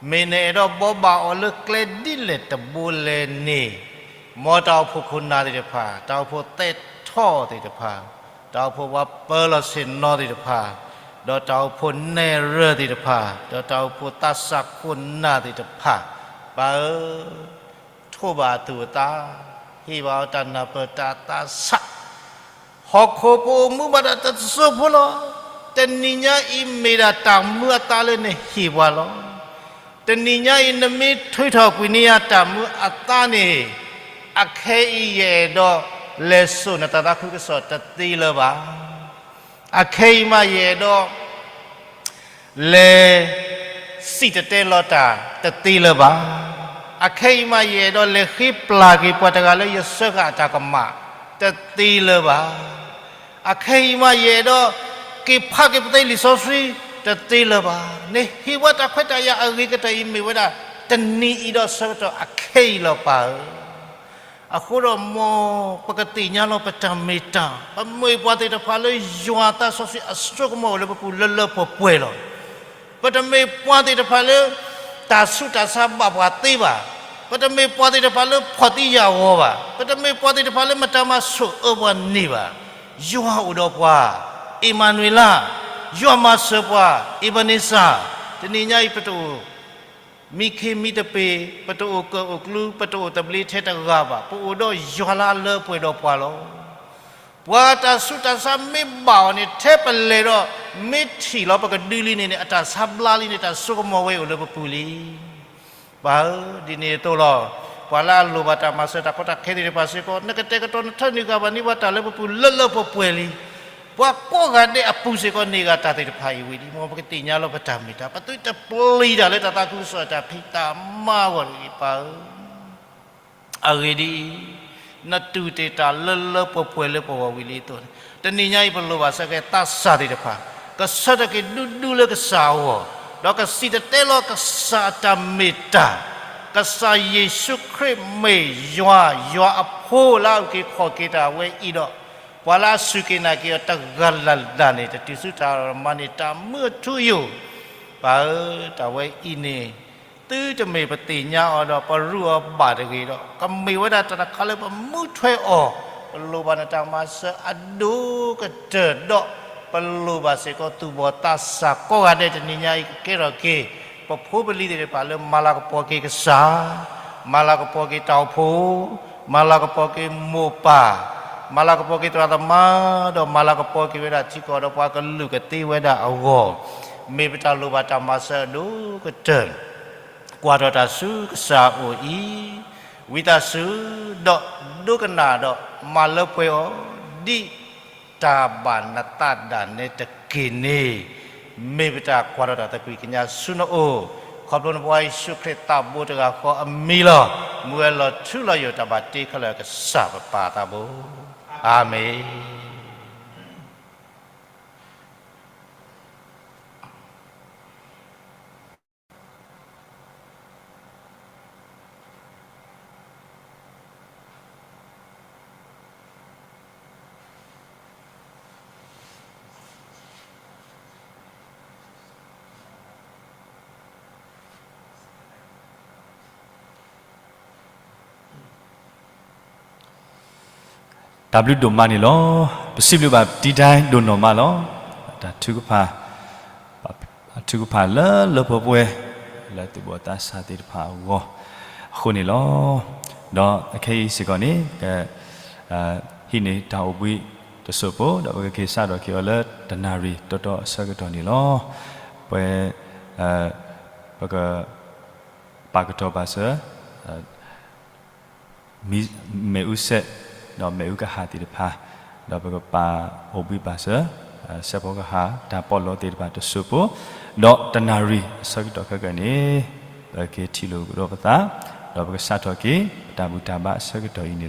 မ့ၢ်နအဲၣ်ဒိးဘိးဘၣ်အီၤလၢကျဲဒ်လဲၣ်တဘိလဲၣ်န့ၣ်, မ်တၢ်အိၣ်ဖှိၣ်ခိၣ်နၢ်သ့ၣ်တဖၣ်, တၢ်အိၣ်ဖှိၣ်သဲးထီၣ်သ့ၣ်တဖၣ်, တၢ်အိၣ်ဖှိၣ်ပှၤပၢလီၤဆ့ၣ်နီၤသ့ၣ်တဖၣ်, ဒီးတၢ်အိၣ်ဖှိၣ်နဲၣ်ရွဲၣ်သ့ၣ်တဖၣ်, ဒီးတၢ်အိၣ်ဖှိၣ်သးစၢ်ခိၣ်နၢ်သ့ၣ်တဖၣ်, ပၢ်ဧၢ, ထိးဘၣ်အသူၣ်အသး, ဟ့ၣ်ဘၣ်အီၤတၢ်နၢ်ပၢၢ်တၢ်သးဆး, ဟီၣ်ခိၣ်ပအိၣ်မူဘၣ်တၢ်တစိၢ်ဖိလီၤ. တနံၤညါအံၤမ့ၢ်ဒၣ်တၢ်မူအသါလၢနဟ့ၣ်ပှၤလီၤ. တနံၤညါအံၤ နမ့ၢ်ထုးထီၣ်ကွံာ်န့ၢ်ယၤတၢ်မူအသါန့ၣ်, အခဲအံၤယအဲၣ်ဒိးလဲၤစိာ်နတၢ်သးခုကစီၣ်တသ့လၢၤဘၣ်. အခဲအံၤမးယအဲၣ်ဒိး လဲၤစံၣ်တဲၤတဲလီၤတၢ်တသ့လၢၤဘၣ်. အခဲအံၤမးယအဲၣ်ဒိးလဲၤဃ့ပျၢ်က့ၤပှၤတဂၤလၢယစၢဃာ်အတၢ်ကမၣ်တသ့လၢၤဘၣ်. အခဲအံၤမးယအဲၣ်ဒိး က့ၤဖးက့ၤပသ့လံာ်စီဆှံတသ့လၢၤဘၣ်. နဟ့ၣ်ဝဲတၢ်ခွဲးတၢ်ယာ်အဂ့ၤကတၢၢ်အံၤမ့ၢ်ဝဲဒၣ် တနံၤအံၤဒီးဆၢကတီၢ်အခဲအံၤလီၤပၢ်ဧၢ. အဃိဒီးမ်ပကသ့ၣ်ညါလီၤပတၢ်မ့ၢ်တၢ်, ပမ့ၢ်ပှၤသ့ၣ်တဖၣ်လၢယွၤသးစီဆှံအစိကမီၤအိၣ်လၢပပူၤလၢလၢပှဲၤပှဲၤလီၤ. ပတမ့ၢ်ပှၤသ့ၣ်တဖၣ်လၢ တၢ်ဆူးတၢ်ဆါဘၣ်ပှၤသ့ဘၣ်. ပတမ့ၢ်ပှၤသ့ၣ်တဖၣ်လၢဖှီၣ်သံယာ်ဂီၤဘၣ်. ပတမ့ၢ်ပှၤသ့ၣ်တဖၣ်လၢမတၤမၤဆိၣ်အၢပှၤန့ၣ်ဘၣ်. ယွၤအိၣ်ဒီးပှၤ, အ့မၤနူၤအ့လး, ယွၤမၤစၢၤပှၤ, အ့ဘနံစၢ်, တနံၤညါအံၤပတအိၣ် မံခ့မံတပ့ၤ, ပတအိၣ်ကၢၣ်အိၣ်ကျူ, ပတအိၣ်သဘျ့ထဲတဂၤဘၣ်. ပအိၣ်ဒီးယွၤလၢအလၢပှဲၤဒီးပှၤလီၤ. ပှၤတၢ်ဆူးတၢ်ဆါမ့ၢ်ဘၣ်အီၤန့ၣ် ထဲပလဲၤဒီး မ့ၢ်ထံၣ်လီၤပကဒုလံန့ၣ်န့ၣ် အတၢ်ဆါဘျါလံန့ၣ် တၢ်စိကမီၤဝဲအိၣ်လၢပပူၤလံ. ပၢ်ဧၢ, ဒ်န့ၣ်အသိးလီၤ. ပှၤလၢအလိၣ်ဘၣ်တၢ်မၤစၢၤတၢ်ကီတၢ်ခဲသ့ၣ်တဖၣ်စ့ၢ်ကီး နကတဲာ်ကတီၤနထၢနုာ်ဂၤဘၣ်န့ၢ်ပှၤတၢ်လၢပပူၤလၢလၢပှဲၤပှဲၤလံ. ပှၤကိးဂၤဒဲးအပူၤစ့ၢ်ကီးန့ၢ်ဂၤတၢ်သ့ၣ်တဖၣ်အံၤဝံၤလံ. မ်ပကသ့ၣ်ညါလီၤပတၢ်မ့ၢ်တၢ်, ပသုတပျံၤတၢ်လၢတၢ်သးခုကစီၣ်တၢ်ဖံးတၢ်မၤအဂီၢ်တဂ့ၤ ပၢ်ဧၢ. အဂ့ၢ်ဒ်အံၤ, နတူၢ်တ့ၢ်တၢ်လၢလၢပှဲၤပှဲၤလၢပဂီၢ်ဝံၤလံအသိးန့ၣ်, တနံၤညါအံၤပလိၣ်ဘၣ်စ့ၢ်ကီးသးစၢ်သ့ၣ်တဖၣ် ကဆၢထၢၣ်က့ၤဒူဒူလၢကစၢ်အဂီၢ်, ဒီးကစံၣ်တဲၤတဲလီၤကစၢ်အတၢ်မ့ၢ်တၢ်, ကစၢ်ယ့ၣ်ၡူးခရံာ်မ့ၢ်ယွၤ, ယွၤအဖိလၢအအုၣ်က့ၤခီၣ်က့ၤတၢ်ဝဲအံၤဒီး, ပှၤလၢအစူၢ်က့ၤနာ်က့ၤအီၤတဂၤလၢ်လၢ်န့ၣ် တတုၤဆူတၢ်မၤန့ၢ်တၢ်မုာ်အထူအယိာ်, ပၢ်ဧၢ, တၢ်ဝဲအံၤန့ၣ် သုတမ့ၢ်ပသ့ၣ်ညါအီၤဒီးပရူးအီၤဘၣ်တဂ့ၤဒီး, ကမ့ၢ်ဝဲဒၣ်တၢ်တခါလၢပမူထွဲအီၤ, ပလိၣ်ဘၣ်နတၢ်မၤစၢၤအဒိၣ်ကတၢၢ်ဒီး, ပလိၣ်ဘၣ်စ့ၢ်ကီးသူၣ်ဘီၣ်သးစၢ်ကိးဂၤဒဲးတနံၤညါအံၤကကဲထီၣ်က့ၤ, ပဖိပလံၤသ့ၣ်တဖၣ်လၢမၤလၤကပီၤက့ၤကစၢ်, မၤလၤကပီၤက့ၤတၢ်အိၣ်ဖှိၣ်, မၤလၤကပီၤက့ၤမိၢ်ပၢ်, မၤလၤကပီၤက့ၤသရၣ်သမါ, ဒီးမၤလၤကပီၤက့ၤဝဲဒၣ်ထံကီၢ်ဒီးပှၤကလုာ်ကသ့ဝဲဒၣ်အဂီၢ်, မ့ၢ်ပတၢ်လိၣ်ဘၣ်တၢ်မၤစၢၤအဒိၣ်ကတၢၢ်, ကွၢ်ထီၣ်တၢ်ဆူကစၢ်အအိၣ်အံၤ, ဝံသးစူၤ, ဒီးဒိကနၣ်ဒီးမၤလၢပှဲၤအီၤ, ဒ်တၢ်ဘၣ်နသးဒၣ်နဲတက့ၢ်န့ၣ်, မ့ၢ်ပတၢ်ကွၢ်ထီၣ်တၢ်သးကွံကညးဆူနအိၣ်, ခီဖျိနဖိခွါယ့ၣ်ၡူးခရံာ်သးဘိတဂၤဃီအမံၤလီၤ. မူဝဲလီၤထူလီၤယိာ်တၢ်ဘၣ်တ့ခဲလၢာ်ကစၢ်ပပၢ်သးဘိ, အၤမ့ၣ်. တၢ်ဘျုးဒိၣ်မးန့ၣ်လီၤ. ပစံးဘျုးဘၣ် ပတံတၢ်ဒိၣ်နီၢ်မးလီၤ. တၢ်ထုကဖၣ်, ထုကဖၣ်လၢလၢပှဲၤပှဲၤ, လၢသူၣ်ဘီၣ်သးစၢ်သ့ၣ်တဖၣ်အဂီၢ်, အဃိန့ၣ်လီၤ. ဒီးအခဲအံၤစ့ၢ်ကီးန့ၣ်, ဟံးန့ၢ်တၢ်အိၣ်ဘှံးတစိၢ်ဖိ, ဒီးပကက့ၤစးထီၣ်က့ၤအီၤလၢတနၣ်ရံၣ်တီတီအဆၢကတီၢ်န့ၣ်လီၤ. ပှဲၤ, ပကပာ်ကတီၤဘၣ်စၢၤ မ့ၣ်အူစဲး, ဒီးမ့ၣ်အူကဟၣ်သ့ၣ်တဖၣ်, ဒီးပကပာ်အိၣ်ဘှံးဘၣ်စၢၤ, စဲးဖီကဟၣ်တၢ်ပီးလီသ့ၣ်တဖၣ်တစိၢ်ဖိ, ဒီးတနၣ်ရံၣ်အဆၢကတီၢ်ခဲကနံၣ်န့ၣ်, ပကက့ၤထံၣ်လိာ်ကဒီးပသး, ဒီးပကစးထီၣ်က့ၤ ပတၢ်ဘူၣ်တၢ်ဘါအဆၢကတီၢ်အံၤန့ၣ်လီၤ.